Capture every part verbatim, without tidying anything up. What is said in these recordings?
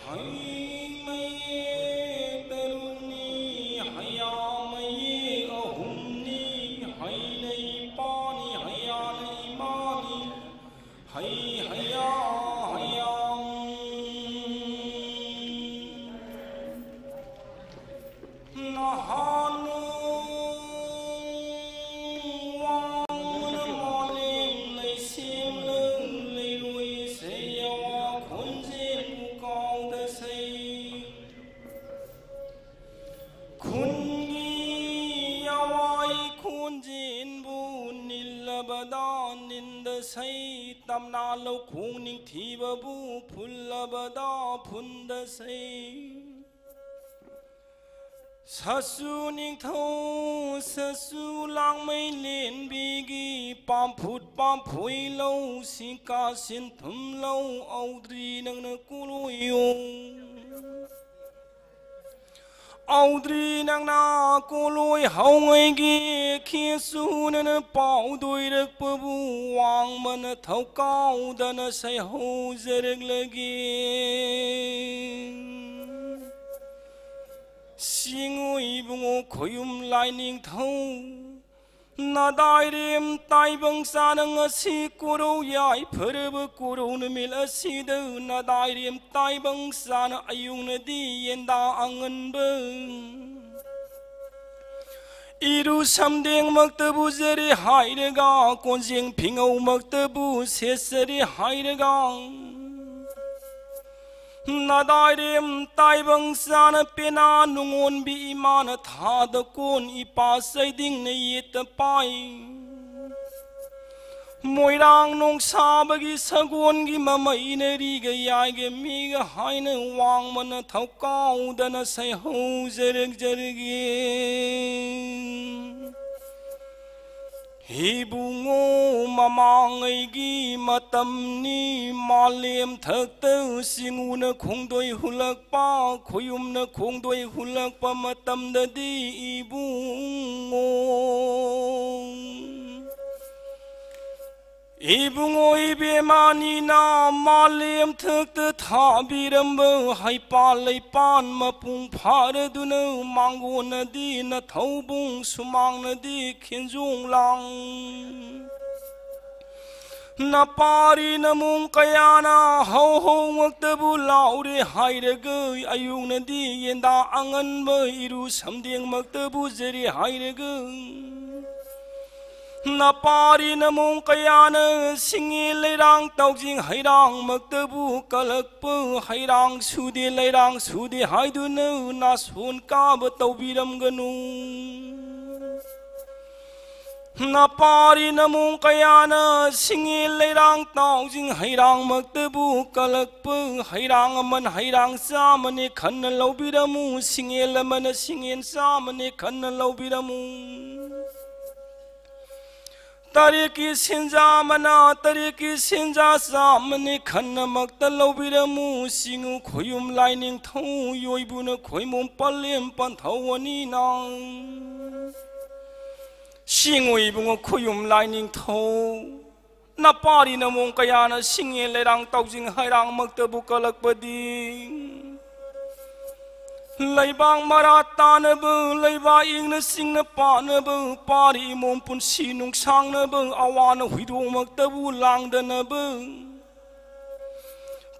ꯍꯩ ꯃꯌꯦꯛ ꯇꯔꯨꯛꯅꯤ, ꯍꯩꯌꯥ ꯃꯌꯦꯛ ꯑꯍꯨꯝꯅꯤ, ꯍꯩꯅ ꯏꯄꯥꯅꯤ, ꯍꯩꯌꯥꯅ ꯏꯃꯥꯅꯤ, ꯍꯩ ꯍꯩꯌꯥ ꯍꯩꯌꯥ꯫ ꯅꯍꯥꯟ ꯋꯥꯡꯃꯅ ꯃꯥꯂꯦꯝ ꯂꯩꯁꯦꯝꯂ ꯂꯩꯔꯣꯏ ꯁꯩꯌꯥ ꯈꯣꯟꯖꯦꯜꯕꯨ ꯀꯥꯎꯗꯁꯩ꯫ ꯈꯨꯟꯒꯤ ꯌꯥꯋꯥꯏ ꯈꯣꯟꯖꯦꯜꯕꯨ ꯅꯤꯜꯂꯕꯗ ꯅꯤꯟꯗꯁꯩ꯫ ꯇꯝꯅꯥ ꯂꯧꯈꯣꯡ ꯅꯤꯡꯊꯤꯕꯕꯨ ꯐꯨꯜꯂꯕꯗ ꯐꯨꯟꯗꯁꯩ꯫ ꯁꯥꯁꯨ ꯅꯤꯡꯊꯧ, ꯁꯥꯁꯨ ꯂꯥꯡꯃꯩ ꯂꯦꯟꯕꯤꯒꯤ ꯄꯥꯝꯐꯨꯠ ꯄꯥꯝꯐꯣꯏ ꯂꯧ, ꯁꯤꯡꯀꯥ ꯁꯤꯟꯊꯨꯝ ꯂꯧ, ꯑꯧꯗ꯭ꯔꯤ ꯅꯪꯅ ꯀꯣꯂꯣꯏꯌꯣ꯫ ꯑꯧꯗ꯭ꯔꯤ ꯅꯪꯅ ꯀꯣꯂꯣꯏ ꯍꯧꯉꯩꯒꯤ ꯈꯦꯁꯨ ꯅꯪꯅ ꯄꯥꯎꯗꯣꯏꯔꯛꯄꯕꯨ ꯋꯥꯡꯃ ꯅꯊꯧ ꯀꯥꯎꯗꯅ ꯁꯩꯍꯧꯖꯔꯛꯂꯒꯦ꯫ ꯁꯤꯡꯉꯨ ꯏꯕꯨꯡꯉꯣ ꯈꯣꯌꯨꯝ ꯂꯥꯏꯅꯤꯡꯊꯧ, ꯅꯗꯥꯏꯔꯦꯝ ꯇꯥꯏꯕꯪ ꯆꯥꯅ ꯉꯁꯤ ꯀꯣꯔꯧ ꯌꯥꯏꯐꯔꯕ ꯀꯣꯔꯧ ꯅꯨꯃꯤꯠ ꯑꯁꯤꯗ ꯅꯗꯥꯏꯔꯦꯝ ꯇꯥꯏꯕꯪ ꯆꯥꯅ ꯑꯌꯨꯛꯅꯗꯤ ꯌꯦꯟꯗꯥ ꯑꯉꯟꯕ ꯏꯔꯨ ꯁꯝꯗꯦꯡꯃꯛꯇꯕꯨ ꯖꯔꯤ ꯍꯥꯏꯔꯒ, ꯀꯣꯟꯖꯦꯡ ꯐꯤꯉꯧꯃꯛꯇꯕꯨ ꯁꯦꯠꯆꯔꯤ ꯍꯥꯏꯔꯒ, ꯅꯗꯥꯏꯔꯦꯝ ꯇꯥꯏꯕꯪ ꯆꯥꯅ ꯄꯦꯅꯥ ꯅꯨꯡꯉꯣꯟꯕꯤ ꯏꯃꯥꯅ ꯊꯥꯗ ꯀꯣꯟ ꯏꯄꯥ ꯆꯩꯗꯤꯡꯅ ꯌꯦꯠꯇ ꯄꯥꯏ꯫ ꯃꯣꯏꯔꯥꯡ ꯅꯣꯡꯁꯥꯕꯒꯤ ꯁꯒꯣꯜꯒꯤ ꯃꯃꯩꯅ ꯔꯤꯒ ꯌꯥꯏꯒ ꯃꯤꯒ ꯍꯥꯏꯅ ꯋꯥꯡꯃꯅ ꯊꯧꯀꯥꯎꯗꯅ ꯁꯩꯍꯧꯖꯔꯛꯆꯔꯒꯦ꯫ ꯏꯕꯨꯡꯉꯣ, ꯃꯃꯥꯡꯉꯩꯒꯤ ꯃꯇꯝꯅꯤ, ꯃꯥꯂꯦꯝ ꯊꯛꯇ ꯁꯤꯡꯎꯅ ꯈꯣꯡꯗꯣꯏ ꯍꯨꯜꯂꯛꯄ, ꯈꯣꯌꯨꯝꯅ ꯈꯣꯡꯗꯣꯏ ꯍꯨꯜꯂꯛꯄ ꯃꯇꯝꯗꯗꯤ ꯏꯕꯨꯡꯉꯣ, ꯏꯕꯨꯡꯉꯣ ꯏꯕꯦꯝꯃꯅꯤꯅ ꯃꯥꯂꯦꯝ ꯊꯛꯇ ꯊꯥꯕꯤꯔꯝꯕ ꯍꯩꯄꯥꯜ ꯂꯩꯄꯥꯟ ꯃꯄꯨꯡ ꯐꯥꯔꯗꯨꯅ ꯃꯥꯡꯒꯣꯟꯅꯗꯤ ꯅꯊꯧꯕꯨꯡ ꯁꯨꯃꯥꯡꯅꯗꯤ ꯈꯦꯟꯖꯣꯡ ꯂꯥꯡ꯫ ꯅꯄꯥꯔꯤ ꯅꯃꯣꯡ ꯀꯌꯥꯅ ꯍꯧ ꯍꯧꯃꯛꯇꯕꯨ ꯂꯥꯎꯔꯦ ꯍꯥꯏꯔꯒ, ꯑꯌꯨꯛꯅꯗꯤ ꯌꯦꯟꯗꯥ ꯑꯉꯟꯕ ꯏꯔꯨ ꯁꯝꯗꯦꯡꯃꯛꯇꯕꯨ ꯖꯔꯤ ꯍꯥꯏꯔꯒ, ꯅꯄꯥꯔꯤ ꯅꯃꯣꯡ ꯀꯌꯥꯅ ꯁꯤꯡꯉꯦ ꯂꯩꯔꯥꯡ ꯇꯥꯎꯖꯤꯡ ꯍꯩꯔꯥꯡꯃꯛꯇꯕꯨ ꯀꯂꯛꯄ ꯍꯩꯔꯥꯡ ꯁꯨꯗꯦ ꯂꯩꯔꯥꯡ ꯁꯨꯗꯦ ꯍꯥꯏꯗꯨꯅ ꯅꯥꯁꯣꯟ ꯀꯥꯕ ꯇꯧꯕꯤꯔꯝꯒꯅꯨ꯫ ꯅꯄꯥꯔꯤ ꯅꯃꯣꯡ ꯀꯌꯥꯅ ꯁꯤꯡꯉꯦ ꯂꯩꯔꯥꯡ ꯇꯥꯎꯖꯤꯡ ꯍꯩꯔꯥꯡꯃꯛꯇꯕꯨ ꯀꯂꯛꯄ ꯍꯩꯔꯥꯡ ꯑꯃꯅ ꯍꯩꯔꯥꯡ ꯆꯥꯝꯃꯅꯤ ꯈꯟꯅ ꯂꯧꯕꯤꯔꯝꯃꯨ, ꯁꯤꯡꯉꯦꯜ ꯑꯃꯅ ꯁꯤꯡꯉꯦꯜ ꯆꯥꯝꯃꯅꯤ ꯈꯟꯅ ꯂꯧꯕꯤꯔꯝꯃꯨ꯫ ꯇꯔꯦꯠꯀꯤ ꯁꯦꯟꯖꯥ ꯑꯃꯅ ꯇꯔꯦꯠꯀꯤ ꯁꯦꯟꯖꯥ ꯆꯥꯝꯃꯅꯤ ꯈꯟꯅꯃꯛꯇ ꯂꯧꯕꯤꯔꯝꯃꯨ, ꯁꯤꯡꯉꯨ ꯈꯣꯌꯨꯝ ꯂꯥꯏꯅꯤꯡꯊꯧ ꯌꯣꯏꯕꯨꯅ ꯈꯣꯏꯃꯣꯝ ꯄꯂꯦꯝ ꯄꯟꯊꯧ ꯑꯅꯤꯅ꯫ ꯁꯤꯡꯉꯨ ꯏꯕꯨꯡꯉꯣ ꯈꯣꯌꯨꯝ ꯂꯥꯏꯅꯤꯡꯊꯧ꯫ ꯅꯄꯥꯔꯤ ꯅꯃꯣꯝ ꯀꯌꯥꯅ ꯁꯤꯡꯉꯦꯟ ꯂꯩꯔꯥꯡ ꯇꯥꯎꯖꯤꯡ ꯍꯩꯔꯥꯡꯃꯛꯇꯕꯨ ꯀꯜꯂꯛꯄꯗꯤ, ꯂꯩꯕꯥꯛ ꯃꯔꯥ ꯇꯥꯅꯕ, ꯂꯩꯕꯥꯛ ꯏꯪꯅ ꯆꯤꯡꯅ ꯄꯥꯅꯕ, ꯄꯥꯔꯤ ꯏꯃꯣꯝ ꯄꯨꯟꯁꯤ ꯅꯨꯡꯁꯥꯡꯅꯕ, ꯑꯋꯥꯅ ꯍꯨꯏꯗꯣꯡꯃꯛꯇꯕꯨ ꯂꯥꯡꯗꯅꯕ,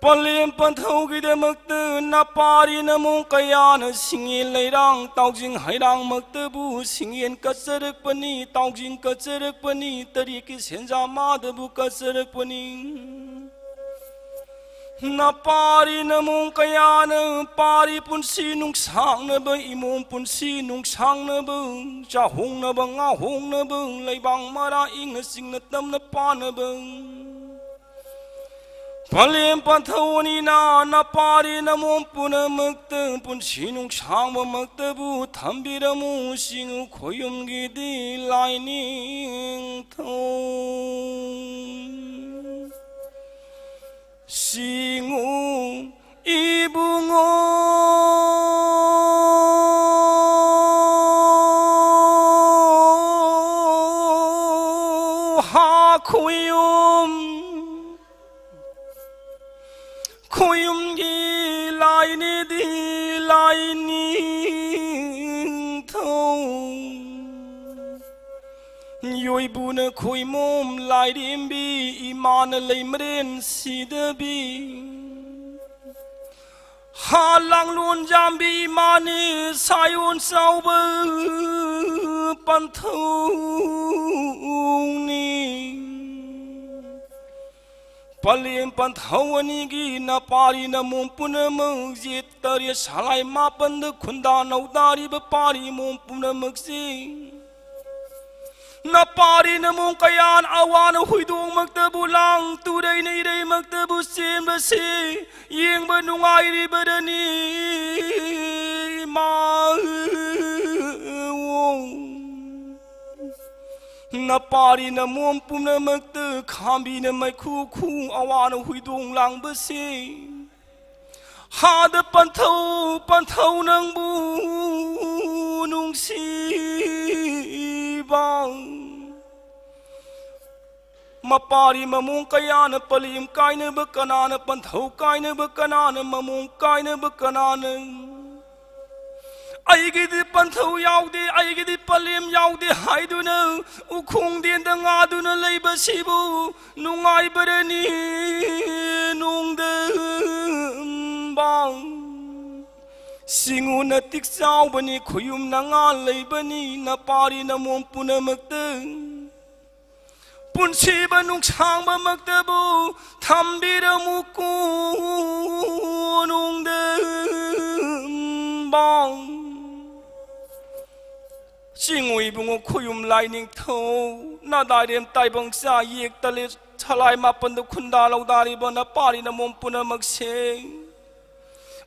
ꯄꯂꯦꯝ ꯄꯟꯊꯧꯒꯤꯗꯃꯛꯇ ꯅꯄꯥꯔꯤ ꯅꯃꯣꯝ ꯀꯌꯥꯅ ꯁꯤꯡꯉꯦꯟ ꯂꯩꯔꯥꯡ ꯇꯥꯎꯖꯤꯡ ꯍꯩꯔꯥꯡꯃꯛꯇꯕꯨ ꯁꯤꯡꯉꯦꯟ ꯀꯠꯆꯔꯛꯄꯅꯤ, ꯇꯥꯎꯖꯤꯡ ꯀꯠꯆꯔꯛꯄꯅꯤ, ꯇꯔꯦꯠꯀꯤ ꯁꯦꯟꯖꯥ ꯃꯥꯗꯕꯨ ꯀꯠꯆꯔꯛꯄꯅꯤ꯫ ꯅꯄꯥꯔꯤ ꯅꯃꯣꯝ ꯀꯌꯥꯅ ꯄꯥꯔꯤ ꯄꯨꯟꯁꯤ ꯅꯨꯡꯁꯥꯡꯅꯕ, ꯏꯃꯣꯝ ꯄꯨꯟꯁꯤ ꯅꯨꯡꯁꯥꯡꯅꯕ, ꯆꯥꯍꯣꯡꯅꯕ, ꯉꯥꯍꯣꯡꯅꯕ, ꯂꯩꯕꯥꯛ ꯃꯔꯥ ꯏꯪꯅ ꯆꯤꯡꯅ ꯇꯝꯅ ꯄꯥꯅꯕ, ꯄꯂꯦꯝ ꯄꯟꯊꯧꯅꯤꯅ ꯅꯄꯥꯔꯤ ꯅꯃꯣꯝ ꯄꯨꯝꯅꯃꯛꯇ ꯄꯨꯟꯁꯤ ꯅꯨꯡꯁꯥꯡꯕꯃꯛꯇꯕꯨ ꯊꯝꯕꯤꯔꯝꯃꯨ꯫ ꯁꯤꯡꯉꯨ ꯈꯣꯌꯨꯝꯒꯤꯗꯤ ꯂꯥꯏꯅꯤꯡꯊꯧ꯫ ꯁꯤꯡꯉꯨ ꯏꯕꯨꯡꯉꯣ꯫ ꯍꯥ ꯈꯣꯌꯨꯝ, ꯈꯣꯌꯨꯝꯒꯤ ꯂꯥꯏꯅꯤꯗꯤ ꯂꯥꯏꯅꯤꯡꯊꯧ꯫ ꯌꯣꯏꯕꯨꯅ ꯈꯣꯏꯃꯣꯝ ꯂꯥꯏꯔꯦꯝꯕꯤ ꯏꯃꯥꯅ ꯂꯩꯃꯔꯦꯟ ꯁꯤꯗꯕꯤ꯫ ꯍꯥ ꯂꯥꯡꯂꯣꯟ ꯌꯥꯝꯕꯤ ꯏꯃꯥꯅꯤ ꯁꯥꯌꯣꯟ ꯆꯥꯎꯕ ꯄꯟꯊꯧꯅꯤ꯫ ꯄꯂꯦꯝ ꯄꯟꯊꯧ ꯑꯅꯤꯒꯤ ꯅꯄꯥꯔꯤ ꯅꯃꯣꯝ ꯄꯨꯝꯅꯃꯛ ꯌꯦꯠ ꯇꯔꯦꯠ ꯁꯂꯥꯏ ꯃꯥꯄꯟꯗ ꯈꯨꯟꯗꯥ ꯅꯧꯗꯥꯔꯤꯕ ꯄꯥꯔꯤ ꯃꯣꯝ ꯄꯨꯝꯅꯃꯛꯁꯤ ꯅꯄꯥꯔꯤ ꯅꯃꯣꯝ ꯀꯌꯥꯅ ꯑꯋꯥꯅ ꯍꯨꯏꯗꯣꯡꯃꯛꯇꯕꯨ ꯂꯥꯡ ꯇꯨꯔꯩꯅ ꯏꯔꯩꯃꯛꯇꯕꯨ ꯆꯦꯟꯕꯁꯤ ꯌꯦꯡꯕ ꯅꯨꯡꯉꯥꯏꯔꯤꯕꯔꯅꯤ ꯏꯃꯥ꯫ ꯅꯄꯥꯔꯤ ꯅꯃꯣꯝ ꯄꯨꯝꯅꯃꯛꯇ ꯈꯥꯝꯕꯤꯅ ꯃꯩꯈꯨ ꯈꯨ ꯑꯋꯥꯅ ꯍꯨꯏꯗꯣꯡ ꯂꯥꯡꯕꯁꯤ ꯍꯥꯗ ꯄꯟꯊꯧ ꯄꯟꯊꯧ ꯅꯪꯕꯨ ꯅꯨꯡꯁꯤꯕ꯫ ꯃꯄꯥꯔꯤ ꯃꯃꯣꯡ ꯀꯌꯥꯅ ꯄꯂꯦꯝ ꯀꯥꯏꯅꯕ ꯀꯅꯥꯅ, ꯄꯟꯊꯧ ꯀꯥꯏꯅꯕ ꯀꯅꯥꯅ, ꯃꯃꯣꯡ ꯀꯥꯏꯅꯕ ꯀꯅꯥꯅ? ꯑꯩꯒꯤꯗꯤ ꯄꯟꯊꯧ ꯌꯥꯎꯗꯦ, ꯑꯩꯒꯤꯗꯤ ꯄꯂꯦꯝ ꯌꯥꯎꯗꯦ ꯍꯥꯏꯗꯨꯅ ꯎꯈꯣꯡꯗꯦꯟꯗ ꯉꯥꯗꯨꯅ ꯂꯩꯕꯁꯤꯕꯨ ꯅꯨꯡꯉꯥꯏꯕꯔꯅꯤ ꯅꯣꯡꯗꯝꯕꯥꯡ? ꯆꯤꯡꯉꯨ ꯅꯇꯤꯛ ꯆꯥꯎꯕꯅꯤ, ꯈꯨꯌꯨꯝ ꯅꯉꯥ ꯂꯩꯕꯅꯤ, ꯅꯄꯥꯔꯤ ꯅꯃꯣꯝ ꯄꯨꯝꯅꯃꯛꯇ ꯄꯨꯟꯁꯤꯕ ꯅꯨꯡꯁꯥꯡꯕꯃꯛꯇꯕꯨ ꯊꯝꯕꯤꯔꯝꯃꯨ ꯀꯣꯅꯨꯡꯗꯝꯕꯥꯡ꯫ ꯆꯤꯡꯉꯨ ꯏꯕꯨꯡꯉꯣ ꯈꯨꯌꯨꯝ ꯂꯥꯏꯅꯤꯡꯊꯧ, ꯅꯥꯗꯥꯏꯔꯦꯝ ꯇꯥꯏꯕꯪ ꯆꯥ ꯌꯦꯛꯇꯂꯦ ꯁꯂꯥꯏ ꯃꯥꯄꯟꯗ ꯈꯨꯟꯗꯥ ꯂꯧꯗꯥꯔꯤꯕ ꯅꯄꯥꯔꯤ ꯅꯃꯣꯝ ꯄꯨꯝꯅꯃꯛꯁꯦ꯫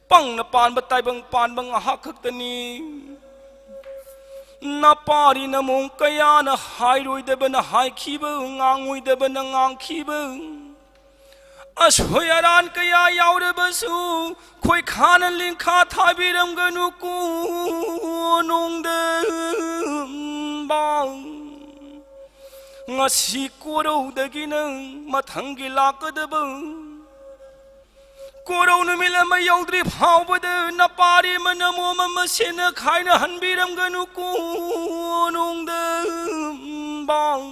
ꯄꯪꯅ ꯄꯥꯟꯕ ꯇꯥꯏꯕꯪ ꯄꯥꯟꯕ ꯉꯥꯏꯍꯥꯛ ꯈꯛꯇꯅꯤ꯫ ꯅꯄꯥꯔꯤ ꯅꯃꯣꯝ ꯀꯌꯥꯅ ꯍꯥꯏꯔꯣꯏꯗꯕꯅ ꯍꯥꯏꯈꯤꯕ, ꯉꯥꯡꯉꯣꯏꯗꯕꯅ ꯉꯥꯡꯈꯤꯕ, ꯑꯁꯣꯏ ꯑꯔꯥꯟ ꯀꯌꯥ ꯌꯥꯎꯔꯕꯁꯨ ꯈꯣꯏꯈꯥꯅ ꯂꯤꯡꯈꯥ ꯊꯥꯕꯤꯔꯝꯒꯅꯨ ꯀꯣꯅꯨꯡꯗꯝꯕꯥꯡ꯫ ꯉꯁꯤ ꯀꯣꯔꯧꯗꯒꯤꯅ ꯃꯊꯪꯒꯤ ꯂꯥꯛꯀꯗꯕ ꯀꯣꯔꯧ ꯅꯨꯃꯤꯠ ꯑꯃ ꯌꯧꯗ꯭ꯔꯤ ꯐꯥꯎꯕꯗ ꯅꯄꯥꯔꯤ ꯃꯅꯃꯣꯝ ꯑꯃ ꯁꯦꯟꯅ ꯈꯥꯏꯅ ꯍꯟꯕꯤꯔꯝꯒꯅꯨ ꯀꯣꯅꯨꯡꯗꯝꯕꯥꯡ꯫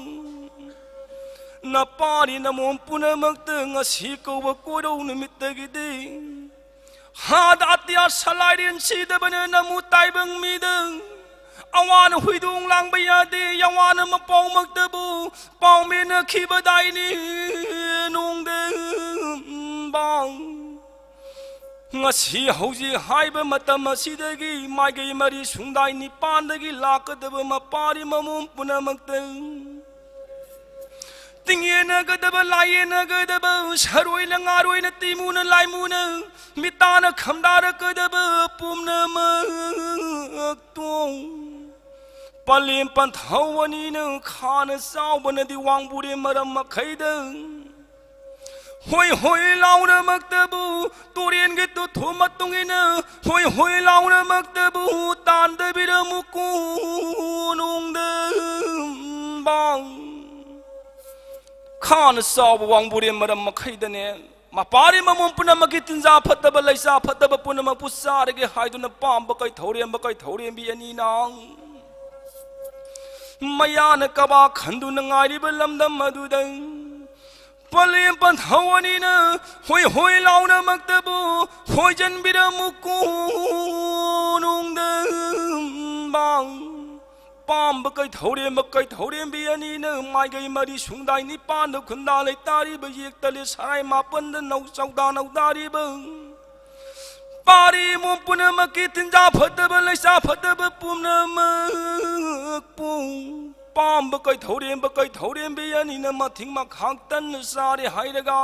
ꯅꯄꯥꯔꯤ ꯅꯃꯣꯝ ꯄꯨꯝꯅꯃꯛꯇ ꯉꯁꯤ ꯀꯧꯕ ꯀꯣꯔꯧ ꯅꯨꯃꯤꯠꯇꯒꯤꯗꯤ ꯍꯥꯗ ꯑꯇꯤꯌꯥ ꯁꯂꯥꯏꯔꯦꯟ ꯁꯤꯗꯕꯅ ꯅꯃꯨ ꯇꯥꯏꯕꯪ ꯃꯤꯗ ꯑꯋꯥꯅ ꯍꯨꯏꯗꯣꯡ ꯂꯥꯡꯕ ꯌꯥꯗꯦ, ꯌꯥꯋꯥꯅ ꯃꯄꯥꯎꯃꯛꯇꯕꯨ ꯄꯥꯎꯃꯤꯟꯅꯈꯤꯕꯗꯥꯏꯅꯤ ꯅꯣꯡꯗꯝꯕꯥꯡ꯫ ꯉꯁꯤ ꯍꯧꯖꯤꯛ ꯍꯥꯏꯕ ꯃꯇꯝ ꯑꯁꯤꯗꯒꯤ ꯃꯥꯏꯀꯩ ꯃꯔꯤ ꯁꯨꯡꯗꯥꯏ ꯅꯤꯄꯥꯟꯗꯒꯤ ꯂꯥꯛꯀꯗꯕ ꯃꯄꯥꯔꯤ ꯃꯃꯣꯝ ꯄꯨꯝꯅꯃꯛꯇ ꯇꯤꯡꯌꯦꯅꯒꯗꯕ, ꯂꯥꯏꯌꯦꯅꯒꯗꯕ, ꯁꯔꯣꯏꯅ ꯉꯥꯔꯣꯏꯅ ꯇꯤꯃꯨꯅ ꯂꯥꯏꯃꯨꯅ ꯃꯤꯇꯥꯅ ꯈꯝꯗꯥꯔꯛꯀꯗꯕ ꯄꯨꯝꯅꯃꯛꯇꯣ ꯄꯂꯦꯝ ꯄꯟꯊꯧ ꯑꯅꯤꯅ ꯈꯥꯅ ꯆꯥꯎꯕꯅꯗꯤ ꯋꯥꯡꯕꯨꯔꯦ ꯃꯔꯝ ꯃꯈꯩꯗ ꯍꯣꯏ ꯍꯣꯏ ꯂꯥꯎꯅꯃꯛꯇꯕꯨ ꯇꯨꯔꯦꯟꯒꯤ ꯇꯨꯊꯨ ꯃꯇꯨꯡ ꯏꯟꯅ ꯍꯣꯏ ꯍꯣꯏ ꯂꯥꯎꯅꯃꯛꯇꯕꯨ ꯇꯥꯟꯗꯕꯤꯔꯝꯃꯨ ꯀꯣꯅꯨꯡꯗꯝꯕꯥꯡ꯫ ꯈꯥꯅ ꯆꯥꯎꯕ ꯋꯥꯡꯕꯨꯔꯦꯟ ꯃꯔꯝ ꯃꯈꯩꯗꯅꯦ, ꯃꯄꯥꯔꯤ ꯃꯃꯣꯟ ꯄꯨꯝꯅꯃꯛꯀꯤ ꯇꯤꯟꯖꯥ ꯐꯠꯇꯕ ꯂꯩꯆꯥ ꯐꯠꯇꯕ ꯄꯨꯝꯅꯃꯛꯄꯨ ꯆꯥꯔꯒꯦ ꯍꯥꯏꯗꯨꯅ ꯄꯥꯝꯕ ꯀꯩꯊꯧꯔꯦꯝꯕ ꯀꯩꯊꯧꯔꯦꯝꯕꯤ ꯑꯅꯤꯅ ꯃꯌꯥꯅ ꯀꯕꯥ ꯈꯟꯗꯨꯅ ꯉꯥꯏꯔꯤꯕ ꯂꯝꯗꯝ ꯑꯗꯨꯗ ꯄꯂꯦꯝ ꯄꯟꯊꯧ ꯑꯅꯤꯅ ꯍꯣꯏ ꯍꯣꯏ ꯂꯥꯎꯅꯃꯛꯇꯕꯨ ꯍꯣꯏꯖꯟꯕꯤꯔꯝꯃꯨ ꯀꯣꯅꯨꯡꯗ ꯄꯥꯝꯕ ꯀꯩꯊꯧꯔꯦꯝꯕ ꯀꯩꯊꯧꯔꯦꯝꯕꯤ ꯑꯅꯤꯅ ꯃꯥꯏꯀꯩ ꯃꯔꯤ ꯁꯨꯡꯗꯥꯏ ꯅꯤꯄꯥꯟꯗ ꯈꯨꯟꯗꯥ ꯂꯩꯇꯥꯔꯤꯕ ꯌꯦꯛꯇꯂꯦ ꯁꯔꯥꯏ ꯃꯥꯄꯟꯗ ꯅꯧ ꯆꯧꯗꯥ ꯅꯧꯗꯥꯔꯤꯕ ꯄꯥꯔꯤ ꯏꯃꯣꯝ ꯄꯨꯝꯅꯃꯛꯀꯤ ꯇꯤꯟꯖꯥ ꯐꯠꯇꯕ ꯂꯩꯆꯥ ꯐꯠꯇꯕ ꯄꯨꯝꯅꯃꯛꯄꯨ ꯄꯥꯝꯕ ꯀꯩꯊꯧꯔꯦꯝꯕ ꯀꯩꯊꯧꯔꯦꯝꯕꯤ ꯑꯅꯤꯅ ꯃꯊꯤꯡ ꯃꯈꯥꯡ ꯇꯟꯅ ꯆꯥꯔꯦ ꯍꯥꯏꯔꯒ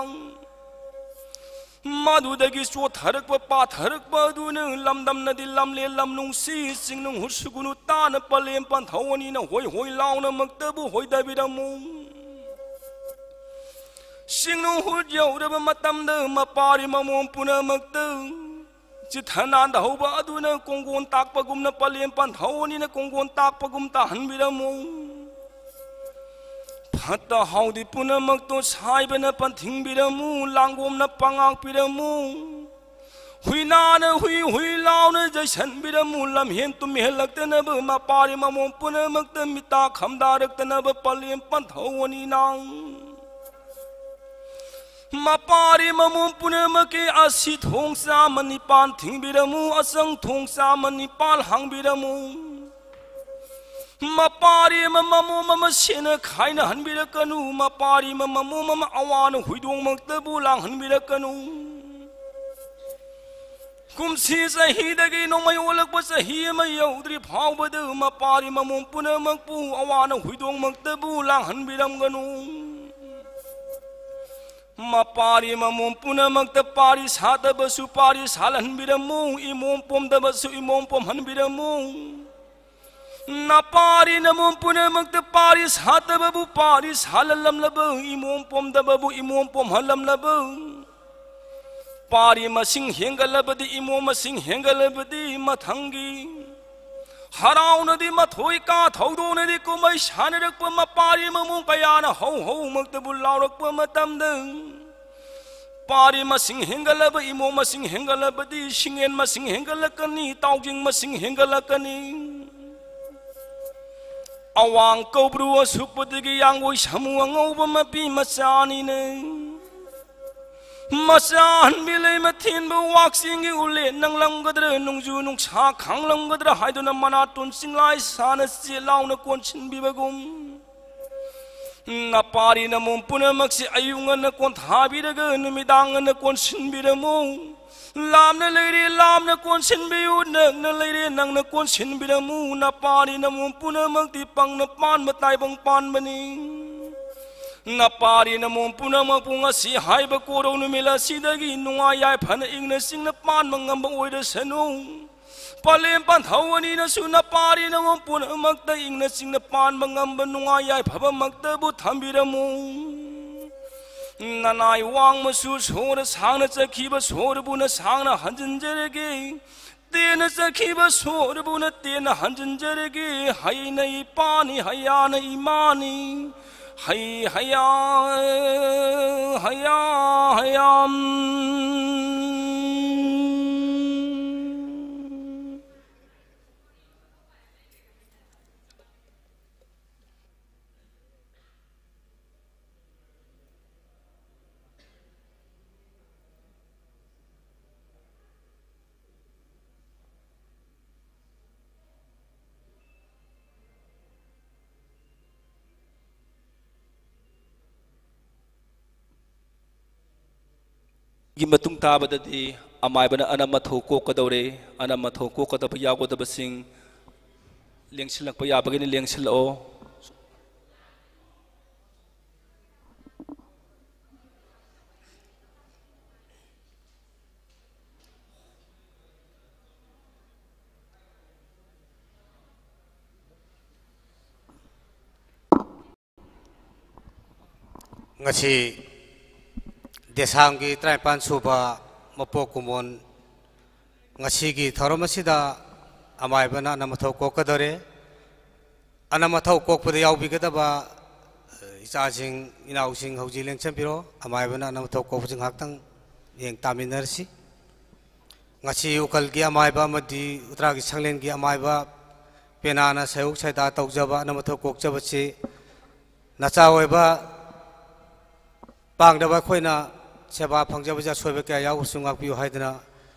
ꯃꯗꯨꯗꯒꯤ ꯆꯣꯠꯊꯔꯛꯄ ꯄꯥꯊꯔꯛꯄ ꯑꯗꯨꯅ ꯂꯝꯗꯝꯅꯗꯤ ꯂꯝꯂꯦ ꯂꯝꯅꯨꯡꯁꯤ ꯆꯤꯡꯅꯨꯡ ꯍꯨꯠꯁꯨꯒꯨꯅꯨ ꯇꯥꯅ ꯄꯂꯦꯝ ꯄꯟꯊꯧ ꯑꯅꯤꯅ ꯍꯣꯏ ꯍꯣꯏ ꯂꯥꯎꯅꯃꯛꯇꯕꯨ ꯍꯣꯏꯗꯕꯤꯔꯝꯃꯨ꯫ ꯆꯤꯡꯅꯨꯡ ꯍꯨꯠ ꯌꯧꯔꯕ ꯃꯇꯝꯗ ꯃꯄꯥꯔꯤ ꯃꯃꯣꯟ ꯄꯨꯝꯅꯃꯛꯇ ꯆꯤꯊ ꯅꯥꯟꯗ ꯍꯧꯕ ꯑꯗꯨꯅ ꯀꯣꯡꯒꯣꯟ ꯇꯥꯛꯄꯒꯨꯝꯅ ꯄꯂꯦꯝ ꯄꯟꯊꯧ ꯑꯅꯤꯅ ꯀꯣꯡꯒꯣꯟ ꯇꯥꯛꯄꯒꯨꯝ ꯇꯥꯍꯟꯕꯤꯔꯝꯃꯨ꯫ ꯐꯠꯇ ꯍꯥꯎꯗꯤ ꯄꯨꯝꯅꯃꯛꯇꯣ ꯁꯥꯏꯕꯅ ꯄꯟꯊꯤꯡꯕꯤꯔꯝꯃꯨ, ꯂꯥꯡꯒꯣꯝꯅ ꯄꯉꯥꯛꯄꯤꯔꯝꯃꯨ꯫ ꯍꯨꯏꯅꯥꯅ ꯍꯨꯏ ꯍꯨꯏ ꯂꯥꯎꯅ ꯌꯩꯁꯟꯕꯤꯔꯝꯃꯨ, ꯂꯝꯍꯦꯟ ꯇꯨꯝꯍꯦꯜꯂꯛꯇꯅꯕ ꯃꯄꯥꯔꯤ ꯃꯃꯣꯟ ꯄꯨꯝꯅꯃꯛꯇ ꯃꯤꯇꯥ ꯈꯝꯗꯥꯔꯛꯇꯅꯕ ꯄꯂꯦꯝ ꯄꯟꯊꯧ ꯑꯅꯤꯅ ꯃꯄꯥꯔꯤ ꯃꯃꯣꯟ ꯄꯨꯝꯅꯃꯛꯀꯤ ꯑꯁꯤ ꯊꯣꯡ ꯆꯥꯝꯃ ꯅꯤꯄꯥꯟ ꯊꯤꯡꯕꯤꯔꯝꯃꯨ, ꯑꯆꯪ ꯊꯣꯡ ꯆꯥꯝꯃ ꯅꯤꯄꯥꯟ ꯍꯥꯡꯕꯤꯔꯝꯃꯨ꯫ ꯃꯄꯥꯔꯤ ꯑꯃ ꯃꯃꯣꯝ ꯑꯃ ꯁꯦꯟꯅ ꯈꯥꯏꯅꯍꯟꯕꯤꯔꯛꯀꯅꯨ, ꯃꯄꯥꯔꯤ ꯑꯃ ꯃꯃꯣꯝ ꯑꯃ ꯑꯋꯥꯅ ꯍꯨꯏꯗꯣꯡꯃꯛꯇꯕꯨ ꯂꯥꯡꯍꯟꯕꯤꯔꯛꯀꯅꯨ꯫ ꯀꯨꯝꯁꯤ ꯆꯍꯤꯗꯒꯤ ꯅꯣꯡꯃꯩ ꯑꯣꯜꯂꯛꯄ ꯆꯍꯤ ꯑꯃ ꯌꯧꯗ꯭ꯔꯤ ꯐꯥꯎꯕꯗ ꯃꯄꯥꯔꯤ ꯃꯃꯣꯝ ꯄꯨꯝꯅꯃꯛꯄꯨ ꯑꯋꯥꯅ ꯍꯨꯏꯗꯣꯡꯃꯛꯇꯕꯨ ꯂꯥꯡꯍꯟꯕꯤꯔꯝꯒꯅꯨ꯫ ꯃꯄꯥꯔꯤ ꯃꯃꯣꯝ ꯄꯨꯝꯅꯃꯛꯇ ꯄꯥꯔꯤ ꯁꯥꯗꯕꯁꯨ ꯄꯥꯔꯤ ꯁꯥꯜꯍꯟꯕꯤꯔꯝꯃꯨ, ꯏꯃꯣꯝ ꯄꯣꯝꯗꯕꯁꯨ ꯏꯃꯣꯝ ꯄꯣꯝꯍꯟꯕꯤꯔꯝꯃꯨ꯫ ꯅꯄꯥꯔꯤ ꯅꯃꯣꯝ ꯄꯨꯝꯅꯃꯛꯇ ꯄꯥꯔꯤ ꯁꯥꯗꯕꯕꯨ ꯄꯥꯔꯤ ꯁꯥꯜꯍꯜꯂꯝꯂꯕ, ꯏꯃꯣꯝ ꯄꯣꯝꯗꯕꯕꯨ ꯏꯃꯣꯝ ꯄꯣꯝꯍꯜꯂꯝꯂꯕ, ꯄꯥꯔꯤ ꯃꯁꯤꯡ ꯍꯦꯟꯒꯠꯂꯕꯗꯤ, ꯏꯃꯣꯝ ꯃꯁꯤꯡ ꯍꯦꯟꯒꯠꯂꯕꯗꯤ ꯃꯊꯪꯒꯤ ꯍꯔꯥꯎꯅꯗꯤ ꯃꯊꯣꯏ ꯀꯥ ꯊꯧꯗꯣꯛꯅꯗꯤ ꯀꯨꯝꯍꯩ ꯁꯥꯟꯅꯔꯛꯄ ꯃꯄꯥꯔꯤ ꯃꯃꯣꯡ ꯀꯌꯥꯅ ꯍꯧ ꯍꯧꯃꯛꯇꯕꯨ ꯂꯥꯎꯔꯛꯄ ꯃꯇꯝꯗ, ꯄꯥꯔꯤ ꯃꯁꯤꯡ ꯍꯦꯟꯒꯠꯂꯕ, ꯏꯃꯣ ꯃꯁꯤꯡ ꯍꯦꯟꯒꯠꯂꯕꯗꯤ ꯁꯤꯡꯉꯦꯟ ꯃꯁꯤꯡ ꯍꯦꯟꯒꯠꯂꯛꯀꯅꯤ, ꯇꯥꯎꯖꯤꯡ ꯃꯁꯤꯡ ꯍꯦꯟꯒꯠꯂꯛꯀꯅꯤ꯫ ꯑꯋꯥꯡ ꯀꯧꯕ꯭ꯔꯨ ꯑꯁꯨꯛꯄꯗꯒꯤ ꯌꯥꯡꯒꯣꯏ ꯁꯥꯃꯨ ꯑꯉꯧꯕ ꯃꯄꯤ ꯃꯆꯥꯅꯤꯅꯦ꯫ ꯃꯆꯥ ꯑꯍꯟꯕꯤ ꯂꯩꯃ ꯊꯦꯟꯕ ꯋꯥꯛꯆꯤꯡꯒꯤ ꯎꯂꯦ ꯅꯪꯂꯝꯒꯗ꯭ꯔꯥ, ꯅꯣꯡꯖꯨ ꯅꯨꯡꯁꯥ ꯈꯥꯡꯂꯝꯒꯗ꯭ꯔꯥ ꯍꯥꯏꯗꯨꯅ ꯃꯅꯥꯇꯣꯟ ꯆꯤꯡꯂꯥꯏ ꯁꯥꯅ ꯆꯦꯠ ꯂꯥꯎꯅ ꯀꯣꯟꯁꯤꯟꯕꯤꯕꯒꯨꯝ, ꯅꯄꯥꯔꯤ ꯅꯃꯣꯝ ꯄꯨꯝꯅꯃꯛꯁꯤ ꯑꯌꯨꯛ ꯉꯟꯅ ꯀꯣꯟꯊꯥꯕꯤꯔꯒ ꯅꯨꯃꯤꯗꯥꯡ ꯉꯟꯅ ꯀꯣꯟꯁꯤꯟꯕꯤꯔꯝꯃꯨ꯫ ꯂꯥꯞꯅ ꯂꯩꯔꯦ, ꯂꯥꯞꯅ ꯀꯣꯟꯁꯤꯟꯕꯤꯌꯨ, ꯅꯛꯅ ꯂꯩꯔꯦ, ꯅꯛꯅ ꯀꯣꯟꯁꯤꯟꯕꯤꯔꯝꯃꯨ꯫ ꯅꯄꯥꯔꯤ ꯅꯃꯣꯝ ꯄꯨꯝꯅꯃꯛꯇꯤ ꯄꯪꯅ ꯄꯥꯟꯕ ꯇꯥꯏꯕꯪ ꯄꯥꯟꯕꯅꯤ꯫ ꯅꯄꯥꯔꯤ ꯅꯃꯣꯝ ꯄꯨꯝꯅꯃꯛꯄꯨ ꯉꯁꯤ ꯍꯥꯏꯕ ꯀꯣꯔꯧ ꯅꯨꯃꯤꯠ ꯑꯁꯤꯗꯒꯤ ꯅꯨꯡꯉꯥꯏ ꯌꯥꯏꯐꯅ ꯏꯪꯅ ꯆꯤꯡꯅ ꯄꯥꯟꯕ ꯉꯝꯕ ꯑꯣꯏꯔꯁꯅꯨ꯫ ꯄꯂꯦꯝ ꯄꯟꯊꯧ ꯑꯅꯤꯅꯁꯨ ꯅꯄꯥꯔꯤ ꯅꯃꯣꯝ ꯄꯨꯝꯅꯃꯛꯇ ꯏꯪꯅ ꯆꯤꯡꯅ ꯄꯥꯟꯕ ꯉꯝꯕ ꯅꯨꯡꯉꯥꯏ ꯌꯥꯏꯐꯕꯃꯛꯇꯕꯨ ꯊꯝꯕꯤꯔꯝꯃꯨ꯫ ꯅꯅꯥꯏ ꯋꯥꯡꯃꯁꯨ ꯁꯣꯔ ꯁꯥꯡꯅ ꯆꯠꯈꯤꯕ ꯁꯣꯔꯕꯨ ꯅꯁꯥꯡꯅ ꯍꯟꯖꯤꯟꯖꯔꯒꯦ꯫ ꯇꯦꯟꯅ ꯆꯠꯈꯤꯕ ꯁꯣꯔꯕꯨ ꯅꯇꯦꯟꯅ ꯍꯟꯖꯤꯟꯖꯔꯒꯦ꯫ ꯍꯩꯅ ꯏꯄꯥꯅꯤ, ꯍꯩꯌꯥꯅ ꯏꯃꯥꯅꯤ꯫ ꯍꯩ ꯍꯩꯌꯥ, ꯍꯩꯌꯥ, ꯍꯩꯌꯥꯝ꯫ ꯒꯤ ꯃꯇꯨꯡ ꯇꯥꯕꯗꯗꯤ ꯑꯃꯥꯏꯕꯅ ꯑꯅꯝ ꯑꯊꯧ ꯀꯣꯛꯀꯗꯧꯔꯦ꯫ ꯑꯅꯝ ꯑꯊꯧ ꯀꯣꯛꯀꯗꯕ ꯌꯥꯎꯒꯗꯕꯁꯤꯡ ꯂꯦꯡꯁꯤꯜꯂꯛꯄ ꯌꯥꯕꯒꯤꯅ ꯂꯦꯡꯁꯤꯜꯂꯛꯑꯣ꯫ ꯉꯁꯤ ꯗꯦꯁꯥꯝꯒꯤ ꯇꯔꯥꯅꯤꯄꯥꯟ ꯁꯨꯕ ꯃꯄꯣꯛ ꯀꯨꯝꯑꯣꯟ, ꯉꯁꯤꯒꯤ ꯊꯧꯔꯝ ꯑꯁꯤꯗ ꯑꯃꯥꯏꯕꯅ ꯑꯅꯝ ꯑꯊꯧ ꯀꯣꯛꯀꯗꯧꯔꯦ꯫ ꯑꯅꯝ ꯑꯊꯧ ꯀꯣꯛꯄꯗ ꯌꯥꯎꯕꯤꯒꯗꯕ, ꯑ, ꯏꯆꯥꯁꯤꯡ, ꯏꯅꯥꯎꯁꯤꯡ ꯍꯧꯖꯤꯛ ꯂꯦꯡꯁꯤꯟꯕꯤꯔꯣ꯫ ꯑꯃꯥꯏꯕꯅ ꯑꯅꯝ ꯑꯊꯧ ꯀꯣꯛꯄꯁꯤ ꯉꯥꯏꯍꯥꯛꯇꯪ ꯃꯤꯠꯌꯦꯡ ꯇꯥꯃꯤꯟꯅꯔꯁꯤ꯫ ꯉꯁꯤ ꯎꯀꯜꯒꯤ ꯑꯃꯥꯏꯕ ꯑꯃꯗꯤ ꯎꯇ꯭ꯔꯥꯒꯤ ꯁꯪꯂꯦꯟꯒꯤ ꯑꯃꯥꯏꯕ ꯄꯦꯅꯥꯅ ꯁꯩꯍꯧ ꯁꯩꯗꯥ ꯇꯧꯖꯕ ꯑꯅꯝ ꯑꯊꯧ ꯀꯣꯛꯆꯕꯁꯤ ꯅꯆꯥ ꯑꯣꯏꯕ ꯄꯥꯡꯗꯕ ꯑꯩꯈꯣꯏꯅ ꯁꯦꯕꯥ ꯐꯪꯖꯕꯁꯦ ꯑꯁꯣꯏꯕ ꯀꯌꯥ ꯌꯥꯎꯕꯁꯨ ꯉꯥꯛꯄꯤꯌꯨ ꯍꯥꯏꯗꯅ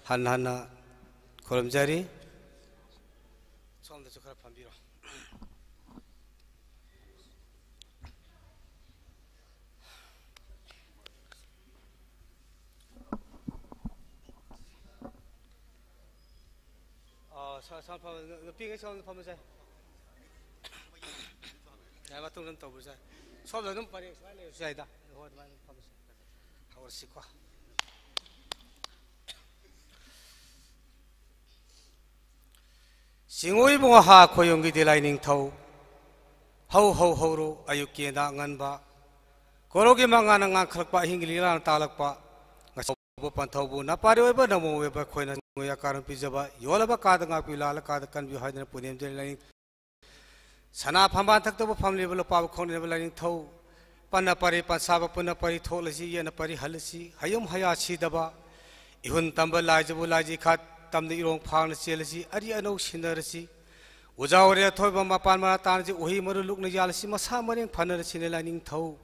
ꯍꯟꯅ ꯍꯟꯅ ꯈꯨꯔꯨꯝꯖꯔꯤ꯫ ꯁꯣꯝꯗꯁꯨ ꯈꯔ ꯐꯝꯕꯤꯔꯣ꯫ ꯑꯥ, ꯁꯥ-, ꯁꯥ-, ꯐꯝ-, ꯅꯨꯄꯤꯉꯩ ꯁꯣꯝꯗ ꯐꯝꯃꯁꯦ꯫ ꯌꯥꯏ, ꯃꯇꯨꯡꯗ ꯑꯗꯨꯝ ꯇꯧꯕꯁꯨ ꯌꯥꯏ꯫ ꯁꯣꯝꯗ ꯑꯗꯨꯝ ꯄꯔꯦꯡ ꯁꯨꯃꯥꯏꯅ ꯂꯩꯕꯁꯨ ꯌꯥꯏꯗ꯫ ꯍꯣꯏ, ꯑꯗꯨꯃꯥꯏꯅ ꯑꯗꯨꯝ ꯐꯝꯃꯁꯦ꯫ ꯍꯧꯔꯁꯤꯀꯣ꯫ ꯆꯤꯡꯉꯨ ꯏꯕꯨꯡꯉꯣ ꯍꯥ ꯈꯣꯌꯨꯝꯒꯤ ꯗꯤꯂꯥꯏ ꯅꯤꯡꯊꯧ꯫ ꯍꯧ ꯍꯧ ꯍꯧꯔꯨ ꯑꯌꯨꯛꯀꯤ ꯑꯦꯟꯗꯥ ꯑꯉꯟꯕ꯫ ꯀꯣꯔꯧꯒꯤ ꯃꯉꯥꯜꯅ ꯉꯥꯡꯈꯠꯂꯛꯄ, ꯑꯍꯤꯡꯒꯤ ꯂꯤꯂꯥꯅ ꯇꯥꯜꯂꯛꯄ꯫ ꯉꯁꯧꯕ ꯄꯟꯊꯧꯕꯨ ꯅꯄꯥꯔꯤ ꯑꯣꯏꯕ ꯅꯃꯣ ꯑꯣꯏꯕ ꯑꯩꯈꯣꯏꯅ ꯆꯤꯡꯉꯨ ꯑꯀꯥꯔꯝ ꯄꯤꯖꯕ, ꯌꯣꯜꯂꯕ ꯀꯥꯗ ꯉꯥꯛꯄꯤꯌꯨ, ꯂꯥꯜꯂ ꯀꯥꯗ ꯀꯟꯕꯤꯌꯨ ꯍꯥꯏꯗꯨꯅ ꯄꯨꯅꯦꯝ ꯗꯤꯂꯥꯏ ꯅꯤꯡꯊꯧ꯫ ꯁꯅꯥ ꯐꯝꯕꯥꯜ ꯊꯛꯇꯕꯨ ꯐꯝꯂꯤꯕ ꯂꯨꯄꯥꯕꯨ ꯈꯣꯡꯅꯤꯅꯕ ꯂꯥꯏꯅꯤꯡꯊꯧ꯫ ꯄꯟꯅ ꯄꯔꯤ ꯄꯟꯁꯥꯕ ꯄꯨꯟꯅ ꯄꯔꯤ ꯊꯣꯛꯂꯁꯤ, ꯌꯦꯠꯅ ꯄꯔꯤ ꯍꯜꯂꯁꯤ, ꯍꯌꯨꯝ ꯍꯌꯥ ꯁꯤꯗꯕ꯫ ꯏꯍꯨꯟ ꯇꯝꯕ ꯂꯥꯏꯖꯕꯨ ꯂꯥꯏꯖꯤ ꯈꯥ ꯇꯝꯗ ꯏꯔꯣꯡ ꯐꯥꯡꯅ ꯆꯦꯜꯂꯁꯤ, ꯑꯔꯤ ꯑꯅꯧ ꯁꯤꯟꯅꯔꯁꯤ꯫ ꯎꯖꯥ ꯋꯥꯔꯤ ꯑꯊꯣꯏꯕ ꯃꯄꯥꯟ ꯃꯔꯥ ꯇꯥꯅꯁꯤ, ꯎꯍꯩ ꯃꯔꯨ ꯂꯨꯛꯅ ꯌꯥꯜꯂꯁꯤ, ꯃꯁꯥ ꯃꯔꯦꯡ ꯐꯅꯔꯁꯤꯅꯦ ꯂꯥꯏꯅꯤꯡꯊꯧ꯫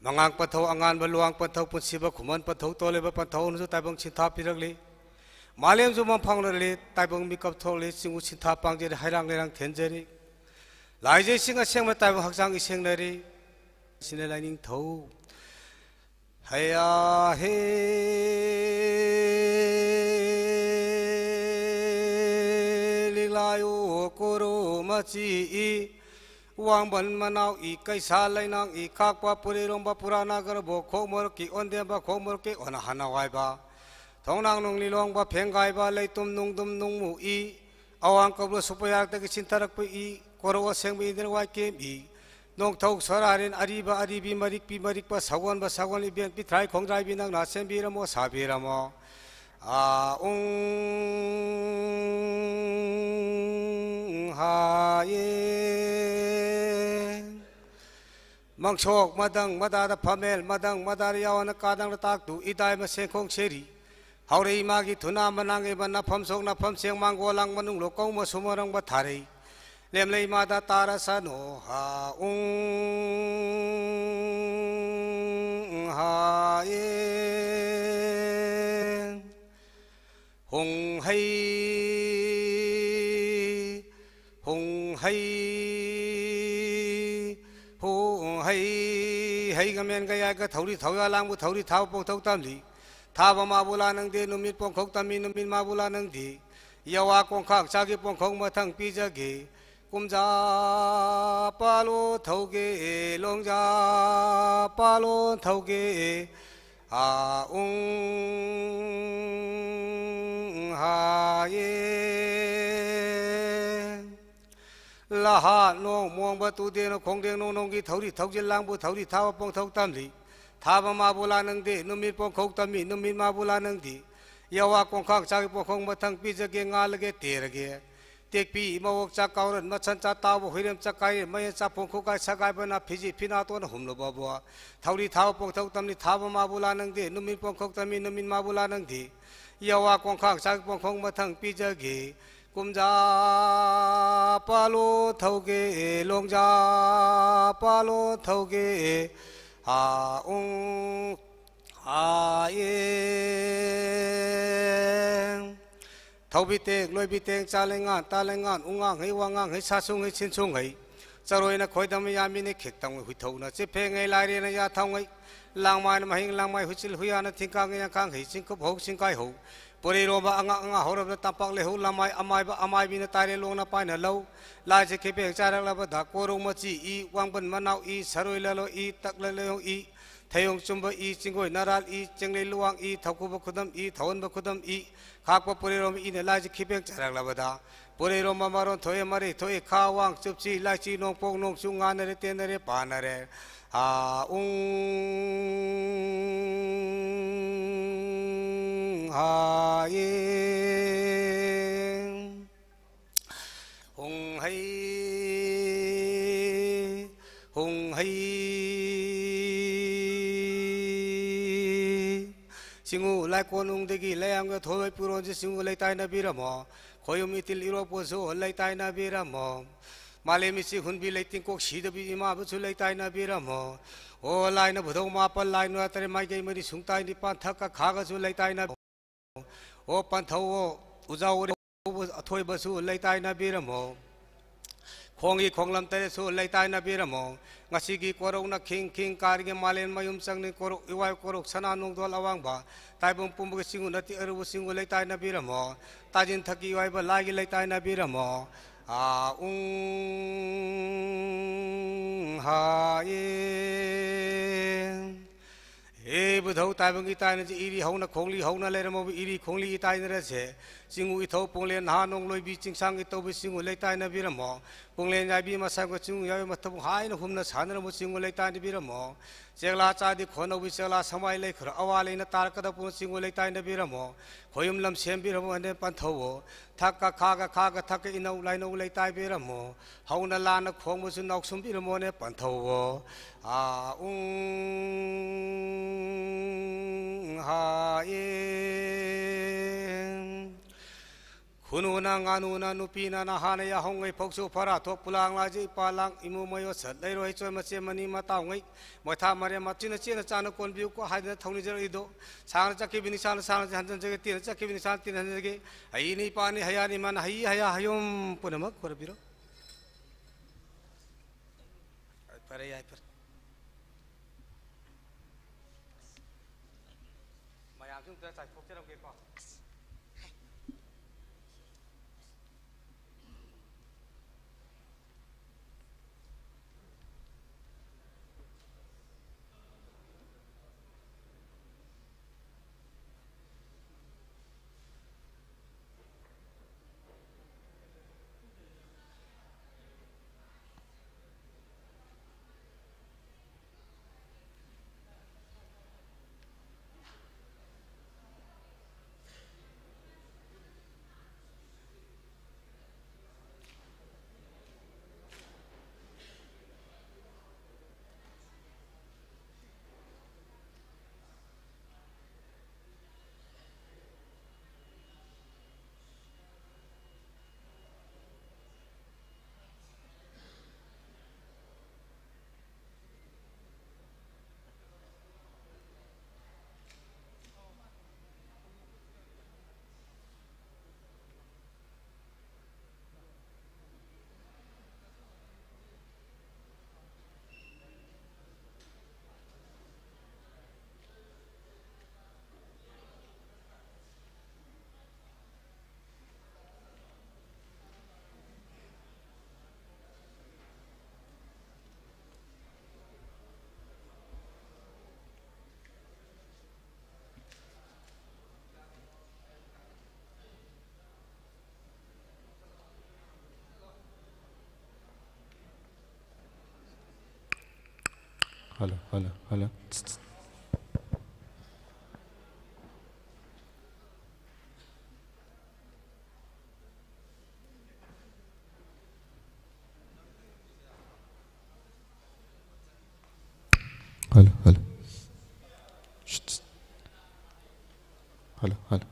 ꯃꯉꯥꯡ ꯄꯟꯊꯧ, ꯑꯉꯥꯟꯕ ꯂꯨꯋꯥꯡ ꯄꯟꯊꯧ, ꯄꯨꯟꯁꯤꯕ ꯈꯨꯃꯟ ꯄꯟꯊꯧ, ꯇꯣꯂꯦꯕ ꯄꯟꯊꯧꯅꯁꯨ ꯇꯥꯏꯕꯪ ꯁꯤꯟꯊꯥ ꯄꯤꯔꯛꯂꯤ꯫ ꯃꯥꯂꯦꯝꯁꯨ ꯃꯝ ꯐꯥꯎꯅꯔꯦ, ꯇꯥꯏꯕꯪ ꯃꯤꯀꯞ ꯊꯣꯛꯂꯦ, ꯆꯤꯡꯉꯨ ꯁꯤꯟꯊꯥ ꯄꯥꯡꯖꯔꯦ, ꯍꯩꯔꯥꯡ ꯂꯩꯔꯥꯡ ꯊꯦꯟꯖꯔꯦ꯫ ꯂꯥꯏꯖꯩꯁꯤꯡ ꯑꯁꯦꯡꯕ ꯇꯥꯏꯕꯪ ꯍꯛꯆꯥꯡ ꯏꯁꯦꯡꯅꯔꯦ꯫ ꯁꯤꯅ ꯂꯥꯏꯅꯤꯡꯊꯧ꯫ ꯍꯌꯥ ꯍꯦ ꯂꯤꯂꯥꯌꯣ ꯀꯣꯔꯣ ꯃꯆꯤ ꯏ꯫ ꯋꯥꯡꯕꯟ ꯃꯅꯥꯎ ꯏ, ꯀꯩꯁꯥ ꯂꯩꯅꯥꯡ ꯏ, ꯀꯥꯛꯄ ꯄꯨꯔꯤꯔꯣꯝꯕ ꯄꯨꯔꯥꯅ ꯒꯔꯕꯣ ꯈꯣꯛ ꯃꯣꯔꯣꯛꯀꯤ ꯑꯣꯟꯗꯦꯝꯕ ꯈꯣꯛ ꯃꯣꯔꯣꯛꯀꯤ ꯑꯣꯅ ꯍꯅ ꯋꯥꯏꯕ꯫ ꯊꯣꯡꯅꯥꯡ ꯅꯨꯡ ꯂꯤꯂꯣꯡꯕ ꯐꯦꯡꯒꯥꯏꯕ ꯂꯩꯇꯨꯝ ꯅꯨꯡꯗꯨꯝ ꯅꯨꯡꯃꯨ ꯏ꯫ ꯑꯋꯥꯡ ꯀꯧꯕ꯭ꯔ ꯁꯨꯞꯄ ꯌꯥꯔꯛꯇꯒꯤ ꯆꯤꯟꯊꯔꯛꯄ ꯏ꯫ ꯀꯣꯔꯧ ꯑꯁꯦꯡꯕ ꯏꯟꯗ꯭ꯔ ꯋꯥꯏ ꯀꯦꯝ ꯏ꯫ ꯅꯣꯡꯊꯧ ꯁꯣꯔꯥꯔꯦꯟ ꯑꯔꯤꯕ ꯑꯔꯤꯕꯤ ꯃꯔꯤꯛꯄꯤ ꯃꯔꯤꯛꯄ ꯁꯒꯣꯟꯕ ꯁꯒꯣꯜ ꯏꯕꯦꯟ ꯄꯤꯊ꯭ꯔꯥꯏ ꯈꯣꯡꯗ꯭ꯔꯥꯏꯕꯤ ꯅꯪꯅ ꯁꯦꯝꯕꯤꯔꯝꯃꯣ ꯁꯥꯕꯤꯔꯝꯃꯣ꯫ ꯑꯥ ꯎꯪ ꯍꯥ ꯌꯦ꯫ ꯃꯪꯁꯣꯛ ꯃꯗꯪ ꯃꯗꯥꯗ ꯐꯝꯃꯦꯜ ꯃꯗꯪ ꯃꯗꯥꯗ ꯌꯥꯎꯅ ꯀꯥꯗꯪꯗ ꯇꯥꯛꯇꯨ ꯏꯗꯥꯏ ꯃꯁꯦꯟ ꯈꯣꯡ ꯁꯦꯔꯤ꯫ ꯍꯧꯔꯛꯏ ꯃꯥꯒꯤ ꯊꯨꯅꯥ ꯃꯅꯥꯡ ꯏꯕ ꯅꯐꯝ ꯁꯣꯛ ꯅꯐꯝ ꯁꯦꯡ ꯃꯥꯡꯒꯣꯜ ꯂꯥꯡ ꯃꯅꯨꯡ ꯂꯣꯛ ꯀꯧ ꯃꯁꯨ ꯃꯔꯪꯕ ꯊꯥꯔꯩ꯫ ꯂꯦꯝꯂꯩ ꯃꯥꯗ ꯇꯥꯔꯁꯅꯣ ꯍꯥ ꯎꯪ ꯍꯥ ꯌꯦ꯫ ꯍꯨꯡ ꯍꯩ ꯍꯨꯡ ꯍꯩ ꯍꯨꯡ ꯍꯩ꯫ ꯍꯩꯒ ꯃꯦꯟꯒ ꯌꯥꯏꯒ ꯊꯧꯔꯤ ꯊꯧꯌꯥ ꯂꯥꯡꯕꯨ ꯊꯧꯔꯤ ꯊꯥꯎ ꯄꯣꯛꯊꯧ ꯇꯝꯂꯤ꯫ ꯊꯥꯕ ꯃꯥꯕꯨ ꯂꯥ ꯅꯪꯗꯦ ꯅꯨꯃꯤꯠ ꯄꯣꯡꯈꯧ ꯇꯝꯃꯤ ꯅꯨꯃꯤꯠ ꯃꯥꯕꯨ ꯂꯥ ꯅꯪꯗꯦ꯫ ꯌꯋꯥ ꯀꯣꯡꯈꯥꯛ ꯆꯥꯒꯤ ꯄꯣꯡꯈꯧ ꯃꯊꯪ ꯄꯤꯖꯒꯦ꯫ ꯀꯨꯝꯖꯥ ꯄꯥꯂꯣ ꯊꯧꯒꯦ ꯂꯣꯡꯖꯥ ꯄꯥꯂꯣ ꯊꯧꯒꯦ꯫ ꯑꯥ ꯎꯪ ꯍꯥ ꯌꯦ꯫ ꯂꯍꯥ ꯅꯣꯡ ꯃꯣꯡꯕ ꯇꯨꯗꯦꯅ ꯈꯣꯡꯗꯦꯡ ꯅꯣꯡ ꯅꯣꯡꯒꯤ ꯊꯧꯔꯤ ꯊꯧꯖꯤꯜ ꯂꯥꯡꯕꯨ ꯊꯧꯔꯤ ꯊꯥꯕ ꯄꯣꯡꯊꯧ ꯇꯝꯂꯤ꯫ ꯊꯥꯕ ꯃꯥꯕꯨ ꯂꯥ ꯅꯪꯗꯦ ꯅꯨꯃꯤꯠ ꯄꯣꯡꯈꯧ ꯇꯝꯃꯤ ꯅꯨꯃꯤꯠ ꯃꯥꯕꯨ ꯂꯥ ꯅꯪꯗꯦ꯫ ꯌꯋꯥ ꯀꯣꯡꯈꯥꯡ ꯆꯥꯒꯤ ꯄꯣꯡꯈꯧ ꯃꯊꯪ ꯄꯤꯖꯒꯦ ꯉꯥꯜꯂꯒꯦ ꯇꯦꯔꯒꯦ꯫ ꯇꯦꯛꯄꯤ ꯃꯋꯣꯛ ꯆꯥꯛ ꯀꯥꯎꯔꯟ ꯃꯁꯟ ꯆꯥ ꯇꯥꯎꯕ ꯍꯨꯏꯔꯦꯝ ꯆꯥꯛꯀꯥꯏꯔꯦ ꯃꯌꯦꯟ ꯆꯥꯛꯐꯣꯡ ꯈꯨꯀꯥꯏ ꯁꯒꯥꯏꯕꯅ ꯐꯤꯖꯤ ꯐꯤꯅꯥꯇꯣꯟ ꯍꯨꯝꯂꯕꯕꯨ꯫ ꯊꯧꯔꯤ ꯊꯥꯕ ꯄꯣꯡꯊꯧ ꯇꯝꯂꯤ ꯊꯥꯕ ꯃꯥꯕꯨ ꯂꯥ ꯅꯪꯗꯦ ꯅꯨꯃꯤꯠ ꯄꯣꯡꯈꯧ ꯇꯝꯃꯤ ꯅꯨꯃꯤꯠ ꯃꯥꯕꯨ ꯂꯥ ꯅꯪꯗꯦ꯫ ꯌꯋꯥ ꯀꯣꯡꯈꯥꯡ ꯆꯥꯛ ꯄꯣꯡꯈꯣꯡ ꯃꯊꯪ ꯄꯤꯖꯒꯦ꯫ ꯀꯨꯝꯖꯥ ꯄꯥꯂꯣ ꯊꯧꯒꯦ ꯂꯣꯡꯖꯥ ꯄꯥꯂꯣ ꯊꯧꯒꯦ꯫ ꯍꯥ ꯎꯪ ꯍꯥ ꯌꯦ꯫ ꯊꯧꯕꯤ ꯇꯦꯛ ꯂꯣꯏꯕꯤ ꯇꯦꯡ ꯆꯥ ꯂꯩꯉꯥꯟ ꯇꯥ ꯂꯩꯉꯥꯟ ꯎꯉꯥꯡꯍꯩ ꯋꯥꯉꯥꯡꯍꯩ ꯁꯥꯁꯨꯡꯍꯩ ꯁꯤꯟꯁꯨꯡꯍꯩ꯫ ꯆꯔꯣꯏꯅ ꯈꯣꯏꯗꯝ ꯌꯥꯝꯃꯤꯅ ꯈꯤꯛꯇꯪ ꯍꯨꯏꯊꯧꯅ ꯆꯤꯐꯦꯡꯉꯩ ꯂꯥꯏꯔꯦꯅ ꯌꯥꯊꯧꯉꯩ꯫ ꯂꯥꯡꯃꯥꯏꯅ ꯃꯍꯤꯡ ꯂꯥꯡꯃꯥꯏ ꯍꯨꯏꯆꯤꯜ ꯍꯨꯏꯌꯥꯅ ꯊꯤꯡꯀꯥꯡ ꯌꯥꯡꯈꯥꯡꯍꯩ ꯆꯤꯡꯀꯨꯞ ꯍꯧ ꯆꯤꯡꯀꯥꯏ ꯍꯧ꯫ ꯄꯨꯔꯩꯔꯣꯝꯕ ꯑꯉꯥ ꯑꯉꯥ ꯍꯧꯔꯕꯗ ꯇꯝꯄꯥꯛ ꯂꯩꯍꯧ ꯂꯃꯥꯏ ꯑꯃꯥꯏꯕ ꯑꯃꯥꯏꯕꯤꯅ ꯇꯥꯏꯔꯦ ꯂꯣꯡꯅ ꯄꯥꯏꯅ ꯂꯧ꯫ ꯂꯥꯏꯁꯦ ꯈꯤꯕꯦꯛ ꯆꯥꯏꯔꯛꯂꯕꯗ ꯀꯣꯔꯧ ꯃꯆꯤ ꯏ ꯋꯥꯡꯕꯟ ꯃꯅꯥꯎ ꯏ ꯁꯔꯣꯏ ꯂꯂꯣ ꯏ ꯇꯛꯂ ꯂꯩꯌꯣꯡ ꯏ ꯊꯌꯣꯡ ꯆꯨꯝꯕ ꯏ ꯆꯤꯡꯒꯣꯏ ꯅꯔꯥꯜ ꯏ ꯆꯦꯡꯂꯩ ꯂꯨꯋꯥꯡ ꯏ ꯊꯧꯀꯨꯕ ꯈꯨꯗꯝ ꯏ ꯊꯧꯍꯟꯕ ꯈꯨꯗꯝ ꯏ ꯈꯥꯛꯄ ꯄꯨꯔꯩꯔꯣꯝ ꯏꯅ ꯂꯥꯏꯁꯦ ꯈꯤꯕꯦꯛ ꯆꯥꯏꯔꯛꯂꯕꯗ ꯄꯨꯔꯩꯔꯣꯝꯕ ꯃꯔꯣꯟ ꯊꯣꯛꯑꯦ ꯃꯔꯩ ꯊꯣꯛꯑꯦ ꯈꯥ ꯋꯥꯡ ꯆꯨꯞꯁꯤ ꯂꯥꯏꯆꯤ ꯅꯣꯡꯄꯣꯛ ꯅꯣꯡꯆꯨ ꯉꯥꯟꯅꯔꯦ ꯇꯦꯟꯅꯔꯦ ꯄꯥꯅꯔꯦ꯫ ꯍꯥ ꯎꯪ ꯍꯥꯏꯌꯦ꯫ ꯍꯣꯡ ꯍꯩ, ꯍꯣꯡ ꯍꯩ꯫ ꯆꯤꯡꯉꯨ ꯂꯥꯏꯀꯣꯟꯅꯨꯡꯗꯒꯤ ꯂꯩꯌꯥꯝꯒ ꯊꯣꯏꯕ ꯄꯨꯔꯣꯟꯁꯤ ꯆꯤꯡꯉꯨ ꯂꯩꯇꯥꯏꯅꯕꯤꯔꯝꯃꯣ꯫ ꯈꯣꯌꯨꯝ ꯏꯇꯤꯜ ꯏꯔꯣꯞꯄꯨꯁꯨ ꯂꯩꯇꯥꯏꯅꯕꯤꯔꯝꯃꯣ꯫ ꯃꯥꯂꯦꯝ ꯏꯆꯦ ꯍꯨꯟꯕꯤ ꯂꯩꯇꯦꯡꯀꯣꯛ ꯁꯤꯗꯕꯤ ꯏꯃꯥꯕꯨꯁꯨ ꯂꯩꯇꯥꯏꯅꯕꯤꯔꯝꯃꯣ꯫ ꯑꯣ ꯂꯥꯏꯅ ꯚꯨꯙꯧ ꯃꯥꯄꯜ ꯂꯥꯏ ꯅꯣꯔꯥ ꯇꯔꯦꯠ ꯃꯥꯏꯀꯩ ꯃꯔꯤ ꯁꯨꯡꯇꯥꯏ ꯅꯤꯄꯥꯟ ꯊꯛ ꯀꯈꯥꯒꯁꯨ ꯂꯩꯇꯥꯏꯅꯕꯤꯔꯝꯃꯣ꯫ ꯑꯣ ꯄꯟꯊꯧ ꯑꯣ ꯎꯖꯥꯎ ꯑꯊꯣꯏꯕꯁꯨ ꯂꯩꯇꯥꯏꯅꯕꯤꯔꯝꯃꯣ꯫ ꯈꯣꯡꯒꯤ ꯈꯣꯡꯂꯝ ꯇꯔꯦꯠꯁꯨ ꯂꯩꯇꯥꯏꯅꯕꯤꯔꯝꯃꯣ꯫ ꯉꯁꯤꯒꯤ ꯀꯣꯔꯧꯅ ꯈꯤꯡ ꯈꯤꯡ ꯀꯥꯔꯤꯒꯦ ꯃꯥꯂꯦꯝ ꯃꯌꯨꯝ ꯆꯪꯅꯤ ꯀꯣꯔꯧ ꯏꯋꯥꯏ ꯀꯣꯔꯧ ꯁꯅꯥ ꯅꯣꯡꯗꯣꯜ ꯑꯋꯥꯡꯕ ꯇꯥꯏꯕꯪ ꯄꯨꯝꯕꯒꯤ ꯆꯤꯡꯉꯨ ꯅꯠꯇꯦ ꯑꯔꯨꯕ ꯆꯤꯡꯉꯨ ꯂꯩꯇꯥꯏꯅꯕꯤꯔꯝꯃꯣ꯫ ꯇꯥꯖꯤꯟ ꯊꯛꯀꯤ ꯑꯣꯏꯕ ꯂꯥꯏꯒꯤ ꯂꯩꯇꯥꯏꯅꯕꯤꯔꯝꯃꯣ꯫ ꯑꯥ ꯎꯡ ꯍꯥ ꯏ꯫ ꯍꯦ ꯕꯨꯙꯧ ꯇꯥꯏꯕꯪꯒꯤ ꯇꯥꯏꯅꯁꯤ ꯏꯔꯤ ꯍꯧꯅ ꯈꯣꯡꯂꯤ ꯍꯧꯅ ꯂꯩꯔꯝꯃꯕ ꯏꯔꯤ ꯈꯣꯡꯂꯤ ꯏꯇꯥꯏꯅꯔꯁꯦ꯫ ꯆꯤꯡꯉꯨ ꯏꯊꯧ ꯄꯨꯡꯂꯦꯟ ꯅꯍꯥ ꯅꯣꯡꯂꯣꯏꯕꯤ ꯆꯤꯡꯁꯥꯡꯒꯤ ꯇꯧꯕꯤ ꯆꯤꯡꯉꯨ ꯂꯩꯇꯥꯏꯅꯕꯤꯔꯝꯃꯣ꯫ ꯄꯨꯡꯂꯦꯟ ꯌꯥꯏꯕꯤ ꯃꯁꯥꯡꯒ ꯆꯤꯡꯉꯨ ꯌꯥꯏꯕꯤ ꯃꯊꯧ ꯍꯥꯏꯅ ꯍꯨꯝꯅ ꯁꯥꯟꯅꯔꯝꯃꯨ ꯆꯤꯡꯉꯨ ꯂꯩꯇꯥꯏꯅꯕꯤꯔꯝꯃꯣ꯫ ꯆꯦꯛꯂꯥ ꯆꯥꯗꯤ ꯈꯣꯟꯅꯧꯕꯤ ꯆꯦꯛꯂꯥ ꯁꯃꯥꯏ ꯂꯩꯈ꯭ꯔ ꯑꯋꯥ ꯂꯩꯅ ꯇꯥꯔꯛꯀꯗꯕ ꯄꯨꯡ ꯆꯤꯡꯉꯨ ꯂꯩꯇꯥꯏꯅꯕꯤꯔꯝꯃꯣ꯫ ꯈꯣꯌꯨꯝ ꯂꯝ ꯁꯦꯝꯕꯤꯔꯝꯃꯣ ꯑꯅꯦ ꯄꯟꯊꯧꯋꯣ꯫ ꯊꯛꯀ ꯈꯥꯒ ꯈꯥꯒ ꯊꯛꯀ ꯏꯅꯧ ꯂꯥꯏꯅꯧ ꯂꯩꯇꯥꯏꯕꯤꯔꯝꯃꯣ꯫ ꯍꯧꯅ ꯂꯥꯟꯅ ꯈꯣꯡꯕꯁꯨ ꯅꯥꯎꯁꯨꯝꯕꯤꯔꯝꯃꯣꯅꯦ ꯄꯟꯊꯧꯋꯣ꯫ ꯑꯥ ꯎꯡ ꯍꯥ ꯏ꯫ ꯈꯨꯅꯨꯅ ꯉꯥꯅꯨꯅ ꯅꯨꯄꯤꯅ ꯅꯍꯥꯅ ꯌꯥꯍꯧꯉꯩ ꯐꯧꯁꯨ ꯐꯔꯥ ꯊꯣꯛ ꯄꯨꯂꯥꯡ ꯂꯥꯏꯖ ꯏꯄꯥ ꯂꯥꯡ ꯏꯃꯨ ꯃꯌꯣ ꯁꯠ ꯂꯩꯔꯣꯏ ꯆꯣꯏ ꯃꯆꯦ ꯃꯅꯤ ꯃꯇꯥꯎꯉꯩ ꯃꯣꯏꯊꯥ ꯃꯔꯦꯝ ꯃꯆꯤꯟꯅ ꯆꯦꯅ ꯆꯥꯅ ꯀꯣꯟꯕꯤꯌꯨꯀꯣ ꯍꯥꯏꯗꯅ ꯊꯧꯅꯤꯖꯔꯛꯏꯗꯣ꯫ ꯁꯥꯡꯅ ꯆꯠꯈꯤꯕ ꯅꯤꯁꯥꯅ ꯁꯥꯡꯅ ꯍꯟꯖꯤꯟꯖꯒꯦ ꯇꯦꯟꯅ ꯆꯠꯈꯤꯕ ꯅꯤꯁꯥꯅ ꯇꯦꯟꯅ ꯍꯟꯖꯤꯟꯖꯒꯦ꯫ ꯑꯩꯅꯤ ꯏꯄꯥꯅꯤ ꯍꯌꯥꯅꯤ ꯃꯥꯅ ꯍꯩ ꯍꯌꯥ ꯍꯌꯣꯝ ꯄꯨꯝꯅꯃꯛ ꯈꯣꯏꯔꯝꯕꯤꯔꯣ꯫ ꯐꯔꯦ ꯌꯥꯏꯐꯔꯦ꯫ ꯃꯌꯥꯝꯁꯨ ꯑꯝꯇ ꯆꯥꯏꯊꯣꯛꯆꯔꯝꯒꯦꯀꯣ꯫ Hello, hello, hello. Hello, hello. Hello, hello.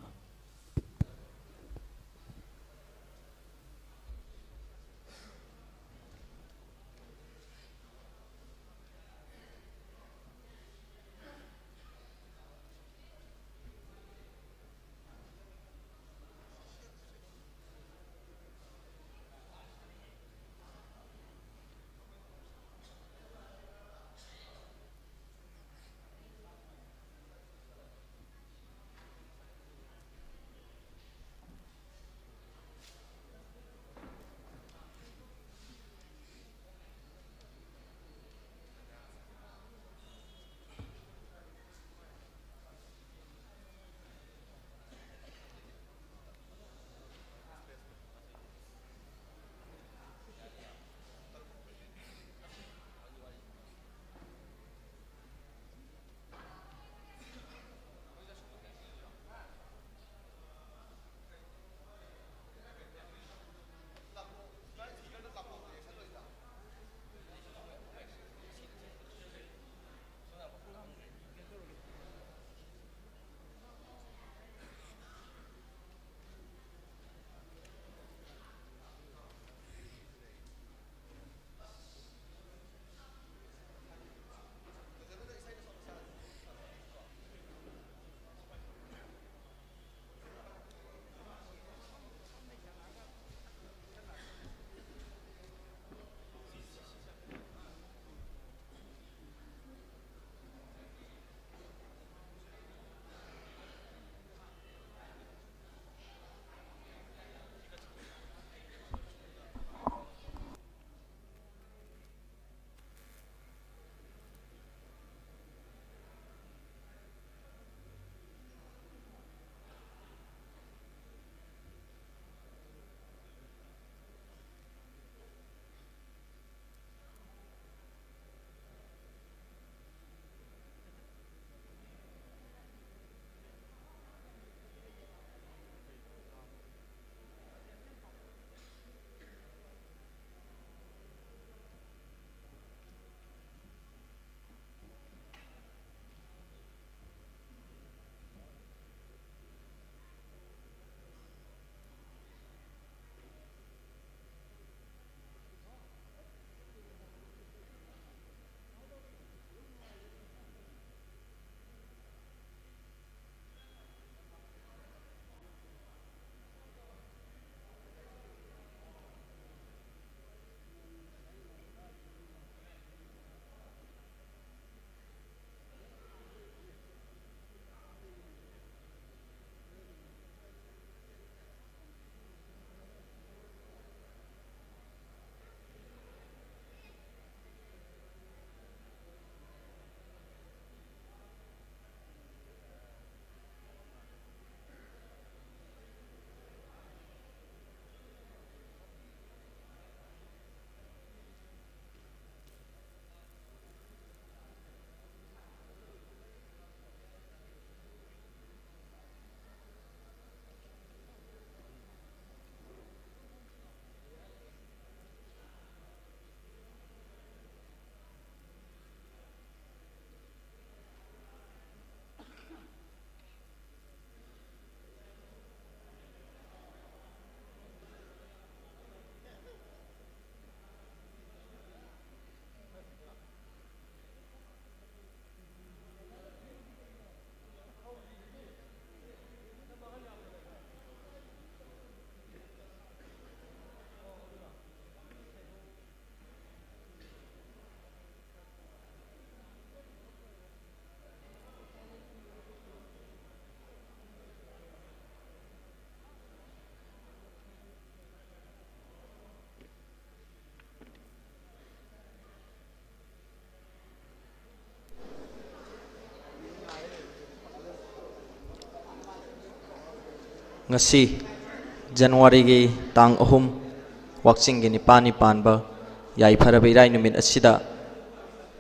ꯉꯁꯤ ꯖꯅꯋꯥꯔꯤꯒꯤ ꯇꯥꯡ ꯑꯍꯨꯝ, ꯋꯥꯛꯆꯤꯡꯒꯤ ꯅꯤꯄꯥꯜꯅꯤ ꯄꯥꯟꯕ ꯌꯥꯏꯐꯔꯕ ꯏꯔꯥꯏ ꯅꯨꯃꯤꯠ ꯑꯁꯤꯗ,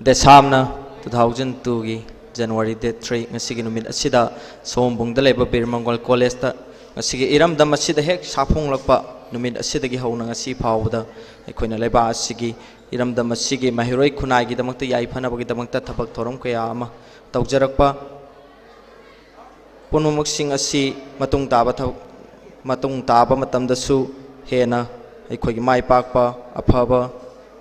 ꯗꯦꯁꯥꯝꯅ two thousand twoꯒꯤ January date three, ꯉꯁꯤꯒꯤ ꯅꯨꯃꯤꯠ ꯑꯁꯤꯗ ꯁꯑꯣꯝꯕꯨꯡꯗ ꯂꯩꯕ ꯕꯤꯔ ꯃꯪꯒꯣꯜ ꯀꯣꯂꯦꯖꯇ ꯉꯁꯤꯒꯤ ꯏꯔꯝꯗꯝ ꯑꯁꯤꯗ ꯍꯦꯛ ꯁꯥꯐꯣꯡꯂꯛꯄ ꯅꯨꯃꯤꯠ ꯑꯁꯤꯗꯒꯤ ꯍꯧꯅ ꯉꯁꯤ ꯐꯥꯎꯕꯗ ꯑꯩꯈꯣꯏꯅ ꯂꯩꯕꯥꯛ ꯑꯁꯤꯒꯤ, ꯏꯔꯝꯗꯝ ꯑꯁꯤꯒꯤ ꯃꯍꯩꯔꯣꯏ ꯈꯨꯟꯅꯥꯏꯒꯤꯗꯃꯛꯇ ꯌꯥꯏꯐꯅꯕꯒꯤꯗꯃꯛꯇ ꯊꯕꯛ ꯊꯧꯔꯝ ꯀꯌꯥ ꯑꯃ ꯇꯧꯖꯔꯛꯄ ꯄꯨꯝꯅꯃꯛꯁꯤꯡ ꯑꯁꯤ ꯃꯇꯨꯡ ꯇꯥꯕ ꯊꯕꯛ, ꯃꯇꯨꯡ ꯇꯥꯕ ꯃꯇꯝꯗꯁꯨ ꯍꯦꯟꯅ ꯑꯩꯈꯣꯏꯒꯤ ꯃꯥꯏ ꯄꯥꯛꯄ, ꯑꯐꯕ,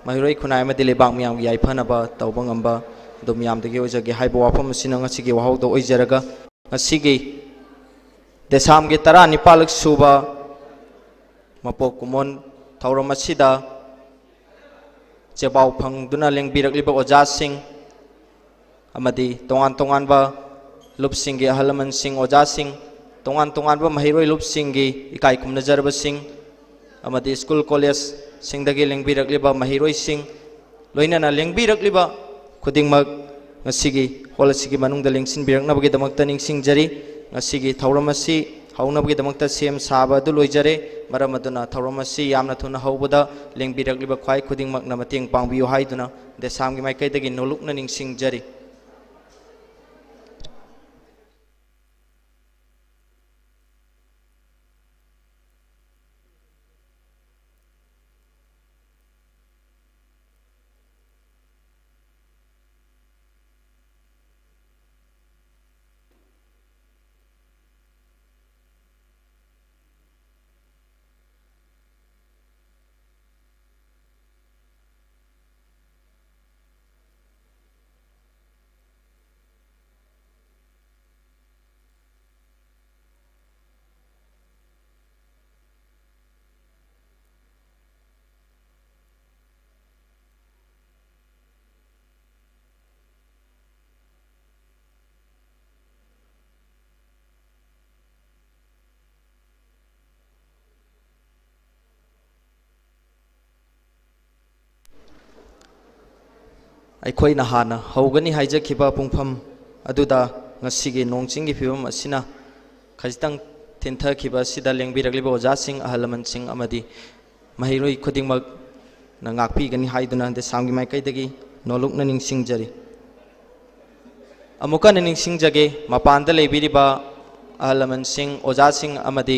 ꯃꯍꯩꯔꯣꯏ ꯈꯨꯟꯅꯥꯏ ꯑꯃꯗꯤ ꯂꯩꯕꯥꯛ ꯃꯤꯌꯥꯝꯒꯤ ꯌꯥꯏꯐꯅꯕ ꯇꯧꯕ ꯉꯝꯕ ꯑꯗꯨ ꯃꯤꯌꯥꯝꯗꯒꯤ ꯑꯣꯏꯖꯒꯦ ꯍꯥꯏꯕ ꯋꯥꯐꯝ ꯑꯁꯤꯅ ꯉꯁꯤꯒꯤ ꯋꯥꯍꯧꯗꯣ ꯑꯣꯏꯖꯔꯒ, ꯉꯁꯤꯒꯤ ꯗꯦꯁꯥꯝꯒꯤ ꯇꯔꯥꯅꯤꯄꯥꯜꯂꯛ ꯁꯨꯕ ꯃꯄꯣꯛ ꯀꯨꯝꯑꯣꯟ ꯊꯧꯔꯝ ꯑꯁꯤꯗ ꯆꯦꯕꯥꯎ ꯐꯪꯗꯨꯅ ꯂꯦꯡꯕꯤꯔꯛꯂꯤꯕ ꯑꯣꯖꯥꯁꯤꯡ ꯑꯃꯗꯤ ꯇꯣꯉꯥꯟ ꯇꯣꯉꯥꯟꯕ ꯂꯨꯞꯁꯤꯡꯒꯤ ꯑꯍꯜ ꯂꯃꯟꯁꯤꯡ, ꯑꯣꯖꯥꯁꯤꯡ, ꯇꯣꯉꯥꯟ ꯇꯣꯉꯥꯟꯕ ꯃꯍꯩꯔꯣꯏ ꯂꯨꯞꯁꯤꯡꯒꯤ ꯏꯀꯥꯏ ꯈꯨꯝꯅꯖꯔꯕꯁꯤꯡ ꯑꯃꯗꯤ ꯁ꯭ꯀꯨꯜ ꯀꯣꯂꯦꯖꯁꯤꯡꯗꯒꯤ ꯂꯦꯡꯕꯤꯔꯛꯂꯤꯕ ꯃꯍꯩꯔꯣꯏꯁꯤꯡ, ꯂꯣꯏꯅꯅ ꯂꯦꯡꯕꯤꯔꯛꯂꯤꯕ ꯈꯨꯗꯤꯡꯃꯛ ꯉꯁꯤꯒꯤ ꯍꯣꯜ ꯑꯁꯤꯒꯤ ꯃꯅꯨꯡꯗ ꯂꯦꯡꯁꯤꯟꯕꯤꯔꯛꯅꯕꯒꯤꯗꯃꯛꯇ ꯅꯤꯡꯁꯤꯡꯖꯔꯤ꯫ ꯉꯁꯤꯒꯤ ꯊꯧꯔꯝ ꯑꯁꯤ ꯍꯧꯅꯕꯒꯤꯗꯃꯛꯇ ꯁꯦꯝ ꯁꯥꯕ ꯑꯗꯨ ꯂꯣꯏꯖꯔꯦ꯫ ꯃꯔꯝ ꯑꯗꯨꯅ ꯊꯧꯔꯝ ꯑꯁꯤ ꯌꯥꯝꯅ ꯊꯨꯅ ꯍꯧꯕꯗ ꯂꯦꯡꯕꯤꯔꯛꯂꯤꯕ ꯈ꯭ꯋꯥꯏ ꯈꯨꯗꯤꯡꯃꯛꯅ ꯃꯇꯦꯡ ꯄꯥꯡꯕꯤꯌꯨ ꯍꯥꯏꯗꯨꯅ ꯗꯦꯁꯥꯝꯒꯤ ꯃꯥꯏꯀꯩꯗꯒꯤ ꯅꯣꯂꯨꯛꯅ ꯅꯤꯡꯁꯤꯡꯖꯔꯤ꯫ ꯑꯩꯈꯣꯏꯅ ꯍꯥꯟꯅ ꯍꯧꯒꯅꯤ ꯍꯥꯏꯖꯈꯤꯕ ꯄꯨꯡꯐꯝ ꯑꯗꯨꯗ ꯉꯁꯤꯒꯤ ꯅꯣꯡ ꯆꯤꯡꯒꯤ ꯐꯤꯕꯝ ꯑꯁꯤꯅ ꯈꯖꯤꯛꯇꯪ ꯊꯤꯟꯊꯈꯤꯕ ꯑꯁꯤꯗ ꯂꯦꯡꯕꯤꯔꯛꯂꯤꯕ ꯑꯣꯖꯥꯁꯤꯡ, ꯑꯍꯜ ꯂꯃꯟꯁꯤꯡ ꯑꯃꯗꯤ ꯃꯍꯩꯔꯣꯏ ꯈꯨꯗꯤꯡꯃꯛꯅ ꯉꯥꯛꯄꯤꯒꯅꯤ ꯍꯥꯏꯗꯨꯅ ꯗꯦꯁꯥꯝꯒꯤ ꯃꯥꯏꯀꯩꯗꯒꯤ ꯅꯣꯜꯂꯨꯛꯅ ꯅꯤꯡꯁꯤꯡꯖꯔꯤ꯫ ꯑꯃꯨꯛꯀ ꯍꯟꯅ ꯅꯤꯡꯁꯤꯡꯖꯒꯦ, ꯃꯄꯥꯟꯗ ꯂꯩꯕꯤꯔꯤꯕ ꯑꯍꯜ ꯂꯃꯟꯁꯤꯡ, ꯑꯣꯖꯥꯁꯤꯡ ꯑꯃꯗꯤ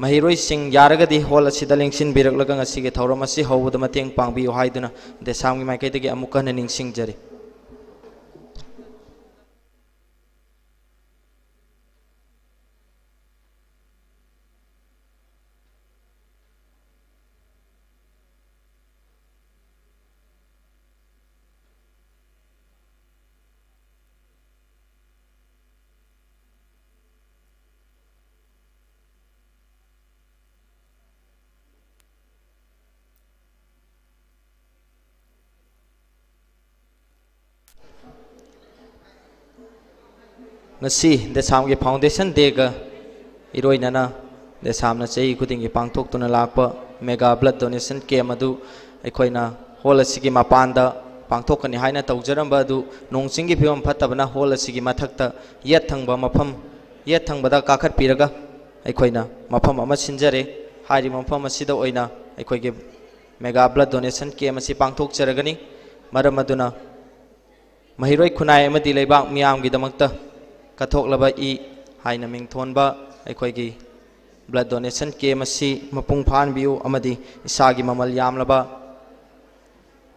ꯃꯍꯩꯔꯣꯏꯁꯤꯡ, ꯌꯥꯔꯒꯗꯤ ꯍꯣꯜ ꯑꯁꯤꯗ ꯂꯦꯡꯁꯤꯟꯕꯤꯔꯛꯂꯒ ꯉꯁꯤꯒꯤ ꯊꯧꯔꯝ ꯑꯁꯤ ꯍꯧꯕꯗ ꯃꯇꯦꯡ ꯄꯥꯡꯕꯤꯌꯨ ꯍꯥꯏꯗꯨꯅ ꯗꯦꯁꯥꯝꯒꯤ ꯃꯥꯏꯀꯩꯗꯒꯤ ꯑꯃꯨꯛꯀ ꯍꯟꯅ ꯅꯤꯡꯁꯤꯡꯖꯔꯤ꯫ ꯉꯁꯤ ꯗꯦꯁꯥꯝꯒꯤ Foundation Dayꯒ ꯏꯔꯣꯏꯅꯅ ꯗꯦꯁꯥꯝꯅ ꯆꯍꯤ ꯈꯨꯗꯤꯡꯒꯤ ꯄꯥꯡꯊꯣꯛꯇꯨꯅ ꯂꯥꯛꯄ Mega Blood Donation Camp ꯑꯗꯨ ꯑꯩꯈꯣꯏꯅ ꯍꯣꯜ ꯑꯁꯤꯒꯤ ꯃꯄꯥꯟꯗ ꯄꯥꯡꯊꯣꯛꯀꯅꯤ ꯍꯥꯏꯅ ꯇꯧꯖꯔꯝꯕ ꯑꯗꯨ ꯅꯣꯡ ꯆꯤꯡꯒꯤ ꯐꯤꯕꯝ ꯐꯠꯇꯕꯅ ꯍꯣꯜ ꯑꯁꯤꯒꯤ ꯃꯊꯛꯇ ꯌꯦꯠ ꯊꯪꯕ ꯃꯐꯝ, ꯌꯦꯠ ꯊꯪꯕꯗ ꯀꯥꯈꯠꯄꯤꯔꯒ ꯑꯩꯈꯣꯏꯅ ꯃꯐꯝ ꯑꯃ ꯁꯤꯟꯖꯔꯦ꯫ ꯍꯥꯏꯔꯤꯕ ꯃꯐꯝ ꯑꯁꯤꯗ ꯑꯣꯏꯅ ꯑꯩꯈꯣꯏꯒꯤ Mega Blood Donation Camp ꯑꯁꯤ ꯄꯥꯡꯊꯣꯛꯆꯔꯒꯅꯤ꯫ ꯃꯔꯝ ꯑꯗꯨꯅ ꯃꯍꯩꯔꯣꯏ ꯈꯨꯟꯅꯥꯏ ꯑꯃꯗꯤ ꯂꯩꯕꯥꯛ ꯃꯤꯌꯥꯝꯒꯤꯗꯃꯛꯇ ꯀꯠꯊꯣꯛꯂꯕ ꯏ ꯍꯥꯏꯅ ꯃꯤꯡꯊꯣꯟꯕ ꯑꯩꯈꯣꯏꯒꯤ Blood Donation Camp ꯑꯁꯤ ꯃꯄꯨꯡ ꯐꯥꯍꯟꯕꯤꯌꯨ ꯑꯃꯗꯤ ꯏꯁꯥꯒꯤ ꯃꯃꯜ ꯌꯥꯝꯂꯕ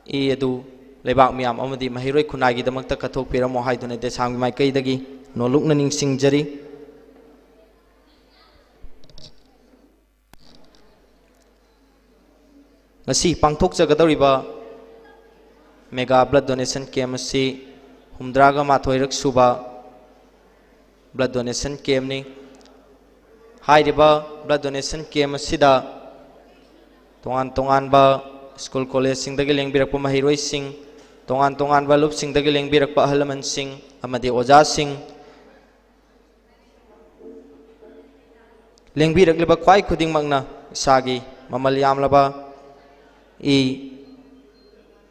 ꯏ ꯑꯗꯨ ꯂꯩꯕꯥꯛ ꯃꯤꯌꯥꯝ ꯑꯃꯗꯤ ꯃꯍꯩꯔꯣꯏ ꯈꯨꯟꯅꯥꯏꯒꯤꯗꯃꯛꯇ ꯀꯠꯊꯣꯛꯄꯤꯔꯝꯃꯣ ꯍꯥꯏꯗꯨꯅ ꯗꯦꯁꯥꯝꯒꯤ ꯃꯥꯏꯀꯩꯗꯒꯤ ꯅꯣꯜꯂꯨꯛꯅ ꯅꯤꯡꯁꯤꯡꯖꯔꯤ꯫ ꯉꯁꯤ ꯄꯥꯡꯊꯣꯛꯆꯒꯗꯧꯔꯤꯕ Mega Blood Donation Camp ꯑꯁꯤ ꯍꯨꯝꯗ꯭ꯔꯥꯒ ꯃꯥꯊꯣꯏꯔꯛ ꯁꯨꯕ Blood Donation Campꯅꯤ꯫ ꯍꯥꯏꯔꯤꯕ Blood Donation Camp ꯑꯁꯤꯗ ꯇꯣꯉꯥꯟ ꯇꯣꯉꯥꯟꯕ ꯁ꯭ꯀꯨꯜ ꯀꯣꯂꯦꯖꯁꯤꯡꯗꯒꯤ ꯂꯦꯡꯕꯤꯔꯛꯄ ꯃꯍꯩꯔꯣꯏꯁꯤꯡ, ꯇꯣꯉꯥꯟ ꯇꯣꯉꯥꯟꯕ ꯂꯨꯞꯁꯤꯡꯗꯒꯤ ꯂꯦꯡꯕꯤꯔꯛꯄ ꯑꯍꯜ ꯂꯃꯟꯁꯤꯡ ꯑꯃꯗꯤ ꯑꯣꯖꯥꯁꯤꯡ, ꯂꯦꯡꯕꯤꯔꯛꯂꯤꯕ ꯈ꯭ꯋꯥꯏ ꯈꯨꯗꯤꯡꯃꯛꯅ ꯏꯁꯥꯒꯤ ꯃꯃꯜ ꯌꯥꯝꯂꯕ ꯏ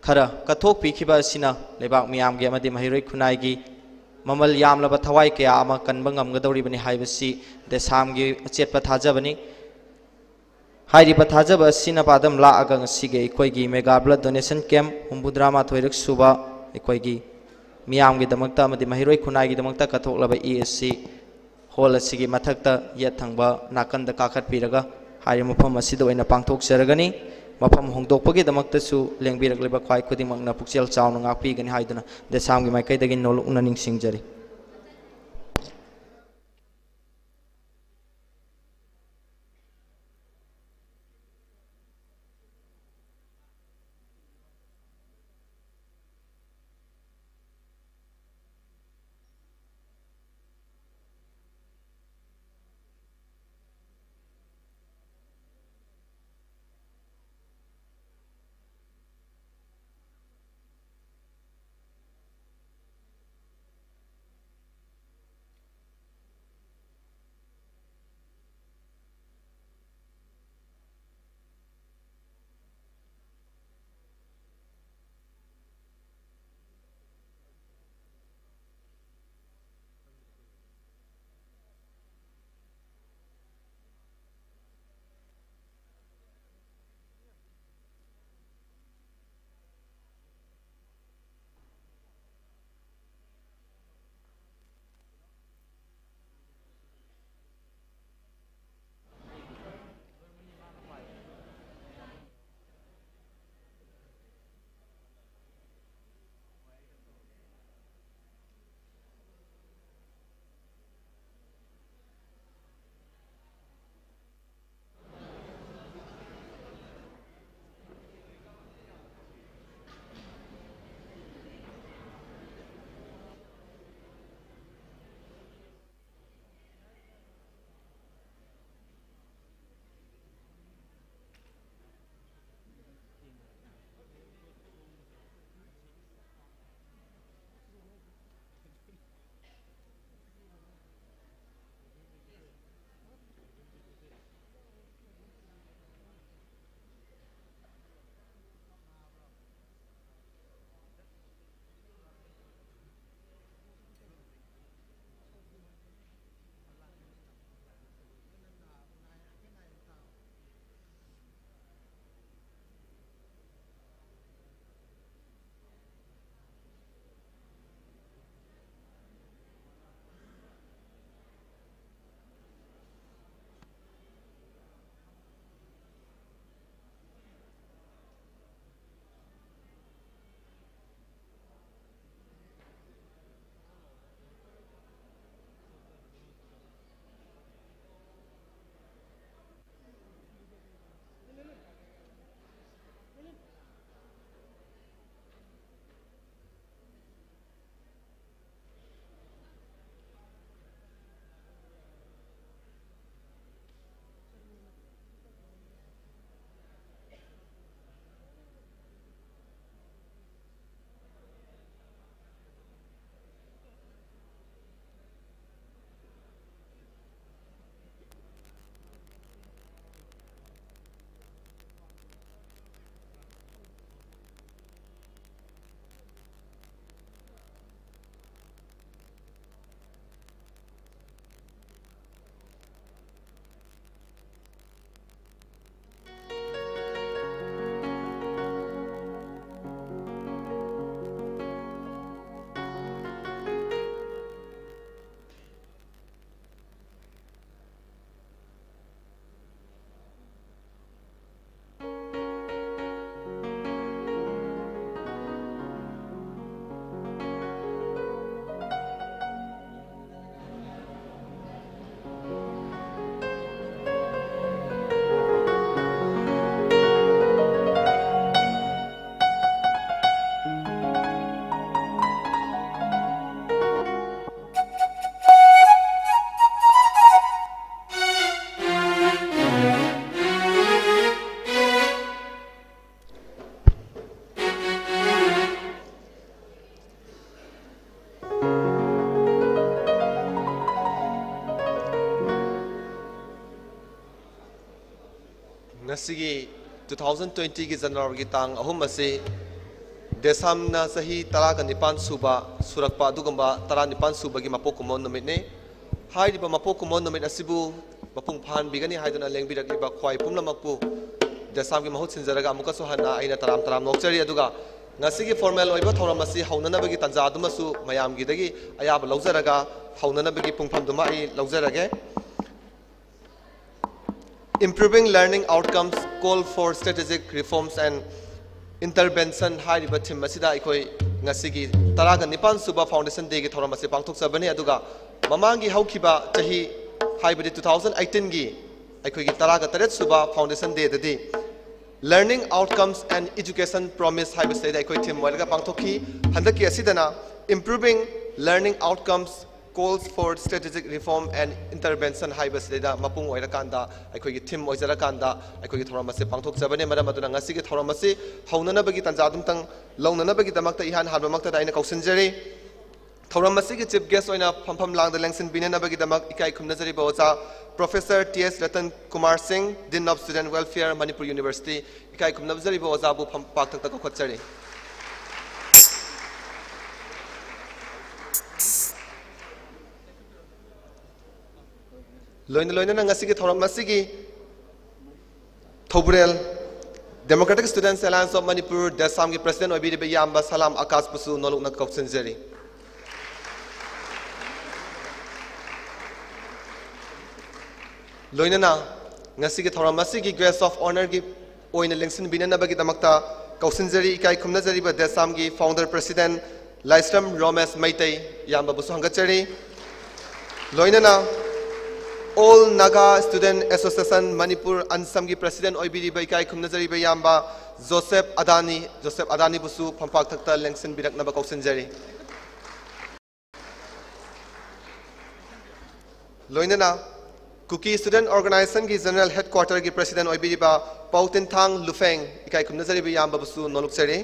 ꯈꯔ ꯀꯠꯊꯣꯛꯄꯤꯈꯤꯕ ꯑꯁꯤꯅ ꯂꯩꯕꯥꯛ ꯃꯤꯌꯥꯝꯒꯤ ꯑꯃꯗꯤ ꯃꯍꯩꯔꯣꯏ ꯈꯨꯟꯅꯥꯏꯒꯤ ꯃꯃꯜ ꯌꯥꯝꯂꯕ ꯊꯋꯥꯏ ꯀꯌꯥ ꯑꯃ ꯀꯟꯕ ꯉꯝꯒꯗꯧꯔꯤꯕꯅꯤ ꯍꯥꯏꯕꯁꯤ ꯗꯦꯁꯥꯝꯒꯤ ꯑꯆꯦꯠꯄ ꯊꯥꯖꯕꯅꯤ꯫ ꯍꯥꯏꯔꯤꯕ ꯊꯥꯖꯕ ꯑꯁꯤꯅ ꯄꯥꯟꯗꯝ ꯂꯥꯛꯑꯒ ꯉꯁꯤꯒꯤ ꯑꯩꯈꯣꯏꯒꯤ Mega Blood Donation Camp ꯍꯨꯝꯐꯨꯇꯔꯥ ꯃꯥꯊꯣꯏꯔꯛ ꯁꯨꯕ ꯑꯩꯈꯣꯏꯒꯤ ꯃꯤꯌꯥꯝꯒꯤꯗꯃꯛꯇ ꯑꯃꯗꯤ ꯃꯍꯩꯔꯣꯏ ꯈꯨꯟꯅꯥꯏꯒꯤꯗꯃꯛꯇ ꯀꯠꯊꯣꯛꯂꯕ ꯏ ꯑꯁꯤ ꯍꯣꯜ ꯑꯁꯤꯒꯤ ꯃꯊꯛꯇ ꯌꯦꯠ ꯊꯪꯕ ꯅꯥꯀꯟꯗ ꯀꯥꯈꯠꯄꯤꯔꯒ ꯍꯥꯏꯔꯤꯕ ꯃꯐꯝ ꯑꯁꯤꯗ ꯑꯣꯏꯅ ꯄꯥꯡꯊꯣꯛꯆꯔꯒꯅꯤ꯫ ꯃꯐꯝ ꯍꯣꯡꯗꯣꯛꯄꯒꯤꯗꯃꯛꯇꯁꯨ ꯂꯦꯡꯕꯤꯔꯛꯂꯤꯕ ꯈ꯭ꯋꯥꯏ ꯈꯨꯗꯤꯡꯃꯛꯅ ꯄꯨꯛꯆꯦꯜ ꯆꯥꯎꯅ ꯉꯥꯛꯄꯤꯒꯅꯤ ꯍꯥꯏꯗꯨꯅ ꯗꯦꯁꯥꯝꯒꯤ ꯃꯥꯏꯀꯩꯗꯒꯤ ꯅꯣꯂꯨꯛꯅ ꯅꯤꯡꯁꯤꯡꯖꯔꯤ꯫ ꯉꯁꯤꯒꯤ two thousand twenty ꯒꯤ ꯖꯅꯋꯥꯔꯤꯒꯤ ꯇꯥꯡ ꯑꯍꯨꯝ ꯑꯁꯤ ꯗꯦꯁꯥꯝꯅ ꯆꯍꯤ ꯇꯔꯥꯒ ꯅꯤꯄꯥꯟ ꯁꯨꯕ ꯁꯨꯔꯛꯄ ꯑꯗꯨꯒꯨꯝꯕ ꯇꯔꯥꯅꯤꯄꯥꯟ ꯁꯨꯕꯒꯤ ꯃꯄꯣꯛ ꯀꯨꯝꯑꯣꯟ ꯅꯨꯃꯤꯠꯅꯤ꯫ ꯍꯥꯏꯔꯤꯕ ꯃꯄꯣꯛ ꯀꯨꯝꯑꯣꯟ ꯅꯨꯃꯤꯠ ꯑꯁꯤꯕꯨ ꯃꯄꯨꯡ ꯐꯥꯍꯟꯕꯤꯒꯅꯤ ꯍꯥꯏꯗꯨꯅ ꯂꯦꯡꯕꯤꯔꯛꯂꯤꯕ ꯈ꯭ꯋꯥꯏ ꯄꯨꯝꯅꯃꯛꯄꯨ ꯗꯦꯁꯥꯝꯒꯤ ꯃꯍꯨꯠ ꯁꯤꯟꯖꯔꯒ ꯑꯃꯨꯛꯀꯁꯨ ꯍꯟꯅ ꯑꯩꯅ ꯇꯔꯥꯝ ꯇꯔꯥꯝ ꯅꯣꯛꯆꯔꯤ꯫ ꯑꯗꯨꯒ ꯉꯁꯤꯒꯤ ꯐꯣꯔꯃꯦꯜ ꯑꯣꯏꯕ ꯊꯧꯔꯝ ꯑꯁꯤ ꯍꯧꯅꯅꯕꯒꯤ ꯇꯥꯟꯖꯥ ꯑꯗꯨꯃꯁꯨ ꯃꯌꯥꯝꯒꯤꯗꯒꯤ ꯑꯌꯥꯕ ꯂꯧꯖꯔꯒ ꯍꯧꯅꯅꯕꯒꯤ ꯄꯨꯡꯐꯝꯗꯨꯃ ꯑꯩ ꯂꯧꯖꯔꯒꯦ꯫ Improving Learning Outcomes, Call for Strategic Reforms and Intervention ꯍꯥꯏꯔꯤꯕ ꯊꯤꯝ ꯑꯁꯤꯗ ꯑꯩꯈꯣꯏ ꯉꯁꯤꯒꯤ ꯇꯔꯥꯒ ꯅꯤꯄꯥꯟ ꯁꯨꯕ ꯐꯥꯎꯟꯗꯦꯁꯟ ꯗꯦꯒꯤ ꯊꯧꯔꯝ ꯑꯁꯤ ꯄꯥꯡꯊꯣꯛꯆꯕꯅꯤ꯫ ꯑꯗꯨꯒ ꯃꯃꯥꯡꯒꯤ ꯍꯧꯈꯤꯕ ꯆꯍꯤ, ꯍꯥꯏꯕꯗꯤ two thousand eighteen ꯒꯤ ꯑꯩꯈꯣꯏꯒꯤ ꯇꯔꯥꯒ ꯇꯔꯦꯠ ꯁꯨꯕ foundation ꯗꯦꯗꯗꯤ Learning Outcomes and Education Promise ꯍꯥꯏꯕꯁꯤꯗ ꯑꯩꯈꯣꯏ ꯊꯤꯝ ꯑꯣꯏꯔꯒ ꯄꯥꯡꯊꯣꯛꯈꯤ꯫ ꯍꯟꯗꯛꯀꯤ ꯑꯁꯤꯗꯅ Improving Learning Outcomes, Calls for Strategic Reform and Intervention ꯍꯥꯏꯕꯁꯤꯗꯩꯗ ꯃꯄꯨꯡ ꯑꯣꯏꯔꯀꯥꯟꯗ, ꯑꯩꯈꯣꯏꯒꯤ ꯊꯤꯝ ꯑꯣꯏꯖꯔꯀꯥꯟꯗ ꯑꯩꯈꯣꯏꯒꯤ ꯊꯧꯔꯝ ꯑꯁꯤ ꯄꯥꯡꯊꯣꯛꯆꯕꯅꯤ꯫ ꯃꯔꯝ ꯑꯗꯨꯅ ꯉꯁꯤꯒꯤ ꯊꯧꯔꯝ ꯑꯁꯤ ꯍꯧꯅꯅꯕꯒꯤ ꯇꯥꯟꯖꯥ ꯑꯗꯨꯝꯇꯪ ꯂꯧꯅꯅꯕꯒꯤꯗꯃꯛꯇ ꯏꯍꯥꯟ ꯍꯥꯟꯕꯃꯛꯇꯗ ꯑꯩꯅ ꯀꯧꯁꯤꯟꯖꯔꯤ꯫ ꯊꯧꯔꯝ ꯑꯁꯤꯒꯤ ꯆꯤꯐ ꯒꯦꯁ ꯑꯣꯏꯅ ꯐꯝꯐꯝ ꯂꯥꯡꯗ ꯂꯦꯡꯁꯤꯟꯕꯤꯅꯅꯕꯒꯤꯗꯃꯛ ꯏꯀꯥꯏ ꯈꯨꯝꯅꯖꯔꯤꯕ ꯑꯣꯖꯥ ꯄ꯭ꯔꯣꯐꯦꯁꯔ ꯇꯤ ꯑꯦꯁ ꯔꯇꯟ ꯀꯨꯃꯥꯔ ꯁꯤꯡ, Dean of Student Welfare, Manipur University, ꯏꯀꯥꯏ ꯈꯨꯝꯅꯖꯔꯤꯕ ꯑꯣꯖꯥꯕꯨ ꯐꯝ-, ꯄꯥꯛꯇꯛꯇ ꯀꯧꯈꯠꯆꯔꯤ꯫ ꯂꯣꯏꯅ ꯂꯣꯏꯅꯅ ꯉꯁꯤꯒꯤ ꯊꯧꯔꯝ ꯑꯁꯤꯒꯤ ꯊꯧꯕꯨꯔꯦꯜ Democratic Students Alliance of Manipur, ꯗꯦꯁꯥꯝꯒꯤ ꯄ꯭ꯔꯁꯤꯗꯦꯟ ꯑꯣꯏꯕꯤꯔꯤꯕ ꯏꯌꯥꯝꯕ ꯁꯂꯥꯝ ꯑꯀꯥꯁꯄꯨꯁꯨ ꯅꯣꯂꯨꯛꯅ ꯀꯧꯁꯤꯟꯖꯔꯤ꯫ ꯂꯣꯏꯅꯅ ꯉꯁꯤꯒꯤ ꯊꯧꯔꯝ ꯑꯁꯤꯒꯤ guest of honour ꯒꯤ ꯑꯣꯏꯅ ꯂꯦꯡꯁꯤꯟꯕꯤꯅꯅꯕꯒꯤꯗꯃꯛꯇ ꯀꯧꯁꯤꯟꯖꯔꯤ, ꯏꯀꯥꯏ ꯈꯨꯝꯅꯖꯔꯤꯕ ꯗꯦꯁꯥꯝꯒꯤ founder president ꯂꯥꯏꯁ꯭ꯔꯝ ꯔꯣꯃꯦꯁ ꯃꯩꯇꯩ ꯏꯌꯥꯝꯕꯕꯨꯁꯨ ꯍꯪꯒꯠꯆꯔꯤ꯫ ꯂꯣꯏꯅꯅ All Naga Student Association Manipur, ꯑꯟꯁꯝꯒꯤ ꯄ꯭ꯔꯁꯤꯗꯦꯟ ꯑꯣꯏꯕꯤꯔꯤꯕ ꯏꯀꯥꯏ ꯈꯨꯝꯅꯖꯔꯤꯕ ꯏꯌꯥꯝꯕ ꯖꯣꯁꯦꯐ ꯑꯗꯥꯅꯤ, ꯖꯣꯁꯦꯐ ꯑꯗꯥꯅꯤꯕꯨꯁꯨ ꯐꯝꯄꯥꯛꯊꯛꯇ ꯂꯦꯡꯁꯤꯟꯕꯤꯔꯛꯅꯕ ꯀꯧꯁꯤꯟꯖꯔꯤ꯫ ꯂꯣꯏꯅꯅ ꯀꯨꯀꯤ Student Organisation ꯒꯤ General Headquarter ꯒꯤ president ꯑꯣꯏꯕꯤꯔꯤꯕ ꯄꯥꯎ ꯇꯤꯟꯊꯥꯡ ꯂꯨꯐꯦꯡ, ꯏꯀꯥꯏ ꯈꯨꯝꯅꯖꯔꯤꯕ ꯏꯌꯥꯝꯕꯕꯨꯁꯨ ꯅꯣꯂꯨꯛꯆꯔꯤ꯫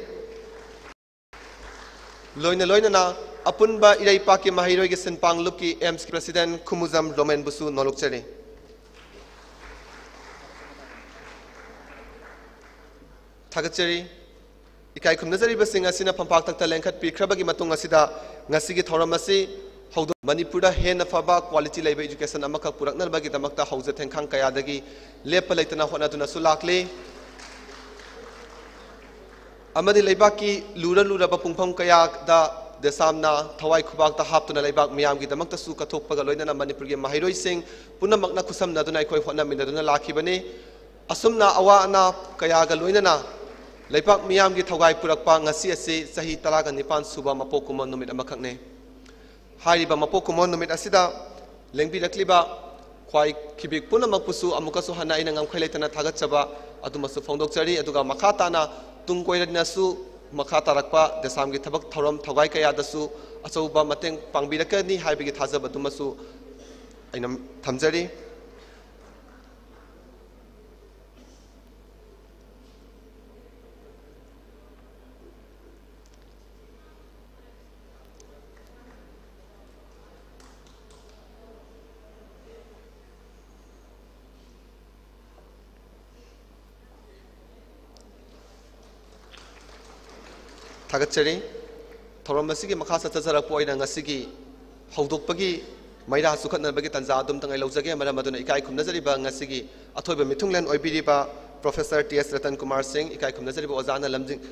ꯂꯣꯏꯅ ꯂꯣꯏꯅꯅ ꯑꯄꯨꯟꯕ ꯏꯔꯩꯄꯥꯛꯀꯤ ꯃꯍꯩꯔꯣꯏꯒꯤ ꯁꯤꯟꯄꯥꯡ ꯂꯨꯞꯀꯤ ꯑꯦꯝꯁꯀꯤ president ꯈꯨꯃꯨꯖꯝ ꯔꯣꯃꯦꯟꯕꯨꯁꯨ ꯅꯣꯂꯨꯛꯆꯔꯤ꯫ ꯊꯥꯒꯠꯆꯔꯤ꯫ ꯏꯀꯥꯏ ꯈꯨꯝꯅꯖꯔꯤꯕꯁꯤꯡ ꯑꯁꯤꯅ ꯐꯝꯄꯥꯛꯇꯛꯇ ꯂꯦꯡꯈꯠꯄꯤꯈ꯭ꯔꯕꯒꯤ ꯃꯇꯨꯡ ꯑꯁꯤꯗ ꯉꯁꯤꯒꯤ ꯊꯧꯔꯝ ꯑꯁꯤ ꯍꯧꯗꯣꯛ-, ꯃꯅꯤꯄꯨꯔꯗ ꯍꯦꯟꯅ ꯐꯕ quality ꯂꯩꯕ education ꯑꯃꯈꯛ ꯄꯨꯔꯛꯅꯕꯒꯤꯗꯃꯛꯇ ꯍꯧꯖ ꯊꯦꯡꯈꯥꯡ ꯀꯌꯥꯗꯒꯤ ꯂꯦꯞꯄ ꯂꯩꯇꯅ ꯍꯣꯠꯅꯗꯨꯅꯁꯨ ꯂꯥꯛꯂꯤ꯫ ꯑꯃꯗꯤ ꯂꯩꯕꯥꯛꯀꯤ ꯂꯨꯔ ꯂꯨꯔꯕ ꯄꯨꯡꯐꯝ ꯀꯌꯥꯗ ꯗꯦꯁꯥꯝꯅ ꯊꯋꯥꯏ ꯈꯨꯕꯥꯛꯇ ꯍꯥꯞꯇꯨꯅ ꯂꯩꯕꯥꯛ ꯃꯤꯌꯥꯝꯒꯤꯗꯃꯛꯇꯁꯨ ꯀꯠꯊꯣꯛꯄꯒ ꯂꯣꯏꯅꯅ ꯃꯅꯤꯄꯨꯔꯒꯤ ꯃꯍꯩꯔꯣꯏꯁꯤꯡ ꯄꯨꯝꯅꯃꯛꯅ ꯈꯨꯠꯁꯝꯅꯗꯨꯅ ꯑꯩꯈꯣꯏ ꯍꯣꯠꯅꯃꯤꯟꯅꯗꯨꯅ ꯂꯥꯛꯈꯤꯕꯅꯤ꯫ ꯑꯁꯨꯝꯅ ꯑꯋꯥ ꯑꯅꯥ ꯀꯌꯥꯒ ꯂꯣꯏꯅꯅ ꯂꯩꯕꯥꯛ ꯃꯤꯌꯥꯝꯒꯤ ꯊꯧꯒꯥꯏ ꯄꯨꯔꯛꯄ ꯉꯁꯤ ꯑꯁꯤ ꯆꯍꯤ ꯇꯔꯥꯒ ꯅꯤꯄꯥꯟ ꯁꯨꯕ ꯃꯄꯣꯛ ꯀꯨꯝꯑꯣꯟ ꯅꯨꯃꯤꯠ ꯑꯃꯈꯛꯅꯤ꯫ ꯍꯥꯏꯔꯤꯕ ꯃꯄꯣꯛ ꯀꯨꯝꯑꯣꯟ ꯅꯨꯃꯤꯠ ꯑꯁꯤꯗ ꯂꯦꯡꯕꯤꯔꯛꯂꯤꯕ ꯈ꯭ꯋꯥꯏ ꯈꯤꯕꯤꯛ ꯄꯨꯝꯅꯃꯛꯄꯨꯁꯨ ꯑꯃꯨꯛꯀꯁꯨ ꯍꯟꯅ ꯑꯩꯅ ꯉꯝꯈꯩ ꯂꯩꯇꯅ ꯊꯥꯒꯠꯆꯕ ꯑꯗꯨꯃꯁꯨ ꯐꯣꯡꯗꯣꯛꯆꯔꯤ꯫ ꯑꯗꯨꯒ ꯃꯈꯥ ꯇꯥꯅ ꯇꯨꯡ ꯀꯣꯏꯅꯁꯨ ꯃꯈꯥ ꯇꯥꯔꯛꯄ ꯗꯦꯁꯥꯝꯒꯤ ꯊꯕꯛ ꯊꯧꯔꯝ ꯊꯧꯒꯥꯏ ꯀꯌꯥꯗꯁꯨ ꯑꯆꯧꯕ ꯃꯇꯦꯡ ꯄꯥꯡꯕꯤꯔꯛꯀꯅꯤ ꯍꯥꯏꯕꯒꯤ ꯊꯥꯖꯕꯗꯨꯃꯁꯨ ꯑꯩꯅ ꯊꯝꯖꯔꯤ꯫ ꯊꯥꯒꯠꯆꯔꯤ꯫ ꯊꯧꯔꯝ ꯑꯁꯤꯒꯤ ꯃꯈꯥ ꯆꯠꯊꯖꯔꯛꯄ ꯑꯣꯏꯅ ꯉꯁꯤꯒꯤ ꯍꯧꯗꯣꯛꯄꯒꯤ ꯃꯩꯔꯥ ꯆꯨꯈꯠꯅꯕꯒꯤ ꯇꯥꯟꯖꯥ ꯑꯗꯨꯝꯇꯪ ꯑꯩ ꯂꯧꯖꯒꯦ꯫ ꯃꯔꯝ ꯑꯗꯨꯅ ꯏꯀꯥꯏ ꯈꯨꯝꯅꯖꯔꯤꯕ ꯉꯁꯤꯒꯤ ꯑꯊꯣꯏꯕ ꯃꯤꯊꯨꯡꯂꯦꯟ ꯑꯣꯏꯕꯤꯔꯤꯕ Professor ꯇꯤ ꯑꯦꯁ ꯔꯇꯟ ꯀꯨꯃꯥꯔ ꯁꯤꯡ, ꯏꯀꯥꯏ ꯈꯨꯝꯅꯖꯔꯤꯕ ꯑꯣꯖꯥꯅ ꯂꯝꯖꯤꯡ-,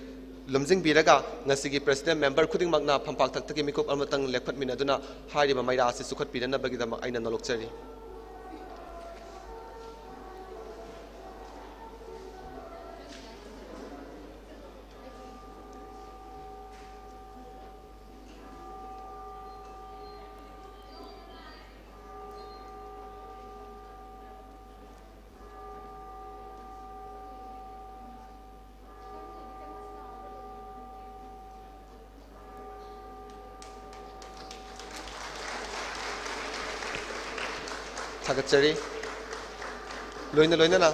ꯂꯨꯝꯖꯤꯡꯕꯤꯔꯒ ꯉꯁꯤꯒꯤ president member ꯈꯨꯗꯤꯡꯃꯛꯅ ꯐꯝꯄꯥꯛ ꯊꯛꯇꯒꯤ ꯃꯤꯀꯨꯞ ꯑꯃꯇꯪ ꯂꯦꯞꯈꯠꯃꯤꯟꯅꯗꯨꯅ ꯍꯥꯏꯔꯤꯕ ꯃꯩꯔꯥ ꯑꯁꯤ ꯆꯨꯈꯠꯄꯤꯅꯅꯕꯒꯤꯗꯃꯛ ꯑꯩꯅ ꯅꯣꯂꯣꯛꯆꯔꯤ꯫ ꯊꯥꯒꯠꯆꯔꯤ꯫ ꯂꯣꯏꯅ ꯂꯣꯏꯅꯅ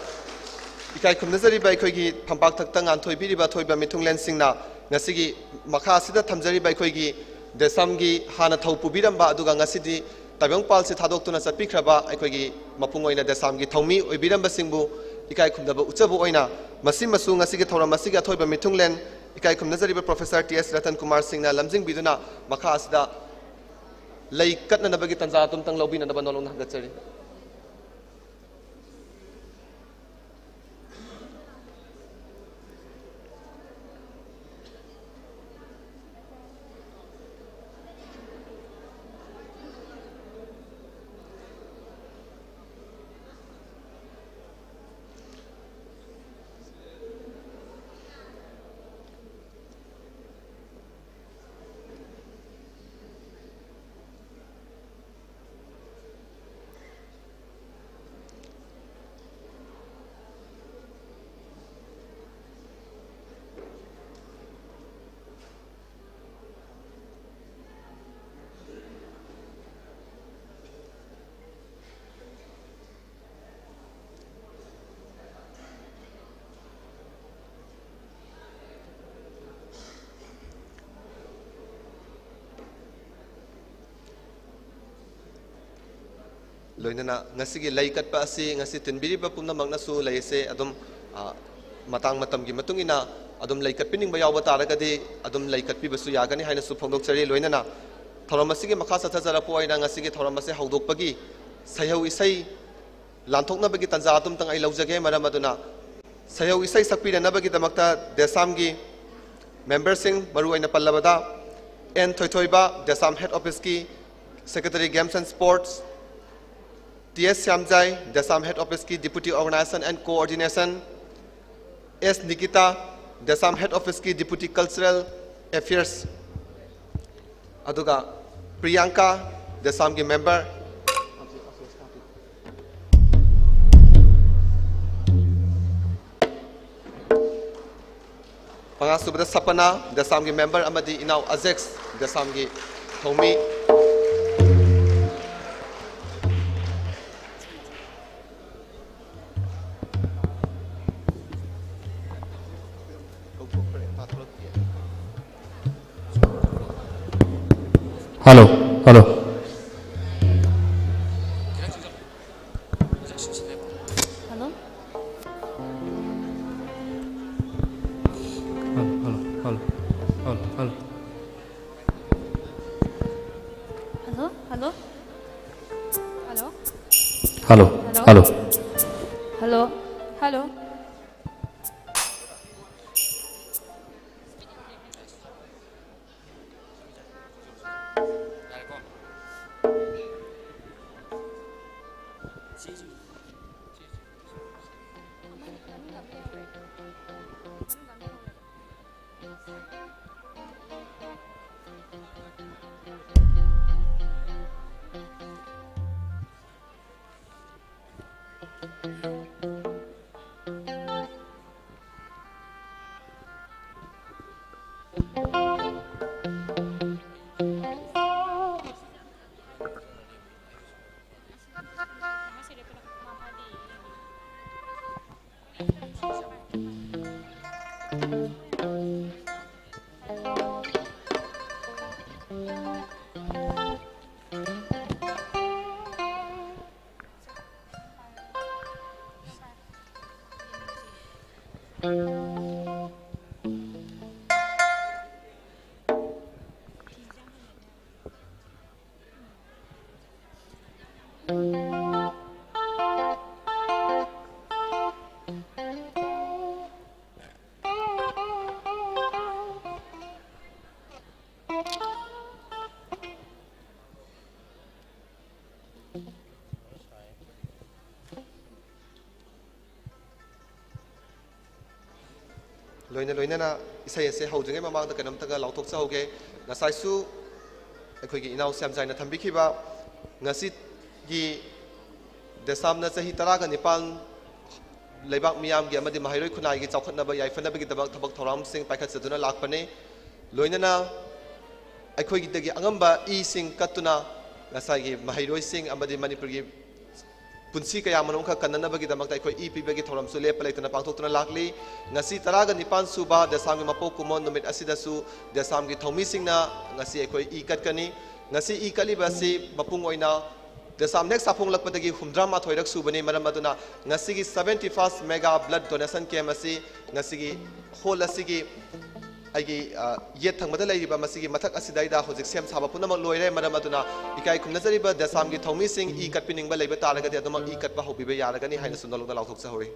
ꯏꯀꯥꯏ ꯈꯨꯝꯅꯖꯔꯤꯕ ꯑꯩꯈꯣꯏꯒꯤ ꯐꯝꯄꯥꯛ ꯊꯛꯇ ꯉꯥꯟꯊꯣꯏꯕꯤꯔꯤꯕ ꯑꯊꯣꯏꯕ ꯃꯤꯊꯨꯡꯂꯦꯟꯁꯤꯡꯅ ꯉꯁꯤꯒꯤ ꯃꯈꯥ ꯑꯁꯤꯗ ꯊꯝꯖꯔꯤꯕ ꯑꯩꯈꯣꯏꯒꯤ ꯗꯦꯁꯥꯝꯒꯤ ꯍꯥꯟꯅ ꯊꯧ ꯄꯨꯕꯤꯔꯝꯕ ꯑꯗꯨꯒ ꯉꯁꯤꯗꯤ ꯇꯥꯏꯕꯪꯄꯥꯜꯁꯤ ꯊꯥꯗꯣꯛꯇꯨꯅ ꯆꯠꯄꯤꯈ꯭ꯔꯕ ꯑꯩꯈꯣꯏꯒꯤ ꯃꯄꯨꯡ ꯑꯣꯏꯅ ꯗꯦꯁꯥꯝꯒꯤ ꯊꯧꯃꯤ ꯑꯣꯏꯕꯤꯔꯝꯕꯁꯤꯡꯕꯨ ꯏꯀꯥꯏ ꯈꯨꯝꯅꯕ ꯎꯠꯆꯕ ꯑꯣꯏꯅ ꯃꯁꯤꯃꯁꯨ ꯉꯁꯤꯒꯤ ꯊꯧꯔꯝ ꯑꯁꯤꯒꯤ ꯑꯊꯣꯏꯕ ꯃꯤꯊꯨꯡꯂꯦꯟ ꯏꯀꯥꯏ ꯈꯨꯝꯅꯖꯔꯤꯕ ꯄ꯭ꯔꯣꯐꯦꯁꯔ ꯇꯤ ꯑꯦꯁ ꯔꯇꯟ ꯀꯨꯃꯥꯔ ꯁꯤꯡꯅ ꯂꯝꯖꯤꯡꯕꯤꯗꯨꯅ ꯃꯈꯥ ꯑꯁꯤꯗ ꯂꯩ ꯀꯠꯅꯅꯕꯒꯤ ꯇꯥꯟꯖꯥ ꯑꯗꯨꯝꯇꯪ ꯂꯧꯕꯤꯅꯅꯕ ꯅꯣꯂꯨꯛꯅ ꯊꯥꯒꯠꯆꯔꯤ꯫ ꯂꯣꯏꯅꯅ ꯉꯁꯤꯒꯤ ꯂꯩ ꯀꯠꯄ ꯑꯁꯤ ꯉꯁꯤ ꯇꯤꯟꯕꯤꯔꯤꯕ ꯄꯨꯝꯅꯃꯛꯅꯁꯨ ꯂꯩ ꯑꯁꯦ ꯑꯗꯨꯝ, ꯑ, ꯃꯇꯥꯡ ꯃꯇꯝꯒꯤ ꯃꯇꯨꯡ ꯏꯟꯅ ꯑꯗꯨꯝ ꯂꯩ ꯀꯠꯄꯤꯅꯤꯡꯕ ꯌꯥꯎꯕ ꯇꯥꯔꯒꯗꯤ ꯑꯗꯨꯝ ꯂꯩ ꯀꯠꯄꯤꯕꯁꯨ ꯌꯥꯒꯅꯤ ꯍꯥꯏꯅꯁꯨ ꯐꯣꯡꯗꯣꯛꯆꯔꯤ꯫ ꯂꯣꯏꯅꯅ ꯊꯧꯔꯝ ꯑꯁꯤꯒꯤ ꯃꯈꯥ ꯆꯠꯊꯖꯔꯛꯄ ꯑꯣꯏꯅ ꯉꯁꯤꯒꯤ ꯊꯧꯔꯝ ꯑꯁꯤ ꯍꯧꯗꯣꯛꯄꯒꯤ ꯁꯩꯍꯧ ꯏꯁꯩ ꯂꯥꯟꯊꯣꯛꯅꯕꯒꯤ ꯇꯥꯟꯖꯥ ꯑꯗꯨꯝꯇꯪ ꯑꯩ ꯂꯧꯖꯒꯦ꯫ ꯃꯔꯝ ꯑꯗꯨꯅ ꯁꯩꯍꯧ ꯏꯁꯩ ꯁꯛꯄꯤꯅꯅꯕꯒꯤꯗꯃꯛꯇ ꯗꯦꯁꯥꯝꯒꯤ ꯃꯦꯝꯕꯔꯁꯤꯡ, ꯃꯔꯨꯑꯣꯏꯅ ꯄꯜꯂꯕꯗ, ꯑꯦꯟ ꯊꯣꯏꯊꯣꯏꯕ, ꯗꯦꯁꯥꯝ ꯍꯦꯗ ꯑꯣꯐꯤꯁꯀꯤ secretary games and sports, T S Syamjai, DESAM head ꯑꯣꯐꯤꯁꯀꯤ deputy organization and coordination, S Nikita, DESAM head ꯑꯣꯐꯤꯁꯀꯤ ꯗꯤꯄꯨꯇꯤ ꯀꯜꯆꯔꯦꯜ ꯑꯦꯐꯤꯌꯔꯁ, ꯑꯗꯨꯒ ꯄ꯭ꯔꯤꯌꯥꯡꯀꯥ, ꯗꯦꯁꯥꯝꯒꯤ ꯃꯦꯝꯕꯔ, ꯃꯉꯥꯁꯨꯕꯗ ꯁꯄꯅꯥ, ꯗꯦꯁꯥꯝꯒꯤ ꯃꯦꯝꯕꯔ, ꯑꯃꯗꯤ ꯏꯅꯥꯎ ꯑꯖꯦꯛꯁ, ꯗꯦꯁꯥꯝꯒꯤ ꯊꯧꯃꯤ꯫ Hello, hello. Hello. Hello. Hello. Hello. Hello. Hello. ꯂꯣꯏꯅ ꯂꯣꯏꯅꯅ ꯏꯁꯩ ꯑꯁꯦ ꯍꯧꯗ꯭ꯔꯤꯉꯩ ꯃꯃꯥꯡꯗ ꯀꯩꯅꯣꯝꯇꯒ ꯂꯥꯎꯊꯣꯛꯆꯍꯧꯒꯦ꯫ ꯉꯁꯥꯏꯁꯨ ꯑꯩꯈꯣꯏꯒꯤ ꯏꯅꯥꯎ ꯁ꯭ꯌꯥꯝꯖꯥꯏꯅ ꯊꯝꯕꯤꯈꯤꯕ ꯉꯁꯤꯒꯤ ꯗꯦꯁꯥꯝꯅ ꯆꯍꯤ ꯇꯔꯥꯒ ꯅꯤꯄꯥꯟ ꯂꯩꯕꯥꯛ ꯃꯤꯌꯥꯝꯒꯤ ꯑꯃꯗꯤ ꯃꯍꯩꯔꯣꯏ ꯈꯨꯟꯅꯥꯏꯒꯤ ꯆꯥꯎꯈꯠꯅꯕ ꯌꯥꯏꯐꯅꯕꯒꯤꯗꯃꯛ ꯊꯕꯛ ꯊꯧꯔꯝꯁꯤꯡ ꯄꯥꯏꯈꯠꯆꯗꯨꯅ ꯂꯥꯛꯄꯅꯤ꯫ ꯂꯣꯏꯅꯅ ꯑꯩꯈꯣꯏꯒꯤꯗꯒꯤ ꯑꯉꯝꯕ ꯏꯁꯤꯡ ꯀꯠꯇꯨꯅ ꯉꯁꯥꯏꯒꯤ ꯃꯍꯩꯔꯣꯏꯁꯤꯡ ꯑꯃꯗꯤ ꯃꯅꯤꯄꯨꯔꯒꯤ ꯄꯨꯟꯁꯤ ꯀꯌꯥ ꯃꯔꯨꯝꯈꯛ ꯀꯟꯅꯅꯕꯒꯤꯗꯃꯛꯇ ꯑꯩꯈꯣꯏ ꯏ ꯄꯤꯕꯒꯤ ꯊꯧꯔꯝꯁꯨ ꯂꯦꯞꯄ ꯂꯩꯇꯅ ꯄꯥꯡꯊꯣꯛꯇꯨꯅ ꯂꯥꯛꯂꯤ꯫ ꯉꯁꯤ ꯇꯔꯥꯒ ꯅꯤꯄꯥꯟ ꯁꯨꯕ ꯗꯦꯁꯥꯝꯒꯤ ꯃꯄꯣꯛ ꯀꯨꯝꯑꯣꯟ ꯅꯨꯃꯤꯠ ꯑꯁꯤꯗꯁꯨ ꯗꯦꯁꯥꯝꯒꯤ ꯊꯧꯃꯤꯁꯤꯡꯅ ꯉꯁꯤ ꯑꯩꯈꯣꯏ ꯏ ꯀꯠꯀꯅꯤ꯫ ꯉꯁꯤ ꯏ ꯀꯠꯂꯤꯕ ꯑꯁꯤ ꯃꯄꯨꯡ ꯑꯣꯏꯅ ꯗꯦꯁꯥꯝ ꯍꯦꯛ ꯁꯥꯐꯣꯡꯂꯛꯄꯗꯒꯤ ꯍꯨꯝꯗ꯭ꯔꯥ ꯃꯥꯊꯣꯏꯔꯛ ꯁꯨꯕꯅꯤ꯫ ꯃꯔꯝ ꯑꯗꯨꯅ ꯉꯁꯤꯒꯤ seventy first mega blood donation camp ꯑꯁꯤ ꯉꯁꯤꯒꯤ ꯍꯣꯜ ꯑꯁꯤꯒꯤ ꯑꯩꯒꯤ, ꯑ, ꯌꯦꯠ ꯊꯪꯕꯗ ꯂꯩꯔꯤꯕ ꯃꯁꯤꯒꯤ ꯃꯊꯛ ꯑꯁꯤꯗꯩꯗ ꯍꯧꯖꯤꯛ ꯁꯦꯝ ꯁꯥꯕ ꯄꯨꯝꯅꯃꯛ ꯂꯣꯏꯔꯦ꯫ ꯃꯔꯝ ꯑꯗꯨꯅ ꯏꯀꯥꯏ ꯈꯨꯝꯅꯖꯔꯤꯕ ꯗꯦꯁꯥꯝꯒꯤ ꯊꯧꯃꯤꯁꯤꯡ ꯏ ꯀꯠꯄꯤꯅꯤꯡꯕ ꯂꯩꯕ ꯇꯥꯔꯒꯗꯤ ꯑꯗꯨꯃꯛ ꯏ ꯀꯠꯄ ꯍꯧꯕꯤꯕ ꯌꯥꯔꯒꯅꯤ ꯍꯥꯏꯅꯁꯨ ꯅꯣꯂꯨꯛꯅ ꯂꯥꯎꯊꯣꯛꯆꯍꯧꯔꯤ꯫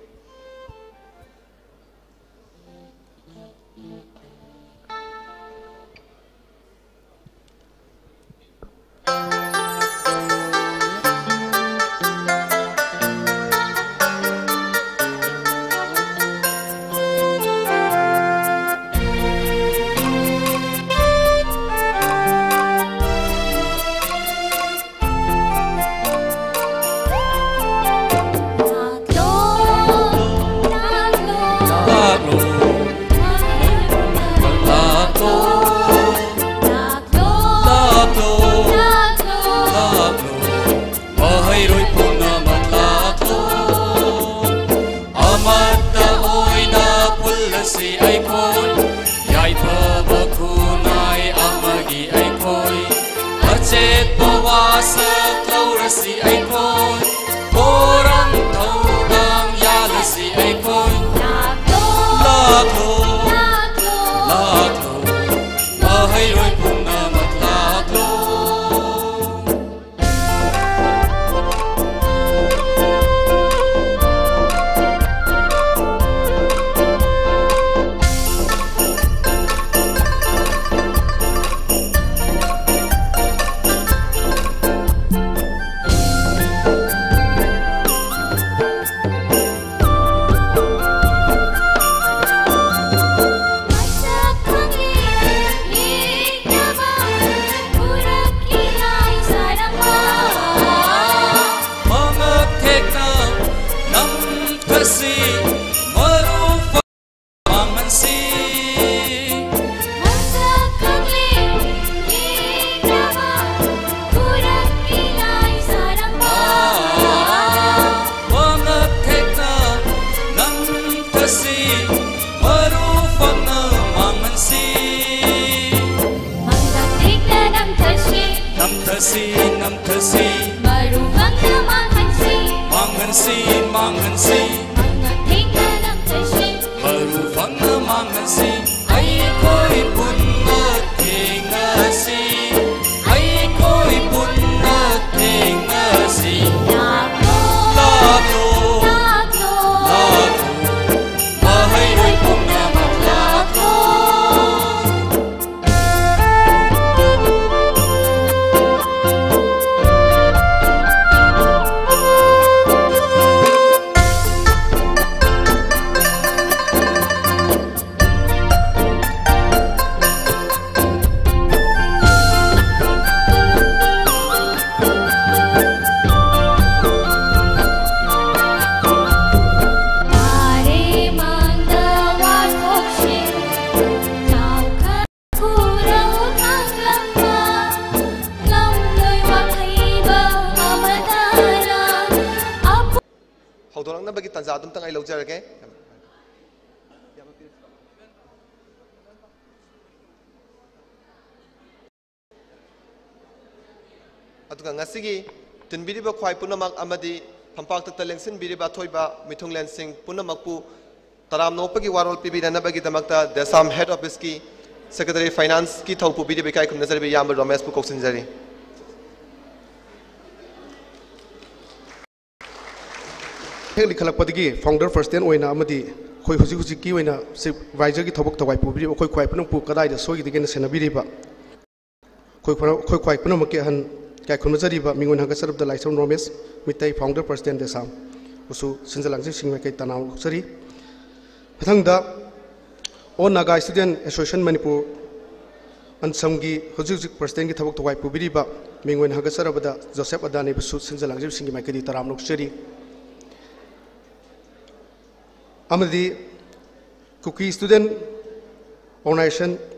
ꯃꯍꯩꯔꯣꯏ ꯄꯨꯝꯅꯃꯛ ꯂꯥꯛꯂꯣ꯫ ꯑꯃꯠꯇ ꯑꯣꯏꯅ ꯄꯨꯜꯂꯁꯤ ꯑꯩꯈꯣꯏ꯫ ꯌꯥꯏꯐꯕ ꯈꯨꯟꯅꯥꯏ ꯑꯃꯒꯤ ꯑꯩꯈꯣꯏ꯫ ꯑꯆꯦꯠꯄ ꯋꯥꯁꯛ ꯂꯧꯔꯁꯤ ꯑꯩꯈꯣꯏ꯫ ꯊꯧꯔꯝ ꯊꯧꯗꯥꯡ ꯌꯥꯜꯂꯁꯤ ꯑꯩꯈꯣꯏ꯫ ꯂꯥꯛꯂꯣ, ꯂꯥꯛꯂꯣ, ꯃꯍꯩꯔꯣꯏ ꯄꯨꯝꯅꯃꯛ ꯂꯥꯛꯂꯣ꯫ ꯃꯉꯛ ꯊꯦꯛꯅ ꯅꯝꯊꯁꯤ, ꯃꯔꯨ ꯐ-, ꯃꯥꯡꯍꯟꯁꯤ꯫ ꯃꯁꯛ ꯈꯪꯂꯦ ꯌꯦꯡꯅꯕ ꯄꯨꯔꯛꯀꯦ ꯂꯥꯏ ꯁꯥꯔꯝꯕ꯫ ꯃꯉꯛ ꯊꯦꯛꯅ ꯅꯝꯊꯁꯤ, ꯃꯔꯨ ꯐꯪꯅ ꯃꯥꯡꯍꯟꯁꯤ꯫ ꯃꯉꯛ ꯊꯦꯛꯅ ꯅꯝꯊꯁꯤ꯫ ꯅꯝꯊꯁꯤ, ꯅꯝꯊꯁꯤ꯫ ꯃꯔꯨ ꯐꯪꯅ ꯃꯥꯡꯍꯟꯁꯤ꯫ ꯃꯥꯡꯍꯟꯁꯤ, ꯃꯥꯡꯍꯟꯁꯤ꯫ ꯃꯉꯛ ꯊꯦꯛꯅ ꯅꯝꯊꯁꯤ꯫ ꯃꯔꯨ ꯐꯪꯅ ꯃꯥꯡꯍꯟꯁꯤ꯫ ꯑꯩꯈꯣꯏ ꯅꯕꯒꯤ ꯇꯥꯟꯖꯥ ꯑꯗꯨꯝꯇꯪ ꯑꯩ ꯂꯧꯖꯔꯒꯦ꯫ ꯑꯗꯨꯒ ꯉꯁꯤꯒꯤ ꯇꯤꯟꯕꯤꯔꯤꯕ ꯈ꯭ꯋꯥꯏ ꯄꯨꯝꯅꯃꯛ ꯑꯃꯗꯤ ꯐꯝꯄꯥꯛꯇ ꯂꯦꯡꯁꯤꯟꯕꯤꯔꯤꯕ ꯑꯊꯣꯏꯕ ꯃꯤꯊꯨꯡꯂꯦꯟꯁꯤꯡ ꯄꯨꯝꯅꯃꯛꯄꯨ ꯇꯔꯥꯝꯅ ꯑꯣꯛꯄꯒꯤ ꯋꯥꯔꯣꯜ ꯄꯤꯕꯤꯅꯅꯕꯒꯤꯗꯃꯛꯇ ꯗꯦꯁꯥꯝ ꯍꯦꯗ ꯑꯣꯐꯤꯁꯀꯤ ꯁꯦꯀ꯭ꯔꯦꯇꯔꯤ ꯐꯥꯏꯅꯥꯟꯁꯀꯤ ꯊꯧ ꯄꯨꯕꯤꯔꯤꯕ ꯏꯀꯥꯏ ꯈꯨꯝꯅꯖꯔꯤꯕ ꯏꯌꯥꯝꯕ ꯔꯣꯃꯦꯁꯄꯨ ꯀꯧꯁꯤꯟꯖꯔꯤ꯫ ꯍꯦꯛ ꯂꯤꯈꯠꯂꯛꯄꯗꯒꯤ ꯐꯥꯎꯟꯗꯔ ꯄ꯭ꯔꯁꯤꯗꯦꯟ ꯑꯣꯏꯅ ꯑꯃꯗꯤ ꯑꯩꯈꯣꯏ ꯍꯧꯖꯤꯛ ꯍꯧꯖꯤꯛꯀꯤ ꯑꯣꯏꯅ ꯁꯨꯄꯔꯚꯥꯏꯖꯔꯒꯤ ꯊꯕꯛ ꯊꯧꯒꯥꯏ ꯄꯨꯕꯤꯔꯤꯕ ꯑꯩꯈꯣꯏ ꯈ꯭ꯋꯥꯏ ꯄꯨꯝꯅꯃꯛꯄꯨ ꯀꯗꯥꯏꯗ ꯁꯣꯏꯈꯤꯗꯒꯦꯅ ꯁꯦꯟꯅꯕꯤꯔꯤꯕ ꯑꯩꯈꯣꯏ ꯈꯨ-, ꯑꯩꯈꯣꯏ ꯈ꯭ꯋꯥꯏ ꯄꯨꯝꯅꯃꯛꯀꯤ ꯑꯍꯟ ꯏꯀꯥꯏ ꯈꯨꯝꯅꯖꯔꯤꯕ ꯃꯤꯡ ꯑꯣꯏꯅ ꯍꯥꯒꯠꯆꯔꯕꯗ Laishram Romesh, Meetei founder president DESAM ꯕꯨꯁꯨ ꯁꯤꯟꯖ ꯂꯥꯡꯖꯕꯁꯤꯡꯒꯤ ꯃꯥꯏꯀꯩ ꯇꯔꯥꯝꯅ ꯑꯣꯛꯆꯔꯤ꯫ ꯃꯊꯪꯗ all Naga student association Manipur, ꯑꯟꯁꯝꯒꯤ ꯍꯧꯖꯤꯛ ꯍꯧꯖꯤꯛ ꯄ꯭ꯔꯁꯤꯗꯦꯟꯠꯀꯤ ꯊꯕꯛ ꯊꯧꯒꯥꯏ ꯄꯨꯕꯤꯔꯤꯕ ꯃꯤꯡ ꯑꯣꯏꯅ ꯍꯥꯒꯠꯆꯔꯕꯗ ꯖꯣꯁꯦꯐ ꯑꯗꯥꯅꯤꯕꯨꯁꯨ ꯁꯤꯟꯖ ꯂꯥꯡꯖꯕꯁꯤꯡꯒꯤ ꯃꯥꯏꯀꯩꯗꯒꯤ ꯇꯔꯥꯝꯅ ꯑꯣꯛꯆꯔꯤ꯫ ꯑꯃꯗꯤ ꯀꯨꯀꯤ ꯁ꯭ꯇꯨꯗꯦꯟꯠ ꯑꯣꯔꯒꯅꯥꯏꯖꯦꯁꯟ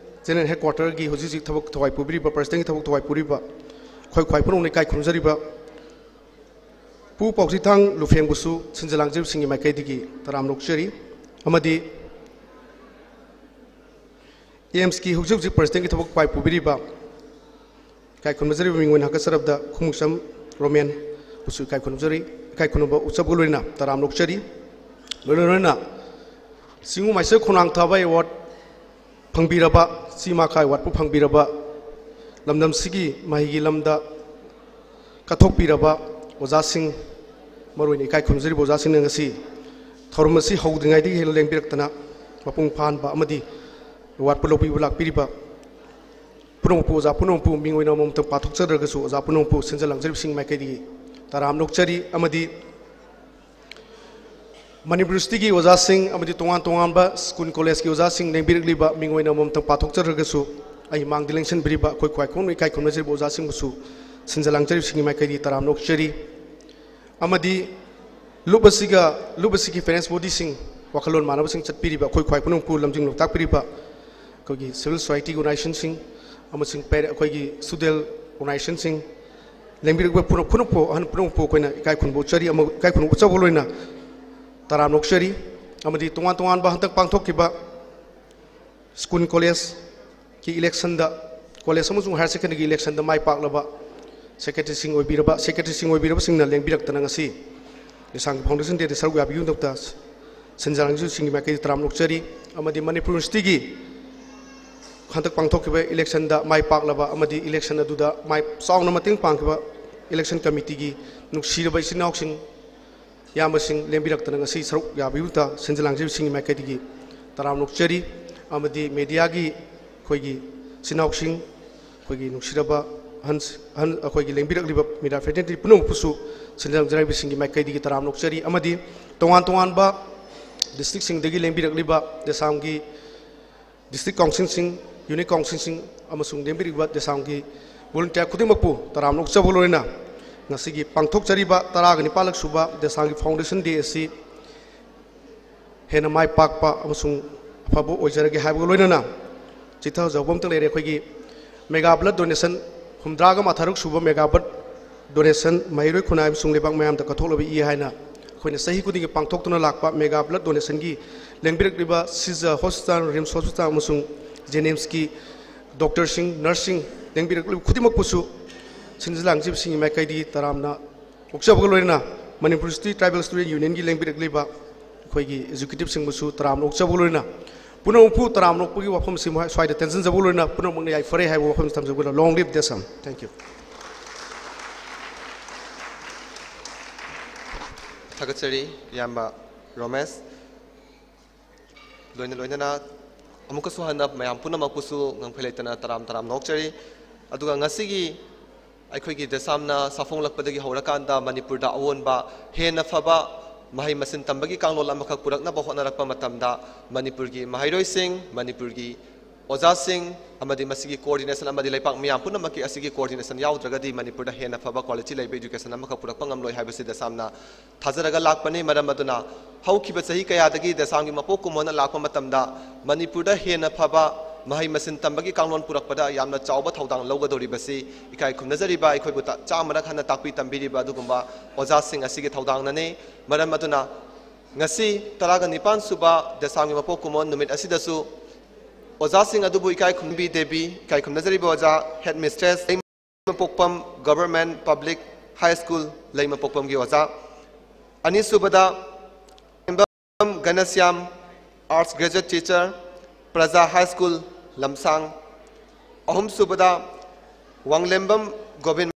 ꯖꯦꯅꯔꯦꯜ ꯍꯦꯗꯀ꯭ꯋꯥꯇꯔꯒꯤ ꯍꯧꯖꯤꯛ ꯍꯧꯖꯤꯛ ꯊꯕꯛ ꯊꯧꯒꯥꯏ ꯄꯨꯕꯤꯔꯤꯕ, ꯄ꯭ꯔꯁꯤꯗꯦꯟꯠꯀꯤ ꯊꯕꯛ ꯊꯧꯒꯥꯏ ꯄꯨꯔꯤꯕ ꯑꯩꯈꯣꯏ ꯈ꯭ꯋꯥꯏ ꯄꯨꯝꯅꯃꯛꯅ ꯏꯀꯥꯏ ꯈꯨꯝꯅꯖꯔꯤꯕ ꯄꯨ ꯄꯥꯎꯖꯤꯊꯥꯡ ꯂꯨꯐꯦꯡꯕꯨꯁꯨ ꯁꯤꯟꯖ ꯂꯥꯡꯖꯕꯁꯤꯡꯒꯤ ꯃꯥꯏꯀꯩꯗꯒꯤ ꯇꯔꯥꯝꯅ ꯑꯣꯛꯆꯔꯤ꯫ ꯑꯃꯗꯤ ꯑꯦꯝꯁꯀꯤ ꯍꯧꯖꯤꯛ ꯍꯧꯖꯤꯛ ꯄ꯭ꯔꯁꯤꯗꯦꯟꯠꯀꯤ ꯊꯕꯛ ꯄꯥꯏ ꯄꯨꯕꯤꯔꯤꯕ ꯏꯀꯥꯏ ꯈꯨꯝꯅꯖꯔꯤꯕ ꯃꯤꯡ ꯑꯣꯏꯅ ꯍꯥꯒꯠꯆꯔꯕꯗ ꯈꯣꯡꯎꯞꯆꯝ ꯔꯣꯃꯦꯟꯕꯨꯁꯨ ꯏꯀꯥꯏ ꯈꯨꯝꯅꯖꯔꯤ꯫ ꯏꯀꯥꯏ ꯈꯨꯝꯅꯕ ꯎꯠꯆꯕꯒ ꯂꯣꯏꯅꯅ ꯇꯔꯥꯝꯅ ꯑꯣꯛꯆꯔꯤ꯫ ꯂꯣꯏꯅ ꯂꯣꯏꯅꯅ ꯆꯤꯡꯉꯨ ꯃꯥꯏꯁꯣꯏ ꯈꯣꯡꯅꯥꯡ ꯊꯥꯕ ꯑꯦꯋꯥꯔꯗ ꯐꯪꯕꯤꯔꯕ, ꯆꯤꯃꯥꯈꯥ ꯑꯦꯋꯥꯔꯗꯄꯨ ꯐꯪꯕꯤꯔꯕ, ꯂꯝꯗꯝꯁꯤꯒꯤ ꯃꯍꯩꯒꯤ ꯂꯝꯗ ꯀꯠꯊꯣꯛꯄꯤꯔꯕ ꯑꯣꯖꯥꯁꯤꯡ, ꯃꯔꯨꯑꯣꯏꯅ ꯏꯀꯥꯏ ꯈꯨꯝꯅꯖꯔꯤꯕ ꯑꯣꯖꯥꯁꯤꯡꯅ ꯉꯁꯤ ꯊꯧꯔꯝ ꯑꯁꯤ ꯍꯧꯗ꯭ꯔꯤꯉꯩꯗꯒꯤ ꯍꯦꯟꯅ ꯂꯦꯡꯕꯤꯔꯛꯇꯅ ꯃꯄꯨꯡ ꯐꯥꯍꯟꯕ ꯑꯃꯗꯤ ꯑꯦꯋꯥꯔꯗꯄꯨ ꯂꯧꯕꯤꯕ ꯂꯥꯛꯄꯤꯔꯤꯕ ꯄꯨꯝꯅꯃꯛꯄꯨ, ꯑꯣꯖꯥ ꯄꯨꯝꯅꯃꯛꯄꯨ ꯃꯤꯡ ꯑꯣꯏꯅ ꯑꯃꯃꯝꯇꯪ ꯄꯥꯊꯣꯛꯆꯗ꯭ꯔꯒꯁꯨ, ꯑꯣꯖꯥ ꯄꯨꯝꯅꯃꯛꯄꯨ ꯁꯤꯟꯖ ꯂꯥꯡꯖꯔꯤꯕꯁꯤꯡ ꯃꯥꯏꯀꯩꯗꯒꯤ ꯇꯔꯥꯝꯅ ꯑꯣꯛꯆꯔꯤ꯫ ꯑꯃꯗꯤ ꯃꯅꯤꯄꯨꯔ ꯌꯨꯅꯤꯚꯔꯁꯤꯇꯤꯒꯤ ꯑꯣꯖꯥꯁꯤꯡ ꯑꯃꯗꯤ ꯇꯣꯉꯥꯟ ꯇꯣꯉꯥꯟꯕ ꯁ꯭ꯀꯨꯜ ꯀꯣꯂꯦꯖꯀꯤ ꯑꯣꯖꯥꯁꯤꯡ ꯂꯦꯡꯕꯤꯔꯛꯂꯤꯕ ꯃꯤꯡ ꯑꯣꯏꯅ ꯑꯃꯃꯝꯇꯪ ꯄꯥꯊꯣꯛꯆꯗ꯭ꯔꯒꯁꯨ, ꯑꯩ ꯃꯥꯡꯗ ꯂꯦꯡꯁꯤꯟꯕꯤꯔꯤꯕ ꯑꯩꯈꯣꯏ ꯈ꯭ꯋꯥꯏ ꯈꯨꯅ ꯏꯀꯥꯏ ꯈꯨꯝꯅꯖꯔꯤꯕ ꯑꯣꯖꯥꯁꯤꯡꯕꯨꯁꯨ ꯁꯤꯟꯖ ꯂꯥꯡꯖꯔꯤꯕꯁꯤꯡꯒꯤ ꯃꯥꯏꯀꯩꯗꯒꯤ ꯇꯔꯥꯝꯅ ꯑꯣꯛꯆꯔꯤ꯫ ꯑꯃꯗꯤ ꯂꯨꯞ ꯑꯁꯤꯒ, ꯂꯨꯞ ꯑꯁꯤꯒꯤ ꯄꯦꯔꯦꯟꯠꯁ ꯕꯣꯗꯤꯁꯤꯡ, ꯋꯥꯈꯜꯂꯣꯟ ꯃꯥꯟꯅꯕꯁꯤꯡ ꯆꯠꯄꯤꯔꯤꯕ ꯑꯩꯈꯣꯏ ꯈ꯭ꯋꯥꯏ ꯄꯨꯝꯅꯃꯛꯄꯨ ꯂꯝꯖꯤꯡ ꯂꯝꯇꯥꯛꯄꯤꯔꯤꯕ ꯑꯩꯈꯣꯏꯒꯤ ꯁꯤꯚꯤꯜ ꯁꯣꯁꯥꯏꯇꯤ ꯑꯣꯔꯒꯅꯥꯏꯖꯦꯁꯟꯁꯤꯡ ꯑꯃꯁꯨꯡ ꯄꯦꯔꯦ-, ꯑꯩꯈꯣꯏꯒꯤ ꯁ꯭ꯇꯨꯗꯦꯟꯠ ꯑꯣꯔꯒꯅꯥꯏꯖꯦꯁꯟꯁꯤꯡ, ꯂꯦꯡꯕꯤꯔꯛꯄ ꯄꯨꯝꯅ-, ꯄꯨꯝꯅꯃꯛꯄꯨ, ꯑꯍꯟ ꯄꯨꯝꯅꯃꯛꯄꯨ ꯑꯩꯈꯣꯏꯅ ꯏꯀꯥꯏ ꯈꯨꯝꯅꯕ ꯎꯠꯆꯔꯤ꯫ ꯑꯃ-, ꯏꯀꯥꯏ ꯈꯨꯝꯅꯕ ꯎꯠꯆꯕꯒ ꯂꯣꯏꯅ ꯇꯔꯥꯝꯅ ꯑꯣꯛꯆꯔꯤ꯫ ꯑꯃꯗꯤ ꯇꯣꯉꯥꯟ ꯇꯣꯉꯥꯟꯕ ꯍꯟꯗꯛ ꯄꯥꯡꯊꯣꯛꯈꯤꯕ ꯁ꯭ꯀꯨꯜ ꯀꯣꯂꯦꯖꯀꯤ ꯏꯂꯦꯛꯁꯟꯗ, ꯀꯣꯂꯦꯖ ꯑꯃꯁꯨꯡ ꯍꯥꯌꯔ ꯁꯦꯀꯦꯟꯗꯔꯤꯒꯤ ꯏꯂꯦꯛꯁꯟꯗ ꯃꯥꯏ ꯄꯥꯛꯂꯕ ꯁꯦꯀ꯭ꯔꯦꯇꯔꯤꯁꯤꯡ ꯑꯣꯏꯕꯤꯔꯕ, ꯁꯦꯀ꯭ꯔꯦꯇꯔꯤꯁꯤꯡ ꯑꯣꯏꯕꯤꯔꯕꯁꯤꯡꯅ ꯂꯦꯡꯕꯤꯔꯛꯇꯅ ꯉꯁꯤ ꯗꯦꯁꯥꯝꯒꯤ ꯐꯥꯎꯟꯗꯦꯁꯟ ꯗꯦꯗ ꯁꯔꯨꯛ ꯌꯥꯕꯤꯌꯨꯗꯃꯛꯇ ꯁꯤꯟꯖꯥ ꯂꯥꯡꯖꯕꯁꯤꯡꯒꯤ ꯃꯥꯏꯀꯩꯗ ꯇꯔꯥꯝꯅ ꯑꯣꯛꯆꯔꯤ꯫ ꯑꯃꯗꯤ ꯃꯅꯤꯄꯨꯔ ꯌꯨꯅꯤꯚꯔꯁꯤꯇꯤꯒꯤ ꯍꯟꯗꯛ ꯄꯥꯡꯊꯣꯛꯈꯤꯕ ꯏꯂꯦꯛꯁꯟꯗ ꯃꯥꯏ ꯄꯥꯛꯂꯕ ꯑꯃꯗꯤ ꯏꯂꯦꯛꯁꯟ ꯑꯗꯨꯗ ꯃꯥꯏ ꯆꯥꯎꯅ ꯃꯇꯦꯡ ꯄꯥꯡꯈꯤꯕ ꯏꯂꯦꯛꯁꯟ ꯀꯃꯤꯇꯤꯒꯤ ꯅꯨꯡꯁꯤꯔꯕ ꯏꯆꯤꯟ ꯏꯅꯥꯎꯁꯤꯡ, ꯏꯌꯥꯝꯕꯁꯤꯡ ꯂꯦꯡꯕꯤꯔꯛꯇꯅ ꯉꯁꯤ ꯁꯔꯨꯛ ꯌꯥꯕꯤꯕꯇ ꯁꯤꯟꯖ ꯂꯥꯡꯖꯕꯁꯤꯡꯒꯤ ꯃꯥꯏꯀꯩꯗꯒꯤ ꯇꯔꯥꯝꯅ ꯑꯣꯛꯆꯔꯤ꯫ ꯑꯃꯗꯤ ꯃꯦꯗꯤꯌꯥꯒꯤ ꯑꯩꯈꯣꯏꯒꯤ ꯏꯆꯤꯟ ꯏꯅꯥꯎꯁꯤꯡ, ꯑꯩꯈꯣꯏꯒꯤ ꯅꯨꯡꯁꯤꯔꯕ ꯑꯍꯟ, ꯑꯍꯟ, ꯑꯩꯈꯣꯏꯒꯤ ꯂꯦꯡꯕꯤꯔꯛꯂꯤꯕ ꯃꯤꯗꯤꯌꯥ ꯐ꯭ꯔꯦꯇꯔꯅꯤꯇꯤ ꯄꯨꯝꯅꯃꯛꯄꯨꯁꯨ ꯁꯤꯟꯖ ꯂꯥꯡꯖꯕꯁꯤꯡꯒꯤ ꯃꯥꯏꯀꯩꯗꯒꯤ ꯇꯔꯥꯝꯅ ꯑꯣꯛꯆꯔꯤ꯫ ꯑꯃꯗꯤ ꯇꯣꯉꯥꯟ ꯇꯣꯉꯥꯟꯕ ꯗꯤꯁꯇ꯭ꯔꯤꯛꯁꯤꯡꯗꯒꯤ ꯂꯦꯡꯕꯤꯔꯛꯂꯤꯕ ꯗꯦꯁꯥꯝꯒꯤ ꯗꯤꯁꯇ꯭ꯔꯤꯛ ꯀꯥꯎꯟꯁꯤꯜꯁꯤꯡ, ꯌꯨꯅꯤꯠ ꯀꯥꯎꯟꯁꯤꯜꯁꯤꯡ ꯑꯃꯁꯨꯡ ꯂꯦꯡꯕꯤꯔꯤꯕ ꯗꯦꯁꯥꯝꯒꯤ ꯚꯣꯂꯨꯟꯇꯤꯌꯥꯔ ꯈꯨꯗꯤꯡꯃꯛꯄꯨ ꯇꯔꯥꯝꯅ ꯑꯣꯛꯆꯕꯒ ꯂꯣꯏꯅꯅ ꯉꯁꯤꯒꯤ ꯄꯥꯡꯊꯣꯛꯆꯔꯤꯕ ꯇꯔꯥꯒ ꯅꯤꯄꯥꯜꯂꯛ ꯁꯨꯕ ꯗꯦꯁꯥꯝꯒꯤ ꯐꯥꯎꯟꯗꯦꯁꯟ ꯗꯦ ꯑꯁꯤ ꯍꯦꯟꯅ ꯃꯥꯏ ꯄꯥꯛꯄ ꯑꯃꯁꯨꯡ ꯑꯐꯕ ꯑꯣꯏꯖꯔꯒꯦ ꯍꯥꯏꯕꯒ ꯂꯣꯏꯅꯅ ꯆꯤꯊꯖꯍꯧꯕ ꯑꯝꯇ ꯂꯩꯔꯦ꯫ ꯑꯩꯈꯣꯏꯒꯤ ꯃꯦꯒꯥ ꯕ꯭ꯂꯗ ꯗꯣꯅꯦꯁꯟ, ꯍꯨꯝꯗ꯭ꯔꯥꯒ ꯃꯥꯊꯔꯨꯛ ꯁꯨꯕ ꯃꯦꯒꯥ ꯕ꯭ꯂꯗ ꯗꯣꯅꯦꯁꯟ, ꯃꯍꯩꯔꯣꯏ ꯈꯨꯟꯅꯥꯏ ꯑꯃꯁꯨꯡ ꯂꯩꯕꯥꯛ ꯃꯌꯥꯝꯗ ꯀꯠꯊꯣꯛꯂꯕ ꯏ ꯍꯥꯏꯅ ꯑꯩꯈꯣꯏꯅ ꯆꯍꯤ ꯈꯨꯗꯤꯡꯒꯤ ꯄꯥꯡꯊꯣꯛꯇꯨꯅ ꯂꯥꯛꯄ ꯃꯦꯒꯥ ꯕ꯭ꯂꯗ ꯗꯣꯅꯦꯁꯟꯒꯤ ꯂꯦꯡꯕꯤꯔꯛꯂꯤꯕ ꯁꯤꯖ ꯍꯣꯁꯄꯤꯇꯥꯜ, ꯔꯤꯝꯁ ꯍꯣꯁꯄꯤꯇꯥꯜ ꯑꯃꯁꯨꯡ ꯖꯦꯅꯤꯝꯁꯀꯤ ꯗꯣꯛꯇꯔꯁꯤꯡ, ꯅꯔꯁꯁꯤꯡ ꯂꯦꯡꯕꯤꯔꯛꯂꯤꯕ ꯈꯨꯗꯤꯡꯃꯛꯄꯨꯁꯨ ꯁꯤꯟꯖ ꯂꯥꯡꯖꯕꯁꯤꯡꯒꯤ ꯃꯥꯏꯀꯩꯗꯒꯤ ꯇꯔꯥꯝꯅ ꯑꯣꯛꯆꯕꯒ ꯂꯣꯏꯅꯅ ꯃꯅꯤꯄꯨꯔ ꯁ꯭ꯇꯦꯠ ꯇ꯭ꯔꯥꯏꯕꯦꯜ ꯁ꯭ꯇꯨꯗꯦꯟ ꯌꯨꯅꯤꯌꯟꯒꯤ ꯂꯦꯡꯕꯤꯔꯛꯂꯤꯕ ꯑꯩꯈꯣꯏꯒꯤ ꯑꯦꯛꯖꯤꯀ꯭ꯌꯨꯇꯤꯕꯁꯤꯡꯕꯨꯁꯨ ꯇꯔꯥꯝꯅ ꯑꯣꯛꯆꯕꯒ ꯂꯣꯏꯅꯅ ꯄꯨꯝꯅꯃꯛꯄꯨ ꯇꯔꯥꯝꯅ ꯑꯣꯛꯄꯒꯤ ꯋꯥꯐꯝꯁꯤ ꯃꯈꯣꯏ ꯁ꯭ꯋꯥꯏꯗ ꯇꯦꯟꯁꯤꯟꯖꯕꯒ ꯂꯣꯏꯅꯅ ꯄꯨꯝꯅꯃꯛꯅ ꯌꯥꯏꯐꯔꯦ ꯍꯥꯏꯕ ꯋꯥꯐꯝꯁꯤ ꯊꯝꯖꯕꯒ ꯂꯣꯏꯅꯅ long live ꯗꯦꯁꯥꯝ꯫ Thank you꯫ ꯊꯥꯒꯠꯆꯔꯤ ꯏꯌꯥꯝꯕ ꯔꯣꯃꯦꯁ꯫ ꯂꯣꯏꯅ ꯂꯣꯏꯅꯅ ꯑꯃꯨꯛꯀꯁꯨ ꯍꯟꯅ ꯃꯌꯥꯝ ꯄꯨꯝꯅꯃꯛꯄꯨꯁꯨ ꯉꯝꯈꯩ ꯂꯩꯇꯅ ꯇꯔꯥꯝ ꯇꯔꯥꯝ ꯅꯣꯛꯆꯔꯤ꯫ ꯑꯗꯨꯒ ꯉꯁꯤꯒꯤ ꯑꯩꯈꯣꯏꯒꯤ ꯗꯦꯁꯥꯝꯅ ꯁꯥꯐꯣꯡꯂꯛꯄꯗꯒꯤ ꯍꯧꯔꯀꯥꯟꯗ ꯃꯅꯤꯄꯨꯔꯗ ꯑꯑꯣꯟꯕ, ꯍꯦꯟꯅ ꯐꯕ ꯃꯍꯩ ꯃꯁꯤꯡ ꯇꯝꯕꯒꯤ ꯀꯥꯡꯂꯣꯟ ꯑꯃꯈꯛ ꯄꯨꯔꯛꯅꯕ ꯍꯣꯠꯅꯔꯛꯄ ꯃꯇꯝꯗ ꯃꯅꯤꯄꯨꯔꯒꯤ ꯃꯍꯩꯔꯣꯏꯁꯤꯡ, ꯃꯅꯤꯄꯨꯔꯒꯤ ꯑꯣꯖꯥꯁꯤꯡ ꯑꯃꯗꯤ ꯃꯁꯤꯒꯤ coordination ꯑꯃꯗꯤ ꯂꯩꯄꯥꯛ ꯃꯤꯌꯥꯝ ꯄꯨꯝꯅꯃꯛꯀꯤ ꯑꯁꯤꯒꯤ coordination ꯌꯥꯎꯗ꯭ꯔꯒꯗꯤ ꯃꯅꯤꯄꯨꯔꯗ ꯍꯦꯟꯅ ꯐꯕ quality ꯂꯩꯕ education ꯑꯃꯈꯛ ꯄꯨꯔꯛꯄ ꯉꯝꯂꯣꯏ ꯍꯥꯏꯕꯁꯤ ꯗꯦꯁꯥꯝꯅ ꯊꯥꯖꯔꯒ ꯂꯥꯛꯄꯅꯤ꯫ ꯃꯔꯝ ꯑꯗꯨꯅ ꯍꯧꯈꯤꯕ ꯆꯍꯤ ꯀꯌꯥꯗꯒꯤ ꯗꯦꯁꯥꯝꯒꯤ ꯃꯄꯣꯛ ꯀꯨꯝꯑꯣꯟꯅ ꯂꯥꯛꯄ ꯃꯇꯝꯗ ꯃꯅꯤꯄꯨꯔꯗ ꯍꯦꯟꯅ ꯐꯕ ꯃꯍꯩ ꯃꯁꯤꯡ ꯇꯝꯕꯒꯤ ꯀꯥꯡꯂꯣꯟ ꯄꯨꯔꯛꯄꯗ ꯌꯥꯝꯅ ꯆꯥꯎꯕ ꯊꯧꯗꯥꯡ ꯂꯧꯒꯗꯧꯔꯤꯕꯁꯤ ꯏꯀꯥꯏ ꯈꯨꯝꯅꯖꯔꯤꯕ ꯑꯩꯈꯣꯏꯕꯨ ꯆꯥꯝꯃꯔꯛ ꯍꯟꯅ ꯇꯥꯛꯄꯤ ꯇꯝꯕꯤꯔꯤꯕ ꯑꯗꯨꯒꯨꯝꯕ ꯑꯣꯖꯥꯁꯤꯡ ꯑꯁꯤꯒꯤ ꯊꯧꯗꯥꯡꯅꯅꯤ꯫ ꯃꯔꯝ ꯑꯗꯨꯅ ꯉꯁꯤ ꯇꯔꯥꯒ ꯅꯤꯄꯥꯟ ꯁꯨꯕ ꯗꯦꯁꯥꯝꯒꯤ ꯃꯄꯣꯛ ꯀꯨꯝꯑꯣꯟ ꯅꯨꯃꯤꯠ ꯑꯁꯤꯗꯁꯨ ꯑꯣꯖꯥꯁꯤꯡ ꯑꯗꯨꯕꯨ ꯏꯀꯥꯏ ꯈꯨꯝꯕꯤ ꯗꯦꯕꯤ, ꯏꯀꯥꯏ ꯈꯨꯝꯅꯖꯔꯤꯕ ꯑꯣꯖꯥ ꯍꯦꯗ ꯃꯤꯁꯇ꯭ꯔꯦꯁ ꯂꯩꯃꯄꯣꯛꯄꯝ ꯒꯚꯔꯟꯃꯦꯟꯠ ꯄꯕ꯭ꯂꯤꯛ ꯍꯥꯏ ꯁ꯭ꯀꯨꯜ ꯂꯩꯃꯄꯣꯛꯄꯝꯒꯤ ꯑꯣꯖꯥ, ꯑꯅꯤꯁꯨꯕꯗ ꯒꯅꯁ꯭ꯌꯥꯝ, ꯑꯥꯔꯠꯁ ꯒ꯭ꯔꯦꯖꯨꯑꯦꯠ ꯇꯤꯆꯔ, ꯄ꯭ꯔꯖꯥ ꯍꯥꯏ ꯁ꯭ꯀꯨꯜ ꯂꯝꯁꯥꯡ, ꯑꯍꯨꯝꯁꯨꯕꯗ Wanglembam Gobin,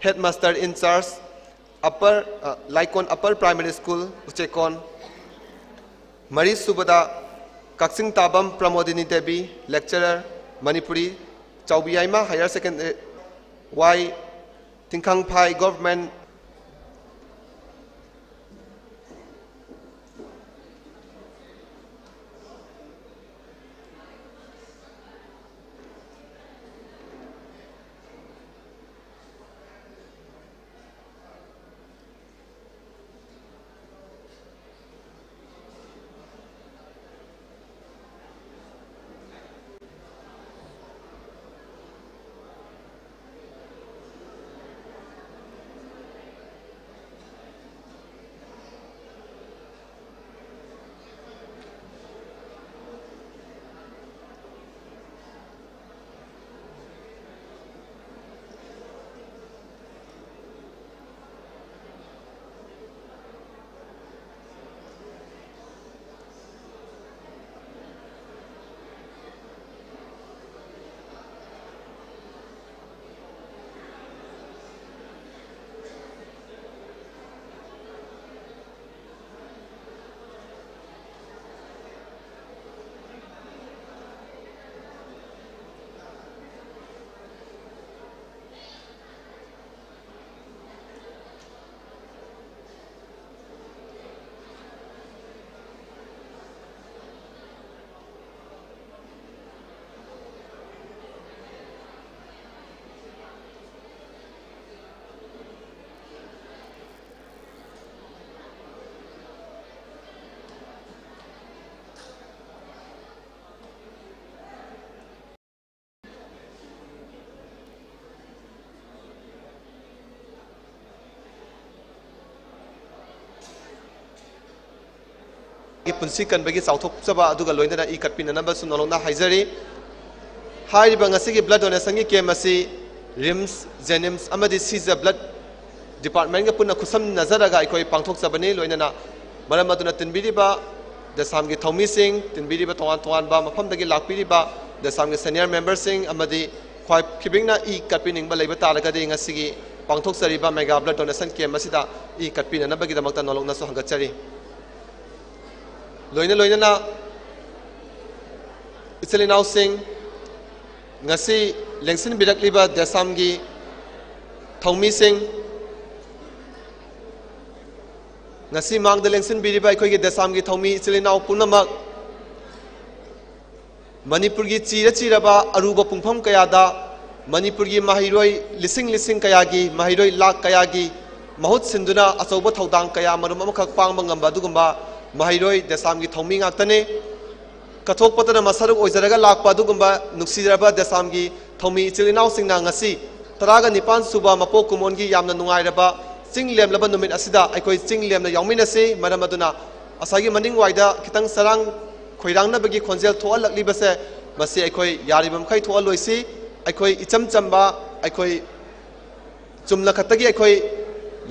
head master in charge, upper, ꯑ, Laikon upper primary school Uchekon, ꯃꯔꯤꯁꯨꯕꯗ ꯀꯛꯆꯤꯡ ꯇꯥꯕꯝ Pramodini Devi, lecturer, Manipuri, Chaobiyaima higher secondary, Y Tingkhangphai government ꯄꯨꯟꯁꯤ ꯀꯟꯕꯒꯤ ꯆꯥꯎꯊꯣꯛꯆꯕ ꯑꯗꯨꯒ ꯂꯣꯏꯅꯅ ꯏ ꯀꯠꯄꯤꯅꯅꯕꯁꯨ ꯅꯣꯂꯣꯛꯅ ꯍꯥꯏꯖꯔꯤ꯫ ꯍꯥꯏꯔꯤꯕ ꯉꯁꯤꯒꯤ blood donationꯒꯤ camp ꯑꯁꯤ RIMS, JNIMS ꯑꯃꯗꯤ CJ blood departmentꯒ ꯄꯨꯟꯅ ꯈꯨꯠꯁꯝꯅꯖꯔꯒ ꯑꯩꯈꯣꯏ ꯄꯥꯡꯊꯣꯛꯆꯕꯅꯤ꯫ ꯂꯣꯏꯅꯅ ꯃꯔꯝ ꯑꯗꯨꯅ ꯇꯤꯟꯕꯤꯔꯤꯕ ꯗꯦꯁꯥꯝꯒꯤ ꯊꯧꯃꯤꯁꯤꯡ, ꯇꯤꯟꯕꯤꯔꯤꯕ ꯇꯣꯉꯥꯟ ꯇꯣꯉꯥꯟꯕ ꯃꯐꯝꯗꯒꯤ ꯂꯥꯛꯄꯤꯔꯤꯕ ꯗꯦꯁꯥꯝꯒꯤ senior memberꯁꯤꯡ ꯑꯃꯗꯤ ꯈ꯭ꯋꯥꯏ ꯈꯤꯕꯤꯛꯅ ꯏ ꯀꯠꯄꯤꯅꯤꯡꯕ ꯂꯩꯕ ꯇꯥꯔꯒꯗꯤ ꯉꯁꯤꯒꯤ ꯄꯥꯡꯊꯣꯛꯆꯔꯤꯕ mega blood donation camp ꯑꯁꯤꯗ ꯏ ꯀꯠꯄꯤꯅꯅꯕꯒꯤꯗꯃꯛꯇ ꯅꯣꯂꯣꯛꯅꯁꯨ ꯍꯪꯒꯠꯆꯔꯤ꯫ ꯂꯣꯏꯅ ꯂꯣꯏꯅꯅ ꯏꯆꯤꯜ ꯏꯅꯥꯎꯁꯤꯡ, ꯉꯁꯤ ꯂꯦꯡꯁꯤꯟꯕꯤꯔꯛꯂꯤꯕ ꯗꯦꯁꯥꯝꯒꯤ ꯊꯧꯃꯤꯁꯤꯡ, ꯉꯁꯤ ꯃꯥꯡꯗ ꯂꯦꯡꯁꯤꯟꯕꯤꯔꯤꯕ ꯑꯩꯈꯣꯏꯒꯤ ꯗꯦꯁꯥꯝꯒꯤ ꯊꯧꯃꯤ ꯏꯆꯤꯜ ꯏꯅꯥꯎ ꯄꯨꯝꯅꯃꯛ, ꯃꯅꯤꯄꯨꯔꯒꯤ ꯆꯤꯔ ꯆꯤꯔꯕ ꯑꯔꯨꯕ ꯄꯨꯡꯐꯝ ꯀꯌꯥꯗ ꯃꯅꯤꯄꯨꯔꯒꯤ ꯃꯍꯩꯔꯣꯏ ꯂꯤꯁꯤꯡ ꯂꯤꯁꯤꯡ ꯀꯌꯥꯒꯤ, ꯃꯍꯩꯔꯣꯏ ꯂꯥꯛ ꯀꯌꯥꯒꯤ ꯃꯍꯨꯠ ꯁꯤꯟꯗꯨꯅ ꯑꯆꯧꯕ ꯊꯧꯗꯥꯡ ꯀꯌꯥ ꯃꯔꯨꯝ ꯑꯃꯈꯛ ꯄꯥꯡꯕ ꯉꯝꯕ ꯑꯗꯨꯒꯨꯝꯕ ꯃꯍꯩꯔꯣꯏ ꯗꯦꯁꯥꯝꯒꯤ ꯊꯧꯃꯤ ꯉꯥꯛꯇꯅꯤ꯫ ꯀꯠꯊꯣꯛꯄꯇꯅ ꯃꯁꯔꯨꯛ ꯑꯣꯏꯖꯔꯒ ꯂꯥꯛꯄ ꯑꯗꯨꯒꯨꯝꯕ ꯅꯨꯡꯁꯤꯖꯔꯕ ꯗꯦꯁꯥꯝꯒꯤ ꯊꯧꯃꯤ ꯏꯆꯤꯜ ꯏꯅꯥꯎꯁꯤꯡꯅ ꯉꯁꯤ ꯇꯔꯥꯒ ꯅꯤꯄꯥꯟ ꯁꯨꯕ ꯃꯄꯣꯛ ꯀꯨꯝꯑꯣꯟꯒꯤ ꯌꯥꯝꯅ ꯅꯨꯡꯉꯥꯏꯔꯕ ꯆꯤꯡ ꯂꯦꯝꯂꯕ ꯅꯨꯃꯤꯠ ꯑꯁꯤꯗ ꯑꯩꯈꯣꯏ ꯆꯤꯡ ꯂꯦꯝꯅ ꯌꯥꯎꯃꯤꯟꯅꯁꯤ꯫ ꯃꯔꯝ ꯑꯗꯨꯅ ꯉꯁꯥꯏꯒꯤ ꯃꯅꯤꯡꯋꯥꯏꯗ ꯈꯤꯇꯪ ꯆꯔꯥꯡ ꯈꯣꯏꯔꯥꯡꯅꯕꯒꯤ ꯈꯣꯟꯖꯦꯜ ꯊꯣꯛꯍꯜꯂꯛꯂꯤꯕꯁꯦ, ꯃꯁꯤ ꯑꯩꯈꯣꯏ ꯌꯥꯔꯤꯕ ꯃꯈꯩ ꯊꯣꯛꯍꯜꯂꯣꯏꯁꯤ꯫ ꯑꯩꯈꯣꯏ ꯏꯆꯝ ꯆꯝꯕ, ꯑꯩꯈꯣꯏ ꯆꯨꯝꯅ ꯈꯛꯇꯒꯤ ꯑꯩꯈꯣꯏ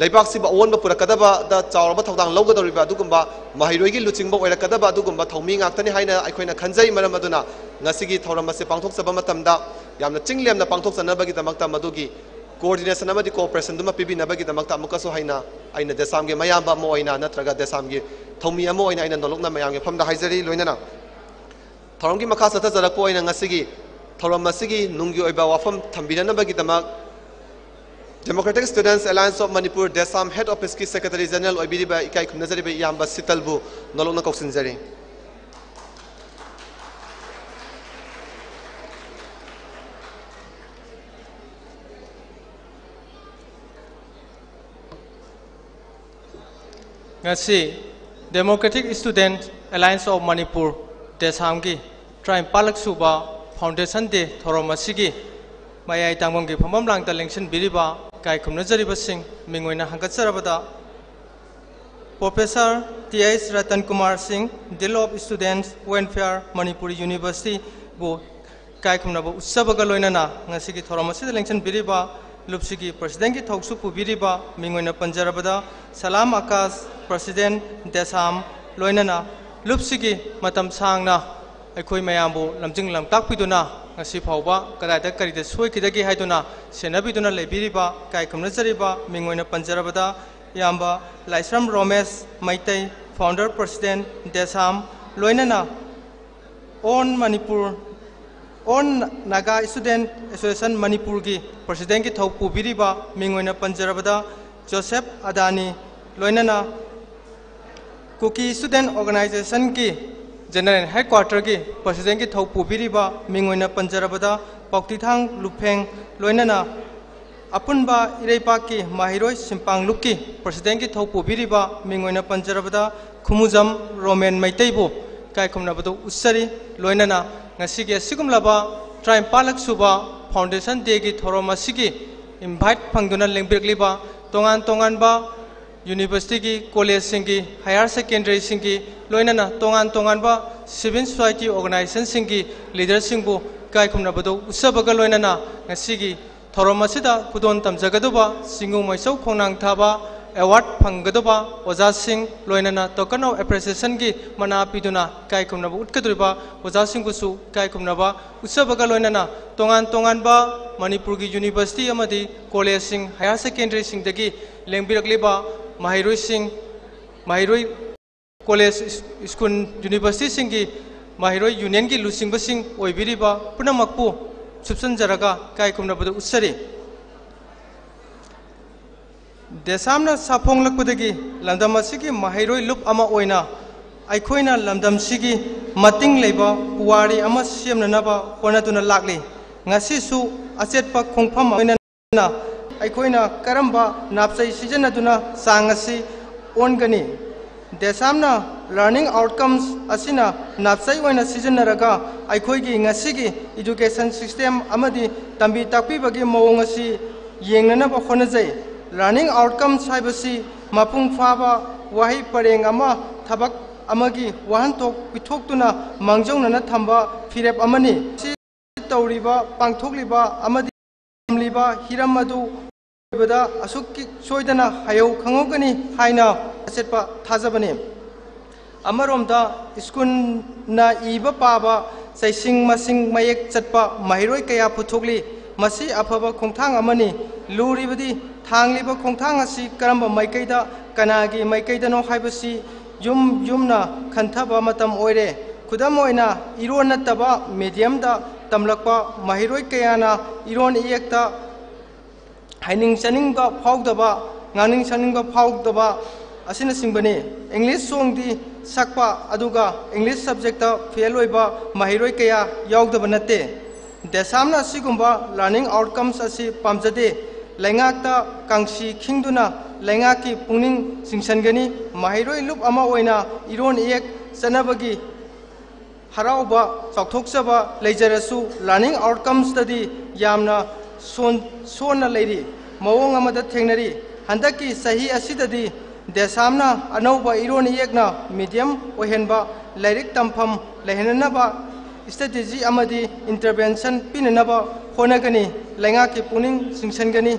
ꯂꯩꯕꯥꯛꯁꯤꯕꯨ ꯑꯑꯣꯟꯕ ꯄꯨꯔꯛꯀꯗꯕꯗ ꯆꯥꯎꯔꯕ ꯊꯧꯗꯥꯡ ꯂꯧꯒꯗꯧꯔꯤꯕ ꯑꯗꯨꯒꯨꯝꯕ ꯃꯍꯩꯔꯣꯏꯒꯤ ꯂꯨꯆꯤꯡꯕ ꯑꯣꯏꯔꯛꯀꯗꯕ ꯑꯗꯨꯒꯨꯝꯕ ꯊꯧꯃꯤ ꯉꯥꯛꯇꯅꯤ ꯍꯥꯏꯅ ꯑꯩꯈꯣꯏꯅ ꯈꯟꯖꯩ꯫ ꯃꯔꯝ ꯑꯗꯨꯅ ꯉꯁꯤꯒꯤ ꯊꯧꯔꯝ ꯑꯁꯤ ꯄꯥꯡꯊꯣꯛꯆꯕ ꯃꯇꯝꯗ ꯌꯥꯝꯅ ꯆꯤꯡ ꯂꯦꯝꯅ ꯄꯥꯡꯊꯣꯛꯆꯅꯕꯒꯤꯗꯃꯛꯇ ꯃꯗꯨꯒꯤ coordination ꯑꯃꯗꯤ cooperation ꯗꯨꯃ ꯄꯤꯕꯤꯅꯕꯒꯤꯗꯃꯛꯇ ꯑꯃꯨꯛꯀꯁꯨ ꯍꯟꯅ ꯑꯩꯅ ꯗꯦꯁꯥꯝꯒꯤ ꯃꯌꯥꯝꯕ ꯑꯃ ꯑꯣꯏꯅ ꯅꯠꯇ꯭ꯔꯒ ꯗꯦꯁꯥꯝꯒꯤ ꯊꯧꯃꯤ ꯑꯃ ꯑꯣꯏꯅ ꯑꯩꯅ ꯅꯣꯂꯨꯛꯅ ꯃꯌꯥꯝꯒꯤ ꯃꯐꯝꯗ ꯍꯥꯏꯖꯔꯤ꯫ ꯂꯣꯏꯅꯅ ꯊꯧꯔꯝꯒꯤ ꯃꯈꯥ ꯆꯠꯊꯖꯔꯛꯄ ꯑꯣꯏꯅ ꯉꯁꯤꯒꯤ ꯊꯧꯔꯝ ꯑꯁꯤꯒꯤ ꯅꯨꯡꯒꯤ ꯑꯣꯏꯕ ꯋꯥꯐꯝ ꯊꯝꯕꯤꯅꯅꯕꯒꯤꯗꯃꯛ Democratic Students Alliance of Manipur, ꯗꯦꯁꯥꯝ Head Office ꯀꯤ Secretary General ꯑꯣꯏꯕꯤꯔꯤꯕ ꯏꯀꯥꯏ ꯈꯨꯝꯅꯖꯔꯤꯕ ꯏꯌꯥꯝꯕ ꯁꯤꯇꯜꯕꯨ ꯅꯣꯂꯨꯛꯅ ꯀꯧꯁꯤꯟꯖꯔꯤ꯫ ꯉꯁꯤ Democratic Student Alliance of Manipur, ꯗꯦꯁꯥꯝꯒꯤ ꯇꯔꯥꯅꯤꯄꯥꯜꯂꯛ ꯁꯨꯕ Foundation Day ꯊꯧꯔꯝ ꯑꯁꯤꯒꯤ ꯃꯌꯥꯏ ꯇꯥꯡꯕꯝꯒꯤ ꯐꯝꯐꯝ ꯂꯥꯡꯗ ꯂꯦꯡꯁꯤꯟꯕꯤꯔꯤꯕ ꯏꯀꯥꯏ ꯈꯨꯝꯅꯖꯔꯤꯕꯁꯤꯡ ꯃꯤꯡ ꯑꯣꯏꯅ ꯍꯪꯒꯠꯆꯔꯕꯗ, Professor T H Ratan Kumar Singh, Dean of Students Welfare, Manipuri University ꯕꯨ ꯏꯀꯥꯏ ꯈꯨꯝꯅꯕ ꯎꯠꯆꯕꯒ ꯂꯣꯏꯅꯅ ꯉꯁꯤꯒꯤ ꯊꯧꯔꯝ ꯑꯁꯤꯗ ꯂꯦꯡꯁꯤꯟꯕꯤꯔꯤꯕ ꯂꯨꯞꯁꯤꯒꯤ President ꯀꯤ ꯊꯧꯁꯨ ꯄꯨꯕꯤꯔꯤꯕ ꯃꯤꯡ ꯑꯣꯏꯅ ꯄꯟꯖꯔꯕꯗ ꯁꯂꯥꯝ ꯑꯀꯥꯁ President ꯗꯦꯁꯥꯝ, ꯂꯣꯏꯅꯅ ꯂꯨꯞꯁꯤꯒꯤ ꯃꯇꯝ ꯁꯥꯡꯅ ꯑꯩꯈꯣꯏ ꯃꯌꯥꯝꯕꯨ ꯂꯝꯖꯤꯡ ꯂꯝꯇꯥꯛꯄꯤꯗꯨꯅ ꯉꯁꯤ ꯐꯥꯎꯕ ꯀꯗꯥꯏꯗ ꯀꯔꯤꯗ ꯁꯣꯏꯈꯤꯗꯒꯦ ꯍꯥꯏꯗꯨꯅ ꯁꯦꯟꯅꯕꯤꯗꯨꯅ ꯂꯩꯕꯤꯔꯤꯕ ꯏꯀꯥꯏ ꯈꯨꯝꯅꯖꯔꯤꯕ ꯃꯤꯡ ꯑꯣꯏꯅ ꯄꯟꯖꯔꯕꯗ ꯏꯌꯥꯝꯕ ꯂꯥꯏꯁ꯭ꯔꯝ ꯔꯣꯃꯦꯁ ꯃꯩꯇꯩ, Founder President ꯗꯦꯁꯥꯝ, ꯂꯣꯏꯅꯅ All Manipur, All Naga Student Association ꯃꯅꯤꯄꯨꯔꯒꯤ President ꯀꯤ ꯊꯧ ꯄꯨꯕꯤꯔꯤꯕ ꯃꯤꯡ ꯑꯣꯏꯅ ꯄꯟꯖꯔꯕꯗ ꯖꯣꯁꯦꯐ ꯑꯗꯥꯅꯤ, ꯂꯣꯏꯅꯅ ꯀꯨꯀꯤ Student Organisation ꯀꯤ General Headquarter ꯒꯤ President ꯀꯤ ꯊꯧ ꯄꯨꯕꯤꯔꯤꯕ ꯃꯤꯡ ꯑꯣꯏꯅ ꯄꯟꯖꯔꯕꯗ ꯄꯥꯎꯇꯤꯊꯥꯡ ꯂꯨꯐꯦꯡ, ꯂꯣꯏꯅꯅ ꯑꯄꯨꯟꯕ ꯏꯔꯩꯄꯥꯛꯀꯤ ꯃꯍꯩꯔꯣꯏ ꯁꯤꯝꯄꯥꯡ ꯂꯨꯞꯀꯤ President ꯀꯤ ꯊꯧ ꯄꯨꯕꯤꯔꯤꯕ ꯃꯤꯡ ꯑꯣꯏꯅ ꯄꯟꯖꯔꯕꯗ ꯈꯨꯃꯨꯖꯝ ꯔꯣꯃꯦꯟ ꯃꯩꯇꯩꯕꯨ ꯏꯀꯥꯏ ꯈꯨꯝꯅꯕꯗꯨ ꯎꯠꯆꯔꯤ꯫ ꯂꯣꯏꯅꯅ ꯉꯁꯤꯒꯤ ꯑꯁꯤꯒꯨꯝꯂꯕ ꯇꯔꯥꯅꯤꯄꯥꯜꯂꯛ ꯁꯨꯕ Foundation Day ꯒꯤ ꯊꯧꯔꯝ ꯑꯁꯤꯒꯤ invite ꯐꯪꯗꯨꯅ ꯂꯦꯡꯕꯤꯔꯛꯂꯤꯕ ꯇꯣꯉꯥꯟ ꯇꯣꯉꯥꯟꯕ University ꯒꯤ, College ꯁꯤꯡꯒꯤ, Higher Secondary ꯁꯤꯡꯒꯤ, ꯂꯣꯏꯅꯅ ꯇꯣꯉꯥꯟ ꯇꯣꯉꯥꯟꯕ Civil Society Organisation ꯁꯤꯡꯒꯤ leader ꯁꯤꯡꯕꯨ ꯏꯀꯥꯏ ꯈꯨꯝꯅꯕꯗꯨ ꯎꯠꯆꯕꯒ ꯂꯣꯏꯅꯅ ꯉꯁꯤꯒꯤ ꯊꯧꯔꯝ ꯑꯁꯤꯗ ꯈꯨꯗꯣꯜ ꯇꯝꯖꯒꯗꯧꯕ ꯆꯤꯡꯉꯨ ꯃꯩꯆꯧ ꯈꯣꯡꯅꯥꯡ ꯊꯥꯕ award ꯐꯪꯒꯗꯧꯕ ꯑꯣꯖꯥꯁꯤꯡ, ꯂꯣꯏꯅꯅ Token of Appreciation ꯒꯤ ꯃꯅꯥ ꯄꯤꯗꯨꯅ ꯏꯀꯥꯏ ꯈꯨꯝꯅꯕ ꯎꯠꯀꯗꯧꯔꯤꯕ ꯑꯣꯖꯥꯁꯤꯡꯕꯨꯁꯨ ꯏꯀꯥꯏ ꯈꯨꯝꯅꯕ ꯎꯠꯆꯕꯒ ꯂꯣꯏꯅꯅ ꯇꯣꯉꯥꯟ ꯇꯣꯉꯥꯟꯕ ꯃꯅꯤꯄꯨꯔꯒꯤ University ꯑꯃꯗꯤ College ꯁꯤꯡ, Higher Secondary ꯁꯤꯡꯗꯒꯤ ꯂꯦꯡꯕꯤꯔꯛꯂꯤꯕ ꯃꯍꯩꯔꯣꯏꯁꯤꯡ, ꯃꯍꯩꯔꯣꯏ, College, School, University ꯁꯤꯡꯒꯤ ꯃꯍꯩꯔꯣꯏ Union ꯒꯤ ꯂꯨꯆꯤꯡꯕꯁꯤꯡ ꯑꯣꯏꯕꯤꯔꯤꯕ ꯄꯨꯝꯅꯃꯛꯄꯨ ꯁꯨꯞꯆꯟꯖꯔꯒ ꯏꯀꯥꯏ ꯈꯨꯝꯅꯕꯗꯨ ꯎꯠꯆꯔꯤ꯫ ꯗꯦꯁꯥꯝꯅ ꯁꯥꯐꯣꯡꯂꯛꯄꯗꯒꯤ ꯂꯝꯗꯝ ꯑꯁꯤꯒꯤ ꯃꯍꯩꯔꯣꯏ ꯂꯨꯞ ꯑꯃ ꯑꯣꯏꯅ ꯑꯩꯈꯣꯏꯅ ꯂꯝꯗꯝꯁꯤꯒꯤ ꯃꯇꯤꯡ ꯂꯩꯕ ꯄꯨꯋꯥꯔꯤ ꯑꯃ ꯁꯦꯝꯅꯅꯕ ꯍꯣꯠꯅꯗꯨꯅ ꯂꯥꯛꯂꯤ꯫ ꯉꯁꯤꯁꯨ ꯑꯆꯦꯠꯄ ꯈꯣꯡꯐꯝ ꯑꯣꯏꯅ ꯑꯩꯈꯣꯏꯅ ꯀꯔꯝꯕ ꯅꯥꯞꯆꯩ ꯁꯤꯖꯤꯟꯅꯗꯨꯅ ꯆꯥꯡ ꯑꯁꯤ ꯑꯣꯟꯒꯅꯤ? ꯗꯦꯁꯥꯝꯅ learning outcomes ꯑꯁꯤꯅ ꯅꯥꯞꯆꯩ ꯑꯣꯏꯅ ꯁꯤꯖꯤꯟꯅꯔꯒ ꯑꯩꯈꯣꯏꯒꯤ ꯉꯁꯤꯒꯤ education system ꯑꯃꯗꯤ ꯇꯝꯕꯤ ꯇꯥꯛꯄꯤꯕꯒꯤ ꯃꯑꯣꯡ ꯑꯁꯤ ꯌꯦꯡꯅꯅꯕ ꯍꯣꯠꯅꯖꯩ꯫ Learning outcomes ꯍꯥꯏꯕꯁꯤ ꯃꯄꯨꯡ ꯐꯥꯕ ꯋꯥꯍꯩ ꯄꯔꯦꯡ ꯑꯃ ꯊꯕꯛ ꯑꯃꯒꯤ ꯋꯥꯍꯟꯊꯣꯛ ꯄꯤꯊꯣꯛꯇꯨꯅ ꯃꯥꯡꯖꯧꯅꯅ ꯊꯝꯕ ꯐꯤꯔꯦꯞ ꯑꯃꯅꯤ꯫ ꯃꯁꯤ ꯇꯧꯔꯤꯕ, ꯄꯥꯡꯊꯣꯛꯂꯤꯕ ꯑꯃꯗꯤ ꯇꯝꯂꯤꯕ ꯍꯤꯔꯝ ꯑꯗꯨ ꯑꯣꯏꯕꯗ ꯑꯁꯨꯛꯀꯤ ꯁꯣꯏꯗꯅ ꯍꯩꯍꯧ ꯈꯪꯍꯧꯒꯅꯤ ꯍꯥꯏꯅ ꯑꯆꯦꯠꯄ ꯊꯥꯖꯕꯅꯤ꯫ ꯑꯃꯔꯣꯝꯗ, ꯁ꯭ꯀꯨꯜꯅ ꯏꯕ ꯄꯥꯕ, ꯆꯩꯁꯤꯡ ꯃꯁꯤꯡ ꯃꯌꯦꯛ ꯆꯠꯄ ꯃꯍꯩꯔꯣꯏ ꯀꯌꯥ ꯄꯨꯊꯣꯛꯂꯤ꯫ ꯃꯁꯤ ꯑꯐꯕ ꯈꯣꯡꯊꯥꯡ ꯑꯃꯅꯤ꯫ ꯂꯨꯔꯤꯕꯗꯤ ꯊꯥꯡꯂꯤꯕ ꯈꯣꯡꯊꯥꯡ ꯑꯁꯤ ꯀꯔꯝꯕ ꯃꯥꯏꯀꯩꯗ, ꯀꯅꯥꯒꯤ ꯃꯥꯏꯀꯩꯗꯅꯣ ꯍꯥꯏꯕꯁꯤ ꯌꯨꯝ ꯌꯨꯝꯅ ꯈꯟꯊꯕ ꯃꯇꯝ ꯑꯣꯏꯔꯦ꯫ ꯈꯨꯗꯝ ꯑꯣꯏꯅ, ꯏꯔꯣꯟ ꯅꯠꯇꯕ mediumꯗ ꯇꯝꯂꯛꯄ ꯃꯍꯩꯔꯣꯏ ꯀꯌꯥꯅ ꯏꯔꯣꯟ ꯏꯌꯦꯛꯇ ꯍꯩꯅꯤꯡ ꯆꯥꯅꯤꯡꯕ ꯐꯥꯎꯗꯕ, ꯉꯥꯡꯅꯤꯡ ꯁꯛꯅꯤꯡꯕ ꯐꯥꯎꯗꯕ ꯑꯁꯤꯅꯆꯤꯡꯕꯅꯤ꯫ English songꯗꯤ ꯁꯛꯄ, ꯑꯗꯨꯒ English subjectꯇ fail ꯑꯣꯏꯕ ꯃꯍꯩꯔꯣꯏ ꯀꯌꯥ ꯌꯥꯎꯗꯕ ꯅꯠꯇꯦ꯫ ꯗꯦꯁꯥꯝꯅ ꯑꯁꯤꯒꯨꯝꯕ learning outcomes ꯑꯁꯤ ꯄꯥꯝꯖꯗꯦ꯫ ꯂꯩꯉꯥꯛꯇ ꯀꯥꯡꯁꯤ ꯈꯤꯡꯗꯨꯅ ꯂꯩꯉꯥꯛꯀꯤ ꯄꯨꯛꯅꯤꯡ ꯆꯤꯡꯁꯤꯟꯒꯅꯤ꯫ ꯃꯍꯩꯔꯣꯏ ꯂꯨꯞ ꯑꯃ ꯑꯣꯏꯅ ꯏꯔꯣꯟ ꯏꯌꯦꯛ ꯆꯠꯅꯕꯒꯤ ꯍꯔꯥꯎꯕ, ꯆꯥꯎꯊꯣꯛꯆꯕ ꯂꯩꯖꯔꯁꯨ, learning outcomesꯇꯗꯤ ꯌꯥꯝꯅ ꯁꯣꯟ-, ꯁꯣꯟꯅ ꯂꯩꯔꯤ꯫ ꯃꯑꯣꯡ ꯑꯃꯗ ꯊꯦꯡꯅꯔꯤ꯫ ꯍꯟꯗꯛꯀꯤ ꯆꯍꯤ ꯑꯁꯤꯗꯗꯤ ꯗꯦꯁꯥꯝꯅ ꯑꯅꯧꯕ ꯏꯔꯣꯟ ꯏꯌꯦꯛꯅ medium ꯑꯣꯏꯍꯟꯕ ꯂꯥꯏꯔꯤꯛ ꯇꯝꯐꯝ ꯂꯩꯍꯟꯅꯅꯕ strategy ꯑꯃꯗꯤ intervention ꯄꯤꯅꯅꯕ ꯍꯣꯠꯅꯒꯅꯤ꯫ ꯂꯩꯉꯥꯛꯀꯤ ꯄꯨꯛꯅꯤꯡ ꯆꯤꯡꯁꯤꯟꯒꯅꯤ꯫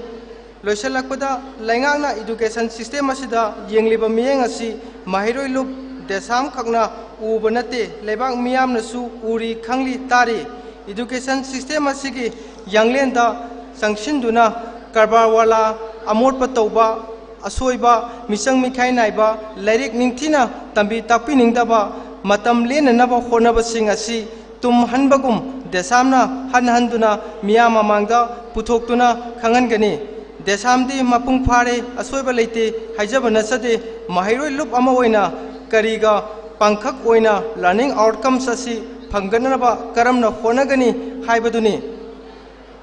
ꯂꯣꯏꯁꯤꯜꯂꯛꯄꯗ, ꯂꯩꯉꯥꯛꯅ education system ꯑꯁꯤꯗ ꯌꯦꯡꯂꯤꯕ ꯃꯤꯠꯌꯦꯡ ꯑꯁꯤ ꯃꯍꯩꯔꯣꯏ ꯂꯨꯞ ꯗꯦꯁꯥꯝ ꯈꯛꯅ ꯎꯕ ꯅꯠꯇꯦ, ꯂꯩꯕꯥꯛ ꯃꯤꯌꯥꯝꯅꯁꯨ ꯎꯔꯤ, ꯈꯪꯂꯤ, ꯇꯥꯔꯤ꯫ Education system ꯑꯁꯤꯒꯤ ꯌꯥꯡꯂꯦꯟꯗ ꯆꯪꯁꯤꯟꯗꯨꯅ ꯀꯔꯕꯥꯔ ꯋꯥꯂꯥ, ꯑꯃꯣꯠꯄ ꯇꯧꯕ, ꯑꯁꯣꯏꯕ, ꯃꯤꯆꯪ ꯃꯤꯈꯥꯏ ꯅꯥꯏꯕ, ꯂꯥꯏꯔꯤꯛ ꯅꯤꯡꯊꯤꯅ ꯇꯝꯕꯤ ꯇꯥꯛꯄꯤꯅꯤꯡꯗꯕ, ꯃꯇꯝ ꯂꯦꯟꯅꯅꯕ ꯍꯣꯠꯅꯕꯁꯤꯡ ꯑꯁꯤ ꯇꯨꯝꯍꯟꯕꯒꯨꯝ ꯗꯦꯁꯥꯝꯅ ꯍꯟ ꯍꯟꯗꯨꯅ ꯃꯤꯌꯥꯝ ꯃꯃꯥꯡꯗ ꯄꯨꯊꯣꯛꯇꯨꯅ ꯈꯪꯍꯟꯒꯅꯤ꯫ ꯗꯦꯁꯥꯝꯗꯤ ꯃꯄꯨꯡ ꯐꯥꯔꯦ, ꯑꯁꯣꯏꯕ ꯂꯩꯇꯦ ꯍꯥꯏꯖꯕ ꯅꯠꯆꯗꯦ꯫ ꯃꯍꯩꯔꯣꯏ ꯂꯨꯞ ꯑꯃ ꯑꯣꯏꯅ ꯀꯔꯤꯒ ꯄꯥꯡꯈꯛ ꯑꯣꯏꯅ learning outcomes ꯑꯁꯤ ꯐꯪꯒꯠꯅꯕ ꯀꯔꯝꯅ ꯍꯣꯠꯅꯒꯅꯤ ꯍꯥꯏꯕꯗꯨꯅꯤ꯫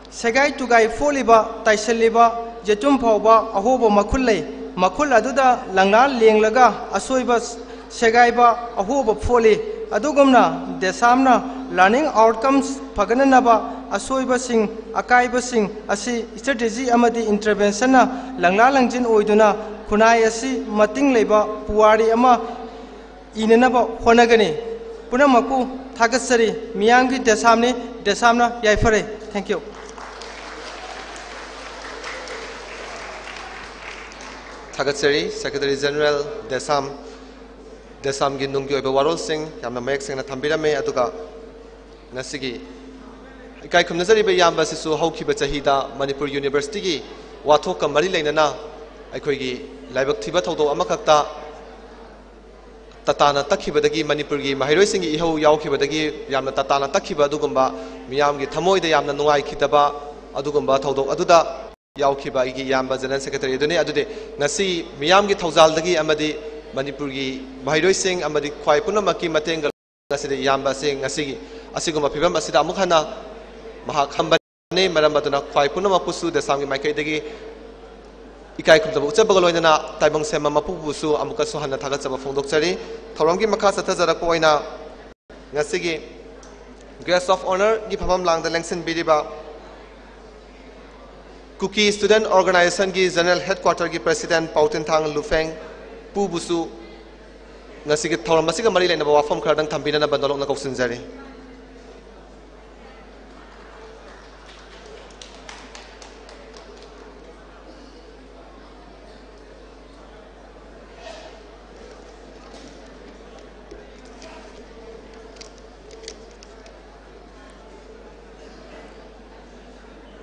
ꯁꯦꯒꯥꯏ ꯇꯨꯒꯥꯏ ꯐꯣꯠꯂꯤꯕ, ꯇꯥꯏꯁꯤꯜꯂꯤꯕ ꯌꯦꯇꯨꯝ ꯐꯥꯎꯕ ꯑꯍꯣꯕ ꯃꯈꯨꯜ ꯂꯩ꯫ ꯃꯈꯨꯜ ꯑꯗꯨꯗ ꯂꯪꯂꯥ ꯂꯦꯡꯂꯒ ꯑꯁꯣꯏꯕ ꯁꯦꯒꯥꯏꯕ ꯑꯍꯣꯕ ꯐꯣꯠꯂꯤ꯫ ꯑꯗꯨꯒꯨꯝꯅ ꯗꯦꯁꯥꯝꯅ learning outcomes ꯐꯒꯠꯅꯅꯕ ꯑꯁꯣꯏꯕꯁꯤꯡ, ꯑꯀꯥꯏꯕꯁꯤꯡ ꯑꯁꯤ strategy ꯑꯃꯗꯤ interventionꯅ ꯂꯪꯂꯥ ꯂꯪꯖꯤꯟ ꯑꯣꯏꯗꯨꯅ ꯈꯨꯟꯅꯥꯏ ꯑꯁꯤ ꯃꯇꯤꯡ ꯂꯩꯕ ꯄꯨꯋꯥꯔꯤ ꯑꯃ ꯏꯅꯅꯕ ꯍꯣꯠꯅꯒꯅꯤ꯫ ꯄꯨꯝꯅꯃꯛꯄꯨ ꯊꯥꯒꯠꯆꯔꯤ꯫ ꯃꯤꯌꯥꯝꯒꯤ ꯗꯦꯁꯥꯝꯅꯤ, ꯗꯦꯁꯥꯝꯅ ꯌꯥꯏꯐꯔꯦ꯫ Thank you. ꯊꯥꯒꯠꯆꯔꯤ ꯁꯦꯀ꯭ꯔꯦꯇꯔꯤ ꯖꯦꯅꯔꯦꯜ ꯗꯦꯁꯥꯝ꯫ ꯗꯦꯁꯥꯝꯒꯤ ꯅꯨꯡꯒꯤ ꯑꯣꯏꯕ ꯋꯥꯔꯣꯜꯁꯤꯡ ꯌꯥꯝꯅ ꯃꯌꯦꯛ ꯁꯦꯡꯅ ꯊꯝꯕꯤꯔꯝꯃꯦ꯫ ꯑꯗꯨꯒ ꯉꯁꯤꯒꯤ ꯏꯀꯥꯏ ꯈꯨꯝꯅꯖꯔꯤꯕ ꯏꯌꯥꯝꯕ ꯑꯁꯤꯁꯨ ꯍꯧꯈꯤꯕ ꯆꯍꯤꯗ ꯃꯅꯤꯄꯨꯔ ꯌꯨꯅꯤꯚꯔꯁꯤꯇꯤꯒꯤ ꯋꯥꯊꯣꯛꯀ ꯃꯔꯤ ꯂꯩꯅꯅ ꯑꯩꯈꯣꯏꯒꯤ ꯂꯥꯏꯕꯛ ꯊꯤꯕ ꯊꯧꯗꯣꯛ ꯑꯃꯈꯛꯇ ꯇꯇꯥꯅ ꯇꯛꯈꯤꯕꯗꯒꯤ, ꯃꯅꯤꯄꯨꯔꯒꯤ ꯃꯍꯩꯔꯣꯏꯁꯤꯡꯒꯤ ꯏꯍꯧ ꯌꯥꯎꯈꯤꯕꯗꯒꯤ ꯌꯥꯝꯅ ꯇꯇꯥꯅ ꯇꯛꯈꯤꯕ ꯑꯗꯨꯒꯨꯝꯕ, ꯃꯤꯌꯥꯝꯒꯤ ꯊꯃꯣꯏꯗ ꯌꯥꯝꯅ ꯅꯨꯡꯉꯥꯏꯈꯤꯗꯕ ꯑꯗꯨꯒꯨꯝꯕ ꯊꯧꯗꯣꯛ ꯑꯗꯨꯗ ꯌꯥꯎꯈꯤꯕ ꯑꯩꯒꯤ ꯏꯌꯥꯝꯕ ꯖꯦꯅꯔꯦꯜ ꯁꯦꯀ꯭ꯔꯦꯇꯔꯤ ꯑꯗꯨꯅꯤ꯫ ꯑꯗꯨꯗꯤ ꯉꯁꯤ ꯃꯤꯌꯥꯝꯒꯤ ꯊꯧꯖꯥꯜꯗꯒꯤ ꯑꯃꯗꯤ ꯃꯅꯤꯄꯨꯔꯒꯤ ꯃꯍꯩꯔꯣꯏꯁꯤꯡ ꯑꯃꯗꯤ ꯈ꯭ꯋꯥꯏ ꯄꯨꯝꯅꯃꯛꯀꯤ ꯃꯇꯦꯡꯒ ꯂꯣꯏꯅꯅ ꯉꯁꯤꯗꯤ ꯏꯌꯥꯝꯕ ꯑꯁꯤ ꯉꯁꯤꯒꯤ ꯑꯁꯤꯒꯨꯝꯕ ꯐꯤꯕꯝ ꯑꯁꯤꯗ ꯑꯃꯨꯛ ꯍꯟꯅ ꯃꯍꯥꯛ ꯍꯝꯕꯅꯤ꯫ ꯃꯔꯝ ꯑꯗꯨꯅ ꯈ꯭ꯋꯥꯏ ꯄꯨꯝꯅꯃꯛꯄꯨꯁꯨ ꯗꯦꯁꯥꯝꯒꯤ ꯃꯥꯏꯀꯩꯗꯒꯤ ꯏꯀꯥꯏ ꯈꯨꯝꯅꯕ ꯎꯠꯆꯕꯒ ꯂꯣꯏꯅꯅ ꯇꯥꯏꯕꯪ ꯁꯦꯝꯕ ꯃꯄꯨꯕꯨꯁꯨ ꯑꯃꯨꯛꯀꯁꯨ ꯍꯟꯅ ꯊꯥꯒꯠꯆꯕ ꯐꯣꯡꯗꯣꯛꯆꯔꯤ꯫ ꯊꯧꯔꯝꯒꯤ ꯃꯈꯥ ꯆꯠꯊꯖꯔꯛꯄ ꯑꯣꯏꯅ ꯉꯁꯤꯒꯤ Guest of Honourꯒꯤ ꯐꯝꯐꯝ ꯂꯥꯡꯗ ꯂꯦꯡꯁꯤꯟꯕꯤꯔꯤꯕ ꯀꯨꯀꯤ Student Organisationꯒꯤ General Headquarterꯒꯤ President ꯄꯥꯎꯊꯤꯟꯊꯥꯡ ꯂꯨꯐꯦꯡ ꯄꯨꯕꯨꯁꯨ ꯉꯁꯤꯒꯤ ꯊꯧꯔꯝ ꯑꯁꯤꯒ ꯃꯔꯤ ꯂꯩꯅꯕ ꯋꯥꯐꯝ ꯈꯔꯗꯪ ꯊꯝꯕꯤꯅꯅꯕ ꯅꯣꯂꯣꯛꯅ ꯀꯧꯁꯤꯟꯖꯔꯤ꯫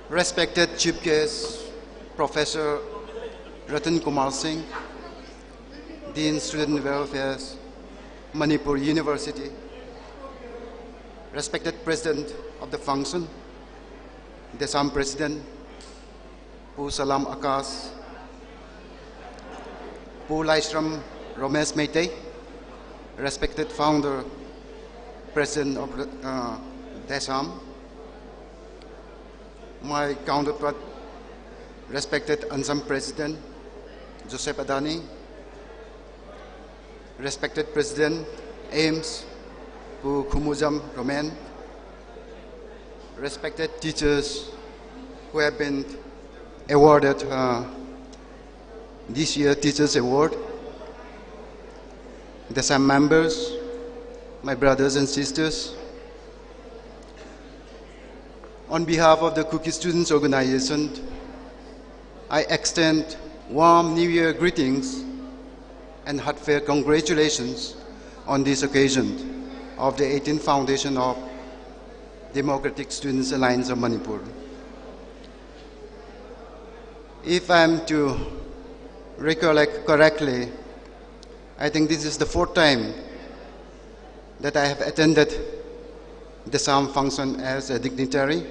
Respected Chief Guest, Professor Ratan Kumar Singh, Dean Student Welfare, Manipur University, respected President of the function, Desam President, Pu Salam Akash, Pu Laishram Romesh Meitei, respected founder, President of uh, Desam, my counterpart, respected Ansam President Joseph Adani, respected President AIIMS Pu Khumujam Roman, respected teachers who have been awarded uh, this year Teachers Award, the same members, my brothers and sisters. On behalf of the Kuki Students Organization, I extend warm New Year greetings and heartfelt congratulations on this occasion of the eighteenth foundation of Democratic Students Alliance of Manipur. If I'm to recollect correctly, I think this is the fourth time that I have attended the same function as a dignitary.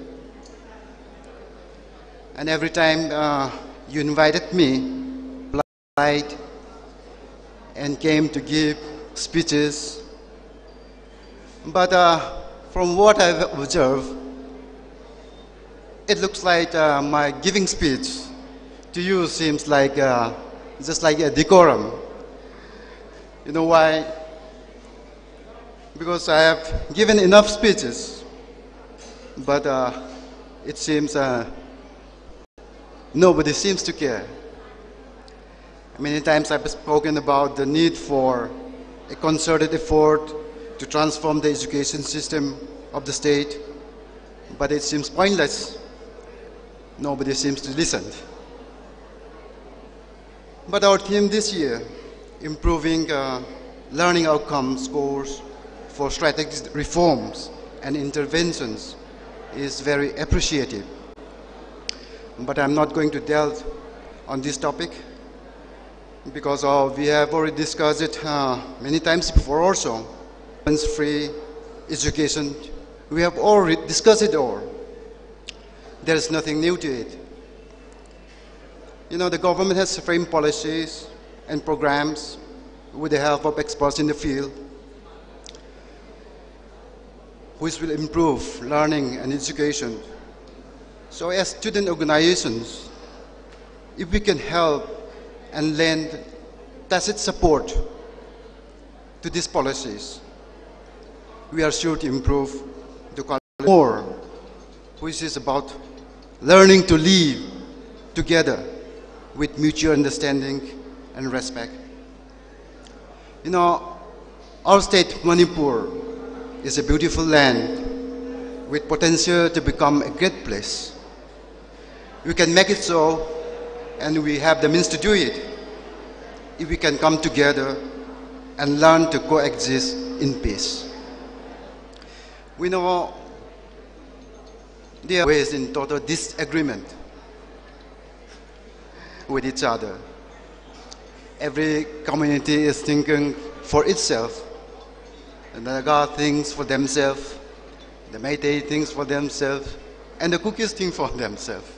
And every time uh, you invited me, replied, and came to give speeches. But uh, from what I've observed, it looks like uh, my giving speech to you seems like uh, just like a decorum. You know why? Because I have given enough speeches, but uh, it seems uh, nobody seems to care. Many times I've spoken about the need for a concerted effort to transform the education system of the state, but it seems pointless. Nobody seems to listen. But our theme this year, improving uh, learning outcome scores for strategic reforms and interventions, is very appreciative. But I'm not going to delve on this topic because uh, we have already discussed it uh, many times before also. Free education, we have already discussed it all. There is nothing new to it. You know, the government has framed policies and programs with the help of experts in the field, which will improve learning and education. So as student organizations, if we can help and lend tacit support to these policies, we are sure to improve the culture more, which is about learning to live together. with mutual understanding and respect. You know, our state, Manipur, is a beautiful land with potential to become a great place. We can make it so, and we have the means to do it if we can come together and learn to coexist in peace. We know there are ways in total disagreement with each other. Every community is thinking for itself. The Naga thinks for themselves, the Meitei thinks for themselves, and the Kukis think for themselves.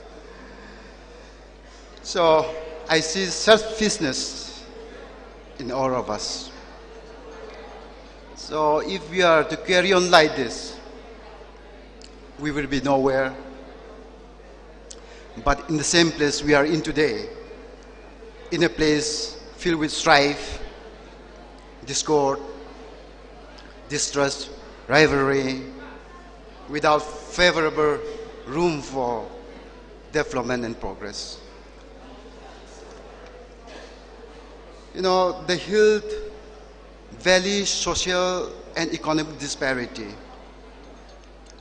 So I see selfishness in all of us. So if we are to carry on like this, we will be nowhere. But in the same place we are in today, in a place filled with strife, discord, distrust, rivalry, without favorable room for development and progress. You know, the Hill Valley social and economic disparity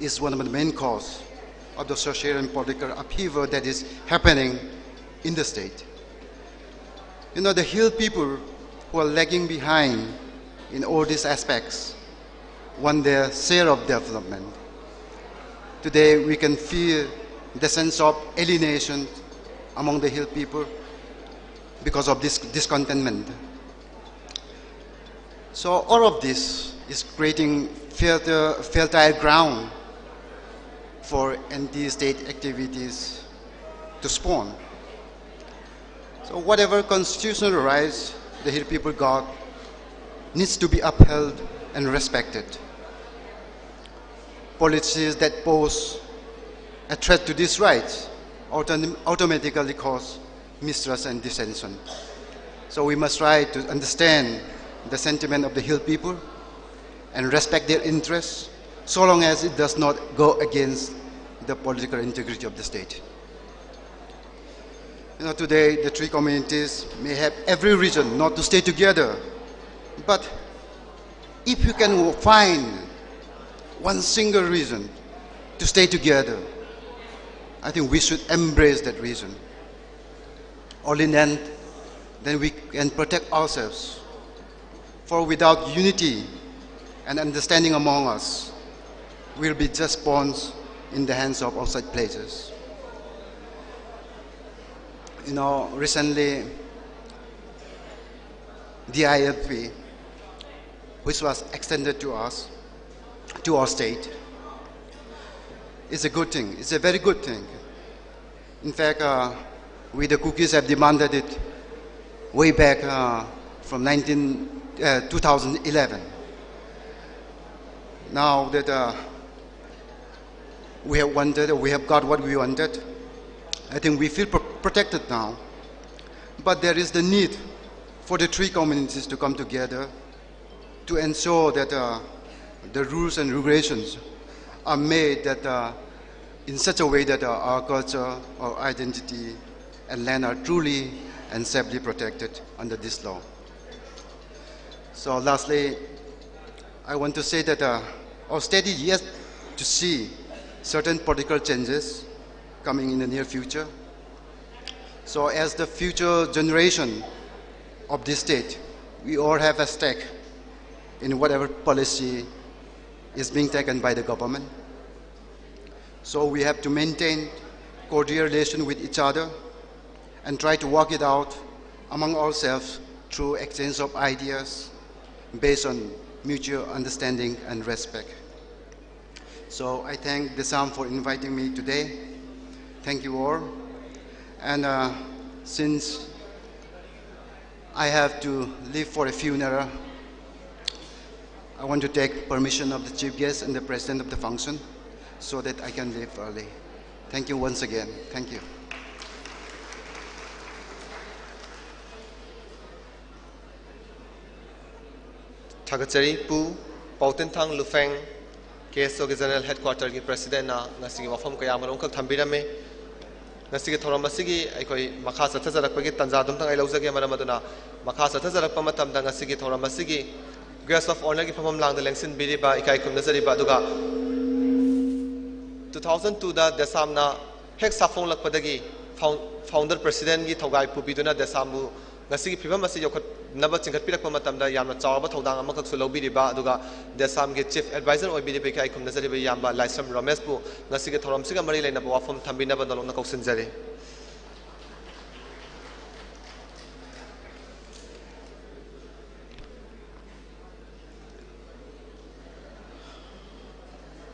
is one of the main cause of the social and political upheaval that is happening in the state. You know, the Hill people who are lagging behind in all these aspects want their share of development. Today, we can feel the sense of alienation among the Hill people because of this discontentment. So all of this is creating fertile, fertile ground for anti-state activities to spawn. So whatever constitutional rights the Hill people got needs to be upheld and respected. Policies that pose a threat to these rights autom- automatically cause mistrust and dissension. So we must try to understand the sentiment of the Hill people and respect their interests, so long as it does not go against the political integrity of the state. You know, today the three communities may have every reason not to stay together. But if you can find one single reason to stay together, I think we should embrace that reason. Only then, then we can protect ourselves. For without unity and understanding among us, we'll be just pawns in the hands of outside places. You know, recently, the I L P, which was extended to us, to our state, is a good thing. It's a very good thing. In fact, uh, we the Kukis have demanded it way back uh, from nineteen, uh, two thousand eleven. Now that uh, we have wanted, we have got what we wanted, I think we feel pro- protected now. But there is the need for the three communities to come together to ensure that uh, the rules and regulations are made that uh, in such a way that uh, our culture, our identity, and land are truly and safely protected under this law. So lastly, I want to say that uh, our state is yet to see certain political changes coming in the near future. So as the future generation of this state, we all have a stake in whatever policy is being taken by the government. So we have to maintain cordial relation with each other and try to work it out among ourselves through exchange of ideas based on mutual understanding and respect. So I thank the Sam for inviting me today. Thank you all. And uh, since I have to leave for a funeral, I want to take permission of the chief guest and the president of the function so that I can leave early. Thank you once again. Thank you. ꯊꯥꯒꯠꯆꯔꯤ꯫ ꯄꯨ ꯄꯥꯎꯇꯤꯟꯊꯥꯡ ꯂꯨꯐꯦꯡ, ꯀꯦ ꯑꯦꯁ ꯑꯣꯒꯤ general ꯍꯦꯗꯀ꯭ꯋꯥꯇꯔꯒꯤ ꯄ꯭ꯔꯦꯁꯤꯗꯦꯟꯅ ꯉꯁꯤꯒꯤ ꯋꯥꯐꯝ ꯀꯌꯥ ꯑꯃꯔꯣꯝꯈꯛ ꯊꯝꯕꯤꯔꯝꯃꯤ꯫ ꯉꯁꯤꯒꯤ ꯊꯧꯔꯝ ꯑꯁꯤꯒꯤ ꯑꯩꯈꯣꯏ ꯃꯈꯥ ꯆꯠꯊꯖꯔꯛꯄꯒꯤ ꯇꯥꯟꯖꯥ ꯑꯗꯨꯝꯇꯪ ꯑꯩ ꯂꯧꯖꯒꯦ꯫ ꯃꯔꯝ ꯑꯗꯨꯅ ꯃꯈꯥ ꯆꯠꯊꯖꯔꯛꯄ ꯃꯇꯝꯗ ꯉꯁꯤꯒꯤ ꯊꯧꯔꯝ ꯑꯁꯤꯒꯤ Guest of Honourꯒꯤ ꯐꯝꯐꯝ ꯂꯥꯡꯗ ꯂꯦꯡꯁꯤꯟꯕꯤꯔꯤꯕ ꯏꯀꯥꯏ ꯈꯨꯝꯅꯖꯔꯤꯕ, ꯑꯗꯨꯒ two thousand twoꯗ ꯗꯦꯁꯥꯝꯅ ꯍꯦꯛ ꯁꯥꯐꯣꯡꯂꯛꯄꯗꯒꯤ found- founder presidentꯒꯤ ꯊꯧꯒꯥꯏ ꯄꯨꯕꯤꯗꯨꯅ ꯗꯦꯁꯥꯝꯕꯨ ꯉꯁꯤꯒꯤ ꯐꯤꯕꯝ ꯑꯁꯤ ꯌꯣꯛꯈꯠꯅꯕ ꯆꯤꯡꯈꯠꯄꯤꯔꯛꯄ ꯃꯇꯝꯗ ꯌꯥꯝꯅ ꯆꯥꯎꯔꯕ ꯊꯧꯗꯥꯡ ꯑꯃꯈꯛꯁꯨ ꯂꯧꯕꯤꯔꯤꯕ, ꯑꯗꯨꯒ ꯗꯦꯁꯥꯝꯒꯤ Chief Advisor ꯑꯣꯏꯕꯤꯔꯤꯕ ꯏꯀꯥꯏ ꯈꯨꯝꯅꯖꯔꯤꯕ ꯏꯌꯥꯝꯕ ꯂꯥꯏꯁ꯭ꯔꯝ ꯔꯣꯃꯦꯁꯄꯨ ꯉꯁꯤꯒꯤ ꯊꯧꯔꯝꯁꯤꯒ ꯃꯔꯤ ꯂꯩꯅꯕ ꯋꯥꯐꯝ ꯊꯝꯕꯤꯅꯕ ꯅꯧꯂꯛꯅ ꯀꯧꯁꯤꯟꯖꯔꯤ꯫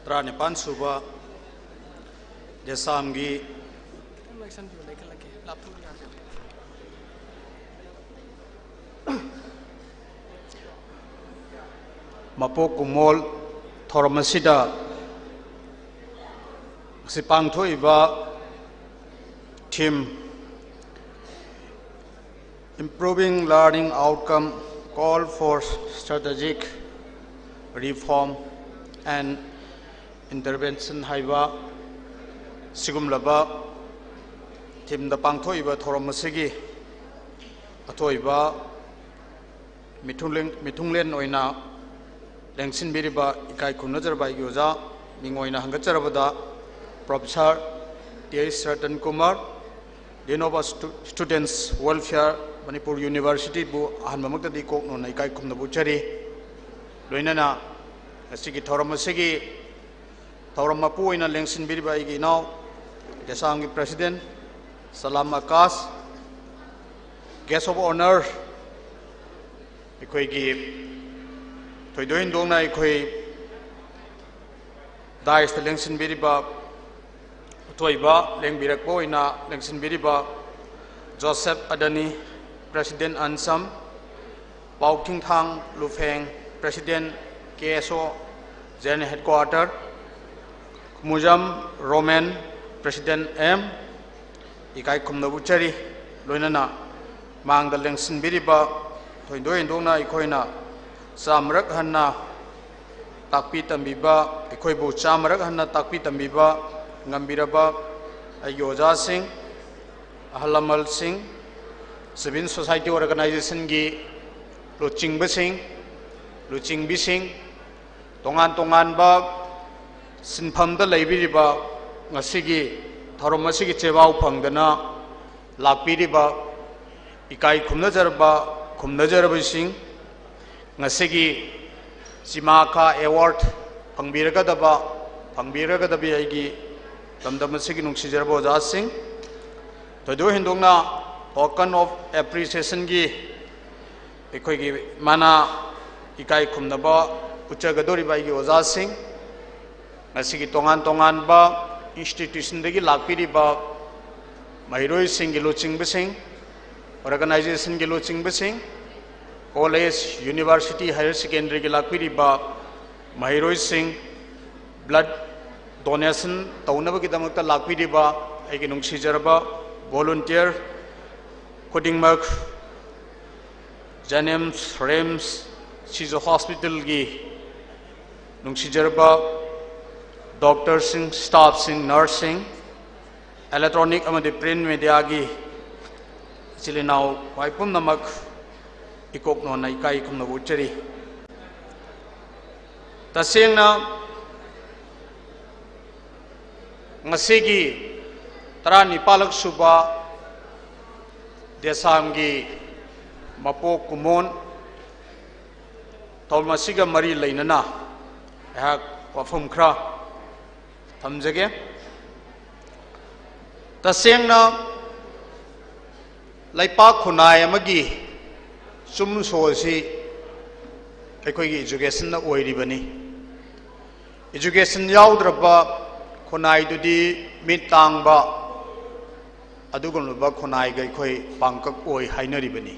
ꯇꯔꯥꯅꯤꯄꯥꯟ ꯁꯨꯕ ꯗꯦꯁꯥꯝꯒꯤ ꯃꯄꯣꯛ ꯀꯨꯝꯑꯣꯜ ꯊꯧꯔꯝ ꯑꯁꯤꯗ ꯉꯁꯤ ꯄꯥꯡꯊꯣꯛꯏꯕ theme Improving Learning Outcome, Call for Strategic Reform and Intervention ꯍꯥꯏꯕ ꯁꯤꯒꯨꯝꯂꯕ themeꯗ ꯄꯥꯡꯊꯣꯛꯏꯕ ꯊꯧꯔꯝ ꯑꯁꯤꯒꯤ ꯑꯊꯣꯏꯕ ꯃꯤꯊꯨꯡꯂꯦꯟ ꯃꯤꯊꯨꯡꯂꯦꯟ ꯑꯣꯏꯅ ꯂꯦꯡꯁꯤꯟꯕꯤꯔꯤꯕ ꯏꯀꯥꯏ ꯈꯨꯝꯅꯖꯔꯕ ꯑꯩꯒꯤ ꯑꯣꯖꯥ, ꯃꯤꯡ ꯑꯣꯏꯅ ꯍꯪꯒꯠꯆꯔꯕꯗ Professor T H Ratan Kumar, Dean of Stu- Students Welfare, Manipur Universityꯕꯨ ꯑꯍꯥꯟꯕꯃꯛꯇꯗꯤ ꯀꯣꯛ ꯅꯣꯟꯅ ꯏꯀꯥꯏ ꯈꯨꯝꯅꯕ ꯎꯠꯆꯔꯤ꯫ ꯂꯣꯏꯅꯅ ꯉꯁꯤꯒꯤ ꯊꯧꯔꯝ ꯑꯁꯤꯒꯤ ꯊꯧꯔꯝ ꯃꯄꯨ ꯑꯣꯏꯅ ꯂꯦꯡꯁꯤꯟꯕꯤꯔꯤꯕ ꯑꯩꯒꯤ ꯏꯅꯥꯎ ꯗꯦꯁꯥꯝꯒꯤ President Salam Akash, Guest of Honour ꯑꯩꯈꯣꯏꯒꯤ ꯊꯣꯏꯗꯣꯛ ꯍꯦꯟꯗꯣꯛꯅ ꯑꯩꯈꯣꯏ dais ꯇ ꯂꯦꯡꯁꯤꯟꯕꯤꯔꯤꯕ ꯑꯊꯣꯏꯕ ꯂꯦꯡꯕꯤꯔꯛꯄ ꯑꯣꯏꯅ ꯂꯦꯡꯁꯤꯟꯕꯤꯔꯤꯕ ꯖꯣꯁꯦꯐ ꯑꯗꯅꯤ, President ꯑꯟꯁꯝ, Paothingthang Lupheng, President K S O General Headquarter, Khumujam Romen, President M, ꯏꯀꯥꯏ ꯈꯨꯝꯅꯕ ꯎꯠꯆꯔꯤ꯫ ꯂꯣꯏꯅꯅ ꯃꯥꯡꯗ ꯂꯦꯡꯁꯤꯟꯕꯤꯔꯤꯕ ꯊꯣꯏꯗꯣꯛ ꯍꯦꯟꯗꯣꯛꯅ ꯑꯩꯈꯣꯏꯅ ꯆꯥꯝꯃꯔꯛ ꯍꯟꯅ ꯇꯥꯛꯄꯤ ꯇꯝꯕꯤꯕ, ꯑꯩꯈꯣꯏꯕꯨ ꯆꯥꯝꯃꯔꯛ ꯍꯟꯅ ꯇꯥꯛꯄꯤ ꯇꯝꯕꯤꯕ ꯉꯝꯕꯤꯔꯕ ꯑꯩꯒꯤ ꯑꯣꯖꯥꯁꯤꯡ, ꯑꯍꯜ ꯂꯃꯟꯁꯤꯡ, civil society organizationꯒꯤ ꯂꯨꯆꯤꯡꯕꯁꯤꯡ, ꯂꯨꯆꯤꯡꯕꯤꯁꯤꯡ, ꯇꯣꯉꯥꯟ ꯇꯣꯉꯥꯟꯕ ꯁꯤꯟꯐꯝꯗ ꯂꯩꯕꯤꯔꯤꯕ, ꯉꯁꯤꯒꯤ ꯊꯧꯔꯝ ꯑꯁꯤꯒꯤ ꯆꯦꯕꯥꯎ ꯐꯪꯗꯅ ꯂꯥꯛꯄꯤꯔꯤꯕ ꯏꯀꯥꯏ ꯈꯨꯝꯅꯖꯔꯕ, ꯈꯨꯝꯅꯖꯔꯕꯁꯤꯡ, ꯉꯁꯤꯒꯤ ꯆꯤꯃꯥꯈꯥ award ꯐꯪꯕꯤꯔꯒꯗꯕ, ꯐꯪꯕꯤꯔꯒꯗꯕꯤ ꯑꯩꯒꯤ ꯂꯝꯗꯝ ꯑꯁꯤꯒꯤ ꯅꯨꯡꯁꯤꯖꯔꯕ ꯑꯣꯖꯥꯁꯤꯡ, ꯊꯣꯏꯗꯣꯛ ꯍꯦꯟꯗꯣꯛꯅ token of appreciationꯒꯤ ꯑꯩꯈꯣꯏꯒꯤ ꯃꯅꯥ ꯏꯀꯥꯏ ꯈꯨꯝꯅꯕ ꯎꯠꯆꯒꯗꯧꯔꯤꯕ ꯑꯩꯒꯤ ꯑꯣꯖꯥꯁꯤꯡ, ꯉꯁꯤꯒꯤ ꯇꯣꯉꯥꯟ ꯇꯣꯉꯥꯟꯕ institutionꯗꯒꯤ ꯂꯥꯛꯄꯤꯔꯤꯕ ꯃꯍꯩꯔꯣꯏꯁꯤꯡꯒꯤ ꯂꯨꯆꯤꯡꯕꯁꯤꯡ, organizationꯒꯤ ꯂꯨꯆꯤꯡꯕꯁꯤꯡ, college, university, higher secondaryꯒꯤ ꯂꯥꯛꯄꯤꯔꯤꯕ ꯃꯍꯩꯔꯣꯏꯁꯤꯡ, blood donation ꯇꯧꯅꯕꯒꯤꯗꯃꯛꯇ ꯂꯥꯛꯄꯤꯔꯤꯕ ꯑꯩꯒꯤ ꯅꯨꯡꯁꯤꯖꯔꯕ volunteer ꯈꯨꯗꯤꯡꯃꯛ, JNIMS, RIMS, Shiju Hospitalꯒꯤ ꯅꯨꯡꯁꯤꯖꯔꯕ doctorꯁꯤꯡ, staffꯁꯤꯡ, nurseꯁꯤꯡ, electronic ꯑꯃꯗꯤ print mediaꯒꯤ ꯏꯆꯤꯜ ꯏꯅꯥꯎ ꯈ꯭ꯋꯥꯏ ꯄꯨꯝꯅꯃꯛ ꯏꯀꯣꯛ ꯅꯣꯟꯅ ꯏꯀꯥꯏ ꯈꯨꯝꯅꯕ ꯎꯠꯆꯔꯤ꯫ ꯇꯁꯦꯡꯅ ꯉꯁꯤꯒꯤ ꯇꯔꯥꯅꯤꯄꯥꯜꯂꯛ ꯁꯨꯕ ꯗꯦꯁꯥꯝꯒꯤ ꯃꯄꯣꯛ ꯀꯨꯝꯑꯣꯟ ꯊꯧꯔꯝ ꯑꯁꯤꯒ ꯃꯔꯤ ꯂꯩꯅꯅ ꯑꯩꯍꯥꯛ ꯋꯥꯐꯝ ꯈꯔ ꯊꯝꯖꯒꯦ꯫ ꯇꯁꯦꯡꯅ ꯂꯩꯄꯥꯛ ꯈꯨꯟꯅꯥꯏ ꯑꯃꯒꯤ ꯆꯨꯝꯁꯣ ꯑꯁꯤ ꯑꯩꯈꯣꯏꯒꯤ educationꯅ ꯑꯣꯏꯔꯤꯕꯅꯤ꯫ Education ꯌꯥꯎꯗ꯭ꯔꯕ ꯈꯨꯟꯅꯥꯏꯗꯨꯗꯤ ꯃꯤꯠ ꯇꯥꯡꯕ ꯑꯗꯨꯒꯨꯝꯂꯕ ꯈꯨꯟꯅꯥꯏꯒ ꯑꯩꯈꯣꯏ ꯄꯥꯡꯀꯛ ꯑꯣꯏ ꯍꯥꯏꯅꯔꯤꯕꯅꯤ꯫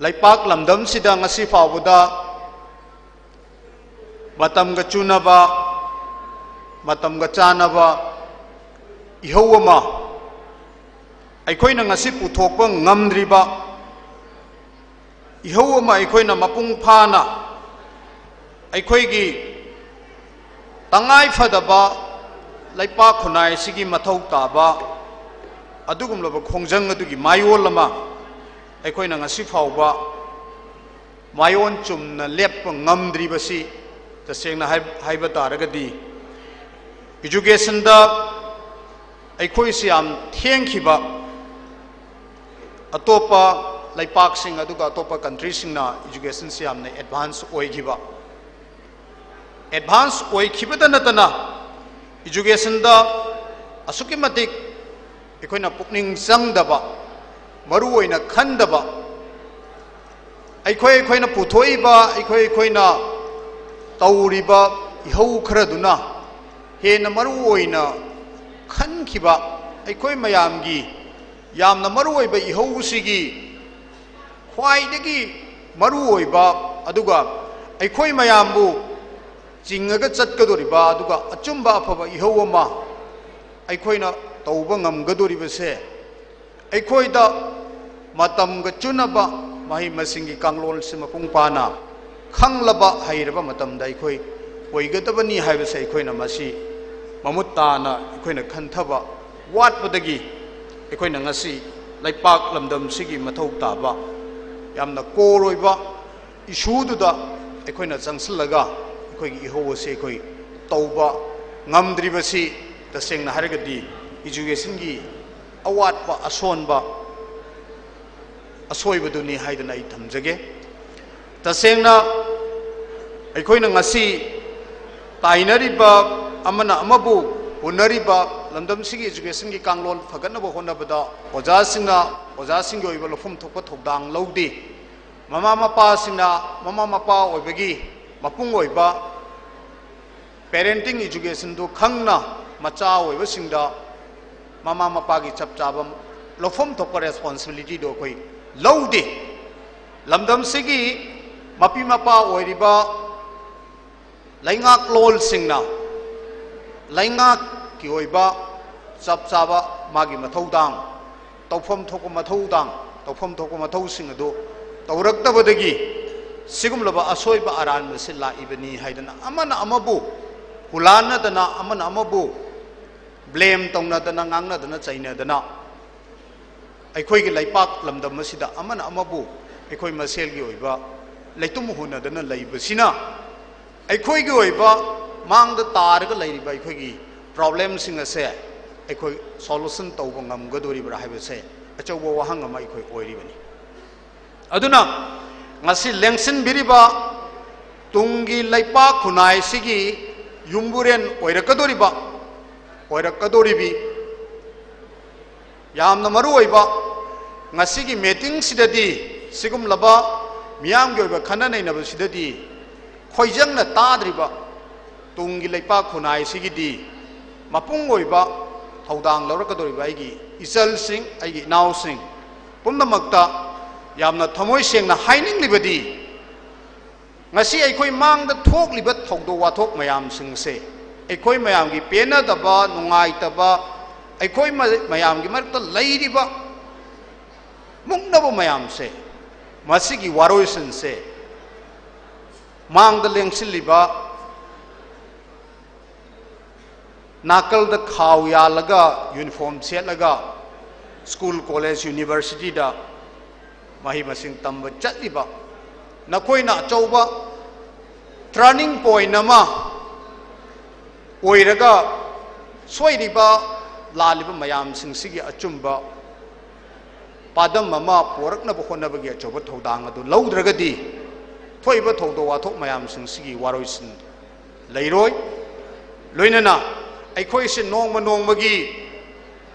ꯂꯩꯄꯥꯛ ꯂꯝꯗꯝꯁꯤꯗ ꯉꯁꯤ ꯐꯥꯎꯕꯗ ꯃꯇꯝꯒ ꯆꯨꯅꯕ, ꯃꯇꯝꯒ ꯆꯥꯅꯕ ꯏꯍꯧ ꯑꯃ ꯑꯩꯈꯣꯏꯅ ꯉꯁꯤ ꯄꯨꯊꯣꯛꯄ ꯉꯝꯗ꯭ꯔꯤꯕ ꯏꯍꯧ ꯑꯃ ꯑꯩꯈꯣꯏꯅ ꯃꯄꯨꯡ ꯐꯥꯅ ꯑꯩꯈꯣꯏꯒꯤ ꯇꯉꯥꯏ ꯐꯗꯕ ꯂꯩꯄꯥꯛ ꯈꯨꯟꯅꯥꯏ ꯑꯁꯤꯒꯤ ꯃꯊꯧ ꯇꯥꯕ ꯑꯗꯨꯒꯨꯝꯂꯕ ꯈꯣꯡꯖꯪ ꯑꯗꯨꯒꯤ ꯃꯥꯌꯣꯜ ꯑꯃ ꯑꯩꯈꯣꯏꯅ ꯉꯁꯤ ꯐꯥꯎꯕ ꯃꯥꯌꯣꯟ ꯆꯨꯝꯅ ꯂꯦꯞꯄ ꯉꯝꯗ꯭ꯔꯤꯕꯁꯤ, ꯇꯁꯦꯡꯅ ꯍꯥꯏ-, ꯍꯥꯏꯕ ꯇꯥꯔꯒꯗꯤ, educationꯗ ꯑꯩꯈꯣꯏꯁꯤ ꯌꯥꯝ ꯊꯦꯡꯈꯤꯕ, ꯑꯇꯣꯞꯄ ꯂꯩꯄꯥꯛꯁꯤꯡ ꯑꯗꯨꯒ ꯑꯇꯣꯞꯄ countryꯁꯤꯡꯅ educationꯁꯤ ꯌꯥꯝꯅ advance ꯑꯣꯏꯈꯤꯕ꯫ Advance ꯑꯣꯏꯈꯤꯕꯗ ꯅꯠꯇꯅ educationꯗ ꯑꯁꯨꯛꯀꯤ ꯃꯇꯤꯛ ꯑꯩꯈꯣꯏꯅ ꯄꯨꯛꯅꯤꯡ ꯆꯪꯗꯕ, ꯃꯔꯨ ꯑꯣꯏꯅ ꯈꯟꯗꯕ, ꯑꯩꯈꯣꯏ ꯑꯩꯈꯣꯏꯅ ꯄꯨꯊꯣꯛꯏꯕ, ꯑꯩꯈꯣꯏ ꯑꯩꯈꯣꯏꯅ ꯇꯧꯔꯤꯕ ꯏꯍꯧ ꯈꯔꯗꯨꯅ ꯍꯦꯟꯅ ꯃꯔꯨ ꯑꯣꯏꯅ ꯈꯟꯈꯤꯕ, ꯑꯩꯈꯣꯏ ꯃꯌꯥꯝꯒꯤ ꯌꯥꯝꯅ ꯃꯔꯨ ꯑꯣꯏꯕ ꯏꯍꯧꯁꯤꯒꯤ ꯈ꯭ꯋꯥꯏꯗꯒꯤ ꯃꯔꯨ ꯑꯣꯏꯕ, ꯑꯗꯨꯒ ꯑꯩꯈꯣꯏ ꯃꯌꯥꯝꯕꯨ ꯆꯤꯡꯉꯒ ꯆꯠꯀꯗꯧꯔꯤꯕ, ꯑꯗꯨꯒ ꯑꯆꯨꯝꯕ ꯑꯐꯕ ꯏꯍꯧ ꯑꯃ ꯑꯩꯈꯣꯏꯅ ꯇꯧꯕ ꯉꯝꯒꯗꯧꯔꯤꯕꯁꯦ, ꯑꯩꯈꯣꯏꯗ ꯃꯇꯝꯒ ꯆꯨꯅꯕ ꯃꯍꯩ ꯃꯁꯤꯡꯒꯤ ꯀꯥꯡꯂꯣꯟꯁꯤ ꯃꯄꯨꯡ ꯐꯥꯅ ꯈꯪꯂꯕ, ꯍꯩꯔꯕ ꯃꯇꯝꯗ ꯑꯩꯈꯣꯏ ꯑꯣꯏꯒꯗꯕꯅꯤ ꯍꯥꯏꯕꯁꯦ ꯑꯩꯈꯣꯏꯅ ꯃꯁꯤ ꯃꯃꯨꯠ ꯇꯥꯅ ꯑꯩꯈꯣꯏꯅ ꯈꯟꯊꯕ ꯋꯥꯠꯄꯗꯒꯤ ꯑꯩꯈꯣꯏꯅ ꯉꯁꯤ ꯂꯩꯄꯥꯛ ꯂꯝꯗꯝꯁꯤꯒꯤ ꯃꯊꯧ ꯇꯥꯕ ꯌꯥꯝꯅ core ꯑꯣꯏꯕ issueꯗꯨꯗ ꯑꯩꯈꯣꯏꯅ ꯆꯪꯁꯤꯜꯂꯒ ꯑꯩꯈꯣꯏꯒꯤ ꯏꯍꯧ ꯑꯁꯤ ꯑꯩꯈꯣꯏ ꯇꯧꯕ ꯉꯝꯗ꯭ꯔꯤꯕꯁꯤ, ꯇꯁꯦꯡꯅ ꯍꯥꯏꯔꯒꯗꯤ educationꯒꯤ ꯑꯋꯥꯠꯄ, ꯑꯁꯣꯟꯕ, ꯑꯁꯣꯏꯕꯗꯨꯅꯤ ꯍꯥꯏꯗꯅ ꯑꯩ ꯊꯝꯖꯒꯦ꯫ ꯇꯁꯦꯡꯅ ꯑꯩꯈꯣꯏꯅ ꯉꯁꯤ ꯇꯥꯏꯅꯔꯤꯕ, ꯑꯃꯅ ꯑꯃꯕꯨ ꯍꯨꯟꯅꯔꯤꯕ, ꯂꯝꯗꯝꯁꯤꯒꯤ educationꯒꯤ ꯀꯥꯡꯂꯣꯟ ꯐꯒꯠꯅꯕ ꯍꯣꯠꯅꯕꯗ ꯑꯣꯖꯥꯁꯤꯡꯅ, ꯑꯣꯖꯥꯁꯤꯡꯒꯤ ꯑꯣꯏꯕ ꯂꯧꯐꯝ ꯊꯣꯛꯄ ꯊꯧꯗꯥꯡ ꯂꯧꯗꯦ꯫ ꯃꯃꯥ ꯃꯄꯥꯁꯤꯡꯅ ꯃꯃꯥ ꯃꯄꯥ ꯑꯣꯏꯕꯒꯤ ꯃꯄꯨꯡ ꯑꯣꯏꯕ parenting educationꯗꯨ ꯈꯪꯅ ꯃꯆꯥ ꯑꯣꯏꯕꯁꯤꯡꯗ ꯃꯃꯥ ꯃꯄꯥꯒꯤ ꯆꯞ ꯆꯥꯕ ꯂꯧꯐꯝ ꯊꯣꯛꯄ responsibilityꯗꯨ ꯑꯩꯈꯣꯏ ꯂꯧꯗꯦ꯫ ꯂꯝꯗꯝꯁꯤꯒꯤ ꯃꯄꯤ ꯃꯄꯥ ꯑꯣꯏꯔꯤꯕ ꯂꯩꯉꯥꯛꯂꯣꯟꯁꯤꯡꯅ ꯂꯩꯉꯥꯛꯀꯤ ꯑꯣꯏꯕ ꯆꯞ ꯆꯥꯕ ꯃꯥꯒꯤ ꯃꯊꯧꯗꯥꯡ, ꯇꯧꯐꯝ ꯊꯣꯛꯄ ꯃꯊꯧꯗꯥꯡ, ꯇꯧꯐꯝ ꯊꯣꯛꯄ ꯃꯊꯧꯁꯤꯡ ꯑꯗꯨ ꯇꯧꯔꯛꯇꯕꯗꯒꯤ ꯁꯤꯒꯨꯝꯂꯕ ꯑꯁꯣꯏꯕ ꯑꯔꯥꯟꯕꯁꯤ ꯂꯥꯛꯏꯕꯅꯤ ꯍꯥꯏꯗꯅ ꯑꯃꯅ ꯑꯃꯕꯨ ꯍꯨꯂꯥꯟꯅꯗꯅ, ꯑꯃꯅ ꯑꯃꯕꯨ ꯕ꯭ꯂꯦꯝ ꯇꯧꯅꯗꯅ, ꯉꯥꯡꯅꯗꯅ, ꯆꯩꯅꯗꯅ ꯑꯩꯈꯣꯏꯒꯤ ꯂꯩꯄꯥꯛ ꯂꯝꯗꯝ ꯑꯁꯤꯗ ꯑꯃꯅ ꯑꯃꯕꯨ ꯑꯩꯈꯣꯏ ꯃꯁꯦꯜꯒꯤ ꯑꯣꯏꯕ ꯂꯩꯇꯨꯝ ꯍꯨꯟꯅꯗꯅ ꯂꯩꯕꯁꯤꯅ ꯑꯩꯈꯣꯏꯒꯤ ꯑꯣꯏꯕ ꯃꯥꯡꯗ ꯇꯥꯔꯒ ꯂꯩꯔꯤꯕ ꯑꯩꯈꯣꯏꯒꯤ ꯄ꯭ꯔꯣꯕ꯭ꯂꯦꯝꯁꯤꯡ ꯑꯁꯦ ꯑꯩꯈꯣꯏ ꯁꯣꯂꯨꯁꯟ ꯇꯧꯕ ꯉꯝꯒꯗꯣꯔꯤꯕ꯭ꯔꯥ ꯍꯥꯏꯕꯁꯦ ꯑꯆꯧꯕ ꯋꯥꯍꯪ ꯑꯃ ꯑꯩꯈꯣꯏ ꯑꯣꯏꯔꯤꯕꯅꯤ꯫ ꯑꯗꯨꯅ ꯉꯁꯤ ꯂꯦꯡꯁꯤꯟꯕꯤꯔꯤꯕ ꯇꯨꯡꯒꯤ ꯂꯩꯄꯥꯛ ꯈꯨꯟꯅꯥꯏꯁꯤꯒꯤ ꯌꯨꯝꯕꯨꯔꯦꯟ ꯑꯣꯏꯔꯛꯀꯗꯣꯔꯤꯕ, ꯑꯣꯏꯔꯛꯀꯗꯣꯔꯤꯕꯤ ꯌꯥꯝꯅ ꯃꯔꯨ ꯑꯣꯏꯕ ꯉꯁꯤꯒꯤ ꯃꯤꯇꯤꯡꯁꯤꯗꯗꯤ, ꯁꯤꯒꯨꯝꯂꯕ ꯃꯤꯌꯥꯝꯒꯤ ꯑꯣꯏꯕ ꯈꯟꯅ ꯅꯩꯅꯕꯁꯤꯗꯗꯤ ꯈꯣꯏꯖꯪꯅ ꯇꯥꯗ꯭ꯔꯤꯕ ꯇꯨꯡꯒꯤ ꯂꯩꯄꯥꯛ ꯈꯨꯟꯅꯥꯏꯁꯤꯒꯤꯗꯤ ꯃꯄꯨꯡ ꯑꯣꯏꯕ ꯊꯧꯗꯥꯡ ꯂꯧꯔꯛꯀꯗꯧꯔꯤꯕ ꯑꯩꯒꯤ ꯏꯆꯜꯁꯤꯡ, ꯑꯩꯒꯤ ꯏꯅꯥꯎꯁꯤꯡ ꯄꯨꯝꯅꯃꯛꯇ ꯌꯥꯝꯅ ꯊꯃꯣꯏ ꯁꯦꯡꯅ ꯍꯥꯏꯅꯤꯡꯂꯤꯕꯗꯤ, ꯉꯁꯤ ꯑꯩꯈꯣꯏ ꯃꯥꯡꯗ ꯊꯣꯛꯂꯤꯕ ꯊꯧꯗꯣꯛ ꯋꯥꯊꯣꯛ ꯃꯌꯥꯝꯁꯤꯡꯁꯦ, ꯑꯩꯈꯣꯏ ꯃꯌꯥꯝꯒꯤ ꯄꯦꯟꯅꯗꯕ, ꯅꯨꯡꯉꯥꯏꯇꯕ, ꯑꯩꯈꯣꯏ ꯃ-, ꯃꯌꯥꯝꯒꯤ ꯃꯔꯛꯇ ꯂꯩꯔꯤꯕ ꯃꯨꯛꯅꯕ ꯃꯌꯥꯝꯁꯦ, ꯃꯁꯤꯒꯤ ꯋꯥꯔꯣꯏꯁꯤꯟꯁꯦ ꯃꯥꯡꯗ ꯂꯦꯡꯁꯤꯜꯂꯤꯕ, ꯅꯥꯀꯜꯗ ꯈꯥꯎ ꯌꯥꯜꯂꯒ, ꯌꯨꯅꯤꯐꯣꯔꯝ ꯁꯦꯠꯂꯒ, ꯁ꯭ꯀꯨꯜ, ꯀꯣꯂꯦꯖ, ꯌꯨꯅꯤꯚꯔꯁꯤꯇꯤꯗ ꯃꯍꯩ ꯃꯁꯤꯡ ꯇꯝꯕ ꯆꯠꯂꯤꯕ ꯅꯈꯣꯏꯅ ꯑꯆꯧꯕ ꯇꯔꯅꯤꯡ ꯄꯣꯏꯟ ꯑꯃ ꯑꯣꯏꯔꯒ, ꯁꯣꯏꯔꯤꯕ, ꯂꯥꯜꯂꯤꯕ ꯃꯌꯥꯝꯁꯤꯡꯁꯤꯒꯤ ꯑꯆꯨꯝꯕ ꯄꯥꯗꯝ ꯑꯃ ꯄꯣꯔꯛꯅꯕ ꯍꯣꯠꯅꯕꯒꯤ ꯑꯆꯧꯕ ꯊꯧꯗꯥꯡ ꯑꯗꯨ ꯂꯧꯗ꯭ꯔꯒꯗꯤ, ꯊꯣꯛꯏꯕ ꯊꯧꯗꯣꯛ ꯋꯥꯊꯣꯛ ꯃꯌꯥꯝꯁꯤꯡꯁꯤꯒꯤ ꯋꯥꯔꯣꯏꯁꯤꯟ ꯂꯩꯔꯣꯏ꯫ ꯂꯣꯏꯅꯅ ꯑꯩꯈꯣꯏꯁꯦ ꯅꯣꯡꯃ ꯅꯣꯡꯃꯒꯤ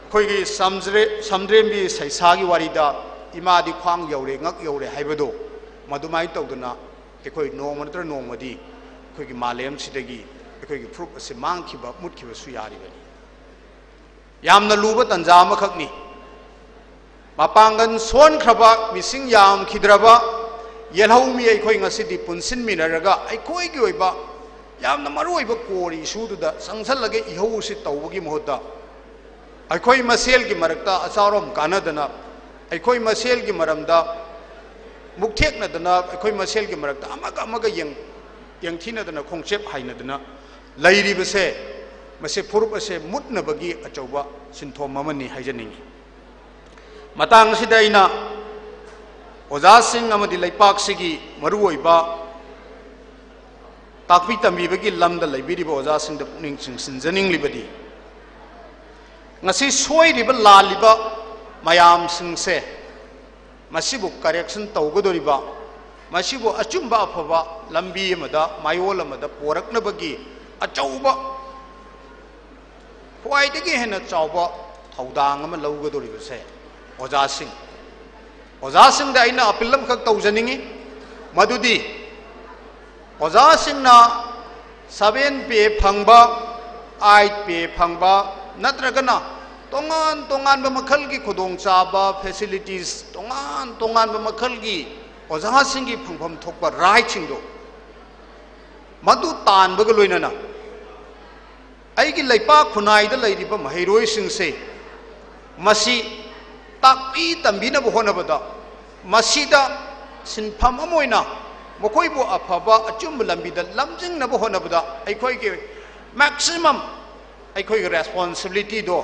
ꯑꯩꯈꯣꯏꯒꯤ ꯁꯝꯖ꯭ꯔꯦ-, ꯁꯝꯗ꯭ꯔꯦꯝꯕꯤ ꯁꯩꯁꯥꯒꯤ ꯋꯥꯔꯤꯗ, "ꯏꯃꯥꯗꯤ ꯈ꯭ꯋꯥꯡ ꯌꯧꯔꯦ, ꯉꯛ ꯌꯧꯔꯦ" ꯍꯥꯏꯕꯗꯣ, ꯃꯗꯨꯃꯥꯏꯅ ꯇꯧꯗꯅ ꯑꯩꯈꯣꯏ ꯅꯣꯡꯃ ꯅꯠꯇ꯭ꯔ ꯅꯣꯡꯃꯗꯤ ꯑꯩꯈꯣꯏꯒꯤ ꯃꯥꯂꯦꯝꯁꯤꯗꯒꯤ ꯑꯩꯈꯣꯏꯒꯤ ꯐꯨꯔꯨꯞ ꯑꯁꯤ ꯃꯥꯡꯈꯤꯕ, ꯃꯨꯠꯈꯤꯕꯁꯨ ꯌꯥꯔꯤꯕꯅꯤ꯫ ꯌꯥꯝꯅ ꯂꯨꯕ ꯇꯥꯟꯖꯥ ꯑꯃꯈꯛꯅꯤ꯫ ꯃꯄꯥꯡꯒꯜ ꯁꯣꯟꯈ꯭ꯔꯕ, ꯃꯤꯁꯤꯡ ꯌꯥꯝꯈꯤꯗ꯭ꯔꯕ ꯌꯦꯜꯍꯧꯃꯤ ꯑꯩꯈꯣꯏ ꯉꯁꯤꯗꯤ ꯄꯨꯟꯁꯤꯟꯃꯤꯟꯅꯔꯒ ꯑꯩꯈꯣꯏꯒꯤ ꯑꯣꯏꯕ ꯌꯥꯝꯅ ꯃꯔꯨ ꯑꯣꯏꯕ core issue ꯗꯨꯗ ꯆꯪꯁꯜꯂꯒ ꯏꯍꯧ ꯑꯁꯤ ꯇꯧꯕꯒꯤ ꯃꯍꯨꯠꯇ, ꯑꯩꯈꯣꯏ ꯃꯁꯦꯜꯒꯤ ꯃꯔꯛꯇ ꯑꯆꯥꯎꯔꯝ ꯀꯥꯟꯅꯗꯅ, ꯑꯩꯈꯣꯏ ꯃꯁꯦꯜꯒꯤ ꯃꯔꯝꯗ ꯃꯨꯛꯊꯦꯛꯅꯗꯅ, ꯑꯩꯈꯣꯏ ꯃꯁꯦꯜꯒꯤ ꯃꯔꯛꯇ ꯑꯃꯒ ꯑꯃꯒ ꯌꯦꯡ-, ꯌꯦꯡꯊꯤꯅꯗꯅ, ꯈꯣꯡꯆꯦꯞ ꯍꯥꯏꯅꯗꯅ ꯂꯩꯔꯤꯕꯁꯦ, ꯃꯁꯤ ꯐꯨꯔꯨꯞ ꯑꯁꯦ ꯃꯨꯠꯅꯕꯒꯤ ꯑꯆꯧꯕ ꯁꯤꯟꯊꯣꯝ ꯑꯃꯅꯤ ꯍꯥꯏꯖꯅꯤꯡꯏ꯫ ꯃꯇꯥꯡ ꯑꯁꯤꯗ ꯑꯩꯅ ꯑꯣꯖꯥꯁꯤꯡ ꯑꯃꯗꯤ ꯂꯩꯄꯥꯛꯁꯤꯒꯤ ꯃꯔꯨꯑꯣꯏꯕ ꯇꯥꯛꯄꯤ ꯇꯝꯕꯤꯕꯒꯤ ꯂꯝꯗ ꯂꯩꯕꯤꯔꯤꯕ ꯑꯣꯖꯥꯁꯤꯡꯗ ꯄꯨꯛꯅꯤꯡ ꯆꯤꯡꯁꯤꯟꯖꯅꯤꯡꯂꯤꯕꯗꯤ, ꯉꯁꯤ ꯁꯣꯏꯔꯤꯕ ꯂꯥꯜꯂꯤꯕ ꯃꯌꯥꯝꯁꯤꯡꯁꯦ, ꯃꯁꯤꯕꯨ correction ꯇꯧꯒꯗꯧꯔꯤꯕ, ꯃꯁꯤꯕꯨ ꯑꯆꯨꯝꯕ ꯑꯐꯕ ꯂꯝꯕꯤ ꯑꯃꯗ, ꯃꯥꯏꯑꯣꯟ ꯑꯃꯗ ꯄꯣꯔꯛꯅꯕꯒꯤ ꯑꯆꯧꯕ, ꯈ꯭ꯋꯥꯏꯗꯒꯤ ꯍꯦꯟꯅ ꯆꯥꯎꯕ ꯊꯧꯗꯥꯡ ꯑꯃ ꯂꯧꯒꯗꯧꯔꯤꯕꯁꯦ ꯑꯣꯖꯥꯁꯤꯡ, ꯑꯣꯖꯥꯁꯤꯡꯗ ꯑꯩꯅ appeal ꯑꯃꯈꯛ ꯇꯧꯖꯅꯤꯡꯏ, ꯃꯗꯨꯗꯤ ꯑꯣꯖꯥꯁꯤꯡꯅ seven pay ꯐꯪꯕ, eight pay ꯐꯪꯕ, ꯅꯠꯇ꯭ꯔꯒꯅ ꯇꯣꯉꯥꯟ ꯇꯣꯉꯥꯟꯕ ꯃꯈꯜꯒꯤ ꯈꯨꯗꯣꯡꯆꯥꯕ, facilities, ꯇꯣꯉꯥꯟ ꯇꯣꯉꯥꯟꯕ ꯃꯈꯜꯒꯤ ꯑꯣꯖꯥꯁꯤꯡꯒꯤ ꯐꯪꯐꯝ ꯊꯣꯛꯄ rightꯁꯤꯡꯗꯣ, ꯃꯗꯨ ꯇꯥꯟꯕꯒ ꯂꯣꯏꯅꯅ ꯑꯩꯒꯤ ꯂꯩꯄꯥꯛ ꯈꯨꯟꯅꯥꯏꯗ ꯂꯩꯔꯤꯕ ꯃꯍꯩꯔꯣꯏꯁꯤꯡꯁꯦ, ꯃꯁꯤ ꯇꯥꯛꯄꯤ ꯇꯝꯕꯤꯅꯕ ꯍꯣꯠꯅꯕꯗ, ꯃꯁꯤꯗ ꯁꯤꯟꯐꯝ ꯑꯃ ꯑꯣꯏꯅ ꯃꯈꯣꯏꯕꯨ ꯑꯐꯕ ꯑꯆꯨꯝꯕ ꯂꯝꯕꯤꯗ ꯂꯝꯖꯤꯡꯅꯕ ꯍꯣꯠꯅꯕꯗ ꯑꯩꯈꯣꯏꯒꯤ maximum ꯑꯩꯈꯣꯏꯒꯤ responsibilityꯗꯣ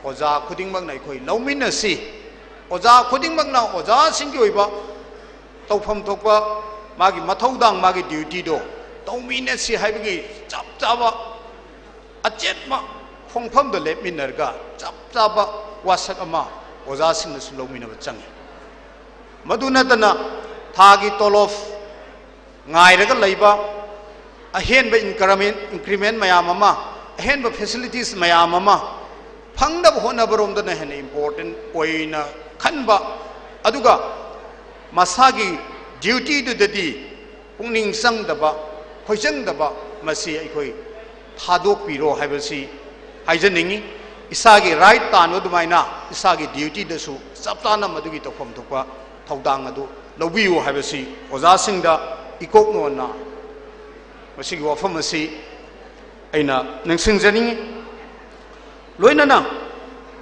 ꯑꯣꯖꯥ ꯈꯨꯗꯤꯡꯃꯛꯅ ꯑꯩꯈꯣꯏ ꯂꯧꯃꯤꯟꯅꯁꯤ꯫ ꯑꯣꯖꯥ ꯈꯨꯗꯤꯡꯃꯛꯅ ꯑꯣꯖꯥꯁꯤꯡꯒꯤ ꯑꯣꯏꯕ ꯇꯧꯐꯝ ꯊꯣꯛꯄ ꯃꯥꯒꯤ ꯃꯊꯧꯗꯥꯡ, ꯃꯥꯒꯤ dutyꯗꯣ ꯇꯧꯃꯤꯟꯅꯁꯤ ꯍꯥꯏꯕꯒꯤ ꯆꯞ ꯆꯥꯕ ꯑꯆꯦꯠꯄ ꯈꯣꯡꯐꯝꯗ ꯂꯦꯞꯃꯤꯟꯅꯔꯒ ꯆꯞ ꯆꯥꯕ ꯋꯥꯁꯛ ꯑꯃ ꯑꯣꯖꯥꯁꯤꯡꯅꯁꯨ ꯂꯧꯃꯤꯟꯅꯕ ꯆꯪꯏ꯫ ꯃꯗꯨ ꯅꯠꯇꯅ ꯊꯥꯒꯤ ꯇꯣꯂꯣꯞ ꯉꯥꯏꯔꯒ ꯂꯩꯕ, ꯑꯍꯦꯟꯕ increment, increment ꯃꯌꯥꯝ ꯑꯃ, ꯑꯍꯦꯟꯕ facilities ꯃꯌꯥꯝ ꯑꯃ ꯐꯪꯅꯕ ꯍꯣꯠꯅꯕꯔꯣꯝꯗꯅ ꯍꯦꯟꯅ important ꯑꯣꯏꯅ ꯈꯟꯕ, ꯑꯗꯨꯒ ꯃꯁꯥꯒꯤ dutyꯗꯨꯗꯗꯤ ꯄꯨꯛꯅꯤꯡ ꯆꯪꯗꯕ, ꯈꯣꯏꯆꯪꯗꯕ, ꯃꯁꯤ ꯑꯩꯈꯣꯏ ꯊꯥꯗꯣꯛꯄꯤꯔꯣ ꯍꯥꯏꯕꯁꯤ ꯍꯥꯏꯖꯅꯤꯡꯏ꯫ ꯏꯁꯥꯒꯤ right ꯇꯥꯟꯕ ꯑꯗꯨꯃꯥꯏꯅ ꯏꯁꯥꯒꯤ dutyꯗꯁꯨ ꯆꯞ ꯆꯥꯅ ꯃꯗꯨꯒꯤ ꯇꯧꯐꯝ ꯊꯣꯛꯄ ꯊꯧꯗꯥꯡ ꯑꯗꯨ ꯂꯧꯕꯤꯌꯨ ꯍꯥꯏꯕꯁꯤ ꯑꯣꯖꯥꯁꯤꯡꯗ ꯏꯀꯣꯛ ꯅꯣꯟꯅ ꯃꯁꯤꯒꯤ ꯋꯥꯐꯝ ꯑꯁꯤ ꯑꯩꯅ ꯅꯤꯡꯁꯤꯡꯖꯅꯤꯡꯏ꯫ ꯂꯣꯏꯅꯅ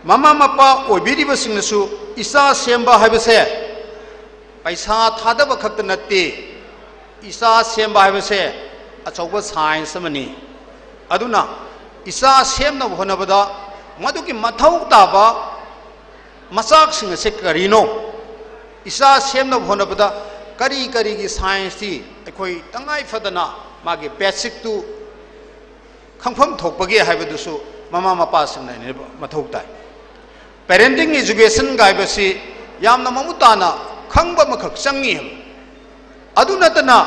ꯃꯃꯥ ꯃꯄꯥ ꯑꯣꯏꯕꯤꯔꯤꯕꯁꯤꯡꯅꯁꯨ ꯏꯆꯥ ꯁꯦꯝꯕ ꯍꯥꯏꯕꯁꯦ ꯄꯩꯁꯥ ꯊꯥꯗꯕ ꯈꯛꯇ ꯅꯠꯇꯦ, ꯏꯆꯥ ꯁꯦꯝꯕ ꯍꯥꯏꯕꯁꯦ ꯑꯆꯧꯕ science ꯑꯃꯅꯤ꯫ ꯑꯗꯨꯅ ꯏꯆꯥ ꯁꯦꯝꯅꯕ ꯍꯣꯠꯅꯕꯗ ꯃꯗꯨꯒꯤ ꯃꯊꯧ ꯇꯥꯕ ꯃꯆꯥꯛꯁꯤꯡ ꯑꯁꯦ ꯀꯔꯤꯅꯣ? ꯏꯆꯥ ꯁꯦꯝꯅꯕ ꯍꯣꯠꯅꯕꯗ ꯀꯔꯤ ꯀꯔꯤꯒꯤ ꯁꯥꯏꯟꯁꯇꯤ ꯑꯩꯈꯣꯏ ꯇꯉꯥꯏ ꯐꯗꯅ ꯃꯥꯒꯤ ꯕꯦꯁꯤꯛꯇꯨ ꯈꯪꯐꯝ ꯊꯣꯛꯄꯒꯦ ꯍꯥꯏꯕꯗꯨꯁꯨ ꯃꯃꯥ ꯃꯄꯥꯁꯤꯡꯅ ꯅꯩꯅꯕ ꯃꯊꯧ ꯇꯥꯏ꯫ ꯄꯦꯔꯦꯟꯇꯤꯡ ꯑꯦꯖꯨꯀꯦꯁꯟꯒ ꯍꯥꯏꯕꯁꯤ ꯌꯥꯝꯅ ꯃꯃꯨꯠ ꯇꯥꯅ ꯈꯪꯕ ꯑꯃꯈꯛ ꯆꯪꯉꯤ ꯍꯥꯏꯕ꯫ ꯑꯗꯨ ꯅꯠꯇꯅ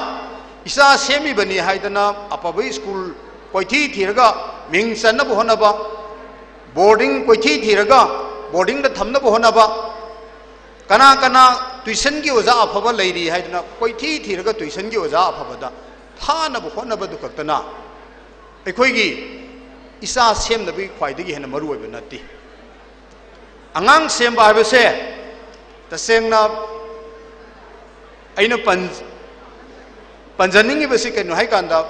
ꯏꯆꯥ ꯁꯦꯝꯃꯤꯕꯅꯤ ꯍꯥꯏꯗꯅ ꯑꯐꯕ ꯁ꯭ꯀꯨꯜ ꯀꯣꯏꯊꯤ ꯊꯤꯔꯒ ꯃꯤꯡ ꯆꯟꯅꯕ ꯍꯣꯠꯅꯕ, ꯕꯣꯔꯗꯤꯡ ꯀꯣꯏꯊꯤ ꯊꯤꯔꯒ ꯕꯣꯔꯗꯤꯡꯗ ꯊꯝꯅꯕ ꯍꯣꯠꯅꯕ, ꯀꯅꯥ ꯀꯅꯥ ꯇꯨꯏꯁꯟꯒꯤ ꯑꯣꯖꯥ ꯑꯐꯕ ꯂꯩꯔꯤ ꯍꯥꯏꯗꯅ ꯀꯣꯏꯊꯤ ꯊꯤꯔꯒ ꯇꯨꯏꯁꯟꯒꯤ ꯑꯣꯖꯥ ꯑꯐꯕꯗ ꯊꯥꯅꯕ ꯍꯣꯠꯅꯕꯗꯨ ꯈꯛꯇꯅ ꯑꯩꯈꯣꯏꯒꯤ ꯏꯆꯥ ꯁꯦꯝꯅꯕꯒꯤ ꯈ꯭ꯋꯥꯏꯗꯒꯤ ꯍꯦꯟꯅ ꯃꯔꯨ ꯑꯣꯏꯕ ꯅꯠꯇꯦ꯫ ꯑꯉꯥꯡ ꯁꯦꯝꯕ ꯍꯥꯏꯕꯁꯦ ꯇꯁꯦꯡꯅ ꯑꯩꯅ ꯄꯟ-, ꯄꯟꯖꯅꯤꯡꯉꯤꯕꯁꯤ ꯀꯩꯅꯣ ꯍꯥꯏꯀꯥꯟꯗ,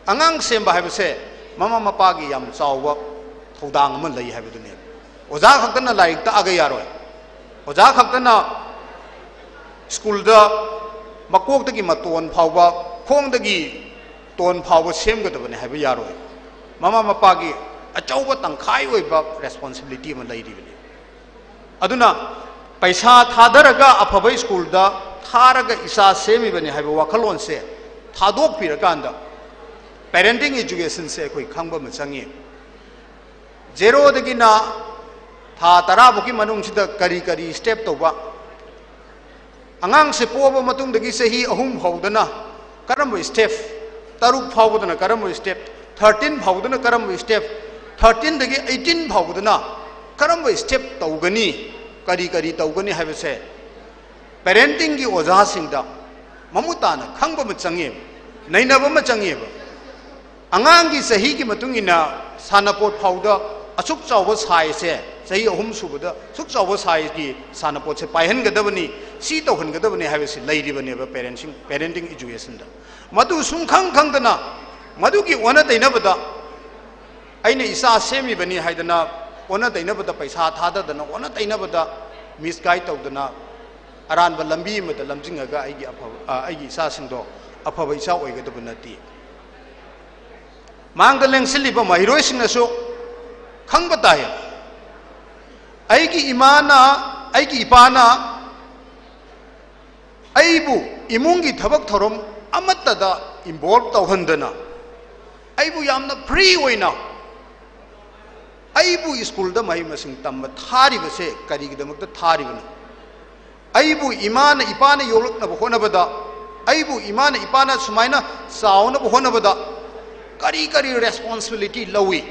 ꯑꯉꯥꯡ ꯁꯦꯝꯕ ꯍꯥꯏꯕꯁꯦ ꯃꯃꯥ ꯃꯄꯥꯒꯤ ꯌꯥꯝ ꯆꯥꯎꯕ ꯊꯧꯗꯥꯡ ꯑꯃ ꯂꯩ ꯍꯥꯏꯕꯗꯨꯅꯦꯕ꯫ ꯑꯣꯖꯥ ꯈꯛꯇꯅ ꯂꯥꯏꯔꯤꯛ ꯇꯥꯛꯑꯒ ꯌꯥꯔꯣꯏ꯫ ꯑꯣꯖꯥ ꯈꯛꯇꯅ ꯁ꯭ꯀꯨꯜꯗ ꯃꯀꯣꯛꯇꯒꯤ ꯃꯇꯣꯟ ꯐꯥꯎꯕ, ꯈꯣꯡꯗꯒꯤ ꯇꯣꯟ ꯐꯥꯎꯕ ꯁꯦꯝꯒꯗꯕꯅꯤ ꯍꯥꯏꯕ ꯌꯥꯔꯣꯏ꯫ ꯃꯃꯥ ꯃꯄꯥꯒꯤ ꯑꯆꯧꯕ ꯇꯪꯈꯥꯏ ꯑꯣꯏꯕ ꯔꯦꯁꯄꯣꯟꯁꯤꯕꯤꯂꯤꯇꯤ ꯑꯃ ꯂꯩꯔꯤꯕꯅꯤ꯫ ꯑꯗꯨꯅ ꯄꯩꯁꯥ ꯊꯥꯗꯔꯒ ꯑꯐꯕ ꯁ꯭ꯀꯨꯜꯗ ꯊꯥꯔꯒ ꯏꯆꯥ ꯁꯦꯝꯃꯤꯕꯅꯤ ꯍꯥꯏꯕ ꯋꯥꯈꯜꯂꯣꯟꯁꯦ ꯊꯥꯗꯣꯛꯄꯤꯔꯀꯥꯟꯗ ꯄꯦꯔꯦꯟꯇꯤꯡ ꯑꯦꯖꯨꯀꯦꯁꯟꯁꯦ ꯑꯩꯈꯣꯏ ꯈꯪꯕ ꯑꯃ ꯆꯪꯉꯤ꯫ ꯖꯦꯔꯣꯗꯒꯤꯅ ꯊꯥ ꯇꯔꯥ ꯐꯥꯎꯒꯤ ꯃꯅꯨꯡꯁꯤꯗ ꯀꯔꯤ ꯀꯔꯤ ꯁ꯭ꯇꯦꯞ ꯇꯧꯕ, ꯑꯉꯥꯡꯁꯦ ꯄꯣꯛꯑꯕ ꯃꯇꯨꯡꯗꯒꯤ ꯆꯍꯤ ꯑꯍꯨꯝ ꯐꯥꯎꯗꯅ ꯀꯔꯝꯕ ꯁ꯭ꯇꯦꯞ, ꯇꯔꯨꯛ ꯐꯥꯎꯕꯗꯅ ꯀꯔꯝꯕ ꯁ꯭ꯇꯦꯞ, ꯊꯥꯔꯇꯤꯟ ꯐꯥꯎꯕꯗꯅ ꯀꯔꯝꯕ ꯁ꯭ꯇꯦꯞ, ꯊꯥꯔꯇꯤꯟꯗꯒꯤ ꯑꯩꯠꯇꯤꯟ ꯐꯥꯎꯕꯗꯅ ꯀꯔꯝꯕ ꯁ꯭ꯇꯦꯞ ꯇꯧꯒꯅꯤ, ꯀꯔꯤ ꯀꯔꯤ ꯇꯧꯒꯅꯤ ꯍꯥꯏꯕꯁꯦ ꯄꯦꯔꯦꯟꯇꯤꯡꯒꯤ ꯑꯣꯖꯥꯁꯤꯡꯗ ꯃꯃꯨꯠ ꯇꯥꯅ ꯈꯪꯕ ꯑꯃ ꯆꯪꯉꯦꯕ, ꯅꯩꯅꯕ ꯑꯃ ꯆꯪꯉꯦꯕ꯫ ꯑꯉꯥꯡꯒꯤ ꯆꯍꯤꯒꯤ ꯃꯇꯨꯡ ꯏꯟꯅ ꯁꯥꯟꯅꯄꯣꯠ ꯐꯥꯎꯗ ꯑꯁꯨꯛ ꯆꯥꯎꯕ ꯁꯥꯏꯖꯁꯦ, ꯆꯍꯤ ꯑꯍꯨꯝ ꯁꯨꯕꯗ ꯑꯁꯨꯛ ꯆꯥꯎꯕ ꯁꯥꯏꯖꯀꯤ ꯁꯥꯟꯅꯄꯣꯠꯁꯦ ꯄꯥꯏꯍꯟꯒꯗꯕꯅꯤ, ꯁꯤ ꯇꯧꯍꯟꯒꯗꯕꯅꯤ ꯍꯥꯏꯕꯁꯤ ꯂꯩꯔꯤꯕꯅꯦꯕ ꯄꯦꯔꯦꯟꯁꯤꯡ, ꯄꯦꯔꯦꯟꯇꯤꯡ ꯑꯦꯖꯨꯀꯦꯁꯟꯗ꯫ ꯃꯗꯨ ꯁꯨꯝ ꯈꯪ ꯈꯪꯗꯅ ꯃꯗꯨꯒꯤ ꯑꯣꯟꯅ ꯇꯩꯅꯕꯗ ꯑꯩꯅ ꯏꯆꯥ ꯁꯦꯝꯃꯤꯕꯅꯤ ꯍꯥꯏꯗꯅ ꯑꯣꯟꯅ ꯇꯩꯅꯕꯗ ꯄꯩꯁꯥ ꯊꯥꯗꯗꯅ ꯑꯣꯟꯅ ꯇꯩꯅꯕꯗ ꯃꯤꯁꯒꯥꯏꯗ ꯇꯧꯗꯅ ꯑꯔꯥꯟꯕ ꯂꯝꯕꯤ ꯑꯃꯗ ꯂꯝꯖꯤꯡꯉꯒ ꯑꯩꯒꯤ ꯑꯐꯕ, ꯑ, ꯑꯩꯒꯤ ꯏꯆꯥꯁꯤꯡꯗꯣ ꯑꯐꯕ ꯏꯆꯥ ꯑꯣꯏꯒꯗꯕ ꯅꯠꯇꯦ꯫ ꯃꯥꯡꯗ ꯂꯦꯡꯁꯤꯜꯂꯤꯕ ꯃꯍꯩꯔꯣꯏꯁꯤꯡꯅꯁꯨ ꯈꯪꯕ ꯇꯥꯏ꯫ ꯑꯩꯒꯤ ꯏꯃꯥꯅ, ꯑꯩꯒꯤ ꯏꯄꯥꯅ ꯑꯩꯕꯨ ꯏꯃꯨꯡꯒꯤ ꯊꯕꯛ ꯊꯧꯔꯝ ꯑꯃꯠꯇꯗ involve ꯇꯧꯍꯟꯗꯅ, ꯑꯩꯕꯨ ꯌꯥꯝꯅ free ꯑꯣꯏꯅ ꯑꯩꯕꯨ ꯁ꯭ꯀꯨꯜꯗ ꯃꯍꯩ ꯃꯁꯤꯡ ꯇꯝꯕ ꯊꯥꯔꯤꯕꯁꯦ ꯀꯔꯤꯒꯤꯗꯃꯛꯇ ꯊꯥꯔꯤꯕꯅꯣ? ꯑꯩꯕꯨ ꯏꯃꯥꯅ ꯏꯄꯥꯅ ꯌꯣꯛꯂꯛꯅꯕ ꯍꯣꯠꯅꯕꯗ, ꯑꯩꯕꯨ ꯏꯃꯥꯅ ꯏꯄꯥꯅ ꯁꯨꯃꯥꯏꯅ ꯆꯥꯎꯅꯕ ꯍꯣꯠꯅꯕꯗ ꯀꯔꯤ ꯀꯔꯤ responsibility ꯂꯧꯏ?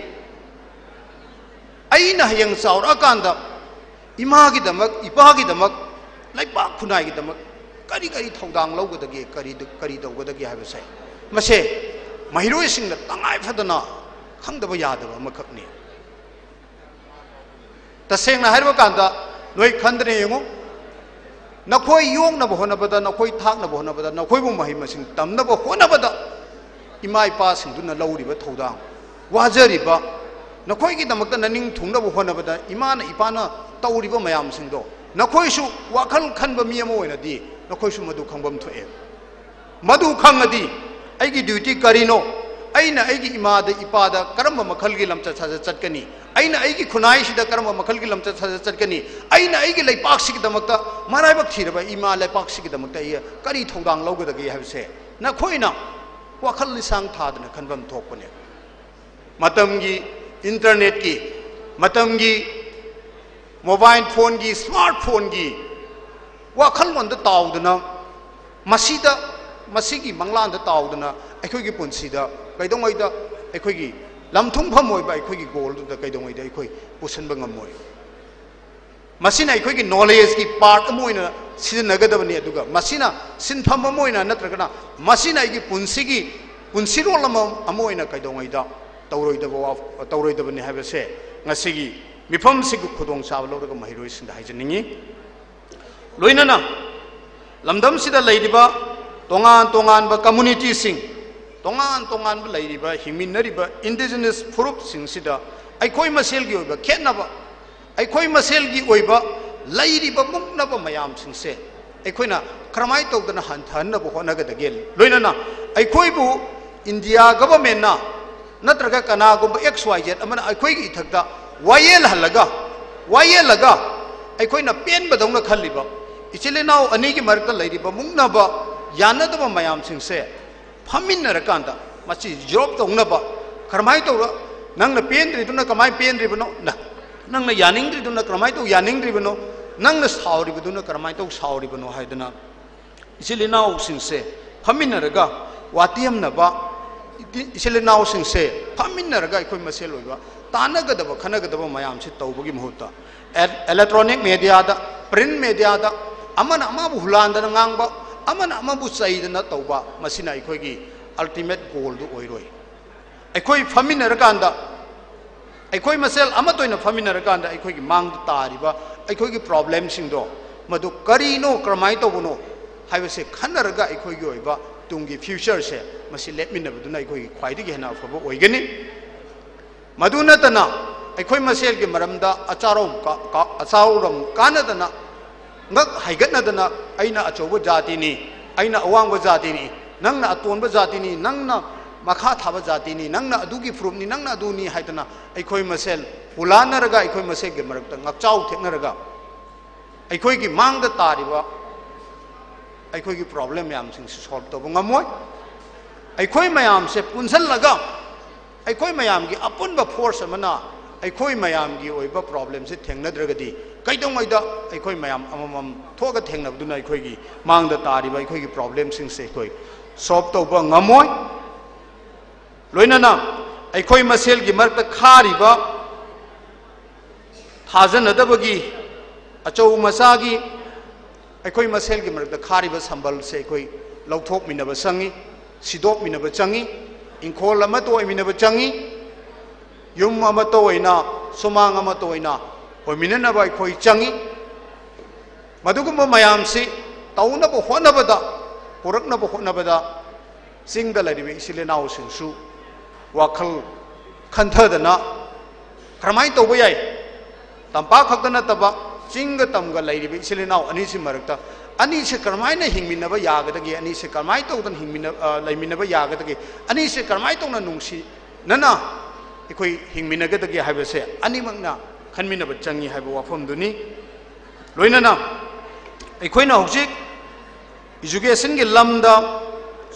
ꯑꯩꯅ ꯍꯌꯦꯡ ꯆꯥꯎꯔꯛꯑꯀꯥꯟꯗ ꯏꯃꯥꯒꯤꯗꯃꯛ, ꯏꯄꯥꯒꯤꯗꯃꯛ, ꯂꯩꯄꯥꯛ ꯈꯨꯟꯅꯥꯏꯒꯤꯗꯃꯛ ꯀꯔꯤ ꯀꯔꯤ ꯊꯧꯗꯥꯡ ꯂꯧꯒꯗꯒꯦ, ꯀꯔꯤ, ꯀꯔꯤ ꯇꯧꯒꯗꯒꯦ ꯍꯥꯏꯕꯁꯦ, ꯃꯁꯦ ꯃꯍꯩꯔꯣꯏꯁꯤꯡꯅ ꯇꯉꯥꯏ ꯐꯗꯅ ꯈꯪꯗꯕ ꯌꯥꯗꯕ ꯑꯃꯈꯛꯅꯤ꯫ ꯇꯁꯦꯡꯅ ꯍꯥꯏꯔꯕ ꯀꯥꯟꯗ, ꯅꯣꯏ ꯈꯟꯗꯅ ꯌꯦꯡꯉꯨ, ꯅꯈꯣꯏ ꯌꯣꯛꯅꯕ ꯍꯣꯠꯅꯕꯗ, ꯅꯈꯣꯏ ꯊꯥꯛꯅꯕ ꯍꯣꯠꯅꯕꯗ, ꯅꯈꯣꯏꯕꯨ ꯃꯍꯩ ꯃꯁꯤꯡ ꯇꯝꯅꯕ ꯍꯣꯠꯅꯕꯗ ꯏꯃꯥ ꯏꯄꯥꯁꯤꯡꯗꯨꯅ ꯂꯧꯔꯤꯕ ꯊꯧꯗꯥꯡ, ꯋꯥꯖꯔꯤꯕ, ꯅꯈꯣꯏꯒꯤꯗꯃꯛꯇ ꯅꯅꯤꯡ ꯊꯨꯡꯅꯕ ꯍꯣꯠꯅꯕꯗ ꯏꯃꯥꯅ ꯏꯄꯥꯅ ꯇꯧꯔꯤꯕ ꯃꯌꯥꯝꯁꯤꯡꯗꯣ, ꯅꯈꯣꯏꯁꯨ ꯋꯥꯈꯜ ꯈꯟꯕ ꯃꯤ ꯑꯃ ꯑꯣꯏꯅꯗꯤ ꯅꯈꯣꯏꯁꯨ ꯃꯗꯨ ꯈꯪꯐꯝ ꯊꯣꯛꯑꯦ꯫ ꯃꯗꯨ ꯈꯪꯉꯗꯤ ꯑꯩꯒꯤ duty ꯀꯔꯤꯅꯣ? ꯑꯩꯅ ꯑꯩꯒꯤ ꯏꯃꯥꯗ, ꯏꯄꯥꯗ ꯀꯔꯝꯕ ꯃꯈꯜꯒꯤ ꯂꯝꯆꯠ ꯁꯥꯖꯠ ꯆꯠꯀꯅꯤ? ꯑꯩꯅ ꯑꯩꯒꯤ ꯈꯨꯟꯅꯥꯏꯁꯤꯗ ꯀꯔꯝꯕ ꯃꯈꯜꯒꯤ ꯂꯝꯆꯠ ꯁꯥꯖꯠ ꯆꯠꯀꯅꯤ? ꯑꯩꯅ ꯑꯩꯒꯤ ꯂꯩꯄꯥꯛꯁꯤꯒꯤꯗꯃꯛꯇ, ꯃꯔꯥꯏꯕꯛ ꯊꯤꯔꯕ ꯏꯃꯥ ꯂꯩꯄꯥꯛꯁꯤꯒꯤꯗꯃꯛꯇ ꯑꯩ ꯀꯔꯤ ꯊꯧꯗꯥꯡ ꯂꯧꯒꯗꯒꯦ ꯍꯥꯏꯕꯁꯦ ꯅꯈꯣꯏꯅ ꯋꯥꯈꯜ ꯂꯤꯁꯥꯡ ꯊꯥꯗꯅ ꯈꯟꯐꯝ ꯊꯣꯛꯄꯅꯦ꯫ ꯃꯇꯝꯒꯤ, internetꯀꯤ, ꯃꯇꯝꯒꯤ mobile phoneꯒꯤ, smartphoneꯒꯤ ꯋꯥꯈꯜꯂꯣꯟꯗ ꯇꯥꯎꯗꯅ, ꯃꯁꯤꯗ, ꯃꯁꯤꯒꯤ ꯃꯪꯂꯥꯟꯗ ꯇꯥꯎꯗꯅ ꯑꯩꯈꯣꯏꯒꯤ ꯄꯨꯟꯁꯤꯗ ꯀꯩꯗꯧꯉꯩꯗ ꯑꯩꯈꯣꯏꯒꯤ ꯂꯝꯊꯨꯡꯐꯝ ꯑꯣꯏꯕ ꯑꯩꯈꯣꯏꯒꯤ goalꯗꯨꯗ ꯀꯩꯗꯧꯉꯩꯗ ꯑꯩꯈꯣꯏ ꯄꯨꯁꯤꯟꯕ ꯉꯝꯃꯣꯏ꯫ ꯃꯁꯤꯅ ꯑꯩꯈꯣꯏꯒꯤ knowledgeꯀꯤ part ꯑꯃ ꯑꯣꯏꯅ ꯁꯤꯖꯤꯟꯅꯒꯗꯕꯅꯤ, ꯑꯗꯨꯒ ꯃꯁꯤꯅ ꯁꯤꯟꯐꯝ ꯑꯃ ꯑꯣꯏꯅ ꯅꯠꯇ꯭ꯔꯒꯅ ꯃꯁꯤꯅ ꯑꯩꯒꯤ ꯄꯨꯟꯁꯤꯒꯤ ꯄꯨꯟꯁꯤꯔꯣꯜ ꯑꯃ, ꯑꯃ ꯑꯣꯏꯅ ꯀꯩꯗꯧꯉꯩꯗ ꯇꯧꯔꯣꯏꯗꯕ ꯋꯥ-, ꯇꯧꯔꯣꯏꯗꯕꯅꯤ ꯍꯥꯏꯕꯁꯦ ꯉꯁꯤꯒꯤ ꯃꯤꯐꯝꯁꯤꯒꯤ ꯈꯨꯗꯣꯡꯆꯥꯕ ꯂꯧꯔꯒ ꯃꯍꯩꯔꯣꯏꯁꯤꯡꯗ ꯍꯥꯏꯖꯅꯤꯡꯉꯤ꯫ ꯂꯣꯏꯅꯅ ꯂꯝꯗꯝꯁꯤꯗ ꯂꯩꯔꯤꯕ ꯇꯣꯉꯥꯟ ꯇꯣꯉꯥꯟꯕ communityꯁꯤꯡ, ꯇꯣꯉꯥꯟ ꯇꯣꯉꯥꯟꯕ ꯂꯩꯔꯤꯕ ꯍꯤꯡꯃꯤꯟꯅꯔꯤꯕ indigenous ꯐꯨꯔꯨꯞꯁꯤꯡꯁꯤꯗ ꯑꯩꯈꯣꯏ ꯃꯁꯦꯜꯒꯤ ꯑꯣꯏꯕ ꯈꯦꯠꯅꯕ, ꯑꯩꯈꯣꯏ ꯃꯁꯦꯜꯒꯤ ꯑꯣꯏꯕ ꯂꯩꯔꯤꯕ ꯃꯨꯛꯅꯕ ꯃꯌꯥꯝꯁꯤꯡꯁꯦ ꯑꯩꯈꯣꯏꯅ ꯀꯔꯝꯍꯥꯏꯅ ꯇꯧꯗꯅ ꯍꯟꯊꯍꯟꯅꯕ ꯍꯣꯠꯅꯒꯗꯒꯦ? ꯂꯣꯏꯅꯅ ꯑꯩꯈꯣꯏꯕꯨ India governmentꯅ ꯅꯠꯇ꯭ꯔꯒ ꯀꯅꯥꯒꯨꯝꯕ X Y Z ꯑꯃꯅ ꯑꯩꯈꯣꯏꯒꯤ ꯏꯊꯛꯇ ꯋꯥꯌꯦꯜꯍꯜꯂꯒ, ꯋꯥꯌꯦꯜꯂꯒ ꯑꯩꯈꯣꯏꯅ ꯄꯦꯟꯕꯗꯧꯅ ꯈꯜꯂꯤꯕ, ꯏꯆꯤꯜ ꯏꯅꯥꯎ ꯑꯅꯤꯒꯤ ꯃꯔꯛꯇ ꯂꯩꯔꯤꯕ ꯃꯨꯛꯅꯕ, ꯌꯥꯅꯗꯕ ꯃꯌꯥꯝꯁꯤꯡꯁꯦ ꯐꯝꯃꯤꯟꯅꯔꯀꯥꯟꯗ ꯃꯁꯤ ꯌꯣꯛ ꯇꯧꯅꯕ, ꯀꯔꯝꯍꯥꯏꯅ ꯇꯧꯔ, ꯅꯪꯅ ꯄꯦꯟꯗ꯭ꯔꯤꯗꯨꯅ ꯀꯃꯥꯏꯅ ꯄꯦꯟꯗ꯭ꯔꯤꯕꯅꯣ, ꯅ-, ꯅꯪꯅ ꯌꯥꯅꯤꯡꯗ꯭ꯔꯤꯗꯨꯅ ꯀꯔꯝꯍꯥꯏꯅ ꯇꯧ ꯌꯥꯅꯤꯡꯗ꯭ꯔꯤꯕꯅꯣ, ꯅꯪꯅ ꯁꯥꯎꯔꯤꯕꯗꯨꯅ ꯀꯔꯝꯍꯥꯏꯅ ꯇꯧ ꯁꯥꯎꯔꯤꯕꯅꯣ ꯍꯥꯏꯗꯅ ꯏꯆꯤꯜ ꯏꯅꯥꯎꯁꯤꯡꯁꯦ ꯐꯝꯃꯤꯟꯅꯔꯒ ꯋꯥꯇꯦꯝꯅꯕ, ꯏꯆꯤꯜ ꯏꯅꯥꯎꯁꯤꯡꯁꯦ ꯐꯝꯃꯤꯟꯅꯔꯒ ꯑꯩꯈꯣꯏ ꯃꯁꯦꯜ ꯑꯣꯏꯕ ꯇꯥꯟꯅꯒꯗꯕ ꯈꯟꯅꯒꯗꯕ ꯃꯌꯥꯝꯁꯤ ꯇꯧꯕꯒꯤ ꯃꯍꯨꯠꯇ, ꯑꯦ-, electronic mediaꯗ, print mediaꯗ ꯑꯃꯅ ꯑꯃꯕꯨ ꯍꯨꯂꯥꯟꯗꯅ ꯉꯥꯡꯕ, ꯑꯃꯅ ꯑꯃꯕꯨ ꯆꯩꯗꯅ ꯇꯧꯕ, ꯃꯁꯤꯅ ꯑꯩꯈꯣꯏꯒꯤ ultimate goalꯗꯨ ꯑꯣꯏꯔꯣꯏ꯫ ꯑꯩꯈꯣꯏ ꯐꯝꯃꯤꯟꯅꯔꯀꯥꯟꯗ, ꯑꯩꯈꯣꯏ ꯃꯁꯦꯜ ꯑꯃꯠꯇ ꯑꯣꯏꯅ ꯐꯝꯃꯤꯟꯅꯔꯀꯥꯟꯗ ꯑꯩꯈꯣꯏꯒꯤ ꯃꯥꯡꯗ ꯇꯥꯔꯤꯕ ꯑꯩꯈꯣꯏꯒꯤ problemꯁꯤꯡꯗꯣ, ꯃꯗꯨ ꯀꯔꯤꯅꯣ, ꯀꯔꯝꯍꯥꯏꯅ ꯇꯧꯕꯅꯣ ꯍꯥꯏꯕꯁꯦ ꯈꯟꯅꯔꯒ ꯑꯩꯈꯣꯏꯒꯤ ꯑꯣꯏꯕ ꯇꯨꯡꯒꯤ futureꯁꯦ ꯃꯁꯤ ꯂꯦꯞꯃꯤꯟꯅꯕꯗꯨꯅ ꯑꯩꯈꯣꯏꯒꯤ ꯈ꯭ꯋꯥꯏꯗꯒꯤ ꯍꯦꯟꯅ ꯑꯐꯕ ꯑꯣꯏꯒꯅꯤ꯫ ꯃꯗꯨ ꯅꯠꯇꯅ ꯑꯩꯈꯣꯏ ꯃꯁꯦꯜꯒꯤ ꯃꯔꯝꯗ ꯑꯆꯥꯔꯣꯝ ꯀꯥ-, ꯀꯥ-, ꯑꯆꯥꯎꯔꯣꯝ ꯀꯥꯟꯅꯗꯅ ꯉꯛ ꯍꯥꯏꯒꯠꯅꯗꯅ, "ꯑꯩꯅ ꯑꯆꯧꯕ ꯖꯥꯇꯤꯅꯤ, ꯑꯩꯅ ꯑꯋꯥꯡꯕ ꯖꯥꯇꯤꯅꯤ, ꯅꯪꯅ ꯑꯇꯣꯟꯕ ꯖꯥꯇꯤꯅꯤ, ꯅꯪꯅ ꯃꯈꯥ ꯊꯥꯕ ꯖꯥꯇꯤꯅꯤ, ꯅꯪꯅ ꯑꯗꯨꯒꯤ ꯐꯨꯔꯨꯞꯅꯤ, ꯅꯪꯅ ꯑꯗꯨꯅꯤ" ꯍꯥꯏꯗꯅ ꯑꯩꯈꯣꯏ ꯃꯁꯦꯜ ꯍꯨꯂꯥꯟꯅꯔꯒ ꯑꯩꯈꯣꯏ ꯃꯁꯦꯜꯒꯤ ꯃꯔꯛꯇ ꯉꯥꯛꯆꯥꯎ ꯊꯦꯛꯅꯔꯒ ꯑꯩꯈꯣꯏꯒꯤ ꯃꯥꯡꯗ ꯇꯥꯔꯤꯕ ꯑꯩꯈꯣꯏꯒꯤ problem ꯃꯌꯥꯝꯁꯤꯡꯁꯤ solve ꯇꯧꯕ ꯉꯝꯃꯣꯏ꯫ ꯑꯩꯈꯣꯏ ꯃꯌꯥꯝꯁꯦ ꯄꯨꯟꯁꯤꯜꯂꯒ, ꯑꯩꯈꯣꯏ ꯃꯌꯥꯝꯒꯤ ꯑꯄꯨꯟꯕ force ꯑꯃꯅ ꯑꯩꯈꯣꯏ ꯃꯌꯥꯝꯒꯤ ꯑꯣꯏꯕ problemꯁꯦ ꯊꯦꯡꯅꯗ꯭ꯔꯒꯗꯤ, ꯀꯩꯗꯧꯉꯩꯗ ꯑꯩꯈꯣꯏ ꯃꯌꯥꯝ ꯑꯃꯃꯝ ꯊꯣꯛꯑꯒ ꯊꯦꯡꯅꯕꯗꯨꯅ ꯑꯩꯈꯣꯏꯒꯤ ꯃꯥꯡꯗ ꯇꯥꯔꯤꯕ ꯑꯩꯈꯣꯏꯒꯤ problemꯁꯤꯡꯁꯦ ꯑꯩꯈꯣꯏ solve ꯇꯧꯕ ꯉꯝꯃꯣꯏ꯫ ꯂꯣꯏꯅꯅ ꯑꯩꯈꯣꯏ ꯃꯁꯦꯜꯒꯤ ꯃꯔꯛꯇ ꯈꯥꯔꯤꯕ ꯊꯥꯖꯅꯗꯕꯒꯤ, ꯑꯆꯧ ꯃꯆꯥꯒꯤ, ꯑꯩꯈꯣꯏ ꯃꯁꯦꯜꯒꯤ ꯃꯔꯛꯇ ꯈꯥꯔꯤꯕ ꯁꯝꯕꯜꯁꯦ ꯑꯩꯈꯣꯏ ꯂꯧꯊꯣꯛꯃꯤꯟꯅꯕ ꯆꯪꯉꯤ, ꯁꯤꯗꯣꯛꯃꯤꯟꯅꯕ ꯆꯪꯉꯤ, ꯏꯪꯈꯣꯜ ꯑꯃꯠꯇ ꯑꯣꯏꯃꯤꯟꯅꯕ ꯆꯪꯉꯤ, ꯌꯨꯝ ꯑꯃꯠꯇ ꯑꯣꯏꯅ, ꯁꯨꯃꯥꯡ ꯑꯃꯠꯇ ꯑꯣꯏꯅ ꯑꯣꯏꯃꯤꯟꯅꯅꯕ ꯑꯩꯈꯣꯏ ꯆꯪꯉꯤ꯫ ꯃꯗꯨꯒꯨꯝꯕ ꯃꯌꯥꯝꯁꯤ ꯇꯧꯅꯕ ꯍꯣꯠꯅꯕꯗ, ꯄꯨꯔꯛꯅꯕ ꯍꯣꯠꯅꯕꯗ ꯆꯤꯡꯗ ꯂꯩꯔꯤꯕ ꯏꯆꯤꯜ ꯏꯅꯥꯎꯁꯤꯡꯁꯨ ꯋꯥꯈꯜ ꯈꯟꯊꯗꯅ ꯀꯔꯝꯍꯥꯏꯅ ꯇꯧꯕ ꯌꯥꯏ? ꯇꯝꯄꯥꯛ ꯈꯛꯇ ꯅꯠꯇꯕ ꯆꯤꯡꯒ ꯇꯝꯒ ꯂꯩꯔꯤꯕ ꯏꯆꯤꯜ ꯏꯅꯥꯎ ꯑꯅꯤꯁꯤ ꯃꯔꯛꯇ ꯑꯅꯤꯁꯦ ꯀꯔꯝꯍꯥꯏꯅ ꯍꯤꯡꯃꯤꯟꯅꯕ ꯌꯥꯒꯗꯒꯦ? ꯑꯅꯤꯁꯦ ꯀꯔꯝꯍꯥꯏꯅ ꯇꯧꯗꯅ ꯍꯤꯡꯃꯤꯟꯅ-, ꯑ, ꯂꯩꯃꯤꯟꯅꯕ ꯌꯥꯒꯗꯒꯦ? ꯑꯅꯤꯁꯦ ꯀꯔꯝꯍꯥꯏꯅ ꯇꯧꯅ ꯅꯨꯡꯁꯤ-, ꯅꯅ ꯑꯩꯈꯣꯏ ꯍꯤꯡꯃꯤꯟꯅꯒꯗꯒꯦ ꯍꯥꯏꯕꯁꯦ ꯑꯅꯤꯃꯛꯅ ꯈꯟꯃꯤꯟꯅꯕ ꯆꯪꯉꯤ ꯍꯥꯏꯕ ꯋꯥꯐꯝꯗꯨꯅꯤ꯫ ꯂꯣꯏꯅꯅ ꯑꯩꯈꯣꯏꯅ ꯍꯧꯖꯤꯛ educationꯒꯤ ꯂꯝꯗ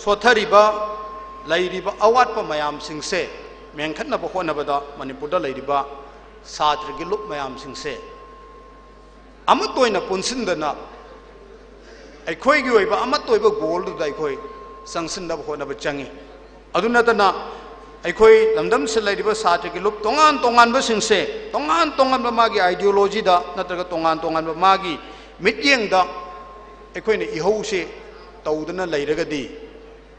ꯁꯣꯠꯊꯔꯤꯕ, ꯂꯩꯔꯤꯕ ꯑꯋꯥꯠꯄ ꯃꯌꯥꯝꯁꯤꯡꯁꯦ ꯃꯦꯟꯈꯠꯅꯕ ꯍꯣꯠꯅꯕꯗ ꯃꯅꯤꯄꯨꯔꯗ ꯂꯩꯔꯤꯕ ꯁꯥꯇ꯭ꯔꯒꯤ ꯂꯨꯞ ꯃꯌꯥꯝꯁꯤꯡꯁꯦ ꯑꯃꯠꯇ ꯑꯣꯏꯅ ꯄꯨꯟꯁꯤꯟꯗꯅ ꯑꯩꯈꯣꯏꯒꯤ ꯑꯣꯏꯕ ꯑꯃꯠꯇ ꯑꯣꯏꯕ goalꯗꯨꯗ ꯑꯩꯈꯣꯏ ꯆꯪꯁꯤꯟꯅꯕ ꯍꯣꯠꯅꯕ ꯆꯪꯉꯤ꯫ ꯑꯗꯨ ꯅꯠꯇꯅ ꯑꯩꯈꯣꯏ ꯂꯝꯗꯝꯁꯤꯗ ꯂꯩꯔꯤꯕ ꯁꯥꯇ꯭ꯔꯒꯤ ꯂꯨꯞ ꯇꯣꯉꯥꯟ ꯇꯣꯉꯥꯟꯕꯁꯤꯡꯁꯦ ꯇꯣꯉꯥꯟ ꯇꯣꯉꯥꯟꯕ ꯃꯥꯒꯤ ideologyꯗ ꯅꯠꯇ꯭ꯔꯒ ꯇꯣꯉꯥꯟ ꯇꯣꯉꯥꯟꯕ ꯃꯥꯒꯤ ꯃꯤꯠꯌꯦꯡꯗ ꯑꯩꯈꯣꯏꯅ ꯏꯍꯧꯁꯦ ꯇꯧꯗꯅ ꯂꯩꯔꯒꯗꯤ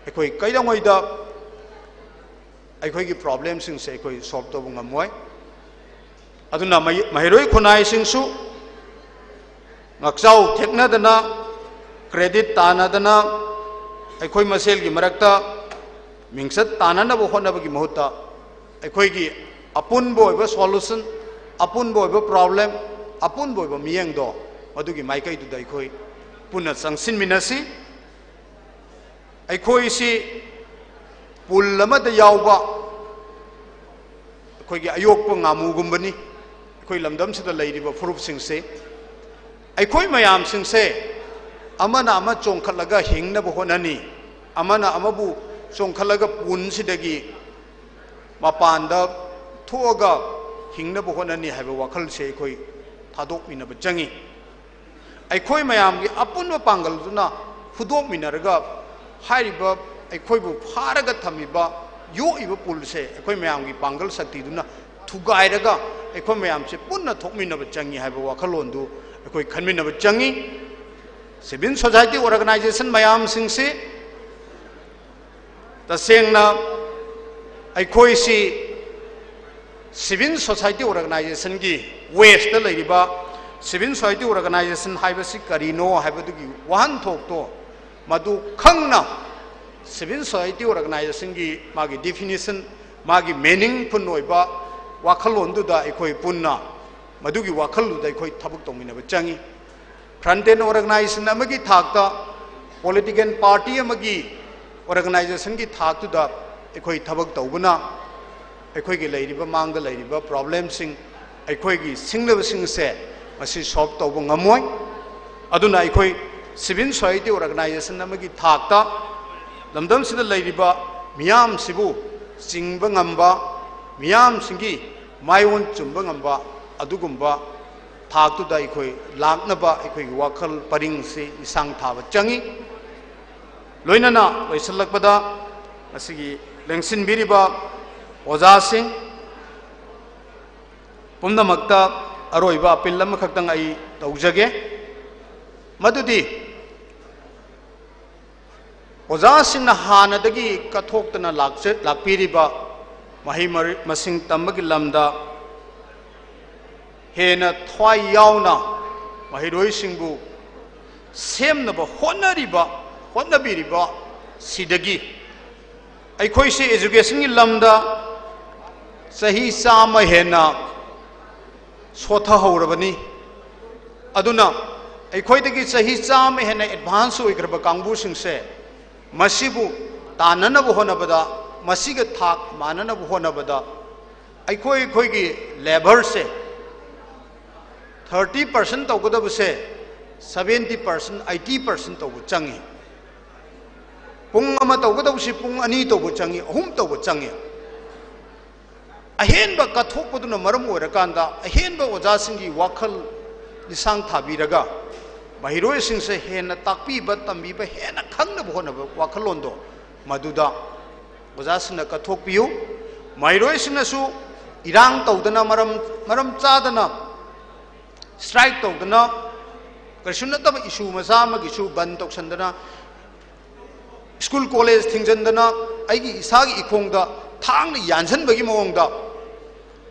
ꯑꯩꯈꯣꯏ ꯀꯩꯗꯧꯉꯩꯗ ꯑꯩꯈꯣꯏꯒꯤ problemꯁꯤꯡꯁꯦ ꯑꯩꯈꯣꯏ solve ꯇꯧꯕ ꯉꯝꯃꯣꯏ꯫ ꯑꯗꯨꯅ ꯃꯍꯩ-, ꯃꯍꯩꯔꯣꯏ ꯈꯨꯟꯅꯥꯏꯁꯤꯡꯁꯨ ꯉꯥꯛꯆꯥꯎ ꯊꯦꯛꯅꯗꯅ, credit ꯇꯥꯟꯅꯗꯅ, ꯑꯩꯈꯣꯏ ꯃꯁꯦꯜꯒꯤ ꯃꯔꯛꯇ ꯃꯤꯡꯆꯠ ꯇꯥꯟꯅꯅꯕ ꯍꯣꯠꯅꯕꯒꯤ ꯃꯍꯨꯠꯇ ꯑꯩꯈꯣꯏꯒꯤ ꯑꯄꯨꯟꯕ ꯑꯣꯏꯕ solution, ꯑꯄꯨꯟꯕ ꯑꯣꯏꯕ problem, ꯑꯄꯨꯟꯕ ꯑꯣꯏꯕ ꯃꯤꯠꯌꯦꯡꯗꯣ ꯃꯗꯨꯒꯤ ꯃꯥꯏꯀꯩꯗꯨꯗ ꯑꯩꯈꯣꯏ ꯄꯨꯟꯅ ꯆꯪꯁꯤꯟꯃꯤꯟꯅꯁꯤ꯫ ꯑꯩꯈꯣꯏꯁꯤ pool ꯑꯃꯗ ꯌꯥꯎꯕ ꯑꯩꯈꯣꯏꯒꯤ ꯑꯌꯣꯛꯄ ꯉꯥꯃꯨꯒꯨꯝꯕꯅꯤ꯫ ꯑꯩꯈꯣꯏ ꯂꯝꯗꯝꯁꯤꯗ ꯂꯩꯔꯤꯕ ꯐꯨꯔꯨꯞꯁꯤꯡꯁꯦ, ꯑꯩꯈꯣꯏ ꯃꯌꯥꯝꯁꯤꯡꯁꯦ ꯑꯃꯅ ꯑꯃ ꯆꯣꯡꯈꯠꯂꯒ ꯍꯤꯡꯅꯕ ꯍꯣꯠꯅꯅꯤ, ꯑꯃꯅ ꯑꯃꯕꯨ ꯆꯣꯡꯈꯠꯂꯒ poolꯁꯤꯗꯒꯤ ꯃꯄꯥꯟꯗ ꯊꯣꯛꯑꯒ ꯍꯤꯡꯅꯕ ꯍꯣꯠꯅꯅꯤ ꯍꯥꯏꯕ ꯋꯥꯈꯜꯁꯦ ꯑꯩꯈꯣꯏ ꯊꯥꯗꯣꯛꯃꯤꯟꯅꯕ ꯆꯪꯉꯤ꯫ ꯑꯩꯈꯣꯏ ꯃꯌꯥꯝꯒꯤ ꯑꯄꯨꯟꯕ ꯄꯥꯡꯒꯜꯗꯨꯅ ꯐꯨꯗꯣꯛꯃꯤꯟꯅꯔꯒ ꯍꯥꯏꯔꯤꯕ ꯑꯩꯈꯣꯏꯕꯨ ꯐꯥꯔꯒ ꯊꯝꯃꯤꯕ, ꯌꯣꯛꯏꯕ poolꯁꯦ ꯑꯩꯈꯣꯏ ꯃꯌꯥꯝꯒꯤ ꯄꯥꯡꯒꯜ ꯁꯛꯇꯤꯗꯨꯅ ꯊꯨꯒꯥꯏꯔꯒ ꯑꯩꯈꯣꯏ ꯃꯌꯥꯝꯁꯦ ꯄꯨꯟꯅ ꯊꯣꯛꯃꯤꯟꯅꯕ ꯆꯪꯉꯤ ꯍꯥꯏꯕ ꯋꯥꯈꯜꯂꯣꯟꯗꯨ ꯑꯩꯈꯣꯏ ꯈꯟꯃꯤꯟꯅꯕ ꯆꯪꯉꯤ꯫ Civil society organization ꯃꯌꯥꯝꯁꯤꯡꯁꯤ ꯇꯁꯦꯡꯅ ꯑꯩꯈꯣꯏꯁꯤ civil society organizationꯒꯤ wasteꯇ ꯂꯩꯔꯤꯕ civil society organization ꯍꯥꯏꯕꯁꯤ ꯀꯔꯤꯅꯣ ꯍꯥꯏꯕꯗꯨꯒꯤ ꯋꯥꯍꯟꯊꯣꯛꯇꯣ ꯃꯗꯨ ꯈꯪꯅ civil society organizationꯒꯤ ꯃꯥꯒꯤ definition, ꯃꯥꯒꯤ meaningful ꯑꯣꯏꯕ ꯋꯥꯈꯜꯂꯣꯟꯗꯨꯗ ꯑꯩꯈꯣꯏ ꯄꯨꯟꯅ ꯃꯗꯨꯒꯤ ꯋꯥꯈꯜꯗꯨꯗ ꯑꯩꯈꯣꯏ ꯊꯕꯛ ꯇꯧꯃꯤꯟꯅꯕ ꯆꯪꯉꯤ꯫ Frontline organization ꯑꯃꯒꯤ ꯊꯥꯛꯇ, political party ꯑꯃꯒꯤ organizationꯒꯤ ꯊꯥꯛꯇꯨꯗ ꯑꯩꯈꯣꯏ ꯊꯕꯛ ꯇꯧꯕꯅ ꯑꯩꯈꯣꯏꯒꯤ ꯂꯩꯔꯤꯕ, ꯃꯥꯡꯗ ꯂꯩꯔꯤꯕ problemꯁꯤꯡ, ꯑꯩꯈꯣꯏꯒꯤ ꯁꯤꯡꯅꯕꯁꯤꯡꯁꯦ ꯃꯁꯤ solve ꯇꯧꯕ ꯉꯝꯃꯣꯏ꯫ ꯑꯗꯨꯅ ꯑꯩꯈꯣꯏ civil society organization ꯑꯃꯒꯤ ꯊꯥꯛꯇ ꯂꯝꯗꯝꯁꯤꯗ ꯂꯩꯔꯤꯕ ꯃꯤꯌꯥꯝꯁꯤꯕꯨ ꯆꯤꯡꯕ ꯉꯝꯕ, ꯃꯤꯌꯥꯝꯁꯤꯡꯒꯤ ꯃꯥꯏꯑꯣꯟ ꯆꯨꯝꯕ ꯉꯝꯕ, ꯑꯗꯨꯒꯨꯝꯕ ꯊꯥꯛꯇꯨꯗ ꯑꯩꯈꯣꯏ ꯂꯥꯛꯅꯕ ꯑꯩꯈꯣꯏꯒꯤ ꯋꯥꯈꯜ ꯄꯔꯤꯡꯁꯤ ꯂꯤꯁꯥꯡ ꯊꯥꯕ ꯆꯪꯏ꯫ ꯂꯣꯏꯅꯅ ꯂꯣꯏꯁꯤꯜꯂꯛꯄꯗ ꯉꯁꯤꯒꯤ ꯂꯦꯡꯁꯤꯟꯕꯤꯔꯤꯕ ꯑꯣꯖꯥꯁꯤꯡ ꯄꯨꯝꯅꯃꯛꯇ ꯑꯔꯣꯏꯕ appeal ꯑꯃꯈꯛꯇꯪ ꯑꯩ ꯇꯧꯖꯒꯦ꯫ ꯃꯗꯨꯗꯤ ꯑꯣꯖꯥꯁꯤꯡꯅ ꯍꯥꯟꯅꯗꯒꯤ ꯀꯠꯊꯣꯛꯇꯅ ꯂꯥꯛꯆ-, ꯂꯥꯛꯄꯤꯔꯤꯕ ꯃꯍꯩ ꯃꯔꯤ-, ꯃꯁꯤꯡ ꯇꯝꯕꯒꯤ ꯂꯝꯗ ꯍꯦꯟꯅ ꯊꯋꯥꯏ ꯌꯥꯎꯅ ꯃꯍꯩꯔꯣꯏꯁꯤꯡꯕꯨ ꯁꯦꯝꯅꯕ ꯍꯣꯠꯅꯔꯤꯕ, ꯍꯣꯠꯅꯕꯤꯔꯤꯕ ꯁꯤꯗꯒꯤ ꯑꯩꯈꯣꯏꯁꯤ educationꯒꯤ ꯂꯝꯗ ꯆꯍꯤ ꯆꯥꯝꯃ ꯍꯦꯟꯅ ꯁꯣꯊꯍꯧꯔꯕꯅꯤ꯫ ꯑꯗꯨꯅ ꯑꯩꯈꯣꯏꯗꯒꯤ ꯆꯍꯤ ꯆꯥꯝꯃ ꯍꯦꯟꯅ advance ꯑꯣꯏꯈ꯭ꯔꯕ ꯀꯥꯡꯕꯨꯁꯤꯡꯁꯦ ꯃꯁꯤꯕꯨ ꯇꯥꯟꯅꯅꯕ ꯍꯣꯠꯅꯕꯗ, ꯃꯁꯤꯒ ꯊꯥꯛ ꯃꯥꯟꯅꯅꯕ ꯍꯣꯠꯅꯕꯗ ꯑꯩꯈꯣꯏ ꯑꯩꯈꯣꯏꯒꯤ labourꯁꯦ thirty percent ꯇꯧꯒꯗꯕꯁꯦ seventy percent, eighty percent ꯇꯧꯕ ꯆꯪꯉꯤ꯫ ꯄꯨꯡ ꯑꯃ ꯇꯧꯒꯗꯕꯁꯤ ꯄꯨꯡ ꯑꯅꯤ ꯇꯧꯕ ꯆꯪꯉꯤ, ꯑꯍꯨꯝ ꯇꯧꯕ ꯆꯪꯉꯤ꯫ ꯑꯍꯦꯟꯕ ꯀꯠꯊꯣꯛꯄꯗꯨꯅ ꯃꯔꯝ ꯑꯣꯏꯔꯀꯥꯟꯗ ꯑꯍꯦꯟꯕ ꯑꯣꯖꯥꯁꯤꯡꯒꯤ ꯋꯥꯈꯜ ꯂꯤꯁꯥꯡ ꯊꯥꯕꯤꯔꯒ ꯃꯍꯩꯔꯣꯏꯁꯤꯡꯁꯦ ꯍꯦꯟꯅ ꯇꯥꯛꯄꯤꯕ, ꯇꯝꯕꯤꯕ, ꯍꯦꯟꯅ ꯈꯪꯅꯕ ꯍꯣꯠꯅꯕ ꯋꯥꯈꯜꯂꯣꯟꯗꯣ ꯃꯗꯨꯗ ꯑꯣꯖꯥꯁꯤꯡꯅ ꯀꯠꯊꯣꯛꯄꯤꯌꯨ꯫ ꯃꯍꯩꯔꯣꯏꯁꯤꯡꯅꯁꯨ ꯏꯔꯥꯡ ꯇꯧꯗꯅ, ꯃꯔꯝ, ꯃꯔꯝ ꯆꯥꯗꯅ strike ꯇꯧꯗꯅ, ꯀꯩꯁꯨ ꯅꯠꯇꯕ issue ꯃꯆꯥ ꯑꯃꯒꯤꯁꯨ ꯕꯟ ꯇꯧꯁꯟꯗꯅ, school college ꯊꯤꯡꯖꯤꯟꯗꯅ, ꯑꯩꯒꯤ ꯏꯁꯥꯒꯤ ꯏꯈꯣꯡꯗ ꯊꯥꯡꯅ ꯌꯥꯟꯁꯤꯟꯕꯒꯤ ꯃꯑꯣꯡꯗ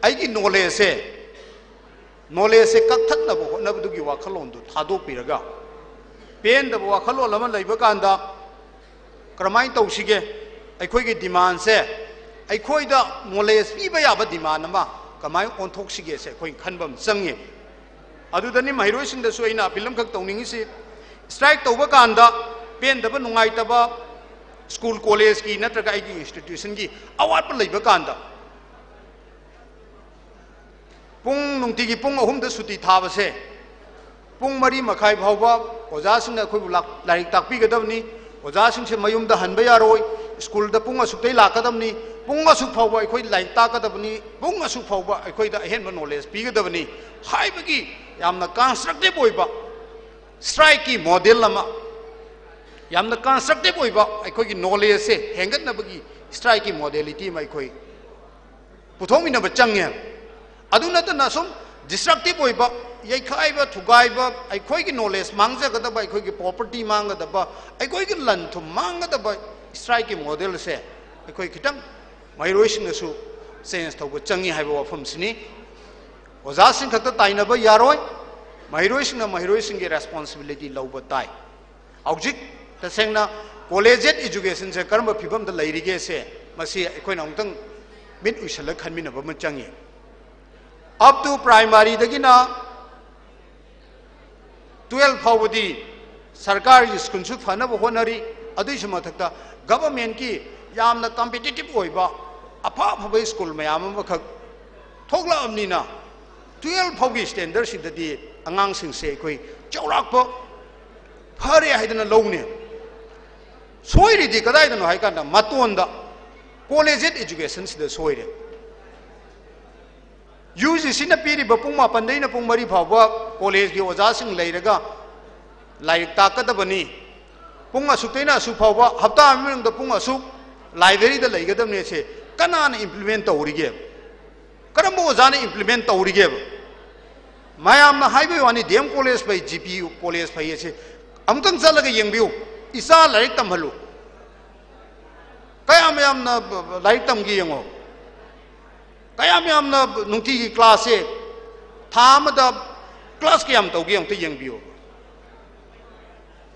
ꯑꯩꯒꯤ knowledgeꯁꯦ, knowledgeꯁꯦ ꯀꯛꯊꯠꯅꯕ ꯍꯣꯠꯅꯕꯗꯨꯒꯤ ꯋꯥꯈꯜꯂꯣꯟꯗꯨ ꯊꯥꯗꯣꯛꯄꯤꯔꯒ, ꯄꯦꯟꯗꯕ ꯋꯥꯈꯜꯂꯣꯟ ꯑꯃ ꯂꯩꯕ ꯀꯥꯟꯗ ꯀꯔꯝꯍꯥꯏꯅ ꯇꯧꯁꯤꯒꯦ? ꯑꯩꯈꯣꯏꯒꯤ demandꯁꯦ ꯑꯩꯈꯣꯏꯗ knowledge ꯄꯤꯕ ꯌꯥꯕ demand ꯑꯃ ꯀꯃꯥꯏꯅ ꯑꯣꯟꯊꯣꯛꯁꯤꯒꯦꯁꯦ ꯑꯩꯈꯣꯏ ꯈꯟꯕ ꯑꯃ ꯆꯪꯉꯤ꯫ ꯑꯗꯨꯗꯅꯤ ꯃꯍꯩꯔꯣꯏꯁꯤꯡꯗꯁꯨ ꯑꯩꯅ appeal ꯑꯃꯈꯛ ꯇꯧꯅꯤꯡꯉꯤꯁꯤ, strike ꯇꯧꯕ ꯀꯥꯟꯗ ꯄꯦꯟꯗꯕ, ꯅꯨꯡꯉꯥꯏꯇꯕ, school collegeꯀꯤ ꯅꯠꯇ꯭ꯔꯒ ꯑꯩꯒꯤ institutionꯒꯤ ꯑꯋꯥꯠꯄ ꯂꯩꯕ ꯀꯥꯟꯗ ꯄꯨꯡ, ꯅꯨꯡꯇꯤꯒꯤ ꯄꯨꯡ ꯑꯍꯨꯝꯗ ꯁꯨꯇꯤ ꯊꯥꯕꯁꯦ, ꯄꯨꯡ ꯃꯔꯤ ꯃꯈꯥꯏ ꯐꯥꯎꯕ ꯑꯣꯖꯥꯁꯤꯡꯅ ꯑꯩꯈꯣꯏꯕꯨ ꯂꯥꯛ-, ꯂꯥꯏꯔꯤꯛ ꯇꯥꯛꯄꯤꯒꯗꯕꯅꯤ꯫ ꯑꯣꯖꯥꯁꯤꯡꯁꯦ ꯃꯌꯨꯝꯗ ꯍꯟꯕ ꯌꯥꯔꯣꯏ꯫ ꯁ꯭ꯀꯨꯜꯗ ꯄꯨꯡ ꯑꯁꯨꯛꯇꯩ ꯂꯥꯛꯀꯗꯕꯅꯤ, ꯄꯨꯡ ꯑꯁꯨꯛ ꯐꯥꯎꯕ ꯑꯩꯈꯣꯏ ꯂꯥꯏꯔꯤꯛ ꯇꯥꯛꯀꯗꯕꯅꯤ, ꯄꯨꯡ ꯑꯁꯨꯛ ꯐꯥꯎꯕ ꯑꯩꯈꯣꯏꯗ ꯑꯍꯦꯟꯕ ꯅꯣꯂꯦꯖ ꯄꯤꯒꯗꯕꯅꯤ ꯍꯥꯏꯕꯒꯤ ꯌꯥꯝꯅ ꯀꯟꯁꯇ꯭ꯔꯛꯇꯤꯚ ꯑꯣꯏꯕ ꯁ꯭ꯇ꯭ꯔꯥꯏꯛꯀꯤ ꯃꯣꯗꯦꯜ ꯑꯃ, ꯌꯥꯝꯅ ꯀꯟꯁꯇ꯭ꯔꯛꯇꯤꯚ ꯑꯣꯏꯕ ꯑꯩꯈꯣꯏꯒꯤ ꯅꯣꯂꯦꯖꯁꯦ ꯍꯦꯟꯒꯠꯅꯕꯒꯤ ꯁ꯭ꯇ꯭ꯔꯥꯏꯛꯀꯤ ꯃꯣꯗꯦꯂꯤꯇꯤ ꯑꯃ ꯑꯩꯈꯣꯏ ꯄꯨꯊꯣꯛꯃꯤꯟꯅꯕ ꯆꯪꯉꯦ꯫ ꯑꯗꯨ ꯅꯠꯇꯅ ꯁꯨꯝ ꯗꯤꯁꯇ꯭ꯔꯛꯇꯤꯚ ꯑꯣꯏꯕ, ꯌꯩꯈꯥꯏꯕ, ꯊꯨꯒꯥꯏꯕ, ꯑꯩꯈꯣꯏꯒꯤ ꯅꯣꯂꯦꯖ ꯃꯥꯡꯖꯒꯗꯕ, ꯑꯩꯈꯣꯏꯒꯤ ꯄ꯭ꯔꯣꯄꯔꯇꯤ ꯃꯥꯡꯒꯗꯕ, ꯑꯩꯈꯣꯏꯒꯤ ꯂꯟ ꯊꯨꯝ ꯃꯥꯡꯒꯗꯕ ꯁ꯭ꯇ꯭ꯔꯥꯏꯛꯀꯤ ꯃꯣꯗꯦꯜꯁꯦ ꯑꯩꯈꯣꯏ ꯈꯤꯇꯪ ꯃꯍꯩꯔꯣꯏꯁꯤꯡꯅꯁꯨ ꯆꯦꯟꯖ ꯇꯧꯕ ꯆꯪꯉꯤ ꯍꯥꯏꯕ ꯋꯥꯐꯝꯁꯤꯅꯤ꯫ ꯑꯣꯖꯥꯁꯤꯡ ꯈꯛꯇ ꯇꯥꯏꯅꯕ ꯌꯥꯔꯣꯏ, ꯃꯍꯩꯔꯣꯏꯁꯤꯡꯅ ꯃꯍꯩꯔꯣꯏꯁꯤꯡꯒꯤ ꯔꯦꯁꯄꯣꯟꯁꯤꯕꯤꯂꯤꯇꯤ ꯂꯧꯕ ꯇꯥꯏ꯫ ꯍꯧꯖꯤꯛ ꯇꯁꯦꯡꯅ ꯀꯣꯂꯦꯖꯦꯠ ꯏꯖꯨꯀꯦꯁꯟꯁꯦ ꯀꯔꯝꯕ ꯐꯤꯕꯝꯗ ꯂꯩꯔꯤꯒꯦꯁꯦ ꯃꯁꯤ ꯑꯩꯈꯣꯏꯅ ꯑꯃꯨꯛꯇꯪ ꯃꯤꯠ ꯎꯏꯁꯜꯂꯒ ꯈꯟꯃꯤꯟꯅꯕ ꯑꯃ ꯆꯪꯉꯤ꯫ ꯑꯞ ꯇꯨ ꯄ꯭ꯔꯥꯏꯃꯥꯔꯤꯗꯒꯤꯅ ꯇꯨꯌꯦꯜꯐ ꯐꯥꯎꯕꯗꯤ ꯁꯔꯀꯥꯔꯒꯤ ꯁ꯭ꯀꯨꯜꯁꯨ ꯐꯅꯕ ꯍꯣꯠꯅꯔꯤ, ꯑꯗꯨꯒꯤꯁꯨ ꯃꯊꯛꯇ ꯒꯚꯔꯟꯃꯦꯟꯠꯀꯤ ꯌꯥꯝꯅ ꯀꯝꯄꯤꯇꯤꯇꯤꯚ ꯑꯣꯏꯕ ꯑꯐ ꯑꯐꯕ ꯁ꯭ꯀꯨꯜ ꯃꯌꯥꯝ ꯑꯃꯈꯛ ꯊꯣꯛꯂꯛꯑꯕꯅꯤꯅ ꯇꯨꯌꯦꯜꯐ ꯐꯥꯎꯒꯤ ꯁ꯭ꯇꯦꯟꯗꯔꯗꯁꯤꯗꯗꯤ ꯑꯉꯥꯡꯁꯤꯡꯁꯦ ꯑꯩꯈꯣꯏ ꯆꯥꯎꯔꯥꯛꯄ ꯐꯔꯦ ꯍꯥꯏꯗꯅ ꯂꯧꯅꯦ꯫ ꯁꯣꯏꯔꯤꯗꯤ ꯀꯗꯥꯏꯗꯅꯣ ꯍꯥꯏ ꯀꯥꯟꯗ ꯃꯇꯣꯟꯗ ꯀꯣꯂꯦꯖꯦꯠ ꯏꯖꯨꯀꯦꯁꯟꯁꯤꯗ ꯁꯣꯏꯔꯦ꯫ ꯌꯨ ꯖꯤ ꯁꯤꯅ ꯄꯤꯔꯤꯕ ꯄꯨꯡ ꯃꯥꯄꯟꯗꯩꯅ ꯄꯨꯡ ꯃꯔꯤ ꯐꯥꯎꯕ ꯀꯣꯂꯦꯖꯀꯤ ꯑꯣꯖꯥꯁꯤꯡ ꯂꯩꯔꯒ ꯂꯥꯏꯔꯤꯛ ꯇꯥꯛꯀꯗꯕꯅꯤ, ꯄꯨꯡ ꯑꯁꯨꯛꯇꯩꯅ ꯑꯁꯨꯛ ꯐꯥꯎꯕ ꯍꯞꯇꯥ ꯑꯃꯒꯤ ꯃꯅꯨꯡꯗ ꯄꯨꯡ ꯑꯁꯨꯛ ꯂꯥꯏꯕ꯭ꯔꯦꯔꯤꯗ ꯂꯩꯒꯗꯕꯅꯦ, ꯁꯦ ꯀꯅꯥꯅ ꯏꯝꯄ꯭ꯂꯤꯃꯦꯟꯠ ꯇꯧꯔꯤꯒꯦ? ꯀꯔꯝꯕ ꯑꯣꯖꯥꯅ ꯏꯝꯄ꯭ꯂꯤꯃꯦꯟꯠ ꯇꯧꯔꯤꯒꯦꯕ? ꯃꯌꯥꯝꯅ ꯍꯥꯏꯕꯒꯤ ꯋꯥꯅꯤ, ꯗꯤ ꯑꯦꯝ ꯀꯣꯂꯦꯖ ꯐꯩ, ꯖꯤ ꯄꯤ ꯀꯣꯂꯦꯖ ꯐꯩ ꯑꯁꯤ ꯑꯃꯨꯛꯇꯪ ꯆꯠꯂꯒ ꯌꯦꯡꯕꯤꯌꯨ꯫ ꯏꯆꯥ ꯂꯥꯏꯔꯤꯛ ꯇꯝꯍꯜꯂꯨ꯫ ꯀꯌꯥꯝ ꯌꯥꯝꯅ ꯂꯥꯏꯔꯤꯛ ꯇꯝꯒꯦ ꯌꯦꯡꯉꯣ꯫ ꯀꯌꯥꯝ ꯌꯥꯝꯅ ꯅꯨꯡꯇꯤꯒꯤ ꯀ꯭ꯂꯥꯁꯁꯦ ꯊꯥ ꯑꯃꯗ ꯀ꯭ꯂꯥꯁ ꯀꯌꯥꯝ ꯇꯧꯒꯦ ꯑꯃꯨꯛꯇ ꯌꯦꯡꯕꯤꯌꯨ꯫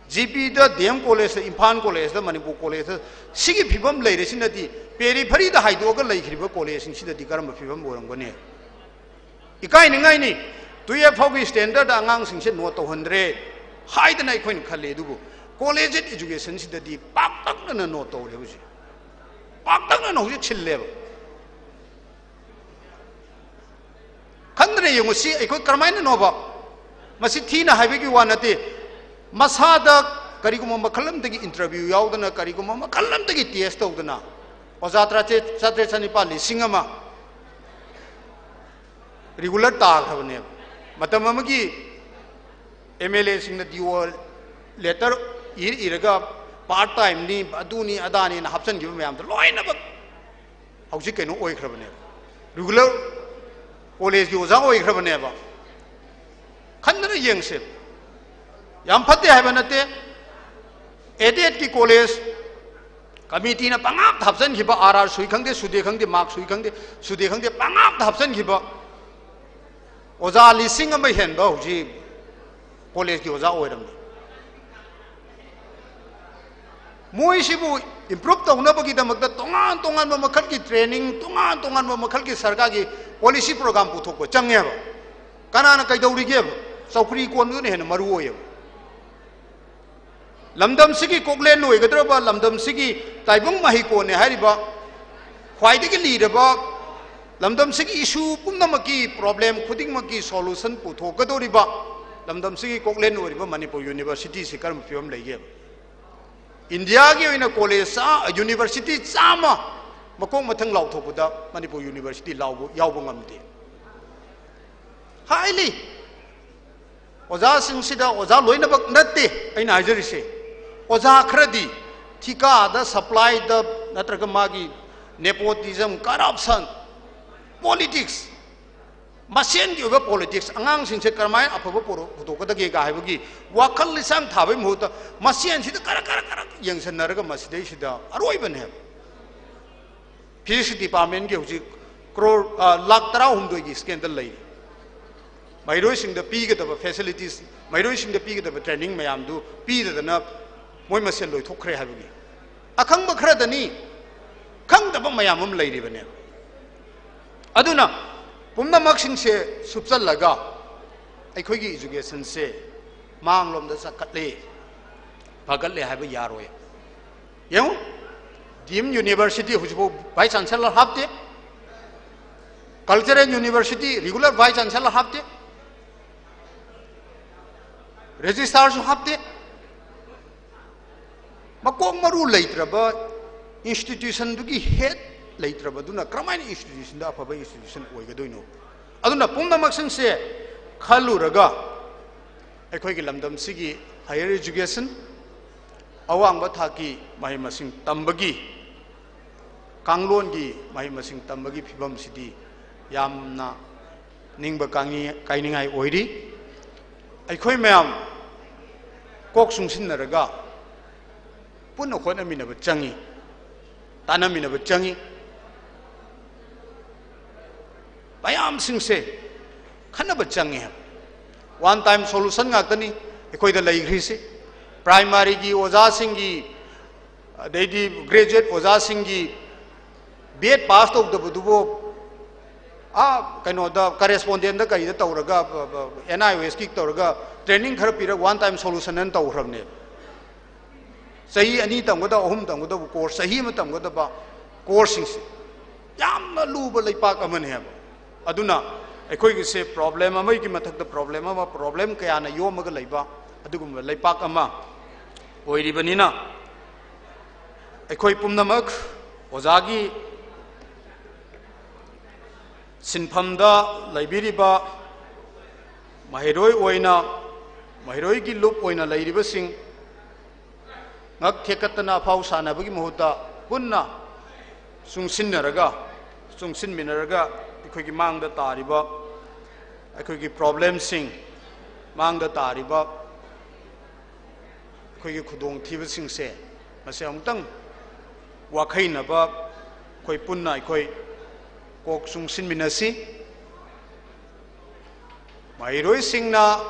ꯖꯤ ꯄꯤꯗ, ꯗꯤ ꯑꯦꯝ ꯀꯣꯂꯦꯖꯇ, ꯏꯝꯐꯥꯜ ꯀꯣꯂꯦꯖꯇ, ꯃꯅꯤꯄꯨꯔ ꯀꯣꯂꯦꯖꯇ ꯁꯤꯒꯤ ꯐꯤꯕꯝ ꯂꯩꯔꯤꯁꯤꯅꯗꯤ ꯄꯦꯔꯤꯐꯔꯤꯗ ꯍꯥꯏꯗꯣꯛꯑꯒ ꯂꯩꯈ꯭ꯔꯤꯕ ꯀꯣꯂꯦꯖꯁꯤꯡꯁꯤꯗꯗꯤ ꯀꯔꯝꯕ ꯐꯤꯕꯝ ꯑꯣꯏꯔꯝꯒꯅꯤ? ꯏꯀꯥꯏꯅꯤꯡꯉꯥꯏꯅꯤ꯫ ꯇꯨꯌꯦꯜꯐ ꯐꯥꯎꯒꯤ ꯁ꯭ꯇꯦꯟꯗꯔꯗ ꯑꯉꯥꯡꯁꯤꯡꯁꯦ ꯅꯣꯠ ꯇꯧꯍꯟꯗ꯭ꯔꯦ ꯍꯥꯏꯗꯅ ꯑꯩꯈꯣꯏꯅ ꯈꯜꯂꯤ, ꯑꯗꯨꯕꯨ ꯀꯣꯂꯦꯖꯦꯠ ꯏꯖꯨꯀꯦꯁꯟꯁꯤꯗꯗꯤ ꯄꯥꯛꯇꯛꯅꯅ ꯅꯣꯠ ꯇꯧꯔꯦ ꯍꯧꯖꯤꯛ꯫ ꯄꯥꯛꯇꯛꯅꯅ ꯍꯧꯖꯤꯛ ꯁꯤꯜꯂꯦꯕ꯫ ꯈꯟꯗꯅ ꯌꯦꯡꯉꯨ, ꯁꯤ ꯑꯩꯈꯣꯏ ꯀꯔꯝꯍꯥꯏꯅꯅꯣꯕ? ꯃꯁꯤ ꯊꯤꯅ ꯍꯥꯏꯕꯒꯤ ꯋꯥ ꯅꯠꯇꯦ꯫ ꯃꯁꯥꯗ ꯀꯔꯤꯒꯨꯝꯕ ꯃꯈꯜ ꯑꯃꯗꯒꯤ interview ꯌꯥꯎꯗꯅ, ꯀꯔꯤꯒꯨꯝꯕ ꯃꯈꯜ ꯑꯃꯗꯒꯤ test ꯇꯧꯗꯅ ꯑꯣꯖꯥ ꯇꯔꯥꯇꯔꯦꯠ, ꯆꯥꯇ꯭ꯔꯦꯠ, ꯆꯅꯤꯄꯥꯜ, ꯂꯤꯁꯤꯡ ꯑꯃ regular ꯇꯥꯈ꯭ꯔꯕꯅꯦꯕ꯫ ꯃꯇꯝ ꯑꯃꯒꯤ MLAꯁꯤꯡꯅ DO letter ꯏꯔ ꯏꯔꯒ part timeꯅꯤ, ꯑꯗꯨꯅꯤ ꯑꯗꯥꯅꯤꯅ ꯍꯥꯞꯆꯤꯟꯈꯤꯕ ꯃꯌꯥꯝꯗꯣ ꯂꯣꯏꯅꯃꯛ ꯍꯧꯖꯤꯛ ꯀꯩꯅꯣ ꯑꯣꯏꯈ꯭ꯔꯕꯅꯦꯕ, regular collegeꯀꯤ ꯑꯣꯖꯥ ꯑꯣꯏꯈ꯭ꯔꯕꯅꯦꯕ꯫ ꯈꯟꯗꯅ ꯌꯦꯡꯁꯦ꯫ ꯌꯥꯝ ꯐꯠꯇꯦ ꯍꯥꯏꯕ ꯅꯠꯇꯦ꯫ Aidedꯀꯤ college committeeꯅ ꯄꯪꯍꯥꯞꯇ ꯍꯥꯞꯆꯤꯟꯈꯤꯕ, RR ꯁꯨꯏ ꯈꯪꯗꯦ, ꯁꯨꯗꯦ ꯈꯪꯗꯦ, mark ꯁꯨꯏ ꯈꯪꯗꯦ, ꯁꯨꯗꯦ ꯈꯪꯗꯦ, ꯄꯪꯍꯥꯞꯇ ꯍꯥꯞꯆꯤꯟꯈꯤꯕ ꯑꯣꯖꯥ ꯂꯤꯁꯤꯡ ꯑꯃ ꯍꯦꯟꯕ ꯍꯧꯖꯤꯛ collegeꯀꯤ ꯑꯣꯖꯥ ꯑꯣꯏꯔꯝꯃꯤ꯫ ꯃꯣꯏꯁꯤꯕꯨ improve ꯇꯧꯅꯕꯒꯤꯗꯃꯛꯇ ꯇꯣꯉꯥꯟ ꯇꯣꯉꯥꯟꯕ ꯃꯈꯜꯒꯤ training, ꯇꯣꯉꯥꯟ ꯇꯣꯉꯥꯟꯕ ꯃꯈꯜꯒꯤ ꯁꯔꯀꯥꯔꯒꯤ policy program ꯄꯨꯊꯣꯛꯄ ꯆꯪꯉꯦꯕ꯫ ꯀꯅꯥꯅ ꯀꯩꯗꯧꯔꯤꯒꯦꯕ? ꯆꯧꯀ꯭ꯔꯤ ꯀꯣꯟꯕꯗꯨꯅ ꯍꯦꯟꯅ ꯃꯔꯨ ꯑꯣꯏꯌꯦꯕ꯫ ꯂꯝꯗꯝꯁꯤꯒꯤ ꯀꯣꯛꯂꯦꯟ ꯑꯣꯏꯒꯗꯧꯔꯕ, ꯂꯝꯗꯝꯁꯤꯒꯤ ꯇꯥꯏꯕꯪ ꯃꯍꯩꯀꯣꯟꯅꯦ ꯍꯥꯏꯔꯤꯕ, ꯈ꯭ꯋꯥꯏꯗꯒꯤ ꯂꯤꯔꯕ, ꯂꯝꯗꯝꯁꯤꯒꯤ issue ꯄꯨꯝꯅꯃꯛꯀꯤ, problem ꯈꯨꯗꯤꯡꯃꯛꯀꯤ solution ꯄꯨꯊꯣꯛꯀꯗꯧꯔꯤꯕ, ꯂꯝꯗꯝꯁꯤꯒꯤ ꯀꯣꯛꯂꯦꯟ ꯑꯣꯏꯔꯤꯕ ꯃꯅꯤꯄꯨꯔ universityꯁꯤ ꯀꯔꯝꯕ ꯐꯤꯕꯝ ꯂꯩꯒꯦꯕ? ꯏꯟꯗꯤꯌꯥꯒꯤ ꯑꯣꯏꯅ college ꯆꯥ-, university ꯆꯥꯝꯃ ꯃꯀꯣꯛ ꯃꯊꯪ ꯂꯥꯎꯊꯣꯛꯄꯗ ꯃꯅꯤꯄꯨꯔ university ꯂꯥꯎꯕ, ꯌꯥꯎꯕ ꯉꯝꯗꯦ꯫ Highly ꯑꯣꯖꯥꯁꯤꯡꯁꯤꯗ, ꯑꯣꯖꯥ ꯂꯣꯏꯅꯃꯛ ꯅꯠꯇꯦ ꯑꯩꯅ ꯍꯥꯏꯖꯔꯤꯁꯦ, ꯑꯣꯖꯥ ꯈꯔꯗꯤ ꯊꯤꯀꯥꯗ, supplyꯗ, ꯅꯠꯇ꯭ꯔꯒ ꯃꯥꯒꯤ nepotism, corruption, politics, ꯃꯁꯦꯟꯒꯤ ꯑꯣꯏꯕ politics, ꯑꯉꯥꯡꯁꯤꯡꯁꯦ ꯀꯔꯝꯍꯥꯏꯅ ꯑꯐꯕ ꯄꯨꯔꯛ-, ꯄꯨꯊꯣꯛꯀꯗꯒꯦꯒ ꯍꯥꯏꯕꯒꯤ ꯋꯥꯈꯜ ꯂꯤꯁꯥꯡ ꯊꯥꯕꯒꯤ ꯃꯍꯨꯠꯇ ꯃꯁꯦꯟꯁꯤꯗ ꯀꯔꯛ ꯀꯔꯛ ꯀꯔꯛ ꯌꯦꯡꯁꯟꯅꯔꯒ ꯃꯁꯤꯗꯩꯁꯤꯗ ꯑꯔꯣꯏꯕꯅꯦꯕ꯫ Physics departmentꯀꯤ ꯍꯧꯖꯤꯛ crore, ꯑ, ꯂꯥꯈ ꯇꯔꯥꯍꯨꯝꯗꯣꯏꯒꯤ scandal ꯂꯩꯔꯤ꯫ ꯃꯍꯩꯔꯣꯏꯁꯤꯡꯗ ꯄꯤꯒꯗꯕ facilities, ꯃꯍꯩꯔꯣꯏꯁꯤꯡꯗ ꯄꯤꯒꯗꯕ training ꯃꯌꯥꯝꯗꯨ ꯄꯤꯗꯗꯅ ꯃꯣꯏ ꯃꯁꯦꯟ ꯂꯣꯏꯊꯣꯛꯈ꯭ꯔꯦ ꯍꯥꯏꯕꯒꯤ꯫ ꯑꯈꯪꯕ ꯈꯔꯗꯅꯤ, ꯈꯪꯗꯕ ꯃꯌꯥꯝ ꯑꯃ ꯂꯩꯔꯤꯕꯅꯦꯕ꯫ ꯑꯗꯨꯅ ꯄꯨꯝꯅꯃꯛꯁꯤꯡꯁꯦ ꯁꯨꯞꯆꯜꯂꯒ ꯑꯩꯈꯣꯏꯒꯤ educationꯁꯦ ꯃꯥꯡꯂꯣꯝꯗ ꯆꯠꯈꯠꯂꯦ, ꯐꯒꯠꯂꯦ ꯍꯥꯏꯕ ꯌꯥꯔꯣꯏ꯫ ꯌꯦꯡꯉꯨ, deemed university ꯍꯧꯖꯤꯛꯐꯥꯎ vice chancellor ꯍꯥꯞꯇꯦ꯫ Cultural University regular vice chancellor ꯍꯥꯞꯇꯦ, registrarꯁꯨ ꯍꯥꯞꯇꯦ꯫ ꯃꯀꯣꯛ ꯃꯔꯨ ꯂꯩꯇ꯭ꯔꯕ, institutionꯗꯨꯒꯤ head ꯂꯩꯇ꯭ꯔꯕꯗꯨꯅ ꯀꯔꯝꯍꯥꯏꯅ institutionꯗ ꯑꯐꯕ institution ꯑꯣꯏꯒꯗꯣꯏꯅꯣ? ꯑꯗꯨꯅ ꯄꯨꯝꯅꯃꯛꯁꯤꯡꯁꯦ ꯈꯜꯂꯨꯔꯒ ꯑꯩꯈꯣꯏꯒꯤ ꯂꯝꯗꯝꯁꯤꯒꯤ higher education, ꯑꯋꯥꯡꯕ ꯊꯥꯛꯀꯤ ꯃꯍꯩ ꯃꯁꯤꯡ ꯇꯝꯕꯒꯤ, ꯀꯥꯡꯂꯣꯟꯒꯤ ꯃꯍꯩ ꯃꯁꯤꯡ ꯇꯝꯕꯒꯤ ꯐꯤꯕꯝꯁꯤꯗꯤ ꯌꯥꯝꯅ ꯅꯤꯡꯕ ꯀꯥꯏꯅꯤ-, ꯀꯥꯏꯅꯤꯡꯉꯥꯏ ꯑꯣꯏꯔꯤ꯫ ꯑꯩꯈꯣꯏ ꯃꯌꯥꯝ ꯀꯣꯛ ꯆꯨꯡꯁꯤꯟꯅꯔꯒ ꯄꯨꯟꯅ ꯍꯣꯠꯅꯃꯤꯟꯅꯕ ꯆꯪꯉꯤ, ꯇꯥꯟꯅꯃꯤꯟꯅꯕ ꯆꯪꯉꯤ꯫ ꯃꯌꯥꯝꯁꯤꯡꯁꯦ ꯈꯟꯅꯕ ꯆꯪꯉꯤ ꯍꯥꯏꯕ꯫ One time solution ꯉꯥꯛꯇꯅꯤ ꯑꯩꯈꯣꯏꯗ ꯂꯩꯈ꯭ꯔꯤꯁꯤ꯫ Primaryꯒꯤ ꯑꯣꯖꯥꯁꯤꯡꯒꯤ, ꯑꯗꯩꯗꯤ graduate ꯑꯣꯖꯥꯁꯤꯡꯒꯤ B.Ed pass ꯇꯧꯗꯕꯗꯨꯕꯨ, ꯑꯥ, ꯀꯩꯅꯣꯗ, correspondentꯗ ꯀꯩꯗ ꯇꯧꯔꯒ, ꯕ-, ꯕ-, NIOSꯀꯤ ꯇꯧꯔꯒ training ꯈꯔ ꯄꯤꯔꯒ one time solution ꯑꯅ ꯇꯧꯈ꯭ꯔꯕꯅꯦ꯫ ꯆꯍꯤ ꯑꯅꯤ ꯇꯝꯒꯗꯕ, ꯑꯍꯨꯝ ꯇꯝꯒꯗꯕ course, ꯆꯍꯤ ꯑꯃ ꯇꯝꯒꯗꯕ courseꯁꯤꯡꯁꯦ ꯌꯥꯝꯅ ꯂꯨꯕ ꯂꯩꯄꯥꯛ ꯑꯃꯅꯦ ꯍꯥꯏꯕ꯫ ꯑꯗꯨꯅ ꯑꯩꯈꯣꯏꯒꯤꯁꯦ problem ꯑꯃꯒꯤ ꯃꯊꯛꯇ problem ꯑꯃ, problem ꯀꯌꯥꯅ ꯌꯣꯝꯃꯒ ꯂꯩꯕ ꯑꯗꯨꯒꯨꯝꯕ ꯂꯩꯄꯥꯛ ꯑꯃ ꯑꯣꯏꯔꯤꯕꯅꯤꯅ, ꯑꯩꯈꯣꯏ ꯄꯨꯝꯅꯃꯛ ꯑꯣꯖꯥꯒꯤ ꯁꯤꯟꯐꯝꯗ ꯂꯩꯕꯤꯔꯤꯕ ꯃꯍꯩꯔꯣꯏ ꯑꯣꯏꯅ, ꯃꯍꯩꯔꯣꯏꯒꯤ ꯂꯨꯞ ꯑꯣꯏꯅ ꯂꯩꯔꯤꯕꯁꯤꯡ, ꯉꯛ ꯊꯦꯛꯀꯠꯇꯅ ꯑꯐꯥꯎ ꯁꯥꯟꯅꯕꯒꯤ ꯃꯍꯨꯠꯇ ꯄꯨꯟꯅ ꯆꯨꯡꯁꯤꯟꯅꯔꯒ, ꯆꯨꯡꯁꯤꯟꯃꯤꯟꯅꯔꯒ ꯑꯩꯈꯣꯏꯒꯤ ꯃꯥꯡꯗ ꯇꯥꯔꯤꯕ, ꯑꯩꯈꯣꯏꯒꯤ problemꯁꯤꯡ, ꯃꯥꯡꯗ ꯇꯥꯔꯤꯕ ꯑꯩꯈꯣꯏꯒꯤ ꯈꯨꯗꯣꯡꯊꯤꯕꯁꯤꯡꯁꯦ, ꯃꯁꯤ ꯑꯃꯨꯛꯇꯪ ꯋꯥꯈꯩꯅꯕ ꯑꯩꯈꯣꯏ ꯄꯨꯟꯅ ꯑꯩꯈꯣꯏ ꯀꯣꯛ ꯆꯨꯡꯁꯤꯟꯃꯤꯟꯅꯁꯤ꯫ ꯃꯍꯩꯔꯣꯏꯁꯤꯡꯅ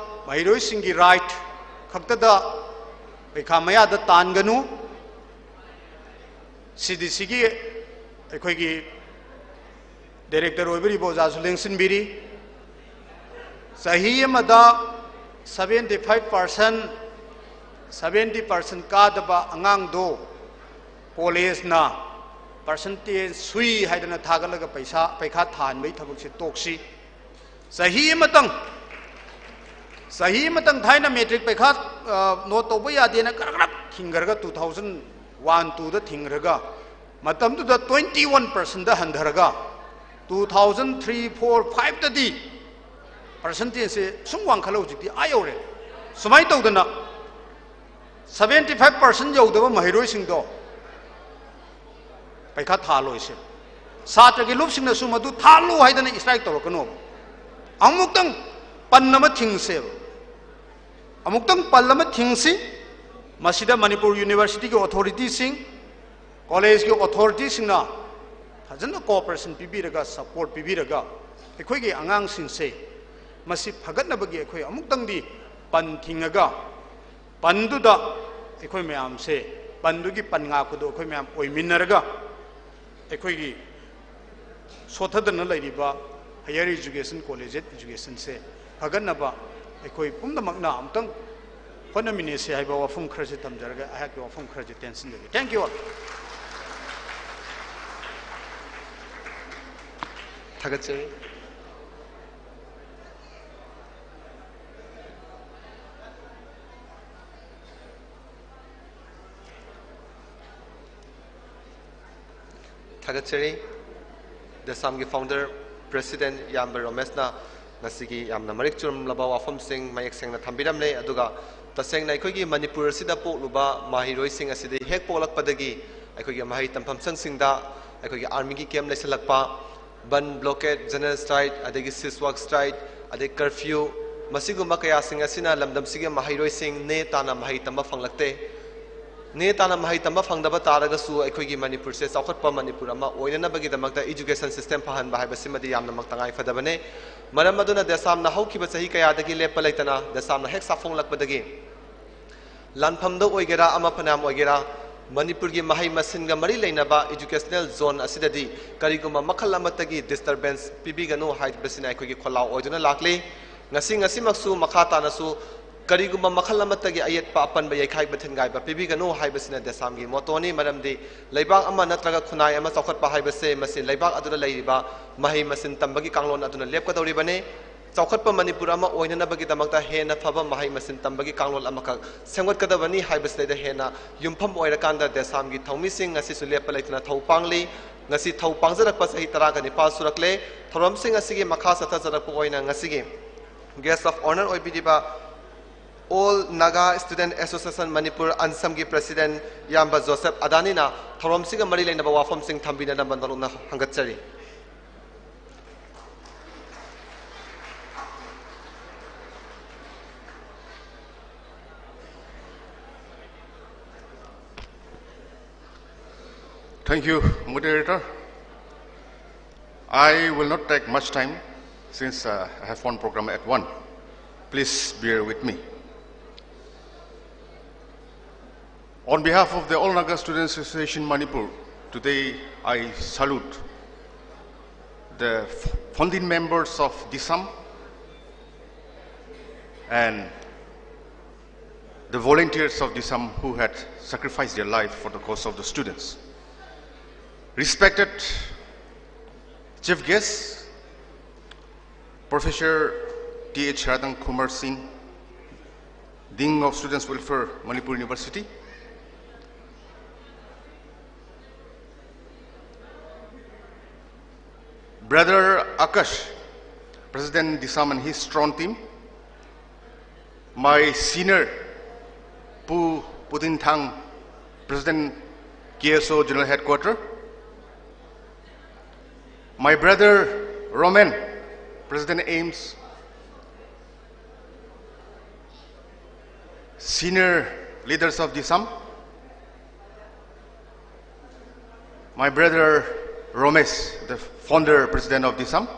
ꯃꯍꯩꯔꯣꯏꯁꯤꯡꯒꯤ right ꯈꯛꯇꯗ ꯄꯩꯈꯥ ꯃꯌꯥꯗ ꯇꯥꯟꯒꯅꯨ꯫ CDCꯒꯤ ꯑꯩꯈꯣꯏꯒꯤ director ꯑꯣꯏꯕꯤꯔꯤꯕ ꯑꯣꯖꯥꯁꯨ ꯂꯦꯡꯁꯤꯟꯕꯤꯔꯤ꯫ ꯆꯍꯤ ꯑꯃꯗ seventy five percent, seventy percent ꯀꯥꯗꯕ ꯑꯉꯥꯡꯗꯣ collegeꯅ ꯄꯥꯔꯁꯦꯟꯇꯦꯖ ꯁꯨꯏ ꯍꯥꯏꯗꯅ ꯊꯥꯒꯠꯂꯒ ꯄꯩꯁꯥ ꯄꯩꯈꯥ ꯊꯥꯍꯟꯕꯒꯤ ꯊꯕꯛꯁꯦ ꯇꯣꯛꯁꯤ꯫ ꯆꯍꯤ ꯑꯃꯇꯪ, ꯆꯍꯤ ꯑꯃꯇꯪ ꯊꯥꯏꯅ ꯃꯦꯇ꯭ꯔꯤꯛ ꯄꯩꯈꯥ ꯅꯣꯠ ꯇꯧꯕ ꯌꯥꯗꯦꯅ ꯀꯔꯛ ꯀꯔꯛ ꯊꯤꯡꯈ꯭ꯔꯒ, ꯇꯨ ꯊꯥꯎꯖꯟ ꯋꯥꯟ ꯇꯨꯗ ꯊꯤꯡꯈ꯭ꯔꯒ, ꯃꯇꯝꯗꯨꯗ ꯇ꯭ꯋꯦꯟꯇꯤ ꯋꯥꯟ ꯄꯥꯔꯁꯦꯟꯗ ꯍꯟꯊꯔꯒ, ꯇꯨ ꯊꯥꯎꯖꯟ ꯊ꯭ꯔꯤ ꯐꯣꯔ ꯐꯥꯏꯚꯇꯗꯤ ꯄꯥꯔꯁꯦꯟꯇꯦꯖꯁꯦ ꯁꯨꯝ ꯋꯥꯡꯈꯠꯂ ꯍꯧꯖꯤꯛꯇꯤ ꯑꯥ ꯌꯧꯔꯦ꯫ ꯁꯨꯃꯥꯏꯅ ꯇꯧꯗꯅ ꯁꯕꯦꯟꯇꯤ ꯐꯥꯏꯚ ꯄꯥꯔꯁꯦꯟ ꯌꯧꯗꯕ ꯃꯍꯩꯔꯣꯏꯁꯤꯡꯗꯣ ꯄꯩꯈꯥ ꯊꯥꯍꯜꯂꯣꯏꯁꯦ꯫ ꯁꯥꯇ꯭ꯔꯒꯤ ꯂꯨꯞꯁꯤꯡꯅꯁꯨ ꯃꯗꯨ ꯊꯥꯍꯜꯂꯨ ꯍꯥꯏꯗꯅ ꯏꯁꯇ꯭ꯔꯥꯏꯛ ꯇꯧꯔꯛꯀꯅꯣꯕ꯫ ꯑꯃꯨꯛꯇꯪ ꯄꯟ ꯑꯃ ꯊꯤꯡꯁꯦꯕ꯫ ꯑꯃꯨꯛꯇꯪ ꯄꯜ ꯑꯃ ꯊꯤꯡꯁꯤ꯫ ꯃꯁꯤꯗ ꯃꯅꯤꯄꯨꯔ ꯌꯨꯅꯤꯚꯔꯁꯤꯇꯤꯒꯤ ꯑꯣꯊꯣꯔꯤꯇꯤꯁꯤꯡ, ꯀꯣꯂꯦꯖꯀꯤ ꯑꯣꯊꯣꯔꯤꯇꯤꯁꯤꯡꯅ ꯐꯖꯅ ꯀꯣꯑꯣꯄꯔꯦꯁꯟ ꯄꯤꯕꯤꯔꯒ, ꯁꯄꯣꯔꯠ ꯄꯤꯕꯤꯔꯒ, ꯑꯩꯈꯣꯏꯒꯤ ꯑꯉꯥꯡꯁꯤꯡꯁꯦ ꯃꯁꯤ ꯐꯒꯠꯅꯕꯒꯤ ꯑꯩꯈꯣꯏ ꯑꯃꯨꯛꯇꯪꯗꯤ ꯄꯟ ꯊꯤꯡꯉꯒ, ꯄꯟꯗꯨꯗ ꯑꯩꯈꯣꯏ ꯃꯌꯥꯝꯁꯦ, ꯄꯟꯗꯨꯒꯤ ꯄꯟ ꯉꯥꯛꯄꯗꯣ ꯑꯩꯈꯣꯏ ꯃꯌꯥꯝ ꯑꯣꯏꯃꯤꯟꯅꯔꯒ, ꯑꯩꯈꯣꯏꯒꯤ ꯁꯣꯠꯊꯗꯅ ꯂꯩꯔꯤꯕ ꯍꯥꯌꯔ ꯏꯖꯨꯀꯦꯁꯟ, ꯀꯣꯂꯦꯖꯦꯠ ꯏꯖꯨꯀꯦꯁꯟꯁꯦ ꯐꯒꯠꯅꯕ ꯑꯩꯈꯣꯏ ꯄꯨꯝꯅꯃꯛꯅ ꯑꯃꯨꯛꯇꯪ ꯍꯣꯠꯅꯃꯤꯟꯅꯁꯤ ꯍꯥꯏꯕ ꯋꯥꯐꯝ ꯈꯔꯁꯦ ꯊꯝꯖꯔꯒ ꯑꯩꯍꯥꯛꯀꯤ ꯋꯥꯐꯝ ꯈꯔꯁꯦ ꯇꯦꯟꯁꯤꯟꯖꯒꯦ꯫ Thank you all. ꯊꯥꯒꯠꯆꯔꯤ꯫ ꯊꯥꯒꯠꯆꯔꯤ꯫ ꯗꯦꯁꯥꯝꯒꯤ ꯐꯥꯎꯟꯗꯔ ꯄ꯭ꯔꯦꯁꯤꯗꯦꯟ ꯏꯌꯥꯝꯕ ꯔꯣꯃꯦꯁꯅ ꯉꯁꯤꯒꯤ ꯌꯥꯝꯅ ꯃꯔꯤꯛ ꯆꯨꯝꯂꯕ ꯋꯥꯐꯝꯁꯤꯡ ꯃꯌꯦꯛ ꯁꯦꯡꯅ ꯊꯝꯕꯤꯔꯝꯂꯦ꯫ ꯑꯗꯨꯒ ꯇꯁꯦꯡꯅ ꯑꯩꯈꯣꯏꯒꯤ ꯃꯅꯤꯄꯨꯔ ꯑꯁꯤꯗ ꯄꯣꯛꯂꯨꯕ ꯃꯍꯩꯔꯣꯏꯁꯤꯡ ꯑꯁꯤꯗꯤ ꯍꯦꯛ ꯄꯣꯛꯂꯛꯄꯗꯒꯤ ꯑꯩꯈꯣꯏꯒꯤ ꯃꯍꯩ ꯇꯝꯐꯝ ꯁꯪꯁꯤꯡꯗ ꯑꯩꯈꯣꯏꯒꯤ ꯑꯥꯔꯃꯤꯒꯤ ꯀꯦꯝ ꯂꯩꯁꯜꯂꯛꯄ, ꯕꯟ ꯕ꯭ꯂꯣꯀꯦꯠ, ꯖꯦꯅꯔꯦꯜ ꯁ꯭ꯇ꯭ꯔꯥꯏꯛ, ꯑꯗꯒꯤ ꯁꯤꯁꯋꯥꯛ ꯁ꯭ꯇ꯭ꯔꯥꯏꯛ, ꯑꯗꯩ ꯀꯔꯐ꯭ꯌꯨ, ꯃꯁꯤꯒꯨꯝꯕ ꯀꯌꯥꯁꯤꯡ ꯑꯁꯤꯅ ꯂꯝꯗꯝꯁꯤꯒꯤ ꯃꯍꯩꯔꯣꯏꯁꯤꯡ ꯅꯦ ꯇꯥꯅ ꯃꯍꯩ ꯇꯝꯕ ꯐꯪꯂꯛꯇꯦ꯫ ꯅꯦ ꯇꯥꯅ ꯃꯍꯩ ꯇꯝꯕ ꯐꯪꯗꯕ ꯇꯥꯔꯒꯁꯨ ꯑꯩꯈꯣꯏꯒꯤ ꯃꯅꯤꯄꯨꯔꯁꯦ ꯆꯥꯎꯈꯠꯄ ꯃꯅꯤꯄꯨꯔ ꯑꯃ ꯑꯣꯏꯅꯅꯕꯒꯤꯗꯃꯛꯇ ꯏꯖꯨꯀꯦꯁꯟ ꯁꯤꯁꯇꯦꯝ ꯐꯍꯟꯕ ꯍꯥꯏꯕꯁꯤꯃꯗꯤ ꯌꯥꯝꯅꯃꯛ ꯇꯉꯥꯏ ꯐꯗꯕꯅꯦ꯫ ꯃꯔꯝ ꯑꯗꯨꯅ ꯗꯦꯁꯥꯝꯅ ꯍꯧꯈꯤꯕ ꯆꯍꯤ ꯀꯌꯥꯗꯒꯤ ꯂꯦꯞꯄ ꯂꯩꯇꯅ ꯗꯦꯁꯥꯝꯅ ꯍꯦꯛ ꯁꯥꯐꯣꯡꯂꯛꯄꯗꯒꯤ ꯂꯥꯟꯐꯝꯗ ꯑꯣꯏꯒꯦꯔꯥ, ꯑꯃ ꯐꯅꯌꯥꯝ ꯑꯣꯏꯒꯦꯔꯥ, ꯃꯅꯤꯄꯨꯔꯒꯤ ꯃꯍꯩ ꯃꯁꯤꯡꯒ ꯃꯔꯤ ꯂꯩꯅꯕ ꯏꯖꯨꯀꯦꯁꯅꯦꯜ ꯖꯣꯟ ꯑꯁꯤꯗꯗꯤ ꯀꯔꯤꯒꯨꯝꯕ ꯃꯈꯜ ꯑꯃꯠꯇꯒꯤ ꯗꯤꯁꯇꯔꯕꯦꯟꯁ ꯄꯤꯕꯤꯒꯅꯨ ꯍꯥꯏꯕꯁꯤꯅ ꯑꯩꯈꯣꯏꯒꯤ ꯈꯣꯜꯂꯥꯎ ꯑꯣꯏꯗꯨꯅ ꯂꯥꯛꯂꯤ꯫ ꯉꯁꯤ, ꯉꯁꯤꯃꯛꯁꯨ ꯃꯈꯥ ꯇꯥꯅꯁꯨ ꯀꯔꯤꯒꯨꯝꯕ ꯃꯈꯜ ꯑꯃꯠꯇꯒꯤ ꯑꯌꯦꯠꯄ ꯑꯄꯟꯕ, ꯌꯩꯈꯥꯏꯕ ꯊꯤꯟꯒꯥꯏꯕ ꯄꯤꯕꯤꯒꯅꯨ ꯍꯥꯏꯕꯁꯤꯅ ꯗꯦꯁꯥꯝꯒꯤ ꯃꯣꯇꯣꯅꯤ꯫ ꯃꯔꯝꯗꯤ ꯂꯩꯕꯥꯛ ꯑꯃ ꯅꯠꯇ꯭ꯔꯒ ꯈꯨꯟꯅꯥꯏ ꯑꯃ ꯆꯥꯎꯈꯠꯄ ꯍꯥꯏꯕꯁꯦ ꯃꯁꯤ ꯂꯩꯕꯥꯛ ꯑꯗꯨꯗ ꯂꯩꯔꯤꯕ ꯃꯍꯩ ꯃꯁꯤꯡ ꯇꯝꯕꯒꯤ ꯀꯥꯡꯂꯣꯟ ꯑꯗꯨꯅ ꯂꯦꯞꯀꯗꯧꯔꯤꯕꯅꯤ꯫ ꯆꯥꯎꯈꯠꯄ ꯃꯅꯤꯄꯨꯔ ꯑꯃ ꯑꯣꯏꯅꯅꯕꯒꯤꯗꯃꯛꯇ ꯍꯦꯟꯅ ꯐꯕ ꯃꯍꯩ ꯃꯁꯤꯡ ꯇꯝꯕꯒꯤ ꯀꯥꯡꯂꯣꯟ ꯑꯃꯈꯛ ꯁꯦꯝꯒꯠꯀꯗꯕꯅꯤ ꯍꯥꯏꯕꯁꯤꯗꯩꯗ ꯍꯦꯟꯅ ꯌꯨꯝꯐꯝ ꯑꯣꯏꯔꯀꯥꯟꯗ ꯗꯦꯁꯥꯝꯒꯤ ꯊꯧꯃꯤꯁꯤꯡ ꯉꯁꯤꯁꯨ ꯂꯦꯞꯄ ꯂꯩꯇꯅ ꯊꯧ ꯄꯥꯡꯂꯤ꯫ ꯉꯁꯤ ꯊꯧ ꯄꯥꯡꯖꯔꯛꯄ ꯆꯍꯤ ꯇꯔꯥꯒ ꯅꯤꯄꯥꯜ ꯁꯨꯔꯛꯂꯦ꯫ ꯊꯧꯔꯝꯁꯤꯡ ꯑꯁꯤꯒꯤ ꯃꯈꯥ ꯆꯠꯊꯖꯔꯛꯄ ꯑꯣꯏꯅ ꯉꯁꯤꯒꯤ Guest of Honour ꯑꯣꯏꯕꯤꯔꯤꯕ All Naga Student Association Manipur, ꯑꯟꯁꯝꯒꯤ President ꯏꯌꯥꯝꯕ ꯖꯣꯁꯦꯐ ꯑꯗꯥꯅꯤꯅ ꯊꯧꯔꯝꯁꯤꯒ ꯃꯔꯤ ꯂꯩꯅꯕ ꯋꯥꯐꯝꯁꯤꯡ ꯊꯝꯕꯤꯅꯅꯕ ꯅꯣꯂꯨꯛꯅ ꯍꯪꯒꯠꯆꯔꯤ꯫ Thank you, moderator. I will not take much time since uh, I have one program at one. Please bear with me. On behalf of the All Naga Students Association Manipur, today I salute the f- founding members of DISAM and the volunteers of DISAM who had sacrificed their life for the cause of the students. Respected Chief Guest, Professor T H Radhan Kumar Singh, Dean of Students Welfare, Manipur University, Brother Akash, President DISAM and his strong team, my senior Pu Putinthang, President KSO General Headquarter, my brother Roman, President AIMS, senior leaders of DISAM, my brother Romesh, the founder president of DISAM,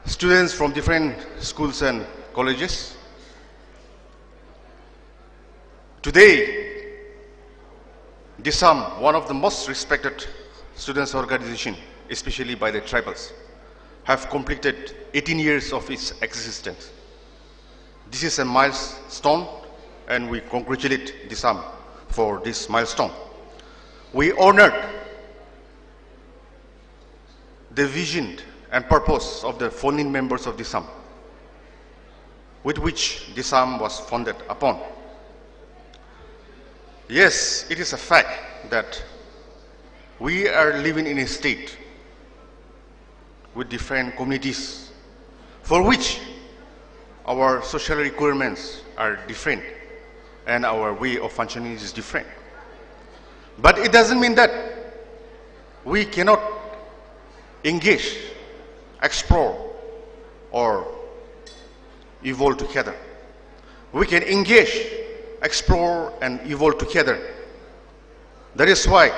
students from different schools and colleges. Today, DISAM, one of the most respected students organization, especially by the tribals, have completed eighteen years of its existence. This is a milestone, and we congratulate DISAM for this milestone. We honored the vision and purpose of the founding members of DISAM, with which DISAM was founded upon. Yes, it is a fact that we are living in a state with different communities for which our social requirements are different and our way of functioning is different. But it doesn't mean that we cannot engage, explore, or evolve together. We can engage, explore, and evolve together. That is why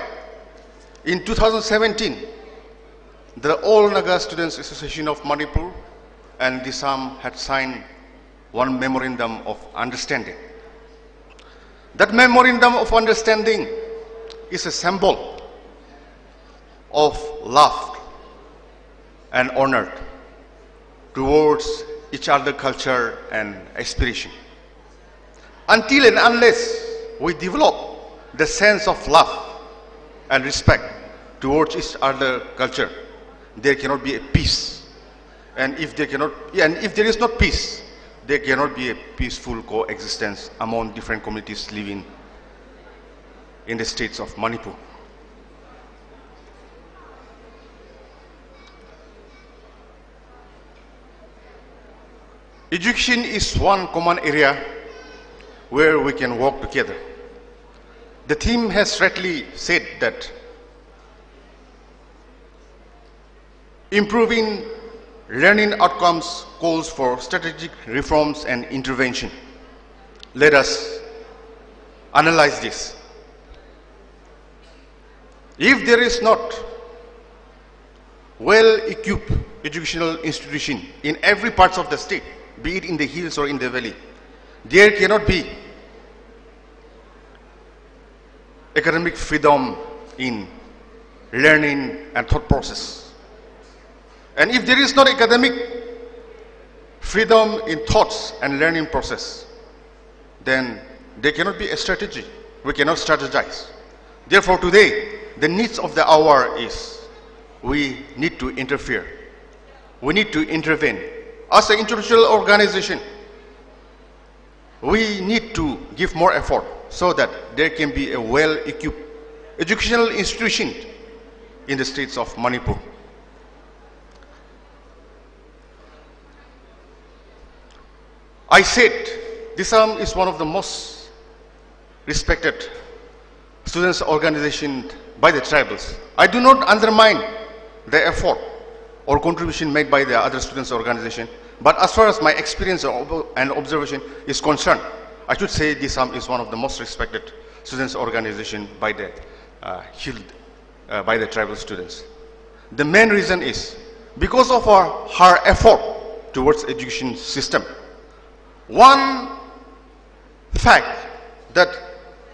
in two thousand seventeen, the All Naga Students Association of Manipur and DISAM had signed one memorandum of understanding. That memorandum of understanding is a symbol of love and honor towards each other culture and aspiration. Until and unless we develop the sense of love and respect towards each other culture, there cannot be a peace. And if there cannot, and if there is not peace, there cannot be a peaceful coexistence among different communities living in the states of Manipur. Education is one common area where we can work together. The theme has rightly said that improving learning outcomes calls for strategic reforms and intervention. Let us analyze this. If there is not well-equipped educational institution in every part of the state, be it in the hills or in the valley, there cannot be academic freedom in learning and thought process. And if there is not academic freedom in thoughts and learning process, then there cannot be a strategy. We cannot strategize. Therefore, today, the needs of the hour is we need to interfere. We need to intervene. As an international organization, we need to give more effort so that there can be a well-equipped educational institution in the states of Manipur. I said DISAM is one of the most respected students' organization by the tribals. I do not undermine the effort or contribution made by the other students' organization, but as far as my experience and ob- and observation is concerned, I should say DISAM is one of the most respected students' organization by the uh, hill, uh, by the tribal students. The main reason is because of our, her effort towards education system. One fact that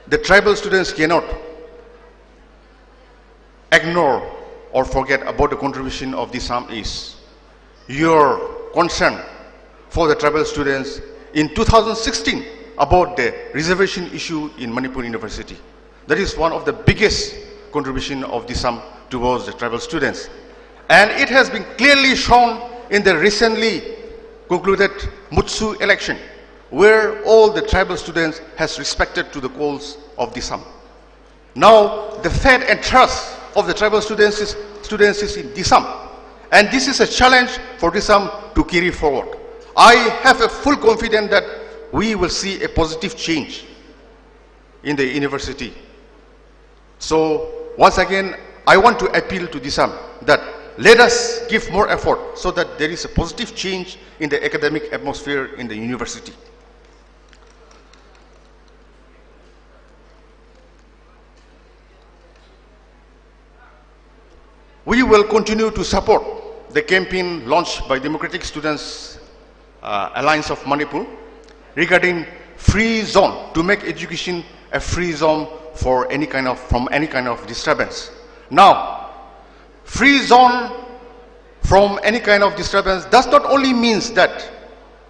the tribal students cannot ignore or forget about the contribution of DISAM is your concern for the tribal students in two thousand sixteen about the reservation issue in Manipur University. That is one of the biggest contribution of DISAM towards the tribal students. And it has been clearly shown in the recently concluded MUTSU election, where all the tribal students has respected to the calls of DISAM. Now, the faith and trust of the tribal students is, students is in DISAM. And this is a challenge for DISAM to carry forward. I have a full confidence that we will see a positive change in the university. So, once again, I want to appeal to DISAM that let us give more effort so that there is a positive change in the academic atmosphere in the university. We will continue to support the campaign launched by Democratic Students uh, Alliance of Manipur regarding free zone, to make education a free zone for any kind of, from any kind of disturbance. Now, free zone from any kind of disturbance does not only means that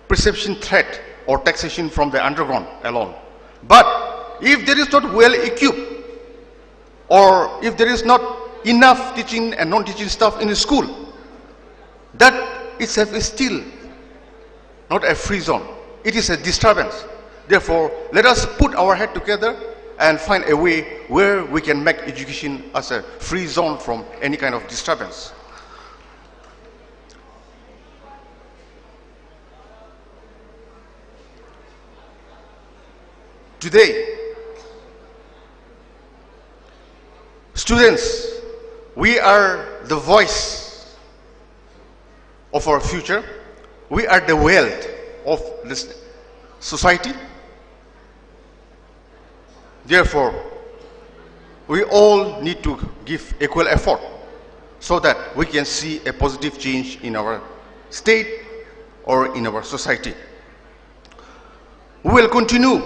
perception threat or taxation from the underground alone, but if there is not well equipped or if there is not enough teaching and non-teaching staff in the school, that itself is still not a free zone. It is a disturbance. Therefore, let us put our head together and find a way where we can make education as a free zone from any kind of disturbance. Today, students, we are the voice of our future. We are the wealth of this society. Therefore, we all need to give equal effort so that we can see a positive change in our state or in our society. We will continue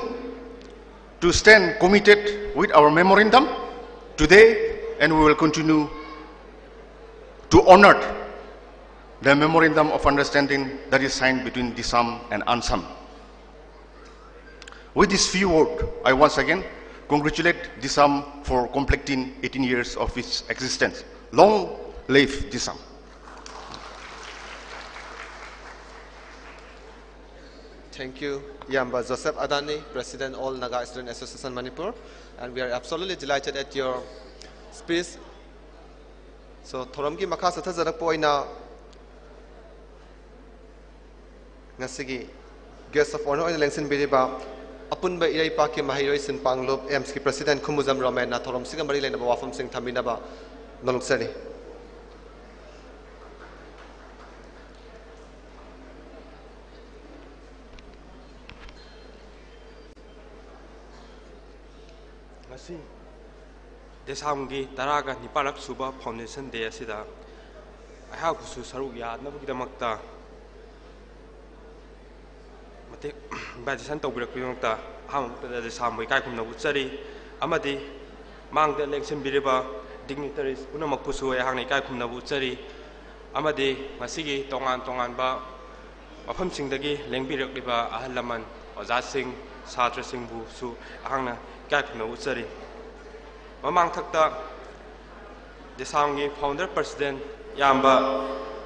to stand committed with our memorandum today, and we will continue to honor the memorandum of understanding that is signed between DISAM and ANSAM. With this few words, I once again congratulate DISAM for completing eighteen years of its existence. Long live DISAM. Thank you, Yamba Joseph Adani, President, All Naga Student Association Manipur, and we are absolutely delighted at your speech. So, ꯊꯧꯔꯝꯒꯤ ꯃꯈꯥ ꯆꯠꯊꯖꯔꯛꯄ ꯑꯣꯏꯅ ꯉꯁꯤꯒꯤ guest of honour ꯑꯣꯏꯅ ꯂꯦꯡꯁꯤꯟꯕꯤꯔꯤꯕ ꯑꯄꯨꯟꯕ ꯏꯔꯩꯄꯥꯛꯀꯤ ꯃꯍꯩꯔꯣꯏ ꯁꯤꯟ ꯄꯥꯡꯂꯨꯞ ꯑꯦꯝꯁꯀꯤ President ꯈꯨꯃꯨꯖꯝ ꯔꯣꯃꯦꯟꯅ ꯊꯧꯔꯝꯁꯤꯒ ꯃꯔꯤ ꯂꯩꯅꯕ ꯋꯥꯐꯝꯁꯤꯡ ꯊꯝꯕꯤꯅꯕ ꯅꯣꯜꯂꯨꯛꯆꯔꯤ꯫ ꯉꯁꯤ ꯗꯦꯁꯥꯝꯒꯤ ꯇꯔꯥꯒ ꯅꯤꯄꯥꯜꯂꯛ ꯁꯨꯕ Foundation Day ꯑꯁꯤꯗ ꯑꯩꯍꯥꯛꯄꯨꯁꯨ ꯁꯔꯨꯛ ꯌꯥꯅꯕꯒꯤꯗꯃꯛꯇ ꯃꯇꯦꯛ invitation ꯇꯧꯕꯤꯔꯛꯄꯒꯤꯗꯃꯛꯇ ꯑꯍꯥꯟꯕ ꯃꯛꯇꯗ ꯗꯦꯁꯥꯝꯕꯨ ꯏꯀꯥꯏ ꯈꯨꯝꯅꯕ ꯎꯠꯆꯔꯤ ꯑꯃꯗꯤ ꯃꯥꯡꯗ ꯂꯦꯡꯁꯤꯟꯕꯤꯔꯤꯕ dignitaries ꯄꯨꯝꯅꯃꯛꯄꯨꯁꯨ ꯑꯩꯍꯥꯛꯅ ꯏꯀꯥꯏ ꯈꯨꯝꯅꯕ ꯎꯠꯆꯔꯤ꯫ ꯑꯃꯗꯤ ꯉꯁꯤꯒꯤ ꯇꯣꯉꯥꯟ ꯇꯣꯉꯥꯟꯕ ꯃꯐꯝꯁꯤꯡꯗꯒꯤ ꯂꯦꯡꯕꯤꯔꯛꯂꯤꯕ ꯑꯍꯜ ꯂꯃꯟ, ꯑꯣꯖꯥꯁꯤꯡ, ꯁꯥꯇ꯭ꯔꯁꯤꯡꯕꯨꯁꯨ ꯑꯩꯍꯥꯛꯅ ꯏꯀꯥꯏ ꯈꯨꯝꯅꯕ ꯎꯠꯆꯔꯤ꯫ ꯃꯃꯥꯡꯊꯛꯇ ꯗꯤꯁꯥꯝꯒꯤ founder president ꯏꯌꯥꯝꯕ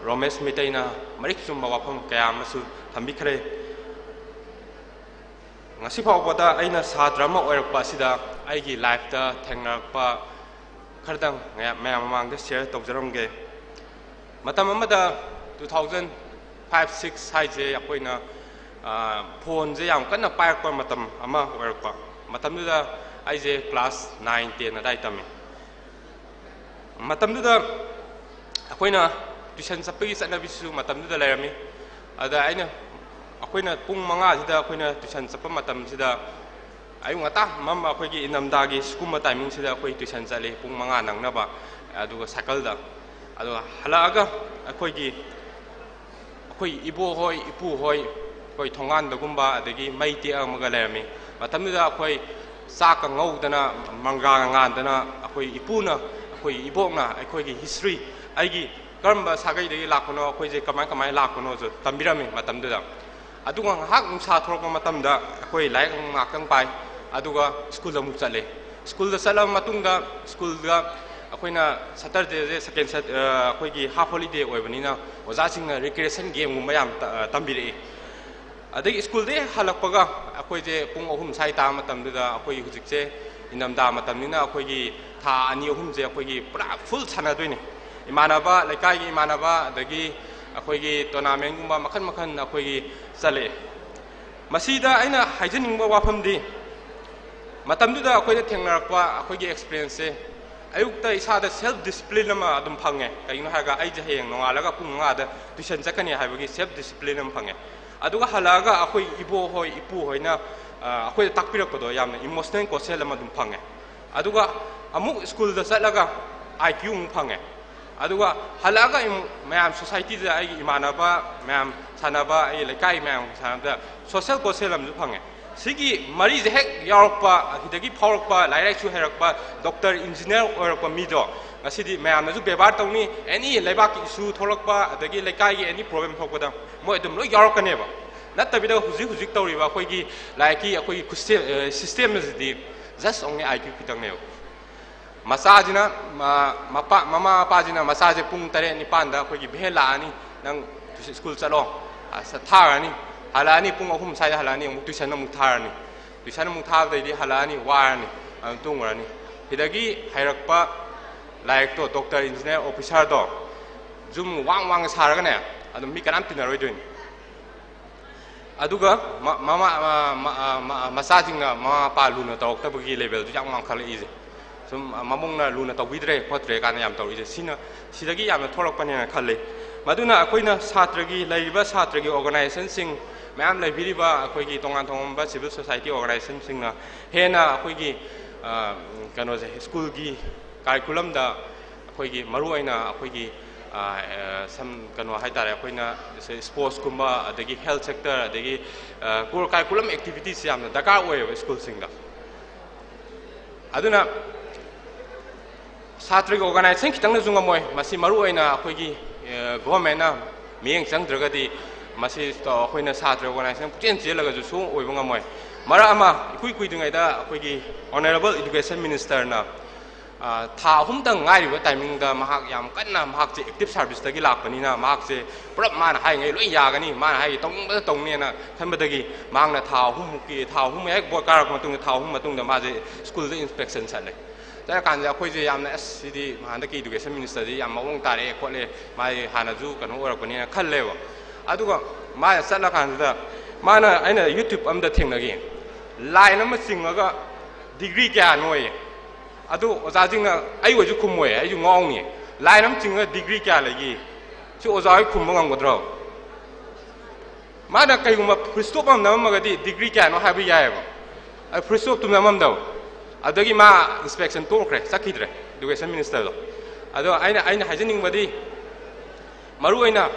ꯔꯣꯃꯦꯁ ꯃꯤꯇꯩꯅ ꯃꯔꯤꯛ ꯆꯨꯝꯕ ꯋꯥꯐꯝ ꯀꯌꯥ ꯑꯃꯁꯨ ꯊꯝꯕꯤꯈ꯭ꯔꯦ꯫ ꯉꯁꯤ ꯐꯥꯎꯕꯗ ꯑꯩꯅ ꯁꯥꯇ꯭ꯔ ꯑꯃ ꯑꯣꯏꯔꯛꯄ ꯑꯁꯤꯗ ꯑꯩꯒꯤ lifeꯇ ꯊꯦꯡꯅꯔꯛꯄ ꯈꯔꯗꯪ ꯃꯌꯥꯝ ꯃꯌꯥꯝ ꯃꯃꯥꯡꯗ share ꯇꯧꯖꯔꯝꯒꯦ꯫ ꯃꯇꯝ ꯑꯃꯗ two thousand five six ꯍꯥꯏꯁꯦ ꯑꯩꯈꯣꯏꯅ, ꯑ, phoneꯁꯦ ꯌꯥꯝ ꯀꯟꯅ ꯄꯥꯏꯔꯛꯄ ꯃꯇꯝ ꯑꯃ ꯑꯣꯏꯔꯛꯄ꯫ ꯃꯇꯝꯗꯨꯗ ꯑꯩꯁꯦ class nine, ten ꯑꯗꯥꯏ ꯇꯝꯃꯤ꯫ ꯃꯇꯝꯗꯨꯗ ꯑꯩꯈꯣꯏꯅ tuition ꯆꯠꯄꯒꯤ ꯆꯠꯅꯕꯤꯁꯤꯁꯨ ꯃꯇꯝꯗꯨꯗ ꯂꯩꯔꯝꯃꯤ꯫ ꯑꯗ ꯑꯩꯅ, ꯑꯩꯈꯣꯏꯅ ꯄꯨꯡ ꯃꯉꯥꯁꯤꯗ ꯑꯩꯈꯣꯏꯅ tuition ꯆꯠꯄ ꯃꯇꯝꯁꯤꯗ, ꯑꯌꯨꯛ ꯉꯟꯇꯥ ꯃꯝ ꯑꯩꯈꯣꯏꯒꯤ ꯏꯅꯝꯗꯥꯒꯤ ꯁꯤꯒꯨꯝꯕ timingꯁꯤꯗ ꯑꯩꯈꯣꯏ tuition ꯆꯠꯂꯤ, ꯄꯨꯡ ꯃꯉꯥ ꯅꯪꯅꯕ, ꯑꯗꯨꯒ cycleꯗ꯫ ꯑꯗꯨꯒ ꯍꯜꯂꯛꯑꯒ ꯑꯩꯈꯣꯏꯒꯤ, ꯑꯩꯈꯣꯏ ꯏꯕꯣꯛꯍꯣꯏ, ꯏꯄꯨꯍꯣꯏ, ꯑꯩꯈꯣꯏ ꯊꯣꯡꯒꯥꯟꯗꯒꯨꯝꯕ, ꯑꯗꯒꯤ ꯃꯩ ꯇꯦꯛꯑꯝꯃꯒ ꯂꯩꯔꯝꯃꯤ꯫ ꯃꯇꯝꯗꯨꯗ ꯑꯩꯈꯣꯏ ꯆꯥꯛꯀ ꯉꯧꯗꯅ, ꯃꯪꯒ꯭ꯔꯥꯒ ꯉꯥꯟꯗꯅ, ꯑꯩꯈꯣꯏ ꯏꯄꯨꯅ, ꯑꯩꯈꯣꯏ ꯏꯕꯣꯛꯅ ꯑꯩꯈꯣꯏꯒꯤ history, ꯑꯩꯒꯤ ꯀꯔꯝꯕ ꯁꯥꯒꯩꯗꯒꯤ ꯂꯥꯛꯄꯅꯣ, ꯑꯩꯈꯣꯏꯁꯦ ꯀꯃꯥꯏ ꯀꯃꯥꯏꯅ ꯂꯥꯛꯄꯅꯣꯁꯨ ꯇꯝꯕꯤꯔꯝꯃꯤ ꯃꯇꯝꯗꯨꯗ꯫ ꯑꯗꯨꯒ ꯉꯥꯏꯍꯥꯛ ꯅꯨꯡꯁꯥ ꯊꯣꯔꯛꯄ ꯃꯇꯝꯗ ꯑꯩꯈꯣꯏ ꯂꯥꯏꯔꯤꯛ ꯑꯃꯨꯛ ꯉꯥꯏꯍꯥꯛꯇꯪ ꯄꯥꯏ, ꯑꯗꯨꯒ schoolꯗ ꯑꯃꯨꯛ ꯆꯠꯂꯦ꯫ Schoolꯗ ꯆꯠꯂꯕ ꯃꯇꯨꯡꯗ, schoolꯗ ꯑꯩꯈꯣꯏꯅ Saturdayꯁꯦ second Sat-, ꯑ, ꯑꯩꯈꯣꯏꯒꯤ half holiday ꯑꯣꯏꯕꯅꯤꯅ, ꯑꯣꯖꯥꯁꯤꯡꯅ recreation gameꯒꯨꯝꯕ ꯌꯥꯝ ꯇ-, ꯑ, ꯇꯝꯕꯤꯔꯛꯏ꯫ ꯑꯗꯒꯤ schoolꯗꯒꯤ ꯍꯜꯂꯛꯄꯒ ꯑꯩꯈꯣꯏꯁꯦ ꯄꯨꯡ ꯑꯍꯨꯝ ꯁ꯭ꯋꯥꯏ ꯇꯥꯕ ꯃꯇꯝꯗꯨꯗ, ꯑꯩꯈꯣꯏ ꯍꯧꯖꯤꯛꯁꯦ ꯏꯪꯊꯝꯊꯥ ꯃꯇꯝꯅꯤꯅ, ꯑꯩꯈꯣꯏꯒꯤ ꯊꯥ ꯑꯅꯤ ꯑꯍꯨꯝꯁꯦ ꯑꯩꯈꯣꯏꯒꯤ ꯄꯨꯔꯥ full ꯁꯥꯟꯅꯗꯣꯏꯅꯤ꯫ ꯏꯃꯥꯟꯅꯕ, ꯂꯩꯀꯥꯏꯒꯤ ꯏꯃꯥꯟꯅꯕ, ꯑꯗꯒꯤ ꯑꯩꯈꯣꯏꯒꯤ tournamentꯒꯨꯝꯕ ꯃꯈꯜ ꯃꯈꯜ ꯑꯩꯈꯣꯏꯒꯤ ꯆꯠꯂꯛꯑꯦ꯫ ꯃꯁꯤꯗ ꯑꯩꯅ ꯍꯥꯏꯖꯅꯤꯡꯕ ꯋꯥꯐꯝꯗꯤ, ꯃꯇꯝꯗꯨꯗ ꯑꯩꯈꯣꯏꯗ ꯊꯦꯡꯅꯔꯛꯄ ꯑꯩꯈꯣꯏꯒꯤ experienceꯁꯦ, ꯑꯌꯨꯛꯇ ꯏꯁꯥꯗ self discipline ꯑꯃ ꯑꯗꯨꯝ ꯐꯪꯉꯦ꯫ ꯀꯩꯒꯤꯅꯣ ꯍꯥꯏꯔꯒ, ꯑꯩꯁꯦ ꯍꯌꯦꯡ ꯅꯣꯡꯉꯥꯜꯂꯒ ꯄꯨꯡ ꯃꯉꯥꯗ tuition ꯆꯠꯀꯅꯤ ꯍꯥꯏꯕꯒꯤ self discipline ꯑꯃ ꯐꯪꯉꯦ꯫ ꯑꯗꯨꯒ ꯍꯜꯂꯛꯑꯒ ꯑꯩꯈꯣꯏ ꯏꯕꯣꯛꯍꯣꯏ, ꯏꯄꯨꯍꯣꯏꯅ, ꯑ, ꯑꯩꯈꯣꯏꯗ ꯇꯥꯛꯄꯤꯔꯛꯄꯗꯣ ꯌꯥꯝꯅ emotional quotient ꯑꯃ ꯑꯗꯨꯝ ꯐꯪꯉꯦ꯫ ꯑꯗꯨꯒ ꯑꯃꯨꯛ schoolꯗ ꯆꯠꯂꯒ IQ ꯑꯃꯨꯛ ꯐꯪꯉꯦ꯫ ꯑꯗꯨꯒ ꯍꯜꯂꯛꯑꯒ ꯑꯃꯨꯛ ꯃꯌꯥꯝ societyꯗ, ꯑꯩꯒꯤ ꯏꯃꯥꯟꯅꯕ ꯃꯌꯥꯝ ꯁꯥꯟꯅꯕ, ꯑꯩꯒꯤ ꯂꯩꯀꯥꯏ ꯃꯌꯥꯝ ꯁꯥꯟꯅꯕꯗ social quotient ꯑꯃꯁꯨ ꯐꯪꯉꯦ꯫ ꯁꯤꯒꯤ ꯃꯔꯤꯁꯦ ꯍꯦꯛ ꯌꯥꯎꯔꯛꯄ, ꯑꯁꯤꯗꯒꯤ ꯐꯥꯎꯔꯛꯄ, ꯂꯥꯏꯔꯤꯛ ꯂꯥꯏꯁꯨ ꯍꯩꯔꯛꯄ, ꯗꯣꯛꯇꯔ, ꯏꯟꯖꯤꯅꯤꯌꯥꯔ ꯑꯣꯏꯔꯛꯄ ꯃꯤꯗꯣ ꯉꯁꯤꯗꯤ ꯃꯌꯥꯝꯅꯁꯨ ꯕꯦꯕꯥꯔ ꯇꯧꯅꯤ꯫ ꯑꯦꯅꯤ ꯂꯩꯕꯥꯛꯀꯤ ꯏꯁꯨ ꯊꯣꯛꯂꯛꯄ, ꯑꯗꯒꯤ ꯂꯩꯀꯥꯏꯒꯤ ꯑꯦꯅꯤ ꯄ꯭ꯔꯣꯕ꯭ꯂꯦꯝ ꯊꯣꯛꯄꯗ ꯃꯣꯏ ꯑꯗꯨꯝ ꯂꯣꯏ ꯌꯥꯎꯔꯛꯀꯅꯦꯕ꯫ ꯅꯠꯇꯕꯤꯗ ꯍꯧꯖꯤꯛ ꯍꯧꯖꯤꯛ ꯇꯧꯔꯤꯕ ꯑꯩꯈꯣꯏꯒꯤ ꯂꯥꯏꯔꯤꯛꯀꯤ ꯑꯩꯈꯣꯏꯒꯤ ꯈꯨꯠꯁꯦ-, ꯑ, ꯁꯤꯁꯇꯦꯝ ꯑꯁꯤꯗꯤ just only I Q ꯈꯤꯇꯪꯅꯦꯕ꯫ ꯃꯆꯥꯁꯤꯅ, ꯃ-, ꯃꯄꯥ-, ꯃꯃꯥ ꯃꯄꯥꯁꯤꯅ ꯃꯆꯥꯁꯦ ꯄꯨꯡ ꯇꯔꯦꯠ ꯅꯤꯄꯥꯟꯗ ꯑꯩꯈꯣꯏꯒꯤ ꯚꯦꯟ ꯂꯥꯛꯑꯅꯤ, "ꯅꯪ ꯁ꯭ꯀꯨꯜ ꯆꯠꯂꯣ", ꯑ, ꯁ-, ꯊꯥꯔꯅꯤ꯫ ꯍꯜꯂꯛꯑꯅꯤ, ꯄꯨꯡ ꯑꯍꯨꯝ ꯁ꯭ꯋꯥꯏꯗ ꯍꯜꯂꯛꯑꯅꯤ, ꯑꯃꯨꯛ ꯇ꯭ꯌꯨꯁꯟ ꯑꯃꯨꯛ ꯊꯥꯔꯅꯤ꯫ ꯇ꯭ꯌꯨꯁꯟ ꯑꯃꯨꯛ ꯊꯥꯕꯗꯩꯗꯤ ꯍꯜꯂꯛꯑꯅꯤ, ꯋꯥꯔꯅꯤ, ꯑꯗꯨꯝ ꯇꯨꯝꯈ꯭ꯔꯅꯤ꯫ ꯁꯤꯗꯒꯤ ꯍꯩꯔꯛꯄ ꯂꯥꯏꯔꯤꯛꯇꯣ, ꯗꯣꯛꯇꯔ, ꯏꯟꯖꯤꯅꯤꯌꯥꯔ, ꯑꯣꯐꯤꯁꯥꯔꯗꯣ ꯖꯨꯝ ꯋꯥꯡ ꯋꯥꯡ ꯁꯥꯔꯒꯅꯦ, ꯑꯗꯨꯝ ꯃꯤ ꯀꯅꯥꯝ ꯇꯤꯟꯅꯔꯣꯏꯗꯣꯏꯅꯤ꯫ ꯑꯗꯨꯒ ꯃ-, ꯃꯃꯥ-, ꯃ-, ꯃ-, ꯃ-, ꯃꯆꯥꯁꯤꯡꯅ ꯃꯃꯥ ꯃꯄꯥ ꯂꯨꯅ ꯇꯧꯔꯛꯇꯕꯒꯤ ꯂꯦꯚꯦꯜꯗꯨ ꯌꯥꯝ ꯋꯥꯡꯈꯠꯂꯛꯏꯁꯦ꯫ ꯁꯨꯝ ꯃꯕꯨꯡꯅ ꯂꯨꯅ ꯇꯧꯕꯤꯗ꯭ꯔꯦ ꯈꯣꯠꯇ꯭ꯔꯦ ꯀꯥꯏꯅ ꯌꯥꯝ ꯇꯧꯔꯛꯏꯁꯦ, ꯁꯤꯅ, ꯁꯤꯗꯒꯤ ꯌꯥꯝꯅ ꯊꯣꯛꯂꯛꯄꯅꯦꯅ ꯈꯜꯂꯤ꯫ ꯃꯗꯨꯅ ꯑꯩꯈꯣꯏꯅ ꯁꯥꯇ꯭ꯔꯒꯤ, ꯂꯩꯔꯤꯕ ꯁꯥꯇ꯭ꯔꯒꯤ ꯑꯣꯔꯒꯅꯥꯏꯖꯦꯁꯟꯁꯤꯡ ꯃꯌꯥꯝ ꯂꯩꯕꯤꯔꯤꯕ ꯑꯩꯈꯣꯏꯒꯤ ꯇꯣꯉꯥꯟ ꯇꯣꯉꯥꯟꯕ ꯁꯤꯚꯤꯜ ꯁꯣꯁꯥꯏꯇꯤ ꯑꯣꯔꯒꯅꯥꯏꯖꯦꯁꯟꯁꯤꯡꯅ ꯍꯦꯟꯅ ꯑꯩꯈꯣꯏꯒꯤ, ꯑ, ꯀꯩꯅꯣꯁꯦ, ꯁ꯭ꯀꯨꯜꯒꯤ ꯀꯥꯔꯤꯀꯨꯂꯝꯗ ꯑꯩꯈꯣꯏꯒꯤ ꯃꯔꯨꯑꯣꯏꯅ ꯑꯩꯈꯣꯏꯒꯤ, ꯑ, ꯑ, ꯁꯝ-, ꯀꯩꯅꯣ ꯍꯥꯏꯇꯥꯔꯦ, ꯑꯩꯈꯣꯏꯅ ꯁꯦ-, ꯁ꯭ꯄꯣꯔꯠꯁꯀꯨꯝꯕ, ꯑꯗꯒꯤ ꯍꯦꯜꯊ ꯁꯦꯛꯇꯔ, ꯑꯗꯒꯤ, ꯑ, ꯀꯣꯔ ꯀꯥꯔꯤꯀꯨꯂꯝ ꯑꯦꯛꯇꯤꯚꯤꯇꯤꯁꯁꯦ ꯌꯥꯝꯅ ꯗꯔꯀꯥꯔ ꯑꯣꯏꯌꯦꯕ ꯁ꯭ꯀꯨꯜꯁꯤꯡꯗ꯫ ꯑꯗꯨꯅ ꯁꯥꯇ꯭ꯔꯒꯤ ꯑꯣꯔꯒꯅꯥꯏꯖꯦꯁꯟ ꯈꯤꯇꯪꯅꯁꯨ ꯉꯝꯃꯣꯏ꯫ ꯃꯁꯤ ꯃꯔꯨꯑꯣꯏꯅ ꯑꯩꯈꯣꯏꯒꯤ, ꯑ, ꯒꯣꯚꯔꯟꯃꯦꯟꯠꯅ ꯃꯤꯠꯌꯦꯡ ꯆꯪꯗ꯭ꯔꯒꯗꯤ ꯃꯁꯤ ꯇ-, ꯑꯩꯈꯣꯏꯅ ꯁꯥꯇ꯭ꯔ ꯑꯣꯔꯒꯅꯥꯏꯖꯦꯁꯟ ꯄꯨꯛꯆꯦꯟ ꯆꯦꯜꯂꯒꯁꯨ ꯁꯨꯡꯑꯣꯏ ꯑꯣꯏꯕ ꯉꯝꯃꯣꯏ꯫ ꯃꯔꯛ ꯑꯃ ꯏꯀꯨꯏ ꯀꯨꯏꯗ꯭ꯔꯤꯉꯩꯗ ꯑꯩꯈꯣꯏꯒꯤ ꯑꯣꯅꯔꯦꯕꯜ ꯏꯗꯨꯀꯦꯁꯟ ꯃꯤꯅꯤꯁꯇꯔꯅ, ꯑ, ꯊꯥ ꯑꯍꯨꯝꯇꯪ ꯉꯥꯏꯔꯤꯕ ꯇꯥꯏꯃꯤꯡꯗ ꯃꯍꯥꯛ ꯌꯥꯝ ꯀꯟꯅ, ꯃꯍꯥꯛꯁꯦ ꯑꯦꯛꯇꯤꯚ ꯁꯥꯔꯚꯤꯁꯇꯒꯤ ꯂꯥꯛꯄꯅꯤꯅ ꯃꯍꯥꯛꯁꯦ ꯄꯨꯂꯞ ꯃꯥꯅ ꯍꯥꯏꯔꯤꯉꯩ ꯂꯣꯏ ꯌꯥꯒꯅꯤ, ꯃꯥꯅ ꯍꯥꯏꯔꯤ ꯇꯧꯅꯤꯡꯕꯗ ꯇꯧꯅꯦꯅ ꯈꯟꯕꯗꯒꯤ ꯃꯍꯥꯛꯅ ꯊꯥ ꯑꯍꯨꯝꯃꯨꯛꯀꯤ, ꯊꯥ ꯑꯍꯨꯝ ꯍꯦꯛ ꯚꯣꯠ ꯀꯥꯔꯛꯄ ꯃꯇꯨꯡꯗ, ꯊꯥ ꯑꯍꯨꯝ ꯃꯇꯨꯡꯗ ꯃꯥꯁꯦ ꯁ꯭ꯀꯨꯜꯗ ꯏꯟꯁꯄꯦꯛꯁꯟ ꯆꯠꯂꯦ꯫ ꯆꯠꯂꯀꯥꯟꯁꯤꯗ ꯑꯩꯈꯣꯏꯁꯦ ꯌꯥꯝꯅ, "ꯑꯁ, ꯁꯤꯗꯤ ꯍꯟꯗꯛꯀꯤ ꯏꯗꯨꯀꯦꯁꯟ ꯃꯤꯅꯤꯁꯇꯔꯗꯤ ꯌꯥꯝ ꯃꯑꯣꯡ ꯇꯥꯔꯛꯑꯦ ꯈꯣꯠꯂꯦ, ꯃꯥꯗꯤ ꯍꯥꯟꯅꯁꯨ ꯀꯩꯅꯣ ꯑꯣꯏꯔꯛꯄꯅꯤꯅ" ꯈꯜꯂꯦꯕ꯫ ꯑꯗꯨꯒ ꯃꯥꯅ ꯆꯠꯂꯀꯥꯟꯁꯤꯗ ꯃꯥꯅ, ꯑꯩꯅ ꯌꯨꯇ꯭ꯌꯨꯕ ꯑꯝꯗ ꯊꯦꯡꯅꯈꯤ, ꯂꯥꯏꯟ ꯑꯃ ꯆꯤꯡꯉꯒ ꯗꯤꯒ꯭ꯔꯤ ꯀꯌꯥꯅꯣꯌꯦ꯫ ꯑꯗꯨ ꯑꯣꯖꯥꯁꯤꯡꯅ, ꯑꯩ ꯑꯣꯏꯁꯨ ꯈꯨꯝꯃꯣꯏ, ꯑꯩꯁꯨ ꯉꯥꯎꯅꯤ꯫ ꯂꯥꯏꯟ ꯑꯃ ꯆꯤꯡꯉꯒ ꯗꯤꯒ꯭ꯔꯤ ꯀꯌꯥ ꯂꯩꯒꯦ? ꯁꯤ ꯑꯣꯖꯥ ꯍꯣꯏ ꯈꯨꯝꯕ ꯉꯝꯒꯗ꯭ꯔꯣ? ꯃꯥꯅ ꯀꯩꯒꯨꯝꯕ ꯐꯨꯜ ꯁ꯭ꯇꯣꯞ ꯑꯃ ꯅꯝꯃꯝꯃꯒꯗꯤ ꯗꯤꯒ꯭ꯔꯤ ꯀꯌꯥꯅꯣ ꯍꯥꯏꯕ ꯌꯥꯏꯑꯕ꯫ ꯑꯗꯨ ꯐꯨꯜ ꯁ꯭ꯇꯣꯞꯇꯨ ꯅꯝꯃꯝꯗꯕ꯫ ꯑꯗꯨꯗꯒꯤ ꯃꯥ ꯏꯟꯁꯄꯦꯛꯁꯟ ꯇꯣꯛꯈ꯭ꯔꯦ, ꯆꯠꯈꯤꯗ꯭ꯔꯦ, ꯏꯗꯨꯀꯦꯁꯟ ꯃꯤꯅꯤꯁꯇꯔꯗꯣ꯫ ꯑꯗꯣ ꯑꯩꯅ, ꯑꯩꯅ ꯍꯥꯏꯖꯅꯤꯡꯕꯗꯤ, ꯃꯔꯨꯑꯣꯏꯅ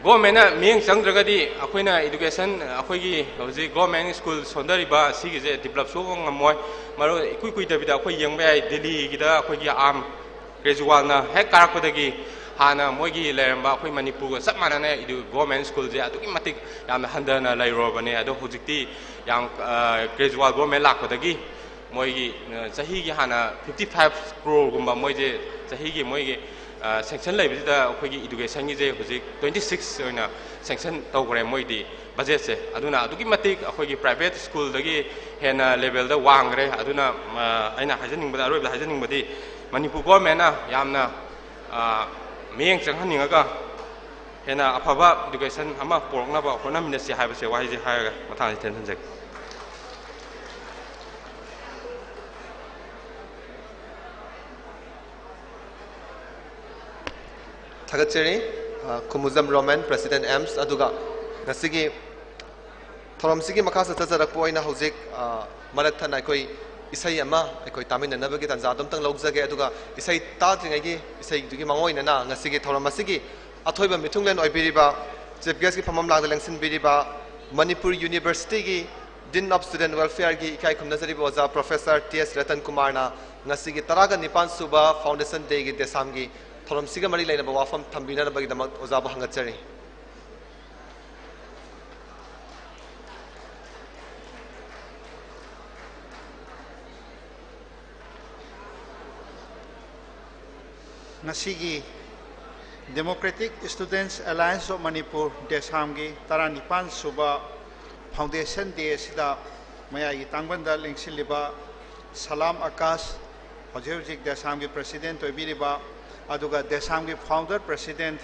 ꯒꯣꯔꯃꯦꯟꯅ ꯃꯤꯠꯌꯦꯡ ꯆꯪꯗ꯭ꯔꯒꯗꯤ ꯑꯩꯈꯣꯏꯅ ꯏꯗꯨꯀꯦꯁꯟ, ꯑꯩꯈꯣꯏꯒꯤ ꯍꯧꯖꯤꯛ ꯒꯣꯔꯃꯦꯟ ꯁ꯭ꯀꯨꯜ ꯁꯣꯟꯊꯔꯤꯕ ꯑꯁꯤꯒꯤꯁꯦ ꯗꯤꯕꯂꯞ ꯁꯨꯕ ꯉꯝꯃꯣꯏ꯫ ꯃꯔꯨ ꯏꯀꯨꯏ ꯀꯨꯏꯗꯕꯤꯗ ꯑꯩꯈꯣꯏ ꯌꯦꯡꯕ ꯌꯥꯏ, ꯗꯤꯜꯂꯤꯒꯤꯗ ꯑꯩꯈꯣꯏꯒꯤ ꯑꯥꯔꯝ ꯀꯦꯖ꯭ꯔꯤꯋꯥꯜꯅ ꯍꯦꯛ ꯀꯥꯔꯛꯄꯗꯒꯤ ꯍꯥꯟꯅ ꯃꯣꯏꯒꯤ ꯂꯩꯔꯝꯕ ꯑꯩꯈꯣꯏ ꯃꯅꯤꯄꯨꯔꯒ ꯆꯞ ꯃꯥꯟꯅꯅ ꯏꯗꯨ-, ꯒꯣꯔꯃꯦꯟ ꯁ꯭ꯀꯨꯜꯁꯦ ꯑꯗꯨꯛꯀꯤ ꯃꯇꯤꯛ ꯌꯥꯝꯅ ꯍꯟꯊꯅ ꯂꯩꯔꯨꯔꯕꯅꯦ꯫ ꯑꯗꯣ ꯍꯧꯖꯤꯛꯇꯤ ꯌꯥꯝ, ꯑ, ꯀꯦꯖ꯭ꯔꯤꯋꯥꯜ ꯒꯣꯔꯃꯦꯟ ꯂꯥꯛꯄꯗꯒꯤ ꯃꯣꯏꯒꯤ, ꯑ, ꯆꯍꯤꯒꯤ ꯍꯥꯟꯅ fifty five crore ꯒꯨꯝꯕ ꯃꯣꯏꯁꯦ ꯆꯍꯤꯒꯤ ꯃꯣꯏꯒꯤ, ꯑ, ꯁꯦꯡꯁꯟ ꯂꯩꯕꯁꯤꯗ ꯑꯩꯈꯣꯏꯒꯤ ꯏꯗꯨꯀꯦꯁꯟꯒꯤꯁꯦ ꯍꯧꯖꯤꯛ twenty six ꯑꯣꯏꯅ ꯁꯦꯡꯁꯟ ꯇꯧꯈ꯭ꯔꯦ ꯃꯣꯏꯗꯤ ꯕꯖꯦꯠꯁꯦ꯫ ꯑꯗꯨꯅ ꯑꯗꯨꯛꯀꯤ ꯃꯇꯤꯛ ꯑꯩꯈꯣꯏꯒꯤ ꯄ꯭ꯔꯥꯏꯚꯦꯠ ꯁ꯭ꯀꯨꯜꯗꯒꯤ ꯍꯦꯟꯅ ꯂꯦꯚꯦꯜꯗ ꯋꯥꯡꯈ꯭ꯔꯦ꯫ ꯑꯗꯨꯅ, ꯑ, ꯑꯩꯅ ꯍꯥꯏꯖꯅꯤꯡꯕꯗ, ꯑꯔꯣꯏꯕꯗ ꯍꯥꯏꯖꯅꯤꯡꯕꯗꯤ ꯃꯅꯤꯄꯨꯔ ꯒꯣꯔꯃꯦꯟꯅ ꯌꯥꯝꯅ, ꯑ, ꯃꯤꯠꯌꯦꯡ ꯆꯪꯍꯟꯅꯤꯡꯉꯒ ꯍꯦꯟꯅ ꯑꯐꯕ ꯏꯗꯨꯀꯦꯁꯟ ꯑꯃ ꯄꯨꯔꯛꯅꯕ ꯍꯣꯠꯅꯃꯤꯟꯅꯁꯤ ꯍꯥꯏꯕꯁꯦ ꯋꯥꯍꯩꯁꯦ ꯍꯥꯏꯔꯒ ꯃꯊꯪ ꯑꯁꯤ ꯇꯦꯟꯁꯤꯟꯖꯒꯦ꯫ ꯊꯥꯒꯠꯆꯔꯤ꯫ ꯑ, ꯈꯨꯃꯨꯖꯝ ꯔꯣꯃꯦꯟ, President, ꯑꯦꯝꯁ, ꯑꯗꯨꯒ ꯉꯁꯤꯒꯤ ꯊꯧꯔꯝꯁꯤꯒꯤ ꯃꯈꯥ ꯆꯠꯊꯖꯔꯛꯄ ꯑꯣꯏꯅ ꯍꯧꯖꯤꯛ, ꯑ, ꯃꯔꯛ ꯊꯠꯅ ꯑꯩꯈꯣꯏ ꯏꯁꯩ ꯑꯃ ꯑꯩꯈꯣꯏ ꯇꯥꯃꯤꯟꯅꯅꯕꯒꯤ ꯇꯥꯟꯖꯥ ꯑꯗꯨꯝꯇꯪ ꯂꯧꯖꯒꯦ꯫ ꯑꯗꯨꯒ ꯏꯁꯩ ꯇꯥꯗ꯭ꯔꯤꯉꯩꯒꯤ, ꯏꯁꯩꯗꯨꯒꯤ ꯃꯥꯡꯑꯣꯏꯅꯅ ꯉꯁꯤꯒꯤ ꯊꯧꯔꯝ ꯑꯁꯤꯒꯤ ꯑꯊꯣꯏꯕ ꯃꯤꯊꯨꯡꯂꯦꯟ ꯑꯣꯏꯕꯤꯔꯤꯕ, Chief Guest ꯀꯤ ꯐꯝꯐꯝ ꯂꯥꯡꯗ ꯂꯦꯡꯁꯤꯟꯕꯤꯔꯤꯕ ꯃꯅꯤꯄꯨꯔ University ꯒꯤ Dean of Student Welfare ꯒꯤ ꯏꯀꯥꯏ ꯈꯨꯝꯅꯖꯔꯤꯕ ꯑꯣꯖꯥ Professor ꯇꯤ ꯑꯦꯁ ꯔꯇꯟ ꯀꯨꯃꯥꯔꯅ ꯉꯁꯤꯒꯤ ꯇꯔꯥꯒ ꯅꯤꯄꯥꯟ ꯁꯨꯕ Foundation Day ꯒꯤ ꯗꯦꯁꯥꯝꯒꯤ ꯊꯧꯔꯝꯁꯤꯒ ꯃꯔꯤ ꯂꯩꯅꯕ ꯋꯥꯐꯝ ꯊꯝꯕꯤꯅꯅꯕꯒꯤꯗꯃꯛ ꯑꯣꯖꯥꯕꯨ ꯍꯪꯒꯠꯆꯔꯤ꯫ ꯉꯁꯤꯒꯤ Democratic Students Alliance of Manipur, ꯗꯦꯁꯥꯝꯒꯤ ꯇꯔꯥꯅꯤꯄꯥꯟ ꯁꯨꯕ Foundation Day ꯑꯁꯤꯗ ꯃꯌꯥꯏꯒꯤ ꯇꯥꯡꯕꯟꯗ ꯂꯦꯡꯁꯤꯜꯂꯤꯕ ꯁꯂꯥꯝ ꯑꯀꯥꯁ, ꯍꯧꯖꯤꯛ ꯍꯧꯖꯤꯛ ꯗꯦꯁꯥꯝꯒꯤ President ꯑꯣꯏꯕꯤꯔꯤꯕ, ꯑꯗꯨꯒ ꯗꯦꯁꯥꯝꯒꯤ Founder President,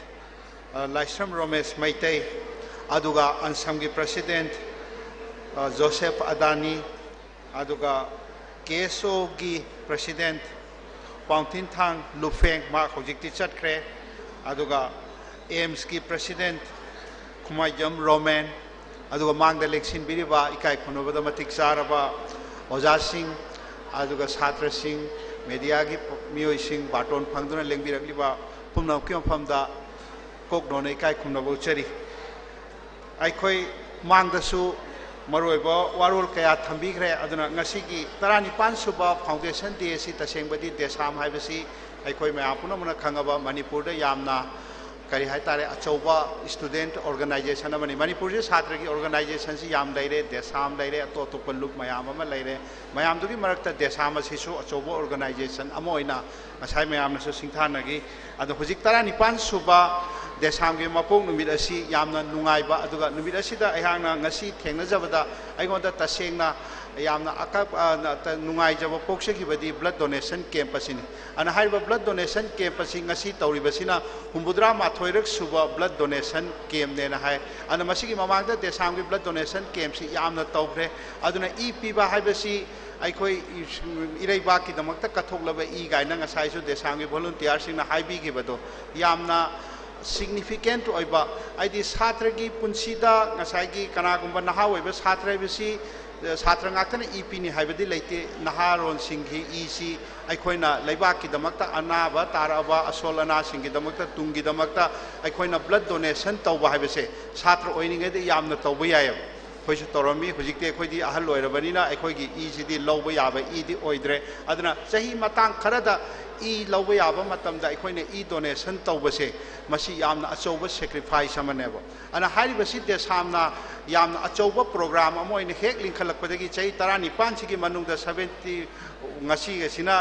ꯑ, ꯂꯥꯏꯁ꯭ꯔꯝ ꯔꯣꯃꯦꯁ ꯃꯩꯇꯩ, ꯑꯗꯨꯒ ꯑꯟꯁꯝꯒꯤ President, ꯑ, ꯖꯣꯁꯦꯐ ꯑꯗꯥꯅꯤ, ꯑꯗꯨꯒ ꯀꯦ ꯑꯦꯁ ꯑꯣꯒꯤ President ꯄꯥꯎꯊꯤꯟꯊꯥꯡ ꯂꯨꯐꯦꯡ, ꯃꯍꯥꯛ ꯍꯧꯖꯤꯛꯇꯤ ꯆꯠꯈ꯭ꯔꯦ, ꯑꯗꯨꯒ ꯑꯦꯝꯁꯀꯤ President ꯈꯨꯃꯥꯏꯖꯝ ꯔꯣꯃꯦꯟ, ꯑꯗꯨꯒ ꯃꯥꯡꯗ ꯂꯦꯡꯁꯤꯟꯕꯤꯔꯤꯕ ꯏꯀꯥꯏ ꯈꯨꯝꯅꯕꯗ ꯃꯇꯤꯛ ꯆꯥꯔꯕ ꯑꯣꯖꯥꯁꯤꯡ, ꯑꯗꯨꯒ ꯁꯥꯇ꯭ꯔꯁꯤꯡ, ꯃꯦꯗꯤꯌꯥꯒꯤ ꯃꯤꯑꯣꯏꯁꯤꯡ, ꯕꯥꯇꯣꯟ ꯐꯪꯗꯨꯅ ꯂꯦꯡꯕꯤꯔꯛꯂꯤꯕ ꯄꯨꯝꯅꯃꯛꯀꯤ ꯃꯐꯝꯗ ꯏꯀꯣꯛꯅꯣꯅ ꯏꯀꯥꯏ ꯈꯨꯝꯅꯕ ꯎꯠꯆꯔꯤ꯫ ꯑꯩꯈꯣꯏ ꯃꯥꯡꯗꯁꯨ ꯃꯔꯨꯑꯣꯏꯕ ꯋꯥꯔꯣꯜ ꯀꯌꯥ ꯊꯝꯕꯤꯈ꯭ꯔꯦ꯫ ꯑꯗꯨꯅ ꯉꯁꯤꯒꯤ ꯇꯔꯥꯅꯤꯄꯥꯟ ꯁꯨꯕ Foundation Day ꯑꯁꯤ ꯇꯁꯦꯡꯕꯗꯤ ꯗꯦꯁꯥꯝ ꯍꯥꯏꯕꯁꯤ ꯑꯩꯈꯣꯏ ꯃꯌꯥꯝ ꯄꯨꯝꯅꯃꯛꯅ ꯈꯪꯉꯕ ꯃꯅꯤꯄꯨꯔꯗ ꯌꯥꯝꯅ, ꯀꯔꯤ ꯍꯥꯏꯇꯥꯔꯦ, ꯑꯆꯧꯕ student organization ꯑꯃꯅꯤ꯫ ꯃꯅꯤꯄꯨꯔꯁꯤ ꯁꯥꯇ꯭ꯔꯒꯤ organizationꯁꯤ ꯌꯥꯝ ꯂꯩꯔꯦ, ꯗꯦꯁꯥꯝ ꯂꯩꯔꯦ, ꯑꯇꯣꯞ ꯑꯇꯣꯞꯄ ꯂꯨꯞ ꯃꯌꯥꯝ ꯑꯃ ꯂꯩꯔꯦ꯫ ꯃꯌꯥꯝꯗꯨꯒꯤ ꯃꯔꯛꯇ ꯗꯦꯁꯥꯝ ꯑꯁꯤꯁꯨ ꯑꯆꯧꯕ organization ꯑꯃ ꯑꯣꯏꯅ ꯉꯁꯥꯏ ꯃꯌꯥꯝꯅꯁꯨ ꯁꯤꯡꯊꯥꯅꯈꯤ꯫ ꯑꯗꯣ ꯍꯧꯖꯤꯛ ꯇꯔꯥꯅꯤꯄꯥꯟ ꯁꯨꯕ ꯗꯦꯁꯥꯝꯒꯤ ꯃꯄꯣꯛ ꯅꯨꯃꯤꯠ ꯑꯁꯤ ꯌꯥꯝꯅ ꯅꯨꯡꯉꯥꯏꯕ, ꯑꯗꯨꯒ ꯅꯨꯃꯤꯠ ꯑꯁꯤꯗ ꯑꯩꯍꯥꯛꯅ ꯉꯁꯤ ꯊꯦꯡꯅꯖꯕꯗ ꯑꯩꯉꯣꯟꯗ ꯇꯁꯦꯡꯅ ꯌꯥꯝꯅ ꯑꯀꯞ-, ꯑ, ꯅ-, ꯇ-, ꯅꯨꯡꯉꯥꯏꯖꯕ ꯄꯣꯛꯆꯈꯤꯕꯗꯤ blood donation camp ꯑꯁꯤꯅꯤ꯫ ꯑꯗꯨꯅ ꯍꯥꯏꯔꯤꯕ blood donation camp ꯑꯁꯤ ꯉꯁꯤ ꯇꯧꯔꯤꯕꯁꯤꯅ ꯍꯨꯝꯐꯨꯇꯔꯥ ꯃꯥꯊꯣꯏꯔꯛ ꯁꯨꯕ blood donation campꯅꯦꯅ ꯍꯥꯏ꯫ ꯑꯗꯨꯅ ꯃꯁꯤꯒꯤ ꯃꯃꯥꯡꯗ ꯗꯦꯁꯥꯝꯒꯤ blood donation campꯁꯤ ꯌꯥꯝꯅ ꯇꯧꯈ꯭ꯔꯦ꯫ ꯑꯗꯨꯅ ꯏ ꯄꯤꯕ ꯍꯥꯏꯕꯁꯤ ꯑꯩꯈꯣꯏ ꯏꯔꯩꯕꯥꯛꯀꯤꯗꯃꯛꯇ ꯀꯠꯊꯣꯛꯂꯕ ꯏ ꯀꯥꯏꯅ ꯉꯁꯥꯏꯁꯨ ꯗꯦꯁꯥꯝꯒꯤ volunteerꯁꯤꯡꯅ ꯍꯥꯏꯕꯤꯈꯤꯕꯗꯣ ꯌꯥꯝꯅ significant ꯑꯣꯏꯕ, ꯍꯥꯏꯗꯤ ꯁꯥꯇ꯭ꯔꯒꯤ ꯄꯨꯟꯁꯤꯗ ꯉꯁꯥꯏꯒꯤ ꯀꯅꯥꯒꯨꯝꯕ ꯅꯍꯥ ꯑꯣꯏꯕ ꯁꯥꯇ꯭ꯔ ꯍꯥꯏꯕꯁꯤ, ꯑ, ꯁꯥꯇ꯭ꯔ ꯉꯥꯛꯇꯅ ꯏ ꯄꯤꯅꯤ ꯍꯥꯏꯕꯗꯤ ꯂꯩꯇꯦ꯫ ꯅꯍꯥꯔꯣꯟꯁꯤꯡꯒꯤ ꯏꯁꯤ ꯑꯩꯈꯣꯏꯅ ꯂꯩꯕꯥꯛꯀꯤꯗꯃꯛꯇ, ꯑꯅꯥꯕ ꯇꯥꯔꯛꯑꯕ ꯑꯁꯣꯜ ꯑꯅꯥꯁꯤꯡꯒꯤꯗꯃꯛꯇ, ꯇꯨꯡꯒꯤꯗꯃꯛꯇ ꯑꯩꯈꯣꯏꯅ blood donation ꯇꯧꯕ ꯍꯥꯏꯕꯁꯦ ꯁꯥꯇ꯭ꯔ ꯑꯣꯏꯔꯤꯉꯩꯗ ꯌꯥꯝꯅ ꯇꯧꯕ ꯌꯥꯏꯑꯕ꯫ ꯑꯩꯈꯣꯏꯁꯨ ꯇꯧꯔꯝꯃꯤ꯫ ꯍꯧꯖꯤꯛꯇꯤ ꯑꯩꯈꯣꯏꯗꯤ ꯑꯍꯜ ꯑꯣꯏꯔꯕꯅꯤꯅ ꯑꯩꯈꯣꯏꯒꯤ ꯏꯁꯤꯗꯤ ꯂꯧꯕ ꯌꯥꯕ ꯏꯗꯤ ꯑꯣꯏꯗ꯭ꯔꯦ꯫ ꯑꯗꯨꯅ ꯆꯍꯤ ꯃꯇꯥꯡ ꯈꯔꯗ ꯏ ꯂꯧꯕ ꯌꯥꯕ ꯃꯇꯝꯗ ꯑꯩꯈꯣꯏꯅ ꯏ donation ꯇꯧꯕꯁꯦ, ꯃꯁꯤ ꯌꯥꯝꯅ ꯑꯆꯧꯕ sacrifice ꯑꯃꯅꯦꯕ꯫ ꯑꯗꯨꯅ ꯍꯥꯏꯔꯤꯕꯁꯤ ꯗꯦꯁꯥꯝꯅ ꯌꯥꯝꯅ ꯑꯆꯧꯕ program ꯑꯃ ꯑꯣꯏꯅ ꯍꯦꯛ ꯂꯤꯡꯈꯠꯂꯛꯄꯗꯒꯤ ꯆꯍꯤ ꯇꯔꯥꯅꯤꯄꯥꯟꯁꯤꯒꯤ ꯃꯅꯨꯡꯗ seventy, ꯉꯁꯤꯒꯁꯤꯅ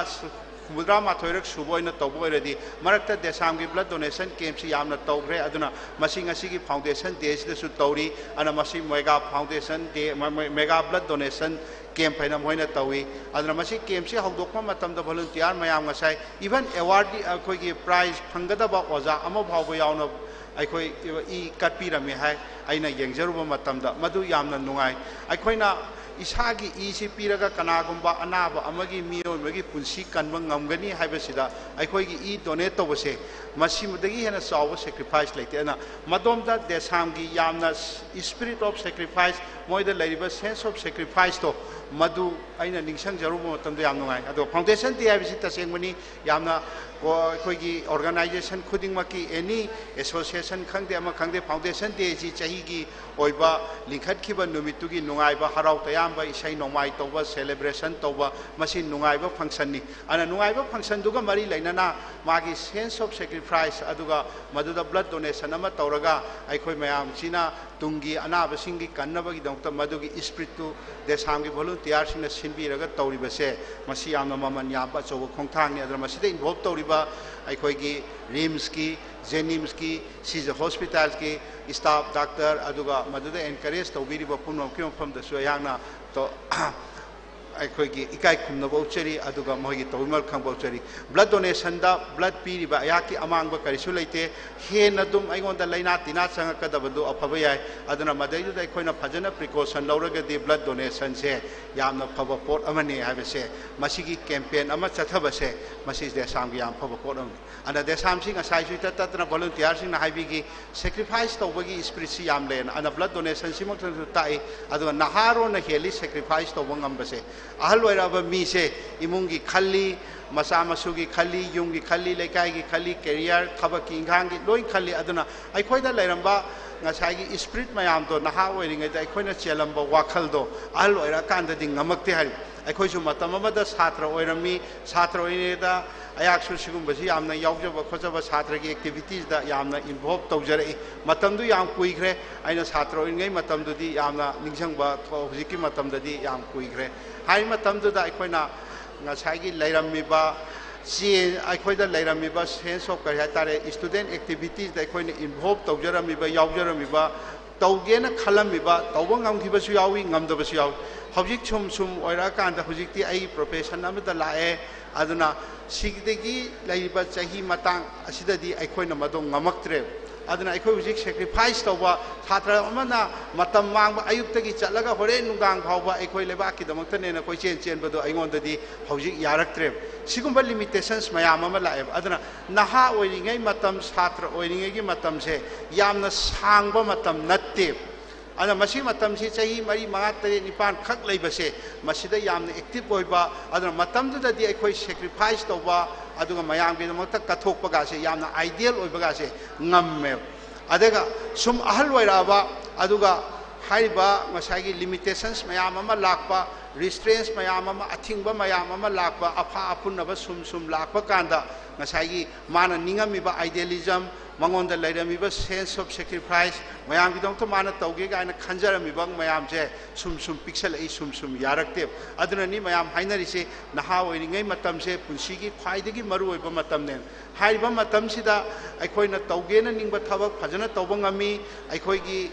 ꯍꯨꯝꯐꯨꯇꯔꯥ ꯃꯥꯊꯣꯏꯔꯛ ꯁꯨꯕ ꯑꯣꯏꯅ ꯇꯧꯕ ꯑꯣꯏꯔꯗꯤ, ꯃꯔꯛꯇ ꯗꯦꯁꯥꯝꯒꯤ blood donation campꯁꯤ ꯌꯥꯝꯅ ꯇꯧꯈ꯭ꯔꯦ꯫ ꯑꯗꯨꯅ ꯃꯁꯤ ꯉꯁꯤꯒꯤ Foundation Dayꯁꯤꯗꯁꯨ ꯇꯧꯔꯤ꯫ ꯑꯗꯨꯅ ꯃꯁꯤ mega Foundation Day, ꯃ-, ꯃ-, mega blood donation camp ꯍꯥꯏꯅ ꯃꯈꯣꯏꯅ ꯇꯧꯏ꯫ ꯑꯗꯨꯅ ꯃꯁꯤ campꯁꯤ ꯍꯧꯗꯣꯛꯄ ꯃꯇꯝꯗ volunteer ꯃꯌꯥꯝ ꯉꯁꯥꯏ, even awardee, ꯑꯩꯈꯣꯏꯒꯤ prize ꯐꯪꯒꯗꯕ ꯑꯣꯖꯥ ꯑꯃ ꯐꯥꯎꯕ ꯌꯥꯎꯅ ꯑꯩꯈꯣꯏ ꯏ ꯀꯠꯄꯤꯔꯝꯃꯤ ꯍꯥꯏ꯫ ꯑꯩꯅ ꯌꯦꯡꯖꯔꯨꯕ ꯃꯇꯝꯗ ꯃꯗꯨ ꯌꯥꯝꯅ ꯅꯨꯡꯉꯥꯏ꯫ ꯑꯩꯈꯣꯏꯅ ꯏꯁꯥꯒꯤ ꯏꯁꯤ ꯄꯤꯔꯒ ꯀꯅꯥꯒꯨꯝꯕ ꯑꯅꯥꯕ ꯑꯃꯒꯤ, ꯃꯤꯑꯣꯏ ꯑꯃꯒꯤ ꯄꯨꯟꯁꯤ ꯀꯟꯕ ꯉꯝꯒꯅꯤ ꯍꯥꯏꯕꯁꯤꯗ ꯑꯩꯈꯣꯏꯒꯤ ꯏ donate ꯇꯧꯕꯁꯦ, ꯃꯁꯤꯃꯗꯒꯤ ꯍꯦꯟꯅ ꯆꯥꯎꯕ sacrifice ꯂꯩꯇꯦ꯫ ꯑꯗꯨꯅ ꯃꯗꯣꯝꯗ ꯗꯦꯁꯥꯝꯒꯤ ꯌꯥꯝꯅ spirit of sacrifice, ꯃꯣꯏꯗ ꯂꯩꯔꯤꯕ sense of sacrifice ꯇꯣ, ꯃꯗꯨ ꯑꯩꯅ ꯅꯤꯡꯁꯤꯡꯖꯔꯨꯕ ꯃꯇꯝꯗ ꯌꯥꯝ ꯅꯨꯡꯉꯥꯏ꯫ ꯑꯗꯣ Foundation Day ꯍꯥꯏꯕꯁꯤ ꯇꯁꯦꯡꯕꯅꯤ ꯌꯥꯝꯅ ꯀꯣ-, ꯑꯩꯈꯣꯏꯒꯤ organization ꯈꯨꯗꯤꯡꯃꯛꯀꯤ, any association ꯈꯪꯗꯦ, ꯑꯃ ꯈꯪꯗꯦ, Foundation Day ꯁꯤ ꯆꯍꯤꯒꯤ ꯑꯣꯏꯕ ꯂꯤꯡꯈꯠꯈꯤꯕ ꯅꯨꯃꯤꯠꯇꯨꯒꯤ ꯅꯨꯡꯉꯥꯏꯕ, ꯍꯔꯥꯎ ꯇꯌꯥꯝꯕ, ꯏꯁꯩ ꯅꯣꯡꯃꯥꯏ ꯇꯧꯕ, celebration ꯇꯧꯕ, ꯃꯁꯤ ꯅꯨꯡꯉꯥꯏꯕ function ꯅꯤ꯫ ꯑꯗꯨꯅ ꯅꯨꯡꯉꯥꯏꯕ function ꯗꯨꯒ ꯃꯔꯤ ꯂꯩꯅꯅ ꯃꯥꯒꯤ sense of sacrifice, ꯑꯗꯨꯒ ꯃꯗꯨꯗ blood donation ꯑꯃ ꯇꯧꯔꯒ ꯑꯩꯈꯣꯏ ꯃꯌꯥꯝꯁꯤꯅ ꯇꯨꯡꯒꯤ ꯑꯅꯥꯕꯁꯤꯡꯒꯤ ꯀꯟꯅꯕꯒꯤꯗꯃꯛꯇ ꯃꯗꯨꯒꯤ spirit ꯇꯨ ꯗꯦꯁꯥꯝꯒꯤ volunteer ꯁꯤꯡꯅ ꯁꯤꯟꯕꯤꯔꯒ ꯇꯧꯔꯤꯕꯁꯦ, ꯃꯁꯤ ꯌꯥꯝꯅ ꯃꯃꯜ ꯌꯥꯝꯕ ꯑꯆꯧꯕ ꯈꯣꯡꯊꯥꯡꯅꯤ꯫ ꯑꯗꯨꯅ ꯃꯁꯤꯗ involve ꯇꯧꯔꯤꯕ ꯑꯩꯈꯣꯏꯒꯤ RIMS ꯀꯤ, JNIMS ꯀꯤ, ꯁꯤꯖ hospital ꯀꯤ staff, doctor, ꯑꯗꯨꯒ ꯃꯗꯨꯗ encourage ꯇꯧꯕꯤꯔꯤꯕ ꯄꯨꯝꯅꯃꯛꯀꯤ ꯃꯐꯝꯗꯁꯨ ꯑꯩꯍꯥꯛꯅ ꯇꯣ-, ꯑꯩꯈꯣꯏꯒꯤ ꯏꯀꯥꯏ ꯈꯨꯝꯅꯕ ꯎꯠꯆꯔꯤ, ꯑꯗꯨꯒ ꯃꯈꯣꯏꯒꯤ ꯇꯧꯕꯤꯃꯜ ꯈꯪꯕ ꯎꯠꯆꯔꯤ꯫ Blood donation ꯗ blood ꯄꯤꯔꯤꯕ ꯑꯩꯍꯥꯛꯀꯤ ꯑꯃꯥꯡꯕ ꯀꯔꯤꯁꯨ ꯂꯩꯇꯦ꯫ ꯍꯦꯟꯅ ꯑꯗꯨꯝ ꯑꯩꯉꯣꯟꯗ ꯂꯥꯏꯅꯥ ꯇꯤꯟꯅꯥ ꯆꯪꯉꯛꯀꯗꯕꯗꯨ ꯑꯐꯕ ꯌꯥꯏ꯫ ꯑꯗꯨꯅ ꯃꯗꯩꯗꯨꯗ ꯑꯩꯈꯣꯏꯅ ꯐꯖꯅ precaution ꯂꯧꯔꯒꯗꯤ blood donation ꯁꯦ ꯌꯥꯝꯅ ꯐꯕ ꯄꯣꯠ ꯑꯃꯅꯤ ꯍꯥꯏꯕꯁꯦ, ꯃꯁꯤꯒꯤ campaign ꯑꯃ ꯆꯠꯊꯕꯁꯦ, ꯃꯁꯤ ꯗꯦꯁꯥꯝꯒꯤ ꯌꯥꯝ ꯐꯕ ꯄꯣꯠ ꯑꯃꯅꯤ꯫ ꯑꯗ ꯗꯦꯁꯥꯝꯁꯤ ꯉꯁꯥꯏꯁꯨ ꯏꯇꯠ ꯇꯠꯇꯅ volunteer ꯁꯤꯡꯅ ꯍꯥꯏꯕꯤꯈꯤ, sacrifice ꯇꯧꯕꯒꯤ spirit ꯁꯤ ꯌꯥꯝ ꯂꯩꯌꯦꯅ꯫ ꯑꯗ blood donation ꯁꯤꯃꯛꯇꯁꯨ ꯇꯥꯛꯏ꯫ ꯑꯗꯨꯒ ꯅꯍꯥꯔꯣꯟꯅ ꯍꯦꯜꯂꯤ sacrifice ꯇꯧꯕ ꯉꯝꯕꯁꯦ꯫ ꯑꯍꯜ ꯑꯣꯏꯔꯛꯑꯕ ꯃꯤꯁꯦ ꯏꯃꯨꯡꯒꯤ ꯈꯜꯂꯤ, ꯃꯆꯥ ꯃꯁꯨꯒꯤ ꯈꯜꯂꯤ, ꯌꯨꯝꯒꯤ ꯈꯜꯂꯤ, ꯂꯩꯀꯥꯏꯒꯤ ꯈꯜꯂꯤ, career, ꯊꯕꯛꯀꯤ ꯏꯪꯈꯥꯡꯒꯤ ꯂꯣꯏ ꯈꯜꯂꯤ꯫ ꯑꯗꯨꯅ ꯑꯩꯈꯣꯏꯗ ꯂꯩꯔꯝꯕ ꯉꯁꯥꯏꯒꯤ spirit ꯃꯌꯥꯝꯗꯣ, ꯅꯍꯥ ꯑꯣꯏꯔꯤꯉꯩꯗ ꯑꯩꯈꯣꯏꯅ ꯆꯦꯜꯂꯝꯕ ꯋꯥꯈꯜꯗꯣ ꯑꯍꯜ ꯑꯣꯏꯔꯛꯑꯀꯥꯟꯗꯗꯤ ꯉꯝꯃꯛꯇꯦ ꯍꯥꯏꯔꯤ꯫ ꯑꯩꯈꯣꯏꯁꯨ ꯃꯇꯝ ꯑꯃꯗ ꯁꯥꯇ꯭ꯔ ꯑꯣꯏꯔꯝꯃꯤ, ꯁꯥꯇ꯭ꯔ ꯑꯣꯏꯔꯤꯉꯩꯗ ꯑꯩꯍꯥꯛꯁꯨ ꯁꯤꯒꯨꯝꯕꯁꯤ ꯌꯥꯝꯅ ꯌꯥꯎꯖꯕ ꯈꯣꯠꯆꯕ, ꯁꯥꯇ꯭ꯔꯒꯤ activities ꯗ ꯌꯥꯝꯅ involve ꯇꯧꯖꯔꯛꯏ꯫ ꯃꯇꯝꯗꯨ ꯌꯥꯝ ꯀꯨꯏꯈ꯭ꯔꯦ, ꯑꯩꯅ ꯁꯥꯇ꯭ꯔ ꯑꯣꯏꯔꯤꯉꯩ ꯃꯇꯝꯗꯨꯗꯤ ꯌꯥꯝꯅ ꯅꯤꯡꯁꯤꯡꯕ ꯊꯣꯛ-, ꯍꯧꯖꯤꯛꯀꯤ ꯃꯇꯝꯗꯗꯤ ꯌꯥꯝ ꯀꯨꯏꯈ꯭ꯔꯦ꯫ ꯍꯥꯏꯔꯤꯕ ꯃꯇꯝꯗꯨꯗ ꯑꯩꯈꯣꯏꯅ ꯉꯁꯥꯏꯒꯤ ꯂꯩꯔꯝꯃꯤꯕ ꯆꯦ-, ꯑꯩꯈꯣꯏꯗ ꯂꯩꯔꯝꯃꯤꯕ sense of ꯀꯔꯤ ꯍꯥꯏꯇꯥꯔꯦ, student activities ꯗ ꯑꯩꯈꯣꯏꯅ involve ꯇꯧꯖꯔꯝꯃꯤꯕ, ꯌꯥꯎꯖꯔꯝꯃꯤꯕ, ꯇꯧꯒꯦꯅ ꯈꯜꯂꯝꯃꯤꯕ, ꯇꯧꯕ ꯉꯝꯈꯤꯕꯁꯨ ꯌꯥꯎꯏ, ꯉꯝꯗꯕꯁꯨ ꯌꯥꯎꯏ꯫ ꯍꯧꯖꯤꯛ ꯁꯨꯝ ꯁꯨꯝ ꯑꯣꯏꯔꯛꯑꯀꯥꯟꯗ ꯍꯧꯖꯤꯛꯇꯤ ꯑꯩ profession ꯑꯃꯗ ꯂꯥꯛꯑꯦ꯫ ꯑꯗꯨꯅ ꯁꯤꯗꯒꯤ ꯂꯩꯔꯤꯕ ꯆꯍꯤ ꯃꯇꯥꯡ ꯑꯁꯤꯗꯗꯤ ꯑꯩꯈꯣꯏꯅ ꯃꯗꯨ ꯉꯝꯃꯛꯇ꯭ꯔꯦ꯫ ꯑꯗꯨꯅ ꯑꯩꯈꯣꯏ ꯍꯧꯖꯤꯛ sacrifice ꯇꯧꯕ, ꯁꯥꯇ꯭ꯔ ꯑꯃꯅ ꯃꯇꯝ ꯃꯥꯡꯕ, ꯑꯌꯨꯛꯇꯒꯤ ꯆꯠꯂꯒ ꯍꯣꯔꯦꯟ ꯅꯨꯡꯗꯥꯡ ꯐꯥꯎꯕ ꯑꯩꯈꯣꯏ ꯂꯩꯕꯥꯛꯀꯤꯗꯃꯛꯇꯅꯦꯅ ꯀꯣꯏꯆꯦꯟ ꯆꯦꯟꯕꯗꯣ ꯑꯩꯉꯣꯟꯗꯗꯤ ꯍꯧꯖꯤꯛ ꯌꯥꯔꯛꯇ꯭ꯔꯦꯕ꯫ ꯁꯤꯒꯨꯝꯕ limitations ꯃꯌꯥꯝ ꯑꯃ ꯂꯥꯛꯑꯦꯕ꯫ ꯑꯗꯨꯅ ꯅꯍꯥ ꯑꯣꯏꯔꯤꯉꯩ ꯃꯇꯝ, ꯁꯥꯇ꯭ꯔ ꯑꯣꯏꯔꯤꯉꯩꯒꯤ ꯃꯇꯝꯁꯦ ꯌꯥꯝꯅ ꯁꯥꯡꯕ ꯃꯇꯝ ꯅꯠꯇꯦ꯫ ꯑꯗꯨꯅ ꯃꯁꯤ ꯃꯇꯝꯁꯤ ꯆꯍꯤ ꯃꯔꯤ, ꯃꯉꯥ, ꯇꯔꯦꯠ, ꯅꯤꯄꯥꯟ ꯈꯛ ꯂꯩꯕꯁꯦ, ꯃꯁꯤꯗ ꯌꯥꯝꯅ active ꯑꯣꯏꯕ, ꯑꯗꯨꯅ ꯃꯇꯝꯗꯨꯗꯗꯤ ꯑꯩꯈꯣꯏ sacrifice ꯇꯧꯕ, ꯑꯗꯨꯒ ꯃꯌꯥꯝꯒꯤꯗꯃꯛꯇ ꯀꯠꯊꯣꯛꯄꯒꯁꯦ ꯌꯥꯝꯅ ideal ꯑꯣꯏꯕꯒꯁꯦ ꯉꯝꯃꯦꯕ꯫ ꯑꯗꯨꯒ ꯁꯨꯝ ꯑꯍꯜ ꯑꯣꯏꯔꯛꯑꯕ, ꯑꯗꯨꯒ ꯍꯥꯏꯔꯤꯕ ꯉꯁꯥꯏꯒꯤ limitations ꯃꯌꯥꯝ ꯑꯃ ꯂꯥꯛꯄ, restraints ꯃꯌꯥꯝ ꯑꯃ, ꯑꯊꯤꯡꯕ ꯃꯌꯥꯝ ꯑꯃ ꯂꯥꯛꯄ, ꯑꯐ ꯑꯄꯨꯟꯅꯕ ꯁꯨꯝ ꯁꯨꯝ ꯂꯥꯛꯄ ꯀꯥꯟꯗ, ꯉꯁꯥꯏꯒꯤ ꯃꯥꯅ ꯅꯤꯡꯉꯝꯃꯤꯕ idealism, ꯃꯉꯣꯟꯗ ꯂꯩꯔꯝꯃꯤꯕ sense of sacrifice, ꯃꯌꯥꯝꯒꯤꯗꯃꯛꯇ ꯃꯥꯅ ꯇꯧꯒꯦ ꯀꯥꯏꯅ ꯈꯟꯖꯔꯝꯃꯤꯕ ꯃꯌꯥꯝꯁꯦ ꯁꯨꯝ ꯁꯨꯝ ꯄꯤꯛꯁꯜꯂꯛꯏ, ꯁꯨꯝ ꯁꯨꯝ ꯌꯥꯔꯛꯇꯦꯕ꯫ ꯑꯗꯨꯅꯅꯤ ꯃꯌꯥꯝ ꯍꯥꯏꯅꯔꯤꯁꯦ, ꯅꯍꯥ ꯑꯣꯏꯔꯤꯉꯩ ꯃꯇꯝꯁꯦ ꯄꯨꯟꯁꯤꯒꯤ ꯈ꯭ꯋꯥꯏꯗꯒꯤ ꯃꯔꯨꯑꯣꯏꯕ ꯃꯇꯝꯅꯦ꯫ ꯍꯥꯏꯔꯤꯕ ꯃꯇꯝꯁꯤꯗ ꯑꯩꯈꯣꯏꯅ ꯇꯧꯒꯦꯅ ꯅꯤꯡꯕ ꯊꯕꯛ ꯐꯖꯅ ꯇꯧꯕ ꯉꯝꯃꯤ꯫ ꯑꯩꯈꯣꯏꯒꯤ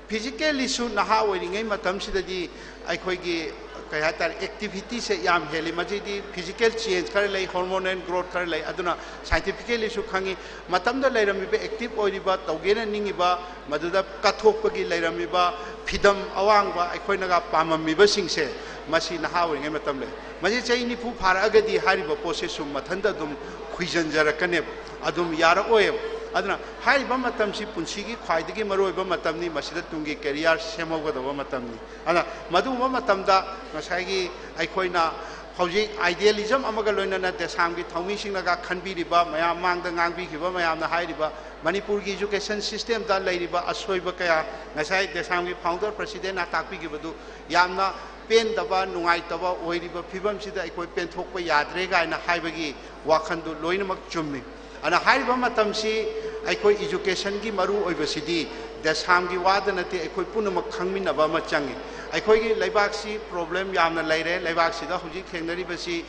physicallyꯁꯨ ꯅꯍꯥ ꯑꯣꯏꯔꯤꯉꯩ ꯃꯇꯝꯁꯤꯗꯗꯤ ꯑꯩꯈꯣꯏꯒꯤ, ꯀꯩ ꯍꯥꯏꯇꯥꯔꯦ, activityꯁꯦ ꯌꯥꯝ ꯍꯦꯜꯂꯤ꯫ ꯃꯁꯤꯗꯤ physical change ꯈꯔ ꯂꯩ, hormonal growth ꯈꯔ ꯂꯩ꯫ ꯑꯗꯨꯅ scientificallyꯁꯨ ꯈꯪꯉꯤ, ꯃꯇꯝꯗ ꯂꯩꯔꯝꯃꯤꯕ, active ꯑꯣꯏꯔꯤꯕ, ꯇꯧꯒꯦꯅ ꯅꯤꯡꯉꯤꯕ, ꯃꯗꯨꯗ ꯀꯠꯊꯣꯛꯄꯒꯤ ꯂꯩꯔꯝꯃꯤꯕ ꯐꯤꯗꯝ ꯑꯋꯥꯡꯕ ꯑꯩꯈꯣꯏꯅꯒ ꯄꯥꯝꯃꯝꯃꯤꯕꯁꯤꯡꯁꯦ, ꯃꯁꯤ ꯅꯍꯥ ꯑꯣꯏꯔꯤꯉꯩ ꯃꯇꯝ ꯂꯩ꯫ ꯃꯁꯤ ꯆꯍꯤ ꯅꯤꯐꯨ ꯐꯥꯔꯛꯑꯒꯗꯤ ꯍꯥꯏꯔꯤꯕ ꯄꯣꯠꯁꯦ ꯁꯨꯝ ꯃꯊꯟꯇ ꯑꯗꯨꯝ ꯈꯨꯏꯖꯟꯖꯔꯛꯀꯅꯦꯕ, ꯑꯗꯨꯝ ꯌꯥꯔꯛꯑꯣꯏꯕ꯫ ꯑꯗꯨꯅ ꯍꯥꯏꯔꯤꯕ ꯃꯇꯝꯁꯤ ꯄꯨꯟꯁꯤꯒꯤ ꯈ꯭ꯋꯥꯏꯗꯒꯤ ꯃꯔꯨꯑꯣꯏꯕ ꯃꯇꯝꯅꯤ, ꯃꯁꯤꯗ ꯇꯨꯡꯒꯤ career ꯁꯦꯝꯍꯧꯒꯗꯕ ꯃꯇꯝꯅꯤ꯫ ꯑꯗꯨꯅ ꯃꯗꯨꯒꯨꯝꯕ ꯃꯇꯝꯗ ꯉꯁꯥꯏꯒꯤ ꯑꯩꯈꯣꯏꯅ ꯍꯧꯖꯤꯛ idealism ꯑꯃꯒ ꯂꯣꯏꯅꯅ ꯗꯦꯁꯥꯝꯒꯤ ꯊꯧꯃꯤꯁꯤꯡꯅꯒ ꯈꯟꯕꯤꯔꯤꯕ, ꯃꯌꯥꯝ ꯃꯥꯡꯗ ꯉꯥꯡꯕꯤꯈꯤꯕ ꯃꯌꯥꯝꯅ ꯍꯥꯏꯔꯤꯕ ꯃꯅꯤꯄꯨꯔꯒꯤ education systemꯗ ꯂꯩꯔꯤꯕ ꯑꯁꯣꯏꯕ ꯀꯌꯥ, ꯉꯁꯥꯏ ꯗꯦꯁꯥꯝꯒꯤ founder presidentꯅ ꯇꯥꯛꯄꯤꯈꯤꯕꯗꯨ ꯌꯥꯝꯅ ꯄꯦꯟꯗꯕ, ꯅꯨꯡꯉꯥꯏꯇꯕ ꯑꯣꯏꯔꯤꯕ ꯐꯤꯕꯝꯁꯤꯗ ꯑꯩꯈꯣꯏ ꯄꯦꯟꯊꯣꯛꯄ ꯌꯥꯗ꯭ꯔꯦ ꯀꯥꯏꯅ ꯍꯥꯏꯕꯒꯤ ꯋꯥꯈꯜꯗꯨ ꯂꯣꯏꯅꯃꯛ ꯆꯨꯝꯃꯤ꯫ ꯑꯗꯨꯅ ꯍꯥꯏꯔꯤꯕ ꯃꯇꯝꯁꯤ ꯑꯩꯈꯣꯏ educationꯒꯤ ꯃꯔꯨ ꯑꯣꯏꯕꯁꯤꯗꯤ ꯗꯦꯁꯥꯝꯒꯤ ꯋꯥꯗ ꯅꯠꯇꯦ, ꯑꯩꯈꯣꯏ ꯄꯨꯝꯅꯃꯛ ꯈꯪꯃꯤꯟꯅꯕ ꯑꯃ ꯆꯪꯉꯤ꯫ ꯑꯩꯈꯣꯏꯒꯤ ꯂꯩꯕꯥꯛꯁꯤ problem ꯌꯥꯝꯅ ꯂꯩꯔꯦ꯫ ꯂꯩꯕꯥꯛꯁꯤꯗ ꯍꯧꯖꯤꯛ ꯊꯦꯡꯅꯔꯤꯕꯁꯤ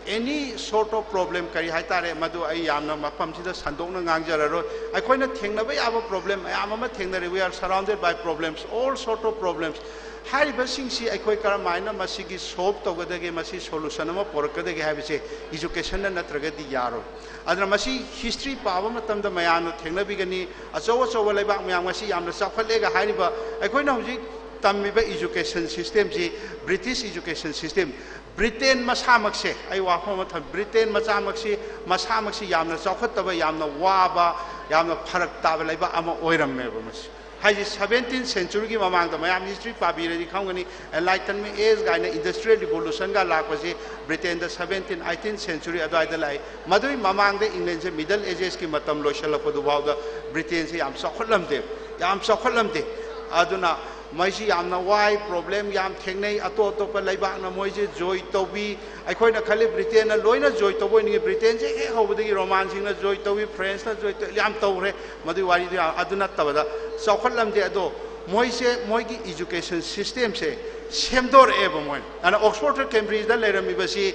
Any sort of problem, ꯀꯔꯤ ꯍꯥꯏꯇꯥꯔꯦ, ꯃꯗꯨ ꯑꯩ ꯌꯥꯝꯅ ꯃꯐꯝꯁꯤꯗ ꯁꯟꯗꯣꯛꯅ ꯉꯥꯡꯖꯔꯔꯣꯏ꯫ ꯑꯩꯈꯣꯏꯅ ꯊꯦꯡꯅꯕ ꯌꯥꯕ problem ꯃꯌꯥꯝ ꯑꯃ ꯊꯦꯡꯅꯔꯦ꯫ We are surrounded by problems, all sort of problems. ꯍꯥꯏꯔꯤꯕꯁꯤꯡꯁꯤ ꯑꯩꯈꯣꯏ ꯀꯔꯝꯍꯥꯏꯅ ꯃꯁꯤꯒꯤ solve ꯇꯧꯒꯗꯒꯦ, ꯃꯁꯤ solution ꯑꯃ ꯄꯨꯔꯛꯀꯗꯒꯦ ꯍꯥꯏꯕꯁꯦ educationꯅ ꯅꯠꯇ꯭ꯔꯒꯗꯤ ꯌꯥꯔꯣꯏ꯫ ꯑꯗꯨꯅ ꯃꯁꯤ history ꯄꯥꯕ ꯃꯇꯝꯗ ꯃꯌꯥꯝꯅ ꯊꯦꯡꯅꯕꯤꯒꯅꯤ, ꯑꯆꯧ ꯑꯆꯧꯕ ꯂꯩꯕꯥꯛ ꯃꯌꯥꯝ ꯉꯁꯤ ꯌꯥꯝꯅ ꯆꯥꯎꯈꯠꯂꯦꯒ ꯍꯥꯏꯔꯤꯕ꯫ ꯑꯩꯈꯣꯏꯅ ꯍꯧꯖꯤꯛ ꯇꯝꯃꯤꯕ education systemꯁꯤ, British education system, Britain ꯃꯁꯥꯃꯛꯁꯦ, ꯑꯩ ꯋꯥꯐꯝ ꯑꯃ ꯊꯝ-, Britain ꯃꯆꯥꯃꯛꯁꯤ, ꯃꯁꯥꯃꯛꯁꯤ ꯌꯥꯝꯅ ꯆꯥꯎꯈꯠꯇꯕ, ꯌꯥꯝꯅ ꯋꯥꯕ, ꯌꯥꯝꯅ ꯐꯔꯛ ꯇꯥꯕ ꯂꯩꯕꯥꯛ ꯑꯃ ꯑꯣꯏꯔꯝꯃꯦꯕ꯫ ꯃꯁꯤ ꯍꯥꯏꯁꯦ seventeenth centuryꯒꯤ ꯃꯃꯥꯡꯗ, ꯃꯌꯥꯝ history ꯄꯥꯕꯤꯔꯗꯤ ꯈꯪꯒꯅꯤ, Enlightenment Age ꯀꯥꯏꯅ industrial revolutionꯒ ꯂꯥꯛꯄꯁꯤ Britainꯗ seventeen, eighteenth century ꯑꯗꯨꯋꯥꯏꯗ ꯂꯥꯛꯏ꯫ ꯃꯗꯨꯒꯤ ꯃꯃꯥꯡꯗ Englandꯁꯦ Middle Agesꯀꯤ ꯃꯇꯝ ꯂꯣꯏꯁꯤꯜꯂꯛꯄꯗꯨ ꯐꯥꯎꯗ Britainꯁꯦ ꯌꯥꯝ ꯆꯥꯎꯈꯠꯂꯝꯗꯦ, ꯌꯥꯝ ꯆꯥꯎꯈꯠꯂꯝꯗꯦ꯫ ꯑꯗꯨꯅ ꯃꯣꯏꯁꯤ ꯌꯥꯝꯅ ꯋꯥꯏ, problem ꯌꯥꯝ ꯊꯦꯡꯅꯩ꯫ ꯑꯇꯣꯞ ꯑꯇꯣꯞꯄ ꯂꯩꯕꯥꯛꯅ ꯃꯣꯏꯁꯦ join ꯇꯧꯕꯤ꯫ ꯑꯩꯈꯣꯏꯅ ꯈꯜꯂꯤ Britainꯅ ꯂꯣꯏꯅ join ꯇꯧꯕ ꯑꯣꯏꯅꯤꯡꯉꯤ꯫ Britainꯁꯦ ꯍꯦꯛ ꯍꯧꯕꯗꯒꯤ Romanꯁꯤꯡꯅ join ꯇꯧꯏ, Franceꯅ join ꯇꯧꯏ, ꯌꯥꯝ ꯇꯧꯈ꯭ꯔꯦ꯫ ꯃꯗꯨꯒꯤ ꯋꯥꯔꯤꯗꯨ ꯌꯥꯝ, ꯑꯗꯨ ꯅꯠꯇꯕꯗ ꯆꯥꯎꯈꯠꯂꯝꯗꯦ꯫ ꯑꯗꯣ ꯃꯣꯏꯁꯦ ꯃꯣꯏꯒꯤ education systemꯁꯦ ꯁꯦꯝꯗꯣꯔꯛꯑꯦꯕ ꯃꯣꯏꯅ꯫ ꯑꯗꯨꯅ Oxfordꯒ Cambridgeꯗ ꯂꯩꯔꯝꯃꯤꯕꯁꯤ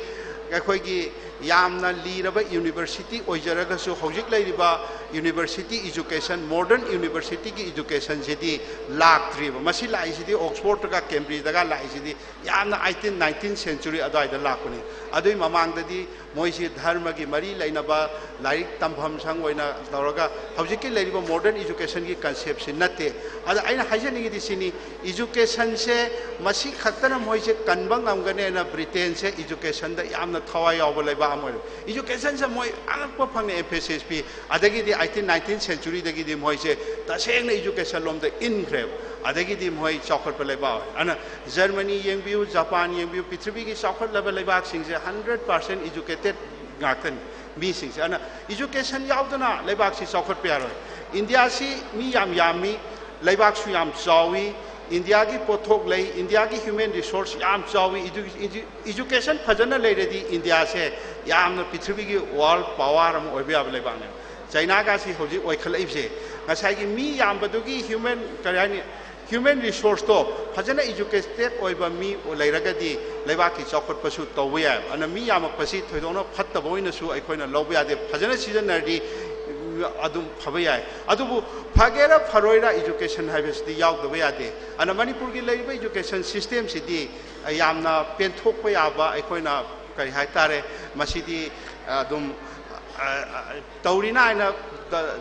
ꯑꯩꯈꯣꯏꯒꯤ ꯌꯥꯝꯅ ꯂꯤꯔꯕ university ꯑꯣꯏꯖꯔꯒꯁꯨ, ꯍꯧꯖꯤꯛ ꯂꯩꯔꯤꯕ university education, modern universityꯒꯤ educationꯁꯤꯗꯤ ꯂꯥꯛꯇ꯭ꯔꯤꯕ꯫ ꯃꯁꯤ ꯂꯥꯛꯏꯁꯤꯗꯤ Oxfordꯒ Cambridgeꯗꯒ ꯂꯥꯛꯏꯁꯤꯗꯤ ꯌꯥꯝꯅ eighteen, nineteenth century ꯑꯗꯨꯋꯥꯏꯗ ꯂꯥꯛꯄꯅꯤ꯫ ꯑꯗꯨꯒꯤ ꯃꯃꯥꯡꯗꯗꯤ ꯃꯣꯏꯁꯤ ꯙꯔꯃꯒꯤ ꯃꯔꯤ ꯂꯩꯅꯕ ꯂꯥꯏꯔꯤꯛ ꯇꯝꯐꯝ ꯁꯪ ꯑꯣꯏꯅ ꯇꯧꯔꯒ ꯍꯧꯖꯤꯛꯀꯤ ꯂꯩꯔꯤꯕ modern educationꯒꯤ conceptꯁꯤ ꯅꯠꯇꯦ꯫ ꯑꯗ ꯑꯩꯅ ꯍꯥꯏꯖꯅꯤꯡꯉꯤꯗꯤ ꯁꯤꯅꯤ, educationꯁꯦ ꯃꯁꯤ ꯈꯛꯇꯅ ꯃꯣꯏꯁꯦ ꯀꯟꯕ ꯉꯝꯒꯅꯦꯅ Britainꯁꯦ educationꯗ ꯌꯥꯝꯅ ꯊꯋꯥꯏ ꯌꯥꯎꯕ ꯂꯩꯕꯥꯛ ꯑꯃ ꯑꯣꯏꯔꯦ꯫ Educationꯁꯦ ꯃꯣꯏ ꯑꯉꯛꯄ ꯐꯪꯅ emphasis ꯄꯤ꯫ ꯑꯗꯒꯤꯗꯤ eighteen, nineteenth centuryꯗꯒꯤꯗꯤ ꯃꯣꯏꯁꯦ ꯇꯁꯦꯡꯅ education ꯂꯣꯝꯗ ꯏꯟꯈ꯭ꯔꯦꯕ꯫ ꯑꯗꯒꯤꯗꯤ ꯃꯣꯏ ꯆꯥꯎꯈꯠꯄ ꯂꯩꯕꯥꯛ ꯑꯣꯏꯔꯦ꯫ ꯑꯗꯨꯅ Germany ꯌꯦꯡꯕꯤꯌꯨ, Japan ꯌꯦꯡꯕꯤꯌꯨ, ꯄ꯭ꯔꯤꯊꯤꯕꯤꯒꯤ ꯆꯥꯎꯈꯠꯂꯕ ꯂꯩꯕꯥꯛꯁꯤꯡꯁꯦ hundred percent educated ꯉꯥꯛꯇꯅꯤ ꯃꯤꯁꯤꯡꯁꯦ꯫ ꯑꯗꯨꯅ education ꯌꯥꯎꯗꯅ ꯂꯩꯕꯥꯛꯁꯤ ꯆꯥꯎꯈꯠꯄ ꯌꯥꯔꯣꯏ꯫ Indiaꯁꯤ ꯃꯤ ꯌꯥꯝ ꯌꯥꯝꯃꯤ, ꯂꯩꯕꯥꯛꯁꯨ ꯌꯥꯝ ꯆꯥꯎꯏ, Indiaꯒꯤ ꯄꯣꯠꯊꯣꯛ ꯂꯩ, Indiaꯒꯤ human resource ꯌꯥꯝ ꯆꯥꯎꯏ꯫ Edu-, edu-, education ꯐꯖꯅ ꯂꯩꯔꯗꯤ Indiaꯁꯦ ꯌꯥꯝꯅ ꯄ꯭ꯔꯤꯊꯤꯕꯤꯒꯤ world power ꯑꯃ ꯑꯣꯏꯕ ꯌꯥꯕ ꯂꯩꯕꯥꯛꯅꯦ꯫ Chinaꯒꯁꯤ ꯍꯧꯖꯤꯛ ꯑꯣꯏꯈꯠꯂꯛꯏꯕꯁꯦ ꯉꯁꯥꯏꯒꯤ ꯃꯤ ꯌꯥꯝꯕꯗꯨꯒꯤ human, ꯀꯔꯤ ꯍꯥꯏꯅꯤ, ꯍ꯭ꯌꯨꯃꯦꯟ ꯔꯤꯁꯣꯔꯁꯇꯣ ꯐꯖꯅ ꯏꯖꯨꯀꯦꯇꯦꯠ ꯑꯣꯏꯕ ꯃꯤ ꯂꯩꯔꯒꯗꯤ ꯂꯩꯕꯥꯛꯀꯤ ꯆꯥꯎꯈꯠꯄꯁꯨ ꯇꯧꯕ ꯌꯥꯏ꯫ ꯑꯗꯨꯅ ꯃꯤ ꯌꯥꯝꯃꯛꯄꯁꯤ ꯊꯣꯏꯗꯣꯛꯅ ꯐꯠꯇꯕ ꯑꯣꯏꯅꯁꯨ ꯑꯩꯈꯣꯏꯅ ꯂꯧꯕ ꯌꯥꯗꯦ꯫ ꯐꯖꯅ ꯁꯤꯖꯤꯟꯅꯔꯗꯤ ꯑꯗꯨꯝ ꯐꯕ ꯌꯥꯏ꯫ ꯑꯗꯨꯕꯨ ꯐꯒꯦꯔꯥ ꯐꯔꯣꯏꯔꯥ ꯏꯖꯨꯀꯦꯁꯟ ꯍꯥꯏꯕꯁꯤꯗꯤ ꯌꯥꯎꯗꯕ ꯌꯥꯗꯦ꯫ ꯑꯗꯨꯅ ꯃꯅꯤꯄꯨꯔꯒꯤ ꯂꯩꯔꯤꯕ ꯏꯖꯨꯀꯦꯁꯟ ꯁꯤꯁꯇꯦꯝꯁꯤꯗꯤ ꯌꯥꯝꯅ ꯄꯦꯟꯊꯣꯛꯄ ꯌꯥꯕ, ꯑꯩꯈꯣꯏꯅ ꯀꯔꯤ ꯍꯥꯏꯇꯥꯔꯦ, ꯃꯁꯤꯗꯤ ꯑꯗꯨꯝ ꯇꯧꯔꯤꯅ ꯍꯥꯏꯅ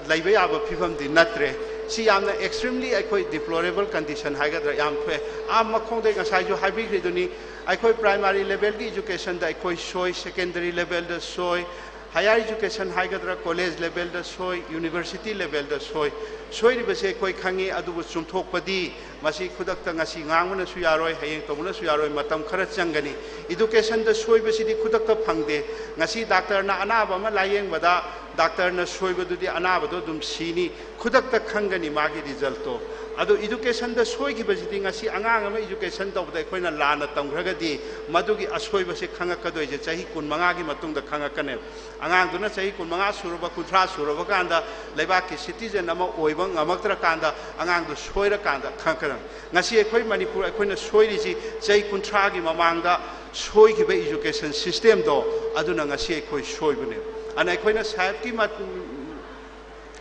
ꯂꯩꯕ ꯌꯥꯕ ꯐꯤꯕꯝꯗꯤ ꯅꯠꯇ꯭ꯔꯦ꯫ ꯁꯤ ꯌꯥꯝꯅ ꯑꯦꯛꯁꯇ꯭ꯔꯤꯝꯂꯤ ꯑꯩꯈꯣꯏ ꯗꯤꯄ꯭ꯂꯣꯔꯦꯕꯜ ꯀꯟꯗꯤꯁꯟ ꯍꯥꯏꯒꯗ꯭ꯔꯥ ꯌꯥꯝ ꯊꯣꯛꯑꯦ꯫ ꯑꯥ ꯃꯈꯣꯡꯗꯩ ꯉꯁꯥꯏꯁꯨ ꯍꯥꯏꯕꯤꯈ꯭ꯔꯤꯗꯨꯅꯤ, ꯑꯩꯈꯣꯏ ꯄ꯭ꯔꯥꯏꯃꯥꯔꯤ ꯂꯦꯚꯦꯜꯒꯤ ꯏꯖꯨꯀꯦꯁꯟꯗ ꯑꯩꯈꯣꯏ ꯁꯣꯏ, ꯁꯦꯀꯦꯟꯗꯔꯤ ꯂꯦꯚꯦꯜꯗ ꯁꯣꯏ, ꯍꯥꯌꯔ ꯏꯖꯨꯀꯦꯁꯟ ꯍꯥꯏꯒꯗ꯭ꯔꯥ, ꯀꯣꯂꯦꯖ ꯂꯦꯚꯦꯜꯗ ꯁꯣꯏ, ꯌꯨꯅꯤꯚꯔꯁꯤꯇꯤ ꯂꯦꯚꯦꯜꯗ ꯁꯣꯏ꯫ ꯁꯣꯏꯔꯤꯕꯁꯦ ꯑꯩꯈꯣꯏ ꯈꯪꯉꯤ, ꯑꯗꯨꯕꯨ ꯆꯨꯝꯊꯣꯛꯄꯗꯤ ꯃꯁꯤ ꯈꯨꯗꯛꯇ ꯉꯁꯤ ꯉꯥꯡꯕꯅꯁꯨ ꯌꯥꯔꯣꯏ, ꯍꯌꯦꯡ ꯇꯧꯕꯅꯁꯨ ꯌꯥꯔꯣꯏ, ꯃꯇꯝ ꯈꯔ ꯆꯪꯒꯅꯤ꯫ ꯏꯗꯨꯀꯦꯁꯟꯗ ꯁꯣꯏꯕꯁꯤꯗꯤ ꯈꯨꯗꯛꯇ ꯐꯪꯗꯦ꯫ ꯉꯁꯤ ꯗꯥꯛꯇꯔꯅ ꯑꯅꯥꯕ ꯑꯃ ꯂꯥꯌꯦꯡꯕꯗ ꯗꯥꯛꯇꯔꯅ ꯁꯣꯏꯕꯗꯨꯗꯤ ꯑꯅꯥꯕꯗꯣ ꯑꯗꯨꯝ ꯁꯤꯅꯤ, ꯈꯨꯗꯛꯇ ꯈꯪꯒꯅꯤ ꯃꯥꯒꯤ ꯔꯤꯖꯜꯇꯣ꯫ ꯑꯗꯣ ꯏꯗꯨꯀꯦꯁꯟꯗ ꯁꯣꯏꯈꯤꯕꯁꯤꯗꯤ ꯉꯁꯤ ꯑꯉꯥꯡ ꯑꯃ ꯏꯗꯨꯀꯦꯁꯟ ꯇꯧꯕꯗ ꯑꯩꯈꯣꯏꯅ ꯂꯥꯟꯅ ꯇꯝꯈ꯭ꯔꯒꯗꯤ ꯃꯗꯨꯒꯤ ꯑꯁꯣꯏꯕꯁꯤ ꯈꯪꯉꯛꯀꯗꯣꯏꯁꯦ ꯆꯍꯤ ꯀꯨꯟꯃꯉꯥꯒꯤ ꯃꯇꯨꯡꯗ ꯈꯪꯉꯛꯀꯅꯦꯕ꯫ ꯑꯉꯥꯡꯗꯨꯅ ꯆꯍꯤ ꯀꯨꯟꯃꯉꯥ ꯁꯨꯔꯕ, ꯀꯨꯟꯊ꯭ꯔꯥ ꯁꯨꯔꯕ ꯀꯥꯟꯗ ꯂꯩꯕꯥꯛꯀꯤ ꯁꯤꯇꯤꯖꯟ ꯑꯃ ꯑꯣꯏꯕ ꯉꯝꯃꯛꯇ꯭ꯔꯀꯥꯟꯗ ꯑꯉꯥꯡꯗꯨ ꯁꯣꯏꯔꯀꯥꯟꯗ ꯈꯪꯉꯛꯀꯗꯕꯅꯤ꯫ ꯉꯁꯤ ꯑꯩꯈꯣꯏ ꯃꯅꯤꯄꯨꯔ, ꯑꯩꯈꯣꯏꯅ ꯁꯣꯏꯔꯤꯁꯤ ꯆꯍꯤ ꯀꯨꯟꯊ꯭ꯔꯥꯒꯤ ꯃꯃꯥꯡꯗ ꯁꯣꯏꯈꯤꯕ ꯏꯖꯨꯀꯦꯁꯟ ꯁꯤꯁꯇꯦꯝꯗꯣ, ꯑꯗꯨꯅ ꯉꯁꯤ ꯑꯩꯈꯣꯏ ꯁꯣꯏꯕꯅꯦ꯫ ꯑꯗꯨꯅ ꯑꯩꯈꯣꯏꯅ ꯁꯥꯍꯦꯕꯀꯤ ꯃꯠ-,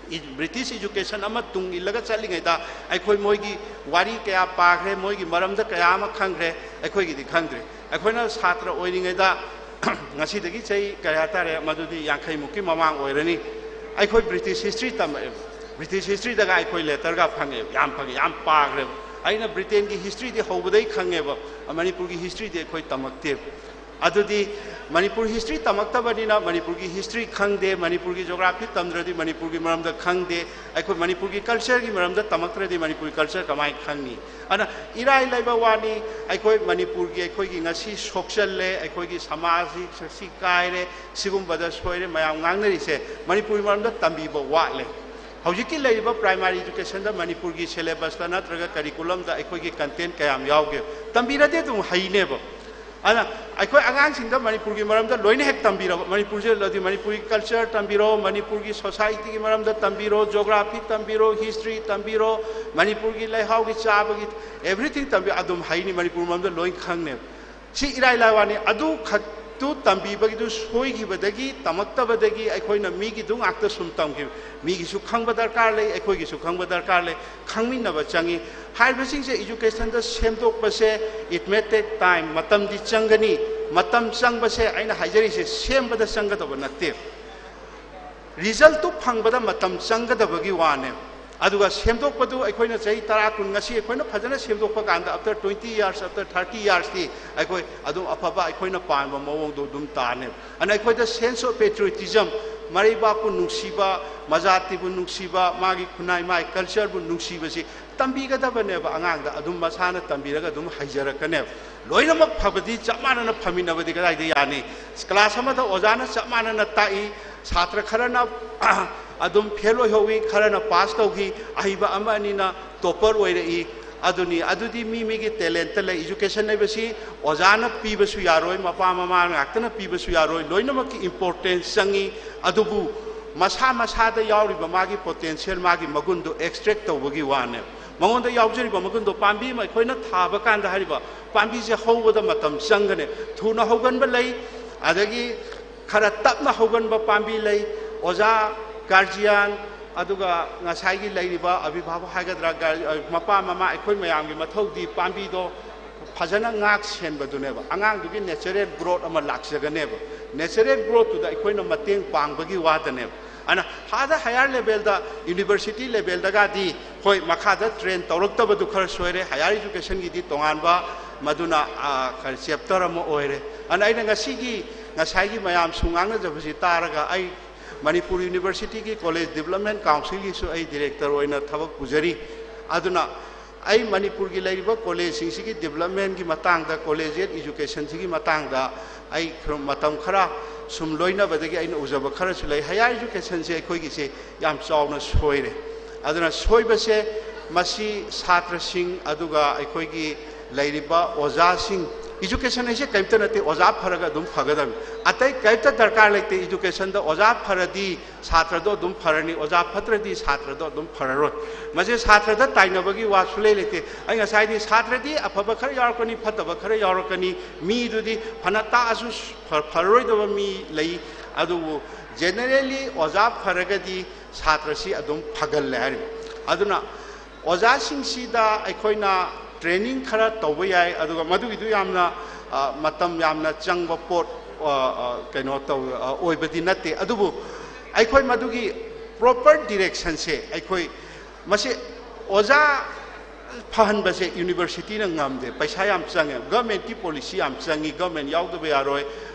ꯏ-, ꯕ꯭ꯔꯤꯇꯤꯁ ꯏꯖꯨꯀꯦꯁꯟ ꯑꯃ ꯇꯨꯡ ꯏꯜꯂꯒ ꯆꯠꯂꯤꯉꯩꯗ ꯑꯩꯈꯣꯏ ꯃꯣꯏꯒꯤ ꯋꯥꯔꯤ ꯀꯌꯥ ꯄꯥꯈ꯭ꯔꯦ, ꯃꯣꯏꯒꯤ ꯃꯔꯝꯗ ꯀꯌꯥ ꯑꯃ ꯈꯪꯈ꯭ꯔꯦ, ꯑꯩꯈꯣꯏꯒꯤꯗꯤ ꯈꯪꯗ꯭ꯔꯦ꯫ ꯑꯩꯈꯣꯏꯅ ꯁꯥꯇ꯭ꯔ ꯑꯣꯏꯔꯤꯉꯩꯗ ꯉꯁꯤꯗꯒꯤ ꯆꯍꯤ ꯀꯔꯤ ꯍꯥꯏꯇꯥꯔꯦ, ꯃꯗꯨꯗꯤ ꯌꯥꯡꯈꯩꯃꯨꯛꯀꯤ ꯃꯃꯥꯡ ꯑꯣꯏꯔꯅꯤ꯫ ꯑꯩꯈꯣꯏ ꯕ꯭ꯔꯤꯇꯤꯁ ꯍꯤꯁꯇ꯭ꯔꯤ ꯇꯝꯃꯛꯑꯦ꯫ ꯕ꯭ꯔꯤꯇꯤꯁ ꯍꯤꯁꯇ꯭ꯔꯤꯗꯒ ꯑꯩꯈꯣꯏ ꯂꯦꯇꯔꯒ ꯐꯪꯉꯦ, ꯌꯥꯝ ꯐꯪꯉꯦ, ꯌꯥꯝ ꯄꯥꯈ꯭ꯔꯦꯕ꯫ ꯑꯩꯅ ꯕ꯭ꯔꯤꯇꯦꯟꯒꯤ ꯍꯤꯁꯇ꯭ꯔꯤꯗꯤ ꯍꯧꯕꯗꯩ ꯈꯪꯉꯦꯕ, ꯃꯅꯤꯄꯨꯔꯒꯤ ꯍꯤꯁꯇ꯭ꯔꯤꯗꯤ ꯑꯩꯈꯣꯏ ꯇꯝꯃꯛꯇꯦꯕ꯫ ꯑꯗꯨꯗꯤ ꯃꯅꯤꯄꯨꯔ ꯍꯤꯁꯇ꯭ꯔꯤ ꯇꯝꯃꯛꯇꯕꯅꯤꯅ ꯃꯅꯤꯄꯨꯔꯒꯤ ꯍꯤꯁꯇ꯭ꯔꯤ ꯈꯪꯗꯦ, ꯃꯅꯤꯄꯨꯔꯒꯤ ꯖꯣꯒ꯭ꯔꯥꯐꯤ ꯇꯝꯗ꯭ꯔꯗꯤ ꯃꯅꯤꯄꯨꯔꯒꯤ ꯃꯔꯝꯗ ꯈꯪꯗꯦ, ꯑꯩꯈꯣꯏ ꯃꯅꯤꯄꯨꯔꯒꯤ ꯀꯜꯆꯔꯒꯤ ꯃꯔꯝꯗ ꯇꯝꯃꯛꯇ꯭ꯔꯗꯤ ꯃꯅꯤꯄꯨꯔꯒꯤ ꯀꯜꯆꯔ ꯀꯃꯥꯏꯅ ꯈꯪꯅꯤ? ꯑꯗꯨꯅ ꯏꯔꯥꯏ ꯂꯥꯏꯕ ꯋꯥꯅꯤ, ꯑꯩꯈꯣꯏ ꯃꯅꯤꯄꯨꯔꯒꯤ, ꯑꯩꯈꯣꯏꯒꯤ ꯉꯁꯤ ꯁꯣꯛꯆꯜꯂꯦ, ꯑꯩꯈꯣꯏꯒꯤ ꯁꯃꯥꯖꯁꯤ ꯁꯤ ꯀꯥꯏꯔꯦ, ꯁꯤꯒꯨꯝꯕꯗ ꯁꯣꯏꯔꯦ ꯃꯌꯥꯝ ꯉꯥꯡꯅꯔꯤꯁꯦ ꯃꯅꯤꯄꯨꯔꯤ ꯃꯔꯝꯗ ꯇꯝꯕꯤꯕ ꯋꯥꯠꯂꯦ꯫ ꯍꯧꯖꯤꯛꯀꯤ ꯂꯩꯔꯤꯕ ꯄ꯭ꯔꯥꯏꯃꯥꯔꯤ ꯏꯖꯨꯀꯦꯁꯟꯗ ꯃꯅꯤꯄꯨꯔꯒꯤ ꯁꯦꯂꯦꯕꯁꯇ ꯅꯠꯇ꯭ꯔꯒ ꯀꯔꯤꯀꯨꯂꯝꯗ ꯑꯩꯈꯣꯏꯒꯤ ꯀꯟꯇꯦꯟ ꯀꯌꯥꯝ ꯌꯥꯎꯒꯦ? ꯇꯝꯕꯤꯔꯗꯤ ꯑꯗꯨꯝ ꯍꯩꯅꯦꯕ꯫ ꯑꯗꯨꯅ ꯑꯩꯈꯣꯏ ꯑꯉꯥꯡꯁꯤꯡꯗ ꯃꯅꯤꯄꯨꯔꯒꯤ ꯃꯔꯝꯗ ꯂꯣꯏꯅ ꯍꯦꯛ ꯇꯝꯕꯤꯔꯕ, ꯃꯅꯤꯄꯨꯔꯁꯤꯗ ꯂꯩꯔꯗꯤ ꯃꯅꯤꯄꯨꯔꯒꯤ culture ꯇꯝꯕꯤꯔꯣ, ꯃꯅꯤꯄꯨꯔꯒꯤ societyꯒꯤ ꯃꯔꯝꯗ ꯇꯝꯕꯤꯔꯣ, geography ꯇꯝꯕꯤꯔꯣ, history ꯇꯝꯕꯤꯔꯣ, ꯃꯅꯤꯄꯨꯔꯒꯤ ꯂꯩꯍꯥꯎꯒꯤ ꯆꯥꯕꯒꯤ everything ꯇꯝꯕꯤ, ꯑꯗꯨꯝ ꯍꯩꯅꯤ, ꯃꯅꯤꯄꯨꯔ ꯃꯔꯝꯗ ꯂꯣꯏ ꯈꯪꯅꯦꯕ꯫ ꯁꯤ ꯏꯔꯥꯏ ꯂꯥꯏ ꯋꯥꯅꯤ꯫ ꯑꯗꯨ ꯈꯛꯇꯨ ꯇꯝꯕꯤꯕꯒꯤꯗꯨ ꯁꯣꯏꯈꯤꯕꯗꯒꯤ, ꯇꯝꯃꯛꯇꯕꯗꯒꯤ ꯑꯩꯈꯣꯏꯅ ꯃꯤꯒꯤꯗꯨ ꯉꯥꯛꯇ ꯁꯨꯝ ꯇꯝꯈꯤꯕ꯫ ꯃꯤꯒꯤꯁꯨ ꯈꯪꯕ ꯗꯔꯀꯥꯔ ꯂꯩ, ꯑꯩꯈꯣꯏꯒꯤꯁꯨ ꯈꯪꯕ ꯗꯔꯀꯥꯔ ꯂꯩ, ꯈꯪꯃꯤꯟꯅꯕ ꯆꯪꯉꯤ꯫ ꯍꯥꯏꯔꯤꯕꯁꯤꯡꯁꯦ educationꯗ ꯁꯦꯝꯗꯣꯛꯄꯁꯦ, it may take time, ꯃꯇꯝꯗꯤ ꯆꯪꯒꯅꯤ꯫ ꯃꯇꯝ ꯆꯪꯕꯁꯦ ꯑꯩꯅ ꯍꯥꯏꯖꯔꯤꯁꯦ ꯁꯦꯝꯕꯗ ꯆꯪꯒꯗꯕ ꯅꯠꯇꯦ, resultꯇꯨ ꯐꯪꯕꯗ ꯃꯇꯝ ꯆꯪꯒꯗꯕꯒꯤ ꯋꯥꯅꯦ꯫ ꯑꯗꯨꯒ ꯁꯦꯝꯗꯣꯛꯄꯗꯨ ꯑꯩꯈꯣꯏꯅ ꯆꯍꯤ ꯇꯔꯥ, ꯀꯨꯟ, ꯉꯁꯤ ꯑꯩꯈꯣꯏꯅ ꯐꯖꯅ ꯁꯦꯝꯗꯣꯛꯄ ꯀꯥꯟꯗ, after twenty years, after thirty yearsꯇꯤ ꯑꯩꯈꯣꯏ ꯑꯗꯨꯝ ꯑꯐꯕ ꯑꯩꯈꯣꯏꯅ ꯄꯥꯝꯕ ꯃꯑꯣꯡꯗꯣ ꯑꯗꯨꯝ ꯇꯥꯅꯦꯕ꯫ ꯑꯗꯨꯅ ꯑꯩꯈꯣꯏꯗ sense of patriotism, ꯃꯔꯩꯕꯥꯛꯄꯨ ꯅꯨꯡꯁꯤꯕ, ꯃꯖꯥꯇꯤꯕꯨ ꯅꯨꯡꯁꯤꯕ, ꯃꯥꯒꯤ ꯈꯨꯟꯅꯥꯏ, ꯃꯥꯒꯤ cultureꯕꯨ ꯅꯨꯡꯁꯤꯕꯁꯤ ꯇꯝꯕꯤꯒꯗꯕꯅꯦꯕ꯫ ꯑꯉꯥꯡꯗ ꯑꯗꯨꯝ ꯃꯁꯥꯅ ꯇꯝꯕꯤꯔꯒ ꯑꯗꯨꯝ ꯍꯩꯖꯔꯛꯀꯅꯦꯕ꯫ ꯂꯣꯏꯅꯃꯛ ꯐꯕꯗꯤ ꯆꯞ ꯃꯥꯟꯅꯅ ꯐꯃꯤꯟꯅꯕꯗꯤ ꯀꯗꯥꯏꯗ ꯌꯥꯅꯤ? Class ꯑꯃꯗ ꯑꯣꯖꯥꯅ ꯆꯞ ꯃꯥꯟꯅꯅ ꯇꯥꯛꯏ, ꯁꯥꯇ꯭ꯔ ꯈꯔꯅ ꯑꯗꯨꯝ fail ꯑꯣꯏꯍꯧꯏ, ꯈꯔꯅ pass ꯇꯧꯈꯤ, ꯑꯍꯩꯕ ꯑꯃ ꯑꯅꯤꯅ topper ꯑꯣꯏꯔꯛꯏ꯫ ꯑꯗꯨꯅꯤ, ꯑꯗꯨꯗꯤ ꯃꯤ ꯃꯤꯒꯤ talentꯇ ꯂꯩ꯫ Education ꯍꯥꯏꯕꯁꯤ ꯑꯣꯖꯥꯅ ꯄꯤꯕꯁꯨ ꯌꯥꯔꯣꯏ, ꯃꯄꯥ ꯃꯃꯥ ꯉꯥꯛꯇꯅ ꯄꯤꯕꯁꯨ ꯌꯥꯔꯣꯏ, ꯂꯣꯏꯅꯃꯛꯀꯤ importance ꯆꯪꯉꯤ꯫ ꯑꯗꯨꯕꯨ ꯃꯁꯥ ꯃꯁꯥꯗ ꯌꯥꯎꯔꯤꯕ ꯃꯥꯒꯤ potential, ꯃꯥꯒꯤ ꯃꯒꯨꯟꯗꯨ extract ꯇꯧꯕꯒꯤ ꯋꯥꯅꯦꯕ꯫ ꯃꯉꯣꯟꯗ ꯌꯥꯎꯖꯔꯤꯕ ꯃꯒꯨꯟꯗꯣ ꯄꯥꯝꯕꯤ ꯑꯃ ꯑꯩꯈꯣꯏꯅ ꯊꯥꯕ ꯀꯥꯟꯗ ꯍꯥꯏꯔꯤꯕ ꯄꯥꯝꯕꯤꯁꯦ ꯍꯧꯕꯗ ꯃꯇꯝ ꯆꯪꯒꯅꯤ꯫ ꯊꯨꯅ ꯍꯧꯒꯟꯕ ꯂꯩ, ꯑꯗꯒꯤ ꯈꯔ ꯇꯞꯅ ꯍꯧꯒꯟꯕ ꯄꯥꯝꯕꯤ ꯂꯩ꯫ ꯑꯣꯖꯥ, guardian, ꯑꯗꯨꯒ ꯉꯁꯥꯏꯒꯤ ꯂꯩꯔꯤꯕ ꯑꯕꯤꯚꯥꯕꯛ ꯍꯥꯏꯒꯗ꯭ꯔꯥ, ꯒꯥꯔ-, ꯃꯄꯥ ꯃꯃꯥ, ꯑꯩꯈꯣꯏ ꯃꯌꯥꯝꯒꯤ ꯃꯊꯧꯗꯤ ꯄꯥꯝꯕꯤꯗꯣ ꯐꯖꯅ ꯉꯥꯛ ꯁꯦꯟꯕꯗꯨꯅꯦꯕ꯫ ꯑꯉꯥꯡꯗꯨꯒꯤ natural growth ꯑꯃ ꯂꯥꯛꯆꯒꯅꯦꯕ꯫ Natural growthꯇꯨꯗ ꯑꯩꯈꯣꯏꯅ ꯃꯇꯦꯡ ꯄꯥꯡꯕꯒꯤ ꯋꯥꯗꯅꯦꯕ꯫ ꯑꯗꯨꯅ ꯑꯥꯗ higher levelꯗ, university levelꯗꯒꯗꯤ ꯍꯣꯏ, ꯃꯈꯥꯗ train ꯇꯧꯔꯛꯇꯕꯗꯨ ꯈꯔ ꯁꯣꯏꯔꯦ, higher educationꯒꯤꯗꯤ ꯇꯣꯉꯥꯟꯕ ꯃꯗꯨꯅ, ꯑ, ꯈꯔ chapter ꯑꯃ ꯑꯣꯏꯔꯦ꯫ ꯑꯗꯨꯅ ꯑꯩꯅ ꯉꯁꯤꯒꯤ, ꯉꯁꯥꯏꯒꯤ ꯃꯌꯥꯝ ꯁꯨꯝ ꯉꯥꯡꯅꯖꯕꯁꯤ ꯇꯥꯔꯒ, ꯑꯩ ꯃꯅꯤꯄꯨꯔ Universityꯒꯤ College Development Councilꯒꯤꯁꯨ ꯑꯩ director ꯑꯣꯏꯅ ꯊꯕꯛ ꯄꯨꯖꯔꯤ꯫ ꯑꯗꯨꯅ ꯑꯩ ꯃꯅꯤꯄꯨꯔꯒꯤ ꯂꯩꯔꯤꯕ collegeꯁꯤꯡꯁꯤꯒꯤ developmentꯀꯤ ꯃꯇꯥꯡꯗ, collegiate educationꯁꯤꯒꯤ ꯃꯇꯥꯡꯗ ꯑꯩ ꯈꯔ, ꯃꯇꯝ ꯈꯔ ꯁꯨꯝ ꯂꯣꯏꯅꯕꯗꯒꯤ ꯑꯩꯅ ꯎꯖꯕ ꯈꯔꯁꯨ ꯂꯩ꯫ Higher educationꯁꯦ ꯑꯩꯈꯣꯏꯒꯤꯁꯦ ꯌꯥꯝ ꯆꯥꯎꯅ ꯁꯣꯏꯔꯦ꯫ ꯑꯗꯨꯅ ꯁꯣꯏꯕꯁꯦ ꯃꯁꯤ ꯁꯥꯇ꯭ꯔꯁꯤꯡ, ꯑꯗꯨꯒ ꯑꯩꯈꯣꯏꯒꯤ ꯂꯩꯔꯤꯕ ꯑꯣꯖꯥꯁꯤꯡ, Education ꯍꯥꯏꯁꯦ ꯀꯔꯤꯝꯇ ꯅꯠꯇꯦ, ꯑꯣꯖꯥ ꯐꯔꯒ ꯑꯗꯨꯝ ꯐꯒꯗꯕꯅꯤ꯫ ꯑꯇꯩ ꯀꯔꯤꯝꯇ ꯗꯔꯀꯥꯔ ꯂꯩꯇꯦ꯫ Educationꯗ ꯑꯣꯖꯥ ꯐꯔꯗꯤ ꯁꯥꯇ꯭ꯔꯗꯣ ꯑꯗꯨꯝ ꯐꯔꯅꯤ, ꯑꯣꯖꯥ ꯐꯠꯇ꯭ꯔꯗꯤ ꯁꯥꯇ꯭ꯔꯗꯣ ꯑꯗꯨꯝ ꯐꯔꯔꯣꯏ꯫ ꯃꯁꯤ ꯁꯥꯇ꯭ꯔꯗ ꯇꯥꯏꯅꯕꯒꯤ ꯋꯥ ꯁꯨꯡꯂꯩ ꯂꯩꯇꯦ꯫ ꯑꯩ ꯉꯁꯥꯏꯗꯤ ꯁꯥꯇ꯭ꯔꯗꯤ ꯑꯐꯕ ꯈꯔ ꯌꯥꯎꯔꯛꯀꯅꯤ, ꯐꯠꯇꯕ ꯈꯔ ꯌꯥꯎꯔꯛꯀꯅꯤ꯫ ꯃꯤꯗꯨꯗꯤ ꯐꯅ ꯇꯥꯛꯑꯁꯨ ꯐ-, ꯐꯔꯔꯣꯏꯗꯕ ꯃꯤ ꯂꯩ꯫ ꯑꯗꯨꯕꯨ generally ꯑꯣꯖꯥ ꯐꯔꯒꯗꯤ ꯁꯥꯇ꯭ꯔꯁꯤ ꯑꯗꯨꯝ ꯐꯒꯜꯂꯦ ꯍꯥꯏꯔꯤꯕ꯫ ꯑꯗꯨꯅ ꯑꯣꯖꯥꯁꯤꯡꯁꯤꯗ ꯑꯩꯈꯣꯏꯅ training ꯈꯔ ꯇꯧꯕ ꯌꯥꯏ, ꯑꯗꯨꯒ ꯃꯗꯨꯒꯤꯗꯨ ꯌꯥꯝꯅ, ꯑ, ꯃꯇꯝ ꯌꯥꯝꯅ ꯆꯪꯕ ꯄꯣꯠ, ꯑ, ꯑ, ꯀꯩꯅꯣ ꯇꯧ-, ꯑ, ꯑꯣꯏꯕꯗꯤ ꯅꯠꯇꯦ꯫ ꯑꯗꯨꯕꯨ ꯑꯩꯈꯣꯏ ꯃꯗꯨꯒꯤ proper directionꯁꯦ ꯑꯩꯈꯣꯏ ꯃꯁꯤ ꯑꯣꯖꯥ ꯐꯍꯟꯕꯁꯦ universityꯅ ꯉꯝꯗꯦ, ꯄꯩꯁꯥ ꯌꯥꯝ ꯆꯪꯉꯦ꯫ Governmentꯀꯤ policy ꯌꯥꯝ ꯆꯪꯉꯤ, government ꯌꯥꯎꯗꯕ ꯌꯥꯔꯣꯏ,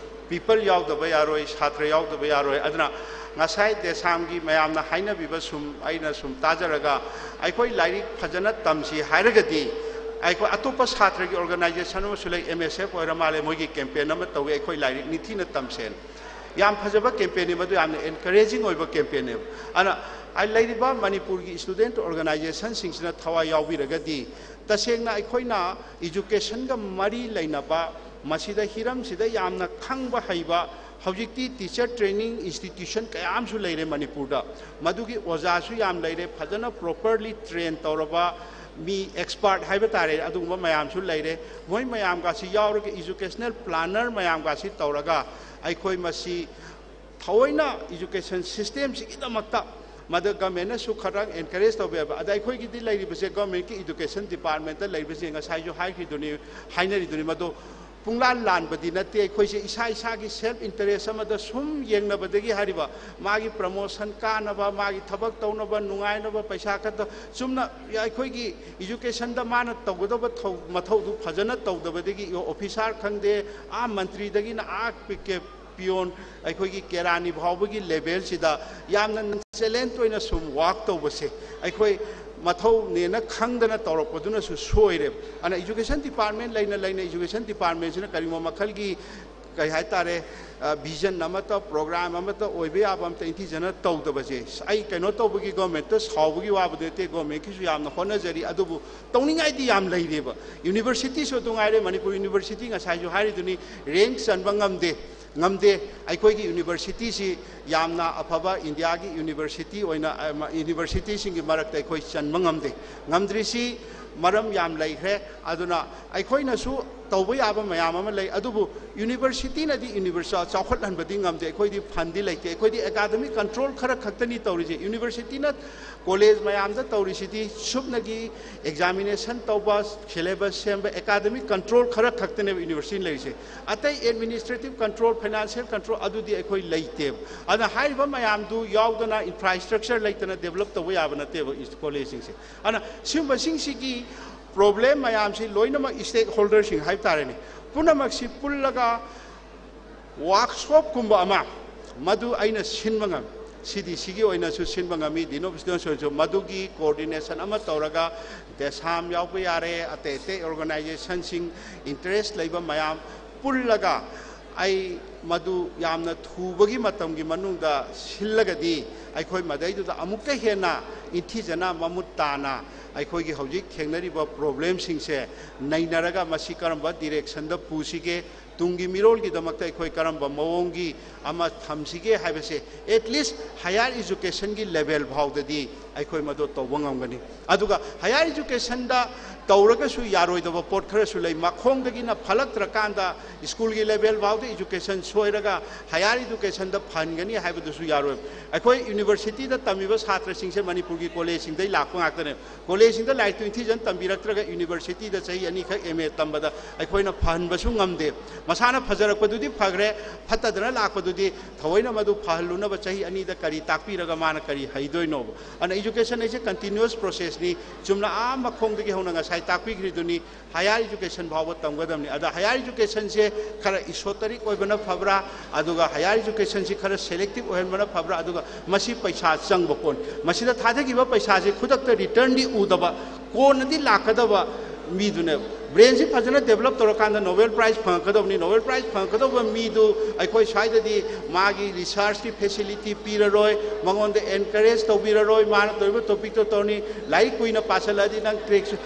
people ꯌꯥꯎꯗꯕ ꯌꯥꯔꯣꯏ, ꯁꯥꯇ꯭ꯔ ꯌꯥꯎꯗꯕ ꯌꯥꯔꯣꯏ꯫ ꯑꯗꯨꯅ ꯉꯁꯥꯏ ꯗꯦꯁꯥꯝꯒꯤ ꯃꯌꯥꯝꯅ ꯍꯥꯏꯅꯕꯤꯕ ꯁꯨꯝ ꯑꯩꯅ ꯁꯨꯝ ꯇꯥꯖꯔꯒ, ꯑꯩꯈꯣꯏ ꯂꯥꯏꯔꯤꯛ ꯐꯖꯅ ꯇꯝꯁꯤ ꯍꯥꯏꯔꯒꯗꯤ, ꯑꯩꯈꯣꯏ ꯑꯇꯣꯞꯄ ꯁꯥꯇ꯭ꯔꯒꯤ organization ꯑꯃꯁꯨ ꯂꯩ, M S F ꯑꯣꯏꯔ ꯃꯥꯜꯂꯦ, ꯃꯣꯏꯒꯤ campaign ꯑꯃ ꯇꯧꯋꯤ, "ꯑꯩꯈꯣꯏ ꯂꯥꯏꯔꯤꯛ ꯅꯤꯡꯊꯤꯅ ꯇꯝꯁꯦꯅ"꯫ ꯌꯥꯝ ꯐꯖꯕ campaignꯅꯤ ꯃꯗꯨ, ꯌꯥꯝꯅ encouraging ꯑꯣꯏꯕ campaignꯅꯦꯕ꯫ ꯑꯗꯨꯅ ꯑꯩ ꯂꯩꯔꯤꯕ ꯃꯅꯤꯄꯨꯔꯒꯤ student organizationꯁꯤꯡꯁꯤꯅ ꯊꯋꯥꯏ ꯌꯥꯎꯕꯤꯔꯒꯗꯤ, ꯇꯁꯦꯡꯅ ꯑꯩꯈꯣꯏꯅ educationꯒ ꯃꯔꯤ ꯂꯩꯅꯕ, ꯃꯁꯤꯗ ꯍꯤꯔꯝꯁꯤꯗ ꯌꯥꯝꯅ ꯈꯪꯕ ꯍꯩꯕ, ꯍꯧꯖꯤꯛꯇꯤ teacher training institution ꯀꯌꯥ ꯑꯃꯁꯨ ꯂꯩꯔꯦ ꯃꯅꯤꯄꯨꯔꯗ꯫ ꯃꯗꯨꯒꯤ ꯑꯣꯖꯥꯁꯨ ꯌꯥꯝ ꯂꯩꯔꯦ, ꯐꯖꯅ properly train ꯇꯧꯔꯕ ꯃꯤ, expert ꯍꯥꯏꯕ ꯇꯥꯔꯦ, ꯑꯗꯨꯒꯨꯝꯕ ꯃꯌꯥꯝꯁꯨ ꯂꯩꯔꯦ꯫ ꯃꯣꯏ ꯃꯌꯥꯝꯒꯁꯤ ꯌꯥꯎꯔꯒ, educational planner ꯃꯌꯥꯝꯒꯁꯤ ꯇꯧꯔꯒ, ꯑꯩꯈꯣꯏ ꯃꯁꯤ ꯊꯑꯣꯏꯅ education systemꯁꯤꯒꯤꯗꯃꯛꯇ ꯃꯗꯨ governmentꯅꯁꯨ ꯈꯔ encourage ꯇꯧꯕꯤꯕ꯫ ꯑꯗ ꯑꯩꯈꯣꯏꯒꯤꯗꯤ ꯂꯩꯔꯤꯕꯁꯦ, governmentꯀꯤ education departmentꯇ ꯂꯩꯔꯤꯕꯁꯦ, ꯉꯁꯥꯏꯁꯨ ꯍꯥꯏꯈꯤꯗꯨꯅꯤ, ꯍꯥꯏꯅꯔꯤꯗꯨꯅꯤ, ꯃꯗꯨ ꯄꯨꯡꯂꯥꯟ ꯂꯥꯟꯕꯗꯤ ꯅꯠꯇꯦ꯫ ꯑꯩꯈꯣꯏꯁꯦ ꯏꯁꯥ ꯏꯁꯥꯒꯤ self interest ꯑꯃꯗ ꯁꯨꯝ ꯌꯦꯡꯅꯕꯗꯒꯤ ꯍꯥꯏꯔꯤꯕ, ꯃꯥꯒꯤ promotion ꯀꯥꯅꯕ, ꯃꯥꯒꯤ ꯊꯕꯛ ꯇꯧꯅꯕ, ꯅꯨꯡꯉꯥꯏꯅꯕ, ꯄꯩꯁꯥ ꯈꯛꯇ ꯆꯨꯝꯅ ꯑꯩꯈꯣꯏꯒꯤ educationꯗ ꯃꯥꯅ ꯇꯧꯒꯗꯕ ꯊꯧ-, ꯃꯊꯧꯗꯨ ꯐꯖꯅ ꯇꯧꯗꯕꯗꯒꯤ, officer ꯈꯪꯗꯦ, ꯑꯥ ꯃꯟꯇ꯭ꯔꯤꯗꯒꯤꯅ ꯑꯥ ꯄꯤ-, ꯀꯦ-, peon, ꯑꯩꯈꯣꯏꯒꯤ ꯀꯦꯔꯥꯅꯤ ꯐꯥꯎꯕꯒꯤ levelꯁꯤꯗ ꯌꯥꯝꯅ nonchalant ꯑꯣꯏꯅ ꯁꯨꯝ work ꯇꯧꯕꯁꯦ ꯑꯩꯈꯣꯏ ꯃꯊꯧꯅꯦꯅ ꯈꯪꯗꯅ ꯇꯧꯔꯛꯄꯗꯨꯅꯁꯨ ꯁꯣꯏꯔꯦꯕ꯫ ꯑꯗꯨꯅ education department ꯂꯩꯅ ꯂꯩꯅ education departmentꯁꯤꯅ ꯀꯔꯤꯒꯨꯝꯕ ꯃꯈꯜꯒꯤ ꯀꯩ ꯍꯥꯏꯇꯥꯔꯦ, ꯚꯤꯖꯟ ꯑꯃꯠꯇ, ꯄ꯭ꯔꯣꯒ꯭ꯔꯥꯝ ꯑꯃꯠꯇ ꯑꯣꯏꯕ ꯌꯥꯕ ꯑꯝꯇ ꯏꯟꯊꯤꯖꯅ ꯇꯧꯗꯕꯁꯦ꯫ ꯑꯩ ꯀꯩꯅꯣ ꯇꯧꯕꯒꯤ, ꯒꯣꯔꯃꯦꯟꯇ ꯁꯥꯎꯕꯒꯤ ꯋꯥꯕꯗꯤ ꯅꯠꯇꯦ, ꯒꯣꯔꯃꯦꯟꯀꯤꯁꯨ ꯌꯥꯝꯅ ꯍꯣꯠꯅꯖꯔꯤ, ꯑꯗꯨꯕꯨ ꯇꯧꯅꯤꯡꯉꯥꯏꯗꯤ ꯌꯥꯝ ꯂꯩꯔꯦꯕ꯫ ꯌꯨꯅꯤꯚꯔꯁꯤꯇꯤꯁꯨ ꯑꯗꯨ ꯉꯥꯏꯔꯦ, ꯃꯅꯤꯄꯨꯔ ꯌꯨꯅꯤꯚꯔꯁꯤꯇꯤ ꯉꯁꯥꯏꯁꯨ ꯍꯥꯏꯔꯤꯗꯨꯅꯤ, ꯔꯦꯡꯛ ꯆꯟꯕ ꯉꯝꯗꯦ꯫ ꯉꯝꯗꯦ꯫ ꯑꯩꯈꯣꯏꯒꯤ ꯌꯨꯅꯤꯚꯔꯁꯤꯇꯤꯁꯤ ꯌꯥꯝꯅ ꯑꯐꯕ, ꯏꯟꯗꯤꯌꯥꯒꯤ ꯌꯨꯅꯤꯚꯔꯁꯤꯇꯤ ꯑꯣꯏꯅ, ꯑ, ꯃ-, ꯌꯨꯅꯤꯚꯔꯁꯤꯇꯤꯁꯤꯡꯒꯤ ꯃꯔꯛꯇ ꯑꯩꯈꯣꯏ ꯆꯟꯕ ꯉꯝꯗꯦ꯫ ꯉꯝꯗ꯭ꯔꯤꯁꯤ ꯃꯔꯝ ꯌꯥꯝ ꯂꯩꯈ꯭ꯔꯦ꯫ ꯑꯗꯨꯅ ꯑꯩꯈꯣꯏꯅꯁꯨ ꯇꯧꯕ ꯌꯥꯕ ꯃꯌꯥꯝ ꯑꯃ ꯂꯩ, ꯑꯗꯨꯕꯨ ꯌꯨꯅꯤꯚꯔꯁꯤꯇꯤꯅꯗꯤ ꯌꯨꯅꯤꯚꯔꯁ-, ꯆꯥꯎꯈꯠꯍꯟꯕꯗꯤ ꯉꯝꯗꯦ꯫ ꯑꯩꯈꯣꯏꯗꯤ ꯐꯟꯗꯤ ꯂꯩꯇꯦ꯫ ꯑꯩꯈꯣꯏꯗꯤ ꯑꯦꯀꯥꯗꯃꯤꯛ ꯀꯟꯇ꯭ꯔꯣꯜ ꯈꯔ ꯈꯛꯇꯅꯤ ꯇꯧꯔꯤꯁꯦ꯫ ꯌꯨꯅꯤꯚꯔꯁꯤꯇꯤꯅ ꯀꯣꯂꯦꯖ ꯃꯌꯥꯝꯗ ꯇꯧꯔꯤꯁꯤꯗꯤ ꯁꯨꯞꯅꯒꯤ ꯑꯦꯛꯖꯥꯃꯤꯅꯦꯁꯟ ꯇꯧꯕ, ꯁꯤꯂꯦꯕꯁ ꯁꯦꯝꯕ, ꯑꯦꯀꯥꯗꯃꯤꯛ ꯀꯟꯇ꯭ꯔꯣꯜ ꯈꯔ ꯈꯛꯇꯅꯦꯕ ꯌꯨꯅꯤꯚꯔꯁꯤꯇꯤꯅ ꯂꯩꯔꯤꯁꯦ꯫ ꯑꯇꯩ ꯑꯦꯗꯃꯤꯅꯤꯁꯇ꯭ꯔꯦꯇꯤꯞ ꯀꯟꯇ꯭ꯔꯣꯜ, ꯐꯥꯏꯅꯥꯟꯁꯤꯌꯦꯜ ꯀꯟꯇ꯭ꯔꯣꯜ ꯑꯗꯨꯗꯤ ꯑꯩꯈꯣꯏ ꯂꯩꯇꯦꯕ꯫ ꯑꯗꯨꯅ ꯍꯥꯏꯔꯤꯕ ꯃꯌꯥꯝꯗꯨ ꯌꯥꯎꯗꯅ, ꯏꯟꯐ꯭ꯔꯥꯁ꯭ꯇ꯭ꯔꯛꯆꯔ ꯂꯩꯇꯅ ꯗꯦꯕꯂꯞ ꯇꯧꯕ ꯌꯥꯕ ꯅꯠꯇꯦꯕ ꯏꯟꯁ-, ꯀꯣꯂꯦꯖꯁꯤꯡꯁꯦ꯫ ꯑꯗꯨꯅ ꯁꯤꯒꯨꯝꯕꯁꯤꯡꯁꯤꯒꯤ ꯄ꯭ꯔꯣꯕ꯭ꯂꯦꯝ ꯃꯌꯥꯝꯁꯤ ꯂꯣꯏꯅꯃꯛ ꯁ꯭ꯇꯦꯛ ꯍꯣꯜꯗꯔꯁꯤꯡ ꯍꯥꯏꯕ ꯇꯥꯔꯦꯅꯦ, ꯄꯨꯝꯅꯃꯛꯁꯤ ꯄꯨꯜꯂꯒ ꯋꯥꯔꯛꯁꯣꯞꯀꯨꯝꯕ ꯑꯃ ꯃꯗꯨ ꯑꯩꯅ ꯁꯤꯟꯕ ꯉꯝꯃꯤ꯫ ꯁꯤ ꯗꯤ ꯁꯤꯒꯤ ꯑꯣꯏꯅꯁꯨ ꯁꯤꯟꯕ ꯉꯝꯃꯤ, ꯗꯤꯅꯣ ꯕꯤꯁꯅꯣꯁ ꯑꯣꯏꯔꯁꯨ ꯃꯗꯨꯒꯤ ꯀꯣꯑꯣꯔꯗꯤꯅꯦꯁꯟ ꯑꯃ ꯇꯧꯔꯒ, ꯗꯦꯁꯥꯝ ꯌꯥꯎꯕ ꯌꯥꯔꯦ, ꯑꯇꯩ ꯑꯇꯩ ꯑꯣꯔꯒꯅꯥꯏꯖꯦꯁꯟꯁꯤꯡ, ꯏꯟꯇꯔꯦꯁ ꯂꯩꯕ ꯃꯌꯥꯝ ꯄꯨꯜꯂꯒ, ꯑꯩ ꯃꯗꯨ ꯌꯥꯝꯅ ꯊꯨꯕꯒꯤ ꯃꯇꯝꯒꯤ ꯃꯅꯨꯡꯗ ꯁꯤꯜꯂꯒꯗꯤ ꯑꯩꯈꯣꯏ ꯃꯗꯩꯗꯨꯗ ꯑꯃꯨꯛꯀ ꯍꯦꯟꯅ ꯏꯟꯊꯤꯖꯅ, ꯃꯃꯨꯠ ꯇꯥꯅ ꯑꯩꯈꯣꯏꯒꯤ ꯍꯧꯖꯤꯛ ꯊꯦꯡꯅꯔꯤꯕ ꯄ꯭ꯔꯣꯕ꯭ꯂꯦꯝꯁꯤꯡꯁꯦ ꯅꯩꯅꯔꯒ ꯃꯁꯤ ꯀꯔꯝꯕ ꯗꯤꯔꯦꯛꯁꯟꯗ ꯄꯨꯁꯤꯒꯦ, ꯇꯨꯡꯒꯤ ꯃꯤꯔꯣꯜꯒꯤꯗꯃꯛꯇ ꯑꯩꯈꯣꯏ ꯀꯔꯝꯕ ꯃꯑꯣꯡꯒꯤ ꯑꯃ ꯊꯝꯁꯤꯒꯦ ꯍꯥꯏꯕꯁꯦ, ꯑꯦꯠ ꯂꯤꯁ ꯍꯥꯌꯔ ꯏꯖꯨꯀꯦꯁꯟꯒꯤ ꯂꯦꯚꯦꯜ ꯐꯥꯎꯗꯗꯤ ꯑꯩꯈꯣꯏ ꯃꯗꯨ ꯇꯧꯕ ꯉꯝꯒꯅꯤ꯫ ꯑꯗꯨꯒ ꯍꯥꯌꯔ ꯏꯖꯨꯀꯦꯁꯟꯗ ꯇꯧꯔꯒꯁꯨ ꯌꯥꯔꯣꯏꯗꯕ ꯄꯣꯠ ꯈꯔꯁꯨ ꯂꯩ꯫ ꯃꯈꯣꯡꯗꯒꯤꯅ ꯐꯠꯂꯛꯇ꯭ꯔꯀꯥꯟꯗ ꯁ꯭ꯀꯨꯜꯒꯤ ꯂꯦꯚꯦꯜ ꯐꯥꯎꯗ ꯏꯖꯨꯀꯦꯁꯟ ꯁꯣꯏꯔꯒ ꯍꯥꯌꯔ ꯏꯖꯨꯀꯦꯁꯟꯗ ꯐꯍꯟꯒꯅꯤ ꯍꯥꯏꯕꯗꯨꯁꯨ ꯌꯥꯔꯣꯏ꯫ ꯑꯩꯈꯣꯏ ꯌꯨꯅꯤꯚꯔꯁꯤꯇꯤꯗ ꯇꯝꯃꯤꯕ ꯁꯥꯇ꯭ꯔꯁꯤꯡꯁꯦ ꯃꯅꯤꯄꯨꯔꯒꯤ ꯀꯣꯂꯦꯖꯁꯤꯡꯗꯒꯤ ꯂꯥꯛꯄ ꯉꯥꯛꯇꯅꯦ꯫ ꯀꯣꯂꯦꯖꯁꯤꯡꯗ ꯂꯥꯏꯔꯤꯛꯇꯨ ꯏꯟꯊꯤꯖꯅ ꯇꯝꯕꯤꯔꯛꯇ꯭ꯔꯒ ꯌꯨꯅꯤꯚꯔꯁꯤꯇꯤꯗ ꯆꯍꯤ ꯑꯅꯤꯈꯛ ꯑꯦꯝ ꯑꯦ ꯇꯝꯕꯗ ꯑꯩꯈꯣꯏꯅ ꯐꯍꯟꯕꯁꯨ ꯉꯝꯗꯦ꯫ ꯃꯁꯥꯅ ꯐꯖꯔꯛꯄꯗꯨꯗꯤ ꯐꯈ꯭ꯔꯦ, ꯐꯠꯇꯗꯅ ꯂꯥꯛꯄꯗꯨꯗꯤ ꯊꯑꯣꯏꯅ ꯃꯗꯨ ꯐꯍꯜꯂꯨꯅꯕ ꯆꯍꯤ ꯑꯅꯤꯗ ꯀꯔꯤ ꯇꯥꯛꯄꯤꯔꯒ ꯃꯥꯅ ꯀꯔꯤ ꯍꯩꯗꯣꯏꯅꯣꯕ? ꯑꯗꯨꯅ ꯏꯖꯨꯀꯦꯁꯟ ꯍꯥꯏꯁꯦ ꯀꯟꯇꯤꯅ꯭ꯌꯨꯑꯁ ꯄ꯭ꯔꯣꯁꯦꯁꯅꯤ꯫ ꯆꯨꯝꯅ ꯑꯥ ꯃꯈꯣꯡꯗꯒꯤ ꯍꯧꯅ ꯉꯁꯥꯏ ꯇꯥꯛꯄꯤꯈ꯭ꯔꯤꯗꯨꯅꯤ, ꯍꯥꯌꯔ ꯏꯖꯨꯀꯦꯁꯟ ꯐꯥꯎꯕ ꯇꯝꯒꯗꯕꯅꯤ꯫ ꯑꯗ ꯍꯥꯌꯔ ꯏꯖꯨꯀꯦꯁꯟꯁꯦ ꯈꯔ ꯏꯁꯣꯇꯔꯤꯛ ꯑꯣꯏꯕꯅ ꯐꯕ꯭ꯔꯥ, ꯑꯗꯨꯒ ꯍꯥꯌꯔ ꯏꯖꯨꯀꯦꯁꯟꯁꯤ ꯈꯔ ꯁꯦꯂꯦꯛꯇꯤꯞ ꯑꯣꯏꯍꯟꯕꯅ ꯐꯕ꯭ꯔꯥ, ꯑꯗꯨꯒ ꯃꯁꯤ ꯄꯩꯁꯥ ꯆꯪꯕ ꯄꯣꯠꯅꯤ꯫ ꯃꯁꯤꯗ ꯊꯥꯗꯈꯤꯕ ꯄꯩꯁꯥꯁꯦ ꯈꯨꯗꯛꯇ ꯔꯤꯇꯔꯟꯗꯤ ꯎꯗꯕ, ꯀꯣꯟꯅꯗꯤ ꯂꯥꯛꯀꯗꯕ ꯃꯤꯗꯨꯅꯦꯕ꯫ ꯕ꯭ꯔꯦꯟꯁꯤ ꯐꯖꯅ ꯗꯦꯕꯂꯞ ꯇꯧꯔꯀꯥꯟꯗ ꯅꯣꯕꯦꯜ ꯄ꯭ꯔꯥꯏꯖ ꯐꯪꯉꯛꯀꯗꯕꯅꯤ꯫ ꯅꯣꯕꯦꯜ ꯄ꯭ꯔꯥꯏꯖ ꯐꯪꯉꯛꯀꯗꯧꯕ ꯃꯤꯗꯨ ꯑꯩꯈꯣꯏ ꯁ꯭ꯋꯥꯏꯗꯗꯤ ꯃꯥꯒꯤ ꯔꯤꯁꯔꯁꯀꯤ ꯐꯦꯁꯤꯂꯤꯇꯤ ꯄꯤꯔꯔꯣꯏ, ꯃꯉꯣꯟꯗ ꯑꯦꯟꯀꯔꯦꯖ ꯇꯧꯕꯤꯔꯔꯣꯏ, ꯃꯥꯅ ꯇꯧꯔꯤꯕ ꯇꯣꯄꯤꯛꯇꯣ ꯇꯧꯔꯅꯤ꯫ ꯂꯥꯏꯔꯤꯛ ꯀꯨꯏꯅ ꯄꯥꯁꯤꯜꯂꯛꯑꯗꯤ ꯅꯪ ꯇ꯭ꯔꯦꯛꯁꯨ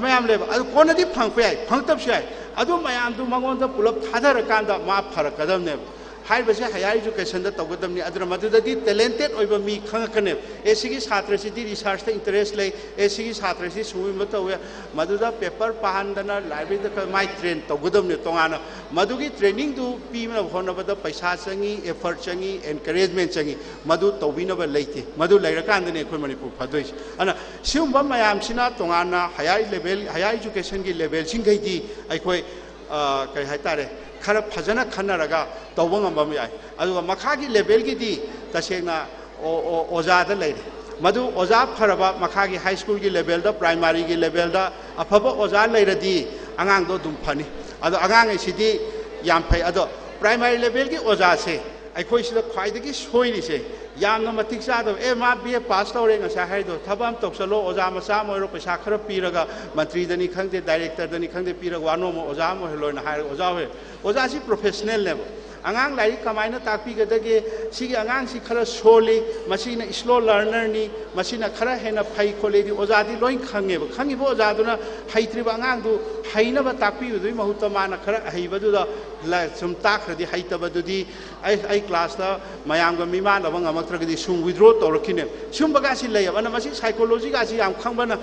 ꯃꯌꯥꯝ ꯂꯩꯕ꯫ ꯑꯗꯨ ꯀꯣꯟꯅꯗꯤ ꯐꯪꯉꯛꯄ ꯌꯥꯏ, ꯐꯪꯉꯛꯇꯕꯁꯨ ꯌꯥꯏ꯫ ꯑꯗꯨ ꯃꯌꯥꯝꯗꯨ ꯃꯉꯣꯟꯗ ꯄꯨꯂꯞ ꯊꯥꯗꯔꯀꯥꯟꯗ ꯃꯥ ꯐꯔꯛꯀꯗꯕꯅꯦꯕ꯫ ꯍꯥꯏꯔꯤꯕꯁꯦ ꯍꯥꯌꯔ ꯏꯖꯨꯀꯦꯁꯟꯗ ꯇꯧꯒꯗꯕꯅꯤ꯫ ꯑꯗꯨꯅ ꯃꯗꯨꯗꯗꯤ ꯇꯦꯂꯦꯟꯇꯦꯠ ꯑꯣꯏꯕ ꯃꯤ ꯈꯪꯉꯛꯀꯅꯦꯕ꯫ ꯑꯦ, ꯁꯤꯒꯤ ꯁꯥꯇ꯭ꯔꯁꯤꯗꯤ ꯔꯤꯁꯔꯁꯇ ꯏꯟꯇꯔꯦꯁ ꯂꯩ, ꯑꯦ, ꯁꯤꯒꯤ ꯁꯥꯇ꯭ꯔꯁꯤ ꯁꯨꯒꯨꯝꯕ ꯇꯧꯋꯦ, ꯃꯗꯨꯗ ꯄꯦꯄꯔ ꯄꯥꯍꯟꯗꯅ ꯂꯥꯏꯕ꯭ꯔꯦꯔꯤꯗ ꯈꯔ ꯃꯥꯏ ꯇ꯭ꯔꯦꯟ ꯇꯧꯒꯗꯕꯅꯤ꯫ ꯇꯣꯉꯥꯟꯅ ꯃꯗꯨꯒꯤ ꯇ꯭ꯔꯦꯅꯤꯡꯗꯨ ꯄꯤꯅꯕ ꯍꯣꯠꯅꯕꯗ ꯄꯩꯁꯥ ꯆꯪꯉꯤ, ꯑꯦꯐꯔꯠ ꯆꯪꯉꯤ, ꯑꯦꯟꯀꯔꯦꯖꯃꯦꯟ ꯆꯪꯉꯤ꯫ ꯃꯗꯨ ꯇꯧꯕꯤꯅꯕ ꯂꯩꯇꯦ꯫ ꯃꯗꯨ ꯂꯩꯔꯀꯥꯟꯗꯅꯤ ꯑꯩꯈꯣꯏ ꯃꯅꯤꯄꯨꯔ ꯐꯗꯣꯏꯁꯦ꯫ ꯑꯗꯨꯅ ꯁꯤꯒꯨꯝꯕ ꯃꯌꯥꯝꯁꯤꯅ ꯇꯣꯉꯥꯟꯅ ꯍꯥꯌꯔ ꯂꯦꯚꯦꯜ, ꯍꯥꯌꯔ ꯏꯖꯨꯀꯦꯁꯟꯒꯤ ꯂꯦꯚꯦꯜꯁꯤꯡꯈꯩꯗꯤ ꯑꯩꯈꯣꯏ, ꯑ, ꯀꯩ ꯍꯥꯏꯇꯥꯔꯦ, ꯈꯔ ꯐꯖꯅ ꯈꯟꯅꯔꯒ ꯇꯧꯕ ꯉꯝꯕ ꯑꯃ ꯌꯥꯏ꯫ ꯑꯗꯨꯒ ꯃꯈꯥꯒꯤ ꯂꯦꯚꯦꯜꯒꯤꯗꯤ ꯇꯁꯦꯡꯅ ꯑꯣ-, ꯑꯣ-, ꯑꯣꯖꯥꯗ ꯂꯩꯔꯦ꯫ ꯃꯗꯨ ꯑꯣꯖꯥ ꯐꯔꯕ, ꯃꯈꯥꯒꯤ ꯍꯥꯏ ꯁ꯭ꯀꯨꯜꯒꯤ ꯂꯦꯚꯦꯜꯗ, ꯄ꯭ꯔꯥꯏꯃꯥꯔꯤꯒꯤ ꯂꯦꯚꯦꯜꯗ ꯑꯐꯕ ꯑꯣꯖꯥ ꯂꯩꯔꯗꯤ ꯑꯉꯥꯡꯗꯣ ꯑꯗꯨꯝ ꯐꯅꯤ꯫ ꯑꯗꯣ ꯑꯉꯥꯡ ꯑꯁꯤꯗꯤ ꯌꯥꯝ ꯐꯩ꯫ ꯑꯗꯣ ꯄ꯭ꯔꯥꯏꯃꯥꯔꯤ ꯂꯦꯚꯦꯜꯒꯤ ꯑꯣꯖꯥꯁꯦ ꯑꯩꯈꯣꯏ ꯁꯤꯗ ꯈ꯭ꯋꯥꯏꯗꯒꯤ ꯁꯣꯏꯔꯤꯁꯦ, ꯌꯥꯝꯅ ꯃꯇꯤꯛ ꯆꯥꯗꯕ, "ꯑꯦ, ꯃꯥ ꯕꯤ ꯑꯦ ꯄꯥꯁ ꯇꯧꯔꯦ ꯉꯁꯥꯏ ꯍꯥꯏꯗꯣ, ꯊꯕꯛ ꯑꯃ ꯇꯧꯁꯜꯂꯣ, ꯑꯣꯖꯥ ꯃꯆꯥ ꯑꯃ ꯑꯣꯏꯔꯣ, ꯄꯩꯁꯥ ꯈꯔ ꯄꯤꯔꯒ ꯃꯟꯇ꯭ꯔꯤꯗꯅꯤ ꯈꯪꯗꯦ, ꯗꯥꯏꯔꯦꯛꯇꯔꯗꯅꯤ ꯈꯪꯗꯦ, ꯄꯤꯔꯒ ꯋꯥꯅꯣꯝꯃ ꯑꯣꯖꯥ ꯑꯃ ꯑꯣꯏꯍꯜꯂꯣꯅ" ꯍꯥꯏꯔꯒ ꯑꯣꯖꯥ ꯑꯣꯏꯍꯜꯂꯦ꯫ ꯑꯣꯖꯥꯁꯤ ꯄ꯭ꯔꯣꯐꯦꯁꯅꯦꯜꯅꯦꯕ꯫ ꯑꯉꯥꯡ ꯂꯥꯏꯔꯤꯛ ꯀꯃꯥꯏꯅ ꯇꯥꯛꯄꯤꯒꯗꯒꯦ? ꯁꯤꯒꯤ ꯑꯉꯥꯡꯁꯤ ꯈꯔ ꯁꯣꯜꯂꯤ, ꯃꯁꯤꯅ ꯁ꯭ꯂꯣ ꯂꯔꯅꯔꯅꯤ, ꯃꯁꯤꯅ ꯈꯔ ꯍꯦꯟꯅ ꯐꯩ ꯈꯣꯠꯂꯤꯗꯤ ꯑꯣꯖꯥꯗꯤ ꯂꯣꯏ ꯈꯪꯉꯦꯕ꯫ ꯈꯪꯉꯤꯕ ꯑꯣꯖꯥꯗꯨꯅ ꯍꯩꯇ꯭ꯔꯤꯕ ꯑꯉꯥꯡꯗꯨ ꯍꯩꯅꯕ ꯇꯥꯛꯄꯤꯕꯗꯨꯒꯤ ꯃꯍꯨꯠꯇ ꯃꯥꯅ ꯈꯔ ꯑꯍꯩꯕꯗꯨꯗ ꯂ-, ꯁꯨꯝ ꯇꯥꯛꯈ꯭ꯔꯗꯤ ꯍꯩꯇꯕꯗꯨꯗꯤ ꯑꯩ, ꯑꯩ ꯀ꯭ꯂꯥꯁꯇ ꯃꯌꯥꯝꯒ ꯃꯤꯃꯥꯟꯅꯕ ꯉꯝꯃꯛꯇ꯭ꯔꯒꯗꯤ ꯁꯨꯝ ꯋꯤꯗ꯭ꯔꯣ ꯇꯧꯔꯛꯈꯤꯅꯦꯕ꯫ ꯁꯨꯝꯕꯒꯁꯤ ꯂꯩꯌꯦꯕ꯫ ꯑꯗꯨꯅ ꯃꯁꯤ ꯁꯥꯏꯀꯣꯂꯣꯖꯤꯒꯁꯤ ꯌꯥꯝ ꯈꯪꯕꯅ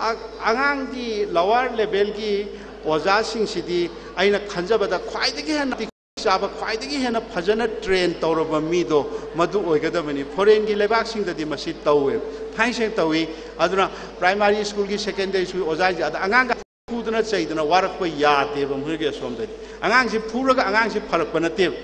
ꯑ-, ꯑꯉꯥꯡꯒꯤ ꯂꯋꯥꯔ ꯂꯦꯚꯦꯜꯒꯤ ꯑꯣꯖꯥꯁꯤꯡꯁꯤꯗꯤ ꯑꯩꯅ ꯈꯟꯖꯕꯗ ꯈ꯭ꯋꯥꯏꯗꯒꯤ ꯍꯦꯟꯅ ꯆꯥꯕ, ꯈ꯭ꯋꯥꯏꯗꯒꯤ ꯍꯦꯟꯅ ꯐꯖꯅ ꯇ꯭ꯔꯦꯟ ꯇꯧꯔꯕ ꯃꯤꯗꯣ ꯃꯗꯨ ꯑꯣꯏꯒꯗꯕꯅꯤ꯫ ꯐꯣꯔꯦꯟꯒꯤ ꯂꯩꯕꯥꯛꯁꯤꯡꯗꯗꯤ ꯃꯁꯤ ꯇꯧꯋꯦ, ꯊꯥꯏꯅ ꯁꯦꯡꯅ ꯇꯧꯏ꯫ ꯑꯗꯨꯅ ꯄ꯭ꯔꯥꯏꯃꯥꯔꯤ ꯁ꯭ꯀꯨꯜꯒꯤ, ꯁꯦꯀꯦꯟꯗꯔꯤ ꯁ꯭ꯀꯨꯜ ꯑꯣꯖꯥꯁꯤꯡꯁꯦ, ꯑꯗ ꯑꯉꯥꯡꯒ ꯐꯨꯗꯅ ꯆꯩꯗꯅ ꯋꯥꯔꯛꯄ ꯌꯥꯗꯦꯕ꯫ ꯃꯣꯏꯒꯤ ꯑꯁꯣꯝꯗꯗꯤ ꯑꯉꯥꯡꯁꯤ ꯐꯨꯔꯒ ꯑꯉꯥꯡꯁꯤ ꯐꯔꯛꯄ ꯅꯠꯇꯦꯕ꯫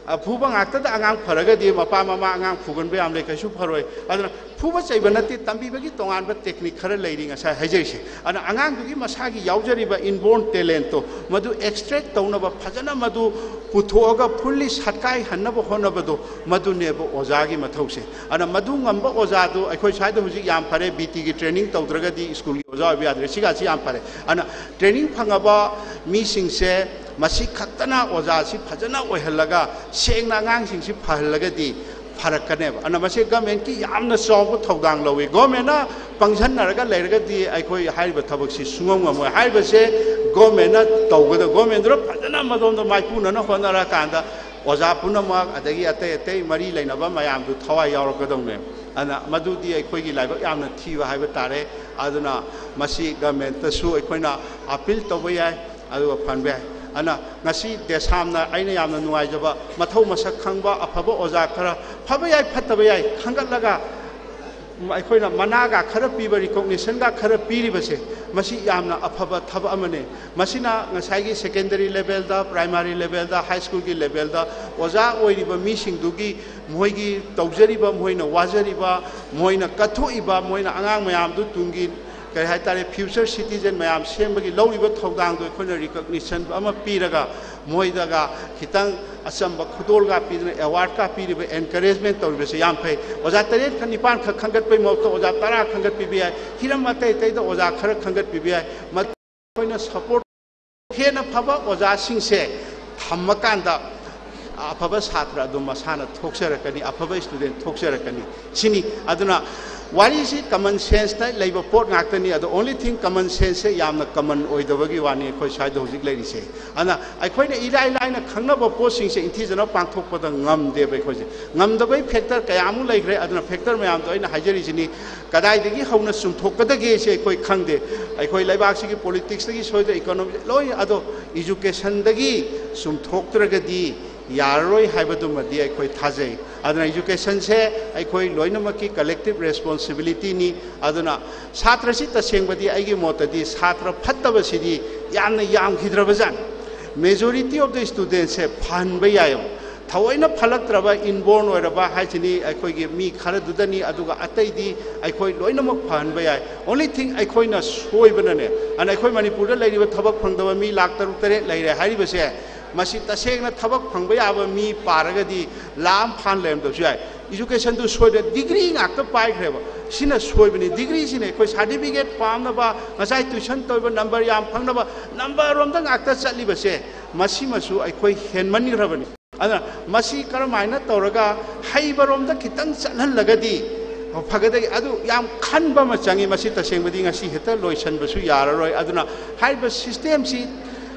ꯑꯐꯨꯕ ꯉꯥꯛꯇꯗ ꯑꯉꯥꯡ ꯐꯔꯒꯗꯤ ꯃꯄꯥ ꯃꯃꯥ ꯑꯉꯥꯡ ꯐꯨꯒꯟꯕ ꯌꯥꯝ ꯂꯩ, ꯀꯩꯁꯨ ꯐꯔꯣꯏ꯫ ꯑꯗꯨꯅ ꯐꯨꯕ ꯆꯩꯕ ꯅꯠꯇꯦ, ꯇꯝꯕꯤꯕꯒꯤ ꯇꯣꯉꯥꯟꯕ technique ꯈꯔ ꯂꯩꯔꯤ ꯉꯁꯥꯏ ꯍꯥꯏꯖꯔꯤꯁꯦ꯫ ꯑꯗꯨꯅ ꯑꯉꯥꯡꯗꯨꯒꯤ ꯃꯁꯥꯒꯤ ꯌꯥꯎꯖꯔꯤꯕ inborn talentꯇꯣ ꯃꯗꯨ extract ꯇꯧꯅꯕ, ꯐꯖꯅ ꯃꯗꯨ ꯄꯨꯊꯣꯛꯑꯒ fully ꯁꯠꯀꯥꯏꯍꯟꯅꯕ ꯍꯣꯠꯅꯕꯗꯣ, ꯃꯗꯨꯅꯦꯕ ꯑꯣꯖꯥꯒꯤ ꯃꯊꯧꯁꯦ꯫ ꯑꯗꯨꯅ ꯃꯗꯨ ꯉꯝꯕ ꯑꯣꯖꯥꯗꯨ ꯑꯩꯈꯣꯏ ꯁ꯭ꯋꯥꯏꯗ ꯍꯧꯖꯤꯛ ꯌꯥꯝ ꯐꯔꯦ, BTꯒꯤ training ꯇꯧꯗ꯭ꯔꯒꯗꯤ ꯁ꯭ꯀꯨꯜꯒꯤ ꯑꯣꯖꯥ ꯑꯣꯏꯕ ꯌꯥꯗ꯭ꯔꯦ, ꯁꯤꯒꯁꯤ ꯌꯥꯝ ꯐꯔꯦ꯫ ꯑꯗꯨꯅ training ꯐꯪꯉꯕ ꯃꯤꯁꯤꯡꯁꯦ ꯃꯁꯤ ꯈꯛꯇꯅ ꯑꯣꯖꯥꯁꯤ ꯐꯖꯅ ꯑꯣꯏꯍꯜꯂꯒ ꯁꯦꯡꯅ ꯑꯉꯥꯡꯁꯤꯡꯁꯤ ꯐꯍꯜꯂꯒꯗꯤ ꯐꯔꯛꯀꯅꯦꯕ꯫ ꯑꯗꯨꯅ ꯃꯁꯤ governmentꯀꯤ ꯌꯥꯝꯅ ꯆꯥꯎꯕ ꯊꯧꯗꯥꯡ ꯂꯧꯏ꯫ Governmentꯅ ꯄꯪꯁꯟꯅꯔꯒ ꯂꯩꯔꯒꯗꯤ ꯑꯩꯈꯣꯏ ꯍꯥꯏꯔꯤꯕ ꯊꯕꯛꯁꯤ ꯁꯨꯡꯉꯝ ꯉꯝꯃꯣꯏ꯫ ꯍꯥꯏꯔꯤꯕꯁꯦ governmentꯅ ꯇꯧꯒꯗꯕ, governmentꯗꯨꯅ ꯐꯖꯅ ꯃꯗꯣꯝꯗ ꯃꯥꯏꯄꯨꯅꯅ ꯍꯣꯠꯅꯔꯀꯥꯟꯗ ꯑꯣꯖꯥ ꯄꯨꯝꯅꯃꯛ ꯑꯗꯒꯤ ꯑꯇꯩ ꯑꯇꯩ ꯃꯔꯤ ꯂꯩꯅꯕ ꯃꯌꯥꯝꯗꯨ ꯊꯋꯥꯏ ꯌꯥꯎꯔꯛꯀꯗꯧꯅꯦꯕ꯫ ꯑꯗꯨꯅ ꯃꯗꯨꯗꯤ ꯑꯩꯈꯣꯏꯒꯤ ꯂꯥꯏꯕꯛ ꯌꯥꯝꯅ ꯊꯤꯕ ꯍꯥꯏꯕ ꯇꯥꯔꯦ꯫ ꯑꯗꯨꯅ ꯃꯁꯤ governmentꯇꯁꯨ ꯑꯩꯈꯣꯏꯅ appeal ꯇꯧꯕ ꯌꯥꯏ, ꯑꯗꯨꯒ ꯐꯍꯟꯕ ꯌꯥꯏ꯫ ꯑꯗꯨꯅ ꯉꯁꯤ ꯗꯦꯁꯥꯝꯅ ꯑꯩꯅ ꯌꯥꯝꯅ ꯅꯨꯡꯉꯥꯏꯖꯕ, ꯃꯊꯧ ꯃꯁꯛ ꯈꯪꯕ ꯑꯐꯕ ꯑꯣꯖꯥ ꯈꯔ, ꯐꯕ ꯌꯥꯏ ꯐꯠꯇꯕ ꯌꯥꯏ, ꯈꯟꯒꯠꯂꯒ ꯑꯩꯈꯣꯏꯅ ꯃꯅꯥꯒ ꯈꯔ ꯄꯤꯕ, recognitionꯒ ꯈꯔ ꯄꯤꯔꯤꯕꯁꯦ, ꯃꯁꯤ ꯌꯥꯝꯅ ꯑꯐꯕ ꯊꯕꯛ ꯑꯃꯅꯤ꯫ ꯃꯁꯤꯅ ꯉꯁꯥꯏꯒꯤ secondary levelꯗ, primary levelꯗ, high schoolꯒꯤ levelꯗ ꯑꯣꯖꯥ ꯑꯣꯏꯔꯤꯕ ꯃꯤꯁꯤꯡꯗꯨꯒꯤ ꯃꯈꯣꯏꯒꯤ ꯇꯧꯖꯔꯤꯕ, ꯃꯈꯣꯏꯅ ꯋꯥꯖꯔꯤꯕ, ꯃꯈꯣꯏꯅ ꯀꯠꯊꯣꯛꯏꯕ, ꯃꯈꯣꯏꯅ ꯑꯉꯥꯡ ꯃꯌꯥꯝꯗꯨ ꯇꯨꯡꯒꯤ ꯀꯔꯤ ꯍꯥꯏꯇꯥꯔꯦ, future citizen ꯃꯌꯥꯝ ꯁꯦꯝꯕꯒꯤ ꯂꯧꯔꯤꯕ ꯊꯧꯗꯥꯡꯗꯣ ꯑꯩꯈꯣꯏꯅ recognition ꯑꯃ ꯄꯤꯔꯒ ꯃꯣꯏꯗꯒ ꯈꯤꯇꯪ ꯑꯆꯝꯕ ꯈꯨꯗꯣꯜꯒ ꯄꯤꯗꯅ, awardꯀ ꯄꯤꯔꯤꯕ, encouragement ꯇꯧꯔꯤꯕꯁꯦ ꯌꯥꯝ ꯐꯩ꯫ ꯑꯣꯖꯥ ꯇꯔꯦꯠ ꯈꯛ, ꯅꯤꯄꯥꯟ ꯈꯛ ꯈꯟꯒꯠꯄꯒꯤ ꯃꯍꯨꯠꯇ ꯑꯣꯖꯥ ꯇꯔꯥ ꯈꯟꯒꯠꯄꯤꯕ ꯌꯥꯏ꯫ ꯍꯤꯔꯝ ꯑꯇꯩ ꯑꯇꯩꯗ ꯑꯣꯖꯥ ꯈꯔ ꯈꯟꯒꯠꯄꯤꯕ ꯌꯥꯏ꯫ ꯃ-, ꯑꯩꯈꯣꯏꯅ support, ꯍꯦꯟꯅ ꯐꯕ ꯑꯣꯖꯥꯁꯤꯡꯁꯦ ꯊꯝꯃꯀꯥꯟꯗ ꯑꯐꯕ ꯁꯥꯇ꯭ꯔ ꯑꯗꯨ ꯃꯁꯥꯅ ꯊꯣꯛꯆꯔꯛꯀꯅꯤ, ꯑꯐꯕ student ꯊꯣꯛꯆꯔꯛꯀꯅꯤ꯫ ꯁꯤꯅꯤ꯫ ꯑꯗꯨꯅ ꯋꯥꯔꯤꯁꯤ common senseꯇ ꯂꯩꯕ ꯄꯣꯠ ꯉꯥꯛꯇꯅꯤ꯫ ꯑꯗꯣ only thing, common senseꯁꯦ ꯌꯥꯝꯅ common ꯑꯣꯏꯗꯕꯒꯤ ꯋꯥꯅꯤ ꯑꯩꯈꯣꯏ ꯁ꯭ꯋꯥꯏꯗ ꯍꯧꯖꯤꯛ ꯂꯩꯔꯤꯁꯦ꯫ ꯑꯗꯨꯅ ꯑꯩꯈꯣꯏꯅ ꯏꯔꯥꯏ ꯂꯥꯏꯅ ꯈꯪꯅꯕ ꯄꯣꯠꯁꯤꯡꯁꯦ ꯏꯟꯊꯤꯖꯅ ꯄꯥꯡꯊꯣꯛꯄꯗ ꯉꯝꯗꯦꯕ ꯑꯩꯈꯣꯏꯁꯦ꯫ ꯉꯝꯗꯕꯒꯤ factor ꯀꯌꯥꯃꯨꯛ ꯂꯩꯈ꯭ꯔꯦ꯫ ꯑꯗꯨꯅ factor ꯃꯌꯥꯝꯗꯣ ꯑꯩꯅ ꯍꯥꯏꯖꯔꯤꯁꯤꯅꯤ꯫ ꯀꯗꯥꯏꯗꯒꯤ ꯍꯧꯅ ꯆꯨꯝꯊꯣꯛꯀꯗꯒꯦꯁꯦ ꯑꯩꯈꯣꯏ ꯈꯪꯗꯦ꯫ ꯑꯩꯈꯣꯏ ꯂꯩꯕꯥꯛꯁꯤꯒꯤ politicsꯇꯒꯤ ꯁꯣꯏꯗ economy ꯂꯣꯏ, ꯑꯗꯣ educationꯗꯒꯤ ꯆꯨꯝꯊꯣꯛꯇ꯭ꯔꯒꯗꯤ ꯌꯥꯔꯔꯣꯏ ꯍꯥꯏꯕꯗꯨꯃꯗꯤ ꯑꯩꯈꯣꯏ ꯊꯥꯖꯩ꯫ ꯑꯗꯨꯅ educationꯁꯦ ꯑꯩꯈꯣꯏ ꯂꯣꯏꯅꯃꯛꯀꯤ collective responsibilityꯅꯤ꯫ ꯑꯗꯨꯅ ꯁꯥꯇ꯭ꯔꯁꯤ ꯇꯁꯦꯡꯕꯗꯤ ꯑꯩꯒꯤ ꯃꯣꯠꯇꯗꯤ ꯁꯥꯇ꯭ꯔ ꯐꯠꯇꯕꯁꯤꯗꯤ ꯌꯥꯝꯅ ꯌꯥꯝꯈꯤꯗ꯭ꯔꯕꯖꯥꯠꯅꯤ꯫ Majority of the studentꯁꯦ ꯐꯍꯟꯕ ꯌꯥꯏꯌꯦꯕ꯫ ꯊꯑꯣꯏꯅ ꯐꯠꯂꯛꯇ꯭ꯔꯕ, inborn ꯑꯣꯏꯔꯕ ꯍꯥꯏꯁꯤꯅꯤ ꯑꯩꯈꯣꯏꯒꯤ ꯃꯤ ꯈꯔꯗꯨꯗꯅꯤ, ꯑꯗꯨꯒ ꯑꯇꯩꯗꯤ ꯑꯩꯈꯣꯏ ꯂꯣꯏꯅꯃꯛ ꯐꯍꯟꯕ ꯌꯥꯏ꯫ Only thing ꯑꯩꯈꯣꯏꯅ ꯁꯣꯏꯕꯅꯅꯦ, ꯑꯗꯨꯅ ꯑꯩꯈꯣꯏ ꯃꯅꯤꯄꯨꯔꯗ ꯂꯩꯔꯤꯕ ꯊꯕꯛ ꯐꯪꯗꯕ ꯃꯤ ꯂꯥꯈ ꯇꯔꯨꯛ ꯇꯔꯦꯠ ꯂꯩꯔꯦ ꯍꯥꯏꯔꯤꯕꯁꯦ, ꯃꯁꯤ ꯇꯁꯦꯡꯅ ꯊꯕꯛ ꯐꯪꯕ ꯌꯥꯕ ꯃꯤ ꯄꯥꯔꯒꯗꯤ ꯂꯥꯈ ꯑꯃ ꯐꯥꯅ ꯂꯩꯔꯝꯗꯕꯁꯨ ꯌꯥꯏ꯫ Educationꯗꯨ ꯁꯣꯏꯗ꯭ꯔꯦ, degree ꯉꯥꯛꯇ ꯄꯥꯏꯈ꯭ꯔꯦꯕ꯫ ꯁꯤꯅ ꯁꯣꯏꯕꯅꯤ꯫ Degreeꯁꯤꯅ ꯑꯩꯈꯣꯏ certificate ꯄꯥꯝꯅꯕ, ꯉꯁꯥꯏ tuition ꯇꯧꯔꯤꯕ number ꯌꯥꯝ ꯐꯪꯅꯕ, number ꯔꯣꯝꯗ ꯉꯥꯛꯇ ꯆꯠꯂꯤꯕꯁꯦ, ꯃꯁꯤꯃꯁꯨ ꯑꯩꯈꯣꯏ ꯍꯦꯟꯃꯟꯈ꯭ꯔꯕꯅꯤ꯫ ꯑꯗꯨꯅ ꯃꯁꯤ ꯀꯔꯝꯍꯥꯏꯅ ꯇꯧꯔꯒ ꯍꯩꯕꯔꯣꯝꯗ ꯈꯤꯇꯪ ꯆꯠꯍꯜꯂꯒꯗꯤ ꯐꯒꯗꯒꯦ, ꯑꯗꯨ ꯌꯥꯝ ꯈꯟꯕ ꯑꯃ ꯆꯪꯉꯤ꯫ ꯃꯁꯤ ꯇꯁꯦꯡꯕꯗꯤ ꯉꯁꯤ ꯍꯦꯛꯇ ꯂꯣꯏꯁꯤꯟꯕꯁꯨ ꯌꯥꯔꯔꯣꯏ꯫ ꯑꯗꯨꯅ ꯍꯥꯏꯔꯤꯕ systemꯁꯤ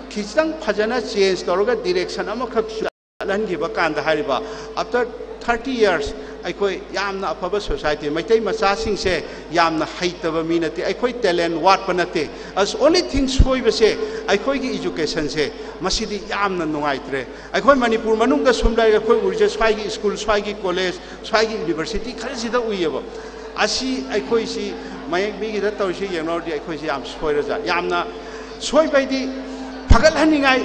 ꯈꯤꯇꯪ ꯐꯖꯅ change ꯇꯧꯔꯒ direction ꯑꯃꯈꯛ ꯆꯠꯍꯟꯈꯤꯕ ꯀꯥꯟꯗ, ꯍꯥꯏꯔꯤꯕ after thirty years ꯑꯩꯈꯣꯏ ꯌꯥꯝꯅ ꯑꯐꯕ society, ꯃꯩꯇꯩ ꯃꯆꯥꯁꯤꯡꯁꯦ ꯌꯥꯝꯅ ꯍꯩꯇꯕ ꯃꯤ ꯅꯠꯇꯦ, ꯑꯩꯈꯣꯏ talent ꯋꯥꯠꯄ ꯅꯠꯇꯦ꯫ ꯑꯁ, only thing ꯁꯣꯏꯕꯁꯦ ꯑꯩꯈꯣꯏꯒꯤ educationꯁꯦ, ꯃꯁꯤꯗꯤ ꯌꯥꯝꯅ ꯅꯨꯡꯉꯥꯏꯇ꯭ꯔꯦ꯫ ꯑꯩꯈꯣꯏ ꯃꯅꯤꯄꯨꯔ ꯃꯅꯨꯡꯗ ꯁꯨꯝ ꯂꯩꯔꯒ ꯑꯩꯈꯣꯏ ꯎꯔꯤꯁꯦ ꯁ꯭ꯋꯥꯏꯒꯤ school, ꯁ꯭ꯋꯥꯏꯒꯤ college, ꯁ꯭ꯋꯥꯏꯒꯤ university ꯈꯔꯁꯤꯗ ꯎꯏꯌꯦꯕ꯫ ꯑꯁꯤ ꯑꯩꯈꯣꯏꯁꯤ ꯃꯌꯦꯛ ꯃꯤꯒꯤꯗ ꯇꯧꯔꯤꯁꯤ ꯌꯦꯡꯅꯧꯔꯗꯤ ꯑꯩꯈꯣꯏꯁꯤ ꯌꯥꯝ ꯁꯣꯏꯔꯖꯥꯠ꯫ ꯌꯥꯝꯅ ꯁꯣꯏꯕ ꯍꯥꯏꯗꯤ ꯐꯒꯠꯍꯟꯅꯤꯡꯉꯥꯏ,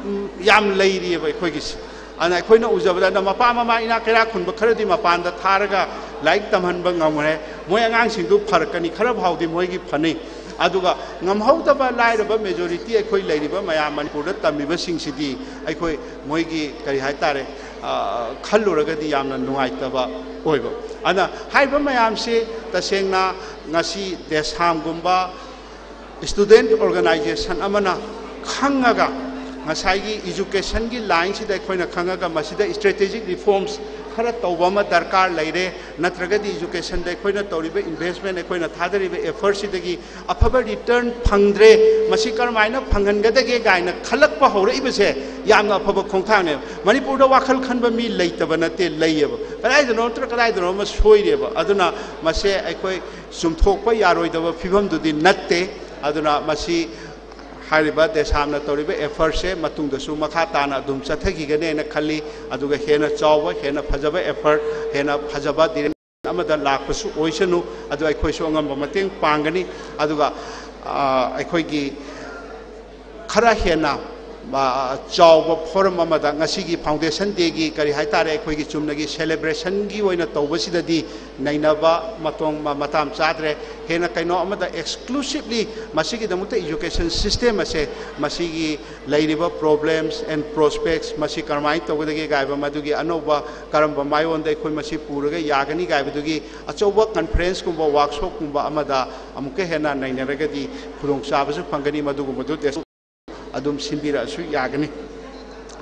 ꯎꯝ, ꯌꯥꯝ ꯂꯩꯔꯤꯑꯕ ꯑꯩꯈꯣꯏꯒꯤꯁꯤ꯫ ꯑꯗꯨꯅ ꯑꯩꯈꯣꯏꯅ ꯎꯖꯕꯗ, ꯑꯗ ꯃꯄꯥ ꯃꯃꯥ ꯏꯅꯥꯛ ꯀꯩꯔꯥꯛ ꯈꯨꯟꯕ ꯈꯔꯗꯤ ꯃꯄꯥꯟꯗ ꯊꯥꯔꯒ ꯂꯥꯏꯔꯤꯛ ꯇꯝꯍꯟꯕ ꯉꯝꯈ꯭ꯔꯦ꯫ ꯃꯣꯏ ꯑꯉꯥꯡꯁꯤꯡꯗꯨ ꯐꯔꯛꯀꯅꯤ, ꯈꯔ ꯐꯥꯎꯗꯤ ꯃꯣꯏꯒꯤ ꯐꯅꯤ꯫ ꯑꯗꯨꯒ ꯉꯝꯍꯧꯗꯕ, ꯂꯥꯏꯔꯕ majority ꯑꯩꯈꯣꯏ ꯂꯩꯔꯤꯕ ꯃꯌꯥꯝ ꯃꯅꯤꯄꯨꯔꯗ ꯇꯝꯃꯤꯕꯁꯤꯡꯁꯤꯗꯤ ꯑꯩꯈꯣꯏ ꯃꯣꯏꯒꯤ, ꯀꯔꯤ ꯍꯥꯏꯇꯥꯔꯦ, ꯑ, ꯈꯜꯂꯨꯔꯒꯗꯤ ꯌꯥꯝꯅ ꯅꯨꯡꯉꯥꯏꯇꯕ ꯑꯣꯏꯕ꯫ ꯑꯗꯨꯅ ꯍꯥꯏꯔꯤꯕ ꯃꯌꯥꯝꯁꯤ ꯇꯁꯦꯡꯅ ꯉꯁꯤ ꯗꯦꯁꯥꯝꯒꯨꯝꯕ student organization ꯑꯃꯅ ꯈꯪꯉꯒ, ꯉꯁꯥꯏꯒꯤ educationꯒꯤ lineꯁꯤꯗ ꯑꯩꯈꯣꯏꯅ ꯈꯪꯉꯒ ꯃꯁꯤꯗ strategic reforms ꯈꯔ ꯇꯧꯕ ꯑꯃ ꯗꯔꯀꯥꯔ ꯂꯩꯔꯦ, ꯅꯠꯇ꯭ꯔꯒꯗꯤ educationꯗ ꯑꯩꯈꯣꯏꯅ ꯇꯧꯔꯤꯕ investment, ꯑꯩꯈꯣꯏꯅ ꯊꯥꯗꯔꯤꯕ effortꯁꯤꯗꯒꯤ ꯑꯐꯕ return ꯐꯪꯗ꯭ꯔꯦ, ꯃꯁꯤ ꯀꯔꯝꯍꯥꯏꯅ ꯐꯪꯍꯟꯒꯗꯒꯦ ꯀꯥꯏꯅ ꯈꯜꯂꯛꯄ ꯍꯧꯔꯛꯏꯕꯁꯦ ꯌꯥꯝꯅ ꯑꯐꯕ ꯈꯣꯡꯊꯥꯡꯅꯦꯕ꯫ ꯃꯅꯤꯄꯨꯔꯗ ꯋꯥꯈꯜ ꯈꯟꯕ ꯃꯤ ꯂꯩꯇꯕ ꯅꯠꯇꯦ, ꯂꯩꯌꯦꯕ꯫ ꯀꯗꯥꯏꯗꯅꯣ ꯅꯠꯇ꯭ꯔ ꯀꯗꯥꯏꯗꯅꯣ ꯑꯃ ꯁꯣꯏꯔꯦꯕ꯫ ꯑꯗꯨꯅ ꯃꯁꯦ ꯑꯩꯈꯣꯏ ꯆꯨꯝꯊꯣꯛꯄ ꯌꯥꯔꯣꯏꯗꯕ ꯐꯤꯕꯝꯗꯨꯗꯤ ꯅꯠꯇꯦ꯫ ꯑꯗꯨꯅ ꯃꯁꯤ ꯍꯥꯏꯔꯤꯕ ꯗꯦꯁꯥꯝꯅ ꯇꯧꯔꯤꯕ effortꯁꯦ ꯃꯇꯨꯡꯗꯁꯨ ꯃꯈꯥ ꯇꯥꯅ ꯑꯗꯨꯝ ꯆꯠꯊꯈꯤꯒꯅꯦꯅ ꯈꯜꯂꯤ꯫ ꯑꯗꯨꯒ ꯍꯦꯟꯅ ꯆꯥꯎꯕ, ꯍꯦꯟꯅ ꯐꯖꯕ effort, ꯍꯦꯟꯅ ꯐꯖꯕ direction ꯑꯃꯗ ꯂꯥꯛꯄꯁꯨ ꯑꯣꯏꯁꯅꯨ꯫ ꯑꯗꯨ ꯑꯩꯈꯣꯏꯁꯨ ꯑꯉꯝꯕ ꯃꯇꯦꯡ ꯄꯥꯡꯒꯅꯤ꯫ ꯑꯗꯨꯒ, ꯑ, ꯑꯩꯈꯣꯏꯒꯤ ꯈꯔ ꯍꯦꯟꯅ ꯃ-, ꯆꯥꯎꯕ ꯐꯣꯔꯝ ꯑꯃꯗ ꯉꯁꯤꯒꯤ Foundation Dayꯒꯤ ꯀꯔꯤ ꯍꯥꯏꯇꯥꯔꯦ, ꯑꯩꯈꯣꯏꯒꯤ ꯆꯨꯝꯅꯒꯤ celebrationꯒꯤ ꯑꯣꯏꯅ ꯇꯧꯕꯁꯤꯗꯗꯤ ꯅꯩꯅꯕ ꯃꯇꯣꯡ ꯃ-, ꯃꯇꯥꯡ ꯆꯥꯗ꯭ꯔꯦ꯫ ꯍꯦꯟꯅ ꯀꯩꯅꯣ ꯑꯃꯗ exclusively ꯃꯁꯤꯒꯤꯗꯃꯛꯇ education system ꯑꯁꯦ, ꯃꯁꯤꯒꯤ ꯂꯩꯔꯤꯕ problems and prospects, ꯃꯁꯤ ꯀꯔꯝꯍꯥꯏꯅ ꯇꯧꯒꯗꯒꯦ ꯀꯥꯏꯕ, ꯃꯗꯨꯒꯤ ꯑꯅꯧꯕ ꯀꯔꯝꯕ ꯃꯥꯏꯑꯣꯟꯗ ꯑꯩꯈꯣꯏ ꯃꯁꯤ ꯄꯨꯔꯒ ꯌꯥꯒꯅꯤ ꯀꯥꯏꯕꯗꯨꯒꯤ ꯑꯆꯧꯕ conferenceꯀꯨꯝꯕ workshopꯀꯨꯝꯕ ꯑꯃꯗ ꯑꯃꯨꯛꯀ ꯍꯦꯟꯅ ꯅꯩꯅꯔꯒꯗꯤ ꯈꯨꯗꯣꯡꯆꯥꯕꯁꯨ ꯐꯪꯒꯅꯤ꯫ ꯃꯗꯨꯒꯨꯝꯕꯗꯨ ꯑꯗꯨꯝ ꯁꯤꯟꯕꯤꯔꯛꯑꯁꯨ ꯌꯥꯒꯅꯤ꯫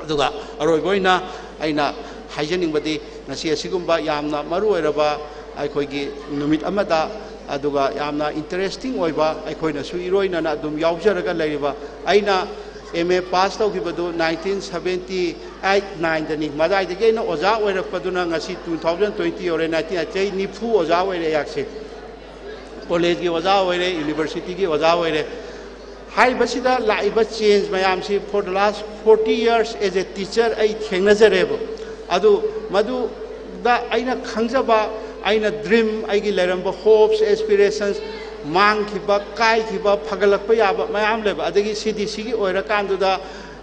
ꯑꯗꯨꯒ ꯑꯔꯣꯏꯕ ꯑꯣꯏꯅ ꯑꯩꯅ ꯍꯥꯏꯖꯅꯤꯡꯕꯗꯤ, ꯉꯁꯤ ꯑꯁꯤꯒꯨꯝꯕ ꯌꯥꯝꯅ ꯃꯔꯨ ꯑꯣꯏꯔꯕ ꯑꯩꯈꯣꯏꯒꯤ ꯅꯨꯃꯤꯠ ꯑꯃꯗ, ꯑꯗꯨꯒ ꯌꯥꯝꯅ interesting ꯑꯣꯏꯕ, ꯑꯩꯈꯣꯏꯅꯁꯨ ꯏꯔꯣꯏꯅꯅ ꯑꯗꯨꯝ ꯌꯥꯎꯖꯔꯒ ꯂꯩꯔꯤꯕ, ꯑꯩꯅ M A pass ꯇꯧꯈꯤꯕꯗꯨ nineteen seventy eight nineꯗꯅꯤ꯫ ꯃꯗꯥꯏꯗꯒꯤ ꯑꯩꯅ ꯑꯣꯖꯥ ꯑꯣꯏꯔꯛꯄꯗꯨꯅ ꯉꯁꯤ two thousand twenty ꯌꯧꯔꯦ꯫ Nineteen, ꯆꯍꯤ ꯅꯤꯐꯨ ꯑꯣꯖꯥ ꯑꯣꯏꯔꯦ ꯑꯩꯍꯥꯛꯁꯦ꯫ Collegeꯀꯤ ꯑꯣꯖꯥ ꯑꯣꯏꯔꯦ, universityꯒꯤ ꯑꯣꯖꯥ ꯑꯣꯏꯔꯦ꯫ ꯍꯥꯏꯔꯤꯕꯁꯤꯗ ꯂꯥꯛꯏꯕ change ꯃꯌꯥꯝꯁꯤ for the last forty years as a teacher ꯑꯩ ꯊꯦꯡꯅꯖꯔꯦꯕ꯫ ꯑꯗꯨ ꯃꯗꯨꯗ ꯑꯩꯅ ꯈꯪꯖꯕ, ꯑꯩꯅ dream, ꯑꯩꯒꯤ ꯂꯩꯔꯝꯕ hopes, aspirations, ꯃꯥꯡꯈꯤꯕ, ꯀꯥꯏꯈꯤꯕ, ꯐꯒꯠꯂꯛꯄ ꯌꯥꯕ ꯃꯌꯥꯝ ꯂꯩꯕ꯫ ꯑꯗꯒꯤ CDCꯒꯤ ꯑꯣꯏꯔꯀꯥꯟꯗꯨꯗ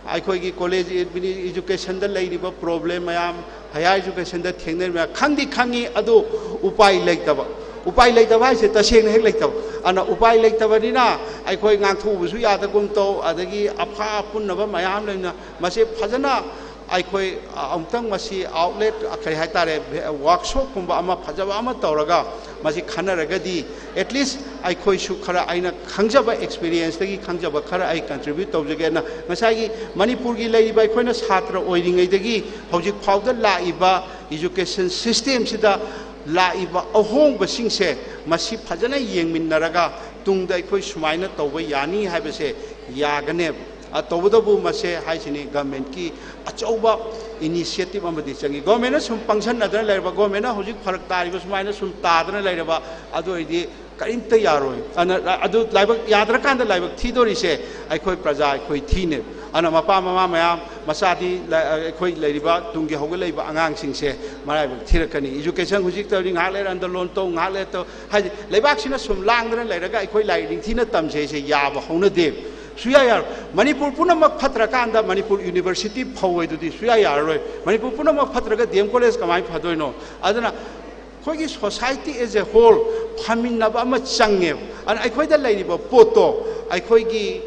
ꯑꯩꯈꯣꯏꯒꯤ college admini-, educationꯗ ꯂꯩꯔꯤꯕ problem ꯃꯌꯥꯝ, higher educationꯗ ꯊꯦꯡꯅꯔꯤꯕ ꯃꯌꯥꯝ ꯈꯪꯗꯤ ꯈꯪꯉꯤ, ꯑꯗꯨ ꯎꯄꯥꯏ ꯂꯩꯇꯕ꯫ ꯎꯄꯥꯏ ꯂꯩꯇꯕ ꯍꯥꯏꯁꯦ ꯇꯁꯦꯡꯅ ꯍꯦꯛ ꯂꯩꯇꯕ꯫ ꯑꯗꯨꯅ ꯎꯄꯥꯏ ꯂꯩꯇꯕꯅꯤꯅ ꯑꯩꯈꯣꯏ ꯉꯥꯡꯊꯣꯛꯎꯕꯁꯨ ꯌꯥꯗꯒꯨꯝ ꯇꯧ, ꯑꯗꯒꯤ ꯑꯐ ꯑꯄꯨꯟꯅꯕ ꯃꯌꯥꯝ ꯂꯩꯅ ꯃꯁꯤ ꯐꯖꯅ ꯑꯩꯈꯣꯏ ꯑꯃꯨꯛꯇꯪ ꯃꯁꯤ outlet, ꯀꯔꯤ ꯍꯥꯏꯇꯥꯔꯦ, workshopꯀꯨꯝꯕ ꯑꯃ ꯐꯖꯕ ꯑꯃ ꯇꯧꯔꯒ ꯃꯁꯤ ꯈꯟꯅꯔꯒꯗꯤ at least ꯑꯩꯈꯣꯏꯁꯨ ꯈꯔ, ꯑꯩꯅ ꯈꯪꯖꯕ experienceꯇꯒꯤ ꯈꯪꯖꯕ ꯈꯔ ꯑꯩ contribute ꯇꯧꯖꯒꯦꯅ, ꯉꯁꯥꯏꯒꯤ ꯃꯅꯤꯄꯨꯔꯒꯤ ꯂꯩꯔꯤꯕ ꯑꯩꯈꯣꯏꯅ ꯁꯥꯇ꯭ꯔ ꯑꯣꯏꯔꯤꯉꯩꯗꯒꯤ ꯍꯧꯖꯤꯛ ꯐꯥꯎꯗ ꯂꯥꯛꯏꯕ education systemꯁꯤꯗ ꯂꯥꯛꯏꯕ ꯑꯍꯣꯡꯕꯁꯤꯡꯁꯦ ꯃꯁꯤ ꯐꯖꯅ ꯌꯦꯡꯃꯤꯟꯅꯔꯒ ꯇꯨꯡꯗ ꯑꯩꯈꯣꯏ ꯁꯨꯃꯥꯏꯅ ꯇꯧꯕ ꯌꯥꯅꯤ ꯍꯥꯏꯕꯁꯦ ꯌꯥꯒꯅꯦꯕ꯫ ꯑ, ꯇꯧꯕꯇꯕꯨ ꯃꯁꯦ ꯍꯥꯏꯁꯤꯅꯤ, governmentꯀꯤ ꯑꯆꯧꯕ initiative ꯑꯃꯗꯤ ꯆꯪꯉꯤ꯫ Governmentꯅ ꯁꯨꯝ ꯄꯪꯁꯟꯅꯗꯅ ꯂꯩꯔꯕ, governmentꯅ ꯍꯧꯖꯤꯛ ꯐꯔꯛ ꯇꯥꯔꯤꯕ ꯁꯨꯃꯥꯏꯅ ꯁꯨꯝ ꯇꯥꯗꯅ ꯂꯩꯔꯕ, ꯑꯗꯨ ꯑꯣꯏꯔꯗꯤ ꯀꯔꯤꯝꯇ ꯌꯥꯔꯣꯏ꯫ ꯑꯗꯨꯅ ꯑꯗꯨ ꯂꯥꯏꯕꯛ ꯌꯥꯗ꯭ꯔꯀꯥꯟꯗ ꯂꯥꯏꯕꯛ ꯊꯤꯗꯣꯔꯤꯁꯦ ꯑꯩꯈꯣꯏ ꯄ꯭ꯔꯖꯥ, ꯑꯩꯈꯣꯏ ꯊꯤꯅꯦꯕ꯫ ꯑꯗꯨꯅ ꯃꯄꯥ ꯃꯃꯥ ꯃꯌꯥꯝ, ꯃꯆꯥꯗꯤ ꯂ-, ꯑꯩꯈꯣꯏ ꯂꯩꯔꯤꯕ ꯇꯨꯡꯒꯤ ꯍꯧꯒꯠꯂꯛꯏꯕ ꯑꯉꯥꯡꯁꯤꯡꯁꯦ ꯃꯔꯥꯏꯕꯛ ꯊꯤꯔꯛꯀꯅꯤ꯫ Education ꯍꯧꯖꯤꯛ ꯇꯧꯔꯤ, ꯉꯥꯏꯍꯥꯛ ꯂꯩꯔ ꯑꯟꯗꯂꯣꯟ ꯇꯧ, ꯉꯥꯏꯍꯥꯛ ꯂꯩꯔ ꯇꯧ, ꯍꯥꯏꯗꯤ ꯂꯩꯕꯥꯛꯁꯤꯅ ꯁꯨꯝ ꯂꯥꯡꯗꯅ ꯂꯩꯔꯒ ꯑꯩꯈꯣꯏ ꯂꯥꯏꯔꯤꯛ ꯅꯤꯡꯊꯤꯅ ꯇꯝꯁꯦ ꯍꯥꯏꯁꯦ ꯌꯥꯕ ꯍꯧꯅꯗꯦꯕ꯫ ꯁꯨꯌꯥ ꯌꯥꯔꯣꯏ꯫ ꯃꯅꯤꯄꯨꯔ ꯄꯨꯝꯅꯃꯛ ꯐꯠꯇ꯭ꯔꯀꯥꯟꯗ ꯃꯅꯤꯄꯨꯔ ꯌꯨꯅꯤꯚꯔꯁꯤꯇꯤ ꯐꯧ ꯑꯣꯏꯗꯨꯗꯤ ꯁꯨꯌꯥ ꯌꯥꯔꯔꯣꯏ꯫ ꯃꯅꯤꯄꯨꯔ ꯄꯨꯝꯅꯃꯛ ꯐꯠꯇ꯭ꯔꯒ ꯗꯤ ꯑꯦꯝ ꯀꯣꯂꯦꯖ ꯀꯃꯥꯏꯅ ꯐꯗꯣꯏꯅꯣ? ꯑꯗꯨꯅ ꯑꯩꯈꯣꯏꯒꯤ society as a whole ꯐꯃꯤꯟꯅꯕ ꯑꯃ ꯆꯪꯉꯦꯕ꯫ ꯑꯗꯨꯅ ꯑꯩꯈꯣꯏꯗ ꯂꯩꯔꯤꯕ ꯄꯣꯠꯇꯣ ꯑꯩꯈꯣꯏꯒꯤ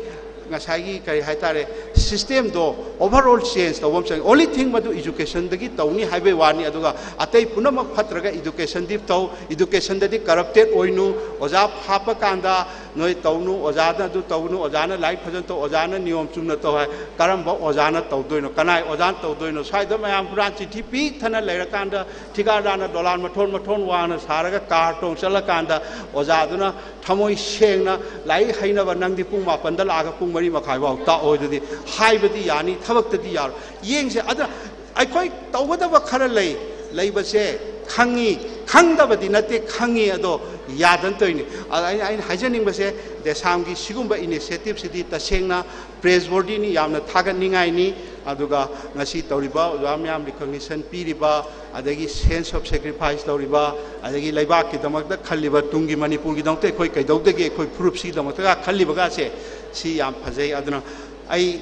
ꯉꯁꯥꯏꯒꯤ ꯀꯔꯤ ꯍꯥꯏꯇꯥꯔꯦ, systemꯗꯣ overall change ꯇꯧꯕ ꯑꯃ ꯆꯪꯉꯦ꯫ Only thing ꯃꯗꯨ educationꯗꯒꯤ ꯇꯧꯅꯤ ꯍꯥꯏꯕꯩ ꯋꯥꯅꯤ꯫ ꯑꯗꯨꯒ ꯑꯇꯩ ꯄꯨꯝꯅꯃꯛ ꯐꯠꯇ꯭ꯔꯒ educationꯗꯤ ꯇꯧ, educationꯗꯗꯤ corrupted ꯑꯣꯏꯅꯨ, ꯑꯣꯖꯥ ꯍꯥꯞꯄ ꯀꯥꯟꯗ ꯅꯣꯏ ꯇꯧꯅꯨ, ꯑꯣꯖꯥꯅ ꯑꯗꯨ ꯇꯧꯅꯨ, ꯑꯣꯖꯥꯅ ꯂꯥꯏꯔꯤꯛ ꯐꯖꯅ ꯇꯧ, ꯑꯣꯖꯥꯅ ꯅꯤꯌꯣꯝ ꯆꯨꯝꯅ ꯇꯧ ꯍꯥꯏ꯫ ꯀꯔꯝꯕ ꯑꯣꯖꯥꯅ ꯇꯧꯗꯣꯏꯅꯣ? ꯀꯅꯥꯏ ꯑꯣꯖꯥꯅ ꯇꯧꯗꯣꯏꯅꯣ? ꯁ꯭ꯋꯥꯏꯗ ꯃꯌꯥꯝ ꯍꯨꯔꯥꯟ ꯆꯤꯟꯊꯤ ꯄꯤꯛ ꯊꯟꯅ ꯂꯩꯔꯀꯥꯟꯗ ꯊꯤꯀꯥꯗꯥꯔꯅ ꯗꯣꯂꯥꯟ ꯃꯊꯣꯟ ꯃꯊꯣꯟ ꯋꯥꯡꯅ ꯁꯥꯔꯒ ꯀꯥꯔ ꯇꯣꯡ ꯆꯠꯂꯀꯥꯟꯗ ꯑꯣꯖꯥꯗꯨꯅ ꯊꯃꯣꯏ ꯁꯦꯡꯅ ꯂꯥꯏꯔꯤꯛ ꯍꯩꯅꯕ ꯅꯪꯗꯤ ꯄꯨꯡ ꯃꯥꯄꯟꯗ ꯂꯥꯛꯑꯒ ꯄꯨꯡ ꯃꯔꯤ ꯃꯈꯥꯏ ꯐꯥꯎ ꯇꯥꯛꯑꯣ ꯑꯗꯨꯗꯤ ꯍꯥꯏꯕꯗꯤ ꯌꯥꯅꯤ, ꯊꯕꯛꯇꯗꯤ ꯌꯥꯔꯣꯏ꯫ ꯌꯦꯡꯁꯦ꯫ ꯑꯗ ꯑꯩꯈꯣꯏ ꯇꯧꯒꯗꯕ ꯈꯔ ꯂꯩ, ꯂꯩꯕꯁꯦ ꯈꯪꯉꯤ, ꯈꯪꯗꯕꯗꯤ ꯅꯠꯇꯦ, ꯈꯪꯉꯤ, ꯑꯗꯣ ꯌꯥꯗꯅ ꯇꯧꯔꯤꯅꯤ꯫ ꯑꯗ ꯑꯩꯅ, ꯑꯩꯅ ꯍꯥꯏꯖꯅꯤꯡꯕꯁꯦ, ꯗꯦꯁꯥꯝꯒꯤ ꯁꯤꯒꯨꯝꯕ initiativeꯁꯤꯗꯤ ꯇꯁꯦꯡꯅ praiseworthyꯅꯤ, ꯌꯥꯝꯅ ꯊꯥꯒꯠꯅꯤꯡꯉꯥꯏꯅꯤ꯫ ꯑꯗꯨꯒ ꯉꯁꯤ ꯇꯧꯔꯤꯕ ꯑꯣꯖꯥ ꯃꯌꯥꯝ recognition ꯄꯤꯔꯤꯕ, ꯑꯗꯒꯤ sense of sacrifice ꯇꯧꯔꯤꯕ, ꯑꯗꯒꯤ ꯂꯩꯕꯥꯛꯀꯤꯗꯃꯛꯇ ꯈꯜꯂꯤꯕ, ꯇꯨꯡꯒꯤ ꯃꯅꯤꯄꯨꯔꯒꯤꯗꯃꯛꯇ ꯑꯩꯈꯣꯏ ꯀꯩꯗꯧꯗꯒꯦ, ꯑꯩꯈꯣꯏ ꯐꯨꯔꯨꯞꯁꯤꯒꯤꯗꯃꯛꯇꯒ ꯈꯜꯂꯤꯕꯒꯁꯦ, ꯁꯤ ꯌꯥꯝ ꯐꯖꯩ꯫ ꯑꯗꯨꯅ ꯑꯩ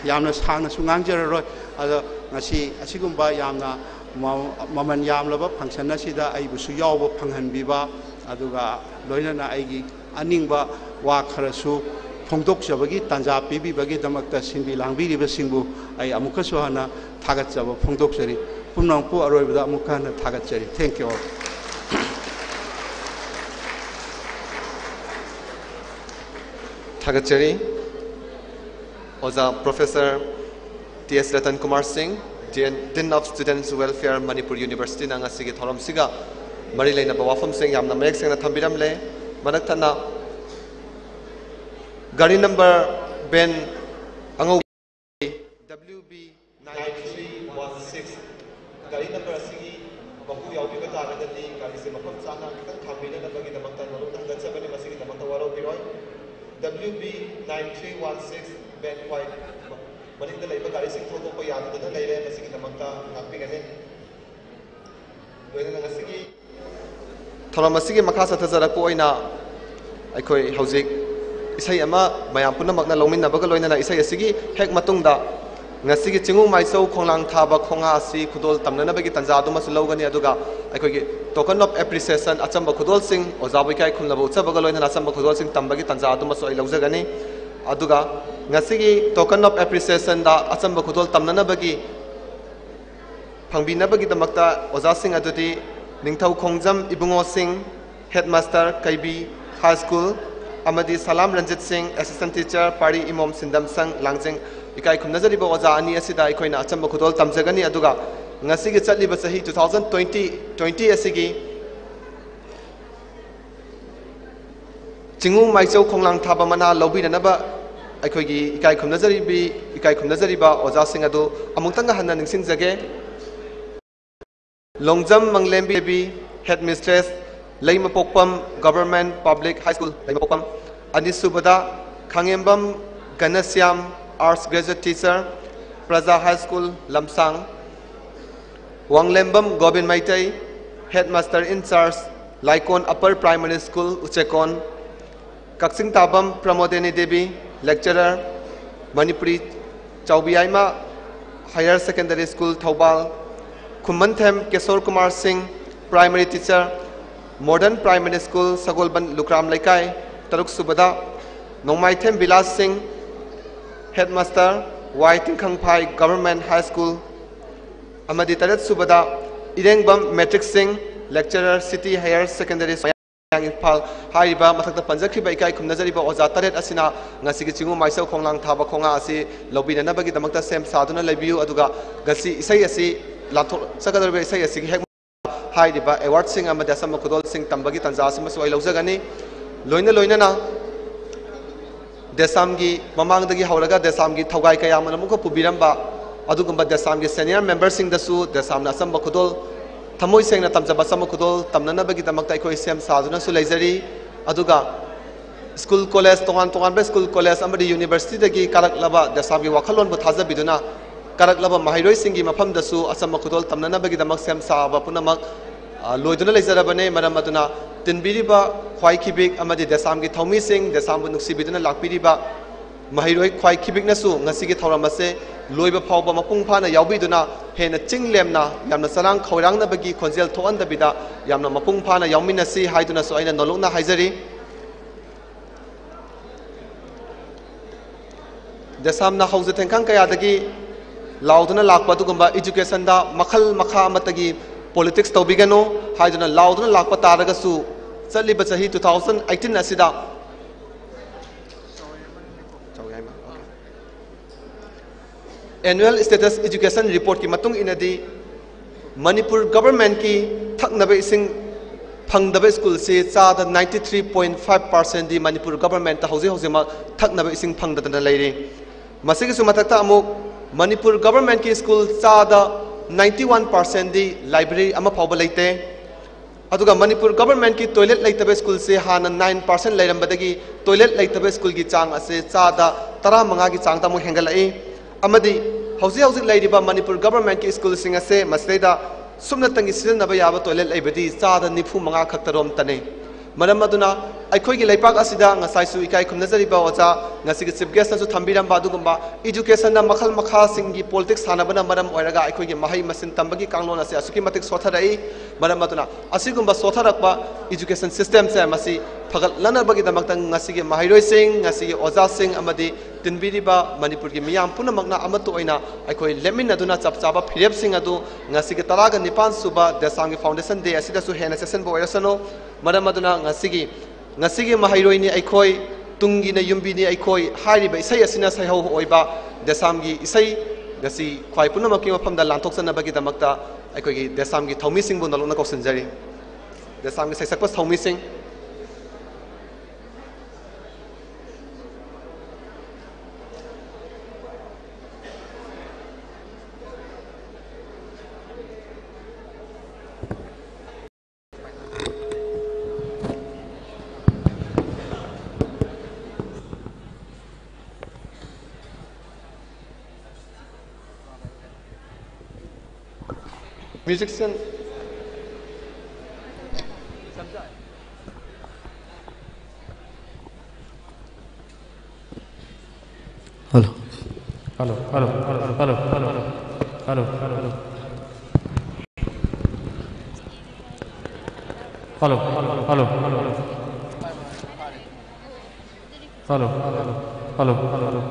ꯌꯥꯝꯅ ꯁꯥꯡꯅꯁꯨ ꯉꯥꯡꯖꯔꯔꯣꯏ꯫ ꯑꯗꯣ ꯉꯁꯤ ꯑꯁꯤꯒꯨꯝꯕ ꯌꯥꯝꯅ ꯃ-, ꯃꯃꯜ ꯌꯥꯝꯂꯕ function ꯑꯁꯤꯗ ꯑꯩꯕꯨꯁꯨ ꯌꯥꯎꯕ ꯐꯪꯍꯟꯕꯤꯕ, ꯑꯗꯨꯒ ꯂꯣꯏꯅꯅ ꯑꯩꯒꯤ ꯑꯅꯤꯡꯕ ꯋꯥ ꯈꯔꯁꯨ ꯐꯣꯡꯗꯣꯛꯆꯕꯒꯤ ꯇꯥꯟꯖꯥ ꯄꯤꯕꯤꯕꯒꯤꯗꯃꯛꯇ ꯁꯤꯟꯕꯤ ꯂꯥꯡꯕꯤꯔꯤꯕꯁꯤꯡꯕꯨ ꯑꯩ ꯑꯃꯨꯛꯀꯁꯨ ꯍꯟꯅ ꯊꯥꯒꯠꯆꯕ ꯐꯣꯡꯗꯣꯛꯆꯔꯤ꯫ ꯄꯨꯝꯅꯃꯛꯄꯨ ꯑꯔꯣꯏꯕꯗ ꯑꯃꯨꯛꯀ ꯍꯟꯅ ꯊꯥꯒꯠꯆꯔꯤ꯫ Thank you all. ꯊꯥꯒꯠꯆꯔꯤ꯫ ꯑꯣꯖꯥ Professor ꯇꯤ ꯑꯦꯁ ꯔꯇꯟ ꯀꯨꯃꯥꯔ ꯁꯤꯡ, Dean, Dean of Students Welfare, Manipur Universityꯅ ꯉꯁꯤꯒꯤ ꯊꯧꯔꯝꯁꯤꯒ ꯃꯔꯤ ꯂꯩꯅꯕ ꯋꯥꯐꯝꯁꯤꯡ ꯌꯥꯝꯅ ꯃꯌꯦꯛ ꯁꯦꯡꯅ ꯊꯝꯕꯤꯔꯝꯂꯦ꯫ ꯃꯅꯛ ꯊꯠꯅ ꯒꯥꯔꯤ number van ꯑꯉꯧꯕ W B nine three one six ꯒꯥꯔꯤ number ꯑꯁꯤꯒꯤ ꯃꯄꯨ ꯌꯥꯎꯕꯤꯕ ꯇꯥꯔꯒꯗꯤ ꯒꯥꯔꯤꯁꯦ ꯃꯐꯝ ꯆꯥꯅ ꯈꯤꯇꯪ ꯊꯝꯕꯤꯅꯅꯕꯒꯤꯗꯃꯛꯇ ꯅꯣꯂꯨꯛꯅ ꯍꯪꯒꯠꯆꯕꯅꯤ꯫ ꯃꯁꯤꯒꯤꯗꯃꯛꯇ ꯋꯥꯔꯧꯕꯤꯔꯣꯏ꯫ W B nine three one six van white ꯃꯅꯤꯡꯗ ꯂꯩꯕ ꯒꯥꯔꯤꯁꯤꯡ ꯊꯧꯗꯣꯛꯄ ꯌꯥꯗꯗꯅ ꯂꯩꯔꯦ꯫ ꯃꯁꯤꯒꯤꯗꯃꯛꯇ ꯉꯥꯛꯄꯤꯒꯅꯤ꯫ ꯂꯣꯏꯅꯅ ꯉꯁꯤꯒꯤ ꯊꯧꯔꯝ ꯑꯁꯤꯒꯤ ꯃꯈꯥ ꯆꯠꯊꯖꯔꯛꯄ ꯑꯣꯏꯅ ꯑꯩꯈꯣꯏ ꯍꯧꯖꯤꯛ ꯏꯁꯩ ꯑꯃ ꯃꯌꯥꯝ ꯄꯨꯝꯅꯃꯛꯅ ꯂꯧꯃꯤꯟꯅꯕꯒ ꯂꯣꯏꯅꯅ ꯏꯁꯩ ꯑꯁꯤꯒꯤ ꯍꯦꯛ ꯃꯇꯨꯡꯗ ꯉꯁꯤꯒꯤ ꯆꯤꯡꯉꯨ ꯃꯥꯏꯆꯧ ꯈꯣꯡꯂꯥꯡ ꯊꯥꯕ ꯈꯣꯡꯉꯥ ꯑꯁꯤ ꯈꯨꯗꯣꯜ ꯇꯝꯅꯅꯕꯒꯤ ꯇꯥꯟꯖꯥ ꯑꯗꯨꯃꯁꯨ ꯂꯧꯒꯅꯤ꯫ ꯑꯗꯨꯒ ꯑꯩꯈꯣꯏꯒꯤ token of appreciation, ꯑꯆꯝꯕ ꯈꯨꯗꯣꯜꯁꯤꯡ, ꯑꯣꯖꯥꯕꯨ ꯏꯀꯥꯏ ꯈꯨꯝꯅꯕ ꯎꯠꯆꯕꯒ ꯂꯣꯏꯅꯅ ꯑꯆꯝꯕ ꯈꯨꯗꯣꯜꯁꯤꯡ ꯇꯝꯕꯒꯤ ꯇꯥꯟꯖꯥ ꯑꯗꯨꯃꯁꯨ ꯑꯩ ꯂꯧꯖꯒꯅꯤ꯫ ꯑꯗꯨꯒ ꯉꯁꯤꯒꯤ token of appreciationꯗ ꯑꯆꯝꯕ ꯈꯨꯗꯣꯜ ꯇꯝꯅꯅꯕꯒꯤ ꯐꯪꯕꯤꯅꯕꯒꯤꯗꯃꯛꯇ ꯑꯣꯖꯥꯁꯤꯡ ꯑꯗꯨꯗꯤ ꯅꯤꯡꯊꯧ ꯈꯣꯡꯖꯝ ꯏꯕꯨꯡꯉꯣꯁꯤꯡ, headmaster ꯀꯩꯕꯤ high school, ꯑꯃꯗꯤ ꯁꯂꯥꯝ ꯔꯟꯖꯤꯠ ꯁꯤꯡ, assistant teacher ꯄꯥꯔꯤ ꯏꯃꯣꯝ ꯁꯤꯟꯗꯝꯁꯪ ꯂꯥꯡꯖꯤꯡ꯫ ꯏꯀꯥꯏ ꯈꯨꯝꯅꯖꯔꯤꯕ ꯑꯣꯖꯥ ꯑꯅꯤ ꯑꯁꯤꯗ ꯑꯩꯈꯣꯏꯅ ꯑꯆꯝꯕ ꯈꯨꯗꯣꯜ ꯇꯝꯖꯒꯅꯤ꯫ ꯑꯗꯨꯒ ꯉꯁꯤꯒꯤ ꯆꯠꯂꯤꯕ ꯆꯍꯤ two thousand twenty twenty ꯑꯁꯤꯒꯤ ꯆꯤꯡꯉꯨ ꯃꯥꯏꯆꯧ ꯈꯣꯡꯂꯥꯡ ꯊꯥꯕ ꯃꯅꯥ ꯂꯧꯕꯤꯅꯅꯕ ꯑꯩꯈꯣꯏꯒꯤ ꯏꯀꯥꯏ ꯈꯨꯝꯅꯖꯔꯤꯕꯤ, ꯏꯀꯥꯏ ꯈꯨꯝꯅꯖꯔꯤꯕ ꯑꯣꯖꯥꯁꯤꯡ ꯑꯗꯨ ꯑꯃꯨꯛꯇꯪꯒ ꯍꯟꯅ ꯅꯤꯡꯁꯤꯡꯖꯒꯦ꯫ Longjam ꯃꯪꯂꯦꯝꯕꯤ Devi, headmistress, ꯂꯩꯃꯄꯣꯛꯄꯝ Government Public High School, ꯂꯩꯃꯄꯣꯛꯄꯝ꯫ ꯑꯅꯤꯁꯨꯕꯗ ꯈꯥꯉꯦꯝꯕꯝ ꯘꯅꯁ꯭ꯌꯥꯝ, arts graduate teacher, ꯄ꯭ꯔꯖꯥ high school, ꯂꯝꯁꯥꯡ꯫ ꯋꯥꯡꯂꯦꯝꯕꯝ Gobin Meitei, headmaster in charge, ꯂꯥꯏꯀꯣꯟ Upper Primary School, ꯎꯆꯦꯀꯣꯟ꯫ ꯀꯛꯆꯤꯡ ꯇꯥꯕꯝ Pramodini Devi, lecturer, Manipuri ꯆꯥꯎꯕꯤꯌꯥꯏꯃ Higher Secondary School, Thoubal. ꯈꯨꯃꯟꯊꯦꯝ ꯀꯦꯁꯣꯔ ꯀꯨꯃꯥꯔ ꯁꯤꯡ, primary teacher, Modern Primary School, ꯁꯒꯣꯜꯕꯟ ꯂꯨꯀ꯭ꯔꯥꯝ ꯂꯩꯀꯥꯏ꯫ ꯇꯔꯨꯛꯁꯨꯕꯗ ꯅꯣꯡꯃꯥꯏꯊꯦꯝ ꯕꯤꯂꯥꯁ ꯁꯤꯡ, headmaster, ꯋꯥꯏ ꯇꯤꯡꯈꯪꯐꯥꯏ Government High School꯫ ꯑꯃꯗꯤ ꯇꯔꯦꯠꯁꯨꯕꯗ ꯏꯔꯦꯡꯕꯝ ꯃꯦꯇ꯭ꯔꯤꯛ ꯁꯤꯡ, lecturer, City Higher Secondary, ꯃꯌꯥꯡ ꯏꯝꯐꯥꯜ꯫ ꯍꯥꯏꯔꯤꯕ ꯃꯊꯛꯇ ꯄꯟꯖꯈ꯭ꯔꯤꯕ ꯏꯀꯥꯏ ꯈꯨꯝꯅꯖꯔꯤꯕ ꯑꯣꯖꯥ ꯇꯔꯦꯠ ꯑꯁꯤꯅ ꯉꯁꯤꯒꯤ ꯆꯤꯡꯉꯨ ꯃꯥꯏꯆꯧ ꯈꯣꯡꯂꯥꯡ ꯊꯥꯕ ꯈꯣꯡꯉꯥ ꯑꯁꯤ ꯂꯧꯕꯤꯅꯅꯕꯒꯤꯗꯃꯛꯇ ꯁꯦꯝ ꯁꯥꯗꯨꯅ ꯂꯩꯕꯤꯌꯨ꯫ ꯑꯗꯨꯒ ꯉꯁꯤ ꯏꯁꯩ ꯑꯁꯤ ꯂꯥꯟꯊꯣꯛꯆꯒꯗꯧꯔꯤꯕ ꯏꯁꯩ ꯑꯁꯤꯒꯤ ꯍꯦꯛ ꯍꯥꯏꯔꯤꯕ awardꯁꯤꯡ ꯑꯃꯗꯤ ꯑꯆꯝꯕ ꯈꯨꯗꯣꯜꯁꯤꯡ ꯇꯝꯕꯒꯤ ꯇꯥꯟꯖꯥ ꯑꯁꯤꯃꯁꯨ ꯑꯩ ꯂꯧꯖꯒꯅꯤ꯫ ꯂꯣꯏꯅ ꯂꯣꯏꯅꯅ ꯗꯦꯁꯥꯝꯒꯤ ꯃꯃꯥꯡꯗꯒꯤ ꯍꯧꯔꯒ ꯗꯦꯁꯥꯝꯒꯤ ꯊꯧꯒꯥꯏ ꯀꯌꯥ ꯑꯃꯅ ꯑꯃꯨꯛꯀ ꯄꯨꯕꯤꯔꯝꯕ ꯑꯗꯨꯒꯨꯝꯕ ꯗꯦꯁꯥꯝꯒꯤ senior memberꯁꯤꯡꯗꯁꯨ ꯗꯦꯁꯥꯝꯅ ꯑꯆꯝꯕ ꯈꯨꯗꯣꯜ, ꯊꯃꯣꯏ ꯁꯦꯡꯅ ꯇꯝꯖꯕ ꯑꯆꯝꯕ ꯈꯨꯗꯣꯜ ꯇꯝꯅꯅꯕꯒꯤꯗꯃꯛꯇ ꯑꯩꯈꯣꯏ ꯁꯦꯝ ꯁꯥꯗꯨꯅꯁꯨ ꯂꯩꯖꯔꯤ꯫ ꯑꯗꯨꯒ school college, ꯇꯣꯉꯥꯟ ꯇꯣꯉꯥꯟꯕ school college ꯑꯃꯗꯤ universityꯗꯒꯤ ꯀꯥꯔꯛꯂꯕ ꯗꯦꯁꯥꯝꯒꯤ ꯋꯥꯈꯜꯂꯣꯟꯕꯨ ꯊꯥꯖꯕꯤꯗꯨꯅ ꯀꯥꯔꯛꯂꯕ ꯃꯍꯩꯔꯣꯏꯁꯤꯡꯒꯤ ꯃꯐꯝꯗꯁꯨ ꯑꯆꯝꯕ ꯈꯨꯗꯣꯜ ꯇꯝꯅꯅꯕꯒꯤꯗꯃꯛ ꯁꯦꯝ ꯁꯥꯕ ꯄꯨꯝꯅꯃꯛ ꯑ, ꯂꯣꯏꯗꯨꯅ ꯂꯩꯖꯔꯕꯅꯦ꯫ ꯃꯔꯝ ꯑꯗꯨꯅ ꯇꯤꯟꯕꯤꯔꯤꯕ ꯈ꯭ꯋꯥꯏ ꯈꯤꯕꯤꯛ ꯑꯃꯗꯤ ꯗꯦꯁꯥꯝꯒꯤ ꯊꯧꯃꯤꯁꯤꯡ, ꯗꯦꯁꯥꯝꯕꯨ ꯅꯨꯡꯁꯤꯕꯤꯗꯨꯅ ꯂꯥꯛꯄꯤꯔꯤꯕ ꯃꯍꯩꯔꯣꯏ ꯈ꯭ꯋꯥꯏ ꯈꯤꯕꯤꯛꯅꯁꯨ ꯉꯁꯤꯒꯤ ꯊꯧꯔꯝ ꯑꯁꯦ ꯂꯣꯏꯕ ꯐꯥꯎꯕ ꯃꯄꯨꯡ ꯐꯥꯅ ꯌꯥꯎꯕꯤꯗꯨꯅ ꯍꯦꯟꯅ ꯆꯤꯡ ꯂꯦꯝꯅ ꯌꯥꯝꯅ ꯆꯔꯥꯡ ꯈꯣꯏꯔꯥꯡꯅꯕꯒꯤ ꯈꯣꯟꯖꯦꯜ ꯊꯣꯛꯍꯟꯗꯕꯤꯗ ꯌꯥꯝꯅ ꯃꯄꯨꯡ ꯐꯥꯅ ꯌꯥꯎꯃꯤꯟꯅꯁꯤ ꯍꯥꯏꯗꯨꯅꯁꯨ ꯑꯩꯅ ꯅꯣꯂꯨꯛꯅ ꯍꯥꯏꯖꯔꯤ꯫ ꯗꯦꯁꯥꯝꯅ ꯍꯧꯖ ꯊꯦꯡꯈꯥꯡ ꯀꯌꯥꯗꯒꯤ ꯂꯥꯎꯗꯨꯅ ꯂꯥꯛꯄ ꯑꯗꯨꯒꯨꯝꯕ educationꯗ ꯃꯈꯜ ꯃꯈꯥ ꯑꯃꯠꯇꯒꯤ politics ꯇꯧꯕꯤꯒꯅꯨ ꯍꯥꯏꯗꯨꯅ ꯂꯥꯎꯗꯨꯅ ꯂꯥꯛꯄ ꯇꯥꯔꯒꯁꯨ, ꯆꯠꯂꯤꯕ ꯆꯍꯤ two thousand eighteen ꯑꯁꯤꯗ Annual Status Education Reportꯀꯤ ꯃꯇꯨꯡ ꯏꯟꯅꯗꯤ, ꯃꯅꯤꯄꯨꯔ governmentꯀꯤ ꯊꯛꯅꯕ ꯏꯁꯤꯡ ꯐꯪꯗꯕ ꯁ꯭ꯀꯨꯜꯁꯤ ꯆꯥꯗ ninety three point five percentꯗꯤ Manipur governmentꯇ ꯍꯧꯖꯤꯛ ꯍꯧꯖꯤꯛꯃꯛ ꯊꯛꯅꯕ ꯏꯁꯤꯡ ꯐꯪꯗꯗꯅ ꯂꯩꯔꯤ꯫ ꯃꯁꯤꯒꯤꯁꯨ ꯃꯊꯛꯇ ꯑꯃꯨꯛ ꯃꯅꯤꯄꯨꯔ governmentꯀꯤ ꯁ꯭ꯀꯨꯜ ꯆꯥꯗ ninety one percentꯗꯤ library ꯑꯃ ꯐꯥꯎꯕ ꯂꯩꯇꯦ꯫ ꯑꯗꯨꯒ ꯃꯅꯤꯄꯨꯔ governmentꯀꯤ toilet ꯂꯩꯇꯕ ꯁ꯭ꯀꯨꯜꯁꯦ ꯍꯥꯟꯅ nine percent ꯂꯩꯔꯝꯕꯗꯒꯤ toilet ꯂꯩꯇꯕ ꯁ꯭ꯀꯨꯜꯒꯤ ꯆꯥꯡ ꯑꯁꯦ ꯆꯥꯗ ꯇꯔꯥꯃꯉꯥꯒꯤ ꯆꯥꯡꯗ ꯑꯃꯨꯛ ꯍꯦꯟꯒꯠꯂꯛꯏ꯫ ꯑꯃꯗꯤ ꯍꯧꯖꯤꯛ ꯍꯧꯖꯤꯛ ꯂꯩꯔꯤꯕ ꯃꯅꯤꯄꯨꯔ governmentꯀꯤ ꯁ꯭ꯀꯨꯜꯁꯤꯡ ꯑꯁꯦ ꯃꯁꯤꯗꯩꯗ ꯁꯨꯞꯅꯇꯪꯒꯤ ꯁꯤꯖꯤꯟꯅꯕ ꯌꯥꯕ toilet ꯂꯩꯕꯗꯤ ꯆꯥꯗ ꯅꯤꯐꯨ ꯃꯉꯥ ꯈꯛꯇꯔꯣꯝꯇꯅꯤ꯫ ꯃꯔꯝ ꯑꯗꯨꯅ ꯑꯩꯈꯣꯏꯒꯤ ꯂꯩꯄꯥꯛ ꯑꯁꯤꯗ ꯉꯁꯥꯏꯁꯨ ꯏꯀꯥꯏ ꯈꯨꯝꯅꯖꯔꯤꯕ ꯑꯣꯖꯥ, ꯉꯁꯤꯒꯤ chief guestꯅꯁꯨ ꯊꯝꯕꯤꯔꯝꯕ ꯑꯗꯨꯒꯨꯝꯕ educationꯗ ꯃꯈꯜ ꯃꯈꯥꯁꯤꯡꯒꯤ politics ꯁꯥꯟꯅꯕꯅ ꯃꯔꯝ ꯑꯣꯏꯔꯒ ꯑꯩꯈꯣꯏꯒꯤ ꯃꯍꯩ ꯃꯁꯤꯡ ꯇꯝꯕꯒꯤ ꯀꯥꯡꯂꯣꯟ ꯑꯁꯤ ꯑꯁꯨꯛꯀꯤ ꯃꯇꯤꯛ ꯁꯣꯠꯊꯔꯛꯏ꯫ ꯃꯔꯝ ꯑꯗꯨꯅ ꯑꯁꯤꯒꯨꯝꯕ ꯁꯣꯠꯊꯔꯛꯄ education systemꯁꯦ ꯃꯁꯤ ꯐꯒꯠꯂꯅꯕꯒꯤꯗꯃꯛꯇ ꯉꯁꯤꯒꯤ ꯃꯍꯩꯔꯣꯏꯁꯤꯡ, ꯉꯁꯤꯒꯤ ꯑꯣꯖꯥꯁꯤꯡ ꯑꯃꯗꯤ ꯇꯤꯟꯕꯤꯔꯤꯕ ꯃꯅꯤꯄꯨꯔꯒꯤ ꯃꯤꯌꯥꯝ ꯄꯨꯝꯅꯃꯛꯅ ꯑꯃꯠꯇ ꯑꯣꯏꯅ ꯑꯩꯈꯣꯏ ꯂꯦꯞꯃꯤꯟꯅꯗꯨꯅ ꯆꯞ ꯆꯥꯕ ꯐꯤꯔꯦꯞꯁꯤꯡ ꯑꯗꯨ ꯉꯁꯤꯒꯤ ꯇꯔꯥꯒ ꯅꯤꯄꯥꯟ ꯁꯨꯕ ꯗꯦꯁꯥꯝꯒꯤ foundation day ꯑꯁꯤꯗꯁꯨ ꯍꯦꯟꯅ ꯆꯦꯛꯁꯤꯟꯕ ꯑꯣꯏꯔꯁꯅꯨ꯫ ꯃꯔꯝ ꯑꯗꯨꯅ ꯉꯁꯤꯒꯤ, ꯉꯁꯤꯒꯤ ꯃꯍꯩꯔꯣꯏꯅꯤ ꯑꯩꯈꯣꯏ, ꯇꯨꯡꯒꯤꯅ ꯌꯨꯝꯕꯤꯅꯤ ꯑꯩꯈꯣꯏ ꯍꯥꯏꯔꯤꯕ ꯏꯁꯩ ꯑꯁꯤꯅ ꯁꯩꯍꯧ ꯑꯣꯏꯕ ꯗꯦꯁꯥꯝꯒꯤ ꯏꯁꯩ ꯉꯁꯤ ꯈ꯭ꯋꯥꯏ ꯄꯨꯝꯅꯃꯛꯀꯤ ꯃꯐꯝꯗ ꯂꯥꯟꯊꯣꯛꯆꯅꯕꯒꯤꯗꯃꯛꯇ ꯑꯩꯈꯣꯏꯒꯤ ꯗꯦꯁꯥꯝꯒꯤ ꯊꯧꯃꯤꯁꯤꯡꯕꯨ ꯅꯣꯂꯨꯛꯅ ꯀꯧꯁꯤꯟꯖꯔꯤ꯫ ꯗꯦꯁꯥꯝꯒꯤ ꯁꯩꯁꯛꯄ ꯊꯧꯃꯤꯁꯤꯡ꯫ Musician, Hello, hello, hello, hello, hello, hello, hello, hello, hello, hello, hello, hello, hello, hello, hello, hello, hello.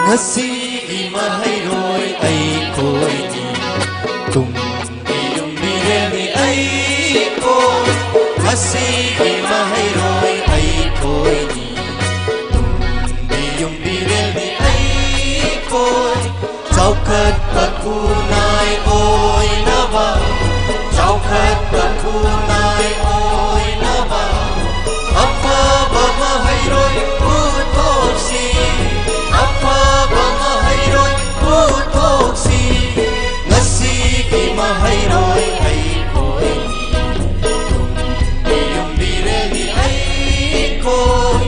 ꯉꯁꯤꯒꯤ ꯃꯍꯩꯔꯣꯏ ꯑꯩꯈꯣꯏꯅꯤ, ꯇꯨꯡꯒꯤ ꯌꯨꯝꯕꯤꯔꯦꯜꯅꯤ ꯑꯩꯈꯣꯏ꯫ ꯉꯁꯤꯒꯤ ꯃꯍꯩꯔꯣꯏ ꯑꯩꯈꯣꯏꯅꯤ, ꯇꯨꯡꯒꯤ ꯌꯨꯝꯕꯤꯔꯦꯜꯅꯤ ꯑꯩꯈꯣꯏ꯫ ꯆꯥꯎꯈꯠꯄ ꯈꯨꯟꯅꯥꯏ ꯑꯣꯏꯅꯕ, ꯆꯥꯎꯈꯠꯄ ꯈꯨꯟꯅꯥꯏ ꯑꯣꯏꯅꯕ, ꯑꯐꯕ ꯃꯍꯩꯔꯣꯏ ꯄꯨꯊꯣꯛꯁꯤ, ꯑꯐꯕ ꯃꯍꯩꯔꯣꯏ ꯄꯨꯊꯣꯛꯁꯤ꯫ ꯉꯁꯤꯒꯤ ꯃꯍꯩꯔꯣꯏ ꯑꯩꯈꯣꯏꯅꯤ, ꯇꯨꯡꯒꯤ ꯌꯨꯝꯕꯤꯔꯦꯜꯅꯤ ꯑꯩꯈꯣꯏ꯫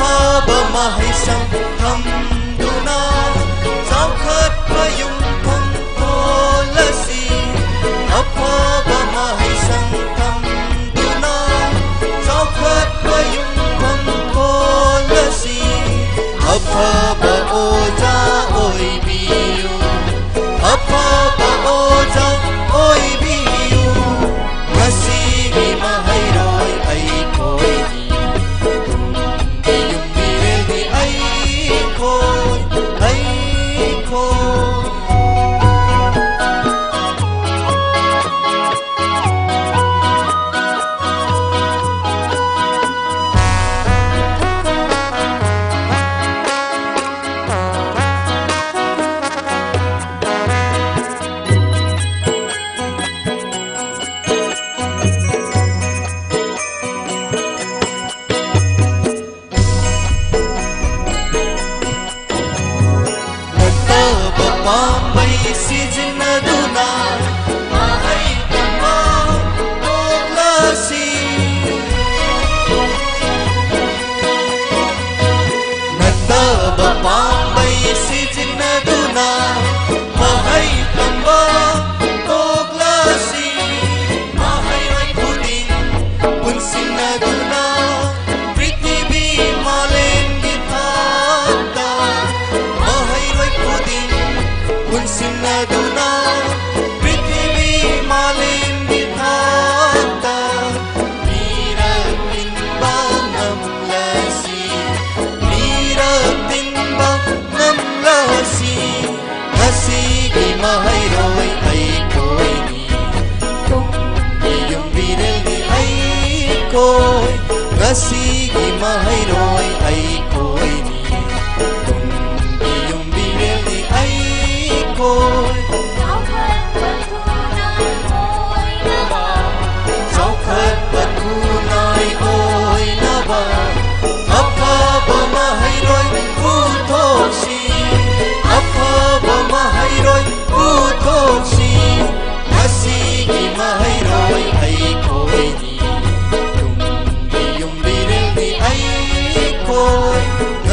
ꯑꯐꯕ ꯃꯍꯩꯁꯪ ꯊꯝꯗꯨꯅ ꯆꯥꯎꯈꯠꯄ ꯌꯨꯝꯐꯝ ꯍꯣꯜꯂꯁꯤ꯫ ꯑꯐꯕ ꯃꯍꯩꯁꯪ ꯊꯝꯗꯨꯅ ꯆꯥꯎꯈꯠꯄ ꯌꯨꯝꯐꯝ ꯍꯣꯜꯂꯁꯤ꯫ ꯑꯐꯕ ꯑꯣꯖꯥ ꯑꯣꯏꯕꯤꯌꯨ, ꯑꯐꯕ ꯑꯣꯖꯥ ꯑꯣꯏꯕꯤꯌꯨ꯫ ꯉꯁꯤꯒꯤ ꯃꯍꯩꯔꯣꯏ ꯑꯩꯈꯣꯏꯒꯤ ꯇꯨꯡꯒꯤ ꯌꯨꯝꯕꯤꯔꯦꯜꯒꯤ ꯑꯩꯈꯣꯏ꯫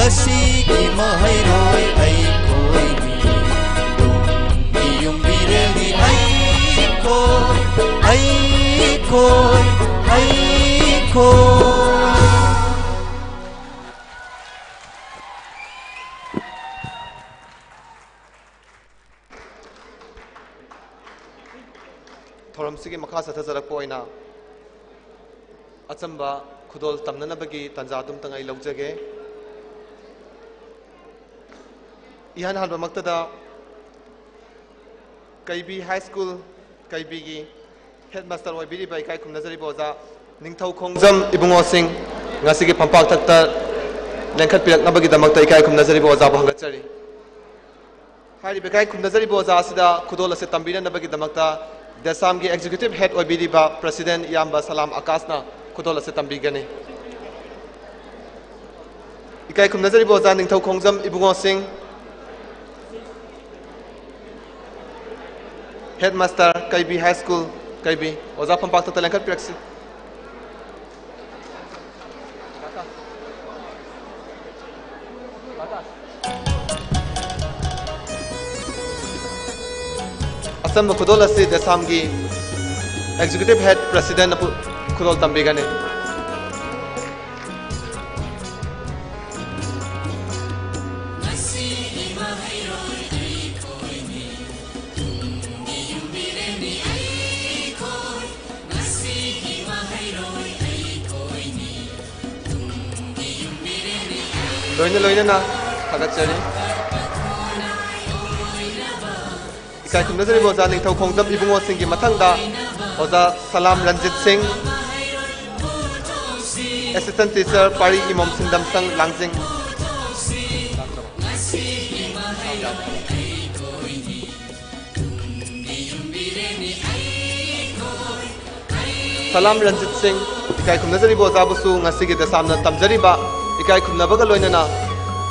ꯑꯁꯤꯒꯤ ꯃꯍꯩꯔꯣꯏ ꯑꯩꯈꯣꯏꯅꯤ, ꯇꯨꯡꯒꯤ ꯌꯨꯝꯕꯤꯔꯦꯜꯅꯤ ꯑꯩꯈꯣꯏ, ꯑꯩꯈꯣꯏ, ꯑꯩꯈꯣꯏ꯫ ꯊꯧꯔꯝꯁꯤꯒꯤ ꯃꯈꯥ ꯆꯠꯊꯖꯔꯛꯄ ꯑꯣꯏꯅ ꯑꯆꯝꯕ ꯈꯨꯗꯣꯜ ꯇꯝꯅꯅꯕꯒꯤ ꯇꯥꯟꯖꯥ ꯑꯗꯨꯝꯇꯪ ꯑꯩ ꯂꯧꯖꯒꯦ꯫ ꯏꯍꯥꯟ ꯍꯥꯟꯕꯃꯛꯇꯗ ꯀꯩꯕꯤ ꯍꯥꯏ ꯁ꯭ꯀꯨꯜ ꯀꯩꯕꯤꯒꯤ ꯍꯦꯗ ꯃꯥꯁꯇꯔ ꯑꯣꯏꯕꯤꯔꯤꯕ ꯏꯀꯥꯏ ꯈꯨꯝꯅꯖꯔꯤꯕ ꯑꯣꯖꯥ ꯅꯤꯡꯊꯧ ꯈꯣꯡꯖꯝ ꯏꯕꯨꯡꯉꯣꯁꯤꯡ ꯉꯁꯤꯒꯤ ꯐꯝꯄꯥꯛ ꯊꯛꯇ ꯂꯦꯡꯈꯠꯄꯤꯔꯛꯅꯕꯒꯤꯗꯃꯛꯇ ꯏꯀꯥꯏ ꯈꯨꯝꯅꯖꯔꯤꯕ ꯑꯣꯖꯥꯕꯨ ꯍꯪꯒꯠꯆꯔꯤ꯫ ꯍꯥꯏꯔꯤꯕ ꯏꯀꯥꯏ ꯈꯨꯝꯅꯖꯔꯤꯕ ꯑꯣꯖꯥ ꯑꯁꯤꯗ ꯈꯨꯗꯣꯜ ꯑꯁꯤ ꯇꯝꯕꯤꯅꯅꯕꯒꯤꯗꯃꯛꯇ ꯗꯦꯁꯥꯝꯒꯤ ꯑꯦꯛꯖꯤꯀ꯭ꯌꯨꯇꯤꯚ ꯍꯦꯗ ꯑꯣꯏꯕꯤꯔꯤꯕ ꯄ꯭ꯔꯁꯤꯗꯦꯟꯠ ꯏꯌꯥꯝꯕ ꯁꯂꯥꯝ ꯑꯀꯥꯁꯅ ꯈꯨꯗꯣꯜ ꯑꯁꯤ ꯇꯝꯕꯤꯒꯅꯤ꯫ ꯏꯀꯥꯏ ꯈꯨꯝꯅꯖꯔꯤꯕ ꯑꯣꯖꯥ ꯅꯤꯡꯊꯧ ꯈꯣꯡꯖꯝ ꯏꯕꯨꯡꯉꯣꯁꯤꯡ, ꯍꯦꯗ ꯃꯥꯁꯇꯔ ꯀꯩꯕꯤ ꯍꯥꯏ ꯁ꯭ꯀꯨꯜ ꯀꯩꯕꯤ, ꯑꯣꯖꯥ ꯐꯝꯄꯥꯛ ꯊꯛꯇ ꯂꯦꯡꯈꯠꯄꯤꯔꯛꯁꯤ꯫ ꯑꯆꯝꯕ ꯈꯨꯗꯣꯜ ꯑꯁꯤ ꯗꯦꯁꯥꯝꯒꯤ ꯑꯦꯛꯖꯤꯀ꯭ꯌꯨꯇꯤꯚ ꯍꯦꯗ ꯄ꯭ꯔꯁꯤꯗꯦꯟꯠꯅ ꯄꯨ-, ꯈꯨꯗꯣꯜ ꯇꯝꯕꯤꯒꯅꯤ꯫ ꯂꯣꯏꯅ ꯂꯣꯏꯅꯅ ꯊꯥꯒꯠꯆꯔꯤ꯫ ꯏꯀꯥꯏ ꯈꯨꯝꯅꯖꯔꯤꯕ ꯑꯣꯖꯥ ꯅꯤꯡꯊꯧ ꯈꯣꯡꯖꯝ ꯏꯕꯨꯡꯉꯣꯁꯤꯡꯒꯤ ꯃꯊꯪꯗ ꯑꯣꯖꯥ ꯁꯂꯥꯝ ꯔꯟꯖꯤꯠ ꯁꯤꯡ, ꯑꯦꯁꯤꯁꯇꯦꯟꯠ ꯇꯤꯆꯔ ꯄꯥꯔꯤ ꯏꯃꯣꯝ ꯁꯤꯟꯗꯝꯁꯪ ꯂꯥꯡꯖꯤꯡ꯫ ꯁꯂꯥꯝ ꯔꯟꯖꯤꯠ ꯁꯤꯡ, ꯏꯀꯥꯏ ꯈꯨꯝꯅꯖꯔꯤꯕ ꯑꯣꯖꯥꯕꯨꯁꯨ ꯉꯁꯤꯒꯤ ꯗꯦꯁꯥꯝꯅ ꯇꯝꯖꯔꯤꯕ ꯏꯀꯥꯏ ꯈꯨꯝꯅꯕꯒ ꯂꯣꯏꯅꯅ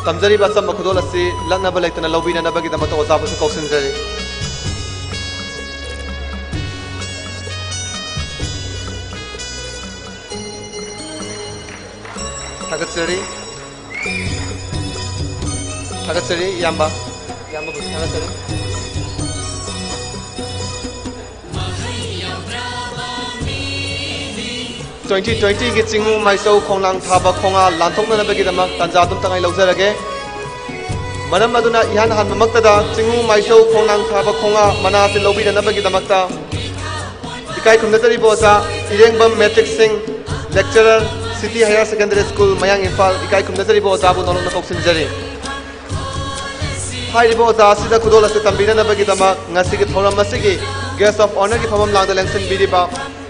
ꯇꯝꯖꯔꯤꯕ ꯑꯆꯝꯕ ꯈꯨꯗꯣꯜ ꯑꯁꯤ ꯂꯠꯅꯕ ꯂꯩꯇꯅ ꯂꯧꯕꯤꯅꯅꯕꯒꯤꯗꯃꯛꯇ ꯑꯣꯖꯥꯕꯨꯁꯨ ꯀꯧꯁꯤꯟꯖꯔꯤ꯫ ꯊꯥꯒꯠꯆꯔꯤ꯫ ꯊꯥꯒꯠꯆꯔꯤ ꯏꯌꯥꯝꯕ꯫ ꯏꯌꯥꯝꯕꯕꯨꯁꯨ ꯊꯥꯒꯠꯆꯔꯤ꯫ ꯇ꯭ꯋꯦꯟꯇꯤ ꯇ꯭ꯋꯦꯟꯇꯤꯒꯤ ꯆꯤꯡꯉꯨ ꯃꯥꯏꯆꯧ ꯈꯣꯡꯅꯥꯡ ꯊꯥꯕ ꯈꯣꯡꯉꯥ ꯂꯥꯟꯊꯣꯛꯅꯅꯕꯒꯤꯗꯃꯛ ꯇꯥꯟꯖꯥ ꯑꯗꯨꯝꯇꯪ ꯑꯩ ꯂꯧꯖꯔꯒꯦ꯫ ꯃꯔꯝ ꯑꯗꯨꯅ ꯏꯍꯥꯟ ꯍꯥꯟꯕꯃꯛꯇꯗ ꯆꯤꯡꯉꯨ ꯃꯥꯏꯆꯧ ꯈꯣꯡꯅꯥꯡ ꯊꯥꯕ ꯈꯣꯡꯉꯥ ꯃꯅꯥ ꯑꯁꯤ ꯂꯧꯕꯤꯅꯅꯕꯒꯤꯗꯃꯛꯇ ꯏꯀꯥꯏ ꯈꯨꯝꯅꯖꯔꯤꯕ ꯑꯣꯖꯥ ꯏꯔꯦꯡꯕꯝ ꯃꯦꯇ꯭ꯔꯤꯛ ꯁꯤꯡ, lecturer, City Higher Secondary School, ꯃꯌꯥꯡ ꯏꯝꯐꯥꯜ, ꯏꯀꯥꯏ ꯈꯨꯝꯅꯖꯔꯤꯕ ꯑꯣꯖꯥꯕꯨ ꯅꯧꯅ ꯀꯧꯁꯤꯟꯖꯔꯤ꯫ ꯍꯥꯏꯔꯤꯕ ꯑꯣꯖꯥ ꯑꯁꯤꯗ ꯈꯨꯗꯣꯜ ꯑꯁꯤ ꯇꯝꯕꯤꯅꯅꯕꯒꯤꯗꯃꯛ ꯉꯁꯤꯒꯤ ꯊꯧꯔꯝ ꯑꯁꯤꯒꯤ Guest of Honourꯒꯤ ꯐꯝꯐꯝ ꯂꯥꯡꯗ ꯂꯦꯡꯁꯤꯟꯕꯤꯔꯤꯕ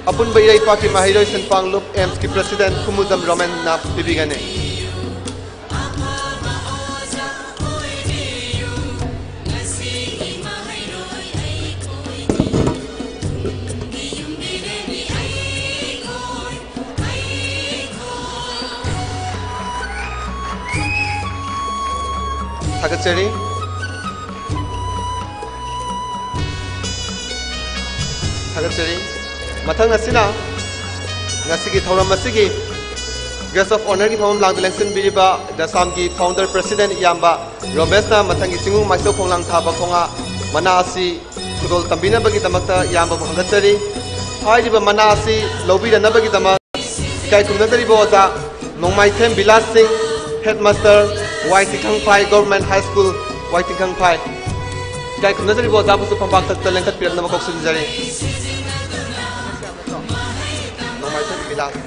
ꯑꯄꯨꯟꯕ ꯏꯔꯩ ꯏꯄꯥꯛꯀꯤ ꯃꯍꯩꯔꯣꯏ ꯁꯤꯟꯐꯥꯡ ꯂꯨꯞ ꯑꯦꯝꯁꯀꯤ President ꯈꯨꯃꯨꯖꯝ ꯔꯣꯃꯦꯟꯅ ꯄꯤꯕꯤꯒꯅꯤ꯫ ꯊꯥꯒꯠꯆꯔꯤ꯫ ꯊꯥꯒꯠꯆꯔꯤ꯫ ꯃꯊꯪ ꯑꯁꯤꯅ ꯉꯁꯤꯒꯤ ꯊꯧꯔꯝ ꯑꯁꯤꯒꯤ Guest of Honourꯒꯤ ꯐꯝꯐꯝ ꯂꯥꯡꯗ ꯂꯦꯡꯁꯤꯟꯕꯤꯔꯤꯕ ꯗꯁꯥꯝꯒꯤ Founder President ꯏꯌꯥꯝꯕ ꯔꯣꯃꯦꯁꯅ ꯃꯊꯪꯒꯤ ꯆꯤꯡꯉꯨ ꯃꯥꯏꯆꯧ ꯈꯣꯡꯂꯥꯡ ꯊꯥꯕ ꯈꯣꯡꯉꯥ ꯃꯅꯥ ꯑꯁꯤ ꯈꯨꯗꯣꯜ ꯇꯝꯕꯤꯅꯕꯒꯤꯗꯃꯛꯇ ꯏꯌꯥꯝꯕꯕꯨ ꯍꯪꯒꯠꯆꯔꯤ꯫ ꯍꯥꯏꯔꯤꯕ ꯃꯅꯥ ꯑꯁꯤ ꯂꯧꯕꯤꯅꯅꯕꯒꯤꯗꯃꯛ ꯏꯀꯥꯏ ꯈꯨꯝꯅꯖꯔꯤꯕ ꯑꯣꯖꯥ ꯅꯣꯡꯃꯥꯏꯊꯦꯝ ꯕꯤꯂꯥꯁ ꯁꯤꯡ, Headmaster ꯋꯥꯏ ꯇꯤꯡꯈꯪꯐꯥꯏ Government High School, ꯋꯥꯏ ꯇꯤꯡꯈꯪꯐꯥꯏ꯫ ꯏꯀꯥꯏ ꯈꯨꯝꯅꯖꯔꯤꯕ ꯑꯣꯖꯥꯕꯨꯁꯨ ꯐꯝꯄꯥꯛ ꯊꯛꯇ ꯂꯦꯡꯈꯠꯄꯤꯔꯛꯅꯕ ꯀꯧꯁꯤꯟꯖꯔꯤ꯫ ꯅꯣꯡꯃꯥꯏꯊꯦꯝ ꯕꯤꯂꯥꯁ꯫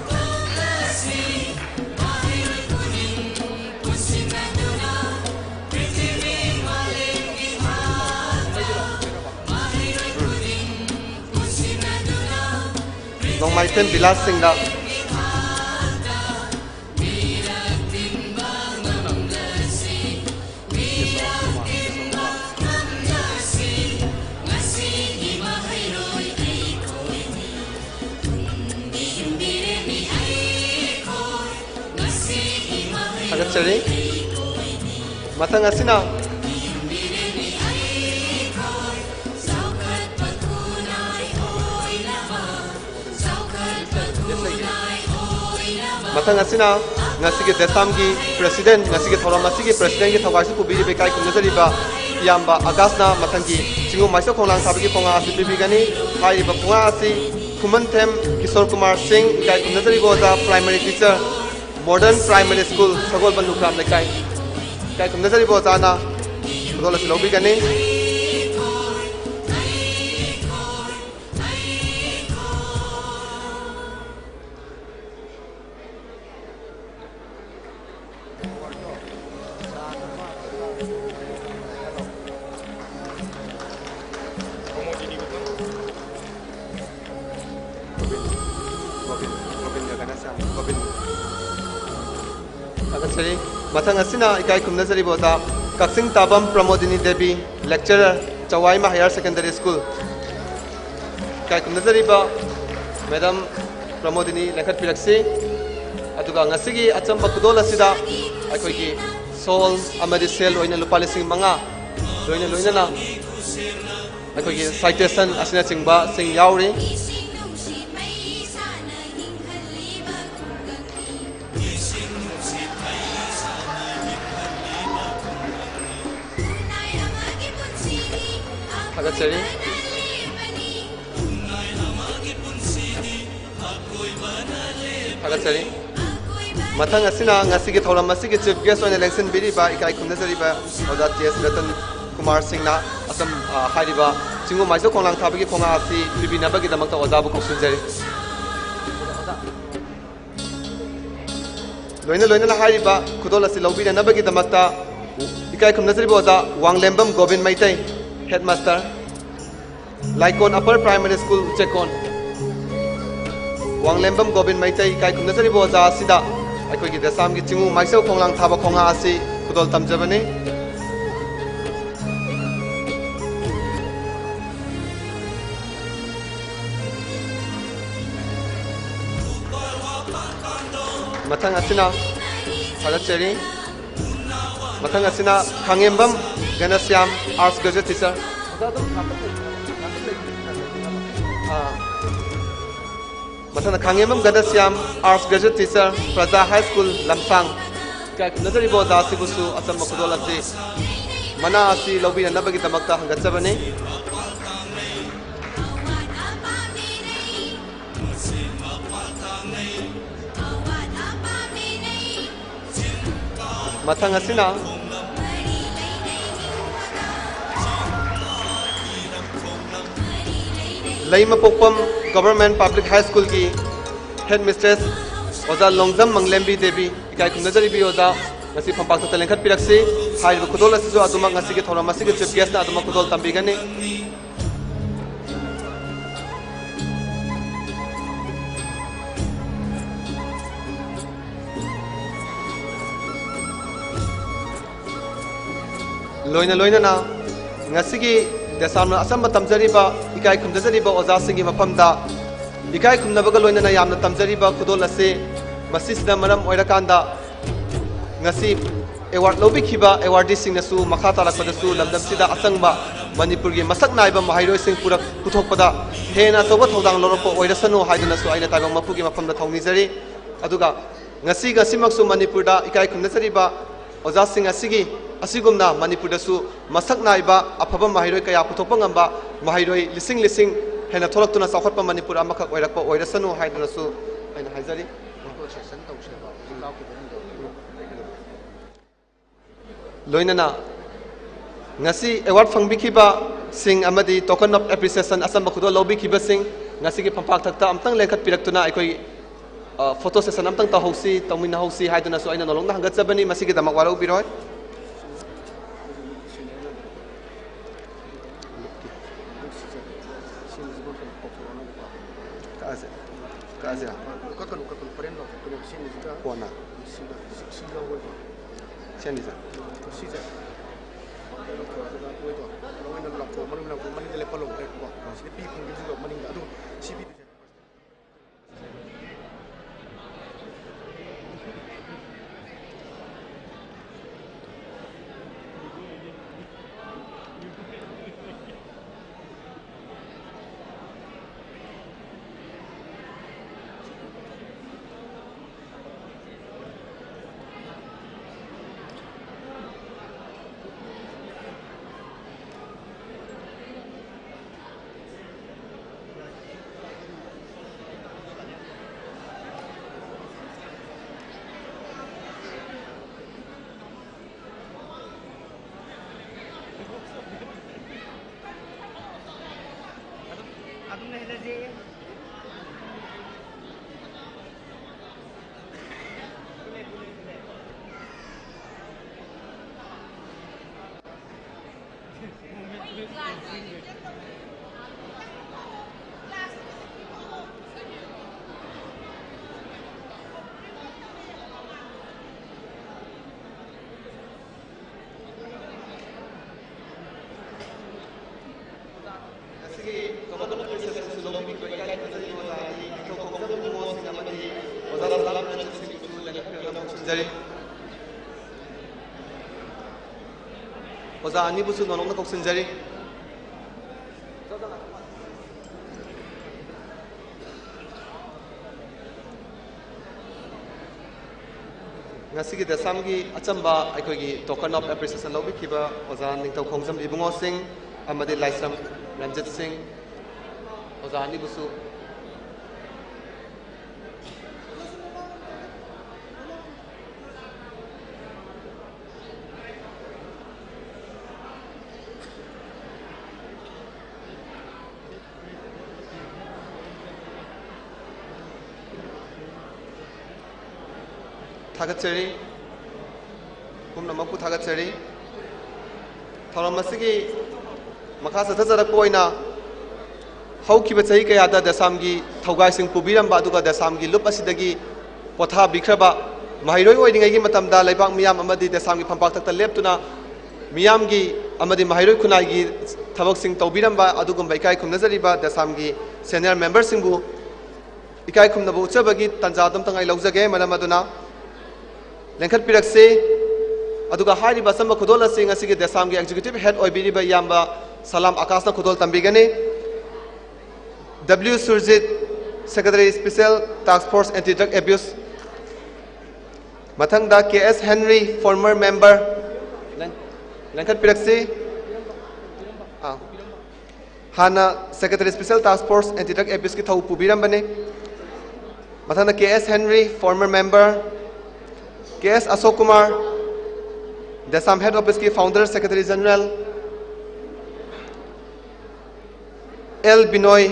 ꯅꯣꯡꯃꯥꯏꯊꯦꯝ ꯕꯤꯂꯥꯁ ꯁꯤꯡꯗ꯫ ꯊꯥꯒꯠꯆꯔꯤ꯫ ꯃꯊꯪ ꯑꯁꯤꯅ ꯃꯊꯪ ꯑꯁꯤꯅ ꯉꯁꯤꯒꯤ ꯗꯦꯁꯥꯝꯒꯤ ꯄ꯭ꯔꯦꯁꯤꯗꯦꯟ, ꯉꯁꯤꯒꯤ ꯊꯧꯔꯝ ꯑꯁꯤꯒꯤ ꯄ꯭ꯔꯦꯁꯤꯗꯦꯟꯒꯤ ꯊꯧꯒꯥꯏꯁꯨ ꯄꯨꯕꯤꯔꯤꯕ ꯏꯀꯥꯏ ꯈꯨꯝꯅꯖꯔꯤꯕ ꯏꯌꯥꯝꯕ ꯑꯒꯥꯁꯅ ꯃꯊꯪꯒꯤ ꯆꯤꯡꯉꯨ ꯃꯥꯏꯁꯣ ꯈꯣꯡꯅꯥꯡ ꯊꯥꯕꯒꯤ ꯈꯣꯡꯉꯥ ꯑꯁꯤ ꯄꯤꯕꯤꯒꯅꯤ꯫ ꯍꯥꯏꯔꯤꯕ ꯈꯣꯡꯉꯥ ꯑꯁꯤ ꯈꯨꯃꯟꯊꯦꯝ ꯀꯤꯁꯣꯔ ꯀꯨꯃꯥꯔ ꯁꯤꯡ, ꯏꯀꯥꯏ ꯈꯨꯝꯅꯖꯔꯤꯕ ꯑꯣꯖꯥ, primary teacher, modern primary school, Sagolband Lukhram ꯂꯩꯀꯥꯏ꯫ ꯏꯀꯥꯏ ꯈꯨꯝꯅꯖꯔꯤꯕ ꯑꯣꯖꯥꯅ ꯈꯨꯗꯣꯜ ꯑꯁꯤ ꯂꯧꯕꯤꯒꯅꯤ꯫ ꯊꯥꯒꯠꯆꯔꯤ꯫ ꯃꯊꯪ ꯑꯁꯤꯅ ꯏꯀꯥꯏ ꯈꯨꯝꯅꯖꯔꯤꯕ ꯑꯣꯖꯥ ꯀꯛꯆꯤꯡ ꯇꯥꯕꯝ Pramodini Devi, lecturer, ꯆꯋꯥꯏꯃ Higher Secondary School꯫ ꯏꯀꯥꯏ ꯈꯨꯝꯅꯖꯔꯤꯕ ꯃꯦꯗꯥꯝ ꯄ꯭ꯔꯃꯣꯗꯤꯅꯤ ꯂꯦꯡꯈꯠꯄꯤꯔꯛꯁꯤ꯫ ꯑꯗꯨꯒ ꯉꯁꯤꯒꯤ ꯑꯆꯝꯕ ꯈꯨꯗꯣꯜ ꯑꯁꯤꯗ ꯑꯩꯈꯣꯏꯒꯤ ꯁꯣꯜ ꯑꯃꯗꯤ ꯁꯦꯜ ꯑꯣꯏꯅ ꯂꯨꯄꯥ ꯂꯤꯁꯤꯡ ꯃꯉꯥ, ꯂꯣꯏꯅ ꯂꯣꯏꯅꯅ ꯑꯩꯈꯣꯏꯒꯤ ꯁꯥꯏꯇꯦꯁꯟ ꯑꯁꯤꯅꯆꯤꯡꯕꯁꯤꯡ ꯌꯥꯎꯔꯤ꯫ ꯊꯥꯒꯠꯆꯔꯤ꯫ ꯊꯥꯒꯠꯆꯔꯤ꯫ ꯃꯊꯪ ꯑꯁꯤꯅ ꯉꯁꯤꯒꯤ ꯊꯧꯔꯝ ꯑꯁꯤꯒꯤ chief guest ꯑꯣꯏꯅ ꯂꯦꯡꯁꯤꯟꯕꯤꯔꯤꯕ ꯏꯀꯥꯏ ꯈꯨꯝꯅꯖꯔꯤꯕ ꯑꯣꯖꯥ ꯇꯤ ꯑꯦꯁ ꯔꯇꯟ ꯀꯨꯃꯥꯔ ꯁꯤꯡꯅ ꯑꯁꯨꯝ, ꯑ, ꯍꯥꯏꯔꯤꯕ ꯆꯤꯡꯉꯨ ꯃꯥꯏꯁꯣ ꯈꯣꯡꯅꯥꯡ ꯊꯥꯕꯒꯤ ꯈꯣꯡꯉꯥ ꯑꯁꯤ ꯄꯤꯕꯤꯅꯕꯒꯤꯗꯃꯛꯇ ꯑꯣꯖꯥꯕꯨ ꯀꯧꯁꯤꯟꯖꯔꯤ꯫ ꯂꯣꯏꯅ ꯂꯣꯏꯅꯅ ꯍꯥꯏꯔꯤꯕ ꯈꯨꯗꯣꯜ ꯑꯁꯤ ꯂꯧꯕꯤꯅꯅꯕꯒꯤꯗꯃꯛꯇ ꯏꯀꯥꯏ ꯈꯨꯝꯅꯖꯔꯤꯕ ꯑꯣꯖꯥ ꯋꯥꯡꯂꯦꯝꯕꯝ Gobin Meitei, headmaster, ꯂꯥꯏꯀꯣꯟ Upper Primary School, ꯎꯆꯦꯛꯀꯣꯟ꯫ ꯋꯥꯡꯂꯦꯝꯕꯝ Gobin Meitei ꯏꯀꯥꯏ ꯈꯨꯝꯅꯖꯔꯤꯕ ꯑꯣꯖꯥ ꯑꯁꯤꯗ ꯑꯩꯈꯣꯏꯒꯤ ꯗꯦꯁꯥꯝꯒꯤ ꯆꯤꯡꯉꯨ ꯃꯥꯏꯁꯣ ꯈꯣꯡꯅꯥꯡ ꯊꯥꯕ ꯈꯣꯡꯉꯥ ꯑꯁꯤ ꯈꯨꯗꯣꯜ ꯇꯝꯖꯕꯅꯤ꯫ ꯃꯊꯪ ꯑꯁꯤꯅ, ꯊꯥꯒꯠꯆꯔꯤ꯫ ꯃꯊꯪ ꯑꯁꯤꯅ ꯈꯥꯉꯦꯝꯕꯝ ꯒꯅꯁ꯭ꯌꯥꯝ, arts graduate teacher꯫ ꯑꯥ꯫ ꯃꯊꯪꯗ ꯈꯥꯡꯉꯦꯝꯕꯝ ꯒꯅꯁ꯭ꯌꯥꯝ, Arts Graduate Teacher, ꯄ꯭ꯔꯖꯥ ꯍꯥꯏ ꯁ꯭ꯀꯨꯜ, ꯂꯝꯁꯥꯡ꯫ ꯏꯀꯥꯏ ꯈꯨꯝꯅꯖꯔꯤꯕ ꯑꯣꯖꯥ ꯑꯁꯤꯕꯨꯁꯨ ꯑꯆꯝꯕ ꯈꯨꯗꯣꯜ ꯑꯁꯤ, ꯃꯅꯥ ꯑꯁꯤ ꯂꯧꯕꯤꯅꯅꯕꯒꯤꯗꯃꯛꯇ ꯍꯪꯒꯠꯆꯕꯅꯤ꯫ ꯃꯊꯪ ꯑꯁꯤꯅ ꯂꯩꯃꯄꯣꯛꯄꯝ Government Public High Schoolꯒꯤ Headmistress ꯑꯣꯖꯥ ꯂꯣꯡꯖꯝ ꯃꯪꯂꯦꯝꯕꯤ ꯗꯦꯕꯤ, ꯏꯀꯥꯏ ꯈꯨꯝꯅꯖꯔꯤꯕꯤ ꯑꯣꯖꯥ, ꯉꯁꯤ ꯐꯝꯄꯥꯛꯇ ꯂꯦꯡꯈꯠꯄꯤꯔꯛꯁꯤ꯫ ꯍꯥꯏꯔꯤꯕ ꯈꯨꯗꯣꯜ ꯑꯁꯤꯁꯨ ꯑꯗꯨꯃꯛ ꯉꯁꯤꯒꯤ ꯊꯧꯔꯝ ꯑꯁꯤꯒꯤ Chief Guestꯅ ꯑꯗꯨꯃꯛ ꯈꯨꯗꯣꯜ ꯇꯝꯕꯤꯒꯅꯤ꯫ ꯂꯣꯏꯅ ꯂꯣꯏꯅꯅ ꯉꯁꯤꯒꯤ ꯗꯦꯁꯥꯝꯅ ꯑꯆꯝꯕ ꯇꯝꯖꯔꯤꯕ, ꯏꯀꯥꯏ ꯈꯨꯝꯅꯖꯔꯤꯕ ꯑꯣꯖꯥꯁꯤꯡꯒꯤ ꯃꯐꯝꯗ ꯏꯀꯥꯏ ꯈꯨꯝꯅꯕꯒ ꯂꯣꯏꯅꯅ ꯌꯥꯝꯅ ꯇꯝꯖꯔꯤꯕ ꯈꯨꯗꯣꯜ ꯑꯁꯤ, ꯃꯁꯤꯁꯤꯅ ꯃꯔꯝ ꯑꯣꯏꯔꯀꯥꯟꯗ ꯉꯁꯤ award ꯂꯧꯕꯤꯈꯤꯕ awardee ꯁꯤꯡꯅꯁꯨ ꯃꯈꯥ ꯇꯥꯔꯛꯄꯗꯁꯨ ꯂꯝꯗꯝꯁꯤꯗ ꯑꯆꯪꯕ ꯃꯅꯤꯄꯨꯔꯒꯤ ꯃꯁꯛ ꯅꯥꯏꯕ ꯃꯍꯩꯔꯣꯏꯁꯤꯡ ꯄꯨꯔꯛ-, ꯄꯨꯊꯣꯛꯄꯗ ꯍꯦꯟꯅ ꯑꯆꯧꯕ ꯊꯧꯗꯥꯡ ꯂꯧꯔꯛꯄ ꯑꯣꯏꯔꯁꯅꯨ ꯍꯥꯏꯗꯨꯅꯁꯨ ꯑꯩꯅ ꯇꯥꯏꯕꯪ ꯃꯄꯨꯒꯤ ꯃꯐꯝꯗ ꯊꯧꯅꯤꯖꯔꯤ꯫ ꯑꯗꯨꯒ ꯉꯁꯤ, ꯉꯁꯤꯃꯛꯁꯨ ꯃꯅꯤꯄꯨꯔꯗ ꯏꯀꯥꯏ ꯈꯨꯝꯅꯖꯔꯤꯕ ꯑꯣꯖꯥꯁꯤꯡ ꯑꯁꯤꯒꯤ, ꯑꯁꯤꯒꯨꯝꯅ ꯃꯅꯤꯄꯨꯔꯗꯁꯨ ꯃꯁꯛ ꯅꯥꯏꯕ ꯑꯐꯕ ꯃꯍꯩꯔꯣꯏ ꯀꯌꯥ ꯄꯨꯊꯣꯛꯄ ꯉꯝꯕ, ꯃꯍꯩꯔꯣꯏ ꯂꯤꯁꯤꯡ ꯂꯤꯁꯤꯡ ꯍꯦꯟꯅ ꯊꯣꯛꯂꯛꯇꯨꯅ ꯆꯥꯎꯈꯠꯄ ꯃꯅꯤꯄꯨꯔ ꯑꯃꯈꯛ ꯑꯣꯏꯔꯛꯄ ꯑꯣꯏꯔꯁꯅꯨ ꯍꯥꯏꯗꯨꯅꯁꯨ ꯑꯩꯅ ꯍꯥꯏꯖꯔꯤ꯫ ꯂꯣꯏꯅꯅ ꯉꯁꯤ award ꯐꯪꯕꯤꯈꯤꯕꯁꯤꯡ ꯑꯃꯗꯤ token of appreciation ꯑꯆꯝꯕ ꯈꯨꯗꯣꯜ ꯂꯧꯕꯤꯈꯤꯕꯁꯤꯡ ꯉꯁꯤꯒꯤ ꯐꯝꯄꯥꯛ ꯊꯛꯇ ꯑꯝꯇꯪ ꯂꯦꯡꯈꯠꯄꯤꯔꯛꯇꯨꯅ ꯑꯩꯈꯣꯏ, ꯑ, photo session ꯑꯝꯇꯪ ꯇꯧꯍꯧꯁꯤ, ꯇꯧꯃꯤꯟꯅꯍꯧꯁꯤ ꯍꯥꯏꯗꯨꯅꯁꯨ ꯑꯩꯅ ꯅꯧꯂꯧꯅ ꯍꯪꯒꯠꯆꯕꯅꯤ꯫ ꯃꯁꯤꯒꯤꯗꯃꯛ ꯋꯥꯔꯧꯕꯤꯔꯣꯏ꯫ ꯀꯛꯑꯁꯦ꯫ ꯀꯛꯑꯁꯦ꯫ ꯀꯛꯀꯅꯨ, ꯀꯛꯀꯅꯨ, ꯍꯣꯔꯦꯟ ꯂꯧꯊꯣꯛꯀꯅꯦꯕ ꯁꯤꯅꯤꯁꯤꯗ꯫ ꯀꯣꯟꯅ꯫ ꯁꯤꯗ, ꯁꯤ, ꯁꯤ ꯂꯧꯔꯣꯏꯕ꯫ ꯁꯦꯝꯃꯤꯁꯦ꯫ ꯁꯤꯁꯦ꯫ ꯀꯩꯅꯣ ꯇꯧꯔꯒ ꯃꯣꯏꯗꯣ ꯂꯧꯍꯟꯅ ꯂꯥꯛꯊꯣꯛ, ꯃꯅꯤꯡ ꯂꯥꯛꯊꯣꯛ, ꯃꯅꯤꯡꯗ ꯂꯦꯞꯄ ꯂꯧꯗ꯭ꯔꯦꯀꯣ꯫ ꯁꯤꯗ ꯄꯤ ꯐꯪꯈꯤꯕꯁꯤꯡꯗꯣ ꯃꯅꯤꯡꯗ꯫ ꯑꯗꯨ ꯁꯤ ꯄꯤꯗꯣꯏꯁꯦ꯫ ꯉꯁꯤꯒꯤ ꯀꯃꯟ ꯑꯣꯐ ꯔꯤꯁꯦꯁꯁꯨ ꯂꯧꯕꯤꯈꯤꯕ ꯏꯀꯥꯏ ꯈꯨꯝꯅꯖꯔꯤ ꯑꯣꯖꯥ ꯑꯅꯤ, ꯅꯤꯡꯊꯧ ꯈꯣꯡꯖꯝ ꯏꯕꯨꯡꯉꯣꯁꯤꯡ ꯑꯃꯗꯤ ꯑꯣꯖꯥ ꯁꯂꯥꯝ ꯔꯟꯖꯤꯠ ꯁꯤꯡꯕꯨꯁꯨ ꯂꯦꯡꯈꯠꯄꯤꯔꯛꯅꯕ ꯈꯣꯡꯖꯔꯤ꯫ ꯑꯣꯖꯥ ꯑꯅꯤꯕꯨꯁꯨ ꯅꯣꯂꯣꯝꯅ ꯀꯧꯁꯤꯟꯖꯔꯤ꯫ ꯉꯁꯤꯒꯤ ꯗꯦꯁꯥꯝꯒꯤ ꯑꯆꯝꯕ ꯑꯩꯈꯣꯏꯒꯤ token of appreciation ꯂꯧꯕꯤꯈꯤꯕ ꯑꯣꯖꯥ ꯅꯤꯡꯊꯧ ꯈꯣꯡꯖꯝ ꯏꯕꯨꯡꯉꯣꯁꯤꯡ ꯑꯃꯗꯤ ꯂꯥꯏꯁ꯭ꯔꯝ ꯔꯟꯖꯤꯠ ꯁꯤꯡ, ꯑꯣꯖꯥ ꯑꯅꯤꯕꯨꯁꯨ ꯊꯥꯒꯠꯆꯔꯤ꯫ ꯄꯨꯝꯅꯃꯛꯄꯨ ꯊꯥꯒꯠꯆꯔꯤ꯫ ꯊꯧꯔꯝ ꯑꯁꯤꯒꯤ ꯃꯈꯥ ꯆꯠꯊꯖꯔꯛꯄ ꯑꯣꯏꯅ ꯍꯧꯈꯤꯕ ꯆꯍꯤ ꯀꯌꯥꯗ ꯗꯦꯁꯥꯝꯒꯤ ꯊꯧꯒꯥꯏꯁꯤꯡ ꯄꯨꯕꯤꯔꯝꯕ ꯑꯗꯨꯒ ꯗꯦꯁꯥꯝꯒꯤ ꯂꯨꯞ ꯑꯁꯤꯗꯒꯤ ꯄꯣꯊꯥꯕꯤꯈ꯭ꯔꯕ, ꯃꯍꯩꯔꯣꯏ ꯑꯣꯏꯔꯤꯉꯩꯒꯤ ꯃꯇꯝꯗ ꯂꯩꯕꯥꯛ ꯃꯤꯌꯥꯝ ꯑꯃꯗꯤ ꯗꯦꯁꯥꯝꯒꯤ ꯐꯝꯄꯥꯛꯇꯛꯇ ꯂꯦꯞꯇꯨꯅ ꯃꯤꯌꯥꯝꯒꯤ ꯑꯃꯗꯤ ꯃꯍꯩꯔꯣꯏ ꯈꯨꯟꯅꯥꯏꯒꯤ ꯊꯕꯛꯁꯤꯡ ꯇꯧꯕꯤꯔꯝꯕ ꯑꯗꯨꯒꯨꯝꯕ ꯏꯀꯥꯏ ꯈꯨꯝꯅꯖꯔꯤꯕ ꯗꯦꯁꯥꯝꯒꯤ senior memberꯁꯤꯡꯕꯨ ꯏꯀꯥꯏ ꯈꯨꯝꯅꯕ ꯎꯠꯆꯕꯒꯤ ꯇꯥꯟꯖꯥ ꯑꯗꯨꯝꯇꯪ ꯑꯩ ꯂꯧꯖꯒꯦ꯫ ꯃꯔꯝ ꯑꯗꯨꯅ ꯂꯦꯡꯈꯠꯄꯤꯔꯛꯁꯤ꯫ ꯑꯗꯨꯒ ꯍꯥꯏꯔꯤꯕ ꯑꯆꯝꯕ ꯈꯨꯗꯣꯜ ꯑꯁꯤ ꯉꯁꯤꯒꯤ ꯗꯦꯁꯥꯝꯒꯤ executive head ꯑꯣꯏꯕꯤꯔꯤꯕ ꯏꯌꯥꯝꯕ ꯁꯂꯥꯝ ꯑꯀꯥꯁꯅ ꯈꯨꯗꯣꯜ ꯇꯝꯕꯤꯒꯅꯤ꯫ W Surjit, secretary special task force anti drug abuse꯫ ꯃꯊꯪꯗ K S Henry, former member, ꯂꯦꯡ-, ꯂꯦꯡꯈꯠꯄꯤꯔꯛꯁꯤ꯫ ꯑꯥ꯫ ꯍꯥꯟꯅ secretary special task force anti drug abuseꯀꯤ ꯊꯧ ꯄꯨꯕꯤꯔꯝꯕꯅꯤ꯫ ꯃꯊꯪꯗ K S Henry, former member, K S ꯑꯁꯣꯛ Kumar, ꯗꯦꯁꯥꯝ head officeꯀꯤ founder secretary general, L ꯕꯤꯅꯣꯏ,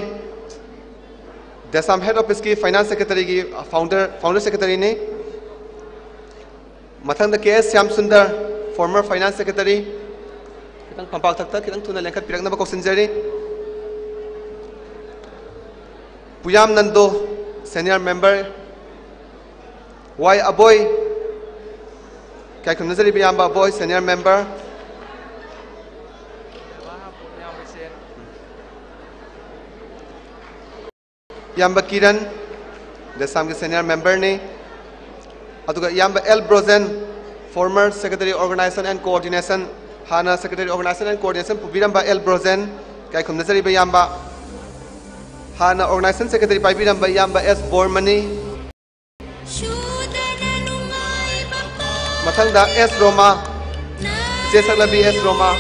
ꯗꯦꯁꯥꯝ head officeꯀꯤ finance secretaryꯒꯤ founder, founder secretaryꯅꯤ꯫ ꯃꯊꯪꯗ K S Shyam Sundar, former finance secretary꯫ ꯈꯤꯇꯪ ꯐꯝꯄꯥꯛ ꯊꯛꯇ ꯈꯤꯇꯪ ꯊꯨꯅ ꯂꯦꯡꯈꯠꯄꯤꯔꯛꯅꯕ ꯀꯧꯁꯤꯟꯖꯔꯤ꯫ ꯄꯨꯌꯥꯝ Nando, senior member꯫ ꯋꯥꯏ ꯑꯕꯣꯏ, ꯏꯀꯥꯏ ꯈꯨꯝꯅꯖꯔꯤꯕ ꯏꯌꯥꯝꯕ ꯑꯕꯣꯏ, senior member꯫ ꯏꯌꯥꯝꯕ ꯀꯤꯔꯟ, ꯗꯦꯁꯥꯝꯒꯤ senior memberꯅꯤ꯫ ꯑꯗꯨꯒ ꯏꯌꯥꯝꯕ L Brojen, former secretary organization and coordination, ꯍꯥꯟꯅ secretary organization and coordination ꯄꯨꯕꯤꯔꯝꯕ ꯑꯦꯜ ꯕ꯭ꯔꯣꯖꯦꯟ, ꯏꯀꯥꯏ ꯈꯨꯝꯅꯖꯔꯤꯕ ꯏꯌꯥꯝꯕ꯫ ꯍꯥꯟꯅ organization secretary ꯄꯥꯏꯕꯤꯔꯝꯕ ꯏꯌꯥꯝꯕ ꯑꯦꯁ ꯕꯣꯔꯃꯅꯤ꯫ ꯃꯊꯪꯗ ꯑꯦꯁ ꯔꯣꯃꯥ, ꯏꯆꯦ ꯁꯛꯂꯕꯤ ꯑꯦꯁ ꯔꯣꯃꯥ,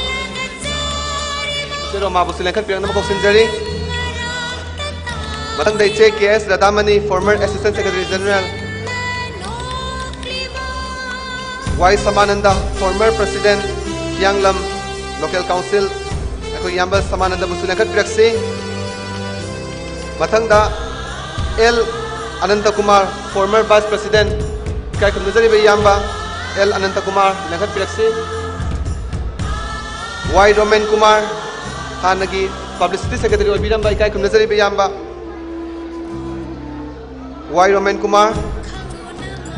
ꯏꯆꯦ ꯔꯣꯃꯥꯕꯨꯁꯨ ꯂꯦꯡꯈꯠꯄꯤꯔꯛꯅꯕ ꯀꯧꯁꯤꯟꯖꯔꯤ꯫ ꯃꯊꯪꯗ ꯏꯆꯦ ꯀꯦ ꯑꯦꯁ ꯔꯥꯙꯥꯃꯅꯤ, former assistant secretary general꯫ ꯋꯥꯏ ꯁꯃꯥꯅꯟꯗ, former president, ꯍꯤꯌꯥꯡꯂꯝ local council, ꯑꯩꯈꯣꯏ ꯏꯌꯥꯝꯕ ꯁꯃꯥꯅꯟꯗꯕꯨꯁꯨ ꯂꯦꯡꯈꯠꯄꯤꯔꯛꯁꯤ꯫ ꯃꯊꯪꯗ L Ananta Kumar, former vice president, ꯏꯀꯥꯏ ꯈꯨꯝꯅꯖꯔꯤꯕ ꯏꯌꯥꯝꯕ ꯑꯦꯜ ꯑꯅꯟꯇ ꯀꯨꯃꯥꯔ ꯂꯦꯡꯈꯠꯄꯤꯔꯛꯁꯤ꯫ ꯋꯥꯏ ꯔꯣꯃꯦꯟ ꯀꯨꯃꯥꯔ, ꯍꯥꯟꯅꯒꯤ publicity secretary ꯑꯣꯏꯕꯤꯔꯝꯕ ꯏꯀꯥꯏ ꯈꯨꯝꯅꯖꯔꯤꯕ ꯏꯌꯥꯝꯕ ꯋꯥꯏ ꯔꯣꯃꯦꯟ ꯀꯨꯃꯥꯔ꯫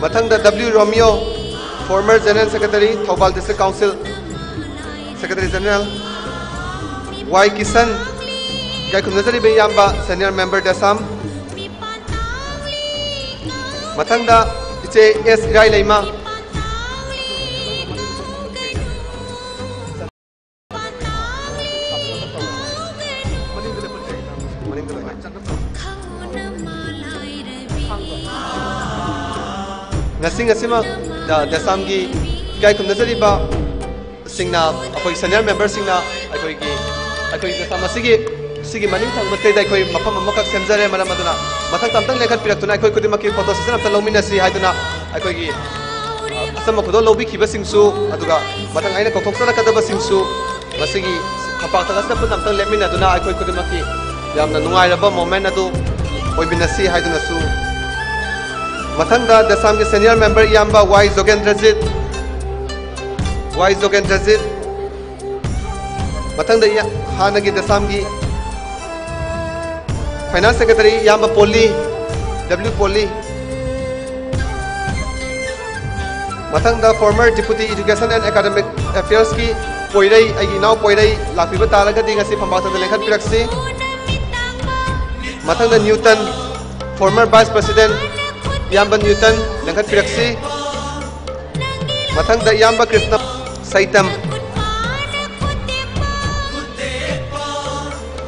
ꯃꯊꯪꯗ W Romeo, former general secretary, Thoubal district council, secretary general꯫ Y Kishan, ꯏꯀꯥꯏ ꯈꯨꯝꯅꯖꯔꯤꯕ ꯏꯌꯥꯝꯕ senior member ꯗꯦꯁꯥꯝ꯫ ꯃꯊꯪꯗ ꯏꯆꯦ ꯑꯦꯁ ꯏꯔꯥꯏꯂꯩꯃ꯫ ꯉꯁꯤ ꯉꯁꯤꯃꯛ ꯗ-, ꯗꯦꯁꯥꯝꯒꯤ ꯏꯀꯥꯏ ꯈꯨꯝꯅꯖꯔꯤꯕ ꯁꯤꯡꯅ, ꯑꯩꯈꯣꯏ senior memberꯁꯤꯡꯅ ꯑꯩꯈꯣꯏꯒꯤ, ꯑꯩꯈꯣꯏ ꯗꯦꯁꯥꯝ ꯑꯁꯤꯒꯤ, ꯁꯤꯒꯤ ꯃꯅꯤꯡ ꯊꯪꯕꯁꯤꯗꯩꯗ ꯑꯩꯈꯣꯏ ꯃꯐꯝ ꯑꯃꯈꯛ ꯁꯦꯝꯖꯔꯦ꯫ ꯃꯔꯝ ꯑꯗꯨꯅ ꯃꯊꯛꯇ ꯑꯝꯇꯪ ꯂꯦꯡꯈꯠꯄꯤꯔꯛꯇꯨꯅ ꯑꯩꯈꯣꯏ ꯈꯨꯗꯤꯡꯃꯛꯀꯤ photo session ꯑꯝꯇ ꯂꯧꯃꯤꯟꯅꯁꯤ ꯍꯥꯏꯗꯨꯅ ꯑꯩꯈꯣꯏꯒꯤ ꯑꯆꯝꯕ ꯈꯨꯗꯣꯜ ꯂꯧꯕꯤꯈꯤꯕꯁꯤꯡꯁꯨ, ꯑꯗꯨꯒ ꯃꯊꯪ ꯑꯩꯅ ꯀꯧꯊꯣꯛꯆꯔꯛꯀꯗꯕꯁꯤꯡꯁꯨ ꯃꯁꯤꯒꯤ ꯈꯝꯄꯥꯛꯇ ꯉꯁꯤꯅ ꯄꯨꯟꯅ ꯑꯝꯇꯪ ꯂꯦꯞꯃꯤꯟꯅꯗꯨꯅ ꯑꯩꯈꯣꯏ ꯈꯨꯗꯤꯡꯃꯛꯀꯤ ꯌꯥꯝꯅ ꯅꯨꯡꯉꯥꯏꯔꯕ moment ꯑꯗꯨ ꯑꯣꯏꯃꯤꯟꯅꯁꯤ ꯍꯥꯏꯗꯨꯅꯁꯨ꯫ ꯃꯊꯪꯗ ꯗꯦꯁꯥꯝꯒꯤ senior member ꯏꯌꯥꯝꯕ ꯋꯥꯏ ꯖꯣꯒꯦꯟꯗ꯭ꯔꯖꯤꯠ, ꯋꯥꯏ ꯖꯣꯒꯦꯟꯗ꯭ꯔꯖꯤꯠ꯫ ꯃꯊꯪꯗ ꯏꯌꯥ-, ꯍꯥꯟꯅꯒꯤ ꯗꯦꯁꯥꯝꯒꯤ finance secretary ꯏꯌꯥꯝꯕ ꯄꯣꯂꯤ, W ꯄꯣꯂꯤ꯫ ꯃꯊꯪꯗ former deputy education and academic affairs ꯀꯤ ꯄꯣꯏꯔꯩ, ꯑꯩꯒꯤ ꯏꯅꯥꯎ ꯄꯣꯏꯔꯩ ꯂꯥꯛꯄꯤꯕ ꯇꯥꯔꯒꯗꯤ ꯉꯁꯤ ꯐꯝꯕꯥꯛꯇꯗ ꯂꯦꯡꯈꯠꯄꯤꯔꯛꯁꯤ꯫ ꯃꯊꯪꯗ ꯅ꯭ꯌꯨꯇꯟ, former vice president ꯏꯌꯥꯝꯕ ꯅ꯭ꯌꯨꯇꯟ ꯂꯦꯡꯈꯠꯄꯤꯔꯛꯁꯤ꯫ ꯃꯊꯪꯗ ꯏꯌꯥꯝꯕ ꯀ꯭ꯔꯤꯁꯅ ꯁꯩꯇꯝ꯫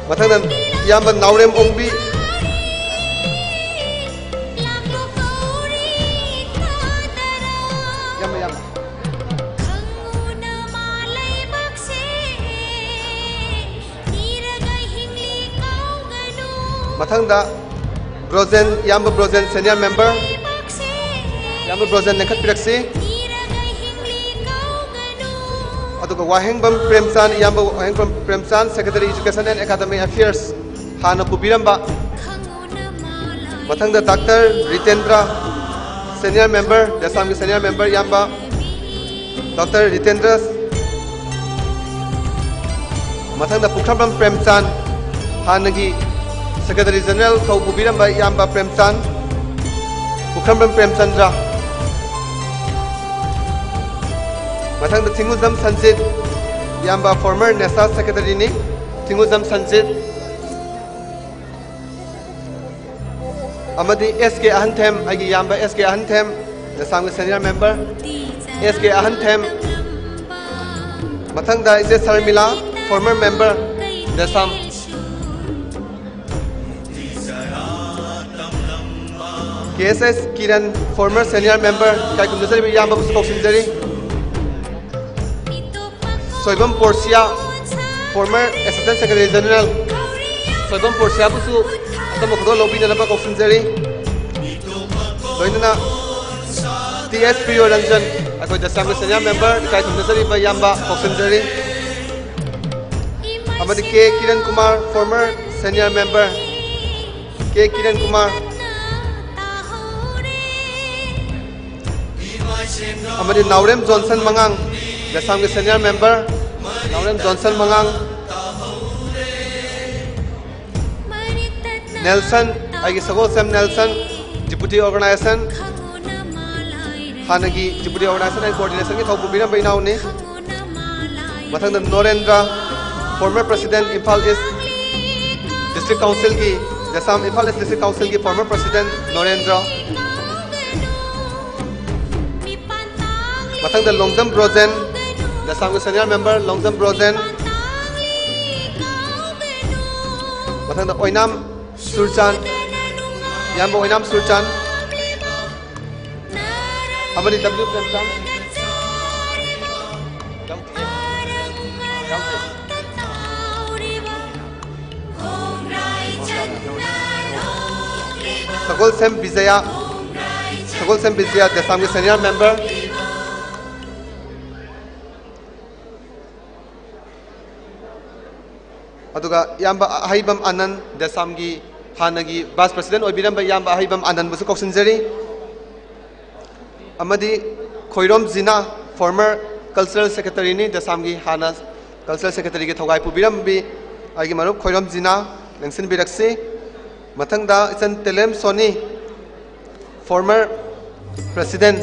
ꯃꯊꯪꯗ ꯏꯌꯥꯝꯕ ꯅꯥꯎꯔꯦꯝ ꯑꯣꯡꯕꯤ꯫ ꯏꯌꯥꯝꯕ, ꯏꯌꯥꯝꯕ꯫ ꯃꯊꯪꯗ ꯕ꯭ꯔꯣꯖꯦꯟ, ꯏꯌꯥꯝꯕ ꯕ꯭ꯔꯣꯖꯦꯟ senior member꯫ ꯏꯌꯥꯝꯕ ꯕ꯭ꯔꯣꯖꯦꯟ ꯂꯦꯡꯈꯠꯄꯤꯔꯛꯁꯤ꯫ ꯑꯗꯨꯒ ꯋꯥꯍꯦꯡꯕꯝ ꯄ꯭ꯔꯦꯝꯆꯥꯟ, ꯏꯌꯥꯝꯕ ꯋꯥꯍꯦꯡꯕꯝ ꯄ꯭ꯔꯦꯝꯆꯥꯟ, secretary education and academic affairs ꯍꯥꯟꯅ ꯄꯨꯕꯤꯔꯝꯕ꯫ ꯃꯊꯪꯗ ꯗꯥꯛꯇꯔ ꯔꯤꯇꯦꯟꯗ꯭ꯔ, senior member, ꯗꯦꯁꯥꯝꯒꯤ senior member ꯏꯌꯥꯝꯕ ꯗꯥꯛꯇꯔ ꯔꯤꯇꯦꯟꯗ꯭ꯔ꯫ ꯃꯊꯪꯗ ꯄꯨꯈ꯭ꯔꯝꯕꯝ ꯄ꯭ꯔꯦꯝꯆꯥꯟ, ꯍꯥꯟꯅꯒꯤ secretary general ꯊꯧ ꯄꯨꯕꯤꯔꯝꯕ ꯏꯌꯥꯝꯕ ꯄ꯭ꯔꯦꯝꯆꯥꯟ, ꯄꯨꯈ꯭ꯔꯝꯕꯝ ꯄ꯭ꯔꯦꯝꯆꯟꯗ꯭ꯔ꯫ ꯃꯊꯪꯗ ꯊꯤꯡꯉꯨꯖꯝ ꯁꯟꯖꯤꯠ, ꯏꯌꯥꯝꯕ former ꯅꯦꯁꯥ secretary ꯅꯤ, ꯊꯤꯡꯉꯨꯖꯝ ꯁꯟꯖꯤꯠ꯫ ꯑꯃꯗꯤ S K ꯑꯍꯟꯊꯦꯝ, ꯑꯩꯒꯤ ꯏꯌꯥꯝꯕ S K ꯑꯍꯟꯊꯦꯝ, ꯗꯦꯁꯥꯝꯒꯤ senior member, S K ꯑꯍꯟꯊꯦꯝ꯫ ꯃꯊꯪꯗ ꯏꯆꯦ Sharmila, former member, ꯗꯦꯁꯥꯝ꯫ K S S Kiran, former senior member, ꯏꯀꯥꯏ ꯈꯨꯝꯅꯖꯔꯤꯕ ꯏꯌꯥꯝꯕꯕꯨꯁꯨ ꯀꯧꯁꯤꯟꯖꯔꯤ꯫ Soibam ꯄꯣꯔꯁꯤꯌꯥ, former assistant secretary general, Soibam ꯄꯣꯔꯁꯤꯌꯥꯕꯨꯁꯨ ꯑꯇꯝꯕ ꯈꯨꯗꯣꯜ ꯂꯧꯕꯤꯅꯅꯕ ꯀꯧꯁꯤꯟꯖꯔꯤ꯫ ꯂꯣꯏꯅꯅ T S ꯄ꯭ꯔꯤꯌꯣ ꯔꯟꯖꯟ, ꯑꯩꯈꯣꯏ ꯗꯦꯁꯥꯝꯒꯤ senior member, ꯏꯀꯥꯏ ꯈꯨꯝꯅꯖꯔꯤꯕ ꯏꯌꯥꯝꯕ ꯀꯧꯁꯤꯟꯖꯔꯤ꯫ ꯑꯃꯗꯤ K Kiran Kumar, former senior member, K Kiran Kumar. ꯑꯃꯗꯤ ꯅꯥꯎꯔꯦꯝ ꯖꯣꯟꯁꯟ ꯃꯉꯥꯡ, ꯗꯦꯁꯥꯝꯒꯤ senior member꯫ ꯅꯥꯎꯔꯦꯝ ꯖꯣꯟꯁꯟ ꯃꯉꯥꯡ, ꯅꯦꯜꯁꯟ, ꯑꯩꯒꯤ ꯁꯒꯣꯜꯁꯦꯝ ꯅꯦꯜꯁꯟ, ꯗꯤꯄꯨꯇꯤ ꯑꯣꯔꯒꯅꯥꯏꯖꯦꯁꯟ, ꯍꯥꯟꯅꯒꯤ ꯗꯤꯄꯨꯇꯤ ꯑꯣꯔꯒꯅꯥꯏꯖꯦꯁꯟ ꯑꯦꯟ ꯀꯣꯑꯣꯔꯗꯤꯅꯦꯁꯟꯒꯤ ꯊꯧ ꯄꯨꯕꯤꯔꯝꯕ ꯏꯅꯥꯎꯅꯤ꯫ ꯃꯊꯪꯗ ꯅꯣꯔꯦꯟꯗ꯭ꯔ, ꯐꯣꯔꯃꯔ ꯄ꯭ꯔꯁꯤꯗꯦꯟ, ꯏꯝꯐꯥꯜ ꯏꯁ ꯗꯤꯁꯇ꯭ꯔꯤꯛ ꯀꯥꯎꯟꯁꯤꯜꯒꯤ, ꯗꯦꯁꯥꯝ ꯏꯝꯐꯥꯜ ꯏꯁ ꯗꯤꯁꯇ꯭ꯔꯤꯛ ꯀꯥꯎꯟꯁꯤꯜꯒꯤ ꯐꯣꯔꯃꯔ ꯄ꯭ꯔꯁꯤꯗꯦꯟ ꯅꯣꯔꯦꯟꯗ꯭ꯔ꯫ ꯃꯊꯪꯗ ꯂꯣꯡꯖꯝ ꯕ꯭ꯔꯣꯖꯦꯟ, ꯗꯦꯁꯥꯝꯒꯤ ꯁꯦꯅꯤꯌꯔ ꯃꯦꯝꯕꯔ ꯂꯣꯡꯖꯝ ꯕ꯭ꯔꯣꯖꯦꯟ꯫ ꯃꯊꯪꯗ ꯑꯣꯏꯅꯥꯝ ꯁꯨꯔꯆꯥꯟ, ꯏꯌꯥꯝꯕ ꯑꯣꯏꯅꯥꯝ ꯁꯨꯔꯆꯥꯟ꯫ ꯑꯃꯗꯤ ꯗꯕ꯭ꯂꯤꯎ ꯄ꯭ꯔꯦꯝꯆꯥꯟ꯫ ꯁꯒꯣꯜꯁꯦꯝ ꯕꯤꯖꯌꯥ, ꯁꯒꯣꯜꯁꯦꯝ ꯕꯤꯖꯌꯥ, ꯗꯦꯁꯥꯝꯒꯤ ꯁꯦꯅꯤꯌꯔ ꯃꯦꯝꯕꯔ꯫ ꯑꯗꯨꯒ ꯏꯌꯥꯝꯕ ꯑꯍꯩꯕꯝ ꯑꯅꯟ, ꯗꯦꯁꯥꯝꯒꯤ ꯍꯥꯟꯅꯒꯤ ꯚꯥꯏꯁ ꯄ꯭ꯔꯁꯤꯗꯦꯟ ꯑꯣꯏꯕꯤꯔꯝꯕ ꯏꯌꯥꯝꯕ ꯑꯍꯩꯕꯝ ꯑꯅꯟꯕꯨꯁꯨ ꯀꯧꯁꯤꯟꯖꯔꯤ꯫ ꯑꯃꯗꯤ ꯈꯣꯏꯔꯣꯝ ꯖꯤꯅꯥ, ꯐꯣꯔꯃꯔ ꯀꯜꯆꯔꯦꯜ ꯁꯦꯀ꯭ꯔꯦꯇꯔꯤꯅꯤ, ꯗꯦꯁꯥꯝꯒꯤ ꯍꯥꯟꯅ ꯀꯜꯆꯔꯦꯜ ꯁꯦꯀ꯭ꯔꯦꯇꯔꯤꯒꯤ ꯊꯧꯒꯥꯏ ꯄꯨꯕꯤꯔꯝꯕꯤ ꯑꯩꯒꯤ ꯃꯔꯨꯞ ꯈꯣꯏꯔꯣꯝ ꯖꯤꯅꯥ, ꯂꯦꯡꯁꯤꯟꯕꯤꯔꯛꯁꯤ꯫ ꯃꯊꯪꯗ ꯏꯆꯟ ꯇꯦꯂꯦꯝ ꯁꯣꯅꯤ, ꯐꯣꯔꯃꯔ ꯄ꯭ꯔꯁꯤꯗꯦꯟ,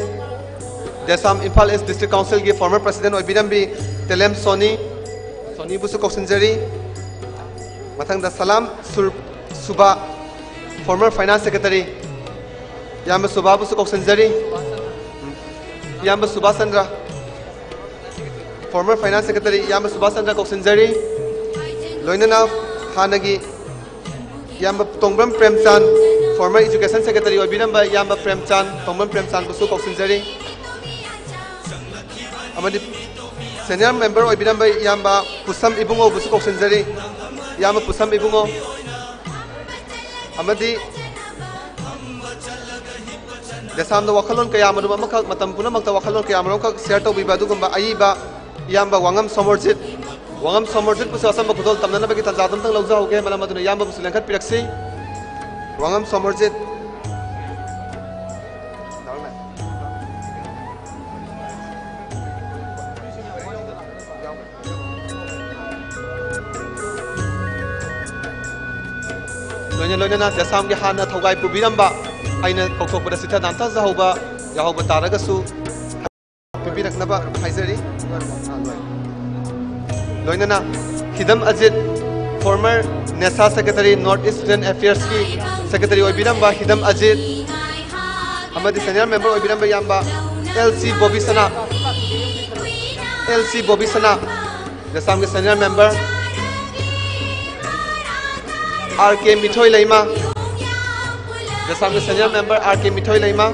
ꯗꯦꯁꯥꯝ ꯏꯝꯐꯥꯜ ꯏꯁ ꯗꯤꯁꯇ꯭ꯔꯤꯛ ꯀꯥꯎꯟꯁꯤꯜꯒꯤ ꯐꯣꯔꯃꯔ ꯄ꯭ꯔꯁꯤꯗꯦꯟ ꯑꯣꯏꯕꯤꯔꯝꯕꯤ ꯇꯦꯂꯦꯝ ꯁꯣꯅꯤ, ꯁꯣꯅꯤꯕꯨꯁꯨ ꯀꯧꯁꯤꯟꯖꯔꯤ꯫ ꯃꯊꯪꯗ ꯁꯂꯥꯝ ꯁꯨꯔ-, ꯁꯨꯕꯥ, ꯐꯣꯔꯃꯔ ꯐꯥꯏꯅꯥꯟꯁ ꯁꯦꯀ꯭ꯔꯦꯇꯔꯤ, ꯏꯌꯥꯝꯕ ꯁꯨꯕꯥꯕꯨꯁꯨ ꯀꯧꯁꯤꯟꯖꯔꯤ꯫ ꯏꯌꯥꯝꯕ Subhas Chandra, former finance secretary ꯏꯌꯥꯝꯕ ꯁꯨꯕꯥꯁ ꯆꯟꯗ꯭ꯔ ꯀꯧꯁꯤꯟꯖꯔꯤ꯫ ꯂꯣꯏꯅꯅ ꯍꯥꯟꯅꯒꯤ ꯏꯌꯥꯝꯕ ꯇꯣꯡꯕ꯭ꯔꯝ ꯄ꯭ꯔꯦꯝꯆꯥꯟ, ꯐꯣꯔꯃꯔ ꯏꯖꯨꯀꯦꯁꯟ ꯁꯦꯀ꯭ꯔꯦꯇꯔꯤ ꯑꯣꯏꯕꯤꯔꯝꯕ ꯏꯌꯥꯝꯕ ꯄ꯭ꯔꯦꯝꯆꯥꯟ, ꯇꯣꯡꯕ꯭ꯔꯝ ꯄ꯭ꯔꯦꯝꯆꯥꯟꯕꯨꯁꯨ ꯀꯧꯁꯤꯟꯖꯔꯤ꯫ ꯑꯃꯗꯤ ꯁꯦꯅꯤꯌꯔ ꯃꯦꯝꯕꯔ ꯑꯣꯏꯕꯤꯔꯝꯕ ꯏꯌꯥꯝꯕ ꯄꯨꯁꯝ ꯏꯕꯨꯡꯉꯣꯕꯨꯁꯨ ꯀꯧꯁꯤꯟꯖꯔꯤ꯫ ꯏꯌꯥꯝꯕ ꯄꯨꯁꯝ ꯏꯕꯨꯡꯉꯣ꯫ ꯑꯃꯗꯤ ꯗꯦꯁꯥꯝꯗ ꯋꯥꯈꯜꯂꯣꯟ ꯀꯌꯥ ꯃꯔꯨꯝ ꯑꯃꯈꯛ, ꯃꯇꯝ ꯄꯨꯝꯅꯃꯛꯇ ꯋꯥꯈꯜꯂꯣꯟ ꯀꯌꯥ ꯃꯔꯨꯝ ꯑꯃꯈꯛ ꯁꯤꯌꯔ ꯇꯧꯕꯤꯕ ꯑꯗꯨꯒꯨꯝꯕ ꯑꯏꯕ ꯏꯌꯥꯝꯕ ꯋꯥꯉꯝ ꯁꯣꯃꯣꯔꯖꯤꯠ, ꯋꯥꯉꯝ ꯁꯣꯃꯣꯔꯖꯤꯠꯄꯨꯁꯨ ꯑꯆꯝꯕ ꯈꯨꯗꯣꯜ ꯇꯝꯅꯅꯕꯒꯤ ꯇꯥꯟꯖꯥꯗꯨ ꯑꯝꯇꯪ ꯂꯧꯖꯍꯧꯒꯦ꯫ ꯃꯔꯝ ꯑꯗꯨꯅ ꯏꯌꯥꯝꯕꯕꯨꯁꯨ ꯂꯦꯡꯈꯠꯄꯤꯔꯛꯁꯤ꯫ ꯋꯥꯉꯝ ꯁꯣꯃꯣꯔꯖꯤꯠ꯫ ꯌꯥꯎꯔꯝꯃꯦ꯫ ꯂꯣꯏꯅꯅ ꯗꯦꯁꯥꯝꯒꯤ ꯍꯥꯟꯅ ꯊꯧꯒꯥꯏ ꯄꯨꯕꯤꯔꯝꯕ, ꯑꯩꯅ ꯀꯧꯊꯣꯛꯄꯗ ꯆꯤꯊ ꯅꯥꯟꯊꯖꯍꯧꯕ ꯌꯥꯎꯍꯧꯕ ꯇꯥꯔꯒꯁꯨ ꯄꯤꯕꯤꯔꯛꯅꯕ ꯍꯥꯏꯖꯔꯤ꯫ ꯂꯣꯏꯅꯅ ꯍꯤꯗꯝ Ajit, former NESA secretary, North East Student Affairs ꯀꯤ secretary ꯑꯣꯏꯕꯤꯔꯝꯕ ꯍꯤꯗꯝ ꯑꯖꯤꯠ, ꯑꯃꯗꯤ senior member ꯑꯣꯏꯕꯤꯔꯝꯕ ꯏꯌꯥꯝꯕ L C ꯕꯣꯕꯤꯁꯅꯥ, L C ꯕꯣꯕꯤꯁꯅꯥ, ꯗꯦꯁꯥꯝꯒꯤ senior member, R K ꯃꯤꯊꯣꯏ ꯂꯩꯃ, ꯗꯦꯁꯥꯝꯒꯤ senior member R K ꯃꯤꯊꯣꯏ ꯂꯩꯃ,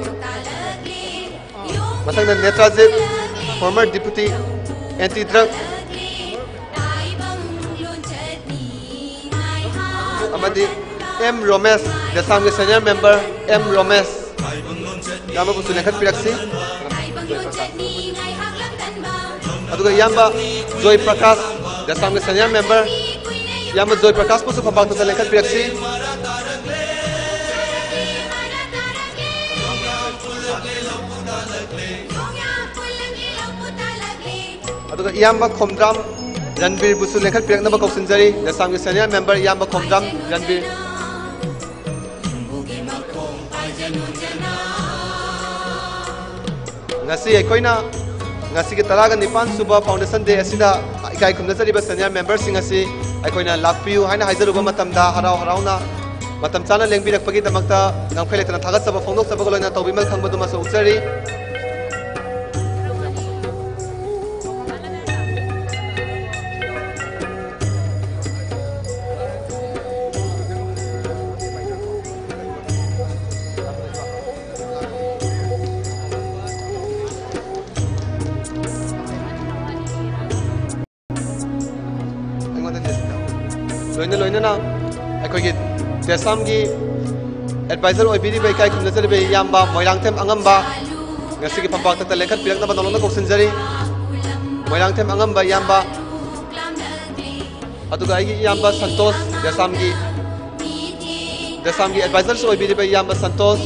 ꯃꯊꯪꯗ ꯅꯦꯇ꯭ꯔꯥꯖꯤꯠ, former deputy anti drug, ꯑꯃꯗꯤ M ꯔꯣꯃꯦꯁ, ꯗꯦꯁꯥꯝꯒꯤ senior member M ꯔꯣꯃꯦꯁ, ꯏꯌꯥꯝꯕꯕꯨꯁꯨ ꯂꯦꯡꯈꯠꯄꯤꯔꯛꯁꯤ꯫ ꯑꯗꯨꯒ ꯏꯌꯥꯝꯕ ꯖꯣꯏ ꯄ꯭ꯔꯀꯥꯁ, ꯗꯦꯁꯥꯝꯒꯤ senior member, ꯏꯌꯥꯝꯕ ꯖꯣꯏ ꯄ꯭ꯔꯀꯥꯁꯄꯨꯁꯨ ꯐꯝꯄꯥꯛꯇꯨꯗ ꯂꯦꯡꯈꯠꯄꯤꯔꯛꯁꯤ꯫ ꯑꯗꯨꯒ ꯏꯌꯥꯝꯕ ꯈꯣꯝꯗ꯭ꯔꯥꯝ ꯔꯟꯕꯤꯔꯕꯨꯁꯨ ꯂꯦꯡꯈꯠꯄꯤꯔꯛꯅꯕ ꯀꯧꯁꯤꯟꯖꯔꯤ꯫ ꯗꯦꯁꯥꯝꯒꯤ senior member ꯏꯌꯥꯝꯕ ꯈꯣꯝꯗ꯭ꯔꯥꯝ ꯔꯟꯕꯤꯔ꯫ ꯉꯁꯤ ꯑꯩꯈꯣꯏꯅ ꯉꯁꯤꯒꯤ ꯇꯔꯥꯒ ꯅꯤꯄꯥꯟ ꯁꯨꯕ foundation day ꯑꯁꯤꯗ ꯏꯀꯥꯏ ꯈꯨꯝꯅꯖꯔꯤꯕ senior memberꯁꯤꯡ ꯑꯁꯤ ꯑꯩꯈꯣꯏꯅ ꯂꯥꯛꯄꯤꯌꯨ ꯍꯥꯏꯅ ꯍꯥꯏꯖꯔꯨꯕ ꯃꯇꯝꯗ ꯍꯔꯥꯎ ꯍꯔꯥꯎꯅ ꯃꯇꯝ ꯆꯥꯅ ꯂꯦꯡꯕꯤꯔꯛꯄꯒꯤꯗꯃꯛꯇ ꯉꯝꯈꯩ ꯂꯩꯇꯅ ꯊꯥꯒꯠꯆꯕ ꯐꯣꯡꯗꯣꯛꯆꯕꯒ ꯂꯣꯏꯅꯅ ꯇꯧꯕꯤꯃꯜ ꯈꯪꯕꯗꯨꯃꯁꯨ ꯎꯠꯆꯔꯤ꯫ ꯑꯩꯉꯣꯟꯗ ꯂꯤꯁ ꯇꯧ꯫ ꯂꯣꯏꯅ ꯂꯣꯏꯅꯅ ꯑꯩꯈꯣꯏꯒꯤ ꯗꯦꯁꯥꯝꯒꯤ advisor ꯑꯣꯏꯕꯤꯔꯤꯕ ꯏꯀꯥꯏ ꯈꯨꯝꯅꯖꯔꯤꯕ ꯏꯌꯥꯝꯕ ꯃꯣꯏꯔꯥꯡꯊꯦꯝ ꯑꯉꯝꯕ ꯉꯁꯤꯒꯤ ꯐꯝꯄꯥꯛꯇ ꯂꯦꯡꯈꯠꯄꯤꯔꯛꯅꯕ ꯅꯧꯅ ꯀꯧꯁꯤꯟꯖꯔꯤ꯫ ꯃꯣꯏꯔꯥꯡꯊꯦꯝ ꯑꯉꯝꯕ ꯏꯌꯥꯝꯕ꯫ ꯑꯗꯨꯒ ꯑꯩꯒꯤ ꯏꯌꯥꯝꯕ ꯁꯟꯇꯣꯁ, ꯗꯦꯁꯥꯝꯒꯤ, ꯗꯦꯁꯥꯝꯒꯤ advisorꯁꯨ ꯑꯣꯏꯕꯤꯔꯤꯕ ꯏꯌꯥꯝꯕ ꯁꯟꯇꯣꯁ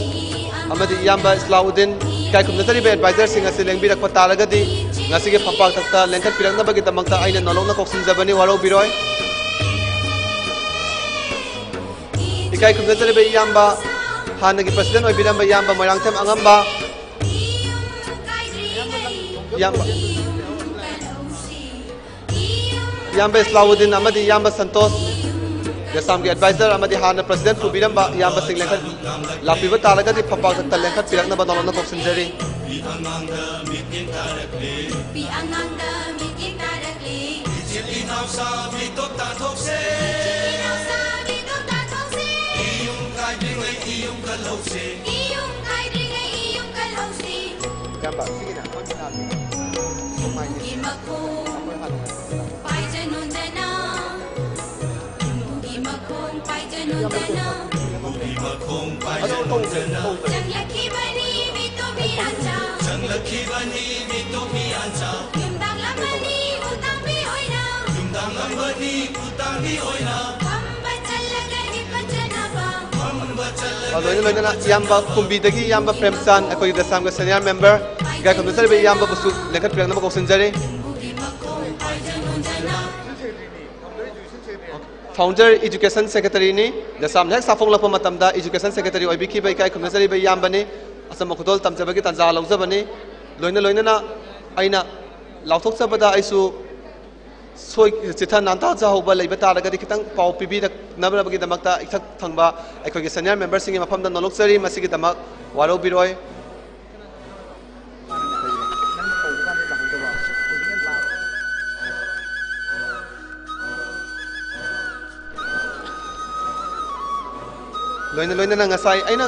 ꯑꯃꯗꯤ ꯏꯌꯥꯝꯕ ꯏꯁꯂꯥꯎꯗꯤꯟ, ꯏꯀꯥꯏ ꯈꯨꯝꯅꯖꯔꯤꯕ advisorꯁꯤꯡ ꯑꯁꯤ ꯂꯦꯡꯕꯤꯔꯛꯄ ꯇꯥꯔꯒꯗꯤ ꯉꯁꯤꯒꯤ ꯐꯝꯄꯥꯛꯇ ꯂꯦꯡꯈꯠꯄꯤꯔꯛꯅꯕꯒꯤꯗꯃꯛꯇ ꯑꯩꯅ ꯅꯧꯂꯧꯅ ꯀꯧꯁꯤꯟꯖꯕꯅꯤ, ꯋꯥꯔꯧꯕꯤꯔꯣꯏ꯫ ꯏꯀꯥꯏ ꯈꯨꯝꯅꯖꯔꯤꯕ ꯏꯌꯥꯝꯕ, ꯍꯥꯟꯅꯒꯤ president ꯑꯣꯏꯕꯤꯔꯝꯕ ꯏꯌꯥꯝꯕ ꯃꯣꯏꯔꯥꯡꯊꯦꯝ ꯑꯉꯝꯕ, ꯏꯌꯥꯝꯕ, ꯏꯌꯥꯝꯕ ꯏꯁꯂꯥꯎꯗꯤꯟ ꯑꯃꯗꯤ ꯏꯌꯥꯝꯕ ꯁꯟꯇꯣꯁ, ꯗꯦꯁꯥꯝꯒꯤ advisor ꯑꯃꯗꯤ ꯍꯥꯟꯅ president ꯄꯨꯕꯤꯔꯝꯕ ꯏꯌꯥꯝꯕꯁꯤꯡ ꯂꯦꯡꯈꯠ-, ꯂꯥꯛꯄꯤꯕ ꯇꯥꯔꯒꯗꯤ ꯐꯝꯄꯥꯛꯇ ꯂꯦꯡꯈꯠꯄꯤꯔꯛꯅꯕ ꯅꯧꯅ ꯀꯧꯁꯤꯟꯖꯔꯤ꯫ ꯅꯨꯄꯤ ꯑꯉꯥꯡꯗ ꯃꯤꯠꯌꯦꯡ ꯇꯥꯔꯛꯂꯦ꯫ ꯅꯨꯄꯤ ꯑꯉꯥꯡꯗ ꯃꯤꯠꯌꯦꯡ ꯇꯥꯔꯛꯂꯦ꯫ ꯏꯆꯤꯜ ꯏꯅꯥꯎ ꯁꯥꯕꯤ ꯇꯣꯞ ꯇꯥꯊꯣꯛꯁꯦ꯫ ꯏꯆꯤꯜ ꯏꯅꯥꯎ ꯁꯥꯕꯤ ꯇꯣꯞ ꯇꯥꯊꯣꯛꯁꯦ꯫ ꯏꯌꯨꯝ ꯀꯥꯏꯗ꯭ꯔꯤꯉꯩ ꯏꯌꯨꯝ ꯀꯜꯍꯧꯁꯦ꯫ ꯏꯌꯨꯝ ꯀꯥꯏꯗ꯭ꯔꯤꯉꯩ ꯏꯌꯨꯝ ꯀꯜꯍꯧꯁꯦ꯫ ꯏꯌꯥꯝꯕ, ꯁꯤꯒꯤꯅꯦ ꯑꯩꯈꯣꯏ ꯃꯅꯥꯛꯀꯤ ꯅꯨꯡꯒꯤ ꯃꯈꯣꯡ꯫ ꯑꯩꯈꯣꯏ ꯍꯥꯟꯅ ꯄꯥꯏꯖꯅꯨꯗꯅ꯫ ꯅꯨꯡꯒꯤ ꯃꯈꯣꯡ ꯄꯥꯏꯖꯅꯨꯗꯅ꯫ ꯅꯨꯡꯒꯤ ꯃꯈꯣꯡ ꯄꯥꯏꯖꯅꯨꯗꯅ꯫ ꯆꯪꯂꯛꯈꯤꯕꯅꯤ ꯃꯤꯇꯣꯞꯀꯤ ꯑꯟꯆꯥ꯫ ꯆꯪꯂꯛꯈꯤꯕꯅꯤ ꯃꯤꯇꯣꯞꯀꯤ ꯑꯟꯆꯥ꯫ ꯌꯨꯝꯗꯥꯡꯂꯝꯕꯅꯤ ꯎꯇꯥꯡꯕꯤ ꯑꯣꯏꯅ꯫ ꯌꯨꯝꯗꯥꯡꯂꯝꯕꯅꯤ ꯎꯇꯥꯡꯕꯤ ꯑꯣꯏꯅ꯫ ꯐꯝꯕ ꯆꯠꯂꯒ ꯍꯤꯞꯄ ꯆꯠꯅꯕ꯫ ꯐꯝꯕ ꯆꯠꯂꯒ ꯑ, ꯂꯣꯏꯅ ꯂꯣꯏꯅꯅ ꯏꯌꯥꯝꯕ ꯀꯨꯝꯕꯤꯗꯒꯤ ꯏꯌꯥꯝꯕ ꯄ꯭ꯔꯦꯝꯆꯥꯟ, ꯑꯩꯈꯣꯏꯒꯤ ꯗꯁꯥꯝꯒ senior member, ꯏꯀꯥꯏ ꯈꯨꯝꯅꯖꯔꯤꯕ ꯏꯌꯥꯝꯕꯕꯨꯁꯨ ꯂꯦꯡꯈꯠꯄꯤꯔꯛꯅꯕ ꯀꯧꯁꯤꯟꯖꯔꯤ꯫ Founder Education Secretaryꯅꯤ꯫ ꯗꯁꯥꯝꯅ ꯍꯦꯛ ꯁꯥꯐꯣꯡꯂꯛꯄ ꯃꯇꯝꯗ Education Secretary ꯑꯣꯏꯕꯤꯈꯤꯕ ꯏꯀꯥꯏ ꯈꯨꯝꯅꯖꯔꯤꯕ ꯏꯌꯥꯝꯕꯅꯤ꯫ ꯑꯆꯝꯕ ꯈꯨꯗꯣꯜ ꯇꯝꯖꯕꯒꯤ ꯇꯥꯟꯖꯥ ꯂꯧꯖꯕꯅꯤ꯫ ꯂꯣꯏꯅ ꯂꯣꯏꯅꯅ ꯑꯩꯅ ꯂꯥꯎꯊꯣꯛꯆꯕꯗ ꯑꯩꯁꯨ ꯁꯣꯏ-, ꯆꯤꯊ ꯅꯥꯟꯊꯖꯍꯧꯕ ꯂꯩꯕ ꯇꯥꯔꯒꯗꯤ ꯈꯤꯇꯪ ꯄꯥꯎ ꯄꯤꯕꯤꯔꯛꯅꯕꯒꯤꯗꯃꯛꯇ ꯏꯊꯛ ꯊꯪꯕ ꯑꯩꯈꯣꯏꯒꯤ senior memberꯁꯤꯡꯒꯤ ꯃꯐꯝꯗ ꯅꯣꯂꯣꯛꯆꯔꯤ꯫ ꯃꯁꯤꯒꯤꯗꯃꯛ ꯋꯥꯔꯧꯕꯤꯔꯣꯏ꯫ ꯂꯣꯏꯅ ꯂꯣꯏꯅꯅ ꯉꯁꯥꯏ ꯑꯩꯅ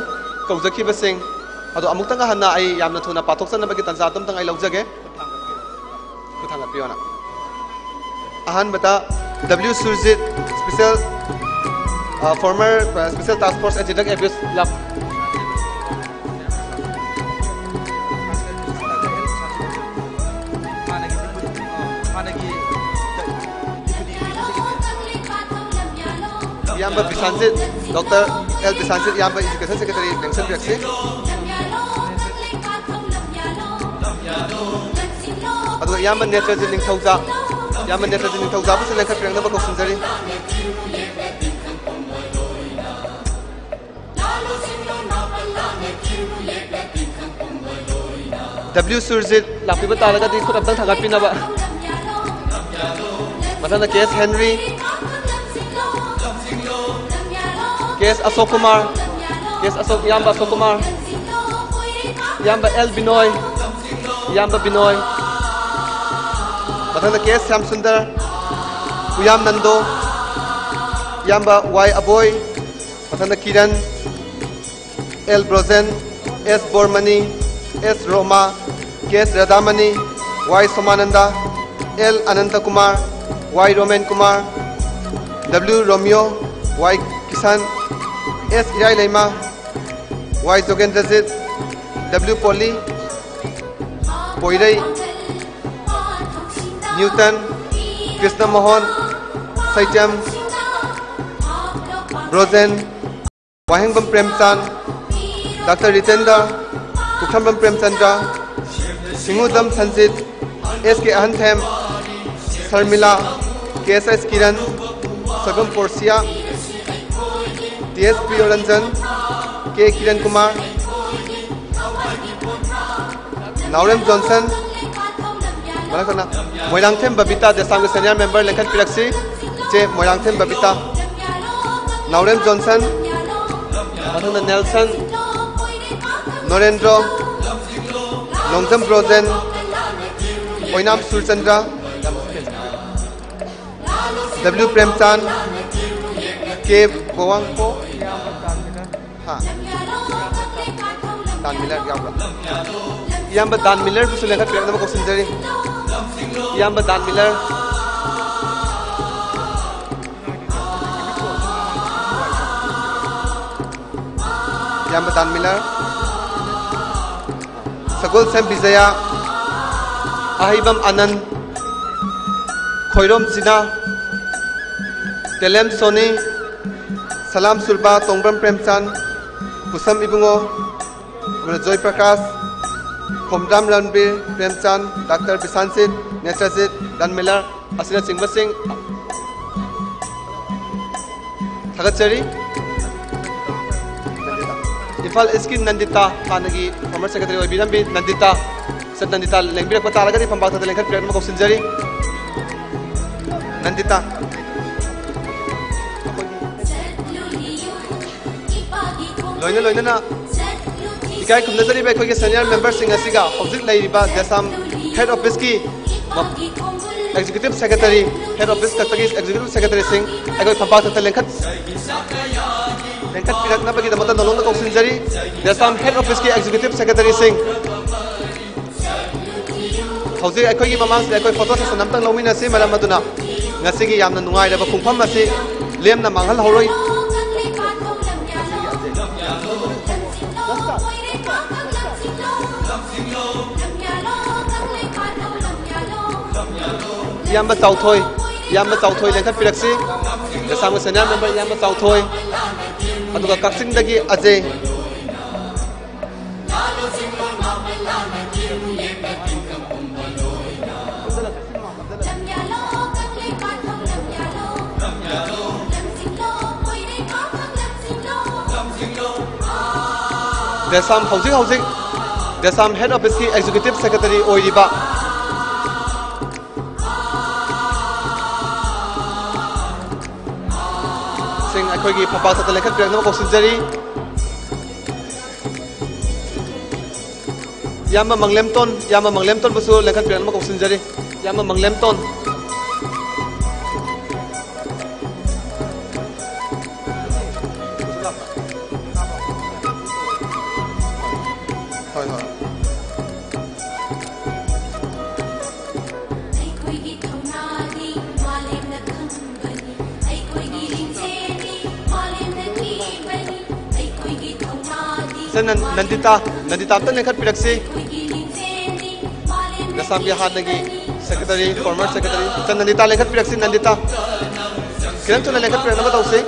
ꯀꯧꯖꯈꯤꯕꯁꯤꯡ ꯑꯗꯣ ꯑꯃꯨꯛꯇꯪꯒ ꯍꯟꯅ ꯑꯩ ꯌꯥꯝꯅ ꯊꯨꯅ ꯄꯥꯊꯣꯛꯆꯅꯕꯒꯤ ꯇꯥꯟꯖꯥ ꯑꯗꯨꯝꯇꯪ ꯑꯩ ꯂꯧꯖꯒꯦ꯫ ꯈꯨꯠ ꯊꯥꯡꯒꯠꯄꯤꯌꯣꯅ꯫ ꯑꯍꯥꯟꯕꯗ W ꯁꯨꯔꯖꯤꯠ, special, ꯑ, former, ꯑ, special task force anti drug abuse ꯂꯞ-, ꯏꯌꯥꯝꯕ ꯕꯤꯁꯥꯟꯖꯤꯠ, Doctor L ꯕꯤꯁꯥꯟꯖꯤꯠ, ꯏꯌꯥꯝꯕ Education Secretary ꯂꯦꯡꯁꯟꯕꯤꯔꯛꯁꯤ꯫ ꯑꯗꯨꯒ ꯏꯌꯥꯝꯕ ꯅꯦꯇ꯭ꯔꯖꯤꯠ ꯅꯤꯡꯊꯧꯖꯥ, ꯏꯌꯥꯝꯕ ꯅꯦꯇ꯭ꯔꯖꯤꯠ ꯅꯤꯡꯊꯧꯖꯥꯕꯨꯁꯨ ꯂꯦꯡꯈꯠꯄꯤꯔꯛꯅꯕ ꯀꯧꯁꯤꯟꯖꯔꯤ꯫ W ꯁꯨꯔꯖꯤꯠ ꯂꯥꯛꯄꯤꯕ ꯇꯥꯔꯒꯗꯤ ꯈꯨꯠ ꯑꯝꯇꯪ ꯊꯥꯡꯒꯠꯄꯤꯅꯕ꯫ ꯃꯊꯪꯗ K S Henry, K S ꯑꯁꯣꯛ ꯀꯨꯃꯥꯔ, K S ꯑꯁꯣꯛ, ꯏꯌꯥꯝꯕ ꯑꯁꯣꯛ ꯀꯨꯃꯥꯔ, ꯏꯌꯥꯝꯕ L ꯕꯤꯅꯣꯏ, ꯏꯌꯥꯝꯕ ꯕꯤꯅꯣꯏ꯫ ꯃꯊꯪꯗ K S ꯁ꯭ꯌꯥꯝ ꯁꯨꯟꯗꯔ, ꯎꯌꯥꯝ ꯅꯟꯗꯣ, ꯏꯌꯥꯝꯕ Y ꯑꯕꯣꯏ꯫ ꯃꯊꯪꯗ Kiran, L Brojen, S Bormani, S Roma, K S Radhamani, Y Somananda, L Ananta Kumar, Y Romen Kumar, W Romeo, Y Kishan, S Iraileima, Y Jogendrajit, W Poli, Poirei, Newton, Krishna Mohan, Seityam, Brojen, Wahengbam Premchand, doctor Ritendra, Pukhrambam Premchandra, Shingngudam Sanjit, S K Ahanthem, Sharmila, K S S Kiran, Soibam Porsiya, T S Priyoranjan, K Kiran Kumar, Naorem Johnson, ꯃꯊꯪꯗ ꯃꯣꯏꯔꯥꯡꯊꯦꯝ ꯕꯕꯤꯇꯥ, ꯗꯦꯁꯥꯝꯒꯤ senior member ꯂꯦꯡꯈꯠꯄꯤꯔꯛꯁꯤ꯫ ꯏꯆꯦ ꯃꯣꯏꯔꯥꯡꯊꯦꯝ ꯕꯕꯤꯇꯥ, ꯅꯥꯎꯔꯦꯝ Johnson, ꯃꯊꯪꯗ Nelson, ꯅꯣꯔꯦꯟꯗ꯭ꯔꯣ, ꯅꯣꯡꯖꯝ Brojen, ꯑꯣꯏꯅꯥꯝ Surchandra, W ꯄ꯭ꯔꯦꯝꯆꯥꯟ, K ꯒꯣꯋꯥꯡꯄꯣ, ꯍꯥ? ꯗꯥꯟ ꯃꯤꯂꯔ ꯌꯥꯎꯕ꯭ꯔꯥ? ꯏꯌꯥꯝꯕ ꯗꯥꯟ ꯃꯤꯂꯔꯕꯨꯁꯨ ꯂꯦꯡꯈꯠꯄꯤꯔꯛꯅꯕ ꯀꯧꯁꯤꯟꯖꯔꯤ꯫ ꯏꯌꯥꯝꯕ ꯗꯥꯟ ꯃꯤꯂꯔ꯫ ꯏꯌꯥꯝꯕ ꯗꯥꯟ ꯃꯤꯂꯔ꯫ ꯁꯒꯣꯜꯁꯦꯝ ꯕꯤꯖꯌꯥ, ꯑꯍꯩꯕꯝ ꯑꯅꯟ, ꯈꯣꯏꯔꯣꯝ ꯖꯤꯅꯥ, ꯇꯦꯂꯦꯝ Sony, ꯁꯂꯥꯝ ꯁꯨꯔꯕꯥ, ꯇꯣꯡꯕ꯭ꯔꯝ ꯄ꯭ꯔꯦꯝꯆꯥꯟ, ꯄꯨꯁꯝ ꯏꯕꯨꯡꯉꯣ, ꯑꯃꯅ ꯖꯣꯏ ꯄ꯭ꯔꯀꯥꯁ, ꯈꯣꯝꯗ꯭ꯔꯥꯝ ꯔꯟꯕꯤꯔ, ꯄ꯭ꯔꯦꯝꯆꯥꯟ, ꯗꯥꯛꯇꯔ ꯕꯤꯁꯥꯟꯁꯤꯠ, ꯅꯦꯇ꯭ꯔꯖꯤꯠ, ꯗꯥꯟ ꯃꯤꯂꯔ ꯑꯁꯤꯅꯆꯤꯡꯕꯁꯤꯡ ꯊꯥꯒꯠꯆꯔꯤ꯫ ꯏꯝꯐꯥꯜ ꯏꯁꯀꯤ ꯅꯟꯗꯤꯇꯥ, ꯍꯥꯟꯅꯒꯤ ꯐꯣꯔꯃꯔ ꯁꯦꯀ꯭ꯔꯦꯇꯔꯤ ꯑꯣꯏꯕꯤꯔꯝꯕꯤ ꯅꯟꯗꯤꯇꯥ꯫ ꯁꯔ ꯅꯟꯗꯤꯇꯥ ꯂꯦꯡꯕꯤꯔꯛꯄ ꯇꯥꯔꯒꯗꯤ ꯐꯝꯄꯥꯛ ꯊꯛꯇ ꯂꯦꯡꯈꯠꯄꯤꯔꯛꯅꯕ ꯀꯧꯁꯤꯟꯖꯔꯤ꯫ ꯅꯟꯗꯤꯇꯥ꯫ ꯂꯣꯏꯅ ꯂꯣꯏꯅꯅ ꯏꯀꯥꯏ ꯈꯨꯝꯅꯖꯔꯤꯕ ꯑꯩꯈꯣꯏꯒꯤ ꯁꯦꯅꯤꯌꯔ ꯃꯦꯝꯕꯔꯁꯤꯡ ꯑꯁꯤꯒ ꯍꯧꯖꯤꯛ ꯂꯩꯔꯤꯕ ꯗꯦꯁꯥꯝ ꯍꯦꯗ ꯑꯣꯐꯤꯁꯀꯤ ꯑꯦꯛꯖꯤꯀ꯭ꯌꯨꯇꯤꯚ ꯁꯦꯀ꯭ꯔꯦꯇꯔꯤ, ꯍꯦꯗ ꯑꯣꯐꯤꯁ ꯈꯛꯇꯒꯤ ꯑꯦꯛꯖꯤꯀ꯭ꯌꯨꯇꯤꯚ ꯁꯦꯀ꯭ꯔꯦꯇꯔꯤꯁꯤꯡ ꯑꯩꯈꯣꯏ ꯐꯝꯄꯥꯛ ꯊꯛꯇ ꯂꯦꯡꯈꯠ-, ꯂꯦꯡꯈꯠꯄꯤꯔꯛꯅꯕꯒꯤꯗꯃꯛꯇ ꯅꯧꯅ ꯀꯧꯁꯤꯟꯖꯔꯤ꯫ ꯗꯦꯁꯥꯝ ꯍꯦꯗ ꯑꯣꯐꯤꯁꯀꯤ ꯑꯦꯛꯖꯤꯀ꯭ꯌꯨꯇꯤꯚ ꯁꯦꯀ꯭ꯔꯦꯇꯔꯤꯁꯤꯡ ꯍꯧꯖꯤꯛ ꯑꯩꯈꯣꯏꯒꯤ ꯃꯃꯥꯡꯁꯤꯗ ꯑꯩꯈꯣꯏ ꯐꯣꯇꯣ ꯁꯦꯁꯟ ꯑꯝꯇꯪ ꯂꯧꯃꯤꯟꯅꯁꯤ꯫ ꯃꯔꯝ ꯑꯗꯨꯅ ꯉꯁꯤꯒꯤ ꯌꯥꯝꯅ ꯅꯨꯡꯉꯥꯏꯔꯕ ꯈꯣꯡꯐꯝ ꯑꯁꯤ ꯂꯦꯝꯅ ꯃꯥꯡꯍꯜꯍꯧꯔꯣꯏ꯫ ꯏꯌꯥꯝꯕ ꯆꯥꯎꯊꯣꯏ, ꯏꯌꯥꯝꯕ ꯆꯥꯎꯊꯣꯏ ꯂꯦꯡꯈꯠꯄꯤꯔꯛꯁꯤ꯫ ꯗꯦꯁꯥꯝꯒꯤ ꯁꯦꯅꯤꯌꯔ ꯃꯦꯝꯕꯔ ꯏꯌꯥꯝꯕ ꯆꯥꯎꯊꯣꯏ, ꯑꯗꯨꯒ ꯀꯛꯆꯤꯡꯗꯒꯤ ꯑꯖꯦ꯫ ꯗꯦꯁꯥꯝ ꯍꯧꯖꯤꯛ ꯍꯧꯖꯤꯛ ꯗꯦꯁꯥꯝ ꯍꯦꯗ ꯑꯣꯐꯤꯁꯀꯤ ꯑꯦꯛꯖꯤꯀ꯭ꯌꯨꯇꯤꯚ ꯁꯦꯀ꯭ꯔꯦꯇꯔꯤ ꯑꯣꯏꯔꯤꯕ ꯁꯤꯡ ꯑꯩꯈꯣꯏꯒꯤ ꯐꯝꯄꯥꯛ ꯊꯛꯇ ꯂꯦꯡꯈꯠꯄꯤꯔꯛꯅꯕ ꯀꯧꯁꯤꯟꯖꯔꯤ꯫ ꯏꯌꯥꯝꯕ ꯃꯪꯂꯦꯝꯇꯣꯟ, ꯏꯌꯥꯝꯕ ꯃꯪꯂꯦꯝꯇꯣꯟꯕꯨꯁꯨ ꯂꯦꯡꯈꯠꯄꯤꯔꯛꯅꯕ ꯀꯧꯁꯤꯟꯖꯔꯤ꯫ ꯏꯌꯥꯝꯕ ꯃꯪꯂꯦꯝꯇꯣꯟ꯫ ꯍꯣꯏ, ꯍꯣꯏ꯫ ꯁꯦ, ꯅꯟ-, ꯅꯟꯗꯤꯇꯥ, ꯅꯟꯗꯤꯇꯥ ꯑꯝꯇ ꯂꯦꯡꯈꯠꯄꯤꯔꯛꯁꯤ꯫ ꯗꯦꯁꯥꯝꯒꯤ ꯍꯥꯟꯅꯒꯤ ꯁꯦꯀ꯭ꯔꯦꯇꯔꯤ, ꯐꯣꯔꯃꯔ ꯁꯦꯀ꯭ꯔꯦꯇꯔꯤ꯫ ꯁꯦ, ꯅꯟꯗꯤꯇꯥ ꯂꯦꯡꯈꯠꯄꯤꯔꯛꯁꯤ, ꯅꯟꯗꯤꯇꯥ꯫ ꯈꯤꯇꯪ ꯊꯨꯅ ꯂꯦꯡꯈꯠꯄꯤꯔꯛꯅꯕ ꯇꯧꯁꯤ꯫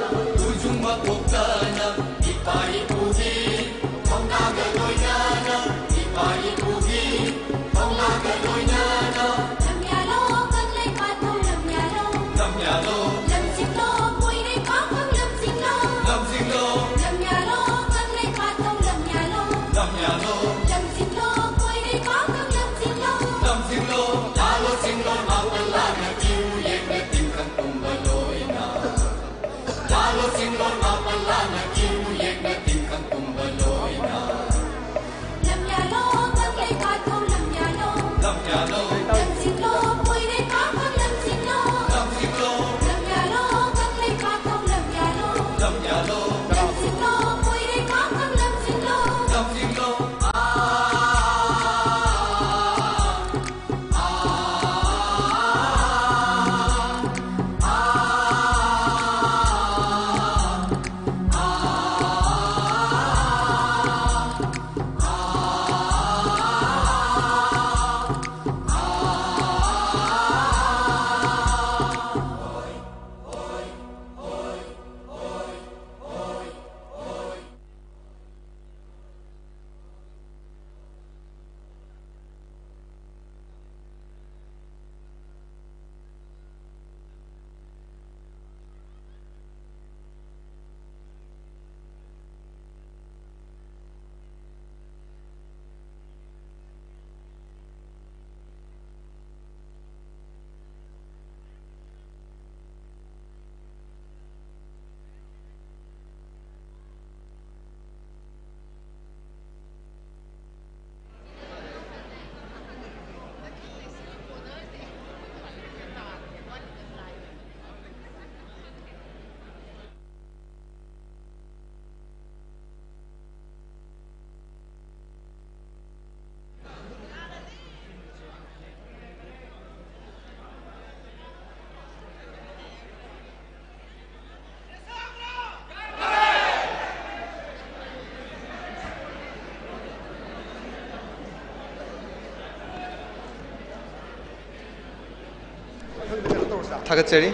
ꯊꯥꯒꯠꯆꯔꯤ꯫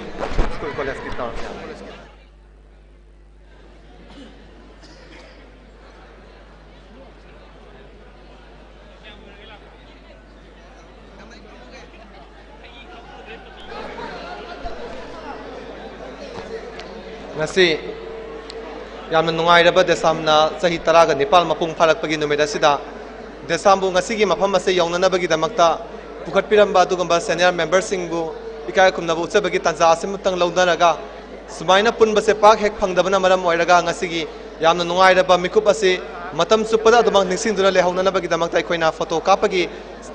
ꯁ꯭ꯀꯨꯜ ꯀꯣꯂꯦꯖꯀꯤ ꯇꯧꯔꯁꯤ꯫ ꯉꯁꯤ ꯌꯥꯝꯅ ꯅꯨꯡꯉꯥꯏꯔꯕ ꯗꯦꯁꯥꯝꯅ ꯆꯍꯤ ꯇꯔꯥꯒ ꯅꯤꯄꯥꯜ ꯃꯄꯨꯡ ꯐꯥꯔꯛꯄꯒꯤ ꯅꯨꯃꯤꯠ ꯑꯁꯤꯗ ꯗꯦꯁꯥꯝꯕꯨ ꯉꯁꯤꯒꯤ ꯃꯐꯝ ꯑꯁꯤ ꯌꯧꯅꯅꯕꯒꯤꯗꯃꯛꯇ ꯄꯨꯈꯠꯄꯤꯔꯝꯕ ꯑꯗꯨꯒꯨꯝꯕ senior memberꯁꯤꯡꯕꯨ ꯏꯀꯥꯏ ꯈꯨꯝꯅꯕ ꯎꯠꯆꯕꯒꯤ ꯇꯥꯟꯖꯥ ꯑꯁꯤꯃꯇꯪ ꯂꯧꯅꯔꯒ, ꯁꯨꯃꯥꯏꯅ ꯄꯨꯟꯕꯁꯦ ꯄꯥꯛ ꯍꯦꯛ ꯐꯪꯗꯕꯅ ꯃꯔꯝ ꯑꯣꯏꯔꯒ ꯉꯁꯤꯒꯤ ꯌꯥꯝꯅ ꯅꯨꯡꯉꯥꯏꯔꯕ ꯃꯤꯀꯨꯞ ꯑꯁꯤ ꯃꯇꯝ ꯆꯨꯞꯄꯗ ꯑꯗꯨꯃꯛ ꯅꯤꯡꯁꯤꯡꯗꯨꯅ ꯂꯩꯍꯧꯅꯅꯕꯒꯤꯗꯃꯛꯇ ꯑꯩꯈꯣꯏꯅ ꯐꯣꯇꯣ ꯀꯥꯞꯄꯒꯤ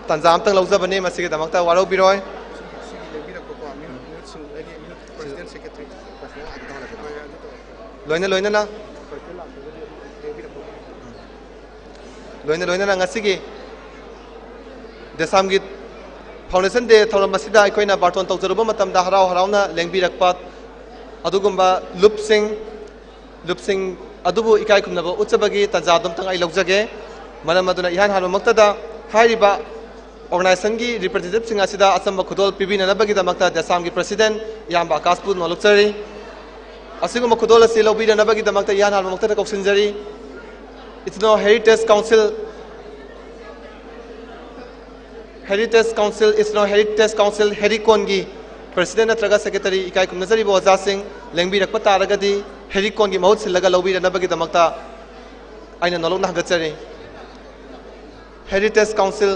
ꯇꯥꯟꯖꯥ ꯑꯃꯇꯪ ꯂꯧꯖꯕꯅꯤ꯫ ꯃꯁꯤꯒꯤꯗꯃꯛꯇ ꯋꯥꯔꯧꯕꯤꯔꯣꯏ꯫ ꯂꯣꯏꯅ ꯂꯣꯏꯅꯅ, ꯂꯣꯏꯅ ꯂꯣꯏꯅꯅ ꯉꯁꯤꯒꯤ ꯗꯦꯁꯥꯝꯒꯤ Foundation Day ꯊꯧꯔꯝ ꯑꯁꯤꯗ ꯑꯩꯈꯣꯏꯅ ꯕꯥꯔꯇꯣꯟ ꯇꯧꯖꯔꯨꯕ ꯃꯇꯝꯗ ꯍꯔꯥꯎ ꯍꯔꯥꯎꯅ ꯂꯦꯡꯕꯤꯔꯛꯄ ꯑꯗꯨꯒꯨꯝꯕ ꯂꯨꯞꯁꯤꯡ, ꯂꯨꯞꯁꯤꯡ ꯑꯗꯨꯕꯨ ꯏꯀꯥꯏ ꯈꯨꯝꯅꯕ ꯎꯠꯆꯕꯒꯤ ꯇꯥꯟꯖꯥ ꯑꯗꯨꯝꯇꯪ ꯑꯩ ꯂꯧꯖꯒꯦ꯫ ꯃꯔꯝ ꯑꯗꯨꯅ ꯏꯍꯥꯟ ꯍꯥꯟꯕꯃꯛꯇꯗ ꯍꯥꯏꯔꯤꯕ organizationꯒꯤ representativeꯁꯤꯡ ꯑꯁꯤꯗ ꯑꯆꯝꯕ ꯈꯨꯗꯣꯜ ꯄꯤꯕꯤꯅꯅꯕꯒꯤꯗꯃꯛꯇ ꯗꯦꯁꯥꯝꯒꯤ president ꯏꯌꯥꯝꯕ ꯑꯀꯥꯁꯄꯨ ꯅꯣꯜꯂꯛꯆꯔꯤ꯫ ꯑꯁꯤꯒꯨꯝꯕ ꯈꯨꯗꯣꯜ ꯑꯁꯤ ꯂꯧꯕꯤꯅꯅꯕꯒꯤꯗꯃꯛꯇ ꯏꯍꯥꯟ ꯍꯥꯟꯕꯃꯛꯇꯗ ꯀꯧꯁꯤꯟꯖꯔꯤ꯫ Ethno Heritage Council, Heritage Council, Ethno Heritage Council ꯍꯦꯔꯤꯀꯣꯟꯒꯤ president ꯅꯠꯇ꯭ꯔꯒ secretary ꯏꯀꯥꯏ ꯈꯨꯝꯅꯖꯔꯤꯕ ꯑꯣꯖꯥꯁꯤꯡ ꯂꯦꯡꯕꯤꯔꯛꯄ ꯇꯥꯔꯒꯗꯤ ꯍꯦꯔꯤꯀꯣꯟꯒꯤ ꯃꯍꯨꯠ ꯁꯤꯜꯂꯒ ꯂꯧꯕꯤꯅꯅꯕꯒꯤꯗꯃꯛꯇ ꯑꯩꯅ ꯅꯣꯂꯣꯛꯅ ꯍꯪꯒꯠꯆꯔꯤ꯫ Heritage Council꯫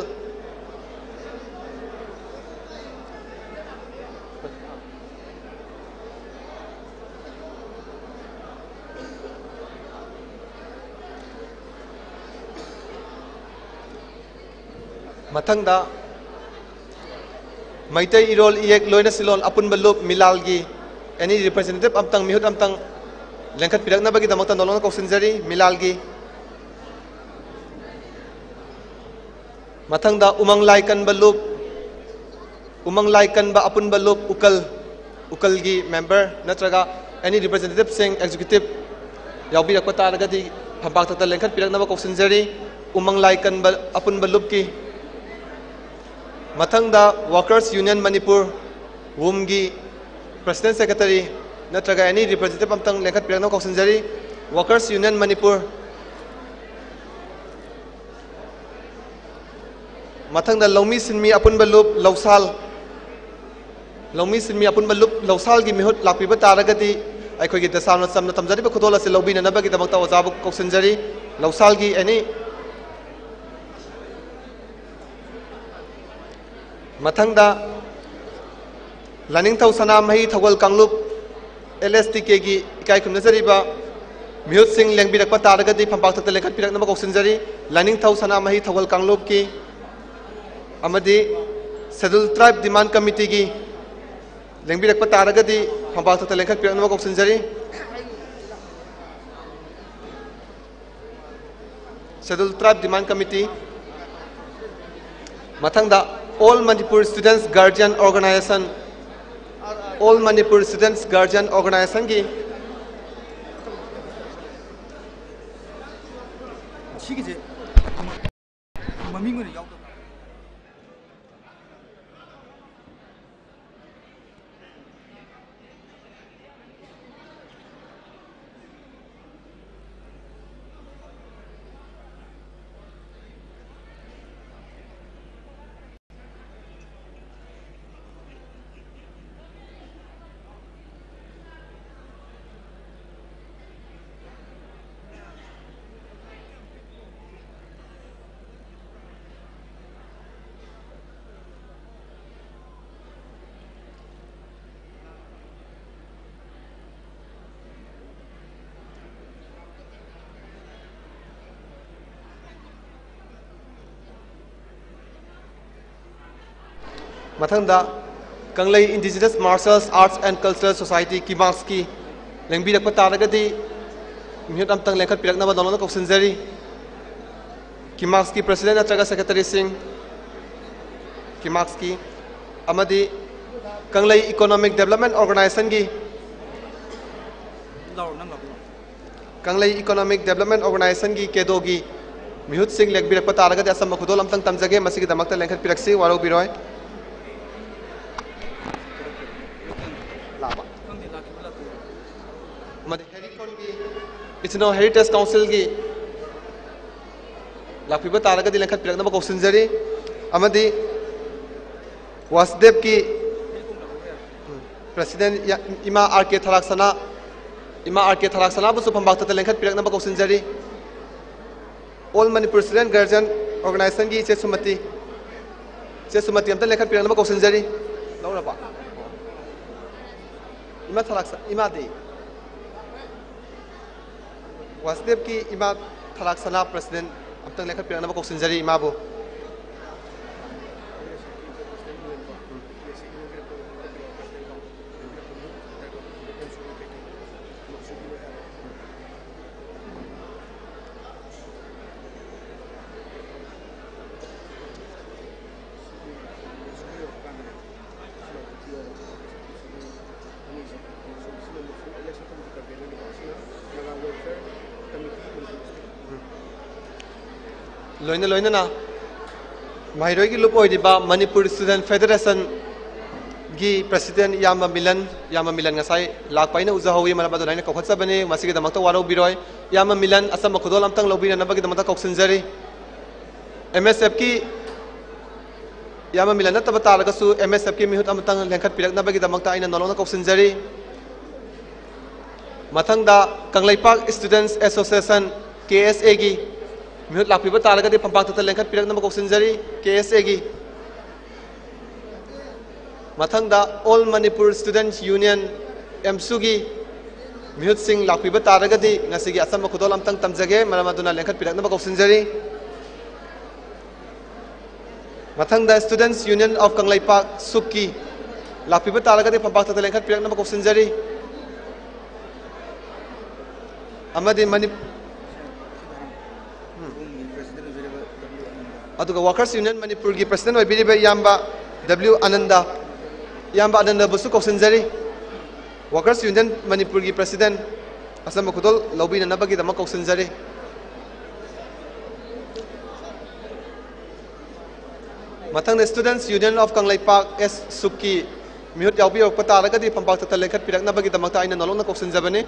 ꯃꯊꯪꯗ ꯃꯩꯇꯩ ꯏꯔꯣꯜ ꯏꯌꯦꯛ ꯂꯣꯏꯅ ꯁꯤꯂꯣꯟ ꯑꯄꯨꯟꯕ ꯂꯨꯞ ꯃꯤꯂꯥꯜꯒꯤ any representative ꯑꯝꯇꯪ, ꯃꯤꯍꯨꯠ ꯑꯝꯇꯪ ꯂꯦꯡꯈꯠꯄꯤꯔꯛꯅꯕꯒꯤꯗꯃꯛꯇ ꯅꯣꯂꯣꯛꯅ ꯀꯧꯁꯤꯟꯖꯔꯤ꯫ ꯃꯤꯂꯥꯜꯒꯤ ꯃꯊꯪꯗ ꯎꯃꯪ ꯂꯥꯏ ꯀꯟꯕ ꯂꯨꯞ, ꯎꯃꯪ ꯂꯥꯏ ꯀꯟꯕ ꯑꯄꯨꯟꯕ ꯂꯨꯞ ꯎꯀꯜ, ꯎꯀꯜꯒꯤ member ꯅꯠꯇ꯭ꯔꯒ any representativeꯁꯤꯡ, executive ꯌꯥꯎꯕꯤꯔꯛꯄ ꯇꯥꯔꯒꯗꯤ ꯐꯝꯄꯥꯛꯇ ꯂꯦꯡꯈꯠꯄꯤꯔꯛꯅꯕ ꯀꯧꯁꯤꯟꯖꯔꯤ꯫ ꯎꯃꯪ ꯂꯥꯏ ꯀꯟꯕ ꯑꯄꯨꯟꯕ ꯂꯨꯞꯀꯤ ꯃꯊꯪꯗ Workers Union Manipur, ꯋꯨꯝꯒꯤ president secretary ꯅꯠꯇ꯭ꯔꯒ any representative ꯑꯝꯇꯪ ꯂꯦꯡꯈꯠꯄꯤꯔꯛꯅꯕ ꯀꯧꯁꯤꯟꯖꯔꯤ꯫ Workers Union Manipur. ꯃꯊꯪꯗ ꯂꯧꯃꯤ ꯁꯤꯟꯃꯤ ꯑꯄꯨꯟꯕ ꯂꯨꯞ ꯂꯧꯁꯥꯜ, ꯂꯧꯃꯤ ꯁꯤꯟꯃꯤ ꯑꯄꯨꯟꯕ ꯂꯨꯞ ꯂꯧꯁꯥꯜꯒꯤ ꯃꯤꯍꯨꯠ ꯂꯥꯛꯄꯤꯕ ꯇꯥꯔꯒꯗꯤ ꯑꯩꯈꯣꯏꯒꯤ ꯗꯁꯥꯝꯅ ꯆꯝꯅ ꯇꯝꯖꯔꯤꯕ ꯈꯨꯗꯣꯜ ꯑꯁꯤ ꯂꯧꯕꯤꯅꯅꯕꯒꯤꯗꯃꯛꯇ ꯑꯣꯖꯥꯕꯨ ꯀꯧꯁꯤꯟꯖꯔꯤ꯫ ꯂꯧꯁꯥꯜꯒꯤ any ꯃꯊꯪꯗ ꯂꯥꯏꯅꯤꯡꯊꯧ ꯁꯅꯥꯃꯍꯤ ꯊꯧꯒꯜ ꯀꯥꯡꯂꯨꯞ L S T Kꯒꯤ ꯏꯀꯥꯏ ꯈꯨꯝꯅꯖꯔꯤꯕ ꯃꯤꯍꯨꯠꯁꯤꯡ ꯂꯦꯡꯕꯤꯔꯛꯄ ꯇꯥꯔꯒꯗꯤ ꯐꯝꯄꯥꯛꯊꯛꯇ ꯂꯦꯡꯈꯠꯄꯤꯔꯛꯅꯕ ꯀꯧꯁꯤꯟꯖꯔꯤ꯫ ꯂꯥꯏꯅꯤꯡꯊꯧ ꯁꯅꯥꯃꯍꯤ ꯊꯧꯒꯜ ꯀꯥꯡꯂꯨꯞꯀꯤ ꯑꯃꯗꯤ Scheduled Tribe Demand Committeeꯒꯤ ꯂꯦꯡꯕꯤꯔꯛꯄ ꯇꯥꯔꯒꯗꯤ ꯐꯝꯄꯥꯛꯊꯛꯇ ꯂꯦꯡꯈꯠꯄꯤꯔꯛꯅꯕ ꯀꯧꯁꯤꯟꯖꯔꯤ꯫ Scheduled Tribe Demand Committee꯫ ꯃꯊꯪꯗ All Manipur Students Guardian Organization, All Manipur Students Guardian Organizationꯒꯤ ꯁꯤꯒꯤꯁꯦ ꯃꯃꯤꯡ ꯑꯣꯏꯅ ꯌꯥꯎꯗꯕ꯫ ꯃꯊꯪꯗ ꯀꯪꯂꯩ Indigenous Martial Arts and Cultural Society, ꯀꯤꯃꯥꯛꯁꯀꯤ ꯂꯦꯡꯕꯤꯔꯛꯄ ꯇꯥꯔꯒꯗꯤ ꯃꯤꯍꯨꯠ ꯑꯝꯇꯪ ꯂꯦꯡꯈꯠꯄꯤꯔꯛꯅꯕ ꯅꯧꯅ ꯀꯧꯁꯤꯟꯖꯔꯤ꯫ ꯀꯤꯃꯥꯛꯁꯀꯤ president ꯅꯠꯇ꯭ꯔꯒ secretaryꯁꯤꯡ, ꯀꯤꯃꯥꯛꯁꯀꯤ ꯑꯃꯗꯤ ꯀꯪꯂꯩ Economic Development Organizationꯒꯤ, ꯀꯪꯂꯩ Economic Development Organizationꯒꯤ, ꯀꯦꯗꯣꯒꯤ ꯃꯤꯍꯨꯠꯁꯤꯡ ꯂꯦꯡꯕꯤꯔꯛꯄ ꯇꯥꯔꯒꯗꯤ ꯑꯆꯝꯕ ꯈꯨꯗꯣꯜ ꯑꯝꯇꯪ ꯇꯝꯖꯒꯦ꯫ ꯃꯁꯤꯒꯤꯗꯃꯛꯇ ꯂꯦꯡꯈꯠꯄꯤꯔꯛꯁꯤ, ꯋꯥꯔꯧꯕꯤꯔꯣꯏ꯫ ꯑꯃꯗꯤ ꯍꯦꯔꯤꯀꯣꯟꯒꯤ ꯏꯆꯤꯟ ꯏꯅꯥꯎ ꯍꯦꯔꯤꯇꯦꯖ ꯀꯥꯎꯟꯁꯤꯜꯒꯤ ꯂꯥꯛꯄꯤꯕ ꯇꯥꯔꯒꯗꯤ ꯂꯦꯡꯈꯠꯄꯤꯔꯛꯅꯕ ꯀꯧꯁꯤꯟꯖꯔꯤ꯫ ꯑꯃꯗꯤ ꯋꯥꯁꯨꯗꯦꯕꯀꯤ ꯄ꯭ꯔꯁꯤꯗꯦꯟ ꯏꯃꯥ ꯑꯥꯔ ꯀꯦ ꯊꯔꯥꯛꯁꯅꯥ, ꯏꯃꯥ ꯑꯥꯔ ꯀꯦ ꯊꯔꯥꯛꯁꯅꯥꯕꯨꯁꯨ ꯐꯝꯄꯥꯛꯇ ꯂꯦꯡꯈꯠꯄꯤꯔꯛꯅꯕ ꯀꯧꯁꯤꯟꯖꯔꯤ꯫ ꯑꯣꯜ ꯃꯅꯤꯄꯨꯔ ꯁ꯭ꯇꯨꯗꯦꯟ ꯒꯥꯔꯖꯤꯌꯟ ꯑꯣꯔꯒꯅꯥꯏꯖꯦꯁꯟꯒꯤ ꯏꯆꯦ ꯁꯨꯃꯇꯤ, ꯏꯆꯦ ꯁꯨꯃꯇꯤ ꯑꯝꯇ ꯂꯦꯡꯈꯠꯄꯤꯔꯛꯅꯕ ꯀꯧꯁꯤꯟꯖꯔꯤ꯫ ꯂꯧꯔꯕ? ꯏꯃꯥ ꯊꯔꯥꯛꯁ-, ꯏꯃꯥꯗꯤ? ꯋꯥꯁꯨꯗꯦꯕꯀꯤ ꯏꯃꯥ ꯊꯔꯥꯛꯁꯅꯥ ꯄ꯭ꯔꯁꯤꯗꯦꯟ ꯑꯝꯇꯪ ꯂꯦꯡꯈꯠꯄꯤꯔꯛꯅꯕ ꯀꯧꯁꯤꯟꯖꯔꯤ ꯏꯃꯥꯕꯨ꯫ ꯂꯣꯏꯅ ꯂꯣꯏꯅꯅ ꯃꯍꯩꯔꯣꯏꯒꯤ ꯂꯨꯞ ꯑꯣꯏꯔꯤꯕ ꯃꯅꯤꯄꯨꯔ ꯁ꯭ꯇꯨꯗꯦꯟ ꯐꯦꯗꯔꯦꯁꯟꯒꯤ ꯄ꯭ꯔꯁꯤꯗꯦꯟ ꯏꯌꯥꯝꯕ ꯃꯤꯂꯟ, ꯏꯌꯥꯝꯕ ꯃꯤꯂꯟ ꯉꯁꯥꯏ ꯂꯥꯛꯄ ꯑꯩꯅ ꯎꯖꯍꯧꯋꯤ, ꯃꯔꯝ ꯑꯗꯨꯅ ꯑꯩꯅ ꯀꯧꯈꯠꯆꯕꯅꯤ, ꯃꯁꯤꯒꯤꯗꯃꯛꯇ ꯋꯥꯔꯧꯕꯤꯔꯣꯏ꯫ ꯏꯌꯥꯝꯕ ꯃꯤꯂꯟ, ꯑꯆꯝꯕ ꯈꯨꯗꯣꯜ ꯑꯝꯇꯪ ꯂꯧꯕꯤꯅꯅꯕꯒꯤꯗꯃꯛꯇ ꯀꯧꯁꯤꯟꯖꯔꯤ꯫ ꯑꯦꯝ ꯑꯦꯁ ꯑꯦꯐꯀꯤ ꯏꯌꯥꯝꯕ ꯃꯤꯂꯟ ꯅꯠꯇꯕ ꯇꯥꯔꯒꯁꯨ ꯑꯦꯝ ꯑꯦꯁ ꯑꯦꯐꯀꯤ ꯃꯤꯍꯨꯠ ꯑꯃꯇꯪ ꯂꯦꯡꯈꯠꯄꯤꯔꯛꯅꯕꯒꯤꯗꯃꯛꯇ ꯑꯩꯅ ꯅꯧꯅ ꯀꯧꯁꯤꯟꯖꯔꯤ꯫ ꯃꯊꯪꯗ ꯀꯪꯂꯩꯄꯥꯛ ꯁ꯭ꯇꯨꯗꯦꯟꯠꯁ ꯑꯦꯁꯣꯁꯤꯌꯦꯁꯟ, ꯀꯦ ꯑꯦꯁ ꯑꯦꯒꯤ ꯃꯤꯍꯨꯠ ꯂꯥꯛꯄꯤꯕ ꯇꯥꯔꯒꯗꯤ ꯐꯝꯄꯥꯛꯇ ꯂꯦꯡꯈꯠꯄꯤꯔꯛꯅꯕ ꯀꯧꯁꯤꯟꯖꯔꯤ, ꯀꯦ ꯑꯦꯁ ꯑꯦꯒꯤ꯫ ꯃꯊꯪꯗ ꯑꯣꯜ ꯃꯅꯤꯄꯨꯔ ꯁ꯭ꯇꯨꯗꯦꯟꯠꯁ ꯌꯨꯅꯤꯌꯟ, ꯑꯦꯝꯁꯨꯒꯤ ꯃꯤꯍꯨꯠꯁꯤꯡ ꯂꯥꯛꯄꯤꯕ ꯇꯥꯔꯒꯗꯤ ꯉꯁꯤꯒꯤ ꯑꯆꯝꯕ ꯈꯨꯗꯣꯜ ꯑꯝꯇꯪ ꯇꯝꯖꯒꯦ, ꯃꯔꯝ ꯑꯗꯨꯅ ꯂꯦꯡꯈꯠꯄꯤꯔꯛꯅꯕ ꯀꯧꯁꯤꯟꯖꯔꯤ꯫ ꯃꯊꯪꯗ Students' Union of ꯀꯪꯂꯩꯄꯥꯛ, ꯁꯨꯛꯀꯤ, ꯂꯥꯛꯄꯤꯕ ꯇꯥꯔꯒꯗꯤ ꯐꯝꯄꯥꯛꯇ ꯂꯦꯡꯈꯠꯄꯤꯔꯛꯅꯕ ꯀꯧꯁꯤꯟꯖꯔꯤ꯫ ꯑꯃꯗꯤ ꯃꯅꯤ-, ꯎꯝ꯫ ꯑꯗꯨꯒ Workers' Union ꯃꯅꯤꯄꯨꯔꯒꯤ president ꯑꯣꯏꯕꯤꯔꯤꯕ ꯏꯌꯥꯝꯕ ꯗꯕ꯭ꯂꯤꯎ ꯑꯅꯟꯗ, ꯏꯌꯥꯝꯕ ꯑꯅꯟꯗꯕꯨꯁꯨ ꯀꯧꯁꯤꯟꯖꯔꯤ꯫ Workers' Union ꯃꯅꯤꯄꯨꯔꯒꯤ president ꯑꯆꯝꯕ ꯈꯨꯗꯣꯜ ꯂꯧꯕꯤꯅꯅꯕꯒꯤꯗꯃꯛ ꯀꯧꯁꯤꯟꯖꯔꯤ꯫ ꯃꯊꯪꯗ Students' Union of ꯀꯪꯂꯩꯄꯥꯛ, ꯑꯦꯁ ꯁꯨꯛꯀꯤ, ꯃꯤꯍꯨꯠ ꯌꯥꯎꯕꯤꯔꯛꯄ ꯇꯥꯔꯒꯗꯤ ꯐꯝꯄꯥꯛ ꯇꯠꯇ ꯂꯦꯡꯈꯠꯄꯤꯔꯛꯅꯕꯒꯤꯗꯃꯛꯇ ꯑꯩꯅ ꯅꯧꯂꯧꯅ ꯀꯧꯁꯤꯟꯖꯕꯅꯤ꯫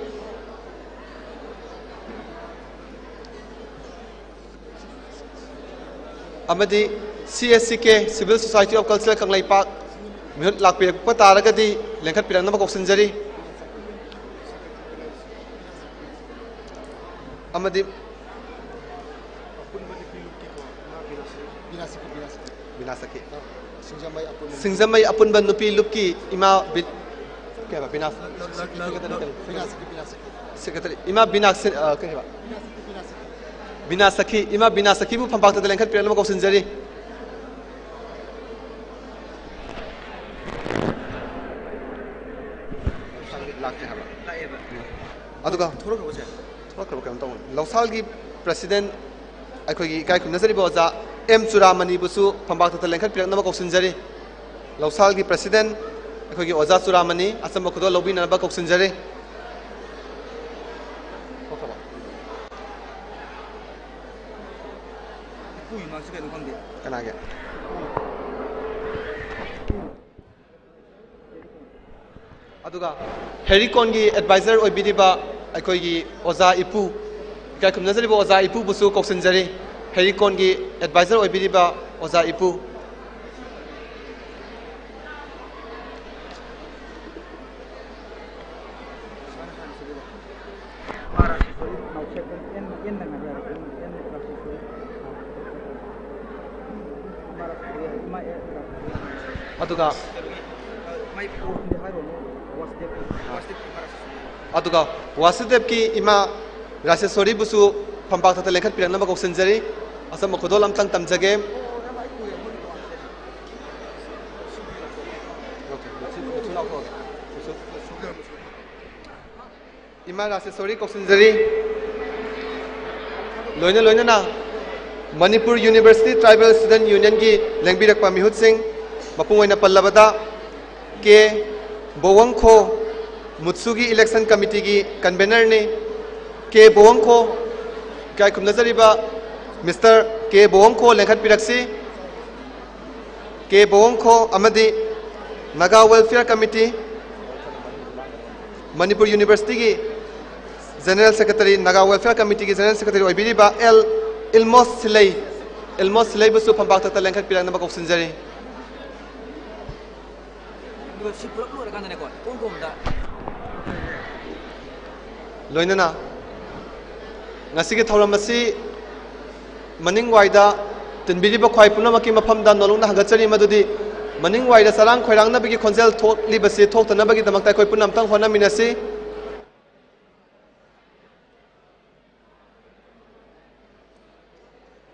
ꯑꯃꯗꯤ C S C K, Civil Society of Cultural Kangleipak, ꯃꯤꯍꯨꯠ ꯂꯥꯛꯄꯤꯔꯛꯄ ꯇꯥꯔꯒꯗꯤ ꯂꯦꯡꯈꯠꯄꯤꯔꯛꯅꯕ ꯀꯧꯁꯤꯟꯖꯔꯤ꯫ ꯑꯃꯗꯤ ꯕꯤꯅꯥ ꯁꯈꯤ, ꯕꯤꯅꯥ ꯁꯈꯤ꯫ ꯕꯤꯅꯥ ꯁꯈꯤ꯫ ꯁꯤꯡꯖꯃꯩ ꯑꯄꯨꯟꯕ ꯅꯨꯄꯤ ꯂꯨꯞꯀꯤ ꯏꯃꯥ ꯕꯤ-, ꯀꯩ ꯍꯥꯏꯕ? ꯕꯤꯅꯥ ꯁꯈꯤ, ꯕꯤꯅꯥ ꯁꯈꯤ, ꯕꯤꯅꯥ ꯁꯈꯤ꯫ ꯁꯦꯀ꯭ꯔꯦꯇꯔꯤ, ꯏꯃꯥ ꯕꯤꯅꯥ ꯁ-, ꯑ, ꯀꯩ ꯍꯥꯏꯕ? ꯕꯤꯅꯥ ꯁꯈꯤ, ꯏꯃꯥ ꯕꯤꯅꯥ ꯁꯈꯤꯕꯨ ꯐꯝꯄꯥꯛꯇ ꯂꯦꯡꯈꯠꯄꯤꯔꯛꯅꯕ ꯀꯧꯁꯤꯟꯖꯔꯤ꯫ ꯂꯥꯛꯇꯦ ꯍꯥꯏꯕ꯫ ꯑꯗꯨꯒ ꯊꯣꯛꯂꯛꯈ꯭ꯔꯕꯣ ꯁꯦ? ꯊꯣꯛꯂꯛꯈ꯭ꯔꯕ ꯀꯩꯅꯣꯝ ꯇꯧꯕꯅꯤ꯫ ꯂꯧꯁꯥꯜꯒꯤ president, ꯑꯩꯈꯣꯏꯒꯤ ꯏꯀꯥꯏ ꯈꯨꯝꯅꯖꯔꯤꯕ ꯑꯣꯖꯥ ꯑꯦꯝ ꯆꯨꯔꯥꯃꯅꯤꯕꯨꯁꯨ ꯐꯝꯄꯥꯛꯇ ꯂꯦꯡꯈꯠꯄꯤꯔꯛꯅꯕ ꯀꯧꯁꯤꯟꯖꯔꯤ꯫ ꯂꯧꯁꯥꯜꯒꯤ president, ꯑꯩꯈꯣꯏꯒꯤ ꯑꯣꯖꯥ ꯆꯨꯔꯥꯃꯅꯤ, ꯑꯆꯝꯕ ꯈꯨꯗꯣꯜ ꯂꯧꯕꯤꯅꯅꯕ ꯀꯧꯁꯤꯟꯖꯔꯤ꯫ ꯊꯣꯛꯈ꯭ꯔꯕꯣ? ꯏꯄꯨꯒꯤ ꯃꯥꯛꯁꯤ ꯀꯩꯅꯣ ꯈꯪꯗꯦ꯫ ꯀꯅꯥꯒꯤ? ꯑꯗꯨꯒ ꯍꯦꯔꯤꯀꯣꯟꯒꯤ advisor ꯑꯣꯏꯕꯤꯔꯤꯕ ꯑꯩꯈꯣꯏꯒꯤ ꯑꯣꯖꯥ ꯏꯄꯨ, ꯏꯀꯥꯏ ꯈꯨꯝꯅꯖꯔꯤꯕ ꯑꯣꯖꯥ ꯏꯄꯨꯕꯨꯁꯨ ꯀꯧꯁꯤꯟꯖꯔꯤ꯫ ꯍꯦꯔꯤꯀꯣꯟꯒꯤ advisor ꯑꯣꯏꯕꯤꯔꯤꯕ ꯑꯣꯖꯥ ꯏꯄꯨ꯫ ꯑꯗꯨꯒ, ꯑꯗꯨꯒ ꯋꯥꯁꯨꯗꯦꯕꯀꯤ ꯏꯃꯥ ꯔꯥꯖꯦꯁꯣꯔꯤꯕꯨꯁꯨ ꯐꯝꯄꯥꯛ ꯊꯛꯇ ꯂꯦꯡꯈꯠꯄꯤꯔꯛꯅꯕ ꯀꯧꯁꯤꯟꯖꯔꯤ꯫ ꯑꯆꯝꯕ ꯈꯨꯗꯣꯜ ꯑꯝꯇꯪ ꯇꯝꯖꯒꯦ꯫ ꯏꯃꯥ ꯔꯥꯖꯦꯁꯣꯔꯤ ꯀꯧꯁꯤꯟꯖꯔꯤ꯫ ꯂꯣꯏꯅ ꯂꯣꯏꯅꯅ Manipur University Tribal Student Unionꯒꯤ ꯂꯦꯡꯕꯤꯔꯛꯄ ꯃꯤꯍꯨꯠꯁꯤꯡ, ꯃꯄꯨꯡ ꯑꯣꯏꯅ ꯄꯜꯂꯕꯗ, ꯀꯦ ꯕꯣꯋꯪꯈꯣ, ꯃꯨꯠꯁꯨꯒꯤ election committeeꯒꯤ convenerꯅꯤ꯫ ꯀꯦ ꯕꯣꯋꯪꯈꯣ, ꯏꯀꯥꯏ ꯈꯨꯝꯅꯖꯔꯤꯕ Mister ꯀꯦ ꯕꯣꯋꯪꯈꯣ ꯂꯦꯡꯈꯠꯄꯤꯔꯛꯁꯤ꯫ ꯀꯦ ꯕꯣꯋꯪꯈꯣ ꯑꯃꯗꯤ Naga Welfare Committee, ꯃꯅꯤꯄꯨꯔ ꯌꯨꯅꯤꯚꯔꯁꯤꯇꯤꯒꯤ General Secretary, Naga Welfare Committeeꯒꯤ General Secretary ꯑꯣꯏꯕꯤꯔꯤꯕ ꯑꯦꯜ ꯏꯜꯃꯣꯁ ꯁꯤꯂꯩ, ꯏꯜꯃꯣꯁ ꯁꯤꯂꯩꯕꯨꯁꯨ ꯐꯝꯄꯥꯛꯇꯛꯇ ꯂꯦꯡꯈꯠꯄꯤꯔꯛꯅꯕ ꯀꯧꯁꯤꯟꯖꯔꯤ꯫ ꯑꯗꯨꯒ ꯁꯤ ꯄꯨꯂꯞ ꯂꯣꯏꯔꯀꯥꯟꯗꯅꯦꯀꯣ, ꯏꯀꯣꯟ ꯀꯣꯟꯕꯗ꯫ ꯂꯣꯏꯅꯅ ꯉꯁꯤꯒꯤ ꯊꯧꯔꯝ ꯑꯁꯤ ꯃꯅꯤꯡ ꯋꯥꯏꯗ ꯇꯤꯟꯕꯤꯔꯤꯕ ꯈ꯭ꯋꯥꯏ ꯄꯨꯝꯅꯃꯛꯀꯤ ꯃꯐꯝꯗ ꯅꯣꯂꯨꯛꯅ ꯍꯪꯒꯠꯆꯔꯤ, ꯃꯗꯨꯗꯤ ꯃꯅꯤꯡ ꯋꯥꯏꯗ ꯆꯔꯥꯡ ꯈꯣꯏꯔꯥꯡꯅꯕꯒꯤ ꯈꯣꯟꯖꯦꯜ ꯊꯣꯛꯂꯤꯕꯁꯤ ꯊꯣꯛꯇꯅꯕꯒꯤꯗꯃꯛꯇ ꯑꯩꯈꯣꯏ ꯄꯨꯟꯅ ꯑꯝꯇꯪ ꯍꯣꯠꯅꯃꯤꯟꯅꯁꯤ꯫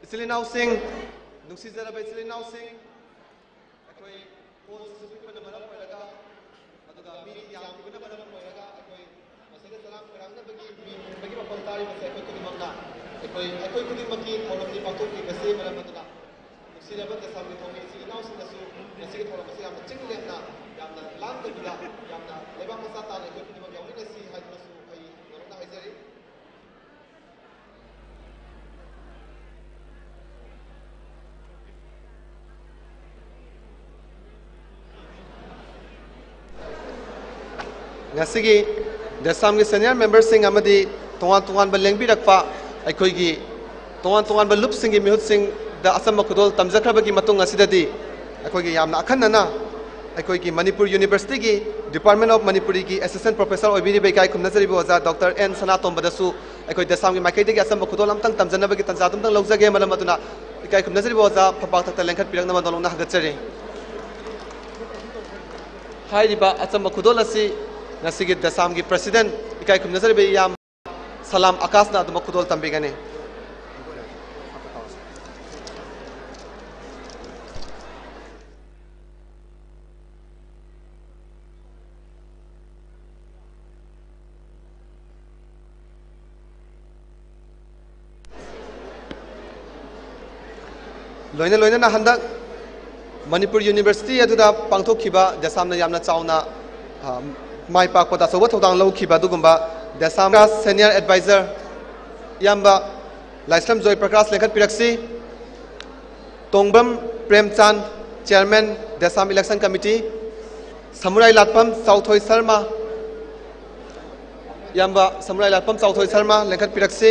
ꯏꯆꯤꯜ ꯏꯅꯥꯎꯁꯤꯡ, ꯅꯨꯡꯁꯤꯖꯔꯕ ꯏꯆꯤꯜ ꯏꯅꯥꯎꯁꯤꯡ, ꯑꯩꯈꯣꯏ ꯍꯣꯜꯁꯤꯁꯨ ꯄꯤꯛꯄꯅ ꯃꯔꯝ ꯑꯣꯏꯔꯒ, ꯑꯗꯨꯒ ꯃꯤ ꯌꯥꯝꯈꯤꯕꯅ ꯃꯔꯝ ꯑꯣꯏꯔꯒ, ꯑꯩꯈꯣꯏ ꯃꯁꯤꯗ ꯆꯔꯥꯡ ꯈꯣꯏꯔꯥꯡꯅꯕꯒꯤ ꯃꯤ ꯍꯨꯟꯕꯒꯤ ꯃꯈꯣꯜ ꯇꯥꯔꯤꯕꯁꯦ ꯑꯩꯈꯣꯏ ꯈꯨꯗꯤꯡꯃꯛꯅ, ꯑꯩꯈꯣꯏ, ꯑꯩꯈꯣꯏ ꯈꯨꯗꯤꯡꯃꯛꯀꯤ ꯊꯧꯔꯝꯁꯤ ꯄꯥꯡꯊꯣꯛꯂꯤꯕꯁꯤ ꯃꯔꯝ ꯑꯗꯨꯅ, ꯅꯨꯡꯁꯤꯔꯕ ꯗꯦꯁꯥꯝꯒꯤ ꯊꯧꯃꯤ ꯏꯆꯤꯜ ꯏꯅꯥꯎꯁꯤꯡꯅꯁꯨ ꯉꯁꯤꯒꯤ ꯊꯧꯔꯝ ꯑꯁꯤ ꯌꯥꯝꯅ ꯆꯤꯡ ꯂꯦꯝꯅ, ꯌꯥꯝꯅ ꯂꯥꯡꯗꯕꯤꯗ, ꯌꯥꯝꯅ ꯂꯩꯕꯥꯛ ꯃꯆꯥ ꯇꯥꯅ ꯑꯩꯈꯣꯏ ꯈꯨꯗꯤꯡꯃꯛ ꯌꯥꯎꯃꯤꯟꯅꯁꯤ ꯍꯥꯏꯗꯨꯅꯁꯨ ꯑꯩ ꯅꯣꯂꯨꯛꯅ ꯍꯥꯏꯖꯔꯤ꯫ ꯉꯁꯤꯒꯤ ꯗꯦꯁꯥꯝꯒꯤ senior memberꯁꯤꯡ ꯑꯃꯗꯤ ꯇꯣꯉꯥꯟ ꯇꯣꯉꯥꯟꯕ ꯂꯦꯡꯕꯤꯔꯛꯄ ꯑꯩꯈꯣꯏꯒꯤ ꯇꯣꯉꯥꯟ ꯇꯣꯉꯥꯟꯕ ꯂꯨꯞꯁꯤꯡꯒꯤ ꯃꯤꯍꯨꯠꯁꯤꯡꯗ ꯑꯆꯝꯕ ꯈꯨꯗꯣꯜ ꯇꯝꯖꯈ꯭ꯔꯕꯒꯤ ꯃꯇꯨꯡ ꯑꯁꯤꯗꯗꯤ, ꯑꯩꯈꯣꯏꯒꯤ ꯌꯥꯝꯅ ꯑꯈꯟꯅꯅ ꯑꯩꯈꯣꯏꯒꯤ ꯃꯅꯤꯄꯨꯔ ꯌꯨꯅꯤꯚꯔꯁꯤꯇꯤꯒꯤ Department of Manipuriꯒꯤ Assistant Professor ꯑꯣꯏꯕꯤꯔꯤꯕ ꯏꯀꯥꯏ ꯈꯨꯝꯅꯖꯔꯤꯕ ꯑꯣꯖꯥ ꯗꯣꯛꯇꯔ ꯑꯦꯟ ꯁꯅꯥꯇꯣꯝꯕꯗꯁꯨ ꯑꯩꯈꯣꯏ ꯗꯦꯁꯥꯝꯒꯤ ꯃꯥꯏꯀꯩꯗꯒꯤ ꯑꯆꯝꯕ ꯈꯨꯗꯣꯜ ꯑꯝꯇꯪ ꯇꯝꯖꯅꯕꯒꯤ ꯇꯥꯟꯖꯥ ꯑꯗꯨꯝꯇꯪ ꯂꯧꯖꯒꯦ꯫ ꯃꯔꯝ ꯑꯗꯨꯅ ꯏꯀꯥꯏ ꯈꯨꯝꯅꯖꯔꯤꯕ ꯑꯣꯖꯥ ꯐꯝꯄꯥꯛ ꯊꯛꯇ ꯂꯦꯡꯈꯠꯄꯤꯔꯛꯅꯕ ꯅꯣꯂꯨꯛꯅ ꯍꯪꯒꯠꯆꯔꯤ꯫ ꯍꯥꯏꯔꯤꯕ ꯑꯆꯝꯕ ꯈꯨꯗꯣꯜ ꯑꯁꯤ ꯉꯁꯤꯒꯤ ꯗꯦꯁꯥꯝꯒꯤ President ꯏꯀꯥꯏ ꯈꯨꯝꯅꯖꯔꯤꯕ ꯏꯌꯥꯝ ꯁꯂꯥꯝ ꯑꯀꯥꯁꯅ ꯑꯗꯨꯃꯛ ꯈꯨꯗꯣꯜ ꯇꯝꯕꯤꯒꯅꯤ꯫ ꯂꯣꯏꯅ ꯂꯣꯏꯅꯅ ꯍꯟꯗꯛ ꯃꯅꯤꯄꯨꯔ ꯌꯨꯅꯤꯚꯔꯁꯤꯇꯤ ꯑꯗꯨꯗ ꯄꯥꯡꯊꯣꯛꯈꯤꯕ ꯗꯦꯁꯥꯝꯅ ꯌꯥꯝꯅ ꯆꯥꯎꯅ, ꯑ, ꯃꯥꯏ ꯄꯥꯛꯄꯗ ꯑꯆꯧꯕ ꯊꯧꯗꯥꯡ ꯂꯧꯈꯤꯕ ꯑꯗꯨꯒꯨꯝꯕ ꯗꯦꯁꯥꯝ senior advisor ꯏꯌꯥꯝꯕ ꯂꯥꯏꯁ꯭ꯔꯝ ꯖꯣꯏ ꯄ꯭ꯔꯀꯥꯁ ꯂꯦꯡꯈꯠꯄꯤꯔꯛꯁꯤ꯫ ꯇꯣꯡꯕ꯭ꯔꯝ ꯄ꯭ꯔꯦꯝꯆꯥꯟ, Chairman, ꯗꯦꯁꯥꯝ Election Committee꯫ ꯁꯃꯨꯔꯥꯏ ꯂꯥꯠꯄꯝ ꯆꯥꯎꯊꯣꯏ ꯁꯔꯃ, ꯏꯌꯥꯝꯕ ꯁꯃꯨꯔꯥꯏ ꯂꯥꯠꯄꯝ ꯆꯥꯎꯊꯣꯏ ꯁꯔꯃ ꯂꯦꯡꯈꯠꯄꯤꯔꯛꯁꯤ꯫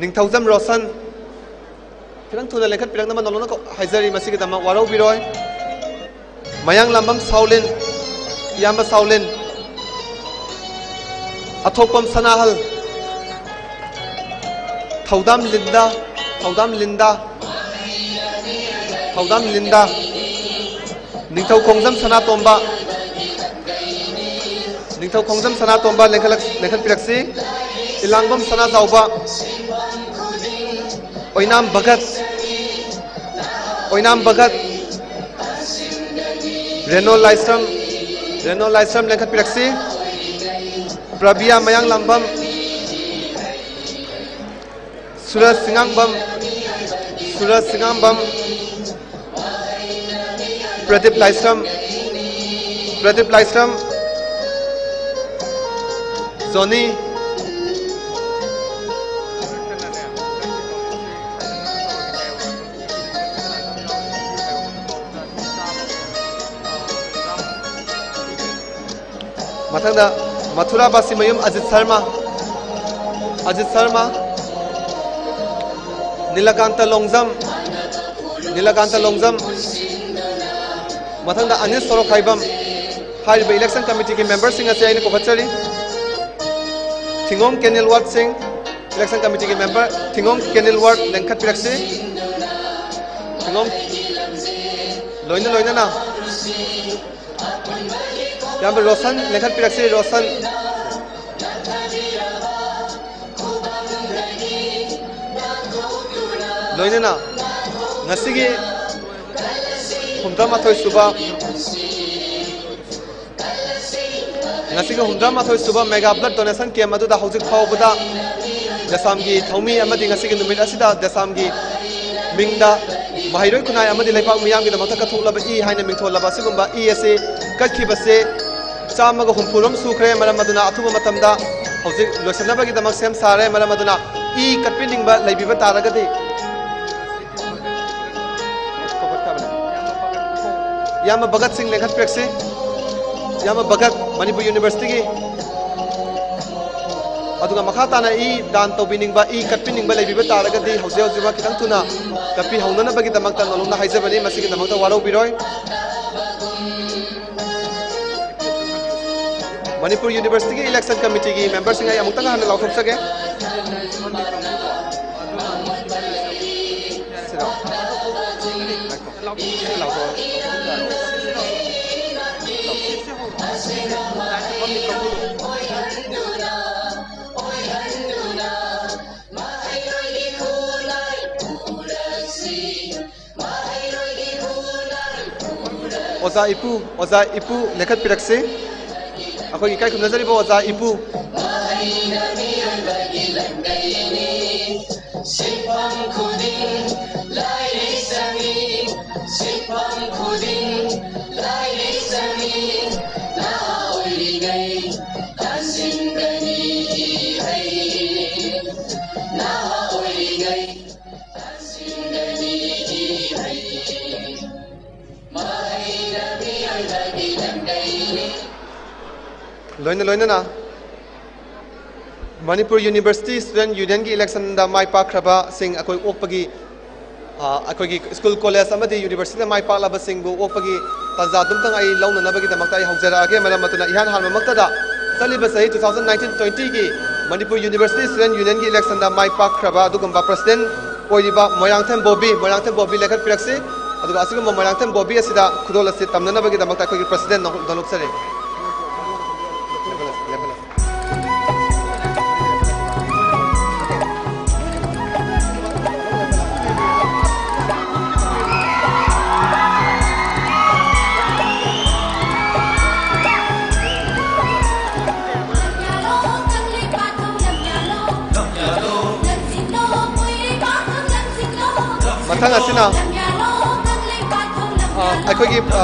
ꯅꯤꯡꯊꯧꯖꯝ ꯔꯣꯁꯟ, ꯈꯤꯇꯪ ꯊꯨꯅ ꯂꯦꯡꯈꯠꯄꯤꯔꯛꯅꯕ ꯅꯣꯂꯣꯛꯅ ꯀꯧ-, ꯍꯥꯏꯖꯔꯤ, ꯃꯁꯤꯒꯤꯗꯃꯛ ꯋꯥꯔꯧꯕꯤꯔꯣꯏ꯫ ꯃꯌꯥꯡꯂꯥꯝꯕꯝ ꯁꯥꯎꯂꯤꯟ, ꯏꯌꯥꯝꯕ ꯁꯥꯎꯂꯤꯟ꯫ ꯑꯊꯣꯛꯄꯝ ꯁꯅꯥꯍꯜ, ꯊꯧꯗꯥꯝ ꯂꯤꯟꯗꯥ, ꯊꯧꯗꯥꯝ ꯂꯤꯟꯗꯥ, ꯊꯧꯗꯥꯝ ꯂꯤꯟꯗꯥ꯫ ꯅꯤꯡꯊꯧ ꯈꯣꯡꯖꯝ ꯁꯅꯥꯇꯣꯝꯕ, ꯅꯤꯡꯊꯧ ꯈꯣꯡꯖꯝ ꯁꯅꯥꯇꯣꯝꯕ ꯂꯦꯡꯈꯠꯂꯛ-, ꯂꯦꯡꯈꯠꯄꯤꯔꯛꯁꯤ꯫ ꯏꯂꯥꯡꯕꯝ ꯁꯅꯥꯖꯥꯎꯕ, ꯑꯣꯏꯅꯥꯝ ꯚꯒꯠ, ꯑꯣꯏꯅꯥꯝ ꯚꯒꯠ꯫ ꯔꯦꯅꯣ ꯂꯥꯏꯁ꯭ꯔꯝ, ꯔꯦꯅꯣ ꯂꯥꯏꯁ꯭ꯔꯝ ꯂꯦꯡꯈꯠꯄꯤꯔꯛꯁꯤ꯫ ꯄ꯭ꯔꯕꯤꯌꯥ ꯃꯌꯥꯡꯂꯥꯝꯕꯝ, ꯁꯨꯔꯖ ꯁꯤꯡꯉꯥꯝꯕꯝ, ꯁꯨꯔꯖ ꯁꯤꯡꯉꯥꯝꯕꯝ꯫ ꯄ꯭ꯔꯗꯤꯞ ꯂꯥꯏꯁ꯭ꯔꯝ, ꯄ꯭ꯔꯗꯤꯞ ꯂꯥꯏꯁ꯭ꯔꯝ, ꯖꯣꯅꯤ꯫ ꯃꯊꯪꯗ ꯃꯊꯨꯔꯥ ꯕꯥꯁꯤꯃꯌꯨꯝ ꯑꯖꯤꯠ ꯁꯔꯃ, ꯑꯖꯤꯠ ꯁꯔꯃ꯫ ꯅꯤꯂꯀꯥꯟꯇ ꯂꯣꯡꯖꯝ, ꯅꯤꯂꯀꯥꯟꯇ ꯂꯣꯡꯖꯝ꯫ ꯃꯊꯪꯗ ꯑꯅꯤꯜ ꯁꯣꯔꯣꯛꯈꯥꯏꯕꯝ꯫ ꯍꯥꯏꯔꯤꯕ election committeeꯒꯤ memberꯁꯤꯡ ꯑꯁꯤ ꯑꯩꯅ ꯀꯧꯈꯠꯆꯔꯤ꯫ ꯊꯤꯡꯒꯣꯡ ꯀꯦꯅꯦꯜ ꯋꯥꯔꯗꯁꯤꯡ, election committeeꯒꯤ member ꯊꯤꯡꯒꯣꯡ ꯀꯦꯅꯦꯜ ꯋꯥꯔꯗ ꯂꯦꯡꯈꯠꯄꯤꯔꯛꯁꯤ꯫ ꯊꯤꯡꯒꯣꯡ ꯂꯣꯏꯅ ꯂꯣꯏꯅꯅ ꯏꯌꯥꯝꯕ ꯔꯣꯁꯟ ꯂꯦꯡꯈꯠꯄꯤꯔꯛꯁꯤ, ꯔꯣꯁꯟ꯫ ꯂꯣꯏꯅꯅ ꯉꯁꯤꯒꯤ ꯍꯨꯝꯐꯨꯇꯔꯥꯃꯥꯊꯣꯏ ꯁꯨꯕ, ꯉꯁꯤꯒꯤ ꯍꯨꯝꯐꯨꯇꯔꯥꯃꯥꯊꯣꯏ ꯁꯨꯕ mega blood donation camp ꯑꯗꯨꯗ ꯍꯧꯖꯤꯛ ꯐꯥꯎꯕꯗ ꯗꯦꯁꯥꯝꯒꯤ ꯊꯧꯃꯤ ꯑꯃꯗꯤ ꯉꯁꯤꯒꯤ ꯅꯨꯃꯤꯠ ꯑꯁꯤꯗ ꯗꯦꯁꯥꯝꯒꯤ ꯃꯤꯡꯗ ꯃꯍꯩꯔꯣꯏ ꯈꯨꯟꯅꯥꯏ ꯑꯃꯗꯤ ꯂꯩꯄꯥꯛ ꯃꯤꯌꯥꯝꯒꯤꯗꯃꯛꯇ ꯀꯠꯊꯣꯛꯂꯕ ꯏ ꯍꯥꯏꯅ ꯃꯤꯡꯊꯣꯜꯂꯕ ꯑꯁꯤꯒꯨꯝꯕ ꯏ ꯑꯁꯤ ꯀꯠꯈꯤꯕꯁꯦ ꯆꯥꯝꯃꯒ ꯍꯨꯝꯐꯨꯔꯣꯝ ꯁꯨꯈ꯭ꯔꯦ꯫ ꯃꯔꯝ ꯑꯗꯨꯅ ꯑꯊꯨꯕ ꯃꯇꯝꯗ ꯍꯧꯖꯤꯛ ꯂꯣꯏꯁꯤꯟꯅꯕꯒꯤꯗꯃꯛ ꯁꯦꯝ ꯁꯥꯔꯦ꯫ ꯃꯔꯝ ꯑꯗꯨꯅ ꯏ ꯀꯠꯄꯤꯅꯤꯡꯕ ꯂꯩꯕꯤꯕ ꯇꯥꯔꯒꯗꯤ ꯏꯌꯥꯝꯕ ꯚꯒꯠ ꯁꯤꯡ ꯂꯦꯡꯈꯠꯄꯤꯔꯛꯁꯤ꯫ ꯏꯌꯥꯝꯕ ꯚꯒꯠ, ꯃꯅꯤꯄꯨꯔ ꯌꯨꯅꯤꯚꯔꯁꯤꯇꯤꯒꯤ꯫ ꯑꯗꯨꯒ ꯃꯈꯥ ꯇꯥꯅ ꯏ ꯗꯥꯟ ꯇꯧꯕꯤꯅꯤꯡꯕ, ꯏ ꯀꯠꯄꯤꯅꯤꯡꯕ ꯂꯩꯕꯤꯕ ꯇꯥꯔꯒꯗꯤ ꯍꯧꯖꯤꯛ ꯍꯧꯖꯤꯛꯃꯛ ꯈꯤꯇꯪ ꯊꯨꯅ ꯀꯠꯄꯤꯍꯧꯅꯅꯕꯒꯤꯗꯃꯛꯇ ꯅꯣꯂꯨꯛꯅ ꯍꯥꯏꯖꯕꯅꯤ, ꯃꯁꯤꯒꯤꯗꯃꯛꯇ ꯋꯥꯔꯧꯕꯤꯔꯣꯏ꯫ ꯃꯅꯤꯄꯨꯔ ꯌꯨꯅꯤꯚꯔꯁꯤꯇꯤꯒꯤ ꯏꯂꯦꯛꯁꯟ ꯀꯃꯤꯇꯤꯒꯤ ꯃꯦꯝꯕꯔꯁꯤꯡ ꯑꯩ ꯑꯃꯨꯛꯇꯪ ꯍꯥꯟꯅ ꯂꯥꯎꯊꯣꯛꯆꯒꯦ꯫ ꯁꯤꯗ꯫ ꯑꯣꯖꯥ ꯏꯄꯨ, ꯑꯣꯖꯥ ꯏꯄꯨ ꯂꯦꯡꯈꯠꯄꯤꯔꯛꯁꯤ꯫ ꯑꯩꯈꯣꯏꯒꯤ ꯏꯀꯥꯏ ꯈꯨꯝꯅꯖꯔꯤꯕ ꯑꯣꯖꯥ ꯏꯄꯨ꯫ ꯁꯤꯟꯐꯝ ꯈꯨꯗꯤꯡ ꯂꯥꯏꯔꯤꯛ ꯆꯪꯏ, ꯁꯤꯟꯐꯝ ꯈꯨꯗꯤꯡ ꯂꯥꯏꯔꯤꯛ ꯆꯪꯏ, ꯅꯍꯥ ꯑꯣꯏꯔꯤꯉꯩ ꯇꯥꯟꯁꯤꯟꯒꯅꯤ ꯏꯍꯩ, ꯅꯍꯥ ꯑꯣꯏꯔꯤꯉꯩ ꯇꯥꯟꯁꯤꯟꯒꯅꯤ ꯏꯍꯩ, ꯃꯍꯩꯅ ꯃꯤꯑꯣꯏꯕꯒꯤ ꯂꯝꯕꯤꯅꯤ꯫ ꯂꯣꯏꯅ ꯂꯣꯏꯅꯅ ꯃꯅꯤꯄꯨꯔ ꯌꯨꯅꯤꯚꯔꯁꯤꯇꯤ ꯁ꯭ꯇꯨꯗꯦꯟꯠ ꯌꯨꯅꯤꯌꯟꯒꯤ ꯏꯂꯦꯛꯁꯟꯗ ꯃꯥꯏ ꯄꯥꯛꯈ꯭ꯔꯕꯁꯤꯡ ꯑꯩꯈꯣꯏ ꯑꯣꯛꯄꯒꯤ, ꯑ, ꯑꯩꯈꯣꯏꯒꯤ ꯁ꯭ꯀꯨꯜ, ꯀꯣꯂꯦꯖ ꯑꯃꯗꯤ ꯌꯨꯅꯤꯚꯔꯁꯤꯇꯤꯗ ꯃꯥꯏ ꯄꯥꯛꯂꯕꯁꯤꯡꯕꯨ ꯑꯣꯛꯄꯒꯤ ꯇꯥꯟꯖꯥꯗꯨꯝꯇꯪ ꯑꯩ ꯂꯧꯅꯅꯕꯒꯤꯗꯃꯛꯇ ꯑꯩ ꯍꯧꯖꯔꯛꯑꯒꯦ꯫ ꯃꯔꯝ ꯑꯗꯨꯅ ꯏꯍꯥꯟ ꯍꯥꯟꯕꯃꯛꯇꯗ ꯆꯠꯂꯤꯕ ꯆꯍꯤ two thousand nineteen twenty ꯒꯤ ꯃꯅꯤꯄꯨꯔ ꯌꯨꯅꯤꯚꯔꯁꯤꯇꯤ ꯁ꯭ꯇꯨꯗꯦꯟꯠ ꯌꯨꯅꯤꯌꯟꯒꯤ ꯏꯂꯦꯛꯁꯟꯗ ꯃꯥꯏ ꯄꯥꯛꯈ꯭ꯔꯕ ꯑꯗꯨꯒꯨꯝꯕ ꯄ꯭ꯔꯁꯤꯗꯦꯟꯠ ꯑꯣꯏꯔꯤꯕ ꯃꯣꯏꯔꯥꯡꯊꯦꯝ ꯕꯣꯕꯤ, ꯃꯣꯏꯔꯥꯡꯊꯦꯝ ꯕꯣꯕꯤ ꯂꯦꯡꯈꯠꯄꯤꯔꯛꯁꯤ꯫ ꯑꯗꯨꯒ ꯑꯁꯤꯒꯨꯝꯕ ꯃꯣꯏꯔꯥꯡꯊꯦꯝ ꯕꯣꯕꯤ ꯑꯁꯤꯗ ꯈꯨꯗꯣꯜ ꯑꯁꯤ ꯇꯝꯅꯅꯕꯒꯤꯗꯃꯛꯇ ꯑꯩꯈꯣꯏꯒꯤ ꯄ꯭ꯔꯁꯤꯗꯦꯟꯠ ꯅꯣꯡ-, ꯅꯣꯡꯂꯨꯛꯆꯔꯤ꯫ ꯃꯊꯪ ꯑꯁꯤꯅ, ꯑ, ꯑꯩꯈꯣꯏꯒꯤ, ꯑ,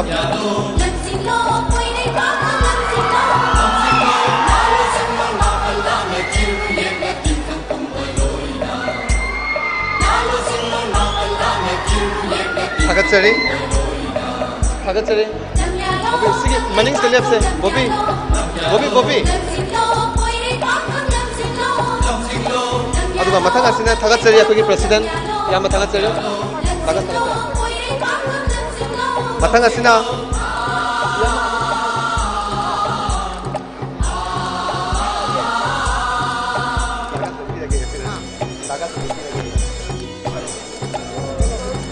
ꯊꯥꯒꯠꯆꯔꯤ꯫ ꯊꯥꯒꯠꯆꯔꯤ꯫ ꯕꯣꯕꯤ, ꯁꯤꯒꯤ ꯃꯅꯤꯡꯁꯤꯗ ꯂꯦꯞꯁꯦ꯫ ꯕꯣꯕꯤ, ꯕꯣꯕꯤ, ꯕꯣꯕꯤ꯫ ꯑꯗꯨꯒ ꯃꯊꯪ ꯑꯁꯤꯅ ꯊꯥꯒꯠꯆꯔꯤ ꯑꯩꯈꯣꯏꯒꯤ president꯫ ꯌꯥꯝꯅ ꯊꯥꯒꯠꯆꯔꯤ꯫ ꯊꯥꯒꯠ-, ꯊꯥꯒꯠꯆꯔꯤ꯫ ꯃꯊꯪ ꯑꯁꯤꯅ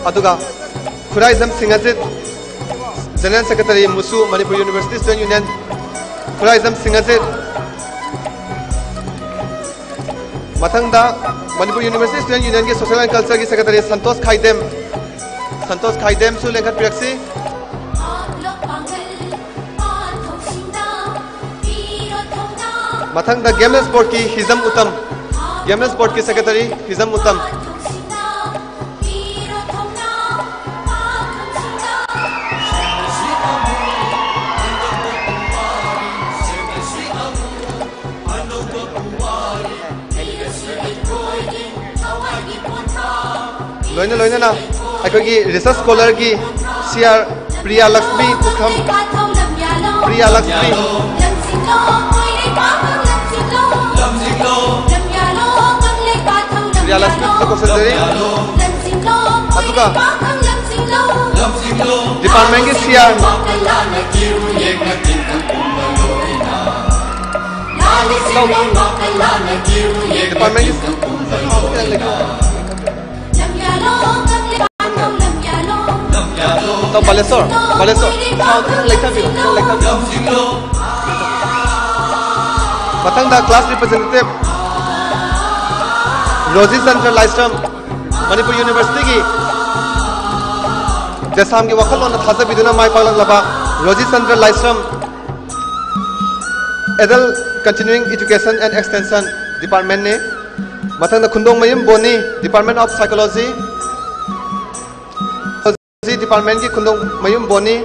ꯑꯗꯨꯒ Khuraijam ꯁꯤꯡꯍꯖꯤꯠ, General Secretary, ꯃꯨꯁꯨ, Manipur University Student Union, Khuraijam ꯁꯤꯡꯍꯖꯤꯠ꯫ ꯃꯊꯪꯗ Manipur University Student Unionꯒꯤ Social and Cultureꯒꯤ Secretary Santosh ꯈꯥꯏꯗꯦꯝ, ꯁꯟꯇꯣꯁ ꯈꯥꯏꯗꯦꯝꯁꯨ ꯂꯦꯡꯈꯠꯄꯤꯔꯛꯁꯤ꯫ ꯃꯊꯪꯗ Game and Sportꯀꯤ Hijam Uttam, Game and Sportꯀꯤ Secretary ꯍꯤꯖꯝ ꯎꯇꯝ꯫ ꯂꯣꯏꯅ ꯂꯣꯏꯅꯅ ꯑꯩꯈꯣꯏꯒꯤ research scholarꯒꯤ C R Priya Lakshmi ꯄꯨꯈ꯭ꯔꯝ, Priya Lakshmi. Priya Lakshmi ꯀꯧꯁꯟꯖꯔꯤ꯫ ꯑꯗꯨꯒ departmentꯀꯤ C R, departmentꯀꯤ ꯇꯥꯎ ꯕꯥꯂꯦꯁꯣꯔ, ꯕꯥꯂꯦꯁꯣꯔ, ꯁꯥꯎꯟ ꯈꯤꯇꯪ ꯂꯩꯊꯕꯤꯌꯨ, ꯈꯤꯇꯪ ꯂꯩꯊꯕꯤꯌꯨ꯫ ꯃꯊꯪꯗ class representative ꯔꯣꯖꯤ ꯆꯟꯗ꯭ꯔ ꯂꯥꯏꯁ꯭ꯔꯝ, ꯃꯅꯤꯄꯨꯔ Universityꯒꯤ ꯗꯦꯁꯥꯝꯒꯤ ꯋꯥꯈꯜꯂꯣꯟꯗ ꯊꯥꯖꯕꯤꯗꯨꯅ ꯃꯥꯏ ꯄꯥꯛꯂꯛꯂꯕ Roji Chandra Laishram, Adult Continuing Education and Extension Departmentꯅꯤ꯫ ꯃꯊꯪꯗ Khundongmayum ꯕꯣꯅꯤ, Department of Psychology꯫ Psychology Departmentꯀꯤ ꯈꯨꯟꯗꯣꯡꯃꯌꯨꯝ ꯕꯣꯅꯤ꯫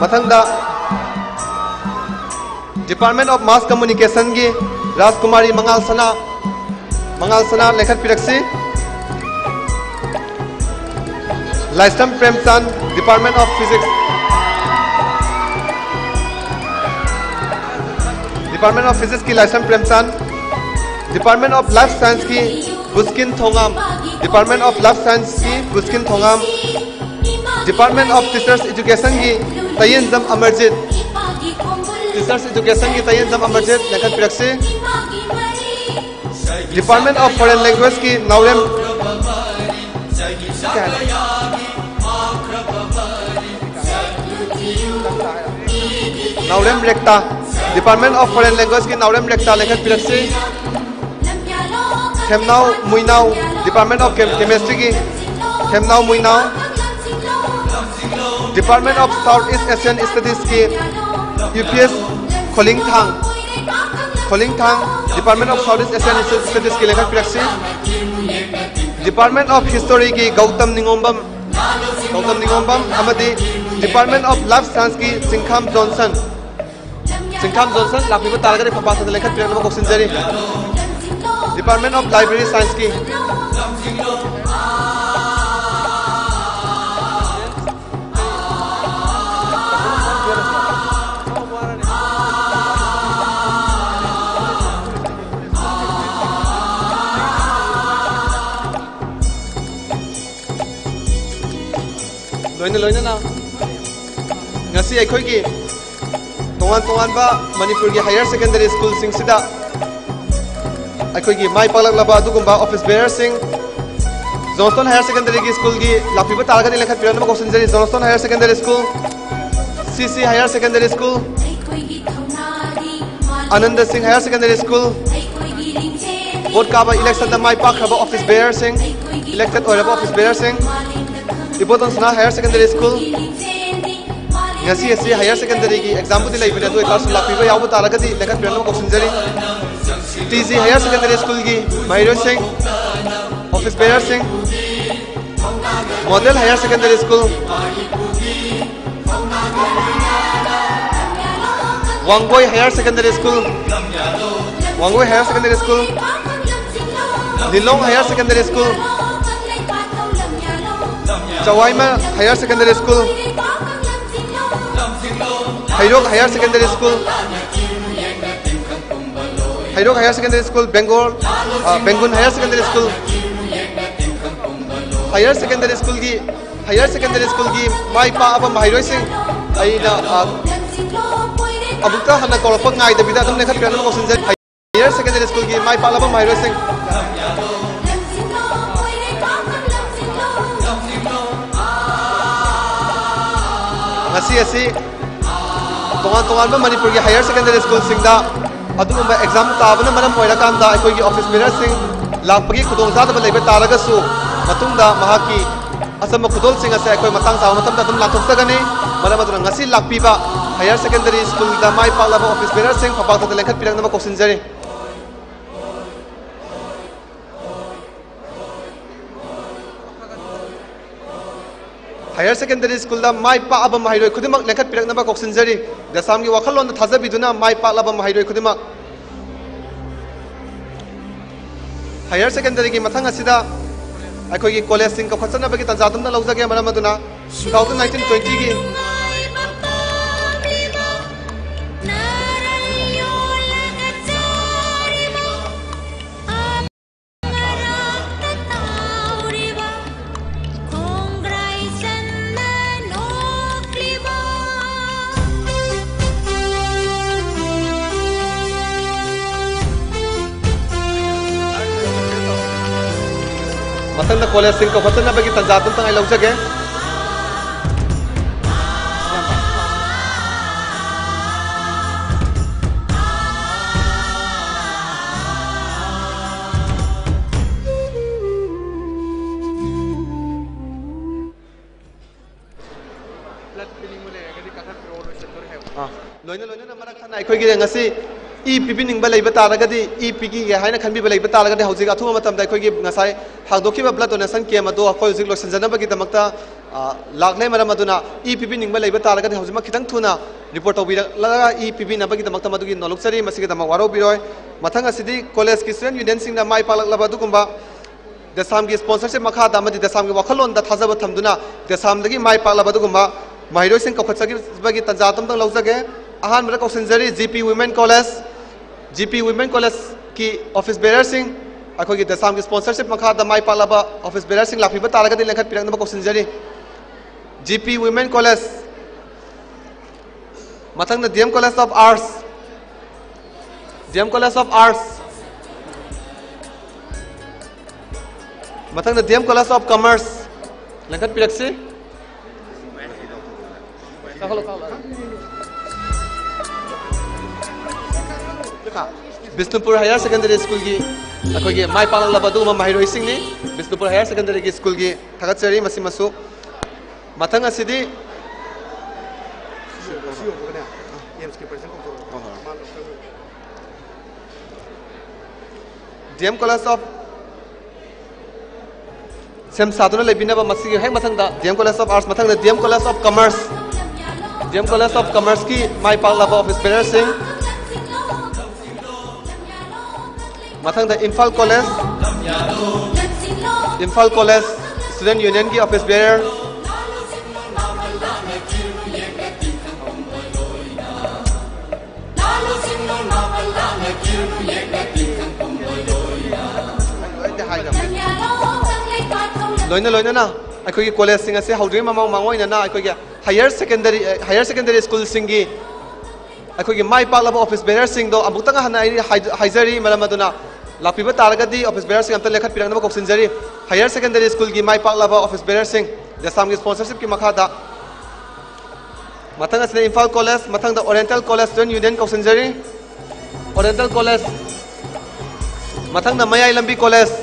ꯃꯊꯪꯗ Department of Mass Communicationꯒꯤ ꯔꯥꯖꯀꯨꯃꯥꯔꯤ ꯃꯉꯥꯜ ꯁꯅꯥ, ꯃꯉꯥꯜ ꯁꯅꯥ ꯂꯦꯡꯈꯠꯄꯤꯔꯛꯁꯤ꯫ Laisam Premchand, Department of Physics. Department of Physics ꯀꯤ ꯂꯥꯏꯁ꯭ꯔꯝ ꯄ꯭ꯔꯦꯝꯆꯥꯟ, Department of Life Science ꯀꯤ ꯕꯨꯁꯀꯤꯟ ꯊꯣꯉꯥꯝ, Department of Life Science ꯀꯤ ꯕꯨꯁꯀꯤꯟ ꯊꯣꯉꯥꯝ, Department of Teachers Education ꯒꯤ ꯇꯌꯦꯟꯖꯝ ꯑꯃꯔꯖꯤꯠ, Teachers Education ꯒꯤ ꯇꯌꯦꯟꯖꯝ Amarjeet ꯂꯦꯡꯈꯠꯄꯤꯔꯛꯁꯤ꯫ Department of Foreign Language ꯀꯤ ꯅꯥꯎꯔꯦꯝ ꯅꯥꯎꯔꯦꯝ ꯔꯦꯛꯇꯥ, Department of Foreign Language ꯀꯤ ꯅꯥꯎꯔꯦꯝ ꯔꯦꯛꯇꯥ ꯂꯦꯡꯈꯠꯄꯤꯔꯛꯁꯤ꯫ ꯊꯦꯝꯅꯥꯎ Muinao, Department of Chem- Chemistry ꯒꯤ Themnao Muinao, Department of South East Asian Studies ꯀꯤ U P S Kholingthang, Kholingthang, Department of South East Asian Studies ꯀꯤ ꯂꯦꯡꯈꯠꯄꯤꯔꯛꯁꯤ꯫ Department of History ꯒꯤ ꯒꯧꯇꯝ ꯅꯤꯉꯣꯝꯕꯝ, ꯒꯧꯇꯝ ꯅꯤꯉꯣꯝꯕꯝ ꯑꯃꯗꯤ Department of Life Science ꯀꯤ ꯆꯤꯡꯈꯥꯝ Johnson, ꯆꯤꯡꯈꯥꯝ Johnson ꯂꯥꯛꯄꯤꯕ ꯇꯥꯔꯒꯗꯤ ꯐꯝꯄꯥꯛꯁꯤꯗ ꯂꯦꯡꯈꯠꯄꯤꯔꯛꯅꯕ ꯀꯧꯁꯤꯟꯖꯔꯤ꯫ Department of Library Science ꯀꯤ ꯂꯣꯏꯅ ꯂꯣꯏꯅꯅ ꯉꯁꯤ ꯑꯩꯈꯣꯏꯒꯤ ꯇꯣꯉꯥꯟ ꯇꯣꯉꯥꯟꯕ ꯃꯅꯤꯄꯨꯔꯒꯤ higher secondary school ꯁꯤꯡꯁꯤꯗ ꯑꯩꯈꯣꯏꯒꯤ ꯃꯥꯏ ꯄꯥꯛꯂꯛꯂꯕ ꯑꯗꯨꯒꯨꯝꯕ office bearer ꯁꯤꯡ, Johnston Higher Secondary ꯒꯤ school ꯒꯤ ꯂꯥꯛꯄꯤꯕ ꯇꯥꯔꯒꯗꯤ ꯂꯦꯡꯈꯠꯄꯤꯔꯛꯅꯕ ꯀꯧꯁꯤꯟꯖꯔꯤ꯫ Johnston Higher Secondary School, ꯁꯤ ꯁꯤ Higher Secondary School, ꯑꯥꯅꯟꯗ ꯁꯤꯡ Higher Secondary School, ꯚꯣꯠ ꯀꯥꯕ election ꯗ ꯃꯥꯏ ꯄꯥꯛꯈ꯭ꯔꯕ office bearer ꯁꯤꯡ, elected ꯑꯣꯏꯔꯕ office bearer ꯁꯤꯡ, ꯏꯕꯣꯇꯣꯟ ꯁꯅꯥ Higher Secondary School, ꯉꯁꯤ ꯑꯁꯤ higher secondary ꯒꯤ exam ꯕꯨꯗꯤ ꯂꯩꯕꯅꯤ, ꯑꯗꯨ ꯑꯣꯏꯇꯥꯔꯁꯨ ꯂꯥꯛꯄꯤꯕ ꯌꯥꯎꯕ ꯇꯥꯔꯒꯗꯤ ꯂꯦꯡꯈꯠꯄꯤꯔꯛꯅꯕ ꯀꯧꯁꯤꯟꯖꯔꯤ꯫ T G Higher Secondary School ꯒꯤ ꯃꯍꯩꯔꯣꯏꯁꯤꯡ, office bearer ꯁꯤꯡ, Model Higher Secondary School, Wangoi Higher Secondary School, Wangoi Higher Secondary School, ꯂꯤꯂꯣꯡ Higher Secondary School, ꯆꯋꯥꯏꯃ Higher Secondary School, ꯍꯩꯔꯣꯛ Higher Secondary School, ꯍꯩꯔꯣꯛ Higher Secondary School, ꯕꯦꯡꯒꯣꯜ, ꯑ, ꯕꯦꯡꯒꯨꯟ Higher Secondary School, Higher Secondary Schoolꯒꯤ, Higher Secondary Schoolꯒꯤ ꯃꯥꯏ ꯄꯥꯛꯂꯕ ꯃꯍꯩꯔꯣꯏꯁꯤꯡ, ꯑꯩꯅ, ꯑ, ꯑꯃꯨꯛꯇ ꯍꯟꯅ ꯀꯧꯔꯛꯄ ꯉꯥꯏꯗꯕꯤꯗ ꯑꯗꯨꯝ ꯂꯦꯡꯈꯠꯄꯤꯔꯛꯅꯕ ꯀꯧꯁꯤꯟꯖꯔꯤ꯫ Higher Secondary Schoolꯒꯤ ꯃꯥꯏ ꯄꯥꯛꯂꯕ ꯃꯍꯩꯔꯣꯏꯁꯤꯡ꯫ ꯉꯁꯤ ꯑꯁꯤ ꯇꯣꯉꯥꯟ ꯇꯣꯉꯥꯟꯕ ꯃꯅꯤꯄꯨꯔꯒꯤ Higher Secondary Schoolꯁꯤꯡꯗ ꯑꯗꯨꯒꯨꯝꯕ exam ꯇꯥꯕꯅ ꯃꯔꯝ ꯑꯣꯏꯔꯀꯥꯟꯗ ꯑꯩꯈꯣꯏꯒꯤ office bearerꯁꯤꯡ ꯂꯥꯛꯄꯒꯤ ꯈꯨꯗꯣꯡꯆꯥꯗꯕ ꯂꯩꯕ ꯇꯥꯔꯒꯁꯨ, ꯃꯇꯨꯡꯗ ꯃꯍꯥꯛꯀꯤ ꯑꯆꯝꯕ ꯈꯨꯗꯣꯜꯁꯤꯡ ꯑꯁꯦ ꯑꯩꯈꯣꯏ ꯃꯇꯥꯡ ꯆꯥꯕ ꯃꯇꯝꯗ ꯑꯗꯨꯝ ꯂꯥꯟꯊꯣꯛꯆꯒꯅꯤ꯫ ꯃꯔꯝ ꯑꯗꯨꯅ ꯉꯁꯤ ꯂꯥꯛꯄꯤꯕ Higher Secondary Schoolꯗ ꯃꯥꯏ ꯄꯥꯛꯂꯕ office bearerꯁꯤꯡ ꯐꯝꯄꯥꯛꯇ ꯂꯦꯡꯈꯠꯄꯤꯔꯛꯅꯕ ꯀꯧꯁꯤꯟꯖꯔꯤ꯫ Higher Secondary Schoolꯗ ꯃꯥꯏ ꯄꯥꯛꯂꯕ ꯃꯍꯩꯔꯣꯏ ꯈꯨꯗꯤꯡꯃꯛ ꯂꯦꯡꯈꯠꯄꯤꯔꯛꯅꯕ ꯀꯧꯁꯤꯟꯖꯔꯤ꯫ ꯗꯦꯁꯥꯝꯒꯤ ꯋꯥꯈꯜꯂꯣꯟꯗ ꯊꯥꯖꯕꯤꯗꯨꯅ ꯃꯥꯏ ꯄꯥꯛꯂꯕ ꯃꯍꯩꯔꯣꯏ ꯈꯨꯗꯤꯡꯃꯛ꯫ Higher Secondary ꯒꯤ ꯃꯊꯪ ꯑꯁꯤꯗ ꯑꯩꯈꯣꯏꯒꯤ collegeꯁꯤꯡ ꯀꯧꯈꯠꯆꯅꯕꯒꯤ ꯇꯥꯟꯖꯥ ꯑꯗꯨꯝꯅ ꯂꯧꯖꯒꯦ꯫ ꯃꯔꯝ ꯑꯗꯨꯅ two thousand nineteen twenty ꯒꯤ ꯃꯊꯪꯗ collegeꯁꯤꯡ ꯀꯧꯈꯠꯆꯅꯕꯒꯤ ꯇꯥꯟꯖꯥ ꯑꯗꯨꯝꯇꯪ ꯑꯩ ꯂꯧꯖꯒꯦ꯫ ꯑꯥ, ꯂꯣꯏꯅ ꯂꯣꯏꯅꯅ ꯃꯔꯛ ꯊꯠꯅ ꯑꯩꯈꯣꯏꯒꯤ ꯉꯁꯤ ꯏ ꯄꯤꯕꯤꯅꯤꯡꯕ ꯂꯩꯕ ꯇꯥꯔꯒꯗꯤ, ꯏ ꯄꯤꯈꯤꯒꯦ ꯍꯥꯏꯅ ꯈꯟꯕꯤꯕ ꯂꯩꯕ ꯇꯥꯔꯒꯗꯤ, ꯍꯧꯖꯤꯛ ꯑꯊꯨꯕ ꯃꯇꯝꯗ ꯑꯩꯈꯣꯏꯒꯤ ꯉꯁꯥꯏ ꯍꯥꯡꯗꯣꯛꯈꯤꯕ blood donation camp ꯑꯗꯨ ꯑꯩꯈꯣꯏ ꯍꯧꯖꯤꯛ ꯂꯣꯏꯁꯤꯟꯖꯅꯕꯒꯤꯗꯃꯛꯇ, ꯑ, ꯂꯥꯛꯂꯦ꯫ ꯃꯔꯝ ꯑꯗꯨꯅ ꯏ ꯄꯤꯕꯤꯅꯤꯡꯕ ꯂꯩꯕ ꯇꯥꯔꯒꯗꯤ ꯍꯧꯖꯤꯛꯃꯛ ꯈꯤꯇꯪ ꯊꯨꯅ report ꯇꯧꯕꯤꯔꯛꯂꯒ ꯏ ꯄꯤꯕꯤꯅꯕꯒꯤꯗꯃꯛꯇ ꯃꯗꯨꯒꯤ ꯅꯣꯜꯂꯨꯛꯆꯔꯤ꯫ ꯃꯁꯤꯒꯤꯗꯃꯛ ꯋꯥꯔꯧꯕꯤꯔꯣꯏ꯫ ꯃꯊꯪ ꯑꯁꯤꯗꯤ collegeꯀꯤ student unionꯁꯤꯡꯅ ꯃꯥꯏ ꯄꯥꯛꯂꯛꯂꯕ ꯑꯗꯨꯒꯨꯝꯕ ꯗꯦꯁꯥꯝꯒꯤ ꯁ꯭ꯄꯣꯟꯁꯔꯁꯤꯞ ꯃꯈꯥꯗ ꯑꯃꯗꯤ ꯗꯦꯁꯥꯝꯒꯤ ꯋꯥꯈꯜꯂꯣꯟꯗ ꯊꯥꯖꯕ ꯊꯝꯗꯨꯅ ꯗꯦꯁꯥꯝꯗꯒꯤ ꯃꯥꯏ ꯄꯥꯛꯂꯕ ꯑꯗꯨꯒꯨꯝꯕ ꯃꯍꯩꯔꯣꯏꯁꯤꯡ ꯀꯧꯈꯠꯆꯈꯤꯕꯒꯤ ꯇꯥꯟꯖꯥ ꯑꯗꯨꯝꯇꯪ ꯂꯧꯖꯒꯦ꯫ ꯑꯍꯥꯟꯕꯗ ꯀꯧꯁꯤꯟꯖꯔꯤ G P Women College, G P Women Collegeꯀꯤ office bearerꯁꯤꯡ, ꯑꯩꯈꯣꯏꯒꯤ ꯗꯦꯁꯥꯝꯒꯤ ꯁ꯭ꯄꯣꯟꯁꯔꯁꯤꯞ ꯃꯈꯥꯗ ꯃꯥꯏ ꯄꯥꯛꯂꯕ office bearerꯁꯤꯡ ꯂꯥꯛꯄꯤꯕ ꯇꯥꯔꯒꯗꯤ ꯂꯦꯡꯈꯠꯄꯤꯔꯛꯅꯕ ꯀꯧꯁꯤꯟꯖꯔꯤ꯫ G P Women College, ꯃꯊꯪꯗ D M College of Arts, D M College of Arts, ꯃꯊꯪꯗ D M College of Commerce, ꯂꯦꯡꯈꯠꯄꯤꯔꯛꯁꯤ꯫ ꯀꯥꯈꯠꯂꯣ, ꯀꯥꯈꯠꯂꯣ꯫ Bishnupur Higher Secondary Schoolꯒꯤ ꯑꯩꯈꯣꯏꯒꯤ ꯃꯥꯏ ꯄꯥꯛꯂꯛꯂꯕ ꯑꯗꯨꯒꯨꯝꯕ ꯃꯍꯩꯔꯣꯏꯁꯤꯡꯅꯤ꯫ ꯕꯤꯁꯅꯨꯄꯨꯔ Higher Secondary Schoolꯒꯤ ꯊꯥꯒꯠꯆꯔꯤ꯫ ꯃꯁꯤꯃꯁꯨ ꯃꯊꯪ ꯑꯁꯤꯗꯤ D M College of ꯁꯦꯝ ꯁꯥꯗꯨꯅ ꯂꯩꯕꯤꯅꯕ꯫ ꯃꯁꯤꯒꯤ ꯍꯦꯛ ꯃꯊꯪꯗ D M College of Arts, ꯃꯊꯪꯗ D M College of Commerce, D M College of Commerceꯀꯤ ꯃꯥꯏ ꯄꯥꯛꯂꯕ office bearerꯁꯤꯡ, ꯃꯊꯪꯗ Imphal College, Imphal College Student Unionꯒꯤ office bearer, ꯂꯣꯏꯅ ꯂꯣꯏꯅꯅ ꯑꯩꯈꯣꯏꯒꯤ collegeꯁꯤꯡ ꯑꯁꯤ ꯍꯧꯗ꯭ꯔꯤꯉꯩ ꯃꯃꯥꯡ ꯃꯥꯡꯑꯣꯏꯅꯅ ꯑꯩꯈꯣꯏꯒꯤ higher secondary, higher secondary schoolꯁꯤꯡꯒꯤ ꯑꯩꯈꯣꯏꯒꯤ ꯃꯥꯏ ꯄꯥꯛꯂꯕ office bearerꯁꯤꯡꯗꯣ ꯑꯃꯨꯛꯇꯪ ꯍꯟꯅ ꯑꯩ ꯍꯥꯏ-, ꯍꯥꯏꯖꯔꯤ꯫ ꯃꯔꯝ ꯑꯗꯨꯅ ꯂꯥꯛꯄꯤꯕ ꯇꯥꯔꯒꯗꯤ office bearerꯁꯤꯡ ꯑꯝꯇ ꯂꯦꯡꯈꯠꯄꯤꯔꯛꯅꯕ ꯀꯧꯁꯤꯟꯖꯔꯤ꯫ Higher secondary schoolꯒꯤ ꯃꯥꯏ ꯄꯥꯛꯂꯕ office bearerꯁꯤꯡ ꯗꯦꯁꯥꯝꯒꯤ sponsorshipꯀꯤ ꯃꯈꯥꯗ꯫ ꯃꯊꯪ ꯑꯁꯤꯗ ꯏꯝꯐꯥꯜ College, ꯃꯊꯪꯗ Oriental College Student Union ꯀꯧꯁꯤꯟꯖꯔꯤ꯫ Oriental College, ꯃꯊꯪꯗ ꯃꯌꯥꯏ ꯂꯝꯕꯤ College,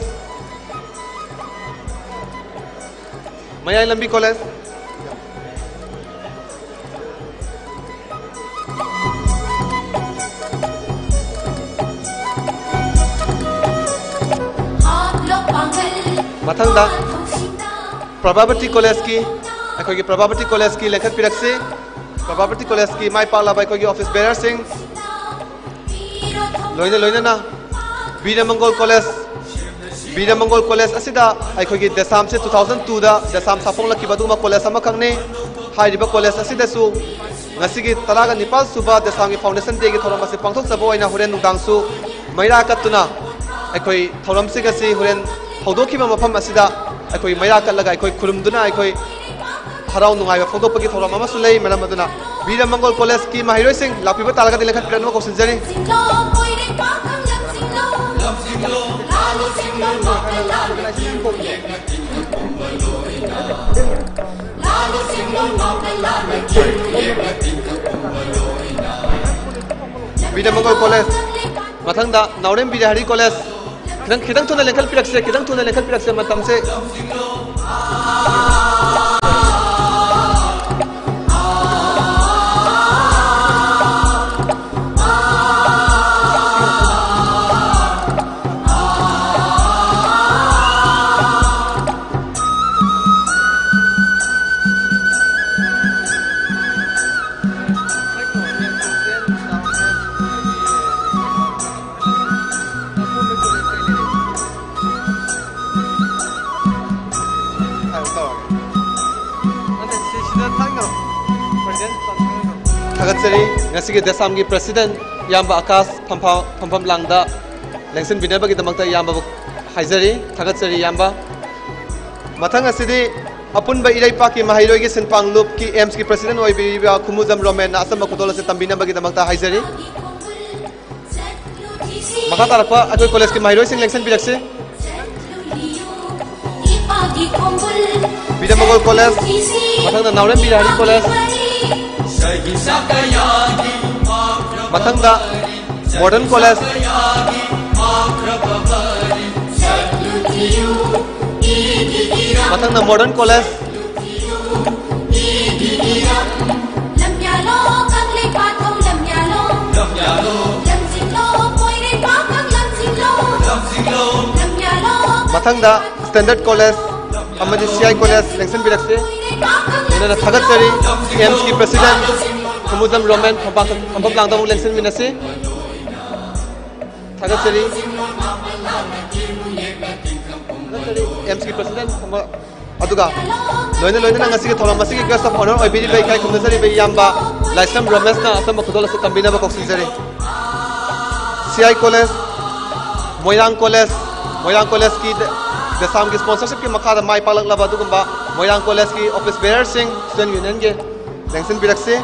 ꯃꯌꯥꯏ ꯂꯝꯕꯤ College꯫ ꯃꯊꯪꯗ ꯄ꯭ꯔꯚꯥꯕꯇꯤ Collegeꯀꯤ, ꯑꯩꯈꯣꯏꯒꯤ ꯄ꯭ꯔꯚꯥꯕꯇꯤ Collegeꯀꯤ ꯂꯦꯡꯈꯠꯄꯤꯔꯛꯁꯤ꯫ ꯄ꯭ꯔꯚꯥꯕꯇꯤ Collegeꯀꯤ ꯃꯥꯏ ꯄꯥꯛꯂꯕ ꯑꯩꯈꯣꯏꯒꯤ office bearerꯁꯤꯡ, ꯂꯣꯏꯅ ꯂꯣꯏꯅꯅ ꯕꯤꯔ ꯃꯪꯒꯣꯜ College, ꯕꯤꯔ ꯃꯪꯒꯣꯜ ꯀꯣꯂꯦꯖ ꯑꯁꯤꯗ ꯑꯩꯈꯣꯏꯒꯤ ꯗꯦꯁꯥꯝꯁꯦ ꯇꯨ ꯊꯥꯎꯖꯟ ꯇꯨꯗ ꯗꯦꯁꯥꯝ ꯁꯥꯐꯣꯡꯂꯛꯈꯤꯕ ꯑꯗꯨꯒꯨꯝꯕ ꯀꯣꯂꯦꯖ ꯑꯃꯈꯛꯅꯤ꯫ ꯍꯥꯏꯔꯤꯕ ꯀꯣꯂꯦꯖ ꯑꯁꯤꯗꯁꯨ ꯉꯁꯤꯒꯤ ꯇꯔꯥꯒ ꯅꯤꯄꯥꯜ ꯁꯨꯕ ꯗꯦꯁꯥꯝꯒꯤ ꯐꯥꯎꯟꯗꯦꯁꯟ ꯗꯦꯒꯤ ꯊꯧꯔꯝ ꯑꯁꯤ ꯄꯥꯡꯊꯣꯛꯆꯕ ꯑꯣꯏꯅ ꯍꯣꯔꯦꯟ ꯅꯨꯡꯗꯥꯡꯁꯨ ꯃꯩꯔꯥ ꯀꯠꯇꯨꯅ ꯑꯩꯈꯣꯏ ꯊꯧꯔꯝꯁꯤꯡ ꯑꯁꯤ ꯍꯣꯔꯦꯟ ꯍꯧꯗꯣꯛꯈꯤꯕ ꯃꯐꯝ ꯑꯁꯤꯗ ꯑꯩꯈꯣꯏ ꯃꯩꯔꯥ ꯀꯠꯂꯒ ꯑꯩꯈꯣꯏ ꯈꯨꯔꯨꯝꯗꯨꯅ ꯑꯩꯈꯣꯏ ꯍꯔꯥꯎ ꯅꯨꯡꯉꯥꯏꯕ ꯐꯣꯡꯗꯣꯛꯄꯒꯤ ꯊꯧꯔꯝ ꯑꯃꯁꯨ ꯂꯩ꯫ ꯃꯔꯝ ꯑꯗꯨꯅ ꯕꯤꯔ ꯃꯪꯒꯣꯜ ꯀꯣꯂꯦꯖꯀꯤ ꯃꯍꯩꯔꯣꯏꯁꯤꯡ ꯂꯥꯛꯄꯤꯕ ꯇꯥꯔꯒꯗꯤ ꯂꯦꯡꯈꯠꯄꯤꯔꯛꯅꯕ ꯀꯧꯁꯤꯟꯖꯔꯤ꯫ ꯕꯤꯔ ꯃꯪꯒꯣꯜ ꯀꯣꯂꯦꯖ, ꯃꯊꯪꯗ ꯅꯥꯎꯔꯦꯝ ꯕꯤꯔꯍꯔꯤ ꯀꯣꯂꯦꯖ꯫ ꯈꯤꯇꯪ, ꯈꯤꯇꯪ ꯊꯨꯅ ꯂꯦꯡꯈꯠꯄꯤꯔꯛꯁꯦ, ꯈꯤꯇꯪ ꯊꯨꯅ ꯂꯦꯡꯈꯠꯄꯤꯔꯛꯁꯦ, ꯃꯇꯝꯁꯦ꯫ ꯊꯥꯒꯠꯆꯔꯤ꯫ ꯉꯁꯤꯒꯤ ꯗꯦꯁꯥꯝꯒꯤ ꯄ꯭ꯔꯁꯤꯗꯦꯟ ꯏꯌꯥꯝꯕ ꯑꯀꯥꯁ ꯐꯝꯐꯥ-, ꯐꯝꯐꯝ ꯂꯥꯡꯗ ꯂꯦꯡꯁꯤꯟꯕꯤꯅꯕꯒꯤꯗꯃꯛꯇ ꯏꯌꯥꯝꯕꯕꯨ ꯍꯥꯏꯖꯔꯤ꯫ ꯊꯥꯒꯠꯆꯔꯤ ꯏꯌꯥꯝꯕ꯫ ꯃꯊꯪ ꯑꯁꯤꯗꯤ ꯑꯄꯨꯟꯕ ꯏꯔꯩꯄꯥꯛꯀꯤ ꯃꯍꯩꯔꯣꯏꯒꯤ ꯁꯤꯟꯄꯥꯡ ꯂꯨꯞꯀꯤ ꯑꯦꯝꯁꯀꯤ ꯄ꯭ꯔꯁꯤꯗꯦꯟ ꯑꯣꯏꯕꯤꯔꯤꯕ ꯈꯨꯃꯨꯖꯝ ꯔꯣꯃꯦꯟꯅ ꯑꯆꯝꯕ ꯈꯨꯗꯣꯜ ꯑꯁꯤ ꯇꯝꯕꯤꯅꯕꯒꯤꯗꯃꯛꯇ ꯍꯥꯏꯖꯔꯤ꯫ ꯃꯈꯥ ꯇꯥꯔꯛꯄ ꯑꯩꯈꯣꯏ ꯀꯣꯂꯦꯖꯀꯤ ꯃꯍꯩꯔꯣꯏꯁꯤꯡ ꯂꯦꯡꯁꯤꯟꯕꯤꯔꯛꯁꯤ꯫ ꯕꯤꯗ꯭ꯌꯥꯃꯪꯒꯣꯜ ꯀꯣꯂꯦꯖ, ꯃꯊꯪꯗ ꯅꯥꯎꯔꯦꯝ ꯕꯤꯍꯥꯔꯤ ꯀꯣꯂꯦꯖ, ꯃꯊꯪꯗ ꯃꯣꯗꯔꯟ ꯀꯣꯂꯦꯖ, ꯃꯊꯪꯗ ꯃꯣꯗꯔꯟ ꯀꯣꯂꯦꯖ, ꯃꯊꯪꯗ ꯁ꯭ꯇꯦꯟꯗꯔꯗ ꯀꯣꯂꯦꯖ ꯑꯃꯗꯤ ꯁꯤ ꯑꯥꯏ ꯀꯣꯂꯦꯖ ꯂꯦꯡꯁꯤꯟꯕꯤꯔꯛꯁꯤ꯫ ꯂꯣꯏꯅꯅ ꯊꯥꯒꯠꯆꯔꯤ꯫ ꯑꯦꯝꯁꯀꯤ ꯄ꯭ꯔꯁꯤꯗꯦꯟ ꯈꯨꯃꯨꯖꯝ ꯔꯣꯃꯦꯟ ꯐꯝꯐꯝ ꯂꯥꯡꯗ ꯑꯃꯨꯛ ꯂꯦꯡꯁꯤꯟꯃꯤꯟꯅꯁꯤ꯫ ꯊꯥꯒꯠꯆꯔꯤ꯫ ꯑꯦꯝꯁꯀꯤ ꯄ꯭ꯔꯁꯤꯗꯦꯟ ꯐꯝꯕ, ꯑꯗꯨꯒ ꯂꯣꯏꯅ ꯂꯣꯏꯅꯅ ꯉꯁꯤꯒꯤ ꯊꯧꯔꯝ ꯑꯁꯤꯒꯤ guest of honour ꯑꯣꯏꯕꯤꯔꯤꯕ ꯏꯀꯥꯏ ꯈꯨꯝꯅꯖꯔꯤꯕ ꯏꯌꯥꯝꯕ ꯂꯥꯏꯁ꯭ꯔꯝ ꯔꯃꯦꯁꯅ ꯑꯆꯝꯕ ꯈꯨꯗꯣꯜ ꯑꯁꯤ ꯇꯝꯕꯤꯅꯕ ꯀꯧꯁꯤꯟꯖꯔꯤ꯫ ꯁꯤ ꯑꯥꯏ ꯀꯣꯂꯦꯖ, ꯃꯣꯏꯔꯥꯡ ꯀꯣꯂꯦꯖ, ꯃꯣꯏꯔꯥꯡ ꯀꯣꯂꯦꯖꯀꯤ ꯗ-, ꯗꯦꯁꯥꯝꯒꯤ sponsorshipꯀꯤ ꯃꯈꯥꯗ ꯃꯥꯏ ꯄꯥꯛꯂꯛꯂꯕ ꯑꯗꯨꯒꯨꯝꯕ ꯃꯣꯏꯔꯥꯡ ꯀꯣꯂꯦꯖꯀꯤ office bearerꯁꯤꯡ, student unionꯒꯤ ꯂꯦꯡꯁꯤꯟꯕꯤꯔꯛꯁꯤ꯫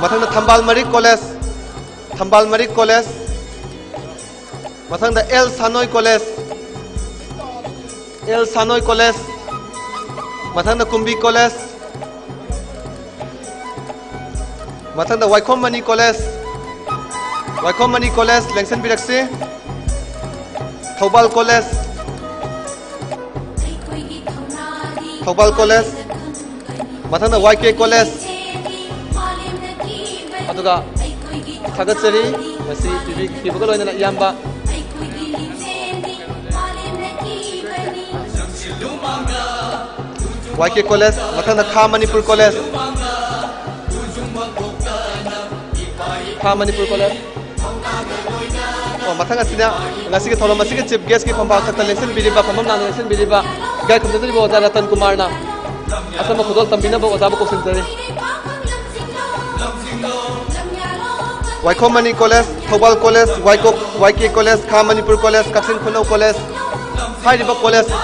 ꯃꯊꯪꯗ ꯊꯝꯕꯥꯜ ꯃꯔꯤꯛ ꯀꯣꯂꯦꯖ, ꯊꯝꯕꯥꯜ ꯃꯔꯤꯛ ꯀꯣꯂꯦꯖ, ꯃꯊꯪꯗ L Sanoi college, L Sanoi college, ꯃꯊꯪꯗ ꯀꯨꯝꯕꯤ ꯀꯣꯂꯦꯖ, ꯃꯊꯪꯗ ꯋꯥꯏꯈꯣꯝ ꯃꯅꯤ ꯀꯣꯂꯦꯖ, ꯋꯥꯏꯈꯣꯝ ꯃꯅꯤ ꯀꯣꯂꯦꯖ ꯂꯦꯡꯁꯤꯟꯕꯤꯔꯛꯁꯤ꯫ ꯊꯧꯕꯥꯜ ꯀꯣꯂꯦꯖ, ꯊꯧꯕꯥꯜ ꯀꯣꯂꯦꯖ, ꯃꯊꯪꯗ ꯋꯥꯏ ꯀꯦ ꯀꯣꯂꯦꯖ꯫ ꯑꯗꯨꯒ ꯊꯥꯒꯠꯆꯔꯤ, ꯃꯁꯤ ꯄꯤꯕꯤꯈꯤꯕꯒ ꯂꯣꯏꯅꯅ ꯏꯌꯥꯝꯕ꯫ ꯋꯥꯏ ꯀꯦ ꯀꯣꯂꯦꯖ, ꯃꯊꯪꯗ ꯈꯥ ꯃꯅꯤꯄꯨꯔ ꯀꯣꯂꯦꯖ, ꯈꯥ ꯃꯅꯤꯄꯨꯔ ꯀꯣꯂꯦꯖ꯫ ꯑꯣ, ꯃꯊꯪ ꯑꯁꯤꯅ ꯉꯁꯤꯒꯤ ꯊꯧꯔꯝ ꯑꯁꯤꯒꯤ chief guestꯀꯤ ꯐꯝꯕꯥꯛ ꯊꯛꯇ ꯂꯦꯡꯁꯤꯟꯕꯤꯔꯤꯕ, ꯐꯝꯐꯝ ꯂꯥꯡꯗ ꯂꯦꯡꯁꯤꯟꯕꯤꯔꯤꯕ ꯏꯀꯥꯏ ꯈꯨꯝꯅꯖꯔꯤꯕ ꯑꯣꯖꯥ ꯔꯇꯟ ꯀꯨꯃꯥꯔꯅ ꯑꯆꯝꯕ ꯈꯨꯗꯣꯜ ꯇꯝꯕꯤꯅꯕ ꯑꯣꯖꯥꯕꯨ ꯀꯧꯁꯤꯟꯖꯔꯤ꯫ ꯋꯥꯏꯈꯣꯝ ꯃꯅꯤ ꯀꯣꯂꯦꯖ, ꯊꯧꯕꯥꯜ ꯀꯣꯂꯦꯖ, ꯋꯥꯏꯀꯣꯛ, Y K college, Kha Manipur college, Kakching Khunou college ꯍꯥꯏꯔꯤꯕ ꯀꯣꯂꯦꯖ꯫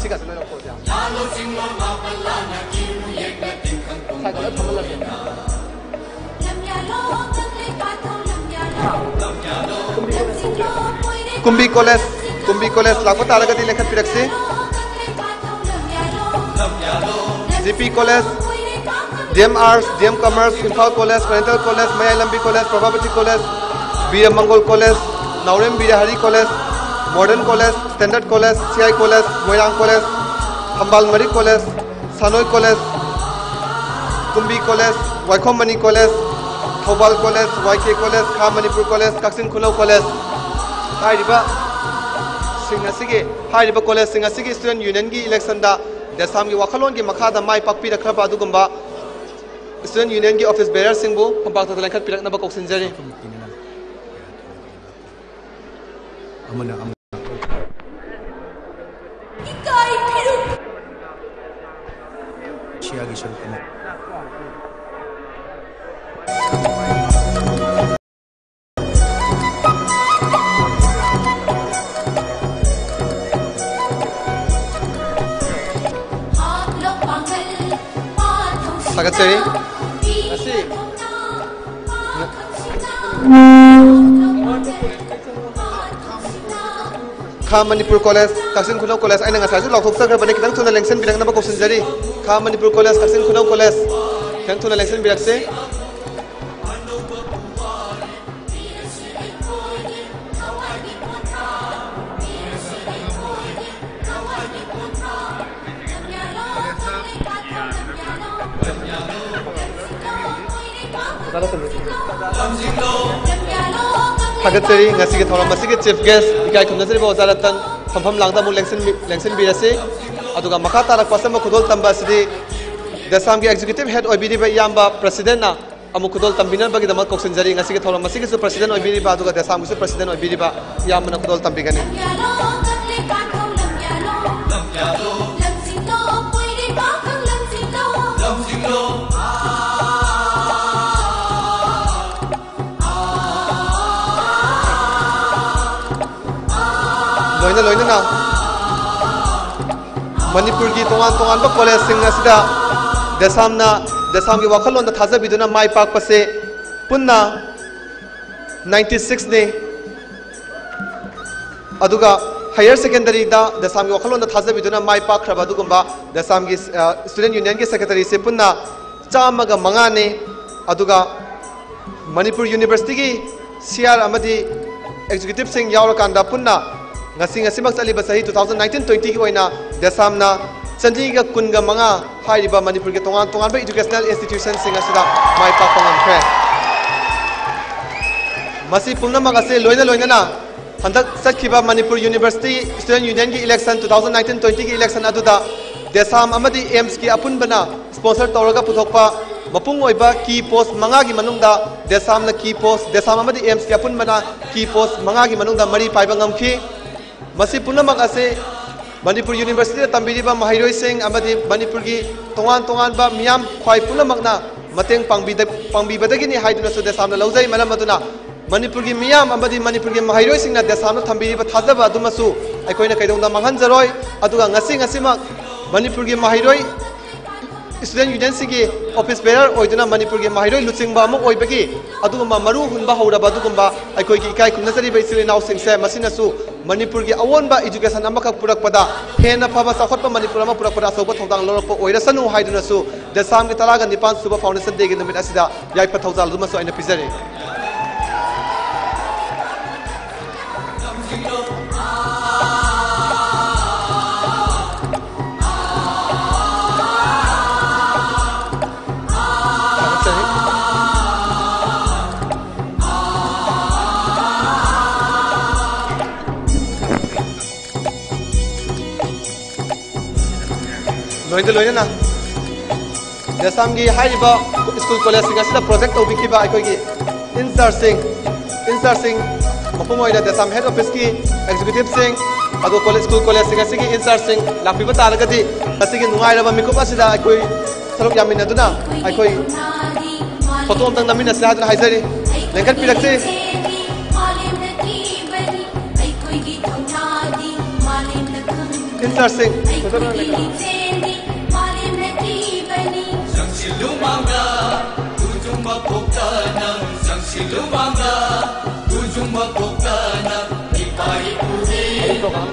ꯁꯤꯒ ꯂꯣꯏꯅ college. Kumbi college, Kumbi college ꯂꯥꯛꯄ ꯇꯥꯔꯒꯗꯤ ꯂꯦꯡꯈꯠꯄꯤꯔꯛꯁꯤ꯫ G P college, D M arts, D M commerce, Imphal college, oriental college, Mayai Lambi college, Prabhavati college, ꯕꯤꯔ ꯃꯪꯒꯣꯜ college, Naorem Bir Hari college, modern college, standard college, C I college, Moirang college, Thambal Marik college, Sanoi college, Kumbi college, Waikhom Mani college, Thoubal college, Y K college, Kha Manipur college, Kakching Khunou college ꯍꯥꯏꯔꯤꯕ ꯁꯤꯡ ꯑꯁꯤꯒꯤ, ꯍꯥꯏꯔꯤꯕ ꯀꯣꯂꯦꯖꯁꯤꯡ ꯑꯁꯤꯒꯤ student unionꯒꯤ electionꯗ ꯗꯦꯁꯥꯝꯒꯤ ꯋꯥꯈꯜꯂꯣꯟꯒꯤ ꯃꯈꯥꯗ ꯃꯥꯏ ꯄꯥꯛꯄꯤꯔꯛꯈ꯭ꯔꯕ ꯑꯗꯨꯒꯨꯝꯕ student unionꯒꯤ office bearerꯁꯤꯡꯕꯨ ꯐꯝꯄꯥꯛꯇ ꯂꯦꯡꯈꯠꯄꯤꯔꯛꯅꯕ ꯀꯧꯁꯤꯟꯖꯔꯤ꯫ ꯑꯃꯅ ꯑꯃ ꯁꯤꯌꯥꯒꯤ ꯁꯔꯨꯛ ꯑꯃ꯫ ꯊꯥꯒꯠꯆꯔꯤ꯫ ꯉꯁꯤ ꯈꯥ ꯃꯅꯤꯄꯨꯔ ꯀꯣꯂꯦꯖ, ꯀꯛꯆꯤꯡ ꯈꯨꯅꯧ ꯀꯣꯂꯦꯖ, ꯑꯩꯅ ꯉꯁꯥꯏꯁꯨ ꯂꯥꯎꯊꯣꯛꯆꯈ꯭ꯔꯕꯅꯤ, ꯈꯤꯇꯪ ꯊꯨꯅ ꯂꯦꯡꯁꯤꯟꯕꯤꯔꯛꯅꯕ ꯀꯧꯁꯤꯟꯖꯔꯤ꯫ ꯈꯥ ꯃꯅꯤꯄꯨꯔ ꯀꯣꯂꯦꯖ, ꯀꯛꯆꯤꯡ ꯈꯨꯅꯧ ꯀꯣꯂꯦꯖ, ꯈꯤꯇꯪ ꯊꯨꯅ ꯂꯦꯡꯁꯤꯟꯕꯤꯔꯛꯁꯤ꯫ ꯊꯥꯒꯠꯆꯔꯤ꯫ ꯉꯁꯤꯒꯤ ꯊꯧꯔꯝ ꯑꯁꯤꯒꯤ chief guest, ꯏꯀꯥꯏ ꯈꯨꯝꯅꯖꯔꯤꯕ ꯑꯣꯖꯥ ꯔꯇꯟ, ꯐꯝꯐꯝ ꯂꯥꯡꯗ ꯑꯃꯨꯛ ꯂꯦꯡꯁꯤꯟꯕꯤ-, ꯂꯦꯡꯁꯤꯟꯕꯤꯔꯁꯤ꯫ ꯑꯗꯨꯒ ꯃꯈꯥ ꯇꯥꯔꯛꯄ ꯑꯆꯝꯕ ꯈꯨꯗꯣꯜ ꯇꯝꯕ ꯑꯁꯤꯗꯤ ꯗꯦꯁꯥꯝꯒꯤ executive head ꯑꯣꯏꯕꯤꯔꯤꯕ ꯏꯌꯥꯝꯕ presidentꯅ ꯑꯃꯨꯛ ꯈꯨꯗꯣꯜ ꯇꯝꯕꯤꯅꯕꯒꯤꯗꯃꯛ ꯀꯧꯁꯤꯟꯖꯔꯤ꯫ ꯉꯁꯤꯒꯤ ꯊꯧꯔꯝ ꯑꯁꯤꯒꯤꯁꯨ president ꯑꯣꯏꯕꯤꯔꯤꯕ, ꯑꯗꯨꯒ ꯗꯦꯁꯥꯝꯒꯤꯁꯨ president ꯑꯣꯏꯕꯤꯔꯤꯕ ꯏꯌꯥꯝꯕꯅ ꯈꯨꯗꯣꯜ ꯇꯝꯕꯤꯒꯅꯤ꯫ ꯂꯣꯏꯅ ꯂꯣꯏꯅꯅ ꯃꯅꯤꯄꯨꯔꯒꯤ ꯇꯣꯉꯥꯟ ꯇꯣꯉꯥꯟꯕ ꯀꯣꯂꯦꯖꯁꯤꯡ ꯑꯁꯤꯗ ꯗꯦꯁꯥꯝꯅ, ꯗꯦꯁꯥꯝꯒꯤ ꯋꯥꯈꯜꯂꯣꯟꯗ ꯊꯥꯖꯕꯤꯗꯨꯅ ꯃꯥꯏ ꯄꯥꯛꯄꯁꯦ ꯄꯨꯟꯅ ninety sixꯅꯤ꯫ ꯑꯗꯨꯒ higher secondaryꯗ ꯗꯦꯁꯥꯝꯒꯤ ꯋꯥꯈꯜꯂꯣꯟꯗ ꯊꯥꯖꯕꯤꯗꯨꯅ ꯃꯥꯏ ꯄꯥꯛꯈ꯭ꯔꯕ ꯑꯗꯨꯒꯨꯝꯕ ꯗꯦꯁꯥꯝꯒꯤ, ꯑ, student unionꯒꯤ secretaryꯁꯦ ꯄꯨꯟꯅ ꯆꯥꯝꯃꯒ ꯃꯉꯥꯅꯤ꯫ ꯑꯗꯨꯒ ꯃꯅꯤꯄꯨꯔ Universityꯒꯤ C R ꯑꯃꯗꯤ executiveꯁꯤꯡ ꯌꯥꯎꯔꯀꯥꯟꯗ ꯄꯨꯟꯅ ꯉꯁꯤ, ꯉꯁꯤꯃꯛ ꯆꯠꯂꯤꯕ ꯆꯍꯤ two thousand nineteen twentyꯒꯤ ꯑꯣꯏꯅ ꯗꯦꯁꯥꯝꯅ ꯆꯅꯤꯒ ꯀꯨꯟꯒ ꯃꯉꯥ ꯍꯥꯏꯔꯤꯕ ꯃꯅꯤꯄꯨꯔꯒꯤ ꯇꯣꯉꯥꯟ ꯇꯣꯉꯥꯟꯕ educational institutionꯁꯤꯡ ꯑꯁꯤꯗ ꯃꯥꯏ ꯄꯥꯛꯄ ꯉꯝꯈ꯭ꯔꯦ꯫ ꯃꯁꯤ ꯄꯨꯝꯅꯃꯛ ꯑꯁꯤ ꯂꯣꯏꯅ ꯂꯣꯏꯅꯅ ꯍꯟꯗꯛ ꯆꯠꯈꯤꯕ Manipur University Student Unionꯒꯤ election, two thousand nineteen twentyꯒꯤ election ꯑꯗꯨꯗ ꯗꯦꯁꯥꯝ ꯑꯃꯗꯤ AIIMSꯀꯤ ꯑꯄꯨꯟꯕꯅ sponsor ꯇꯧꯔꯒ ꯄꯨꯊꯣꯛꯄ ꯃꯄꯨꯡ ꯑꯣꯏꯕ ꯀꯤ ꯄꯣꯁ ꯃꯉꯥꯒꯤ ꯃꯅꯨꯡꯗ ꯗꯦꯁꯥꯝꯅ ꯀꯤ ꯄꯣꯁ, ꯗꯦꯁꯥꯝ ꯑꯃꯗꯤ ꯑꯦꯝꯁꯀꯤ ꯑꯄꯨꯟꯕꯅ ꯀꯤ ꯄꯣꯁ ꯃꯉꯥꯒꯤ ꯃꯅꯨꯡꯗ ꯃꯔꯤ ꯄꯥꯏꯕ ꯉꯝꯈꯤ꯫ ꯃꯁꯤ ꯄꯨꯝꯅꯃꯛ ꯑꯁꯤ ꯃꯅꯤꯄꯨꯔ ꯌꯨꯅꯤꯚꯔꯁꯤꯇꯤꯗ ꯇꯝꯕꯤꯔꯤꯕ ꯃꯍꯩꯔꯣꯏꯁꯤꯡ ꯑꯃꯗꯤ ꯃꯅꯤꯄꯨꯔꯒꯤ ꯇꯣꯉꯥꯟ ꯇꯣꯉꯥꯟꯕ ꯃꯤꯌꯥꯝ ꯈ꯭ꯋꯥꯏ ꯄꯨꯝꯅꯃꯛꯅ ꯃꯇꯦꯡ ꯄꯥꯡꯕꯤꯗ-, ꯄꯥꯡꯕꯤꯕꯗꯒꯤꯅꯤ ꯍꯥꯏꯗꯨꯅꯁꯨ ꯗꯦꯁꯥꯝꯅ ꯂꯧꯖꯩ꯫ ꯃꯔꯝ ꯑꯗꯨꯅ ꯃꯅꯤꯄꯨꯔꯒꯤ ꯃꯤꯌꯥꯝ ꯑꯃꯗꯤ ꯃꯅꯤꯄꯨꯔꯒꯤ ꯃꯍꯩꯔꯣꯏꯁꯤꯡꯅ ꯗꯦꯁꯥꯝꯅ ꯊꯝꯕꯤꯔꯤꯕ ꯊꯥꯖꯕ ꯑꯗꯨꯃꯁꯨ ꯑꯩꯈꯣꯏꯅ ꯀꯩꯗꯧꯅꯨꯡꯗ ꯃꯥꯡꯍꯟꯖꯔꯣꯏ꯫ ꯑꯗꯨꯒ ꯉꯁꯤ, ꯉꯁꯤꯃꯛ ꯃꯅꯤꯄꯨꯔꯒꯤ ꯃꯍꯩꯔꯣꯏ ꯁ꯭ꯇꯨꯗꯦꯟꯠ ꯌꯨꯅꯤꯌꯟꯁꯤꯡꯒꯤ ꯑꯣꯐꯤꯁ ꯕꯦꯔꯔ ꯑꯣꯏꯗꯨꯅ ꯃꯅꯤꯄꯨꯔꯒꯤ ꯃꯍꯩꯔꯣꯏ ꯂꯨꯆꯤꯡꯕ ꯑꯃ ꯑꯣꯏꯕꯒꯤ ꯑꯗꯨꯒꯨꯝꯕ ꯃꯔꯨ ꯍꯨꯟꯕ ꯍꯧꯔꯕ ꯑꯗꯨꯒꯨꯝꯕ ꯑꯩꯈꯣꯏꯒꯤ ꯏꯀꯥꯏ ꯈꯨꯝꯅꯖꯔꯤꯕ ꯏꯆꯤꯜ ꯏꯅꯥꯎꯁꯤꯡꯁꯦ, ꯃꯁꯤꯅꯁꯨ ꯃꯅꯤꯄꯨꯔꯒꯤ ꯑꯑꯣꯟꯕ ꯏꯗꯨꯀꯦꯁꯟ ꯑꯃꯈꯛ ꯄꯨꯔꯛꯄꯗ ꯍꯦꯟꯅ ꯐꯕ ꯆꯥꯎꯈꯠꯄ ꯃꯅꯤꯄꯨꯔ ꯑꯃ ꯄꯨꯔꯛꯄꯗ ꯑꯆꯧꯕ ꯊꯧꯗꯥꯡ ꯂꯧꯔꯛꯄ ꯑꯣꯏꯔꯁꯅꯨ ꯍꯥꯏꯗꯨꯅꯁꯨ ꯗꯦꯁꯥꯝꯒꯤ ꯇꯔꯥꯒ ꯅꯤꯄꯥꯟ ꯁꯨꯕ ꯐꯥꯎꯟꯗꯦꯁꯟ ꯗꯦꯒꯤ ꯅꯨꯃꯤꯠ ꯑꯁꯤꯗ ꯌꯥꯏꯐ ꯊꯧꯖꯥꯜ ꯑꯗꯨꯃꯁꯨ ꯑꯩꯅ ꯄꯤꯖꯔꯤ꯫ ꯂꯣꯏꯅ ꯂꯣꯏꯅꯅ ꯗꯦꯁꯥꯝꯒꯤ ꯍꯥꯏꯔꯤꯕ ꯁ꯭ꯀꯨꯜ ꯀꯣꯂꯦꯖꯁꯤꯡ ꯑꯁꯤꯗ ꯄ꯭ꯔꯣꯖꯦꯛ ꯇꯧꯕꯤꯈꯤꯕ ꯑꯩꯈꯣꯏꯒꯤ ꯏꯟꯆꯥꯔꯖꯁꯤꯡ, ꯏꯟꯆꯥꯔꯖꯁꯤꯡ, ꯃꯄꯨꯡ ꯑꯣꯏꯅ ꯗꯦꯁꯥꯝ ꯍꯦꯗ ꯑꯣꯐꯤꯁꯀꯤ ꯑꯦꯛꯖꯤꯀ꯭ꯌꯨꯇꯤꯚꯁꯤꯡ, ꯑꯗꯨ ꯀꯣꯂꯦꯖ, ꯁ꯭ꯀꯨꯜ ꯀꯣꯂꯦꯖꯁꯤꯡ ꯑꯁꯤꯒꯤ ꯏꯟꯆꯥꯔꯖꯁꯤꯡ ꯂꯥꯛꯄꯤꯕ ꯇꯥꯔꯒꯗꯤ ꯉꯁꯤꯒꯤ ꯅꯨꯡꯉꯥꯏꯔꯕ ꯃꯤꯀꯨꯞ ꯑꯁꯤꯗ ꯑꯩꯈꯣꯏ ꯁꯔꯨꯛ ꯌꯥꯃꯤꯟꯅꯗꯨꯅ ꯑꯩꯈꯣꯏ ꯐꯣꯇꯣ ꯑꯝꯇꯪ ꯅꯝꯃꯤꯟꯅꯁꯤ ꯍꯥꯏꯗꯨꯅ ꯍꯥꯏꯖꯔꯤ꯫ ꯂꯦꯡꯈꯠꯄꯤꯔꯛꯁꯤ꯫ ꯏꯟꯆꯥꯔꯖꯁꯤꯡ꯫ ꯆꯪꯁꯤꯜꯂꯨ ꯃꯥꯡꯗ, ꯎꯖꯨꯝ ꯃꯀꯣꯛꯇ ꯅꯪ ꯆꯪꯁꯤꯜꯂꯨ ꯃꯥꯡꯗ, ꯎꯖꯨꯝ ꯃꯀꯣꯛꯇ ꯅꯪ ꯏꯄꯥ ꯏꯄꯨꯒꯤ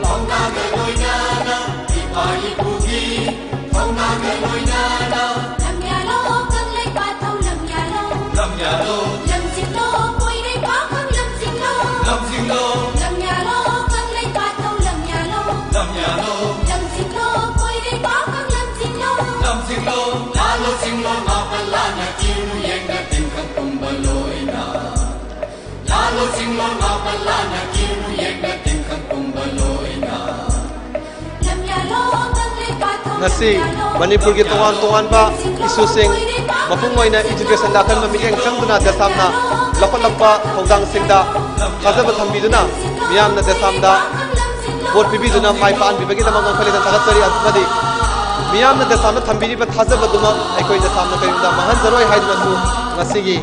ꯊꯧꯅꯥꯒ ꯂꯣꯏꯅꯅ, ꯏꯄꯥ ꯏꯄꯨꯒꯤ ꯊꯧꯅꯥꯒ ꯂꯣꯏꯅꯅ꯫ ꯂꯝꯌꯥꯂꯣ ꯀꯪꯂꯩꯄꯥꯛ ꯊꯧ ꯂꯝꯌꯥꯂꯣ꯫ ꯂꯝꯌꯥꯂꯣ꯫ ꯂꯝꯖꯤꯡꯂꯣ ꯄꯣꯏꯔꯩꯄꯥꯛ ꯈꯪ ꯂꯝꯖꯤꯡꯂꯣ꯫ ꯂꯝꯖꯤꯡꯂꯣ꯫ ꯂꯝꯌꯥꯂꯣ ꯀꯪꯂꯩꯄꯥꯛ ꯊꯧ ꯂꯝꯌꯥꯂꯣ꯫ ꯂꯝꯌꯥꯂꯣ꯫ ꯂꯝꯖꯤꯡꯂꯣ ꯄꯣꯏꯔꯩꯄꯥꯛ ꯈꯪ ꯂꯝꯖꯤꯡꯂꯣ꯫ ꯂꯝꯖꯤꯡꯂꯣ꯫ ꯂꯥꯜꯂꯣ ꯆꯤꯡꯂꯣ ꯃꯥꯄꯜ ꯂꯥꯟꯅ ꯀꯤꯔꯨ ꯌꯦꯡꯅ ꯇꯤꯟꯈꯪ ꯄꯨꯝꯕ ꯂꯣꯏꯅ꯫ ꯂꯥꯜꯂꯣ ꯆꯤꯡꯂꯣ ꯃꯥꯄꯜ ꯂꯥꯟꯅ ꯀꯤꯔꯨ ꯌꯦꯡꯅ ꯇꯤꯟꯈꯪ ꯄꯨꯝꯕ ꯂꯣꯏꯅ꯫ ꯉꯁꯤ ꯃꯅꯤꯄꯨꯔꯒꯤ ꯇꯣꯉꯥꯟ ꯇꯣꯉꯥꯟꯕ ꯏꯁꯨꯁꯤꯡ, ꯃꯄꯨꯡ ꯑꯣꯏꯅ ꯏꯗꯨꯀꯦꯁꯟꯗ ꯑꯀꯟꯕ ꯃꯤꯠꯌꯦꯡ ꯆꯪꯗꯨꯅ ꯗꯦꯁꯥꯝꯅ ꯂꯧꯈꯠꯂꯛꯄ ꯊꯧꯗꯥꯡꯁꯤꯡꯗ ꯊꯥꯖꯕ ꯊꯝꯕꯤꯗꯨꯅ ꯃꯤꯌꯥꯝꯅ ꯗꯦꯁꯥꯝꯗ ꯚꯣꯠ ꯄꯤꯕꯤꯗꯨꯅ ꯃꯥꯏ ꯄꯥꯛꯍꯟꯕꯤꯕꯒꯤꯗꯃꯛ ꯉꯝꯈꯩ ꯂꯩꯇꯅ ꯊꯥꯒꯠꯆꯔꯤ꯫ ꯑꯃꯗꯤ ꯃꯤꯌꯥꯝꯅ ꯗꯦꯁꯥꯝꯅ ꯊꯝꯕꯤꯔꯤꯕ ꯊꯥꯖꯕꯗꯨꯃꯛ ꯑꯩꯈꯣꯏ ꯗꯦꯁꯥꯝꯅ ꯀꯔꯤꯒꯨꯝꯕ ꯃꯥꯡꯍꯟꯖꯔꯣꯏ ꯍꯥꯏꯗꯨꯅꯁꯨ ꯉꯁꯤꯒꯤ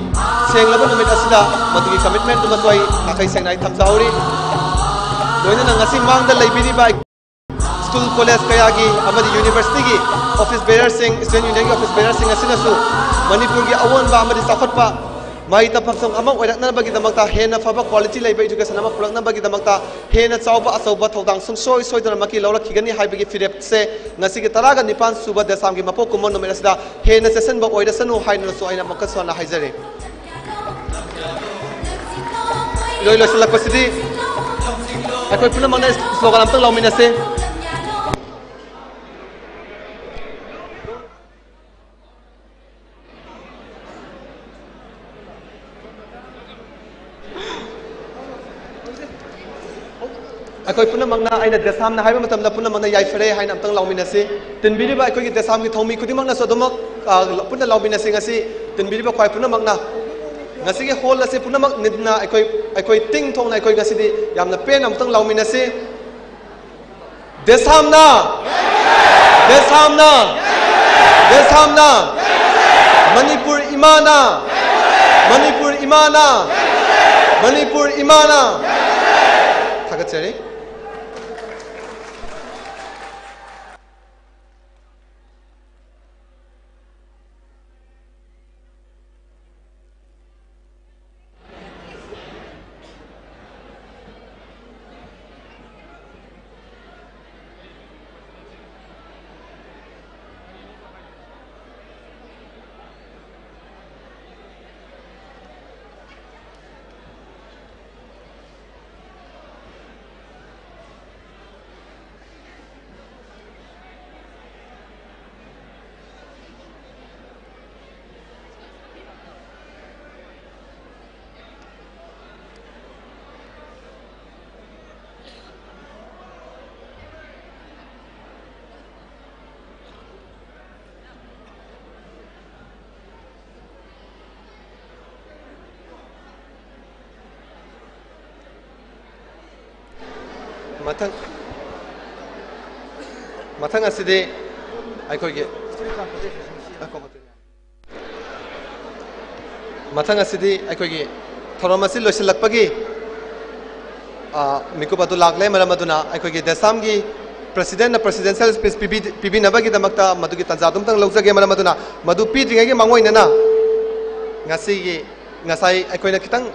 ꯁꯦꯡꯂꯕ ꯅꯨꯃꯤꯠ ꯑꯁꯤꯗ ꯃꯗꯨꯒꯤ ꯀꯃꯤꯠꯃꯦꯟꯗꯨꯃꯁꯨ ꯑꯩ ꯅꯥꯈꯩ ꯁꯦꯡꯅ ꯑꯩ ꯊꯝꯖꯍꯧꯔꯤ꯫ ꯂꯣꯏꯅꯅ ꯉꯁꯤ ꯃꯥꯡꯗ ꯂꯩꯕꯤꯔꯤꯕ ꯁ꯭ꯀꯨꯜ ꯀꯣꯂꯦꯖ ꯀꯌꯥꯒꯤ ꯑꯃꯗꯤ ꯌꯨꯅꯤꯚꯔꯁꯤꯇꯤꯒꯤ ꯑꯣꯐꯤꯁ ꯕꯦꯌꯔꯁꯤꯡ, ꯁ꯭ꯇꯨꯗꯦꯟꯠ ꯌꯨꯅꯤꯌꯟꯒꯤ ꯑꯣꯐꯤꯁ ꯕꯦꯌꯔꯁꯤꯡ ꯑꯁꯤꯅꯁꯨ ꯃꯅꯤꯄꯨꯔꯒꯤ ꯑꯑꯣꯟꯕ ꯑꯃꯗꯤ ꯆꯥꯎꯈꯠꯄ ꯃꯍꯩ ꯇꯝꯐꯝꯁꯪ ꯑꯃ ꯑꯣꯏꯔꯛꯅꯕꯒꯤꯗꯃꯛꯇ, ꯍꯦꯟꯅ ꯐꯕ ꯀ꯭ꯋꯥꯂꯤꯇꯤ ꯂꯩꯕ ꯏꯗꯨꯀꯦꯁꯟ ꯑꯃ ꯄꯨꯔꯛꯅꯕꯒꯤꯗꯃꯛꯇ ꯍꯦꯟꯅ ꯆꯥꯎꯕ ꯑꯆꯧꯕ ꯊꯧꯗꯥꯡ ꯁꯨꯡꯁꯣꯏ ꯁꯣꯏꯗꯅꯃꯛꯀꯤ ꯂꯧꯔꯛꯈꯤꯒꯅꯤ ꯍꯥꯏꯕꯒꯤ ꯐꯤꯔꯦꯞꯁꯦ ꯉꯁꯤꯒꯤ ꯇꯔꯥꯒ ꯅꯤꯄꯥꯟ ꯁꯨꯕ ꯗꯦꯁꯥꯝꯒꯤ ꯃꯄꯣꯛ ꯀꯨꯝꯑꯣꯟ ꯅꯨꯃꯤꯠ ꯑꯁꯤꯗ ꯍꯦꯟꯅ ꯆꯦꯠꯁꯤꯟꯕ ꯑꯣꯏꯔꯁꯅꯨ ꯍꯥꯏꯅꯁꯨ ꯑꯩꯅ ꯑꯃꯨꯛꯀꯁꯨ ꯍꯟꯅ ꯍꯥꯏꯖꯔꯤ꯫ ꯏꯔꯣꯏ ꯂꯣꯏꯁꯤꯜꯂꯛꯄꯁꯤꯗꯤ ꯑꯩꯈꯣꯏ ꯄꯨꯝꯅꯃꯛꯅ ꯁ꯭ꯂꯣꯒꯥꯟ ꯑꯝꯇꯪ ꯂꯥꯎꯃꯤꯟꯅꯁꯤ꯫ ꯑꯩꯈꯣꯏ ꯄꯨꯝꯅꯃꯛꯅ, ꯑꯩꯅ ꯗꯦꯁꯥꯝꯅ ꯍꯥꯏꯕ ꯃꯇꯝꯗ ꯄꯨꯝꯅꯃꯛꯅ ꯌꯥꯏꯐꯔꯦ ꯍꯥꯏꯅ ꯑꯝꯇꯪ ꯂꯥꯎꯃꯤꯟꯅꯁꯤ꯫ ꯇꯤꯟꯕꯤꯔꯤꯕ ꯑꯩꯈꯣꯏꯒꯤ ꯗꯦꯁꯥꯝꯒꯤ ꯊꯧꯃꯤ ꯈꯨꯗꯤꯡꯃꯛꯅꯁꯨ ꯑꯗꯨꯃꯛ, ꯑ, ꯄꯨꯟꯅ ꯂꯥꯎꯃꯤꯟꯅꯁꯤ꯫ ꯉꯁꯤ ꯇꯤꯟꯕꯤꯔꯤꯕ ꯈ꯭ꯋꯥꯏ ꯄꯨꯝꯅꯃꯛꯅ, ꯉꯁꯤꯒꯤ ꯍꯣꯜ ꯑꯁꯤ ꯄꯨꯝꯅꯃꯛ ꯅꯤꯟꯗꯨꯅ ꯑꯩꯈꯣꯏ, ꯑꯩꯈꯣꯏ ꯇꯤꯡ ꯊꯣꯛꯅ ꯑꯩꯈꯣꯏ ꯉꯁꯤꯗꯤ ꯌꯥꯝꯅ ꯄꯦꯟꯅ ꯑꯃꯨꯛꯇꯪ ꯂꯥꯎꯃꯤꯟꯅꯁꯤ꯫ ꯗꯦꯁꯥꯝꯅ! ꯗꯦꯁꯥꯝꯅ! ꯗꯦꯁꯥꯝꯅ! ꯃꯅꯤꯄꯨꯔ ꯏꯃꯥꯅ! ꯃꯅꯤꯄꯨꯔ ꯏꯃꯥꯅ! ꯃꯅꯤꯄꯨꯔ ꯏꯃꯥꯅ! ꯊꯥꯒꯠꯆꯔꯤ꯫ ꯃꯊꯪ ꯃꯊꯪ ꯑꯁꯤꯗꯤ ꯑꯩꯈꯣꯏꯒꯤ ꯃꯊꯪ ꯑꯁꯤꯗꯤ ꯑꯩꯈꯣꯏꯒꯤ ꯊꯧꯔꯝ ꯑꯁꯤ ꯂꯣꯏꯁꯤꯜꯂꯛꯄꯒꯤ, ꯑ, ꯃꯤꯀꯨꯞ ꯑꯗꯨ ꯂꯥꯛꯂꯦ꯫ ꯃꯔꯝ ꯑꯗꯨꯅ ꯑꯩꯈꯣꯏꯒꯤ ꯗꯦꯁꯥꯝꯒꯤ ꯄ꯭ꯔꯁꯤꯗꯦꯟꯅ ꯄ꯭ꯔꯁꯤꯗꯦꯟꯁꯤꯌꯦꯜ ꯁ꯭ꯄꯤꯆ ꯄꯤꯕꯤ-, ꯄꯤꯕꯤꯅꯕꯒꯤꯗꯃꯛꯇ ꯃꯗꯨꯒꯤ ꯇꯥꯟꯖꯥ ꯑꯗꯨꯝꯇꯪ ꯂꯧꯖꯒꯦ꯫ ꯃꯔꯝ ꯑꯗꯨꯅ ꯃꯗꯨ ꯄꯤꯗ꯭ꯔꯤꯉꯩꯒꯤ ꯃꯥꯡꯑꯣꯏꯅꯅ ꯉꯁꯤꯒꯤ, ꯉꯁꯥꯏ ꯑꯩꯈꯣꯏꯅ ꯈꯤꯇꯪ,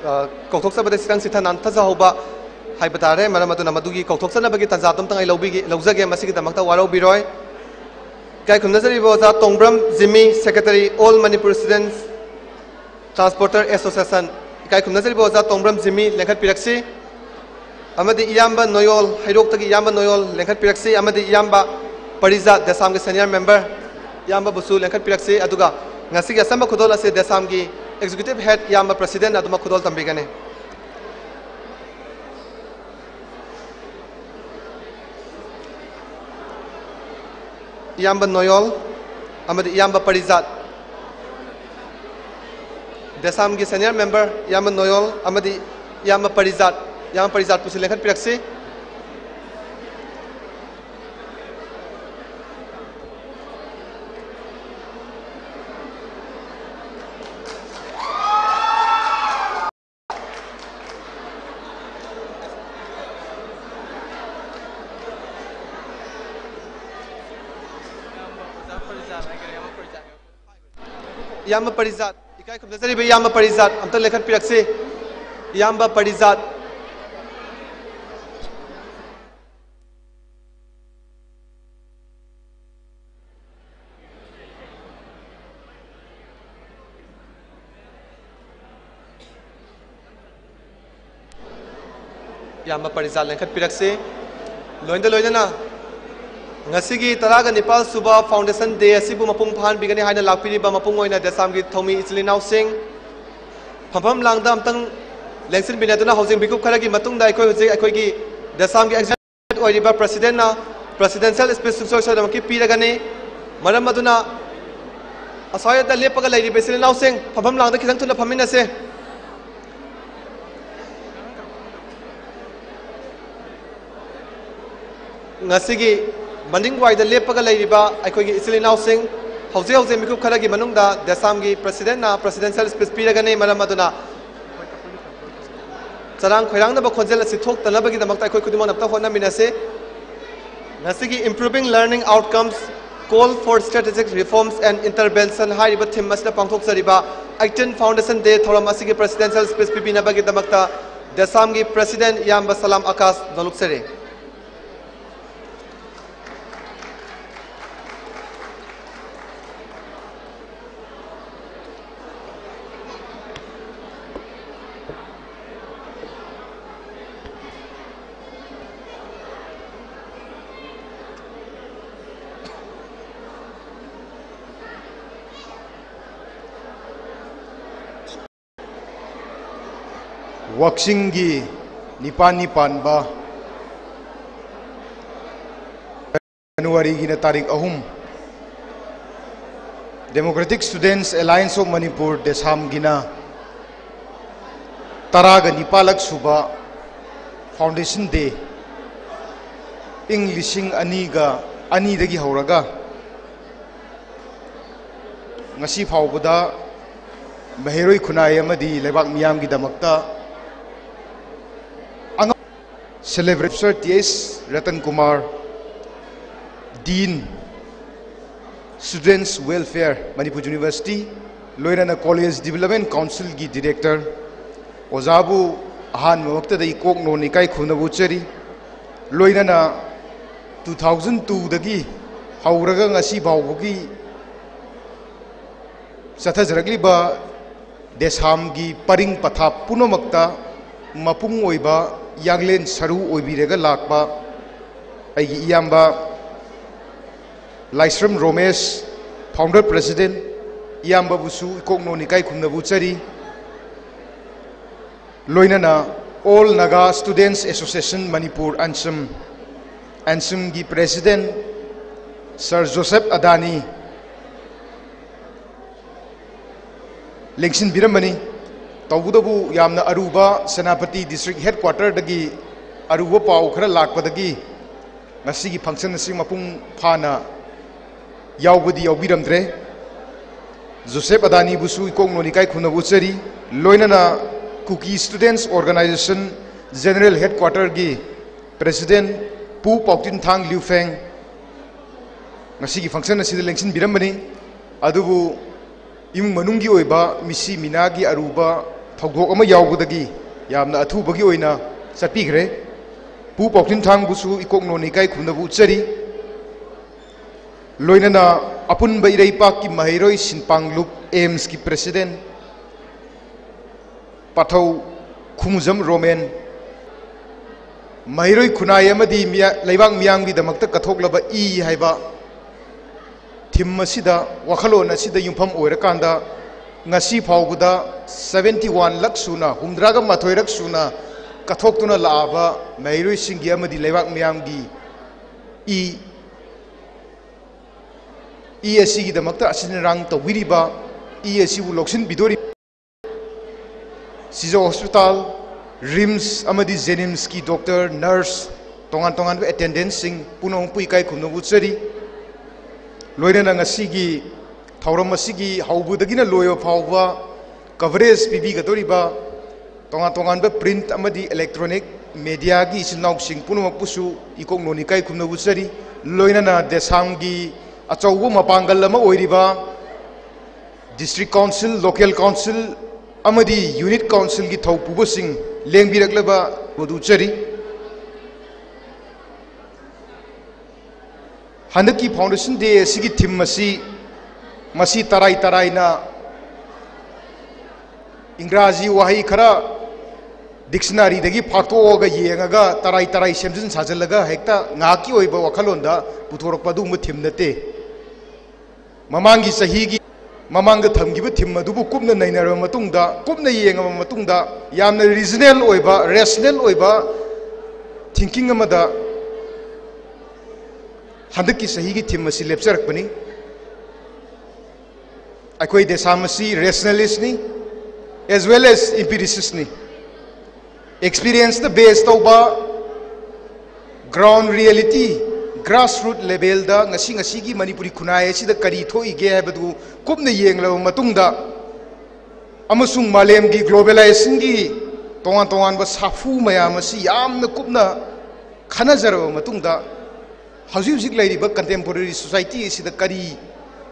ꯑ, ꯀꯧꯊꯣꯛꯆꯕꯗ ꯈꯤꯇꯪ ꯆꯤꯊ ꯅꯥꯟꯊꯖꯍꯧꯕ ꯍꯥꯏꯕ ꯇꯥꯔꯦ꯫ ꯃꯔꯝ ꯑꯗꯨꯅ ꯃꯗꯨꯒꯤ ꯀꯧꯊꯣꯛꯆꯅꯕꯒꯤ ꯇꯥꯟꯖꯥ ꯑꯗꯨꯝꯇꯪ ꯑꯩ ꯂꯧꯕꯤꯒꯦ, ꯂꯧꯖꯒꯦ꯫ ꯃꯁꯤꯒꯤꯗꯃꯛꯇ ꯋꯥꯔꯧꯕꯤꯔꯣꯏ꯫ ꯏꯀꯥꯏ ꯈꯨꯝꯅꯖꯔꯤꯕ ꯑꯣꯖꯥ ꯇꯣꯡꯕ꯭ꯔꯝ ꯖꯤꯝꯃꯤ, Secretary, All Manipur Students Transporter Association, ꯏꯀꯥꯏ ꯈꯨꯝꯅꯖꯔꯤꯕ ꯑꯣꯖꯥ ꯇꯣꯡꯕ꯭ꯔꯝ ꯖꯤꯝꯃꯤ ꯂꯦꯡꯈꯠꯄꯤꯔꯛꯁꯤ꯫ ꯑꯃꯗꯤ ꯏꯌꯥꯝꯕ ꯅꯣꯌꯣꯜ, ꯍꯩꯔꯣꯛꯇꯒꯤ ꯏꯌꯥꯝꯕ ꯅꯣꯌꯣꯜ ꯂꯦꯡꯈꯠꯄꯤꯔꯛꯁꯤ꯫ ꯑꯃꯗꯤ ꯏꯌꯥꯝꯕ ꯄꯔꯤꯖꯥꯠ, ꯗꯦꯁꯥꯝꯒꯤ senior member, ꯏꯌꯥꯝꯕꯕꯨꯁꯨ ꯂꯦꯡꯈꯠꯄꯤꯔꯛꯁꯤ꯫ ꯑꯗꯨꯒ ꯉꯁꯤꯒꯤ ꯑꯆꯝꯕ ꯈꯨꯗꯣꯜ ꯑꯁꯤ ꯗꯦꯁꯥꯝꯒꯤ Executive Head ꯏꯌꯥꯝꯕ President ꯑꯗꯨꯃꯛ ꯈꯨꯗꯣꯜ ꯇꯝꯕꯤꯒꯅꯤ꯫ ꯏꯌꯥꯝꯕ ꯅꯣꯌꯣꯜ ꯑꯃꯗꯤ ꯏꯌꯥꯝꯕ ꯄꯔꯤꯖꯥꯠ, ꯗꯦꯁꯥꯝꯒꯤ senior member ꯏꯌꯥꯝꯕ ꯅꯣꯌꯣꯜ ꯑꯃꯗꯤ ꯏꯌꯥꯝꯕ ꯄꯔꯤꯖꯥꯠ, ꯏꯌꯥꯝꯕ ꯄꯔꯤꯖꯥꯠꯄꯨꯁꯨ ꯂꯦꯡꯈꯠꯄꯤꯔꯛꯁꯤ꯫ ꯏꯌꯥꯝꯕ ꯄꯔꯤꯖꯥꯠ, ꯏꯀꯥꯏ ꯈꯨꯝꯅꯖꯔꯤꯕ ꯏꯌꯥꯝꯕ ꯄꯔꯤꯖꯥꯠ ꯑꯝꯇ ꯂꯦꯡꯈꯠꯄꯤꯔꯛꯁꯤ꯫ ꯏꯌꯥꯝꯕ ꯄꯔꯤꯖꯥꯠ꯫ ꯏꯌꯥꯝꯕ ꯄꯔꯤꯖꯥꯠ ꯂꯦꯡꯈꯠꯄꯤꯔꯛꯁꯤ꯫ ꯂꯣꯏꯅꯗ ꯂꯣꯏꯅꯅ ꯉꯁꯤꯒꯤ ꯇꯔꯥꯒ ꯅꯤꯄꯥꯜ ꯁꯨꯕ Foundation Day ꯑꯁꯤꯕꯨ ꯃꯄꯨꯡ ꯐꯥꯍꯟꯕꯤꯒꯅꯤ ꯍꯥꯏꯅ ꯂꯥꯛꯄꯤꯔꯤꯕ ꯃꯄꯨꯡ ꯑꯣꯏꯅ ꯗꯦꯁꯥꯝꯒꯤ ꯊꯧꯃꯤ ꯏꯆꯤꯜ ꯏꯅꯥꯎꯁꯤꯡ, ꯐꯝꯐꯝ ꯂꯥꯡꯗ ꯑꯝꯇꯪ ꯂꯦꯡꯁꯤꯟꯕꯤꯅꯗꯨꯅ ꯍꯧꯖꯤꯛ ꯃꯤꯀꯨꯞ ꯈꯔꯒꯤ ꯃꯇꯨꯡꯗ ꯑꯩꯈꯣꯏ ꯍꯧꯖꯤꯛ ꯑꯩꯈꯣꯏꯒꯤ ꯗꯦꯁꯥꯝꯒꯤ ꯑꯣꯏꯔꯤꯕ Presidentꯅ Presidential Speech ꯁꯨꯡꯁꯣꯏ ꯁꯣꯏꯗꯅꯃꯛꯀꯤ ꯄꯤꯔꯒꯅꯤ꯫ ꯃꯔꯝ ꯑꯗꯨꯅ ꯑꯁ꯭ꯋꯥꯏꯗ ꯂꯦꯞꯄꯒ ꯂꯩꯔꯤꯕ ꯏꯆꯤꯜ ꯏꯅꯥꯎꯁꯤꯡ, ꯐꯝꯐꯝ ꯂꯥꯡꯗ ꯈꯤꯇꯪ ꯊꯨꯅ ꯐꯝꯃꯤꯟꯅꯁꯦ꯫ ꯉꯁꯤꯒꯤ ꯃꯅꯤꯡꯋꯥꯏꯗ ꯂꯦꯞꯄꯒ ꯂꯩꯔꯤꯕ ꯑꯩꯈꯣꯏꯒꯤ ꯏꯆꯤꯜ ꯏꯅꯥꯎꯁꯤꯡ, ꯍꯧꯖꯤꯛ ꯍꯧꯖꯤꯛ ꯃꯤꯀꯨꯞ ꯈꯔꯒꯤ ꯃꯅꯨꯡꯗ ꯗꯦꯁꯥꯝꯒꯤ ꯄ꯭ꯔꯁꯤꯗꯦꯟꯅ ꯄ꯭ꯔꯁꯤꯗꯦꯟꯁꯤꯌꯦꯜ ꯁ꯭ꯄꯤꯆ ꯄꯤꯔꯒꯅꯤ꯫ ꯃꯔꯝ ꯑꯗꯨꯅ ꯆꯔꯥꯡ ꯈꯣꯏꯔꯥꯡꯅꯕ ꯈꯣꯟꯖꯦꯜ ꯑꯁꯤ ꯊꯣꯛꯇꯅꯕꯒꯤꯗꯃꯛꯇ ꯑꯩꯈꯣꯏ ꯈꯨꯗꯤꯡꯃꯛ ꯑꯝꯇ ꯍꯣꯠꯅꯃꯤꯟꯅꯁꯤ꯫ ꯉꯁꯤꯒꯤ Improving Learning Outcomes, Call for Strategic Reforms and Intervention ꯍꯥꯏꯔꯤꯕ ꯊꯤꯝ ꯑꯁꯤꯗ ꯄꯥꯡꯊꯣꯛꯆꯔꯤꯕ ꯑꯩꯠꯇꯤꯟ Foundation Day ꯊꯧꯔꯝ ꯑꯁꯤꯒꯤ ꯄ꯭ꯔꯁꯤꯗꯦꯟꯁꯤꯌꯦꯜ ꯁ꯭ꯄꯤꯆ ꯄꯤꯕꯤꯅꯕꯒꯤꯗꯃꯛꯇ ꯗꯦꯁꯥꯝꯒꯤ ꯄ꯭ꯔꯁꯤꯗꯦꯟ ꯏꯌꯥꯝꯕ ꯁꯂꯥꯝ ꯑꯀꯥꯁ ꯅꯣꯂꯨꯛꯆꯔꯤ꯫ ꯋꯥꯛꯆꯤꯡꯒꯤ ꯅꯤꯄꯥꯜꯅꯤ ꯄꯥꯟꯕ ꯖꯅꯋꯥꯔꯤꯒꯤꯅ ꯇꯥꯔꯤꯛ ꯑꯍꯨꯝ, Democratic Students Alliance of Manipur, ꯗꯦꯁꯥꯝꯒꯤꯅ ꯇꯔꯥꯒ ꯅꯤꯄꯥꯜꯂꯛ ꯁꯨꯕ Foundation Day, ꯏꯪ ꯂꯤꯁꯤꯡ ꯑꯅꯤꯒ ꯑꯅꯤꯗꯒꯤ ꯍꯧꯔꯒ ꯉꯁꯤ ꯐꯥꯎꯕꯗ ꯃꯍꯩꯔꯣꯏ ꯈꯨꯟꯅꯥꯏ ꯑꯃꯗꯤ ꯂꯩꯕꯥꯛ ꯃꯤꯌꯥꯝꯒꯤꯗꯃꯛꯇ ꯑꯉ-, Celebrate Professor T H Ratan Kumar, Dean, Students Welfare, Manipur University, ꯂꯣꯏꯅꯅ College Development Council ꯒꯤ Director, ꯑꯣꯖꯥꯕꯨ ꯑꯍꯥꯟꯕꯃꯛꯇꯗ ꯏꯀꯣꯛ ꯅꯣꯟ ꯏꯀꯥꯏ ꯈꯨꯝꯅꯕ ꯎꯠꯆꯔꯤ꯫ ꯂꯣꯏꯅꯅ two thousand two ꯗꯒꯤ ꯍꯧꯔꯒ ꯉꯁꯤ ꯐꯥꯎꯕꯒꯤ ꯆꯠꯊꯖꯔꯛꯂꯤꯕ ꯗꯦꯁꯥꯝꯒꯤ ꯄꯔꯤꯡ ꯄꯊꯥꯞ ꯄꯨꯝꯅꯃꯛꯇ ꯃꯄꯨꯡ ꯑꯣꯏꯕ ꯌꯥꯡꯂꯦꯟ ꯁꯔꯨ ꯑꯣꯏꯕꯤꯔꯒ ꯂꯥꯛꯄ ꯑꯩꯒꯤ ꯏꯌꯥꯝꯕ ꯂꯥꯏꯁ꯭ꯔꯝ ꯔꯣꯃꯦꯁ, Founder President, ꯏꯌꯥꯝꯕꯕꯨꯁꯨ ꯏꯀꯣꯛ ꯅꯣꯟ ꯏꯀꯥꯏ ꯈꯨꯝꯅꯕ ꯎꯠꯆꯔꯤ꯫ ꯂꯣꯏꯅꯅ All Naga Students Association Manipur, ꯑꯟꯁꯝ, ꯑꯟꯁꯝꯒꯤ President Sir Joseph Adani ꯂꯦꯡꯁꯤꯟꯕꯤꯔꯝꯕꯅꯤ꯫ ꯇꯧꯕꯇꯕꯨ ꯌꯥꯝꯅ ꯑꯔꯨꯕ ꯁꯦꯅꯥꯄꯇꯤ District Headquarter ꯗꯒꯤ ꯑꯔꯨꯕ ꯄꯥꯎ ꯈꯔ ꯂꯥꯛꯄꯗꯒꯤ ꯉꯁꯤꯒꯤ function ꯑꯁꯤ ꯃꯄꯨꯡ ꯐꯥꯅ ꯌꯥꯎꯕꯗꯤ ꯌꯥꯎꯕꯤꯔꯝꯗ꯭ꯔꯦ꯫ ꯖꯣꯁꯦꯐ ꯑꯗꯥꯅꯤꯕꯨꯁꯨ ꯏꯀꯣꯛ ꯅꯣꯟ ꯏꯀꯥꯏ ꯈꯨꯝꯅꯕ ꯎꯠꯆꯔꯤ꯫ ꯂꯣꯏꯅꯅ Kuki Students Organization General Headquarterꯒꯤ President ꯄꯨ ꯄꯥꯎꯇꯤꯟꯊꯥꯡ ꯂꯤꯎꯐꯦꯡ ꯉꯁꯤꯒꯤ function ꯑꯁꯤꯗ ꯂꯦꯡꯁꯤꯟꯕꯤꯔꯝꯕꯅꯤ꯫ ꯑꯗꯨꯕꯨ ꯏꯃꯨꯡ ꯃꯅꯨꯡꯒꯤ ꯑꯣꯏꯕ ꯃꯤꯁꯤ ꯃꯤꯅꯥꯒꯤ ꯑꯔꯨꯕ ꯊꯧꯗꯣꯛ ꯑꯃ ꯌꯥꯎꯕꯗꯒꯤ ꯌꯥꯝꯅ ꯑꯊꯨꯕꯒꯤ ꯑꯣꯏꯅ ꯆꯠꯄꯤꯈ꯭ꯔꯦ꯫ ꯄꯨ ꯄꯥꯎꯊꯤꯟꯊꯥꯡꯕꯨꯁꯨ ꯏꯀꯣꯛ ꯅꯣꯟꯅ ꯏꯀꯥꯏ ꯈꯨꯝꯅꯕ ꯎꯠꯆꯔꯤ꯫ ꯂꯣꯏꯅꯅ ꯑꯄꯨꯟꯕ ꯏꯔꯩꯄꯥꯛꯀꯤ ꯃꯍꯩꯔꯣꯏ ꯁꯤꯟꯄꯥꯡꯂꯨꯞ AIMSꯀꯤ President ꯄꯥꯊꯧ ꯈꯨꯃꯨꯖꯝ ꯔꯣꯃꯦꯟ, ꯃꯍꯩꯔꯣꯏ ꯈꯨꯟꯅꯥꯏ ꯑꯃꯗꯤ ꯃꯤꯌꯥ-, ꯂꯩꯕꯥꯛ ꯃꯤꯌꯥꯝꯒꯤꯗꯃꯛꯇ ꯀꯠꯊꯣꯛꯂꯕ ꯏ ꯍꯥꯏꯕ theme ꯑꯁꯤꯗ, ꯋꯥꯈꯜꯂꯣꯟ ꯑꯁꯤꯗ ꯌꯨꯝꯐꯝ ꯑꯣꯏꯔꯀꯥꯟꯗ ꯉꯁꯤ ꯐꯥꯎꯕꯗ seventy one ꯂꯛ ꯁꯨꯅ, ꯍꯨꯝꯗ꯭ꯔꯥꯒ ꯃꯥꯊꯣꯏꯔꯛ ꯁꯨꯅ ꯀꯠꯊꯣꯛꯇꯨꯅ ꯂꯥꯛꯑꯕ ꯃꯍꯩꯔꯣꯏꯁꯤꯡꯒꯤ ꯑꯃꯗꯤ ꯂꯩꯕꯥꯛ ꯃꯤꯌꯥꯝꯒꯤ ꯏ, ꯏ ꯑꯁꯤꯒꯤꯗꯃꯛꯇ ꯑꯁꯤꯟ ꯑꯔꯥꯡ ꯇꯧꯕꯤꯔꯤꯕ, ꯏ ꯑꯁꯤꯕꯨ ꯂꯧꯁꯤꯟꯕꯤꯗꯣꯔꯤꯕ ꯁꯤꯖ hospital, RIMS ꯑꯃꯗꯤ JNIMSꯀꯤ doctor, nurse, ꯇꯣꯉꯥꯟ ꯇꯣꯉꯥꯟꯕ attendantꯁꯤꯡ ꯄꯨꯝꯅꯃꯛꯄꯨ ꯏꯀꯥꯏ ꯈꯨꯝꯅꯕ ꯎꯠꯆꯔꯤ꯫ ꯂꯣꯏꯅꯅ ꯉꯁꯤꯒꯤ ꯊꯧꯔꯝ ꯑꯁꯤꯒꯤ ꯍꯧꯕꯗꯒꯤꯅ ꯂꯣꯏꯕ ꯐꯥꯎꯕ coverage ꯄꯤꯕꯤꯒꯗꯧꯔꯤꯕ ꯇꯣꯉꯥꯟ ꯇꯣꯉꯥꯟꯕ print ꯑꯃꯗꯤ electronic mediaꯒꯤ ꯏꯆꯤꯜ ꯏꯅꯥꯎꯁꯤꯡ ꯄꯨꯝꯅꯃꯛꯄꯨꯁꯨ ꯏꯀꯣꯛ ꯅꯣꯟ ꯏꯀꯥꯏ ꯈꯨꯝꯅꯕ ꯎꯠꯆꯔꯤ꯫ ꯂꯣꯏꯅꯅ ꯗꯦꯁꯥꯝꯒꯤ ꯑꯆꯧꯕ ꯃꯄꯥꯡꯒꯜ ꯑꯃ ꯑꯣꯏꯔꯤꯕ district council, local council ꯑꯃꯗꯤ unit councilꯒꯤ ꯊꯧ ꯄꯨꯕꯁꯤꯡ ꯂꯦꯡꯕꯤꯔꯛꯂꯕ ꯃꯗꯨ ꯎꯠꯆꯔꯤ꯫ ꯍꯟꯗꯛꯀꯤ Foundation Day ꯑꯁꯤꯒꯤ theme ꯑꯁꯤ ꯃꯁꯤ ꯇꯔꯥꯏ ꯇꯔꯥꯏꯅ ꯏꯪꯒ꯭ꯔꯥꯖꯤ ꯋꯥꯍꯩ ꯈꯔ dictionaryꯗꯒꯤ ꯐꯥꯛꯇꯣꯛꯑꯒ ꯌꯦꯡꯉꯒ ꯇꯔꯥꯏ ꯇꯔꯥꯏ ꯁꯦꯝꯖꯤꯟ ꯁꯥꯖꯤꯜꯂꯒ ꯍꯦꯛꯇ ꯉꯥꯏꯍꯥꯛꯀꯤ ꯑꯣꯏꯕ ꯋꯥꯈꯜꯂꯣꯟꯗ ꯄꯨꯊꯣꯔꯛꯄ ꯑꯗꯨꯒꯨꯝꯕ theme ꯅꯠꯇꯦ꯫ ꯃꯃꯥꯡꯒꯤ ꯆꯍꯤꯒꯤ ꯃꯃꯥꯡꯗ ꯊꯝꯈꯤꯕ theme ꯑꯗꯨꯕꯨ ꯀꯨꯞꯅ ꯅꯩꯅꯔꯕ ꯃꯇꯨꯡꯗ, ꯀꯨꯞꯅ ꯌꯦꯡꯉꯕ ꯃꯇꯨꯡꯗ, ꯌꯥꯝꯅ reasonable ꯑꯣꯏꯕ, rational ꯑꯣꯏꯕ thinking ꯑꯃꯗ ꯍꯟꯗꯛꯀꯤ ꯆꯍꯤꯒꯤ theme ꯑꯁꯤ ꯂꯦꯞꯆꯔꯛꯄꯅꯤ꯫ ꯑꯩꯈꯣꯏ ꯗꯦꯁꯥꯝ ꯑꯁꯤ rationalistꯅꯤ, as well as empiricistꯅꯤ꯫ Experienceꯇ base ꯇꯧꯕ, Ground reality, grassroot levelꯗ ꯉꯁꯤ ꯉꯁꯤꯒꯤ ꯃꯅꯤꯄꯨꯔꯤ ꯈꯨꯟꯅꯥꯏ ꯑꯁꯤꯗ ꯀꯔꯤ ꯊꯣꯛꯏꯒꯦ ꯍꯥꯏꯕꯗꯨ ꯀꯨꯞꯅ ꯌꯦꯡꯂꯕ ꯃꯇꯨꯡꯗ, ꯑꯃꯁꯨꯡ ꯃꯥꯂꯦꯝꯒꯤ globalizationꯒꯤ ꯇꯣꯉꯥꯟ ꯇꯣꯉꯥꯟꯕ ꯁꯥꯐꯨ ꯃꯌꯥꯝ ꯑꯁꯤ ꯌꯥꯝꯅ ꯀꯨꯞꯅ ꯈꯟꯅꯖꯔꯕ ꯃꯇꯨꯡꯗ, ꯍꯧꯖꯤꯛ ꯍꯧꯖꯤꯛ ꯂꯩꯔꯤꯕ contemporary society ꯑꯁꯤꯗ ꯀꯔꯤ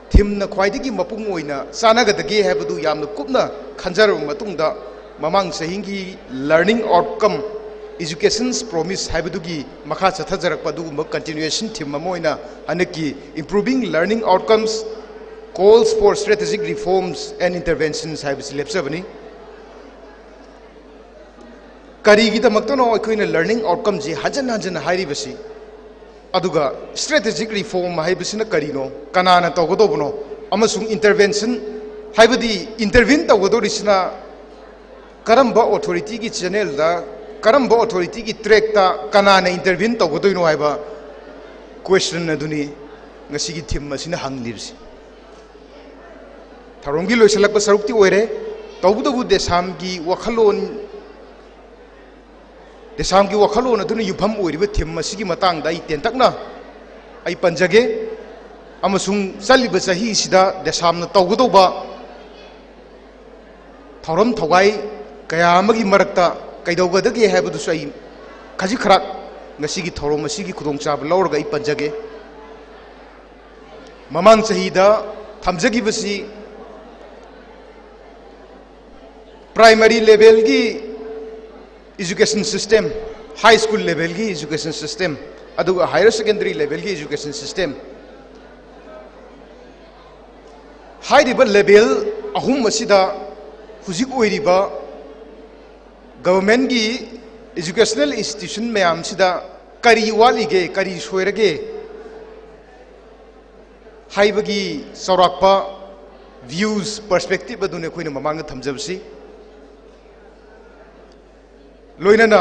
themeꯅ ꯈ꯭ꯋꯥꯏꯗꯒꯤ ꯃꯄꯨꯡ ꯑꯣꯏꯅ ꯆꯥꯟꯅꯒꯗꯒꯦ ꯍꯥꯏꯕꯗꯨ ꯌꯥꯝꯅ ꯀꯨꯞꯅ ꯈꯟꯖꯔꯕ ꯃꯇꯨꯡꯗ, ꯃꯃꯥꯡ ꯆꯍꯤꯒꯤ learning outcome, education's promise ꯍꯥꯏꯕꯗꯨꯒꯤ ꯃꯈꯥ ꯆꯠꯊꯖꯔꯛꯄ ꯑꯗꯨꯒꯨꯝꯕ continuation theme ꯑꯃ ꯑꯣꯏꯅ ꯍꯟꯗꯛꯀꯤ Improving Learning Outcomes, Calls for Strategic Reforms and Interventions ꯍꯥꯏꯕꯁꯤ ꯂꯦꯞꯆꯕꯅꯤ꯫ ꯀꯔꯤꯒꯤꯗꯃꯛꯇꯅꯣ ꯑꯩꯈꯣꯏꯅ learning outcomeꯁꯤ ꯍꯟꯖꯟ ꯍꯟꯖꯟꯅ ꯍꯥꯏꯔꯤꯕꯁꯤ? ꯑꯗꯨꯒ strategic reform ꯍꯥꯏꯕꯁꯤꯅ ꯀꯔꯤꯅꯣ, ꯀꯅꯥꯅ ꯇꯧꯒꯗꯧꯕꯅꯣ, ꯑꯃꯁꯨꯡ intervention ꯍꯥꯏꯕꯗꯤ intervene ꯇꯧꯒꯗꯧꯔꯤꯁꯤꯅ ꯀꯔꯝꯕ authorityꯒꯤ channelꯗ, ꯀꯔꯝꯕ authorityꯒꯤ trackꯇ ꯀꯅꯥꯅ intervene ꯇꯧꯒꯗꯣꯏꯅꯣ ꯍꯥꯏꯕ question ꯑꯗꯨꯅꯤ ꯉꯁꯤꯒꯤ theme ꯑꯁꯤꯅ ꯍꯪꯂꯤꯕꯁꯤ꯫ ꯊꯧꯔꯝꯒꯤ ꯂꯣꯏꯁꯤꯜꯂꯛꯄ ꯁꯔꯨꯛꯇꯤ ꯑꯣꯏꯔꯦ꯫ ꯇꯧꯕꯇꯕꯨ ꯗꯦꯁꯥꯝꯒꯤ ꯋꯥꯈꯜꯂꯣꯟ, ꯗꯦꯁꯥꯝꯒꯤ ꯋꯥꯈꯜꯂꯣꯟ ꯑꯗꯨꯅ ꯌꯨꯝꯐꯝ ꯑꯣꯏꯔꯤꯕ theme ꯑꯁꯤꯒꯤ ꯃꯇꯥꯡꯗ ꯑꯩ ꯇꯦꯟꯇꯛꯅ ꯑꯩ ꯄꯟꯖꯒꯦ꯫ ꯑꯃꯁꯨꯡ ꯆꯠꯂꯤꯕ ꯆꯍꯤꯁꯤꯗ ꯗꯦꯁꯥꯝꯅ ꯇꯧꯒꯗꯧꯕ ꯊꯧꯔꯝ ꯊꯧꯒꯥꯏ ꯀꯌꯥ ꯑꯃꯒꯤ ꯃꯔꯛꯇ ꯀꯩꯗꯧꯒꯗꯒꯦ ꯍꯥꯏꯕꯗꯨꯁꯨ ꯑꯩ ꯈꯖꯤꯛ ꯈꯔꯥꯛ ꯉꯁꯤꯒꯤ ꯊꯧꯔꯝ ꯑꯁꯤꯒꯤ ꯈꯨꯗꯣꯡꯆꯥꯕ ꯂꯧꯔꯒ ꯑꯩ ꯄꯟꯖꯒꯦ꯫ ꯃꯃꯥꯡ ꯆꯍꯤꯗ ꯊꯝꯖꯈꯤꯕꯁꯤ primary levelꯒꯤ education system, high school levelꯒꯤ education system, ꯑꯗꯨꯒ higher secondary levelꯒꯤ education system ꯍꯥꯏꯔꯤꯕ level ꯑꯍꯨꯝ ꯑꯁꯤꯗ ꯍꯧꯖꯤꯛ ꯑꯣꯏꯔꯤꯕ governmentꯀꯤ educational institution ꯃꯌꯥꯝꯁꯤꯗ ꯀꯔꯤ ꯋꯥꯠꯂꯤꯒꯦ, ꯀꯔꯤ ꯁꯣꯏꯔꯒꯦ ꯍꯥꯏꯕꯒꯤ ꯆꯥꯎꯔꯥꯛꯄ views, perspective ꯑꯗꯨꯅꯤ ꯑꯩꯈꯣꯏꯅ ꯃꯃꯥꯡꯗ ꯊꯝꯖꯕꯁꯤ꯫ ꯂꯣꯏꯅꯅ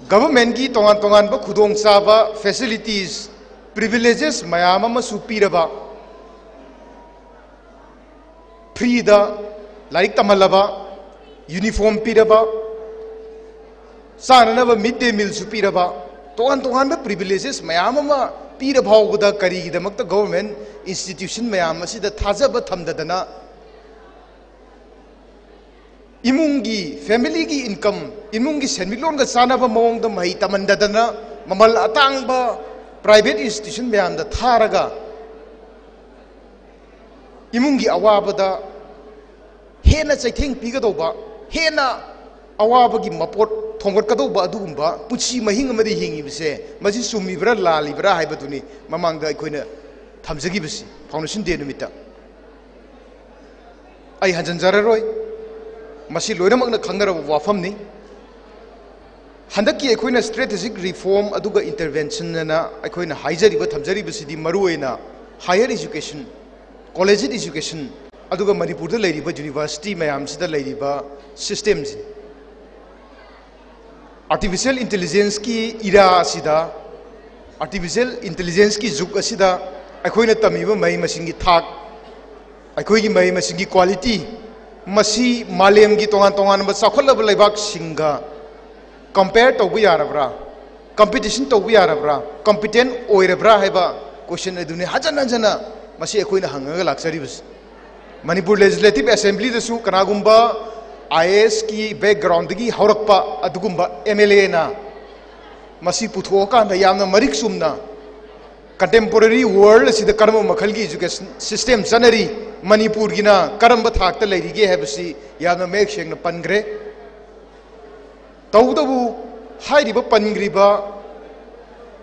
governmentꯀꯤ ꯇꯣꯉꯥꯟ ꯇꯣꯉꯥꯟꯕ ꯈꯨꯗꯣꯡꯆꯥꯕ, facilities, privileges ꯃꯌꯥꯝ ꯑꯃꯁꯨ ꯄꯤꯔꯕ, freeꯗ ꯂꯥꯏꯔꯤꯛ ꯇꯝꯍꯜꯂꯕ, uniform ꯄꯤꯔꯕ, ꯆꯥꯅꯅꯕ mid day mealꯁꯨ ꯄꯤꯔꯕ, ꯇꯣꯉꯥꯟ ꯇꯣꯉꯥꯟꯕ privileges ꯃꯌꯥꯝ ꯑꯃ ꯄꯤꯔ ꯐꯥꯎꯕꯗ ꯀꯔꯤꯒꯤꯗꯃꯛꯇ government institution ꯃꯌꯥꯝ ꯑꯁꯤꯗ ꯊꯥꯖꯕ ꯊꯝꯗꯗꯅ ꯏꯃꯨꯡꯒꯤ, familyꯒꯤ income, ꯏꯃꯨꯡꯒꯤ ꯁꯦꯟꯃꯤꯠꯂꯣꯟꯒ ꯆꯥꯟꯅꯕ ꯃꯑꯣꯡꯗ ꯃꯍꯩ ꯇꯝꯍꯟꯗꯗꯅ ꯃꯃꯜ ꯑꯇꯥꯡꯕ private institution ꯃꯌꯥꯝꯗ ꯊꯥꯔꯒ ꯏꯃꯨꯡꯒꯤ ꯑꯋꯥꯕꯗ ꯍꯦꯟꯅ ꯆꯩꯊꯦꯡ ꯄꯤꯒꯗꯧꯕ, ꯍꯦꯟꯅ ꯑꯋꯥꯕꯒꯤ ꯃꯄꯣꯠ ꯊꯣꯡꯒꯠꯀꯗꯧꯕ ꯑꯗꯨꯒꯨꯝꯕ ꯄꯨꯟꯁꯤ ꯃꯍꯤꯡ ꯑꯃꯗ ꯍꯤꯡꯉꯤꯕꯁꯦ, ꯃꯁꯤ ꯆꯨꯝꯃꯤꯕ꯭ꯔꯥ ꯂꯥꯜꯂꯤꯕ꯭ꯔꯥ ꯍꯥꯏꯕꯗꯨꯅꯤ ꯃꯃꯥꯡꯗ ꯑꯩꯈꯣꯏꯅ ꯊꯝꯖꯈꯤꯕꯁꯤ, Foundation Day ꯅꯨꯃꯤꯠꯇ꯫ ꯑꯩ ꯍꯟꯖꯤꯟꯖꯔꯔꯣꯏ꯫ ꯃꯁꯤ ꯂꯣꯏꯅꯃꯛꯅ ꯈꯪꯅꯔꯕ ꯋꯥꯐꯝꯅꯤ꯫ ꯍꯟꯗꯛꯀꯤ ꯑꯩꯈꯣꯏꯅ strategic reform ꯑꯗꯨꯒ intervention ꯑꯅ ꯑꯩꯈꯣꯏꯅ ꯍꯥꯏꯖꯔꯤꯕ, ꯊꯝꯖꯔꯤꯕꯁꯤꯗꯤ ꯃꯔꯨꯑꯣꯏꯅ higher education, collegiate education, ꯑꯗꯨꯒ ꯃꯅꯤꯄꯨꯔꯗ ꯂꯩꯔꯤꯕ university ꯃꯌꯥꯝꯁꯤꯗ ꯂꯩꯔꯤꯕ systemꯁꯤꯅꯤ꯫ Artificial intelligenceꯀꯤ era ꯑꯁꯤꯗ, artificial intelligenceꯀꯤ ꯖꯨꯒ ꯑꯁꯤꯗ ꯑꯩꯈꯣꯏꯅ ꯇꯝꯃꯤꯕ ꯃꯍꯩ ꯃꯁꯤꯡꯒꯤ ꯊꯥꯛ, ꯑꯩꯈꯣꯏꯒꯤ ꯃꯍꯩ ꯃꯁꯤꯡꯒꯤ quality, ꯃꯁꯤ ꯃꯥꯂꯦꯝꯒꯤ ꯇꯣꯉꯥꯟ ꯇꯣꯉꯥꯟꯕ ꯆꯥꯎꯈꯠꯂꯕ ꯂꯩꯕꯥꯛꯁꯤꯡꯒ compare ꯇꯧꯕ ꯌꯥꯔꯕ꯭ꯔꯥ, competition ꯇꯧꯕ ꯌꯥꯔꯕ꯭ꯔꯥ, competent ꯑꯣꯏꯔꯕ꯭ꯔꯥ ꯍꯥꯏꯕ question ꯑꯗꯨꯅꯤ ꯍꯟꯖꯟ ꯍꯟꯖꯟꯅ ꯃꯁꯤ ꯑꯩꯈꯣꯏꯅ ꯍꯪꯉꯒ ꯂꯥꯛꯆꯔꯤꯕꯁꯤ꯫ ꯃꯅꯤꯄꯨꯔ Legislative Assemblyꯗꯁꯨ ꯀꯅꯥꯒꯨꯝꯕ IASꯀꯤ backgroundꯗꯒꯤ ꯍꯧꯔꯛꯄ ꯑꯗꯨꯒꯨꯝꯕ MLAꯅ ꯃꯁꯤ ꯄꯨꯊꯣꯛꯑꯀꯥꯟꯗ ꯌꯥꯝꯅ ꯃꯔꯤꯛ ꯆꯨꯝꯅ contemporary world ꯑꯁꯤꯗ ꯀꯔꯝꯕ ꯃꯈꯜꯒꯤ education system ꯆꯠꯅꯔꯤ, ꯃꯅꯤꯄꯨꯔꯒꯤꯅ ꯀꯔꯝꯕ ꯊꯥꯛꯇ ꯂꯩꯔꯤꯒꯦ ꯍꯥꯏꯕꯁꯤ ꯌꯥꯝꯅ ꯃꯌꯦꯛ ꯁꯦꯡꯅ ꯄꯟꯈ꯭ꯔꯦ꯫ ꯇꯧꯕꯇꯕꯨ ꯍꯥꯏꯔꯤꯕ ꯄꯟꯈ꯭ꯔꯤꯕ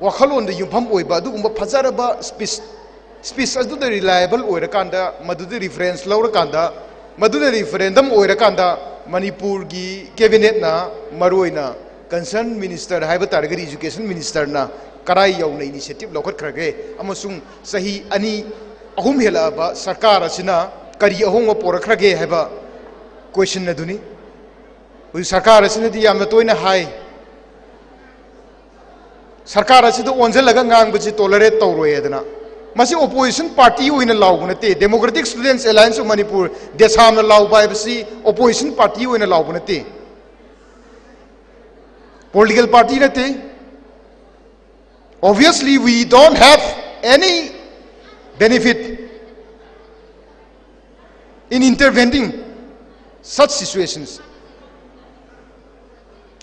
ꯋꯥꯈꯜꯂꯣꯟꯗ ꯌꯨꯝꯐꯝ ꯑꯣꯏꯕ ꯑꯗꯨꯒꯨꯝꯕ ꯐꯖꯔꯕ speech, speech ꯑꯗꯨꯗ reliable ꯑꯣꯏꯔꯀꯥꯟꯗ, ꯃꯗꯨꯗ reference ꯂꯧꯔꯀꯥꯟꯗ, ꯃꯗꯨꯅ referendum ꯑꯣꯏꯔꯀꯥꯟꯗ ꯃꯅꯤꯄꯨꯔꯒꯤ cabinetꯅ, ꯃꯔꯨꯑꯣꯏꯅ concerned minister ꯍꯥꯏꯕ ꯇꯥꯔꯒꯗꯤ education ministerꯅ ꯀꯔꯥꯏ ꯌꯧꯅ initiative ꯂꯧꯈꯠꯈ꯭ꯔꯒꯦ ꯑꯃꯁꯨꯡ ꯆꯍꯤ ꯑꯅꯤ ꯑꯍꯨꯝ ꯍꯦꯜꯂꯛꯑꯕ ꯁꯔꯀꯥꯔ ꯑꯁꯤꯅ ꯀꯔꯤ ꯑꯍꯣꯡꯕ ꯄꯣꯔꯛꯈ꯭ꯔꯒꯦ ꯍꯥꯏꯕ question ꯑꯗꯨꯅꯤ꯫ ꯍꯧꯖꯤꯛ ꯁꯔꯀꯥꯔ ꯑꯁꯤꯅꯗꯤ ꯌꯥꯝꯅ ꯇꯣꯏꯅ ꯍꯥꯏ, ꯁꯔꯀꯥꯔ ꯑꯁꯤꯗ ꯑꯣꯟꯁꯤꯜꯂꯒ ꯉꯥꯡꯕꯁꯤ tolerate ꯇꯧꯔꯣꯏ ꯍꯥꯏꯗꯅ꯫ ꯃꯁꯤ opposition party ꯑꯣꯏꯅ ꯂꯥꯎꯕ ꯅꯠꯇꯦ꯫ Democratic Students Alliance of Manipur, ꯗꯦꯁꯥꯝꯅ ꯂꯥꯎꯕ ꯍꯥꯏꯕꯁꯤ opposition party ꯑꯣꯏꯅ ꯂꯥꯎꯕ ꯅꯠꯇꯦ, political party ꯅꯠꯇꯦ꯫ Obviously, we don't have any benefit in intervening such situations.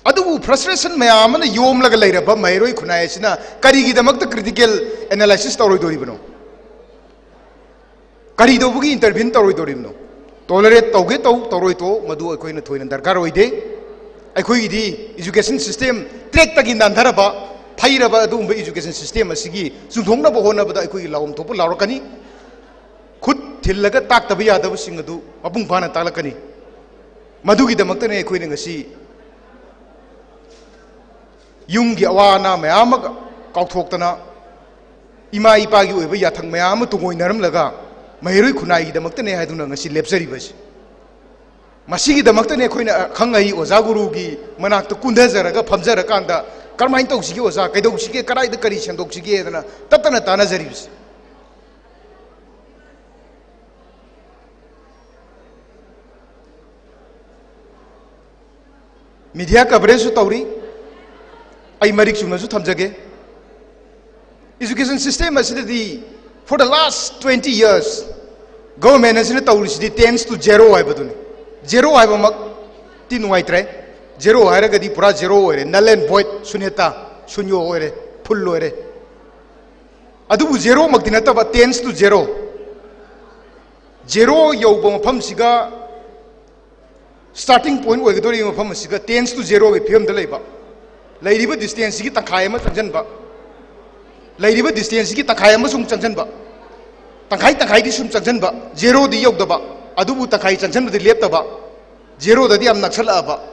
ꯑꯗꯨꯕꯨ frustration ꯃꯌꯥꯝ ꯑꯃꯅ ꯌꯣꯝꯂꯒ ꯂꯩꯔꯕ ꯃꯍꯩꯔꯣꯏ ꯈꯨꯟꯅꯥꯏ ꯑꯁꯤꯅ ꯀꯔꯤꯒꯤꯗꯃꯛꯇ critical analysis ꯇꯧꯔꯣꯏꯗꯣꯔꯤꯕꯅꯣ? ꯀꯔꯤꯗꯧꯕꯒꯤ intervene ꯇꯧꯔꯣꯏꯗꯣꯔꯤꯕꯅꯣ? Tolerate ꯇꯧꯒꯦ ꯇꯧ, ꯇꯧꯔꯣꯏ ꯇꯣꯛ, ꯃꯗꯨ ꯑꯩꯈꯣꯏꯅ ꯊꯣꯏꯅ ꯗꯔꯀꯥꯔ ꯑꯣꯏꯗꯦ꯫ ꯑꯩꯈꯣꯏꯒꯤꯗꯤ education system trackꯇꯒꯤ ꯅꯥꯟꯊꯔꯕ, ꯐꯩꯔꯕ ꯑꯗꯨꯒꯨꯝꯕ education system ꯑꯁꯤꯒꯤ ꯆꯨꯝꯊꯣꯛꯅꯕ ꯍꯣꯠꯅꯕꯗ ꯑꯩꯈꯣꯏꯒꯤ ꯂꯥꯎꯐꯝ ꯊꯣꯛꯄ ꯂꯥꯎꯔꯛꯀꯅꯤ꯫ ꯈꯨꯠ ꯊꯤꯜꯂꯒ ꯇꯥꯛꯇꯕ ꯌꯥꯗꯕꯁꯤꯡ ꯑꯗꯨ ꯃꯄꯨꯡ ꯐꯥꯅ ꯇꯥꯛꯂꯛꯀꯅꯤ꯫ ꯃꯗꯨꯒꯤꯗꯃꯛꯇꯅꯦ ꯑꯩꯈꯣꯏꯅ ꯉꯁꯤ ꯌꯨꯝꯒꯤ ꯑꯋꯥ ꯑꯅꯥ ꯃꯌꯥꯝ ꯑꯃ ꯀꯥꯎꯊꯣꯛꯇꯅ, ꯏꯃꯥ ꯏꯄꯥꯒꯤ ꯑꯣꯏꯕ ꯌꯥꯊꯪ ꯃꯌꯥꯝ ꯑꯃ ꯇꯨꯡꯑꯣꯏꯅꯔꯝꯂꯒ ꯃꯍꯩꯔꯣꯏ ꯈꯨꯟꯅꯥꯏꯒꯤꯗꯃꯛꯇꯅꯦ ꯍꯥꯏꯗꯨꯅ ꯉꯁꯤ ꯂꯦꯞꯆꯔꯤꯕꯁꯤ꯫ ꯃꯁꯤꯒꯤꯗꯃꯛꯇꯅꯦ ꯑꯩꯈꯣꯏꯅ ꯑꯈꯪ ꯑꯍꯩ ꯑꯣꯖꯥ ꯒꯨꯔꯨꯒꯤ ꯃꯅꯥꯛꯇ ꯀꯨꯟꯊꯖꯔꯒ ꯐꯝꯖꯔꯀꯥꯟꯗ ꯀꯔꯝꯍꯥꯏꯅ ꯇꯧꯁꯤꯒꯦ ꯑꯣꯖꯥ, ꯀꯩꯗꯧꯁꯤꯒꯦ, ꯀꯗꯥꯏꯗ ꯀꯔꯤ ꯁꯦꯝꯗꯣꯛꯁꯤꯒꯦꯗꯅ ꯇꯠꯇꯅ ꯇꯥꯟꯅꯖꯔꯤꯕꯁꯤ꯫ Media coverageꯁꯨ ꯇꯧꯔꯤ꯫ ꯑꯩ ꯃꯔꯤꯛ ꯆꯨꯝꯅꯁꯨ ꯊꯝꯖꯒꯦ꯫ Education system ꯑꯁꯤꯗꯗꯤ for the last twenty years government ꯑꯁꯤꯅ ꯇꯧꯔꯤꯁꯤꯗꯤ tends to zero ꯍꯥꯏꯕꯗꯨꯅꯤ꯫ Zero ꯍꯥꯏꯕꯃꯛꯇꯤ ꯅꯨꯡꯉꯥꯏꯇ꯭ꯔꯦ꯫ Zero ꯍꯥꯏꯔꯒꯗꯤ ꯄꯨꯔꯥ zero ꯑꯣꯏꯔꯦ, null and void, ꯁꯨꯅ꯭ꯌꯇꯥ, ꯁꯨꯟꯌꯣ ꯑꯣꯏꯔꯦ, ꯐꯨꯜ ꯑꯣꯏꯔꯦ꯫ ꯑꯗꯨꯕꯨ zeroꯃꯛꯇꯤ ꯅꯠꯇꯕ, tends to zero꯫ Zero ꯌꯧꯕ ꯃꯐꯝꯁꯤꯒ starting point ꯑꯣꯏꯒꯗꯧꯔꯤꯕ ꯃꯐꯝ ꯑꯁꯤꯒ tends to zeroꯒꯤ ꯐꯤꯕꯝꯗ ꯂꯩꯕ, ꯂꯩꯔꯤꯕ distanceꯁꯤꯒꯤ ꯇꯪꯈꯥꯏ ꯑꯃ ꯆꯪꯁꯤꯟꯕ, ꯂꯩꯔꯤꯕ distanceꯁꯤꯒꯤ ꯇꯪꯈꯥꯏ ꯑꯃ ꯁꯨꯝ ꯆꯪꯁꯤꯟꯕ, ꯇꯪꯈꯥꯏ ꯇꯪꯈꯥꯏꯗꯤ ꯁꯨꯝ ꯆꯪꯁꯤꯟꯕ, zeroꯗꯤ ꯌꯧꯗꯕ, ꯑꯗꯨꯕꯨ ꯇꯪꯈꯥꯏ ꯆꯪꯁꯤꯟꯕꯗꯤ ꯂꯦꯞꯇꯕ, zeroꯗꯗꯤ ꯌꯥꯝ ꯅꯛꯁꯜꯂꯛꯑꯕ꯫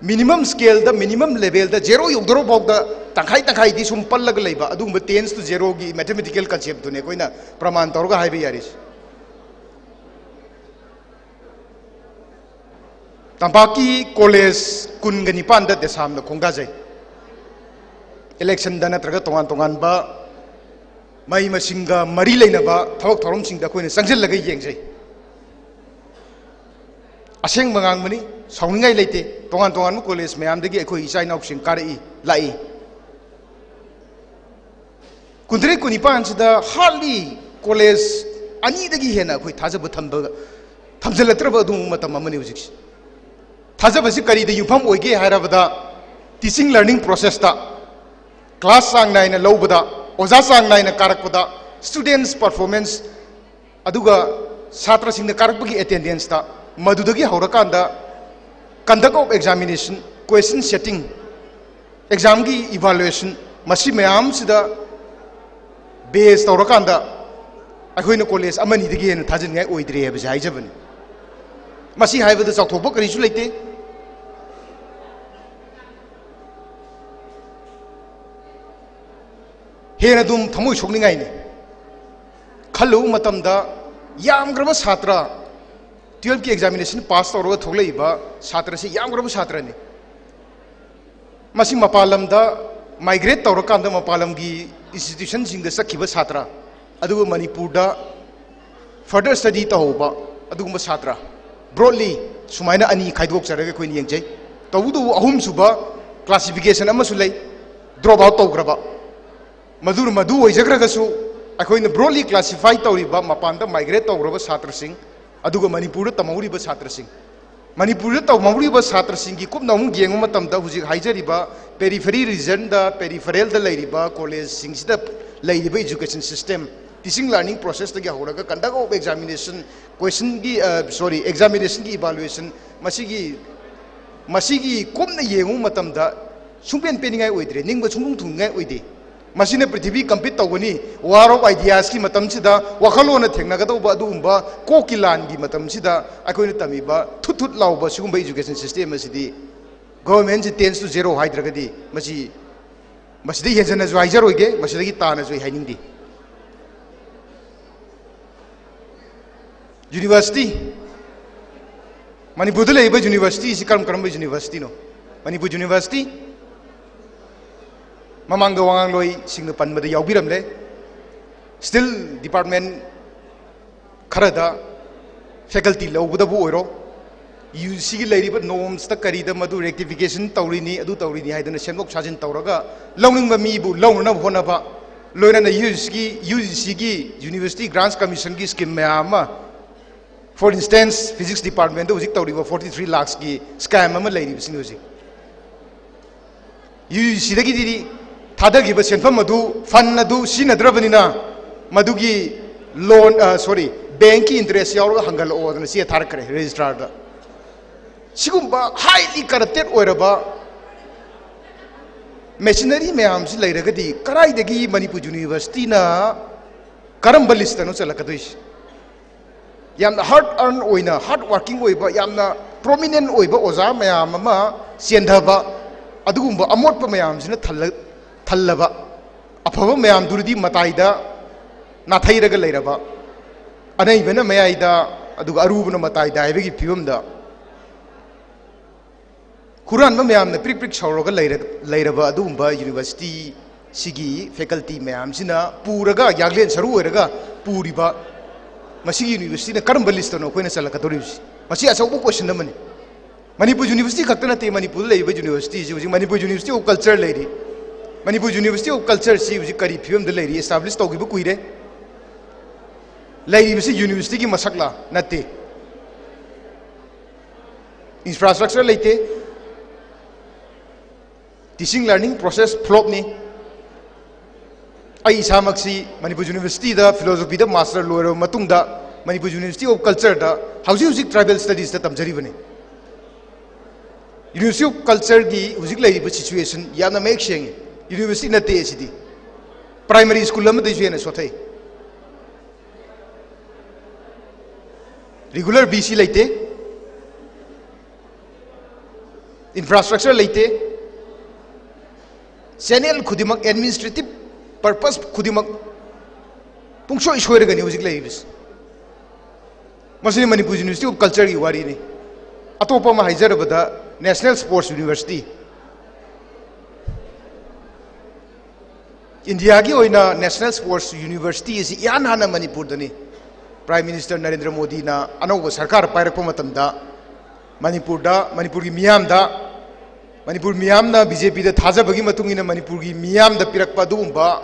Minimum scaleꯗ, minimum levelꯗ zero ꯌꯧꯗꯣꯔ ꯐꯥꯎꯗ ꯇꯪꯈꯥꯏ ꯇꯪꯈꯥꯏꯗꯤ ꯁꯨꯝ ꯄꯜꯂꯒ ꯂꯩꯕ, ꯑꯗꯨꯒꯨꯝꯕ tends to zeroꯒꯤ mathematical conceptꯇꯨꯅꯦ ꯑꯩꯈꯣꯏꯅ ꯄ꯭ꯔꯃꯥꯟ ꯇꯧꯔꯒ ꯍꯥꯏꯕ ꯌꯥꯔꯤꯁꯦ꯫ ꯇꯝꯄꯥꯛꯀꯤ ꯀꯣꯂꯦꯖ ꯀꯨꯟꯒ ꯅꯤꯄꯥꯟꯗ ꯗꯦꯁꯥꯝꯗ ꯈꯣꯡꯗꯥꯖꯩ꯫ Electionꯗ ꯅꯠꯇ꯭ꯔꯒ ꯇꯣꯉꯥꯟ ꯇꯣꯉꯥꯟꯕ ꯃꯍꯩ ꯃꯁꯤꯡꯒ ꯃꯔꯤ ꯂꯩꯅꯕ ꯊꯕꯛ ꯊꯧꯔꯝꯁꯤꯡꯗ ꯑꯩꯈꯣꯏꯅ ꯆꯪꯁꯤꯜꯂꯒ ꯌꯦꯡꯖꯩ꯫ ꯑꯁꯦꯡꯕ ꯉꯥꯡꯕꯅꯤ, ꯁꯥꯎꯅꯤꯡꯉꯥꯏ ꯂꯩꯇꯦ꯫ ꯇꯣꯉꯥꯟ ꯇꯣꯉꯥꯟꯕ ꯀꯣꯂꯦꯖ ꯃꯌꯥꯝꯗꯒꯤ ꯑꯩꯈꯣꯏ ꯏꯆꯥ ꯏꯅꯥꯎꯁꯤꯡ ꯀꯥꯔꯛꯏ, ꯂꯥꯛꯏ꯫ ꯀꯨꯟꯇꯔꯦꯠ ꯀꯨꯟꯅꯤꯄꯥꯟꯁꯤꯗ ꯍꯥꯔꯠꯂꯤ ꯀꯣꯂꯦꯖ ꯑꯅꯤꯗꯒꯤ ꯍꯦꯟꯅ ꯑꯩꯈꯣꯏ ꯊꯥꯖꯕ ꯊꯝꯕ ꯊꯝꯖꯤꯜꯂꯛꯇ꯭ꯔꯕ ꯑꯗꯨꯒꯨꯝꯕ ꯃꯇꯝ ꯑꯃꯅꯤ ꯍꯧꯖꯤꯛꯁꯤ꯫ ꯊꯥꯖꯕꯁꯤ ꯀꯔꯤꯗ ꯌꯨꯝꯐꯝ ꯑꯣꯏꯒꯦ ꯍꯥꯏꯔꯕꯗ, ꯇꯤꯆꯤꯡ ꯂꯔꯅꯤꯡ ꯄ꯭ꯔꯣꯁꯦꯁꯇ, ꯀ꯭ꯂꯥꯁ ꯆꯥꯡ ꯅꯥꯏꯅ ꯂꯧꯕꯗ, ꯑꯣꯖꯥ ꯆꯥꯡ ꯅꯥꯏꯅ ꯀꯥꯔꯛꯄꯗ, ꯁ꯭ꯇꯨꯗꯦꯟꯠꯁ ꯄꯔꯐꯣꯔꯃꯦꯟꯁ, ꯑꯗꯨꯒ ꯁꯥꯇ꯭ꯔꯁꯤꯡꯅ ꯀꯥꯔꯛꯄꯒꯤ ꯑꯦꯇꯦꯟꯗꯦꯟꯁꯇ, ꯃꯗꯨꯗꯒꯤ ꯍꯧꯔꯀꯥꯟꯗ conduct of examination, question setting, ꯑꯦꯛꯖꯥꯝꯒꯤ ꯏꯚꯥꯂꯨꯑꯦꯁꯟ, ꯃꯁꯤ ꯃꯌꯥꯝꯁꯤꯗ ꯕꯦꯖ ꯇꯧꯔꯀꯥꯟꯗ ꯑꯩꯈꯣꯏꯅ ꯀꯣꯂꯦꯖ ꯑꯃꯅꯤꯗꯒꯤ ꯍꯦꯟꯅ ꯊꯥꯖꯤꯟꯉꯥꯏ ꯑꯣꯏꯗ꯭ꯔꯦ ꯍꯥꯏꯕꯁꯦ ꯍꯥꯏꯖꯕꯅꯤ꯫ ꯃꯁꯤ ꯍꯥꯏꯕꯗ ꯆꯥꯎꯊꯣꯛꯄ ꯀꯔꯤꯁꯨ ꯂꯩꯇꯦ꯫ ꯍꯦꯟꯅ ꯑꯗꯨꯝ ꯊꯃꯣꯏ ꯁꯣꯛꯅꯤꯡꯉꯥꯏꯅꯤ꯫ ꯈꯜꯂꯨꯕ ꯃꯇꯝꯗ ꯌꯥꯝꯈ꯭ꯔꯕ ꯁꯥꯇ꯭ꯔ, ꯇꯨꯌꯦꯜꯐꯀꯤ ꯑꯦꯛꯖꯥꯃꯤꯅꯦꯁꯟ ꯄꯥꯁ ꯇꯧꯔꯒ ꯊꯣꯛꯂꯛꯏꯕ ꯁꯥꯇ꯭ꯔꯁꯤ ꯌꯥꯝꯈ꯭ꯔꯕ ꯁꯥꯇ꯭ꯔꯅꯤ꯫ ꯃꯁꯤ ꯃꯄꯥꯟ ꯂꯝꯗ ꯃꯥꯏꯒ꯭ꯔꯦꯠ ꯇꯧꯔꯀꯥꯟꯗ ꯃꯄꯥꯟ ꯂꯝꯒꯤ ꯏꯟꯁꯇꯤꯇ꯭ꯌꯨꯁꯟꯁꯤꯡꯗ ꯆꯠꯈꯤꯕ ꯁꯥꯇ꯭ꯔ, ꯑꯗꯨꯒ ꯃꯅꯤꯄꯨꯔꯗ ꯐꯔꯗꯔ ꯁ꯭ꯇꯗꯤ ꯇꯧꯍꯧꯕ ꯑꯗꯨꯒꯨꯝꯕ ꯁꯥꯇ꯭ꯔ, ꯕ꯭ꯔꯣꯗꯂꯤ ꯁꯨꯃꯥꯏꯅ ꯑꯅꯤ ꯈꯥꯏꯗꯣꯛꯆꯔꯒ ꯑꯩꯈꯣꯏꯅ ꯌꯦꯡꯖꯩ꯫ ꯇꯧꯕꯇꯕꯨ ꯑꯍꯨꯝꯁꯨꯕ ꯀ꯭ꯂꯥꯁꯤꯐꯤꯀꯦꯁꯟ ꯑꯃꯁꯨ ꯂꯩ, ꯗ꯭ꯔꯣꯞ ꯑꯥꯎꯠ ꯇꯧꯈ꯭ꯔꯕ꯫ ꯃꯗꯨ, ꯃꯗꯨ ꯑꯣꯏꯖꯈ꯭ꯔꯒꯁꯨ ꯑꯩꯈꯣꯏꯅ ꯕ꯭ꯔꯣꯗꯂꯤ ꯀ꯭ꯂꯥꯁꯤꯐꯥꯏ ꯇꯧꯔꯤꯕ ꯃꯄꯥꯟꯗ ꯃꯥꯏꯒ꯭ꯔꯦꯠ ꯇꯧꯈ꯭ꯔꯕ ꯁꯥꯇ꯭ꯔꯁꯤꯡ, ꯑꯗꯨꯒ ꯃꯅꯤꯄꯨꯔꯗ ꯇꯝꯍꯧꯔꯤꯕ ꯁꯥꯇ꯭ꯔꯁꯤꯡ, ꯃꯅꯤꯄꯨꯔꯗ ꯇꯝꯍꯧꯔꯤꯕ ꯁꯥꯇ꯭ꯔꯁꯤꯡꯒꯤ ꯀꯨꯞꯅ ꯑꯃꯨꯛ ꯌꯦꯡꯕ ꯃꯇꯝꯗ, ꯍꯧꯖꯤꯛ ꯍꯥꯏꯖꯔꯤꯕ ꯄꯦꯔꯤꯐꯦꯔꯤ ꯔꯤꯖꯟꯗ, ꯄꯦꯔꯤꯐꯦꯔꯦꯜꯗ ꯂꯩꯔꯤꯕ ꯀꯣꯂꯦꯖꯁꯤꯡꯁꯤꯗ ꯂꯩꯔꯤꯕ ꯏꯖꯨꯀꯦꯁꯟ ꯁꯤꯁꯇꯦꯝ, ꯇꯤꯆꯤꯡ ꯂꯔꯅꯤꯡ ꯄ꯭ꯔꯣꯁꯦꯁꯇꯒꯤ ꯍꯧꯔꯒ conduct of examination, ꯀꯣꯏꯁꯟꯒꯤ, ꯑ, ꯁꯣꯔꯤ, ꯑꯦꯛꯖꯥꯃꯤꯅꯦꯁꯟꯒꯤ ꯏꯚꯥꯂꯨꯑꯦꯁꯟ, ꯃꯁꯤꯒꯤ, ꯃꯁꯤꯒꯤ ꯀꯨꯞꯅ ꯌꯦꯡꯉꯨꯕ ꯃꯇꯝꯗ ꯁꯨꯡꯄꯦꯟ ꯄꯦꯟꯅꯤꯡꯉꯥꯏ ꯑꯣꯏꯗ꯭ꯔꯦ, ꯅꯤꯡꯕ ꯁꯨꯡꯊꯨꯡ ꯊꯨꯡꯅꯤꯡꯉꯥꯏ ꯑꯣꯏꯗꯦ꯫ ꯃꯁꯤꯅ ꯄ꯭ꯔꯤꯊꯤꯕꯤ ꯀꯝꯄꯤꯠ ꯇꯧꯒꯅꯤ꯫ War of ideasꯀꯤ ꯃꯇꯝꯁꯤꯗ, ꯋꯥꯈꯜꯂꯣꯟꯅ ꯊꯦꯡꯅꯒꯗꯧꯕ ꯑꯗꯨꯒꯨꯝꯕ ꯀꯣꯛꯀꯤ ꯂꯥꯟꯒꯤ ꯃꯇꯝꯁꯤꯗ ꯑꯩꯈꯣꯏꯅ ꯇꯝꯃꯤꯕ ꯊꯨꯠ ꯊꯨꯠ ꯂꯥꯎꯕ ꯁꯤꯒꯨꯝꯕ ꯏꯖꯨꯀꯦꯁꯟ ꯁꯤꯁꯇꯦꯝ ꯑꯁꯤꯗꯤ, governmentꯁꯤ tends to zero ꯍꯥꯏꯗ꯭ꯔꯒꯗꯤ, ꯃꯁꯤ, ꯃꯁꯤꯗꯒꯤ ꯍꯦꯟꯖꯟꯅꯁꯨ ꯍꯥꯏꯖꯔꯣꯏꯒꯦ, ꯃꯁꯤꯗꯒꯤ ꯇꯥꯅꯁꯨ ꯑꯩ ꯍꯥꯏꯅꯤꯡꯗꯦ꯫ ꯌꯨꯅꯤꯚꯔꯁꯤꯇꯤ, ꯃꯅꯤꯄꯨꯔꯗ ꯂꯩꯔꯤꯕ ꯌꯨꯅꯤꯚꯔꯁꯤꯇꯤꯁꯤ ꯀꯔꯝ ꯀꯔꯝꯕ ꯌꯨꯅꯤꯚꯔꯁꯤꯇꯤꯅꯣ? ꯃꯅꯤꯄꯨꯔ ꯌꯨꯅꯤꯚꯔꯁꯤꯇꯤ, ꯃꯃꯥꯡꯗ ꯋꯥꯉꯥꯡꯂꯣꯏꯁꯤꯡꯅ ꯄꯟꯕꯗ ꯌꯥꯎꯕꯤꯔꯝꯂꯦ꯫ Still department ꯈꯔꯗ faculty ꯂꯧꯕꯗꯕꯨ ꯑꯣꯏꯔꯣ, ꯌꯨ ꯖꯤꯒꯤ ꯂꯩꯔꯤꯕ ꯅꯣꯔꯝꯁꯇ ꯀꯔꯤꯗ ꯃꯗꯨ ꯔꯦꯛꯇꯤꯐꯤꯀꯦꯁꯟ ꯇꯧꯔꯤꯅꯤ, ꯑꯗꯨ ꯇꯧꯔꯤꯅꯤ ꯍꯥꯏꯗꯅ ꯁꯦꯝꯗꯣꯛ ꯁꯥꯖꯤꯟ ꯇꯧꯔꯒ ꯂꯧꯅꯤꯡꯕ ꯃꯤꯕꯨ ꯂꯧꯅꯅꯕ ꯍꯣꯠꯅꯕ, ꯂꯣꯏꯅꯅ UGCꯒꯤ UGCꯒꯤ University Grants Commissionꯒꯤ scheme ꯃꯌꯥꯝ ꯑꯃ, for instance, Physics Departmentꯇ ꯍꯧꯖꯤꯛ ꯇꯧꯔꯤꯕ forty three lakhsꯀꯤ scam ꯑꯃ ꯂꯩꯔꯤꯕꯁꯤꯅꯤ ꯍꯧꯖꯤꯛ꯫ UGCꯗꯒꯤꯗꯤ ꯊꯥꯗꯈꯤꯕ ꯁꯦꯟꯐꯝ ꯑꯗꯨ, fund ꯑꯗꯨ ꯁꯤꯖꯤꯟꯅꯗ꯭ꯔꯕꯅꯤꯅ, ꯃꯗꯨꯒꯤ loan, sorry, bankꯀꯤ interest ꯌꯥꯎꯔꯒ ꯍꯟꯒꯠꯂꯛꯑꯣꯗꯅ ꯆꯦ ꯊꯥꯔꯛꯈ꯭ꯔꯦ registrarꯗ꯫ ꯁꯤꯒꯨꯝꯕ highly corrupted ꯑꯣꯏꯔꯕ machinery ꯃꯌꯥꯝꯁꯤ ꯂꯩꯔꯒꯗꯤ, ꯀꯗꯥꯏꯗꯒꯤ ꯃꯅꯤꯄꯨꯔ Universityꯅ ꯀꯔꯝꯕ listꯇꯅꯣ ꯆꯜꯂꯛꯀꯗꯣꯏꯁꯤ? ꯌꯥꯝꯅ hard earn ꯑꯣꯏꯅ, hard working ꯑꯣꯏꯕ, ꯌꯥꯝꯅ prominent ꯑꯣꯏꯕ ꯑꯣꯖꯥ ꯃꯌꯥꯝ ꯑꯃ ꯆꯦꯟꯊꯕ, ꯑꯗꯨꯒꯨꯝꯕ ꯑꯃꯣꯠꯄ ꯃꯌꯥꯝꯁꯤꯅ ꯊꯜꯂ-, ꯊꯜꯂꯕ, ꯑꯐꯕ ꯃꯌꯥꯝꯗꯨꯗꯤ ꯃꯇꯥꯏꯗ ꯅꯥꯊꯩꯔꯒ ꯂꯩꯔꯕ, ꯑꯅꯩꯕꯅ ꯃꯌꯥꯏꯗ, ꯑꯗꯨꯒ ꯑꯔꯨꯕꯅ ꯃꯇꯥꯏꯗ ꯍꯥꯏꯕꯒꯤ ꯐꯤꯕꯝꯗ ꯍꯨꯔꯥꯟꯕ ꯃꯌꯥꯝꯅ ꯄ꯭ꯔꯤꯛ ꯄ꯭ꯔꯤꯛ ꯁꯧꯔꯒ ꯂꯩꯔ-, ꯂꯩꯔꯕ ꯑꯗꯨꯒꯨꯝꯕ Universityꯁꯤꯒꯤ faculty ꯃꯌꯥꯝꯁꯤꯅ ꯄꯨꯔꯒ, ꯌꯥꯡꯂꯦꯟ ꯁꯔꯨ ꯑꯣꯏꯔꯒ ꯄꯨꯔꯤꯕ ꯃꯁꯤꯒꯤ Universityꯅ ꯀꯔꯝꯕ listꯇꯅꯣ ꯑꯩꯈꯣꯏꯅ ꯆꯜꯂꯛꯀꯗꯧꯔꯤꯕꯁꯤ? ꯃꯁꯤ ꯑꯆꯧꯕ question ꯑꯃꯅꯤ꯫ ꯃꯅꯤꯄꯨꯔ University ꯈꯛꯇ ꯅꯠꯇꯦ, ꯃꯅꯤꯄꯨꯔꯗ ꯂꯩꯔꯤꯕ Universityꯁꯤ ꯍꯧꯖꯤꯛ Manipur University of Culture ꯂꯩꯔꯤ꯫ Manipur University of Cultureꯁꯤ ꯍꯧꯖꯤꯛ ꯀꯔꯤ ꯐꯤꯕꯝꯗ ꯂꯩꯔꯤ? Establish ꯇꯧꯈꯤꯕ ꯀꯨꯏꯔꯦ꯫ ꯂꯩꯔꯤꯕꯁꯤ Universityꯒꯤ ꯃꯁꯛꯂꯥ? ꯅꯠꯇꯦ꯫ Infrastructure ꯂꯩꯇꯦ꯫ Teaching learning process flopꯅꯤ꯫ ꯑꯩ ꯏꯁꯥꯃꯛꯁꯤ ꯃꯅꯤꯄꯨꯔ Universityꯗ philosophyꯗ master ꯂꯣꯏꯔꯕ ꯃꯇꯨꯡꯗ Manipur University of Cultureꯗ ꯍꯧꯖꯤꯛ ꯍꯧꯖꯤꯛ tribal studiesꯇ ꯇꯝꯖꯔꯤꯕꯅꯤ꯫ University of Cultureꯒꯤ ꯍꯧꯖꯤꯛ ꯂꯩꯔꯤꯕ situation ꯌꯥꯝꯅ ꯃꯌꯦꯛ ꯁꯦꯡꯉꯤ꯫ University ꯅꯠꯇꯦ ꯑꯁꯤꯗꯤ, primary school ꯑꯃꯗꯩꯁꯨ ꯍꯦꯟꯅ ꯁꯣꯊꯩ꯫ Regular VC ꯂꯩꯇꯦ, infrastructure ꯂꯩꯇꯦ, channel ꯈꯨꯗꯤꯡꯃꯛ, administrative purpose ꯈꯨꯗꯤꯡꯃꯛ ꯄꯨꯡꯁꯣꯏ ꯁꯣꯏꯔꯒꯅꯤ ꯍꯧꯖꯤꯛ ꯂꯩꯔꯤꯕꯁꯤ꯫ ꯃꯁꯤꯅꯤ Manipur University of Cultureꯒꯤ ꯋꯥꯔꯤꯅꯤ꯫ ꯑꯇꯣꯞꯄ ꯑꯃ ꯍꯥꯏꯖꯔꯕꯗ, National Sports University, Indiaꯒꯤ ꯑꯣꯏꯅ National Sports University ꯑꯁꯤ ꯏꯍꯥꯟ ꯍꯥꯟꯅ ꯃꯅꯤꯄꯨꯔꯗꯅꯤ꯫ Prime Minister ꯅꯔꯦꯟꯗ꯭ꯔ ꯃꯣꯗꯤꯅ ꯑꯅꯧꯕ ꯁꯔꯀꯥꯔ ꯄꯥꯏꯔꯛꯄ ꯃꯇꯝꯗ ꯃꯅꯤꯄꯨꯔꯗ, ꯃꯅꯤꯄꯨꯔꯒꯤ ꯃꯤꯌꯥꯝꯗ, ꯃꯅꯤꯄꯨꯔ ꯃꯤꯌꯥꯝꯅ BJPꯗ ꯊꯥꯖꯕꯒꯤ ꯃꯇꯨꯡ ꯏꯟꯅ ꯃꯅꯤꯄꯨꯔꯒꯤ ꯃꯤꯌꯥꯝꯗ ꯄꯤꯔꯛꯄ ꯑꯗꯨꯒꯨꯝꯕ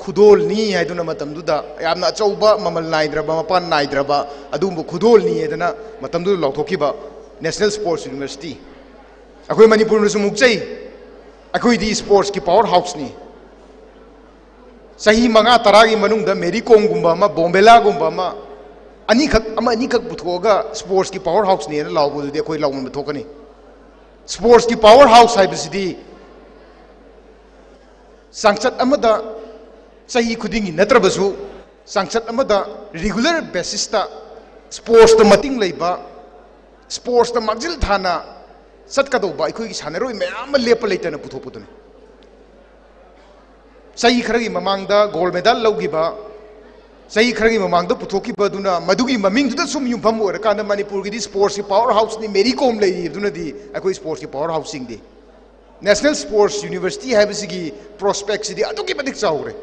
ꯈꯨꯗꯣꯜꯅꯤ ꯍꯥꯏꯗꯨꯅ ꯃꯇꯝꯗꯨꯗ ꯌꯥꯝꯅ ꯑꯆꯧꯕ, ꯃꯃꯜ ꯅꯥꯏꯗ꯭ꯔꯕ, ꯃꯄꯥꯟ ꯅꯥꯏꯗ꯭ꯔꯕ ꯑꯗꯨꯒꯨꯝꯕ ꯈꯨꯗꯣꯜꯅꯤ ꯍꯥꯏꯗꯅ ꯃꯇꯝꯗꯨꯗ ꯂꯥꯎꯊꯣꯛꯈꯤꯕ National Sports University꯫ ꯑꯩꯈꯣꯏ ꯃꯅꯤꯄꯨꯔꯅꯁꯨ ꯃꯨꯛꯆꯩ, ꯑꯩꯈꯣꯏꯗꯤ sportsꯀꯤ power houseꯅꯤ꯫ ꯆꯍꯤ ꯃꯉꯥ ꯇꯔꯥꯒꯤ ꯃꯅꯨꯡꯗ ꯃꯦꯔꯤ ꯀꯣꯝꯒꯨꯝꯕ ꯑꯃ, ꯕꯣꯝꯕꯦꯂꯥꯒꯨꯝꯕ ꯑꯃ, ꯑꯅꯤꯈꯛ, ꯑꯃ ꯑꯅꯤꯈꯛ ꯄꯨꯊꯣꯛꯑꯒ sportsꯀꯤ power houseꯅꯦꯅ ꯂꯥꯎꯕꯗꯨꯗꯤ ꯑꯩꯈꯣꯏ ꯂꯥꯎꯅꯤꯡꯕ ꯊꯣꯛꯀꯅꯤ꯫ Sportsꯀꯤ power house ꯍꯥꯏꯕꯁꯤꯗꯤ ꯆꯥꯡꯆꯠ ꯑꯃꯗ ꯆꯍꯤ ꯈꯨꯗꯤꯡꯒꯤ ꯅꯠꯇ꯭ꯔꯕꯁꯨ, ꯆꯥꯡꯆꯠ ꯑꯃꯗ regular basisꯇ sportsꯇ ꯃꯇꯤꯡ ꯂꯩꯕ, sportsꯇ ꯃꯥꯡꯖꯤꯜ ꯊꯥꯅ ꯆꯠꯀꯗꯧꯕ ꯑꯩꯈꯣꯏꯒꯤ ꯁꯥꯟꯅꯔꯣꯏ ꯃꯌꯥꯝ ꯑꯃ ꯂꯦꯞꯄ ꯂꯩꯇꯅ ꯄꯨꯊꯣꯛꯄꯗꯨꯅꯤ꯫ ꯆꯍꯤ ꯈꯔꯒꯤ ꯃꯃꯥꯡꯗ gold medal ꯂꯧꯈꯤꯕ, ꯆꯍꯤ ꯈꯔꯒꯤ ꯃꯃꯥꯡꯗ ꯄꯨꯊꯣꯛꯈꯤꯕꯗꯨꯅ ꯃꯗꯨꯒꯤ ꯃꯃꯤꯡꯗꯨꯗ ꯁꯨꯝ ꯌꯨꯝꯐꯝ ꯑꯣꯏꯔꯀꯥꯟꯗ ꯃꯅꯤꯄꯨꯔꯒꯤꯗꯤ sportsꯀꯤ power houseꯅꯤ, ꯃꯦꯔꯤ ꯀꯣꯝ ꯂꯩꯔꯤꯕꯗꯨꯅꯗꯤ ꯑꯩꯈꯣꯏ sportsꯀꯤ power houseꯁꯤꯡꯗꯤ꯫ National Sports University ꯍꯥꯏꯕꯁꯤꯒꯤ prospectꯁꯤꯗꯤ ꯑꯗꯨꯛꯀꯤ ꯃꯇꯤꯛ ꯆꯥꯎꯈ꯭ꯔꯦ꯫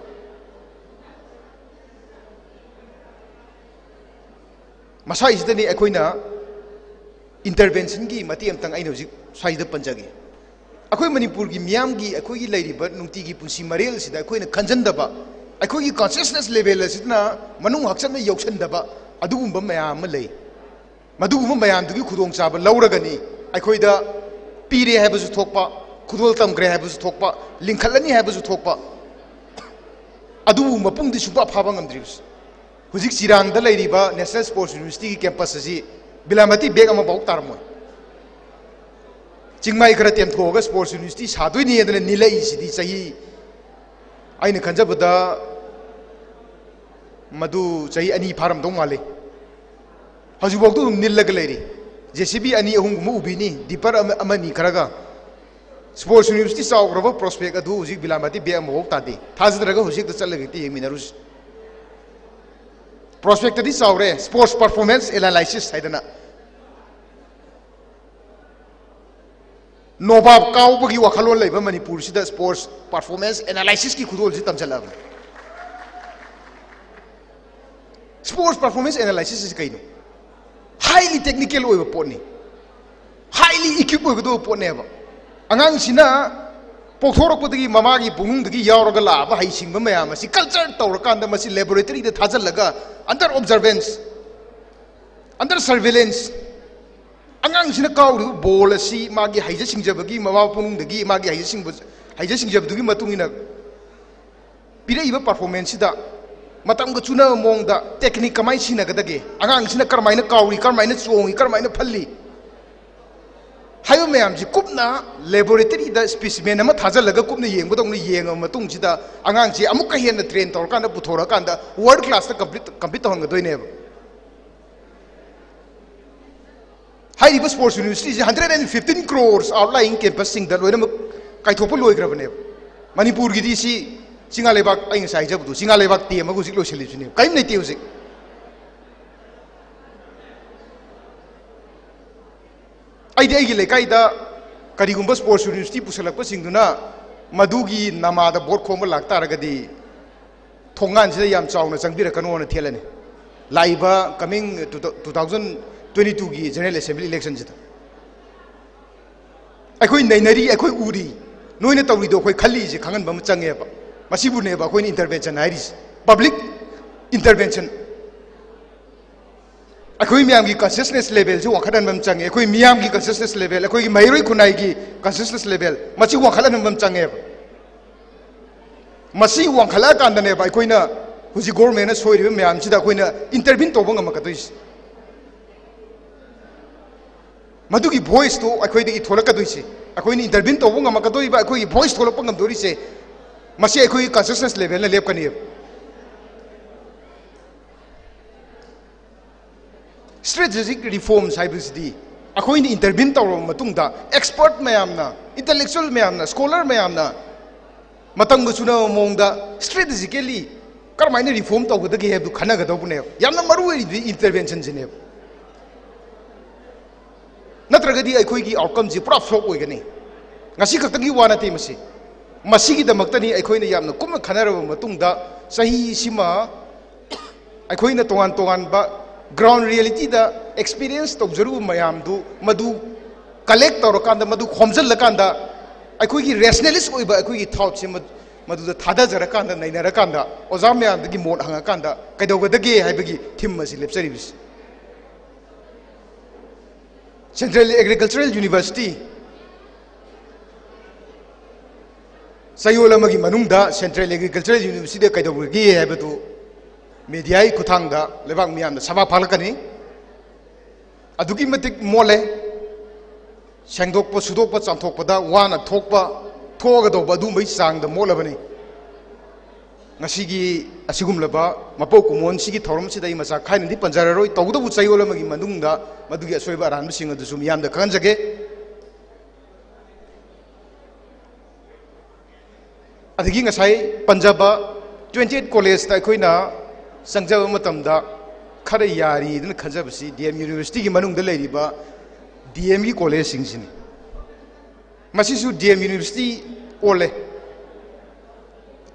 ꯃꯁꯥꯏꯁꯤꯗꯅꯤ ꯑꯩꯈꯣꯏꯅ interventionꯒꯤ ꯃꯇꯦꯛ ꯑꯃꯇꯪ ꯑꯩꯅ ꯍꯧꯖꯤꯛ ꯁ꯭ꯋꯥꯏꯁꯤꯗ ꯄꯟꯖꯒꯦ꯫ ꯑꯩꯈꯣꯏ ꯃꯅꯤꯄꯨꯔꯒꯤ ꯃꯤꯌꯥꯝꯒꯤ, ꯑꯩꯈꯣꯏꯒꯤ ꯂꯩꯔꯤꯕ ꯅꯨꯡꯇꯤꯒꯤ ꯄꯨꯟꯁꯤ ꯃꯔꯦꯜꯁꯤꯗ ꯑꯩꯈꯣꯏꯅ ꯈꯟꯖꯟꯗꯕ, ꯑꯩꯈꯣꯏꯒꯤ consciousness level ꯑꯁꯤꯅ ꯃꯅꯨꯡ ꯍꯛꯆꯟꯅ ꯌꯧꯁꯟꯗꯕ ꯑꯗꯨꯒꯨꯝꯕ ꯃꯌꯥꯝ ꯑꯃ ꯂꯩ꯫ ꯃꯗꯨꯒꯨꯝꯕ ꯃꯌꯥꯝꯗꯨꯒꯤ ꯈꯨꯗꯣꯡꯆꯥꯕ ꯂꯧꯔꯒꯅꯤ ꯑꯩꯈꯣꯏꯗ ꯄꯤꯔꯦ ꯍꯥꯏꯕꯁꯨ ꯊꯣꯛꯄ, ꯈꯨꯗꯣꯜ ꯇꯝꯈ꯭ꯔꯦ ꯍꯥꯏꯕꯁꯨ ꯊꯣꯛꯄ, ꯂꯤꯡꯈꯠꯂꯅꯤ ꯍꯥꯏꯕꯁꯨ ꯊꯣꯛꯄ꯫ ꯑꯗꯨꯕꯨ ꯃꯄꯨꯡꯗꯤ ꯁꯨꯡꯐꯥ ꯐꯥꯕ ꯉꯝꯗ꯭ꯔꯤꯕꯁꯤ꯫ ꯍꯧꯖꯤꯛ ꯆꯤꯔꯥꯡꯗ ꯂꯩꯔꯤꯕ National Sports Universityꯒꯤ campus ꯑꯁꯤ ꯕꯤꯂꯥꯃꯇꯤ bag ꯑꯃꯐꯥꯎ ꯇꯥꯔꯝꯃꯣꯏ꯫ ꯆꯤꯡꯃꯥꯏ ꯈꯔ ꯇꯦꯝꯊꯣꯛꯑꯒ Sports University ꯁꯥꯗꯣꯏꯅꯦꯗꯅ ꯅꯤꯜꯂꯛꯏꯁꯤꯗꯤ ꯆꯍꯤ, ꯑꯩꯅ ꯈꯟꯖꯕꯗ ꯃꯗꯨ ꯆꯍꯤ ꯑꯅꯤ ꯐꯥꯔꯝꯗꯧ ꯃꯥꯜꯂꯤ꯫ ꯍꯧꯖꯤꯛꯐꯥꯎꯗ ꯑꯗꯨꯝ ꯅꯤꯜꯂꯒ ꯂꯩꯔꯤ꯫ JCB ꯑꯅꯤ ꯑꯍꯨꯝꯒꯨꯝꯕ ꯎꯕꯤꯅꯤ, dipper ꯑꯃ, ꯑꯃꯅꯤ ꯈꯔꯒ꯫ Sports University ꯆꯥꯎꯈ꯭ꯔꯕ prospect ꯑꯗꯨ ꯍꯧꯖꯤꯛ ꯕꯤꯂꯥꯃꯇꯤ bag ꯑꯃꯐꯥꯎ ꯇꯥꯗꯦ꯫ ꯊꯥꯖꯗ꯭ꯔꯒ ꯍꯧꯖꯤꯛꯇ ꯆꯠꯂꯒ ꯍꯦꯛꯇ ꯌꯦꯡꯃꯤꯟꯅꯔꯨꯁꯤ꯫ Prospectꯇꯗꯤ ꯆꯥꯎꯔꯦ, sports performance analysis ꯍꯥꯏꯗꯅ꯫ ꯅꯣꯕꯥꯞ ꯀꯥꯎꯕꯒꯤ ꯋꯥꯈꯜꯂꯣꯟ ꯂꯩꯕ ꯃꯅꯤꯄꯨꯔꯁꯤꯗ sports performance analysisꯀꯤ ꯈꯨꯗꯣꯜꯁꯤ ꯇꯝꯁꯤꯜꯂꯛꯑꯕꯅꯤ꯫ Sports performance analysis ꯑꯁꯤ ꯀꯩꯅꯣ? Highly technical ꯑꯣꯏꯕ ꯄꯣꯠꯅꯤ, highly equip ꯑꯣꯏꯒꯗꯧꯕ ꯄꯣꯠꯅꯦꯕ꯫ ꯑꯉꯥꯡꯁꯤꯅ ꯄꯣꯛꯊꯣꯔꯛꯄꯗꯒꯤ ꯃꯃꯥꯒꯤ ꯄꯨꯛꯅꯨꯡꯗꯒꯤ ꯌꯥꯎꯔꯒ ꯂꯥꯛꯑꯕ ꯍꯩꯁꯤꯡꯕ ꯃꯌꯥꯝ ꯑꯁꯤ ꯀꯜꯆꯔ ꯇꯧꯔꯀꯥꯟꯗ ꯃꯁꯤ ꯂꯦꯕꯣꯔꯦꯇꯔꯤꯗ ꯊꯥꯖꯤꯜꯂꯒ under observance, under surveillance, ꯑꯉꯥꯡꯁꯤꯅ ꯀꯥꯎꯔꯤꯕ ꯕꯣꯜ ꯑꯁꯤ ꯃꯥꯒꯤ ꯍꯩꯖ ꯁꯤꯡꯖꯕꯒꯤ ꯃꯃꯥ ꯄꯨꯛꯅꯨꯡꯗꯒꯤ ꯃꯥꯒꯤ ꯍꯩꯖ ꯁꯤꯡꯕ ꯍꯩꯖ ꯁꯤꯡꯖꯕꯗꯨꯒꯤ ꯃꯇꯨꯡ ꯏꯟꯅ ꯄꯤꯔꯛꯏꯕ ꯄꯔꯐꯣꯔꯃꯦꯟꯁꯁꯤꯗ ꯃꯇꯝꯒ ꯆꯨꯅꯕ ꯃꯑꯣꯡꯗ ꯇꯦꯛꯅꯤꯛ ꯀꯃꯥꯏꯅ ꯁꯤꯖꯤꯟꯅꯒꯗꯒꯦ, ꯑꯉꯥꯡꯁꯤꯅ ꯀꯔꯝꯍꯥꯏꯅ ꯀꯥꯎꯔꯤ, ꯀꯔꯝꯍꯥꯏꯅ ꯆꯣꯡꯉꯤ, ꯀꯔꯝꯍꯥꯏꯅ ꯐꯜꯂꯤ ꯍꯥꯏꯕ ꯃꯌꯥꯝꯁꯤ ꯀꯨꯞꯅ ꯂꯦꯕꯣꯔꯦꯇꯔꯤꯗ ꯁ꯭ꯄꯤꯁꯤꯃꯦꯟ ꯑꯃ ꯊꯥꯖꯤꯜꯂꯒ ꯀꯨꯞꯅ ꯌꯦꯡꯕꯗꯧꯅ ꯌꯦꯡꯉꯕ ꯃꯇꯨꯡꯁꯤꯗ ꯑꯉꯥꯡꯁꯤ ꯑꯃꯨꯛꯀ ꯍꯦꯟꯅ ꯇ꯭ꯔꯦꯟ ꯇꯧꯔꯀꯥꯟꯗ ꯄꯨꯊꯣꯔꯛꯑꯀꯥꯟꯗ ꯋꯥꯔꯜ ꯀ꯭ꯂꯥꯁꯇ ꯀꯝꯄꯤꯠ ꯀꯝꯄꯤꯠ ꯇꯧꯍꯟꯒꯗꯣꯏꯅꯦꯕ꯫ ꯍꯥꯏꯔꯤꯕ ꯁ꯭ꯄꯣꯔꯠꯁ ꯌꯨꯅꯤꯚꯔꯁꯤꯇꯤꯁꯤ hundred and fifteen crores outlying campusꯁꯤꯡꯗ ꯂꯣꯏꯅꯃꯛ ꯀꯥꯏꯊꯣꯛꯄ ꯂꯣꯏꯈ꯭ꯔꯕꯅꯦꯕ꯫ ꯃꯅꯤꯄꯨꯔꯒꯤꯗꯤ ꯁꯤ ꯆꯤꯡꯉꯥ ꯂꯩꯕꯥꯛ, ꯑꯩ ꯉꯁꯥꯏ ꯍꯥꯏꯖꯕꯗꯣ, ꯆꯤꯡꯉꯥ ꯂꯩꯕꯥꯛ ꯇꯦꯝꯃꯒ ꯍꯧꯖꯤꯛ ꯂꯣꯏꯁꯤꯜꯂꯤꯁꯤꯅꯦꯕ꯫ ꯀꯔꯤꯝ ꯂꯩꯇꯦ ꯍꯧꯖꯤꯛ꯫ ꯑꯩꯗꯤ ꯑꯩꯒꯤ ꯂꯩꯀꯥꯏꯗ ꯀꯔꯤꯒꯨꯝꯕ ꯁ꯭ꯄꯣꯔꯠꯁ ꯌꯨꯅꯤꯚꯔꯁꯤꯇꯤ ꯄꯨꯁꯜꯂꯛꯄꯁꯤꯡꯗꯨꯅ ꯃꯗꯨꯒꯤ ꯅꯃꯥꯗ ꯚꯣꯠ ꯈꯣꯝꯕ ꯂꯥꯛꯇꯥꯔꯒꯗꯤ ꯊꯣꯡꯒꯥꯟꯁꯤꯗ ꯌꯥꯝ ꯆꯥꯎꯅ ꯆꯪꯕꯤꯔꯛꯀꯅꯣꯅ ꯊꯦꯠꯂꯅꯤ꯫ ꯂꯥꯛꯏꯕ coming two thousand twenty twoꯒꯤ General Assembly electionꯁꯤꯗ꯫ ꯑꯩꯈꯣꯏ ꯅꯩꯅꯔꯤ, ꯑꯩꯈꯣꯏ ꯎꯔꯤ, ꯅꯣꯏꯅ ꯇꯧꯔꯤꯗꯣ ꯑꯩꯈꯣꯏ ꯈꯜꯂꯤꯁꯦ ꯈꯪꯍꯟꯕ ꯑꯃ ꯆꯪꯉꯦꯕ꯫ ꯃꯁꯤꯕꯨꯅꯦꯕ ꯑꯩꯈꯣꯏꯅ intervention ꯍꯥꯏꯔꯤꯁꯦ, public intervention꯫ ꯑꯩꯈꯣꯏ ꯃꯌꯥꯝꯒꯤ consciousness levelꯁꯤ ꯋꯥꯡꯈꯠꯍꯟꯕ ꯑꯃ ꯆꯪꯉꯦ꯫ ꯑꯩꯈꯣꯏ ꯃꯤꯌꯥꯝꯒꯤ consciousness level, ꯑꯩꯈꯣꯏꯒꯤ ꯃꯍꯩꯔꯣꯏ ꯈꯨꯟꯅꯥꯏꯒꯤ consciousness level ꯃꯁꯤ ꯋꯥꯡꯈꯠꯍꯟꯕ ꯑꯃ ꯆꯪꯉꯦꯕ꯫ ꯃꯁꯤ ꯋꯥꯡꯈꯠꯂꯛꯑꯀꯥꯟꯗꯅꯦꯕ ꯑꯩꯈꯣꯏꯅ ꯍꯧꯖꯤꯛ governmentꯅ ꯁꯣꯏꯔꯤꯕ ꯃꯌꯥꯝꯁꯤꯗ ꯑꯩꯈꯣꯏꯅ intervene ꯇꯧꯕ ꯉꯝꯃꯛꯀꯗꯣꯏꯁꯦ꯫ ꯃꯗꯨꯒꯤ voiceꯇꯣ ꯑꯩꯈꯣꯏꯗꯒꯤ ꯊꯣꯛꯂꯛꯀꯗꯣꯏꯁꯦ꯫ ꯑꯩꯈꯣꯏꯅ intervene ꯇꯧꯕ ꯉꯝꯃꯛꯀꯗꯣꯔꯤꯕ, ꯑꯩꯈꯣꯏꯒꯤ voice ꯊꯣꯛꯂꯛꯄ ꯉꯝꯗꯣꯔꯤꯁꯦ ꯃꯁꯤ ꯑꯩꯈꯣꯏꯒꯤ consciousness levelꯅ ꯂꯦꯞꯀꯅꯦꯕ꯫ Strategic reforms ꯍꯥꯏꯕꯁꯤꯗꯤ ꯑꯩꯈꯣꯏꯅ intervene ꯇꯧꯔꯕ ꯃꯇꯨꯡꯗ expert ꯃꯌꯥꯝꯅ, intellectual ꯃꯌꯥꯝꯅ, scholar ꯃꯌꯥꯝꯅ ꯃꯇꯝꯒ ꯆꯨꯅꯕ ꯃꯑꯣꯡꯗ strategically ꯀꯔꯝꯍꯥꯏꯅ reform ꯇꯧꯒꯗꯒꯦ ꯍꯥꯏꯕꯗꯨ ꯈꯟꯅꯒꯗꯧꯕꯅꯦꯕ꯫ ꯌꯥꯝꯅ ꯃꯔꯨ ꯑꯣꯏꯔꯤꯗꯤ interventionꯁꯤꯅꯦꯕ꯫ ꯅꯠꯇ꯭ꯔꯒꯗꯤ ꯑꯩꯈꯣꯏꯒꯤ outcomeꯁꯤ ꯄꯨꯔꯥ flop ꯑꯣꯏꯒꯅꯤ꯫ ꯉꯁꯤ ꯈꯛꯇꯒꯤ ꯋꯥ ꯅꯠꯇꯦ ꯃꯁꯤ꯫ ꯃꯁꯤꯒꯤꯗꯃꯛꯇꯅꯤ ꯑꯩꯈꯣꯏꯅ ꯌꯥꯝꯅ ꯀꯨꯞꯅ ꯈꯟꯅꯔꯕ ꯃꯇꯨꯡꯗ ꯆꯍꯤꯁꯤꯃ ꯑꯩꯈꯣꯏꯅ ꯇꯣꯉꯥꯟ ꯇꯣꯉꯥꯟꯕ ground realityꯗ experience ꯇꯧꯖꯔꯨꯕ ꯃꯌꯥꯝꯗꯨ ꯃꯗꯨ collect ꯇꯧꯔꯀꯥꯟꯗ, ꯃꯗꯨ ꯈꯣꯝꯖꯤꯜꯂꯀꯥꯟꯗ ꯑꯩꯈꯣꯏꯒꯤ ꯔꯦꯁꯅꯦꯂꯤꯁ ꯑꯣꯏꯕ ꯑꯩꯈꯣꯏꯒꯤ ꯊꯥꯎꯠꯁꯦ ꯃꯗꯨꯗ ꯊꯥꯗꯖꯔꯀꯥꯟꯗ, ꯅꯩꯅꯔꯀꯥꯟꯗ, ꯑꯣꯖꯥ ꯃꯌꯥꯝꯗꯒꯤ ꯃꯣꯠ ꯍꯪꯉꯀꯥꯟꯗ ꯀꯩꯗꯧꯒꯗꯒꯦ ꯍꯥꯏꯕꯒꯤ ꯊꯤꯝ ꯑꯁꯤ ꯂꯦꯞꯆꯔꯤꯕꯁꯤ꯫ ꯁꯦꯟꯇ꯭ꯔꯦꯜ ꯑꯦꯒ꯭ꯔꯤꯀꯜꯆꯔꯦꯜ ꯌꯨꯅꯤꯚꯔꯁꯤꯇꯤ ꯆꯌꯣꯜ ꯑꯃꯒꯤ ꯃꯅꯨꯡꯗ ꯁꯦꯟꯇ꯭ꯔꯦꯜ ꯑꯦꯒ꯭ꯔꯤꯀꯜꯆꯔꯦꯜ ꯌꯨꯅꯤꯚꯔꯁꯤꯇꯤꯗ ꯀꯩꯗꯧꯔꯒꯦ ꯍꯥꯏꯕꯗꯨ ꯃꯦꯗꯤꯌꯥꯒꯤ ꯈꯨꯠꯊꯥꯡꯗ ꯂꯩꯕꯥꯛ ꯃꯤꯌꯥꯝꯗ ꯁꯕꯥꯛ ꯐꯥꯛꯂꯛꯀꯅꯤ꯫ ꯑꯗꯨꯛꯀꯤ ꯃꯇꯤꯛ ꯃꯣꯠꯂꯦ꯫ ꯁꯦꯡꯗꯣꯛꯄ, ꯁꯨꯗꯣꯛꯄ, ꯆꯥꯝꯊꯣꯛꯄꯗ ꯋꯥꯅ ꯊꯣꯛꯄ, ꯊꯣꯛꯑꯒꯗꯧꯕ ꯑꯗꯨꯒꯨꯝꯕꯒꯤ ꯆꯥꯡꯗ ꯃꯣꯠꯂꯕꯅꯤ꯫ ꯉꯁꯤꯒꯤ ꯑꯁꯤꯒꯨꯝꯂꯕ ꯃꯄꯧ ꯀꯨꯝꯑꯣꯟꯁꯤꯒꯤ ꯊꯧꯔꯝꯁꯤꯗ ꯑꯩ ꯃꯆꯥ ꯈꯥꯏꯅꯗꯤ ꯄꯟꯖꯔꯔꯣꯏ꯫ ꯇꯧꯕꯇꯕꯨ ꯆꯌꯣꯜ ꯑꯃꯒꯤ ꯃꯅꯨꯡꯗ ꯃꯗꯨꯒꯤ ꯑꯁꯣꯏꯕ ꯑꯔꯥꯟꯕꯁꯤꯡ ꯑꯗꯨꯁꯨ ꯃꯤꯌꯥꯝꯗ ꯈꯪꯍꯟꯖꯒꯦ꯫ ꯑꯗꯒꯤ ꯉꯁꯥꯏ ꯄꯟꯖꯕ twenty eight ꯀꯣꯂꯦꯖꯇ ꯑꯩꯈꯣꯏꯅ ꯆꯪꯖꯕ ꯃꯇꯝꯗ ꯈꯔ ꯌꯥꯔꯤꯗꯅ ꯈꯟꯖꯕꯁꯤ ꯗꯤ ꯑꯦꯝ ꯌꯨꯅꯤꯚꯔꯁꯤꯇꯤꯒꯤ ꯃꯅꯨꯡꯗ ꯂꯩꯔꯤꯕ ꯗꯤ ꯑꯦꯝꯒꯤ ꯀꯣꯂꯦꯖꯁꯤꯡꯁꯤꯅꯤ꯫ ꯃꯁꯤꯁꯨ ꯗꯤ ꯑꯦꯝ ꯌꯨꯅꯤꯚꯔꯁꯤꯇꯤ ꯑꯣꯜꯂꯦ꯫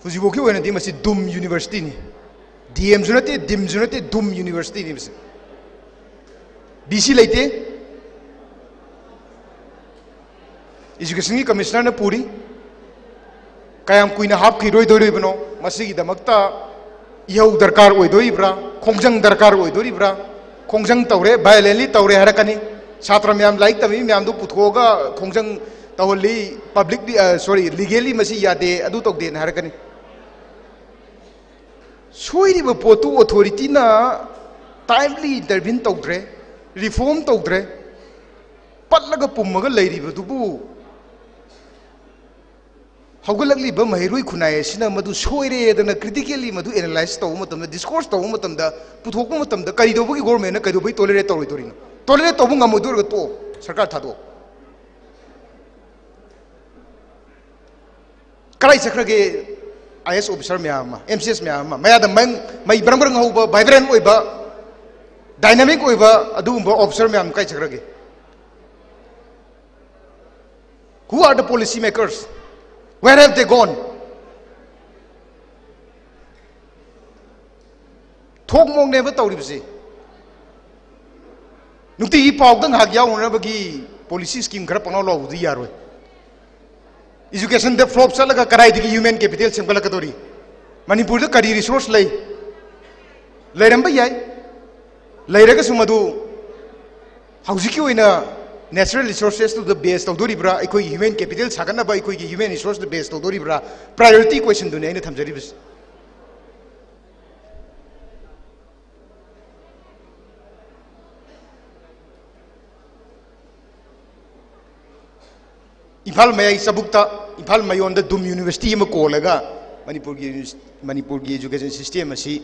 ꯍꯧꯖꯤꯛꯐꯥꯎꯒꯤ ꯑꯣꯏꯅꯗꯤ ꯃꯁꯤ ꯗꯨꯝ ꯌꯨꯅꯤꯚꯔꯁꯤꯇꯤꯅꯤ꯫ ꯗꯤ ꯑꯦꯝꯁꯨ ꯅꯠꯇꯦ, ꯗꯤꯝꯁꯨ ꯅꯠꯇꯦ, ꯗꯨꯝ ꯌꯨꯅꯤꯚꯔꯁꯤꯇꯤꯅꯤ ꯃꯁꯤ꯫ ꯚꯤ ꯁꯤ ꯂꯩꯇꯦ꯫ ꯏꯖꯨꯀꯦꯁꯟꯒꯤ ꯀꯃꯤꯁꯅꯔꯅ ꯄꯨꯔꯤ꯫ ꯀꯌꯥꯝ ꯀꯨꯏꯅ ꯍꯥꯞꯈꯤꯔꯣꯏꯗꯣꯔꯤꯕꯅꯣ? ꯃꯁꯤꯒꯤꯗꯃꯛꯇ ꯏꯍꯧ ꯗꯔꯀꯥꯔ ꯑꯣꯏꯗꯣꯔꯤꯕ꯭ꯔꯥ? ꯈꯣꯡꯖꯪ ꯗꯔꯀꯥꯔ ꯑꯣꯏꯗꯣꯔꯤꯕ꯭ꯔꯥ? ꯈꯣꯡꯖꯪ ꯇꯧꯔꯦ, ꯚꯥꯏꯑꯣꯂꯦꯟꯂꯤ ꯇꯧꯔꯦ ꯍꯥꯏꯔꯛꯀꯅꯤ꯫ ꯁꯥꯇ꯭ꯔ ꯃꯌꯥꯝ, ꯂꯥꯏꯔꯤꯛ ꯇꯝꯃꯤ ꯃꯌꯥꯝꯗꯨ ꯄꯨꯊꯣꯛꯑꯒ ꯈꯣꯡꯖꯪ ꯇꯧꯍꯜꯂꯤ, ꯄꯕ꯭ꯂꯤꯛꯂꯤ, ꯑ, ꯁꯣꯔꯤ, ꯂꯤꯒꯦꯜꯂꯤ ꯃꯁꯤ ꯌꯥꯗꯦ, ꯑꯗꯨ ꯇꯧꯗꯦꯅ ꯍꯥꯏꯔꯛꯀꯅꯤ꯫ ꯁꯣꯏꯔꯤꯕ ꯄꯣꯠꯇꯨ ꯑꯣꯊꯣꯔꯤꯇꯤꯅ ꯇꯥꯏꯝꯂꯤ ꯏꯟꯇꯔꯚꯤꯟ ꯇꯧꯗ꯭ꯔꯦ, ꯔꯤꯐꯣꯔꯝ ꯇꯧꯗ꯭ꯔꯦ, ꯄꯠꯂꯒ ꯄꯨꯝꯃꯒ ꯂꯩꯔꯤꯕꯗꯨꯕꯨ ꯍꯧꯒꯠꯂꯛꯂꯤꯕ ꯃꯍꯩꯔꯣꯏ ꯈꯨꯟꯅꯥꯏ ꯑꯁꯤꯅ ꯃꯗꯨ ꯁꯣꯏꯔꯦꯗꯅ ꯀ꯭ꯔꯤꯇꯤꯀꯦꯜꯂꯤ ꯃꯗꯨ ꯑꯦꯅꯥꯂꯥꯏꯁ ꯇꯧꯕ ꯃꯇꯝꯗ, ꯗꯤꯁꯀꯣꯔꯁ ꯇꯧꯕ ꯃꯇꯝꯗ, ꯄꯨꯊꯣꯛꯄ ꯃꯇꯝꯗ ꯀꯔꯤ ꯇꯧꯕꯒꯤ ꯒꯣꯔꯃꯦꯟꯅ ꯀꯩꯗꯧꯕꯒꯤ ꯇꯣꯂꯦꯔꯦꯠ ꯇꯧꯔꯣꯏꯗꯣꯔꯤꯅꯣ? ꯇꯣꯂꯦꯔꯦꯠ ꯇꯧꯕ ꯉꯝꯃꯣꯏꯗꯣꯏꯔꯒ ꯇꯣꯛꯑꯣ, ꯁꯔꯀꯥꯔ ꯊꯥꯗꯣꯛꯑꯣ꯫ ꯀꯗꯥꯏ ꯆꯠꯈ꯭ꯔꯒꯦ? ꯑꯥꯏ ꯑꯦꯁ ꯑꯣꯐꯤꯁꯥꯔ ꯃꯌꯥꯝ ꯑꯃ, ꯑꯦꯝ ꯁꯤ ꯑꯦꯁ ꯃꯌꯥꯝ ꯑꯃ, ꯃꯌꯥꯗ ꯃꯩ, ꯃꯩ ꯕ꯭ꯔꯪ ꯕ꯭ꯔꯪ ꯍꯧꯕ, ꯚꯥꯏꯕ꯭ꯔꯦꯟ ꯑꯣꯏꯕ, ꯗꯥꯏꯅꯥꯃꯤꯛ ꯑꯣꯏꯕ ꯑꯗꯨꯒꯨꯝꯕ ꯑꯣꯐꯤꯁꯥꯔ ꯃꯌꯥꯝ ꯀꯥꯏ ꯆꯠꯈ꯭ꯔꯒꯦ? Who are the policy makers? Where have they gone? ꯊꯣꯛ ꯃꯣꯛꯅꯦꯕ ꯇꯧꯔꯤꯕꯁꯤ꯫ ꯅꯨꯡꯇꯤꯒꯤ ꯄꯥꯎꯗ ꯉꯥꯏꯍꯥꯛ ꯌꯥꯎꯅꯅꯕꯒꯤ ꯄꯣꯂꯤꯁꯤ ꯁ꯭ꯀꯤꯝ ꯈꯔ ꯄꯪꯂꯥꯎ ꯂꯥꯎꯕꯗꯤ ꯌꯥꯔꯣꯏ꯫ Educationꯗ flop ꯆꯠꯂꯒ ꯀꯗꯥꯏꯗꯒꯤ human capital ꯁꯦꯝꯒꯠꯂꯛꯀꯗꯧꯔꯤ? ꯃꯅꯤꯄꯨꯔꯗ ꯀꯔꯤ resource ꯂꯩ? ꯂꯩꯔꯝꯕ ꯌꯥꯏ, ꯂꯩꯔꯒꯁꯨ ꯃꯗꯨ ꯍꯧꯖꯤꯛꯀꯤ ꯑꯣꯏꯅ natural resourcesꯇꯨꯗ base ꯇꯧꯗꯣꯔꯤꯕ꯭ꯔꯥ, ꯑꯩꯈꯣꯏꯒꯤ human capital ꯁꯥꯒꯠꯅꯕ ꯑꯩꯈꯣꯏꯒꯤ human resourceꯇ base ꯇꯧꯗꯣꯔꯤꯕ꯭ꯔꯥ? Priority questionꯗꯨꯅꯤ ꯑꯩꯅ ꯊꯝꯖꯔꯤꯕꯁꯤ꯫ ꯏꯝꯐꯥꯜ ꯃꯌꯥꯏ ꯆꯕꯨꯛꯇ, ꯏꯝꯐꯥꯜ ꯃꯌꯣꯟꯗ ꯗꯨꯝ university ꯑꯃ ꯀꯣꯜꯂꯒ ꯃꯅꯤꯄꯨꯔꯒꯤ, ꯃꯅꯤꯄꯨꯔꯒꯤ education system ꯑꯁꯤ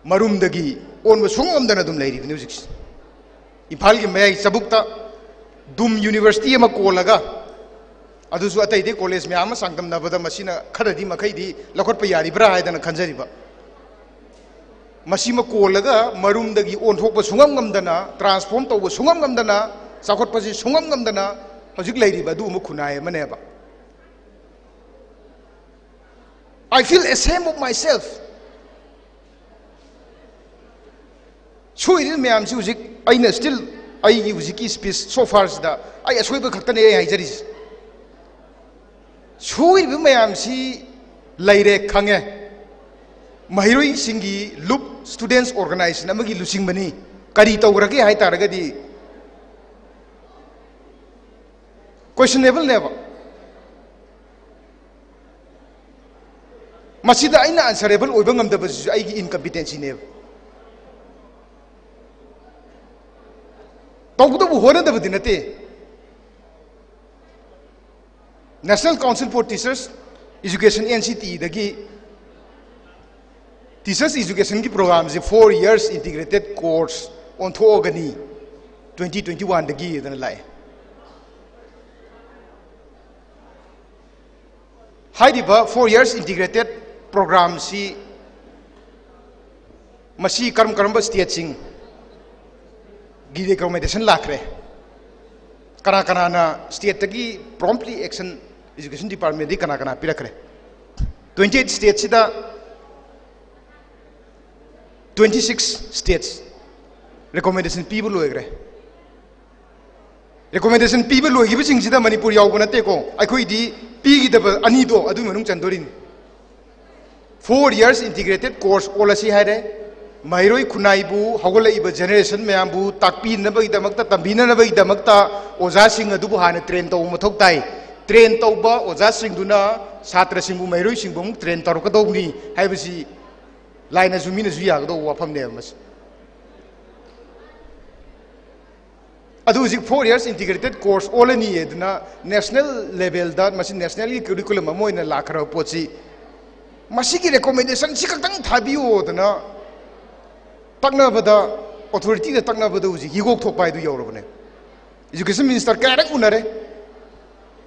ꯃꯔꯨꯝꯗꯒꯤ ꯑꯣꯟꯕ ꯁꯨꯡꯉꯝꯗꯅ ꯑꯗꯨꯝ ꯂꯩꯔꯤꯕꯅꯤ ꯍꯧꯖꯤꯛꯁꯦ꯫ ꯏꯝꯐꯥꯜꯒꯤ ꯃꯌꯥꯏ ꯆꯕꯨꯛꯇ ꯗꯨꯝ university ꯑꯃ ꯀꯣꯜꯂꯒ, ꯑꯗꯨꯁꯨ ꯑꯇꯩ ꯑꯇꯩ college ꯃꯌꯥꯝ ꯑꯃ ꯆꯥꯡꯗꯝꯅꯕꯗ ꯃꯁꯤꯅ ꯈꯔꯗꯤ ꯃꯈꯩꯗꯤ ꯂꯧꯈꯠꯄ ꯌꯥꯔꯤꯕ꯭ꯔꯥ ꯍꯥꯏꯗꯅ ꯈꯟꯖꯔꯤꯕ꯫ ꯃꯁꯤꯃ ꯀꯣꯜꯂꯒ ꯃꯔꯨꯝꯗꯒꯤ ꯑꯣꯟꯊꯣꯛꯄ ꯁꯨꯡꯉꯝ ꯉꯝꯗꯅ, transform ꯇꯧꯕ ꯁꯨꯡꯉꯝ ꯉꯝꯗꯅ, ꯆꯥꯎꯈꯠꯄꯁꯤ ꯁꯨꯡꯉꯝ ꯉꯝꯗꯅ ꯍꯧꯖꯤꯛ ꯂꯩꯔꯤꯕ ꯑꯗꯨꯒꯨꯝꯕ ꯈꯨꯟꯅꯥꯏ ꯑꯃꯅꯦꯕ꯫ I feel ashamed of myself. ꯁꯣꯏꯔꯤꯕ ꯃꯌꯥꯝꯁꯤ ꯍꯧꯖꯤꯛ ꯑꯩꯅ still ꯑꯩꯒꯤ ꯍꯧꯖꯤꯛꯀꯤ speech so farꯁꯤꯗ ꯑꯩ ꯑꯁꯣꯏꯕ ꯈꯛꯇꯅꯦ ꯑꯩ ꯍꯥꯏꯖꯔꯤꯁꯦ꯫ ꯁꯣꯏꯔꯤꯕ ꯃꯌꯥꯝꯁꯤ ꯂꯩꯔꯦ ꯈꯪꯉꯦ꯫ ꯃꯍꯩꯔꯣꯏꯁꯤꯡꯒꯤ ꯂꯨꯞ students organization ꯑꯃꯒꯤ ꯂꯨꯆꯤꯡꯕꯅꯤ꯫ ꯀꯔꯤ ꯇꯧꯈ꯭ꯔꯒꯦ ꯍꯥꯏ ꯇꯥꯔꯒꯗꯤ questionableꯅꯦꯕ꯫ ꯃꯁꯤꯗ ꯑꯩꯅ answerable ꯑꯣꯏꯕ ꯉꯝꯗꯕꯁꯤꯁꯨ ꯑꯩꯒꯤ incompetencyꯅꯦꯕ꯫ ꯇꯧꯒꯗꯕ ꯍꯣꯠꯅꯗꯕꯗꯤ ꯅꯠꯇꯦ꯫ National Council for Teachers Education, NCTEꯗꯒꯤ teachers educationꯒꯤ programꯁꯦ four years integrated course ꯑꯣꯟꯊꯣꯛꯑꯒꯅꯤ twenty twenty oneꯗꯒꯤ ꯑꯗꯨꯅ ꯂꯥꯛꯑꯦ꯫ ꯍꯥꯏꯔꯤꯕ four years integrated programꯁꯤ ꯃꯁꯤ ꯀꯔꯝ ꯀꯔꯝꯕ stateꯁꯤꯡꯒꯤ recommendation ꯂꯥꯛꯈ꯭ꯔꯦ? ꯀꯅꯥ ꯀꯅꯥꯅ stateꯇꯒꯤ promptly action education departmentꯗꯒꯤ ꯀꯅꯥ ꯀꯅꯥ ꯄꯤꯔꯛꯈ꯭ꯔꯦ? Twenty eight stateꯁꯤꯗ twenty six states recommendation ꯄꯤꯕ ꯂꯣꯏꯈ꯭ꯔꯦ꯫ Recommendation ꯄꯤꯕ ꯂꯣꯏꯈꯤꯕꯁꯤꯡꯁꯤꯗ ꯃꯅꯤꯄꯨꯔ ꯌꯥꯎꯕ ꯅꯠꯇꯦꯀꯣ, ꯑꯩꯈꯣꯏꯗꯤ ꯄꯤꯒꯗꯕ ꯑꯅꯤꯗꯣ ꯑꯗꯨꯒꯤ ꯃꯅꯨꯡ ꯆꯟꯗꯣꯔꯤꯅꯤ꯫ Four years integrated course ꯑꯣꯜꯂꯁꯤ ꯍꯥꯏꯔꯦ꯫ ꯃꯍꯩꯔꯣꯏ ꯈꯨꯟꯅꯥꯏꯕꯨ, ꯍꯧꯒꯠꯂꯛꯏꯕ generation ꯃꯌꯥꯝꯕꯨ ꯇꯥꯛꯄꯤꯅꯕꯒꯤꯗꯃꯛꯇ, ꯇꯝꯕꯤꯅꯅꯕꯒꯤꯗꯃꯛꯇ ꯑꯣꯖꯥꯁꯤꯡ ꯑꯗꯨꯕꯨ ꯍꯥꯟꯅ train ꯇꯧꯕ ꯃꯊꯧ ꯇꯥꯏ꯫ Train ꯇꯧꯕ ꯑꯣꯖꯥꯁꯤꯡꯗꯨꯅ ꯁꯥꯇ꯭ꯔꯁꯤꯡꯕꯨ, ꯃꯍꯩꯔꯣꯏꯁꯤꯡꯕꯨ ꯑꯃꯨꯛ train ꯇꯧꯔꯛꯀꯗꯧꯕꯅꯤ ꯍꯥꯏꯕꯁꯤ ꯂꯥꯏꯅꯁꯨ ꯃꯤꯅꯁꯨ ꯌꯥꯒꯗꯧꯕ ꯋꯥꯐꯝꯅꯦꯕ ꯃꯁꯤ꯫ ꯑꯗꯨ ꯍꯧꯖꯤꯛ four years integrated course ꯑꯣꯜꯂꯅꯤ ꯑꯗꯨꯅ national levelꯗ ꯃꯁꯤ nationalꯒꯤ curriculum ꯑꯃ ꯑꯣꯏꯅ ꯂꯥꯛꯈ꯭ꯔꯕ ꯄꯣꯠꯁꯤ, ꯃꯁꯤꯒꯤ recommendation ꯁꯤ ꯈꯛꯇꯪ ꯊꯥꯕꯤꯌꯣꯗꯅ ꯇꯛꯅꯕꯗ, authorityꯗ ꯇꯛꯅꯕꯗ ꯍꯧꯖꯤꯛ ꯍꯤꯒꯣꯛ ꯊꯣꯛꯄ ꯍꯥꯏꯗꯨ ꯌꯧꯔꯕꯅꯦ꯫ Education minister ꯀꯌꯥꯔꯛ ꯎꯅꯔꯦ꯫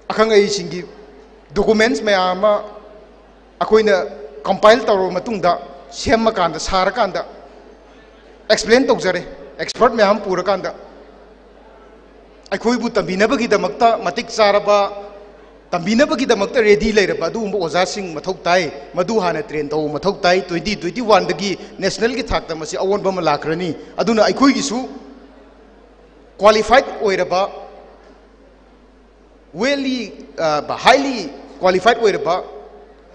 ꯑꯈꯪ ꯑꯍꯩꯁꯤꯡꯒꯤ documents ꯃꯌꯥꯝ ꯑꯃ ꯑꯩꯈꯣꯏꯅ compile ꯇꯧꯔꯕ ꯃꯇꯨꯡꯗ, ꯁꯦꯝꯃꯀꯥꯟꯗ, ꯁꯥꯔꯀꯥꯟꯗ explain ꯇꯧꯖꯔꯦ, expert ꯃꯌꯥꯝ ꯄꯨꯔꯀꯥꯟꯗ꯫ ꯑꯩꯈꯣꯏꯕꯨ ꯇꯝꯕꯤꯅꯕꯒꯤꯗꯃꯛꯇ ꯃꯇꯤꯛ ꯆꯥꯔꯕ, ꯇꯝꯕꯤꯅꯕꯒꯤꯗꯃꯛꯇ ready ꯂꯩꯔꯕ ꯑꯗꯨꯒꯨꯝꯕ ꯑꯣꯖꯥꯁꯤꯡ ꯃꯊꯧ ꯇꯥꯏ꯫ ꯃꯗꯨ ꯍꯥꯟꯅ train ꯇꯧꯕ ꯃꯊꯧ ꯇꯥꯏ꯫ Twenty twenty oneꯗꯒꯤ nationalꯒꯤ ꯊꯥꯛꯇ ꯃꯁꯤ ꯑꯑꯣꯟꯕ ꯑꯃ ꯂꯥꯛꯈ꯭ꯔꯅꯤ꯫ ꯑꯗꯨꯅ ꯑꯩꯈꯣꯏꯒꯤꯁꯨ qualified ꯑꯣꯏꯔꯕ, wellly, highly qualified ꯑꯣꯏꯔꯕ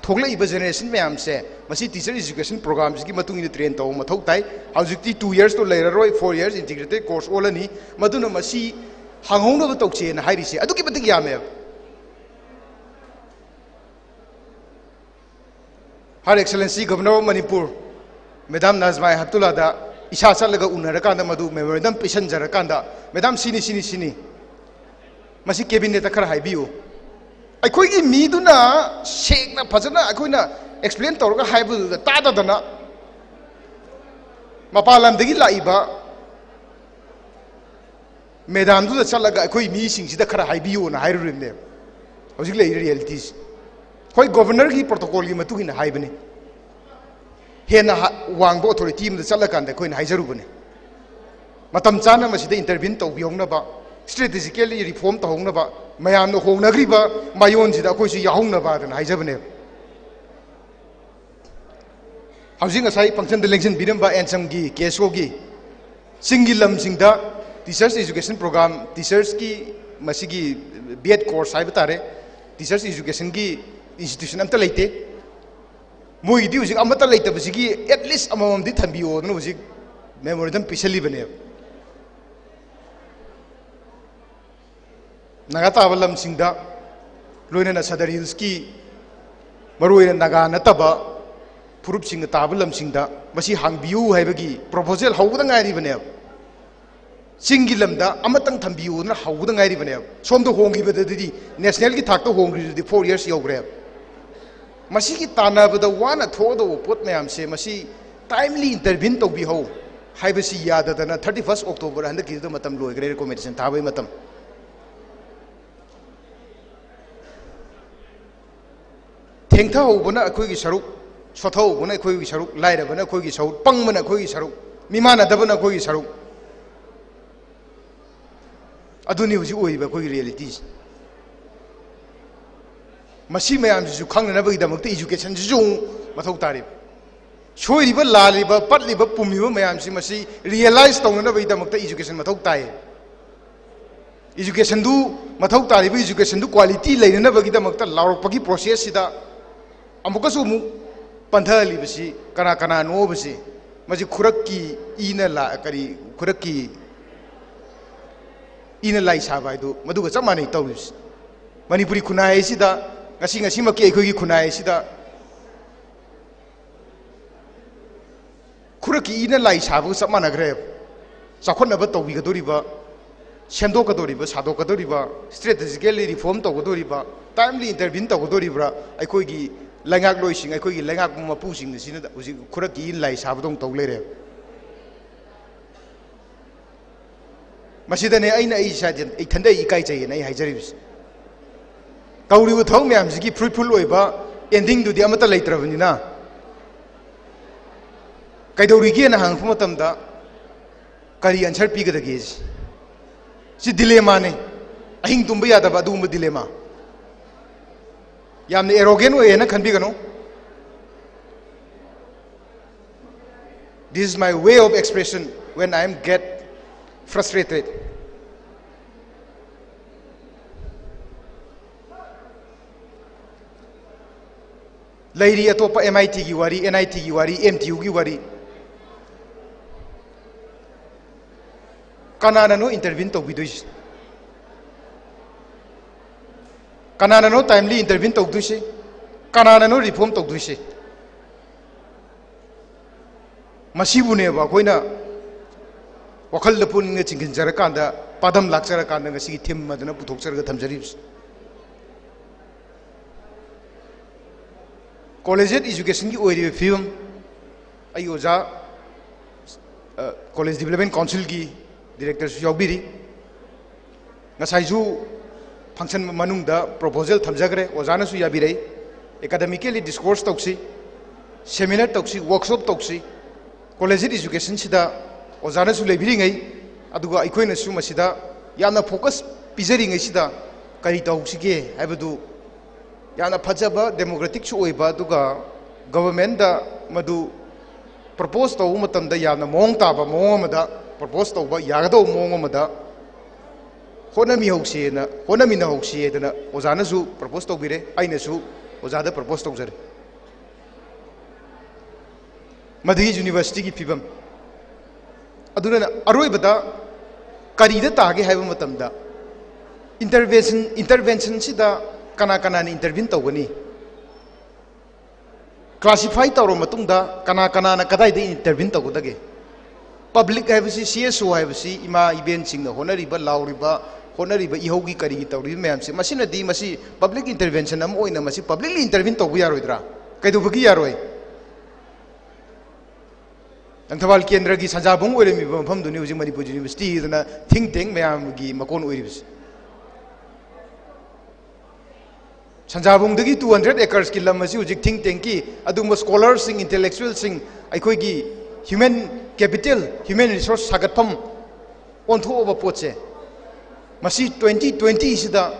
ꯊꯣꯛꯂꯛꯏꯕ generation ꯃꯌꯥꯝꯁꯦ ꯃꯁꯤ teacher education programꯁꯤꯒꯤ ꯃꯇꯨꯡ ꯏꯟꯅ train ꯇꯧꯕ ꯃꯊꯧ ꯇꯥꯏ꯫ ꯍꯧꯖꯤꯛꯇꯤ two yearsꯇꯣ ꯂꯩꯔꯔꯣꯏ, four years integrated course ꯑꯣꯜꯂꯅꯤ꯫ ꯃꯗꯨꯅ ꯃꯁꯤ ꯍꯪꯍꯧꯅꯕ ꯇꯧꯁꯦꯅ ꯍꯥꯏꯔꯤꯁꯦ ꯑꯗꯨꯛꯀꯤ ꯃꯇꯤꯛ ꯌꯥꯝꯃꯦꯕ꯫ Her Excellency Governor of Manipur, Madam Najma Heptullahꯗ ꯏꯁꯥ ꯆꯠꯂꯒ ꯎꯅꯔꯀꯥꯟꯗ ꯃꯗꯨ memorandum ꯄꯤꯁꯟꯖꯔꯀꯥꯟꯗ, "Madam, ꯁꯤꯅꯤ, ꯁꯤꯅꯤ, ꯁꯤꯅꯤ, ꯃꯁꯤ cabinetꯇ ꯈꯔ ꯍꯥꯏꯕꯤꯌꯨ"꯫ ꯑꯩꯈꯣꯏꯒꯤ ꯃꯤꯗꯨꯅ ꯁꯦꯡꯅ ꯐꯖꯅ ꯑꯩꯈꯣꯏꯅ explain ꯇꯧꯔꯒ ꯍꯥꯏꯕꯗꯨꯗ ꯇꯥꯗꯗꯅ, ꯃꯄꯥꯟ ꯂꯝꯗꯒꯤ ꯂꯥꯛꯏꯕ madamꯗꯨꯗ ꯆꯠꯂꯒ ꯑꯩꯈꯣꯏ ꯃꯤꯁꯤꯡꯁꯤꯗ ꯈꯔ ꯍꯥꯏꯕꯤꯌꯨꯅ ꯍꯥꯏꯔꯨꯔꯤꯕꯅꯦꯕ꯫ ꯍꯧꯖꯤꯛ ꯂꯩꯔꯤ realityꯁꯦ꯫ ꯍꯣꯏ, governorꯒꯤ protocolꯒꯤ ꯃꯇꯨꯡ ꯏꯟꯅ ꯍꯥꯏꯕꯅꯤ꯫ ꯍꯦꯟꯅ ꯍ-, ꯋꯥꯡꯕ authority ꯑꯃꯗ ꯆꯠꯂꯀꯥꯟꯗ ꯑꯩꯈꯣꯏꯅ ꯍꯥꯏꯖꯔꯨꯕꯅꯤ꯫ ꯃꯇꯝ ꯆꯥꯅ ꯃꯁꯤꯗ intervene ꯇꯧꯕꯤꯍꯧꯅꯕ, strategically reform ꯇꯧꯍꯧꯅꯕ, ꯃꯌꯥꯝꯅ ꯍꯣꯡꯅꯈ꯭ꯔꯤꯕ ꯃꯥꯏꯑꯣꯟꯁꯤꯗ ꯑꯩꯈꯣꯏꯁꯨ ꯌꯥꯎꯍꯧꯅꯕ ꯑꯗꯨꯅ ꯍꯥꯏꯖꯕꯅꯦꯕ꯫ ꯍꯧꯖꯤꯛ ꯉꯁꯥꯏ functionꯗ ꯂꯦꯡꯁꯤꯟꯕꯤꯔꯝꯕ ꯑꯦꯟꯁꯝꯒꯤ, ꯀꯦꯁꯣꯒꯤ, ꯆꯤꯡꯒꯤ ꯂꯝꯁꯤꯡꯗ Teachers Education Program, teachers ꯀꯤ ꯃꯁꯤꯒꯤ B Ed course ꯍꯥꯏꯕ ꯇꯥꯔꯦ, teachers Education ꯒꯤ institution ꯑꯝꯇ ꯂꯩꯇꯦ꯫ ꯃꯣꯏꯒꯤꯗꯤ ꯍꯧꯖꯤꯛ ꯑꯃꯠꯇ ꯂꯩꯇꯕꯁꯤꯒꯤ at least ꯑꯃꯃꯝꯗꯤ ꯊꯝꯕꯤꯌꯣꯗꯅ ꯍꯧꯖꯤꯛ memorandum ꯄꯤꯁꯜꯂꯤꯕꯅꯦꯕ꯫ ꯅꯥꯒꯥ ꯇꯥꯕ ꯂꯝꯁꯤꯡꯗ, ꯂꯣꯏꯅꯅ Sadar Hills ꯀꯤ ꯃꯔꯨꯑꯣꯏꯅ ꯅꯥꯒꯥ ꯅꯠꯇꯕ ꯐꯨꯔꯨꯞꯁꯤꯡꯅ ꯇꯥꯕ ꯂꯝꯁꯤꯡꯗ ꯃꯁꯤ ꯍꯥꯡꯕꯤꯌꯨ ꯍꯥꯏꯕꯒꯤ proposal ꯍꯧꯕꯗ ꯉꯥꯏꯔꯤꯕꯅꯦꯕ꯫ ꯆꯤꯡꯒꯤ ꯂꯝꯗ ꯑꯃꯇꯪ ꯊꯝꯕꯤꯌꯨꯅ ꯍꯧꯕꯗ ꯉꯥꯏꯔꯤꯕꯅꯦꯕ꯫ ꯁꯣꯝꯗ ꯍꯣꯡꯈꯤꯕꯗꯗꯤ, national ꯒꯤ ꯊꯥꯛꯇ ꯍꯣꯡꯈ꯭ꯔꯤꯗꯨꯗꯤ four years ꯌꯧꯈ꯭ꯔꯦꯕ꯫ ꯃꯁꯤꯒꯤ ꯇꯥꯟꯅꯕꯗ ꯋꯥꯅ ꯊꯣꯛꯀꯗꯧꯕ ꯄꯣꯠ ꯃꯌꯥꯝꯁꯦ ꯃꯁꯤ timely intervene ꯇꯧꯕꯤꯍꯧ ꯍꯥꯏꯕꯁꯤ ꯌꯥꯗꯗꯅ thirty first October ꯍꯟꯗꯛꯀꯤꯗꯨꯗ ꯃꯇꯝ ꯂꯣꯏꯈ꯭ꯔꯦ, recommendation ꯊꯥꯕꯒꯤ ꯃꯇꯝ꯫ ꯊꯦꯡꯊꯍꯧꯕꯅ ꯑꯩꯈꯣꯏꯒꯤ ꯁꯔꯨꯛ, ꯁꯣꯊꯍꯧꯕꯅ ꯑꯩꯈꯣꯏꯒꯤ ꯁꯔꯨꯛ, ꯂꯥꯏꯔꯕꯅ ꯑꯩꯈꯣꯏꯒꯤ ꯁꯔꯨꯛ, ꯄꯪꯕꯅ ꯑꯩꯈꯣꯏꯒꯤ ꯁꯔꯨꯛ, ꯃꯤꯃꯥꯟꯅꯗꯕꯅ ꯑꯩꯈꯣꯏꯒꯤ ꯁꯔꯨꯛ꯫ ꯑꯗꯨꯅꯤ ꯍꯧꯖꯤꯛ ꯑꯣꯏꯔꯤꯕ ꯑꯩꯈꯣꯏꯒꯤ reality ꯁꯦ꯫ ꯃꯁꯤ ꯃꯌꯥꯝꯁꯤꯁꯨ ꯈꯪꯅꯅꯕꯒꯤꯗꯃꯛꯇ education ꯁꯤꯁꯨ ꯑꯃꯨꯛ ꯃꯊꯧ ꯇꯥꯔꯤꯕ꯫ ꯁꯣꯏꯔꯤꯕ, ꯂꯥꯜꯂꯤꯕ, ꯄꯠꯂꯤꯕ, ꯄꯨꯝꯃꯤꯕ ꯃꯌꯥꯝꯁꯤ ꯃꯁꯤ realize ꯇꯧꯅꯅꯕꯒꯤꯗꯃꯛꯇ education ꯃꯊꯧ ꯇꯥꯏ꯫ Education ꯗꯨ, ꯃꯊꯧ ꯇꯥꯔꯤꯕ education ꯗꯨ quality ꯂꯩꯅꯅꯕꯒꯤꯗꯃꯛꯇ ꯂꯥꯎꯔꯛꯄꯒꯤ process ꯁꯤꯗ ꯑꯃꯨꯛꯀꯁꯨ ꯑꯃꯨꯛ ꯄꯟꯊꯍꯜꯂꯤꯕꯁꯤ ꯀꯅꯥ ꯀꯅꯥꯅꯣ ꯍꯥꯏꯕꯁꯤ, ꯃꯁꯤ ꯈꯨꯔꯛꯀꯤ ꯏꯅ ꯂꯥ-, ꯀꯔꯤ, ꯈꯨꯔꯛꯀꯤ ꯏꯅ ꯂꯥꯏ ꯁꯥꯕ ꯍꯥꯏꯗꯨ ꯃꯗꯨꯒ ꯆꯞ ꯃꯥꯟꯅꯩ ꯇꯧꯔꯤꯕꯁꯤ꯫ ꯃꯅꯤꯄꯨꯔꯤ ꯈꯨꯟꯅꯥꯏ ꯑꯁꯤꯗ, ꯉꯁꯤ, ꯉꯁꯤꯃꯛꯀꯤ ꯑꯩꯈꯣꯏꯒꯤ ꯈꯨꯟꯅꯥꯏ ꯑꯁꯤꯗ ꯈꯨꯔꯛꯀꯤ ꯏꯅ ꯂꯥꯏ ꯁꯥꯕꯒ ꯆꯞ ꯃꯥꯟꯅꯈ꯭ꯔꯦꯕ꯫ ꯆꯥꯎꯈꯠꯅꯕ ꯇꯧꯕꯤꯒꯗꯧꯔꯤꯕ, ꯁꯦꯝꯗꯣꯛꯀꯗꯧꯔꯤꯕ, ꯁꯥꯗꯣꯛꯀꯗꯧꯔꯤꯕ, strategically reform ꯇꯧꯒꯗꯧꯔꯤꯕ, timely intervene ꯇꯧꯒꯗꯧꯔꯤꯕ꯭ꯔꯥ? ꯑꯩꯈꯣꯏꯒꯤ ꯂꯩꯉꯥꯛꯂꯣꯏꯁꯤꯡ, ꯑꯩꯈꯣꯏꯒꯤ ꯂꯩꯉꯥꯛ ꯃꯄꯨꯁꯤꯡ ꯑꯁꯤꯅ ꯍꯧꯖꯤꯛ ꯈꯨꯔꯛꯀꯤ ꯏꯅ ꯂꯥꯏ ꯁꯥꯕꯗꯧꯅ ꯇꯧ ꯂꯩꯔꯦꯕ꯫ ꯃꯁꯤꯗꯅꯦ ꯑꯩꯅ ꯑꯩ ꯏꯁꯥ ꯏꯊꯟꯗ ꯑꯩ ꯏꯀꯥꯏꯖꯩꯌꯦꯅ ꯑꯩ ꯍꯥꯏꯖꯔꯤꯕꯁꯤ꯫ ꯇꯧꯔꯤꯕ ꯊꯕꯛ ꯃꯌꯥꯝꯁꯤꯒꯤ fruitful ꯑꯣꯏꯕ ending ꯗꯨꯗꯤ ꯑꯃꯠꯇ ꯂꯩꯇ꯭ꯔꯕꯅꯤꯅ, ꯀꯩꯗꯧꯔꯤꯒꯦꯅ ꯍꯪꯉꯛꯄ ꯃꯇꯝꯗ ꯀꯔꯤ answer ꯄꯤꯒꯗꯒꯦ? ꯁꯤ dilemma ꯅꯤ, ꯑꯍꯤꯡ ꯇꯨꯝꯕ ꯌꯥꯗꯕ ꯑꯗꯨꯒꯨꯝꯕ dilemma꯫ ꯌꯥꯝꯅ arrogant ꯑꯣꯏꯌꯦꯅ ꯈꯟꯕꯤꯒꯅꯨ꯫ This is my way of expression when I am get Frustrated. ꯂꯩꯔꯤ ꯑꯇꯣꯞꯄ ꯑꯦꯝ ꯑꯥꯏ ꯇꯤꯒꯤ ꯋꯥꯔꯤ, ꯑꯦꯟ ꯑꯥꯏ ꯇꯤꯒꯤ ꯋꯥꯔꯤ, ꯑꯦꯝ ꯇꯤ ꯌꯨꯒꯤ ꯋꯥꯔꯤ꯫ ꯀꯅꯥꯅꯅꯣ intervene ꯇꯧꯕꯤꯗꯣꯏꯁꯦ? ꯀꯅꯥꯅꯅꯣ timely intervene ꯇꯧꯗꯣꯏꯁꯦ? ꯀꯅꯥꯅꯅꯣ reform ꯇꯧꯗꯣꯏꯁꯦ? ꯃꯁꯤꯕꯨꯅꯦꯕ ꯑꯩꯈꯣꯏꯅ ꯋꯥꯈꯜꯗ ꯄꯨꯛꯅꯤꯡꯗ ꯆꯤꯡꯁꯤꯟꯖꯔꯀꯥꯟꯗ, ꯄꯥꯗꯝ ꯂꯥꯛꯆꯔꯀꯥꯟꯗ ꯉꯁꯤꯒꯤ theme ꯑꯗꯨꯅ ꯄꯨꯊꯣꯛꯆꯔꯒ ꯊꯝꯖꯔꯤꯕꯁꯦ꯫ Collegiate educationꯒꯤ ꯑꯣꯏꯔꯤꯕ ꯐꯤꯕꯝ, ꯑꯩ ꯑꯣꯖꯥ, ꯑ, College Development Councilꯒꯤ directorꯁꯨ ꯌꯥꯎꯕꯤꯔꯤ꯫ ꯉꯁꯥꯏꯁꯨ function ꯃꯅꯨꯡꯗ proposal ꯊꯝꯖꯈ꯭ꯔꯦ, ꯑꯣꯖꯥꯅꯁꯨ ꯌꯥꯕꯤꯔꯛꯏ꯫ Academically discourse ꯇꯧꯁꯤ, seminar ꯇꯧꯁꯤ, workshop ꯇꯧꯁꯤ꯫ Collegiate educationꯁꯤꯗ ꯑꯣꯖꯥꯅꯁꯨ ꯂꯩꯕꯤꯔꯤꯉꯩ, ꯑꯗꯨꯒ ꯑꯩꯈꯣꯏꯅꯁꯨ ꯃꯁꯤꯗ ꯌꯥꯝꯅ focus ꯄꯤꯖꯔꯤꯉꯩꯁꯤꯗ ꯀꯔꯤ ꯇꯧꯁꯤꯒꯦ ꯍꯥꯏꯕꯗꯨ ꯌꯥꯝꯅ ꯐꯖꯕ, democraticꯁꯨ ꯑꯣꯏꯕ, ꯑꯗꯨꯒ governmentꯗ ꯃꯗꯨ propose ꯇꯧꯕ ꯃꯇꯝꯗ ꯌꯥꯝꯅ ꯃꯑꯣꯡ ꯇꯥꯕ ꯃꯑꯣꯡ ꯑꯃꯗ propose ꯇꯧꯕ ꯌꯥꯒꯗꯧꯕ ꯃꯑꯣꯡ ꯑꯃꯗ ꯍꯣꯠꯅꯃꯤꯍꯧꯁꯦꯅ, ꯍꯣꯠꯅꯃꯤꯟꯅꯍꯧꯁꯦꯗꯅ ꯑꯣꯖꯥꯅꯁꯨ propose ꯇꯧꯕꯤꯔꯦ, ꯑꯩꯅꯁꯨ ꯑꯣꯖꯥꯗ propose ꯇꯧꯖꯔꯦ꯫ ꯃꯗꯨꯒꯤ universityꯒꯤ ꯐꯤꯕꯝ ꯑꯗꯨꯅ ꯑꯔꯣꯏꯕꯗ ꯀꯔꯤꯗ ꯇꯥꯒꯦ ꯍꯥꯏꯕ ꯃꯇꯝꯗ, intervention, interventionꯁꯤꯗ ꯀꯅꯥ ꯀꯅꯥꯅ intervene ꯇꯧꯒꯅꯤ? Classify ꯇꯧꯔ ꯃꯇꯨꯡꯗ ꯀꯅꯥ ꯀꯅꯥꯅ ꯀꯗꯥꯏꯗ intervene ꯇꯧꯒꯗꯒꯦ? Public ꯍꯥꯏꯕꯁꯤ, C S O ꯍꯥꯏꯕꯁꯤ ꯏꯃꯥ ꯏꯕꯦꯟꯁꯤꯡꯅ ꯍꯣꯠꯅꯔꯤꯕ, ꯂꯥꯎꯔꯤꯕ, ꯍꯣꯠꯅꯔꯤꯕ, ꯏꯍꯧꯒꯤ ꯀꯔꯤꯒꯤ ꯇꯧꯔꯤꯕ ꯃꯌꯥꯝꯁꯦ, ꯃꯁꯤꯅꯗꯤ ꯃꯁꯤ public intervention ꯑꯃ ꯑꯣꯏꯅ ꯃꯁꯤ publicly intervene ꯇꯧꯕ ꯌꯥꯔꯣꯏꯗ꯭ꯔꯥ? ꯀꯩꯗꯧꯕꯒꯤ ꯌꯥꯔꯣꯏ? ꯂꯪꯊꯕꯥꯜ ꯀꯦꯟꯗ꯭ꯔꯒꯤ ꯁꯟꯖꯥꯕꯨꯡ ꯑꯣꯏꯔꯝꯃꯤꯕ ꯃꯐꯝꯗꯨꯅꯤ ꯍꯧꯖꯤꯛ ꯃꯅꯤꯄꯨꯔ universityꯗꯅ think tank ꯃꯌꯥꯝꯒꯤ ꯃꯀꯣꯟ ꯑꯣꯏꯔꯤꯕꯁꯤ꯫ ꯁꯟꯖꯥꯕꯨꯡꯗꯒꯤ two hundred acresꯀꯤ ꯂꯝ ꯑꯁꯤ ꯍꯧꯖꯤꯛ think tankꯀꯤ ꯑꯗꯨꯒꯨꯝꯕ scholarꯁꯤꯡ, intellectualꯁꯤꯡ, ꯑꯩꯈꯣꯏꯒꯤ human capital, human resource ꯁꯥꯒꯠꯐꯝ ꯑꯣꯟꯊꯣꯛꯑꯕ ꯄꯣꯠꯁꯦ, ꯃꯁꯤ twenty twentyꯁꯤꯗ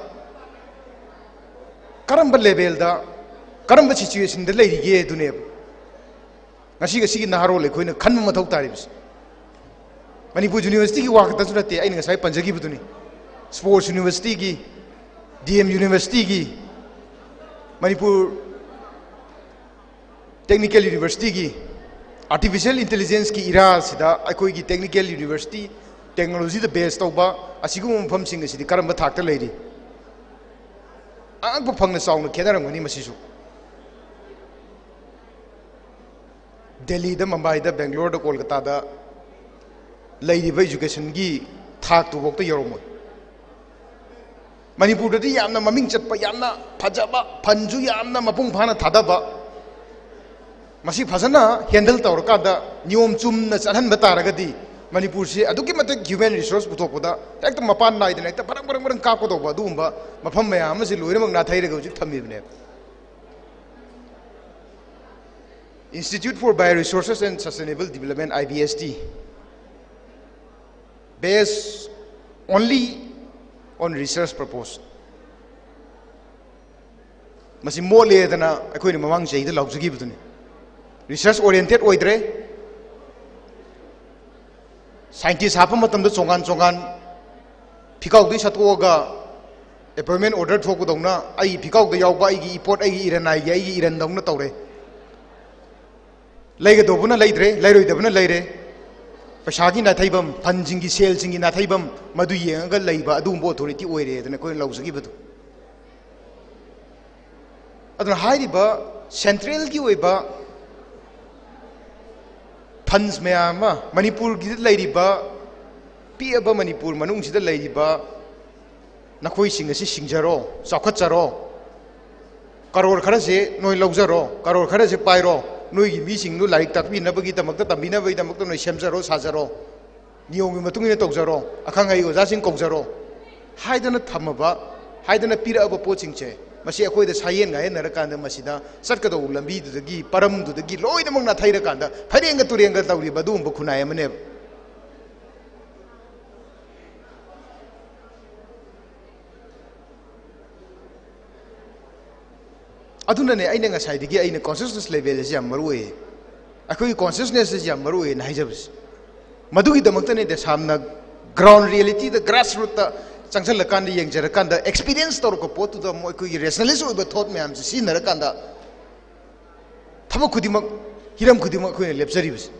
ꯀꯔꯝꯕ levelꯗ, ꯀꯔꯝꯕ situationꯗ ꯂꯩꯔꯤꯒꯦ ꯑꯗꯨꯅꯦꯕ꯫ ꯉꯁꯤ, ꯉꯁꯤꯒꯤ ꯅꯍꯥꯔꯣꯜ ꯑꯩꯈꯣꯏꯅ ꯈꯟꯕ ꯃꯊꯧ ꯇꯥꯔꯤꯕꯁꯤ꯫ ꯃꯅꯤꯄꯨꯔ ꯌꯨꯅꯤꯚꯔꯁꯤꯇꯤꯒꯤ ꯋꯥ ꯈꯛꯇꯁꯨ ꯅꯠꯇꯦ, ꯑꯩꯅ ꯉꯁꯥꯏ ꯄꯟꯖꯈꯤꯕꯗꯨꯅꯤ, ꯁ꯭ꯄꯣꯔꯠꯁ ꯌꯨꯅꯤꯚꯔꯁꯤꯇꯤꯒꯤ, ꯗꯤ ꯑꯦꯝ ꯌꯨꯅꯤꯚꯔꯁꯤꯇꯤꯒꯤ, ꯃꯅꯤꯄꯨꯔ ꯇꯦꯛꯅꯤꯀꯦꯜ ꯌꯨꯅꯤꯚꯔꯁꯤꯇꯤꯒꯤ, ꯑꯥꯔꯇꯤꯐꯤꯁꯤꯌꯦꯜ ꯏꯟꯇꯦꯂꯤꯖꯦꯟꯁꯀꯤ ꯏꯔꯥꯁꯤꯗ ꯑꯩꯈꯣꯏꯒꯤ ꯇꯦꯛꯅꯤꯀꯦꯜ ꯌꯨꯅꯤꯚꯔꯁꯤꯇꯤ, ꯇꯦꯛꯅꯣꯂꯣꯖꯤꯗ ꯕꯦꯁ ꯇꯧꯕ ꯑꯁꯤꯒꯨꯝꯕ ꯃꯐꯝꯁꯤꯡ ꯑꯁꯤꯗꯤ ꯀꯔꯝꯕ ꯊꯥꯛꯇ ꯂꯩꯔꯤ? ꯑꯉꯛꯄ ꯐꯪꯅ ꯆꯥꯎꯅ ꯈꯦꯠꯅꯔꯝꯒꯅꯤ ꯃꯁꯤꯁꯨ꯫ ꯗꯦꯜꯂꯤꯗ, ꯃꯨꯝꯕꯥꯏꯗ, ꯕꯦꯡꯒ꯭ꯂꯣꯔꯗ, ꯀꯣꯜꯀꯇꯥꯗ ꯂꯩꯔꯤꯕ ꯏꯖꯨꯀꯦꯁꯟꯒꯤ ꯊꯥꯛꯇꯨꯐꯥꯎꯗ ꯌꯧꯔꯝꯃꯣꯏ꯫ ꯃꯅꯤꯄꯨꯔꯗꯗꯤ ꯌꯥꯝꯅ ꯃꯃꯤꯡ ꯆꯠꯄ, ꯌꯥꯝꯅ ꯐꯖꯕ, ꯐꯟꯁꯨ ꯌꯥꯝꯅ ꯃꯄꯨꯡ ꯐꯥꯅ ꯊꯥꯗꯕ, ꯃꯁꯤ ꯐꯖꯅ ꯍꯦꯟꯗꯜ ꯇꯧꯔꯀꯥꯟꯗ ꯅꯤꯌꯣꯝ ꯆꯨꯝꯅ ꯆꯠꯍꯟꯕ ꯇꯥꯔꯒꯗꯤ ꯃꯅꯤꯄꯨꯔꯁꯤ ꯑꯗꯨꯛꯀꯤ ꯃꯇꯤꯛ ꯍ꯭ꯌꯨꯃꯦꯟ ꯔꯤꯁꯣꯔꯁ ꯄꯨꯊꯣꯛꯄꯗ ꯍꯦꯛꯇ ꯃꯄꯥꯟ ꯅꯥꯏꯗꯅ ꯍꯦꯛꯇ ꯕꯔꯪ ꯕꯔꯪ ꯕꯔꯪ ꯀꯥꯞꯀꯗꯧꯕ ꯑꯗꯨꯒꯨꯝꯕ ꯃꯐꯝ ꯃꯌꯥꯝ ꯑꯃꯁꯤ ꯂꯣꯏꯅꯃꯛ ꯅꯥꯊꯩꯔꯒ ꯍꯧꯖꯤꯛ ꯊꯝꯃꯤꯕꯅꯦꯕ꯫ Institute for Bioresources and Sustainable Development, I B S T, based only on research purpose. ꯃꯁꯤ ꯃꯣꯠꯂꯦꯗꯅ ꯑꯩꯈꯣꯏꯅ ꯃꯃꯥꯡ ꯆꯍꯤꯗ ꯂꯥꯎꯖꯈꯤꯕꯗꯨꯅꯤ꯫ ꯔꯤꯁꯔꯁ ꯑꯣꯔꯤꯌꯦꯟꯇꯦꯠ ꯑꯣꯏꯗ꯭ꯔꯦ꯫ ꯁꯥꯏꯟꯇꯤꯁ ꯍꯥꯞꯄ ꯃꯇꯝꯗ ꯆꯣꯡꯒꯥꯟ ꯆꯣꯡꯒꯥꯟ ꯐꯤꯈꯥꯎꯗꯒꯤ ꯁꯠꯇꯣꯛꯑꯒ ꯑꯦꯄꯣꯏꯟꯃꯦꯟ ꯑꯣꯔꯗꯔ ꯊꯣꯛꯄꯗꯧꯅ ꯑꯩꯒꯤ ꯐꯤꯈꯥꯎꯗ ꯌꯥꯎꯕ ꯑꯩꯒꯤ ꯏꯄꯣꯠ, ꯑꯩꯒꯤ ꯏꯔꯟ ꯍꯥꯏꯒꯦ, ꯑꯩꯒꯤ ꯏꯔꯟꯗꯧꯅ ꯇꯧꯔꯦ꯫ ꯂꯩꯒꯗꯧꯕꯅ ꯂꯩꯗ꯭ꯔꯦ, ꯂꯩꯔꯣꯏꯗꯕꯅ ꯂꯩꯔꯦ꯫ ꯄꯩꯁꯥꯒꯤ ꯅꯥꯊꯩꯐꯝ, ꯐꯟꯁꯤꯡꯒꯤ, ꯁꯦꯜꯁꯤꯡꯒꯤ ꯅꯥꯊꯩꯐꯝ, ꯃꯗꯨ ꯌꯦꯡꯉꯒ ꯂꯩꯕ ꯑꯗꯨꯒꯨꯝꯕ ꯑꯣꯊꯣꯔꯤꯇꯤ ꯑꯣꯏꯔꯦꯗꯅ ꯑꯩꯈꯣꯏꯅ ꯂꯧꯖꯈꯤꯕꯗꯨ꯫ ꯑꯗꯨꯅ ꯍꯥꯏꯔꯤꯕ ꯁꯦꯟꯇ꯭ꯔꯦꯜꯒꯤ ꯑꯣꯏꯕ ꯐꯟꯁ ꯃꯌꯥꯝ ꯑꯃ ꯃꯅꯤꯄꯨꯔꯒꯤꯗ ꯂꯩꯔꯤꯕ, ꯄꯤꯛꯑꯕ ꯃꯅꯤꯄꯨꯔ ꯃꯅꯨꯡꯁꯤꯗ ꯂꯩꯔꯤꯕ ꯅꯈꯣꯏꯁꯤꯡ ꯑꯁꯤ ꯁꯤꯡꯖꯔꯣ, ꯆꯥꯎꯈꯠꯆꯔꯣ, ꯀꯔꯣꯔ ꯈꯔꯁꯦ ꯅꯣꯏ ꯂꯧꯖꯔꯣ, ꯀꯔꯣꯔ ꯈꯔꯁꯦ ꯄꯥꯏꯔꯣ, ꯅꯣꯏꯒꯤ ꯃꯤꯁꯤꯡꯗꯨ ꯂꯥꯏꯔꯤꯛ ꯇꯥꯛꯄꯤꯅꯕꯒꯤꯗꯃꯛꯇ, ꯇꯝꯕꯤꯅꯕꯒꯤꯗꯃꯛꯇ ꯅꯣꯏ ꯁꯦꯝꯖꯔꯣ, ꯁꯥꯖꯔꯣ, ꯅꯤꯌꯣꯝꯒꯤ ꯃꯇꯨꯡ ꯏꯟꯅ ꯇꯧꯖꯔꯣ, ꯑꯈꯪ ꯑꯍꯩ ꯑꯣꯖꯥꯁꯤꯡ ꯀꯧꯖꯔꯣ ꯍꯥꯏꯗꯅ ꯊꯝꯃꯕ, ꯍꯥꯏꯗꯅ ꯄꯤꯔꯛꯑꯕ ꯄꯣꯠꯁꯤꯡꯁꯦ, ꯃꯁꯤ ꯑꯩꯈꯣꯏꯗ ꯁꯥꯌꯦꯟ ꯉꯥꯌꯦꯟꯅꯔꯀꯥꯟꯗ ꯃꯁꯤꯗ ꯆꯠꯀꯗꯧꯕ ꯂꯝꯕꯤꯗꯨꯗꯒꯤ, ꯄꯔꯝꯗꯨꯗꯒꯤ ꯂꯣꯏꯅꯃꯛ ꯅꯥꯊꯩꯔꯀꯥꯟꯗ ꯐꯩꯔꯦꯡꯒ ꯇꯨꯔꯦꯡꯒ ꯇꯧꯔꯤꯕ ꯑꯗꯨꯒꯨꯝꯕ ꯈꯨꯟꯅꯥꯏ ꯑꯃꯅꯦꯕ꯫ ꯑꯗꯨꯅꯅꯦ ꯑꯩꯅ ꯉꯁꯥꯏꯗꯒꯤ ꯑꯩꯅ consciousness level ꯑꯁꯤ ꯌꯥꯝ ꯃꯔꯨ ꯑꯣꯏꯌꯦ, ꯑꯩꯈꯣꯏꯒꯤ consciousness ꯑꯁꯤ ꯌꯥꯝ ꯃꯔꯨ ꯑꯣꯏꯌꯦꯅ ꯍꯥꯏꯖꯕꯁꯦ꯫ ꯃꯗꯨꯒꯤꯗꯃꯛꯇꯅꯦ ꯗꯦꯁꯥꯝꯅ ꯒ꯭ꯔꯥꯎꯟ ꯔꯤꯌꯦꯂꯤꯇꯤꯗ, ꯒ꯭ꯔꯥꯁ ꯔꯨꯠꯇ ꯆꯪꯁꯤꯜꯂꯀꯥꯟꯗ, ꯌꯦꯡꯖꯔꯀꯥꯟꯗ, ꯑꯦꯛꯁꯄꯤꯔꯤꯌꯦꯟꯁ ꯇꯧꯔꯛꯄ ꯄꯣꯠꯇꯨꯗ ꯑꯃꯨꯛ ꯑꯩꯈꯣꯏꯒꯤ ꯔꯦꯁꯅꯦꯂꯤꯁ ꯑꯣꯏꯕ ꯊꯣꯠ ꯃꯌꯥꯝꯁꯦ ꯁꯤꯖꯤꯟꯅꯔꯀꯥꯟꯗ ꯊꯕꯛ ꯈꯨꯗꯤꯡꯃꯛ, ꯍꯤꯔꯝ ꯈꯨꯗꯤꯡꯃꯛ ꯑꯩꯈꯣꯏꯅ ꯂꯦꯞꯆꯔꯤꯕꯁꯦ꯫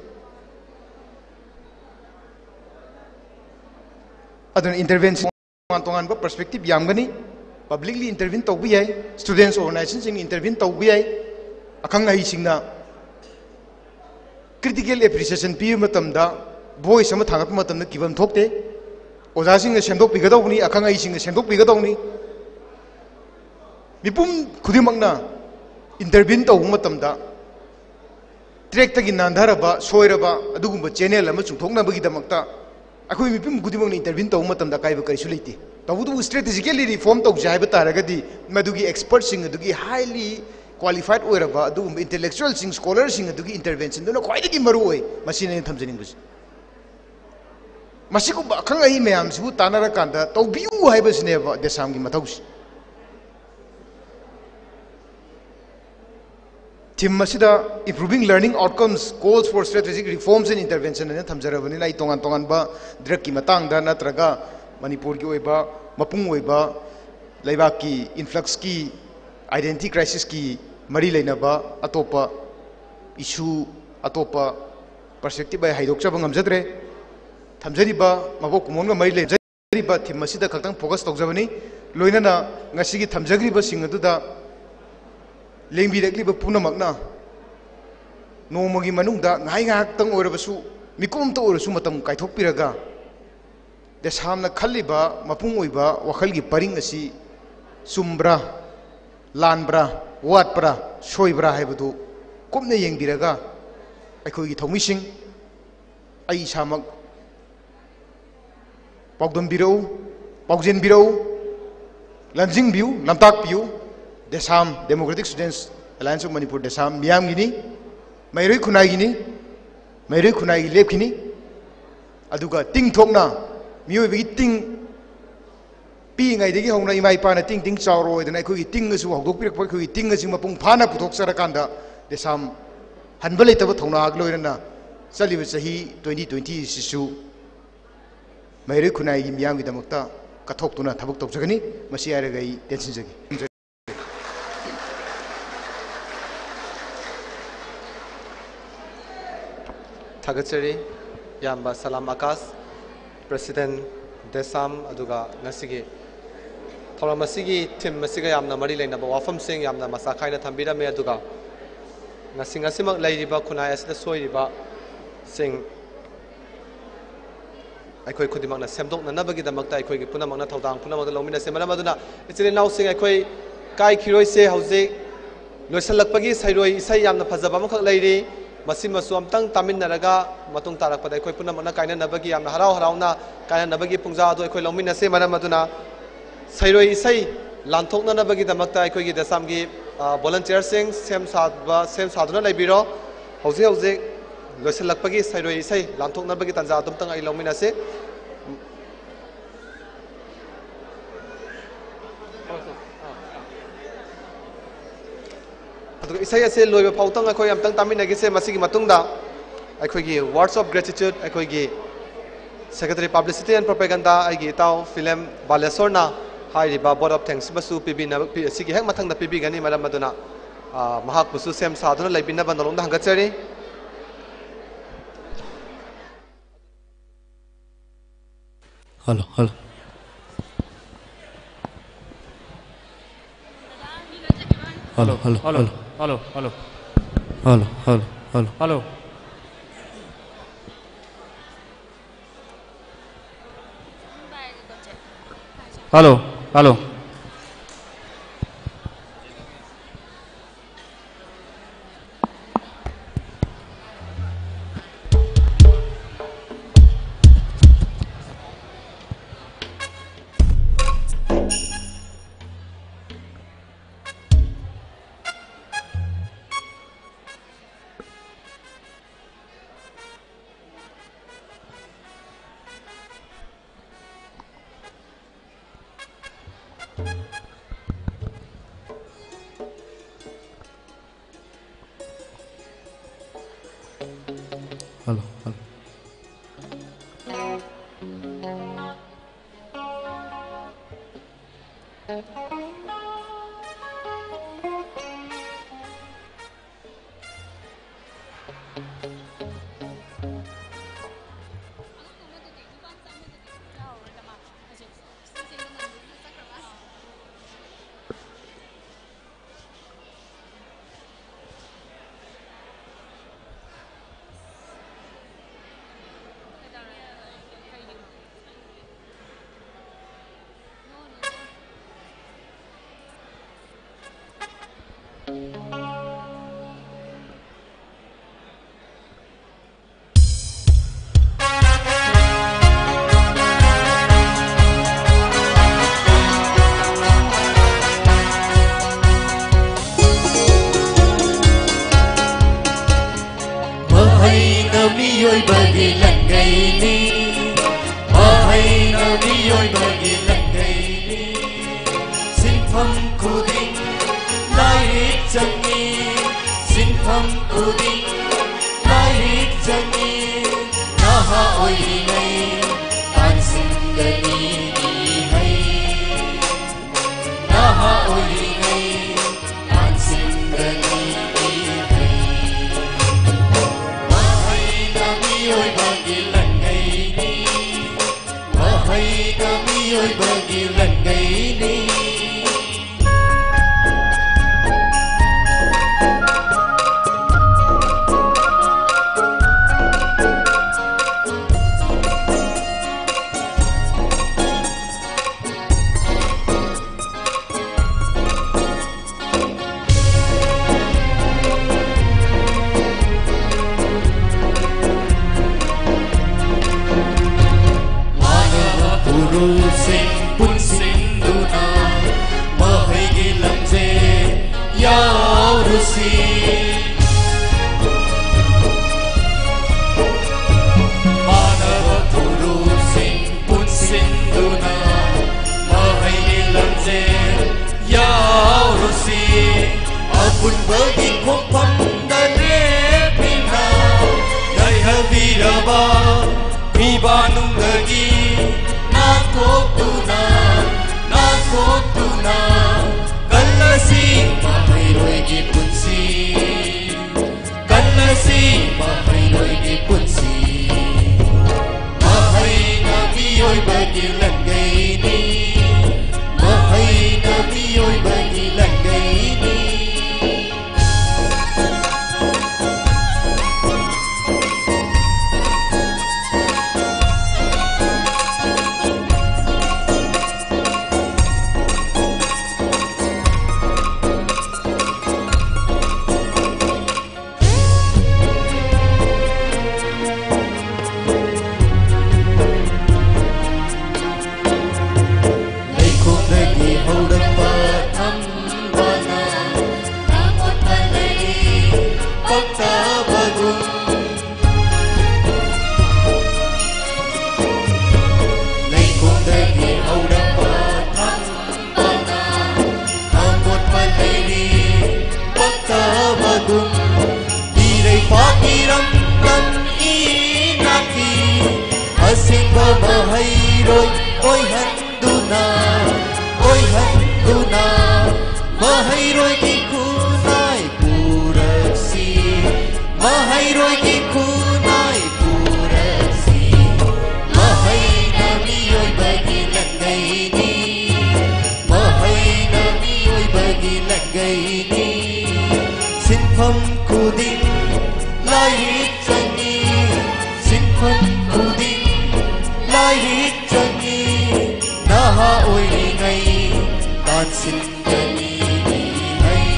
ꯑꯗꯨꯅ ꯏꯟꯇꯔꯚꯦꯟꯁꯟ ꯇꯣꯉꯥꯟ ꯇꯣꯉꯥꯟꯕ ꯄꯔꯁꯄꯦꯛꯇꯤꯞ ꯌꯥꯝꯒꯅꯤ꯫ ꯄꯕ꯭ꯂꯤꯛꯂꯤ ꯏꯟꯇꯔꯚꯤꯟ ꯇꯧꯕ ꯌꯥꯏ, ꯁ꯭ꯇꯨꯗꯦꯟꯠꯁ ꯑꯣꯔꯒꯅꯥꯏꯖꯦꯁꯟꯁꯤꯡꯅ ꯏꯟꯇꯔꯚꯤꯟ ꯇꯧꯕ ꯌꯥꯏ, ꯑꯈꯪ ꯑꯍꯩꯁꯤꯡꯅ ꯀ꯭ꯔꯤꯇꯤꯀꯦꯜ ꯑꯦꯄ꯭ꯔꯤꯁꯤꯌꯦꯁꯟ ꯄꯤꯕ ꯃꯇꯝꯗ ꯚꯣꯏꯁ ꯑꯃ ꯊꯥꯡꯒꯠꯄ ꯃꯇꯝꯗ ꯀꯤꯐꯝ ꯊꯣꯛꯇꯦ꯫ ꯑꯣꯖꯥꯁꯤꯡꯅ ꯁꯦꯝꯗꯣꯛꯄꯤꯒꯗꯧꯕꯅꯤ, ꯑꯈꯪ ꯑꯍꯩꯁꯤꯡꯅ ꯁꯦꯝꯗꯣꯛꯄꯤꯒꯗꯧꯕꯅꯤ꯫ ꯃꯤꯄꯨꯝ ꯈꯨꯗꯤꯡꯃꯛꯅ ꯏꯟꯇꯔꯚꯤꯟ ꯇꯧꯕ ꯃꯇꯝꯗ ꯇ꯭ꯔꯦꯛꯇꯒꯤ ꯅꯥꯟꯊꯔꯕ, ꯁꯣꯏꯔꯕ ꯑꯗꯨꯒꯨꯝꯕ ꯆꯦꯅꯦꯜ ꯑꯃ ꯆꯨꯝꯊꯣꯛꯅꯕꯒꯤꯗꯃꯛꯇ ꯑꯩꯈꯣꯏ ꯃꯤꯄꯨꯝ ꯈꯨꯗꯤꯡꯃꯛꯅ ꯏꯟꯇꯔꯚꯤꯟ ꯇꯧꯕ ꯃꯇꯝꯗ ꯑꯀꯥꯏꯕ ꯀꯔꯤꯁꯨ ꯂꯩꯇꯦ꯫ ꯇꯧꯕꯇꯕꯨ ꯁ꯭ꯇ꯭ꯔꯦꯇꯦꯖꯤꯀꯦꯜꯂꯤ ꯔꯤꯐꯣꯔꯝ ꯇꯧꯁꯦ ꯍꯥꯏꯕ ꯇꯥꯔꯒꯗꯤ ꯃꯗꯨꯒꯤ ꯑꯦꯛꯁꯄꯔꯠꯁꯤꯡ ꯑꯗꯨꯒꯤ, ꯍꯥꯏꯂꯤ ꯀ꯭ꯋꯥꯂꯤꯐꯥꯏꯠ ꯑꯣꯏꯔꯕ ꯑꯗꯨꯒꯨꯝꯕ ꯏꯟꯇꯦꯂꯦꯛꯆꯨꯋꯦꯜꯁꯤꯡ, ꯁ꯭ꯀꯣꯂꯔꯁꯤꯡ ꯑꯗꯨꯒꯤ ꯏꯟꯇꯔꯚꯦꯟꯁꯟꯗꯨꯅ ꯈ꯭ꯋꯥꯏꯗꯒꯤ ꯃꯔꯨ ꯑꯣꯏ꯫ ꯃꯁꯤꯅꯤ ꯑꯩꯅ ꯊꯝꯖꯅꯤꯡꯕꯁꯦ꯫ ꯃꯁꯤꯒꯨꯝꯕ ꯑꯈꯪ ꯑꯍꯩ ꯃꯌꯥꯝꯁꯤꯕꯨ ꯇꯥꯟꯅꯔꯀꯥꯟꯗ ꯇꯧꯕꯤꯌꯨ ꯍꯥꯏꯕꯁꯤꯅꯦꯕ ꯗꯦꯁꯥꯝꯒꯤ ꯃꯊꯧꯁꯤ꯫ ꯊꯤꯝ ꯑꯁꯤꯗ Improving Learning Outcomes, Calls for Strategic Reforms and Intervention ꯍꯥꯏꯅ ꯊꯝꯖꯔꯕꯅꯤꯅ, ꯑꯩ ꯇꯣꯉꯥꯟ ꯇꯣꯉꯥꯟꯕ ꯗ꯭ꯔꯒꯀꯤ ꯃꯇꯥꯡꯗ ꯅꯠꯇ꯭ꯔꯒ ꯃꯅꯤꯄꯨꯔꯒꯤ ꯑꯣꯏꯕ ꯃꯄꯨꯡ ꯑꯣꯏꯕ ꯂꯩꯕꯥꯛꯀꯤ ꯏꯟꯐ꯭ꯂꯛꯁꯀꯤ, ꯑꯥꯏꯗꯦꯟꯇꯤꯇꯤ ꯀ꯭ꯔꯥꯏꯁꯤꯁꯀꯤ ꯃꯔꯤ ꯂꯩꯅꯕ ꯑꯇꯣꯞꯄ ꯏꯁꯨ, ꯑꯇꯣꯞꯄ ꯄꯔꯁꯄꯦꯛꯇꯤꯞ ꯑꯩ ꯍꯥꯏꯗꯣꯛꯆꯕ ꯉꯝꯖꯗ꯭ꯔꯦ꯫ ꯊꯝꯖꯔꯤꯕ ꯃꯕꯣꯛ ꯀꯨꯝꯑꯣꯟꯒ ꯃꯔꯤ ꯂꯩꯅꯖꯔꯤꯕ ꯊꯤꯝ ꯑꯁꯤꯗ ꯈꯛꯇꯪ ꯐꯣꯀꯁ ꯇꯧꯖꯕꯅꯤ꯫ ꯂꯣꯏꯅꯅ ꯉꯁꯤꯒꯤ ꯊꯝꯖꯈ꯭ꯔꯤꯕꯁꯤꯡ ꯑꯗꯨꯗ ꯂꯦꯡꯕꯤꯔꯛꯂꯤꯕ ꯄꯨꯝꯅꯃꯛꯅ ꯅꯣꯡꯃꯒꯤ ꯃꯅꯨꯡꯗ ꯉꯥꯏꯍꯥꯛ ꯉꯥꯏꯍꯥꯛꯇꯪ ꯑꯣꯏꯔꯕꯁꯨ, ꯃꯤꯀꯨꯞ ꯑꯝꯇ ꯑꯣꯏꯔꯁꯨ ꯃꯇꯝ ꯀꯥꯏꯊꯣꯛꯄꯤꯔꯒ ꯗꯦꯁꯥꯝꯅ ꯈꯜꯂꯤꯕ ꯃꯄꯨꯡ ꯑꯣꯏꯕ ꯋꯥꯈꯜꯒꯤ ꯄꯔꯤꯡ ꯑꯁꯤ ꯆꯨꯝꯕ꯭ꯔꯥ, ꯂꯥꯟꯕ꯭ꯔꯥ, ꯋꯥꯠꯄ꯭ꯔꯥ, ꯁꯣꯏꯕ꯭ꯔꯥ ꯍꯥꯏꯕꯗꯨ ꯀꯨꯞꯅ ꯌꯦꯡꯕꯤꯔꯒ, ꯑꯩꯈꯣꯏꯒꯤ ꯊꯧꯃꯤꯁꯤꯡ, ꯑꯩ ꯏꯁꯥꯃꯛ ꯄꯥꯎꯗꯝꯕꯤꯔꯛꯎ, ꯄꯥꯎꯖꯦꯟꯕꯤꯔꯛꯎ, ꯂꯝꯖꯤꯡꯕꯤꯌꯨ, ꯂꯝꯇꯥꯛꯄꯤꯌꯨ꯫ ꯗꯦꯁꯥꯝ, Democratic Students Alliance of Manipur, ꯗꯦꯁꯥꯝ ꯃꯤꯌꯥꯝꯒꯤꯅꯤ, ꯃꯩꯔꯣꯏ ꯈꯨꯟꯅꯥꯏꯒꯤꯅꯤ, ꯃꯩꯔꯣꯏ ꯈꯨꯟꯅꯥꯏꯒꯤ ꯂꯦꯞꯈꯤꯅꯤ꯫ ꯑꯗꯨꯒ ꯇꯤꯡ ꯊꯣꯛꯅ ꯃꯤꯑꯣꯏꯕꯒꯤ ꯇꯤꯡ ꯄꯤꯛꯏꯉꯩꯗꯒꯤ ꯍꯧꯅ ꯏꯃꯥ ꯏꯄꯥꯅ ꯇꯤꯡ ꯇꯤꯡ ꯆꯥꯎꯔꯣ ꯍꯥꯏꯗꯅ ꯑꯩꯈꯣꯏꯒꯤ ꯇꯤꯡ ꯑꯁꯤꯕꯨ ꯍꯧꯗꯣꯛꯄꯤꯔꯛꯄ, ꯑꯩꯈꯣꯏꯒꯤ ꯇꯤꯡ ꯑꯁꯤ ꯃꯄꯨꯡ ꯐꯥꯅ ꯄꯨꯊꯣꯛꯆꯔꯀꯥꯟꯗ ꯗꯦꯁꯥꯝ ꯍꯟꯕ ꯂꯩꯇꯕ ꯊꯧꯅꯥꯒ ꯂꯣꯏꯅꯅ ꯆꯠꯂꯤꯕ ꯆꯍꯤ twenty twenty ꯑꯁꯤꯁꯨ ꯃꯍꯩꯔꯣꯏ ꯈꯨꯟꯅꯥꯏꯒꯤ ꯃꯤꯌꯥꯝꯒꯤꯗꯃꯛꯇ ꯀꯠꯊꯣꯛꯇꯨꯅ ꯊꯕꯛ ꯇꯧꯖꯒꯅꯤ꯫ ꯃꯁꯤ ꯍꯥꯏꯔꯒ ꯑꯩ ꯇꯦꯟꯁꯤꯟꯖꯒꯦ꯫ ꯊꯥꯒꯠꯆꯔꯤ ꯏꯌꯥꯝꯕ ꯁꯂꯥꯝ ꯑꯀꯥꯁ, President ꯗꯦꯁꯥꯝ, ꯑꯗꯨꯒ ꯉꯁꯤꯒꯤ ꯊꯧꯔꯝ ꯑꯁꯤꯒꯤ theme ꯑꯁꯤꯒ ꯌꯥꯝꯅ ꯃꯔꯤ ꯂꯩꯅꯕ ꯋꯥꯐꯝꯁꯤꯡ ꯌꯥꯝꯅ ꯃꯆꯥ ꯈꯥꯏꯅ ꯊꯝꯕꯤꯔꯝꯃꯦ꯫ ꯑꯗꯨꯒ ꯉꯁꯤ, ꯉꯁꯤꯃꯛ ꯂꯩꯔꯤꯕ ꯈꯨꯟꯅꯥꯏ ꯑꯁꯤꯗ ꯁꯣꯏꯔꯤꯕꯁꯤꯡ ꯑꯩꯈꯣꯏ ꯈꯨꯗꯤꯡꯃꯛꯅ ꯁꯦꯝꯗꯣꯛꯅꯅꯕꯒꯤꯗꯃꯛꯇ ꯑꯩꯈꯣꯏꯒꯤ ꯄꯨꯝꯅꯃꯛꯅ ꯊꯧꯗꯥꯡ ꯄꯨꯝꯅꯃꯛꯇ ꯂꯧꯃꯤꯟꯅꯁꯤ꯫ ꯃꯔꯝ ꯑꯗꯨꯅ, ꯏꯆꯤꯜ ꯏꯅꯥꯎꯁꯤꯡ, ꯑꯩꯈꯣꯏ ꯀꯥꯏꯈꯤꯔꯣꯏꯁꯦ꯫ ꯍꯧꯖꯤꯛ ꯂꯣꯏꯁꯤꯜꯂꯛꯄꯒꯤ ꯁꯩꯔꯣꯏ ꯏꯁꯩ ꯌꯥꯝꯅ ꯐꯖꯕ ꯑꯃꯈꯛ ꯂꯩꯔꯤ꯫ ꯃꯁꯤꯃꯁꯨ ꯑꯝꯇꯪ ꯇꯥꯃꯤꯟꯅꯔꯒ ꯃꯇꯨꯡ ꯇꯥꯔꯛꯄꯗ ꯑꯩꯈꯣꯏ ꯄꯨꯝꯅꯃꯛꯅ ꯀꯥꯏꯅꯅꯕꯒꯤ, ꯌꯥꯝꯅ ꯍꯔꯥꯎ ꯍꯔꯥꯎꯅ ꯀꯥꯏꯅꯅꯕꯒꯤ ꯄꯨꯡꯖꯥ ꯑꯗꯨ ꯑꯩꯈꯣꯏ ꯂꯧꯃꯤꯟꯅꯁꯤ꯫ ꯃꯔꯝ ꯑꯗꯨꯅ, ꯁꯩꯔꯣꯏ ꯏꯁꯩ ꯂꯥꯟꯊꯣꯛꯅꯅꯕꯒꯤꯗꯃꯛꯇ ꯑꯩꯈꯣꯏꯒꯤ ꯗꯦꯁꯥꯝꯒꯤ, ꯑ, volunteerꯁꯤꯡ ꯁꯦꯝ ꯁꯥꯕ, ꯁꯦꯝ ꯁꯥꯗꯨꯅ ꯂꯩꯕꯤꯔꯣ꯫ ꯍꯧꯖꯤꯛ ꯍꯧꯖꯤꯛ ꯂꯣꯏꯁꯤꯜꯂꯛꯄꯒꯤ ꯁꯩꯔꯣꯏ ꯏꯁꯩ ꯂꯥꯟꯊꯣꯛꯅꯕꯒꯤ ꯇꯥꯟꯖꯥ ꯑꯗꯨꯝꯇꯪ ꯑꯩ ꯂꯧꯃꯤꯟꯅꯁꯤ꯫ ꯑꯗꯨꯒ ꯏꯁꯩ ꯑꯁꯦ ꯂꯣꯏꯕ ꯐꯥꯎꯇꯪ ꯑꯩꯈꯣꯏ ꯑꯝꯇꯪ ꯇꯥꯃꯤꯟꯅꯈꯤꯁꯦ꯫ ꯃꯁꯤꯒꯤ ꯃꯇꯨꯡꯗ ꯑꯩꯈꯣꯏꯒꯤ Words of Gratitude, ꯑꯩꯈꯣꯏꯒꯤ Secretary Publicity and Propaganda, ꯑꯩꯒꯤ ꯏꯇꯥꯎ ꯐꯤꯂꯦꯝ ꯕꯥꯂꯦꯁꯣꯔꯅ ꯍꯥꯏꯔꯤꯕ vote of thanks ꯑꯃꯁꯨ ꯄꯤꯕꯤꯅꯕ, ꯄꯤ-, ꯑꯁꯤꯒꯤ ꯍꯦꯛ ꯃꯊꯪꯗ ꯄꯤꯕꯤꯒꯅꯤ꯫ ꯃꯔꯝ ꯑꯗꯨꯅ, ꯑ, ꯃꯍꯥꯛꯄꯨꯁꯨ ꯁꯦꯝ ꯁꯥꯗꯨꯅ ꯂꯩꯕꯤꯅꯕ ꯅꯣꯂꯨꯛꯅ ꯍꯪꯒꯠꯆꯔꯤ꯫ Hello, hello. Hello, hello, hello. Hello, hello. Hello, hello, hello. Hello. Hello, hello. ꯂꯟꯒꯩꯅꯤ꯫ ꯃꯍꯩꯅ ꯃꯤꯑꯣꯏꯕꯒꯤ ꯂꯟꯒꯩꯅꯤ꯫ ꯁꯤꯟꯐꯝ ꯈꯨꯗꯤꯡ ꯂꯥꯏꯔꯤꯛ ꯆꯪꯉꯤ꯫ ꯁꯤꯟꯐꯝ ꯈꯨꯗꯤꯡ ꯂꯥꯏꯔꯤꯛ ꯆꯪꯉꯤ꯫ ꯅꯍꯥ ꯑꯣꯏꯔꯤꯉꯩ ꯇꯥꯟꯁꯤꯟꯒꯅꯤ ꯏꯍꯩ꯫ ꯅꯍꯥ ꯑꯣꯏꯔꯤꯉꯩ ꯇꯥꯟꯁꯤꯟꯒꯅꯤ ꯏꯍꯩ꯫ ꯃꯍꯩꯅ ꯃꯤꯑꯣꯏꯕꯒꯤ ꯂꯟꯒꯩꯅꯤ꯫ ꯃꯍꯩꯅ ꯃꯤꯑꯣꯏꯕꯒꯤ ꯂꯟꯒꯩꯅꯤ꯫ ꯃꯥꯅꯕ ꯄꯨꯔꯨꯁꯤꯡ ꯄꯨꯟꯁꯤ ꯁꯤꯡꯕ ꯃꯍꯩꯔꯣꯏ ꯑꯣꯏꯍꯟꯗꯨꯅ, ꯑꯣꯏꯍꯟꯗꯨꯅ, ꯃꯍꯩꯔꯣꯏꯒꯤ ꯈꯨꯟꯅꯥꯏ ꯄꯨꯔꯛꯁꯤ, ꯃꯍꯩꯔꯣꯏꯒꯤ ꯈꯨꯟꯅꯥꯏ ꯄꯨꯔꯛꯁꯤ꯫ ꯃꯍꯩꯅ ꯃꯤꯑꯣꯏꯕꯒꯤ ꯂꯟꯗꯩꯅꯤ, ꯃꯍꯩꯅ ꯃꯤꯑꯣꯏꯕꯒꯤ ꯂꯟꯗꯩꯅꯤ꯫ ꯁꯤꯟꯐꯝ ꯈꯨꯗꯤꯡ ꯂꯥꯏꯔꯤꯛ ꯆꯪꯉꯤ, ꯁꯤꯟꯐꯝ ꯈꯨꯗꯤꯡ ꯂꯥꯏꯔꯤꯛ ꯆꯪꯉꯤ꯫ ꯅꯍꯥ ꯑꯣꯏꯔꯤꯉꯩ ꯇꯥꯟꯁꯤꯟꯒꯅꯤ ꯃꯤꯍꯩ,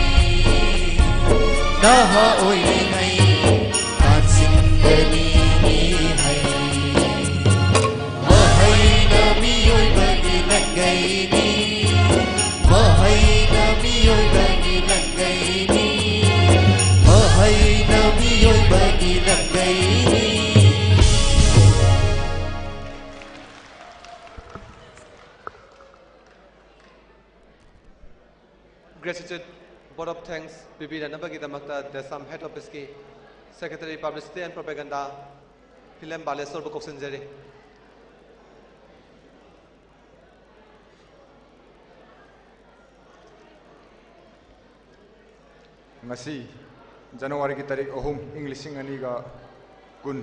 ꯅꯍꯥ ꯑꯣꯏꯔꯤꯉꯩ ꯇꯥꯟꯁꯤꯟꯒꯅꯤ ꯃꯤꯍꯩ꯫ ꯃꯍꯩꯅ ꯃꯤꯑꯣꯏꯕꯒꯤ ꯂꯟꯗꯩꯅꯤ, ꯃꯍꯩꯅ ꯃꯤꯑꯣꯏꯕꯒꯤ ꯂꯟꯗꯩꯅꯤ, ꯃꯍꯩꯅ ꯃꯤꯑꯣꯏꯕꯒꯤ ꯂꯟꯗꯩꯅꯤ꯫ Gratitude vote of thanks ꯄꯤꯕꯤꯅꯅꯕꯒꯤꯗꯃꯛꯇ DESAM head officeꯀꯤ secretary publicity and propaganda Philem ꯕꯥꯂꯦꯁꯣꯔꯕꯨ ꯀꯧꯁꯤꯟꯖꯔꯤ꯫ ꯉꯁꯤ ꯖꯅꯋꯥꯔꯤꯒꯤ ꯇꯥꯔꯤꯛ ꯑꯍꯨꯝ, ꯏꯪ ꯂꯤꯁꯤꯡ ꯑꯅꯤꯒ ꯀꯨꯟ,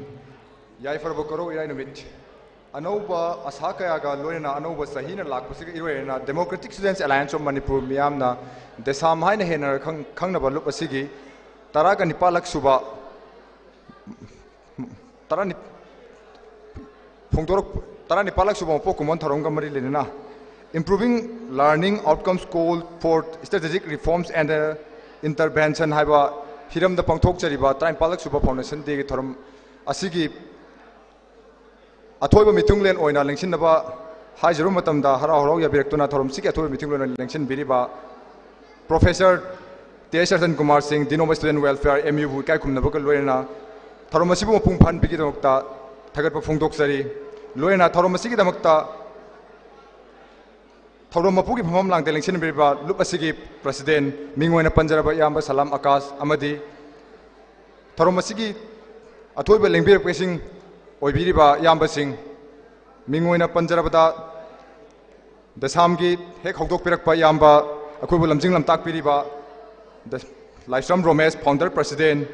ꯌꯥꯏꯐꯔꯕ ꯀꯣꯔꯧ ꯏꯔꯥꯏ ꯅꯨꯃꯤꯠ꯫ ꯑꯅꯧꯕ ꯑꯁꯥ ꯀꯌꯥꯒ ꯂꯣꯏꯅꯅ ꯑꯅꯧꯕ ꯆꯍꯤꯅ ꯂꯥꯛꯄꯁꯤꯒ ꯏꯔꯣꯏꯅꯅ Democratic Students Alliance of Manipur ꯃꯤꯌꯥꯝꯅ DESAM ꯍꯥꯏꯅ ꯍꯦꯟꯅ ꯈꯪ-, ꯈꯪꯅꯕ ꯂꯨꯞ ꯑꯁꯤꯒꯤ ꯇꯔꯥꯒ ꯅꯤꯄꯥꯜꯂꯛ ꯁꯨꯕ, ꯇꯔꯥꯅꯤ-, ꯐꯣꯡꯗꯣꯔꯛ-, ꯇꯔꯥꯅꯤꯄꯥꯜꯂꯛ ꯁꯨꯕ ꯃꯄꯣꯛ ꯀꯨꯝꯑꯣꯟ ꯊꯧꯔꯝꯒ ꯃꯔꯤ ꯂꯩꯅꯅ Improving Learning Outcomes Call for Strategic Reforms and, uh, Intervention ꯍꯥꯏꯕ ꯍꯤꯔꯝꯗ ꯄꯥꯡꯊꯣꯛꯆꯔꯤꯕ ꯇꯔꯥꯅꯤꯄꯥꯜꯂꯛ ꯁꯨꯕ Foundation Dayꯒꯤ ꯊꯧꯔꯝ ꯑꯁꯤꯒꯤ ꯑꯊꯣꯏꯕ ꯃꯤꯊꯨꯡꯂꯦꯟ ꯑꯣꯏꯅ ꯂꯦꯡꯁꯤꯟꯅꯕ ꯍꯥꯏꯖꯔꯨꯕ ꯃꯇꯝꯗ, ꯍꯔꯥꯎ ꯍꯔꯥꯎ ꯌꯥꯕꯤꯔꯛꯇꯨꯅ ꯊꯧꯔꯝꯁꯤꯒꯤ ꯑꯊꯣꯏꯕ ꯃꯤꯊꯨꯡꯂꯦꯟ ꯑꯣꯏꯅ ꯂꯦꯡꯁꯤꯟꯕꯤꯔꯤꯕ Professor ꯇꯦꯖ ꯔꯇꯟ ꯀꯨꯃꯥꯔ ꯁꯤꯡ, Dean of Student Welfare, M U ꯕꯨ ꯏꯀꯥꯏ ꯈꯨꯝꯅꯕꯒ ꯂꯣꯏꯅꯅ ꯊꯧꯔꯝ ꯑꯁꯤꯕꯨ ꯃꯄꯨꯡ ꯐꯥꯍꯟꯕꯤꯒꯤꯗꯃꯛꯇ ꯊꯥꯒꯠꯄ ꯐꯣꯡꯗꯣꯛꯆꯔꯤ꯫ ꯂꯣꯏꯅꯅ ꯊꯧꯔꯝ ꯑꯁꯤꯒꯤꯗꯃꯛꯇ ꯊꯧꯔꯝ ꯃꯄꯨꯒꯤ ꯐꯝꯐꯝ ꯂꯥꯡꯗ ꯂꯦꯡꯁꯤꯟꯕꯤꯔꯤꯕ ꯂꯨꯞ ꯑꯁꯤꯒꯤ President, ꯃꯤꯡ ꯑꯣꯏꯅ ꯄꯟꯖꯔꯕ ꯏꯌꯥꯝꯕ ꯁꯂꯥꯝ ꯑꯀꯥꯁ ꯑꯃꯗꯤ ꯊꯧꯔꯝ ꯑꯁꯤꯒꯤ ꯑꯊꯣꯏꯕ ꯂꯦꯡꯕꯤꯔꯛꯄꯁꯤꯡ ꯑꯣꯏꯕꯤꯔꯤꯕ ꯏꯌꯥꯝꯕꯁꯤꯡ, ꯃꯤꯡ ꯑꯣꯏꯅ ꯄꯟꯖꯔꯕꯗ, ꯗꯦꯁꯥꯝꯒꯤ ꯍꯦꯛ ꯍꯧꯗꯣꯛꯄꯤꯔꯛꯄ ꯏꯌꯥꯝꯕ, ꯑꯩꯈꯣꯏꯕꯨ ꯂꯝꯖꯤꯡ ꯂꯝꯇꯥꯛꯄꯤꯔꯤꯕ ꯗ-, ꯂꯥꯏꯁ꯭ꯔꯝ ꯔꯣꯃꯦꯁ, founder president,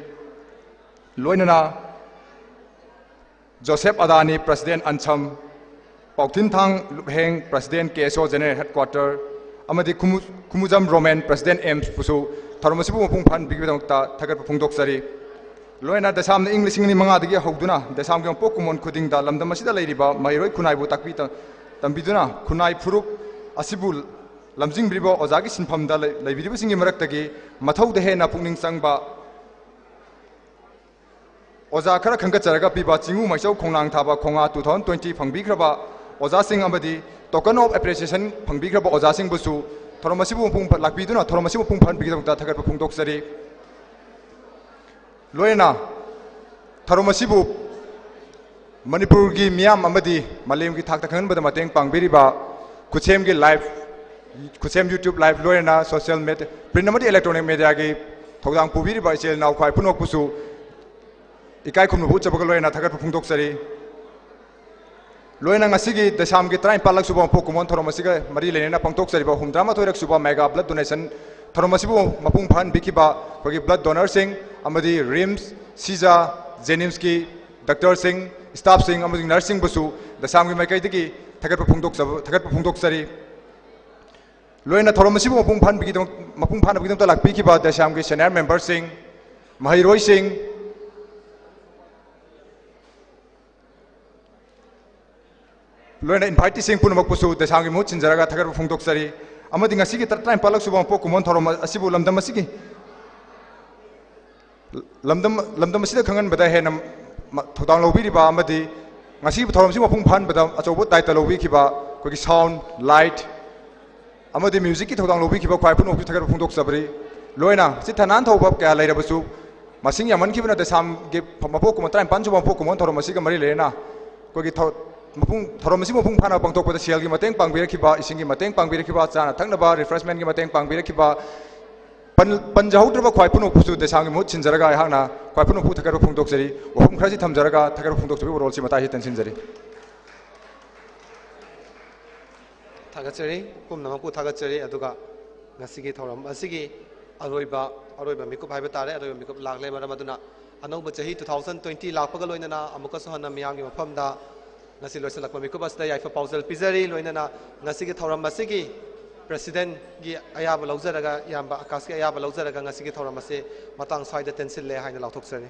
ꯂꯣꯏꯅꯅ ꯖꯣꯁꯦꯐ ꯑꯗꯥꯅꯤ, president ꯑꯟꯁꯝ, ꯄꯥꯎꯊꯤꯟꯊꯥꯡ ꯂꯨꯞꯍꯦꯡ, president KSO general headquarter, ꯑꯃꯗꯤ ꯈꯨꯃꯨ-, ꯈꯨꯃꯨꯖꯝ ꯔꯣꯃꯦꯟ, president ꯑꯦꯝꯁꯄꯨꯁꯨ ꯊꯧꯔꯝ ꯑꯁꯤꯕꯨ ꯃꯄꯨꯡ ꯐꯥꯍꯟꯕꯤꯕꯒꯤꯗꯃꯛꯇ ꯊꯥꯒꯠꯄ ꯐꯣꯡꯗꯣꯛꯆꯔꯤ꯫ ꯂꯣꯏꯅꯅ ꯗꯦꯁꯥꯝꯅ ꯏꯪ ꯂꯤꯁꯤꯡ ꯑꯅꯤ ꯃꯉꯥꯗꯒꯤ ꯍꯧꯗꯨꯅ ꯗꯦꯁꯥꯝꯒꯤ ꯃꯄꯣꯛ ꯀꯨꯝꯑꯣꯟ ꯈꯨꯗꯤꯡꯗ ꯂꯝꯗꯝ ꯑꯁꯤꯗ ꯂꯩꯔꯤꯕ ꯃꯍꯩꯔꯣꯏ ꯈꯨꯟꯅꯥꯏꯕꯨ ꯇꯥꯛꯄꯤ ꯇ-, ꯇꯝꯕꯤꯗꯨꯅ ꯈꯨꯟꯅꯥꯏ ꯐꯨꯔꯨꯞ ꯑꯁꯤꯕꯨ ꯂꯝꯖꯤꯡꯕꯤꯔꯤꯕ ꯑꯣꯖꯥꯒꯤ ꯁꯤꯟꯐꯝꯗ ꯂꯩ-, ꯂꯩꯕꯤꯔꯤꯕꯁꯤꯡꯒꯤ ꯃꯔꯛꯇꯒꯤ ꯃꯊꯧꯗ ꯍꯦꯟꯅ ꯄꯨꯛꯅꯤꯡ ꯆꯪꯕ ꯑꯣꯖꯥ ꯈꯔ ꯈꯟꯒꯠꯆꯔꯒ ꯄꯤꯕ ꯆꯤꯡꯉꯨ ꯃꯩꯆꯧ ꯈꯣꯡꯅꯥꯡ ꯊꯥꯕ ꯈꯣꯡꯉꯥ two thousand twenty ꯐꯪꯕꯤꯈ꯭ꯔꯕ ꯑꯣꯖꯥꯁꯤꯡ ꯑꯃꯗꯤ token of appreciation ꯐꯪꯕꯤꯈ꯭ꯔꯕ ꯑꯣꯖꯥꯁꯤꯡꯕꯨꯁꯨ ꯊꯧꯔꯝ ꯑꯁꯤꯕꯨ ꯃꯄꯨꯡ ꯐ-, ꯂꯥꯛꯄꯤꯗꯨꯅ ꯊꯧꯔꯝ ꯑꯁꯤꯕꯨ ꯃꯄꯨꯡ ꯐꯥꯍꯟꯕꯒꯤꯗꯃꯛꯇ ꯊꯥꯒꯠꯄ ꯐꯣꯡꯗꯣꯛꯆꯔꯤ꯫ ꯂꯣꯏꯅꯅ ꯊꯧꯔꯝ ꯑꯁꯤꯕꯨ ꯃꯅꯤꯄꯨꯔꯒꯤ ꯃꯤꯌꯥꯝ ꯑꯃꯗꯤ ꯃꯥꯂꯦꯝꯒꯤ ꯊꯥꯛꯇ ꯈꯪꯍꯟꯕꯗ ꯃꯇꯦꯡ ꯄꯥꯡꯕꯤꯔꯤꯕ ꯈꯨꯠꯁꯦꯝꯒꯤ live, ꯈꯨꯠꯁꯦꯝ YouTube live, ꯂꯣꯏꯅꯅ social media, print ꯑꯃꯗꯤ electronic mediaꯒꯤ ꯊꯧꯗꯥꯡ ꯄꯨꯕꯤꯔꯤꯕ ꯏꯆꯤꯜ ꯏꯅꯥꯎ ꯈ꯭ꯋꯥꯏ ꯄꯨꯝꯅꯃꯛꯄꯨꯁꯨ ꯏꯀꯥꯏ ꯈꯨꯝꯅꯕ ꯎꯠꯆꯕꯒ ꯂꯣꯏꯅꯅ ꯊꯥꯒꯠꯄ ꯐꯣꯡꯗꯣꯛꯆꯔꯤ꯫ ꯂꯣꯏꯅ ꯉꯁꯤꯒꯤ ꯗꯦꯁꯥꯝꯒꯤ ꯇꯔꯥꯅꯤꯄꯥꯜꯂꯛ ꯁꯨꯕ ꯃꯄꯣꯛ ꯀꯨꯝꯑꯣꯟ ꯊꯧꯔꯝ ꯑꯁꯤꯒ ꯃꯔꯤ ꯂꯩꯅꯅ ꯄꯥꯡꯊꯣꯛꯆꯔꯤꯕ ꯍꯨꯝꯗ꯭ꯔꯥꯃꯥꯊꯣꯏꯔꯛ ꯁꯨꯕ mega blood donation ꯊꯧꯔꯝ ꯑꯁꯤꯕꯨ ꯃꯄꯨꯡ ꯐꯥꯍꯟꯕꯤꯈꯤꯕ ꯑꯩꯈꯣꯏꯒꯤ blood donorꯁꯤꯡ ꯑꯃꯗꯤ RIMS, ꯁꯤꯖꯥ, JNIMSꯀꯤ doctorꯁꯤꯡ, staffꯁꯤꯡ ꯑꯃꯗꯤ nurseꯁꯤꯡꯕꯨꯁꯨ ꯗꯦꯁꯥꯝꯒꯤ ꯃꯥꯏꯀꯩꯗꯒꯤ ꯊꯥꯒꯠꯄ ꯐꯣꯡꯗꯣꯛꯆꯕ, ꯊꯥꯒꯠꯄ ꯐꯣꯡꯗꯣꯛꯆꯔꯤ꯫ ꯂꯣꯏꯅ ꯊꯧꯔꯝ ꯑꯁꯤꯕꯨ ꯃꯄꯨꯡ ꯐꯥꯍꯟꯕꯒꯤꯗꯃꯛ, ꯃꯄꯨꯡ ꯐꯥꯅꯕꯒꯤꯗꯃꯛꯇ ꯂꯥꯛꯄꯤꯈꯤꯕ ꯗꯦꯁꯥꯝꯒꯤ senior memberꯁꯤꯡ, ꯃꯍꯩꯔꯣꯏꯁꯤꯡ, ꯂꯣꯏꯅ inviteeꯁꯤꯡ ꯄꯨꯝꯅꯃꯛꯄꯨꯁꯨ ꯗꯦꯁꯥꯝꯒꯤ ꯃꯍꯨꯠ ꯁꯤꯟꯖꯔꯒ ꯊꯥꯒꯠꯄ ꯐꯣꯡꯗꯣꯛꯆꯔꯤ꯫ ꯑꯃꯗꯤ ꯉꯁꯤꯒꯤ ꯇꯔꯥꯅꯤꯄꯥꯜꯂꯛ ꯁꯨꯕ ꯃꯄꯣꯛ ꯀꯨꯝꯑꯣꯟ ꯊꯧꯔꯝ ꯑꯁꯤꯕꯨ ꯂꯝꯗꯝ ꯑꯁꯤꯒꯤ ꯂꯝꯗꯝ, ꯂꯝꯗꯝ ꯑꯁꯤꯗ ꯈꯪꯍꯟꯕꯗ ꯍꯦꯟꯅ ꯃ-, ꯊꯧꯗꯥꯡ ꯂꯧꯕꯤꯔꯤꯕ ꯑꯃꯗꯤ ꯉꯁꯤꯒꯤ ꯊꯧꯔꯝ ꯑꯁꯤ ꯃꯄꯨꯡ ꯐꯥꯍꯟꯕꯗ ꯑꯆꯧꯕ ꯗꯥꯏꯇ ꯂꯧꯕꯤꯈꯤꯕ ꯑꯩꯈꯣꯏꯒꯤ sound, light ꯑꯃꯗꯤ musicꯀꯤ ꯊꯧꯗꯥꯡ ꯂꯧꯕꯤꯈꯤꯕ ꯈ꯭ꯋꯥꯏ ꯄꯨꯝꯅꯃꯛꯁꯨ ꯊꯥꯒꯠꯄ ꯐꯣꯡꯗꯣꯛꯆꯕꯅꯤ꯫ ꯂꯣꯏꯅ ꯁꯤꯠ ꯊꯥꯅꯥꯟ ꯊꯧꯕ ꯀꯌꯥ ꯂꯩꯔꯕꯁꯨ, ꯃꯁꯤꯡ ꯌꯥꯝꯃꯟꯈꯤꯕꯅ ꯗꯦꯁꯥꯝꯒꯤ ꯃꯄꯣꯛ ꯀꯨꯝꯑꯣꯟ, ꯇꯔꯥꯅꯤꯄꯥꯜ ꯁꯨꯕ ꯃꯄꯣꯛ ꯀꯨꯝꯑꯣꯟ ꯊꯧꯔꯝ ꯑꯁꯤꯒ ꯃꯔꯤ ꯂꯩꯅꯅ ꯑꯩꯈꯣꯏꯒꯤ ꯊꯧ-, ꯃꯄꯨꯡ, ꯊꯧꯔꯝ ꯑꯁꯤ ꯃꯄꯨꯡ ꯐꯥꯅ ꯄꯥꯡꯊꯣꯛꯄꯗ ꯁꯦꯜꯒꯤ ꯃꯇꯦꯡ ꯄꯥꯡꯕꯤꯔꯛꯈꯤꯕ, ꯏꯁꯤꯡꯒꯤ ꯃꯇꯦꯡ ꯄꯥꯡꯕꯤꯔꯛꯈꯤꯕ, ꯆꯥꯅ ꯊꯛꯅꯕ refreshmentꯀꯤ ꯃꯇꯦꯡ ꯄꯥꯡꯕꯤꯔꯛꯈꯤꯕ, ꯄꯟ-, ꯄꯟꯖꯍꯧꯗ꯭ꯔꯕ ꯈ꯭ꯋꯥꯏ ꯄꯨꯝꯅꯃꯛꯄꯨꯁꯨ ꯗꯦꯁꯥꯝꯒꯤ ꯃꯍꯨꯠ ꯁꯤꯟꯖꯔꯒ ꯑꯩꯍꯥꯛꯅ ꯈ꯭ꯋꯥꯏ ꯄꯨꯝꯅꯃꯛꯄꯨ ꯊꯥꯒꯠꯄ ꯐꯣꯡꯗꯣꯛꯆꯔꯤ꯫ ꯋꯥꯐꯝ ꯈꯔꯁꯤ ꯊꯝꯖꯔꯒ ꯊꯥꯒꯠꯄ ꯐꯣꯡꯗꯣꯛꯆꯕꯒꯤ ꯋꯥꯔꯣꯜꯁꯤ ꯃꯇꯥꯏꯁꯤꯗ ꯇꯦꯟꯁꯤꯟꯖꯔꯤ꯫ ꯊꯥꯒꯠꯆꯔꯤ, ꯄꯨꯝꯅꯃꯛꯄꯨ ꯊꯥꯒꯠꯆꯔꯤ꯫ ꯑꯗꯨꯒ ꯉꯁꯤꯒꯤ ꯊꯧꯔꯝ ꯑꯁꯤꯒꯤ ꯑꯔꯣꯏꯕ, ꯑꯔꯣꯏꯕ ꯃꯤꯀꯨꯞ ꯍꯥꯏꯕ ꯇꯥꯔꯦ, ꯑꯔꯣꯏꯕ ꯃꯤꯀꯨꯞ ꯂꯥꯛꯂꯦ꯫ ꯃꯔꯝ ꯑꯗꯨꯅ ꯑꯅꯧꯕ ꯆꯍꯤ two thousand twenty ꯂꯥꯛꯄꯒ ꯂꯣꯏꯅꯅ ꯑꯃꯨꯛꯀꯁꯨ ꯍꯟꯅ ꯃꯤꯌꯥꯝꯒꯤ ꯃꯐꯝꯗ ꯉꯁꯤ ꯂꯣꯏꯁꯤꯜꯂꯛꯄ ꯃꯤꯀꯨꯞ ꯑꯁꯤꯗ ꯌꯥꯏꯐ ꯄꯥꯎꯖꯦꯜ ꯄꯤꯖꯔꯤ꯫ ꯂꯣꯏꯅꯅ ꯉꯁꯤꯒꯤ ꯊꯧꯔꯝ ꯑꯁꯤꯒꯤ presidentꯒꯤ ꯑꯌꯥꯕ ꯂꯧꯖꯔꯒ, ꯏꯌꯥꯝꯕ ꯑꯀꯥꯁꯀꯤ ꯑꯌꯥꯕ ꯂꯧꯖꯔꯒ ꯉꯁꯤꯒꯤ ꯊꯧꯔꯝ ꯑꯁꯤ ꯃꯇꯥꯡ ꯁ꯭ꯋꯥꯏꯗ ꯇꯦꯟꯁꯤꯜꯂꯦ ꯍꯥꯏꯅ ꯂꯥꯎꯊꯣꯛꯆꯔꯤ꯫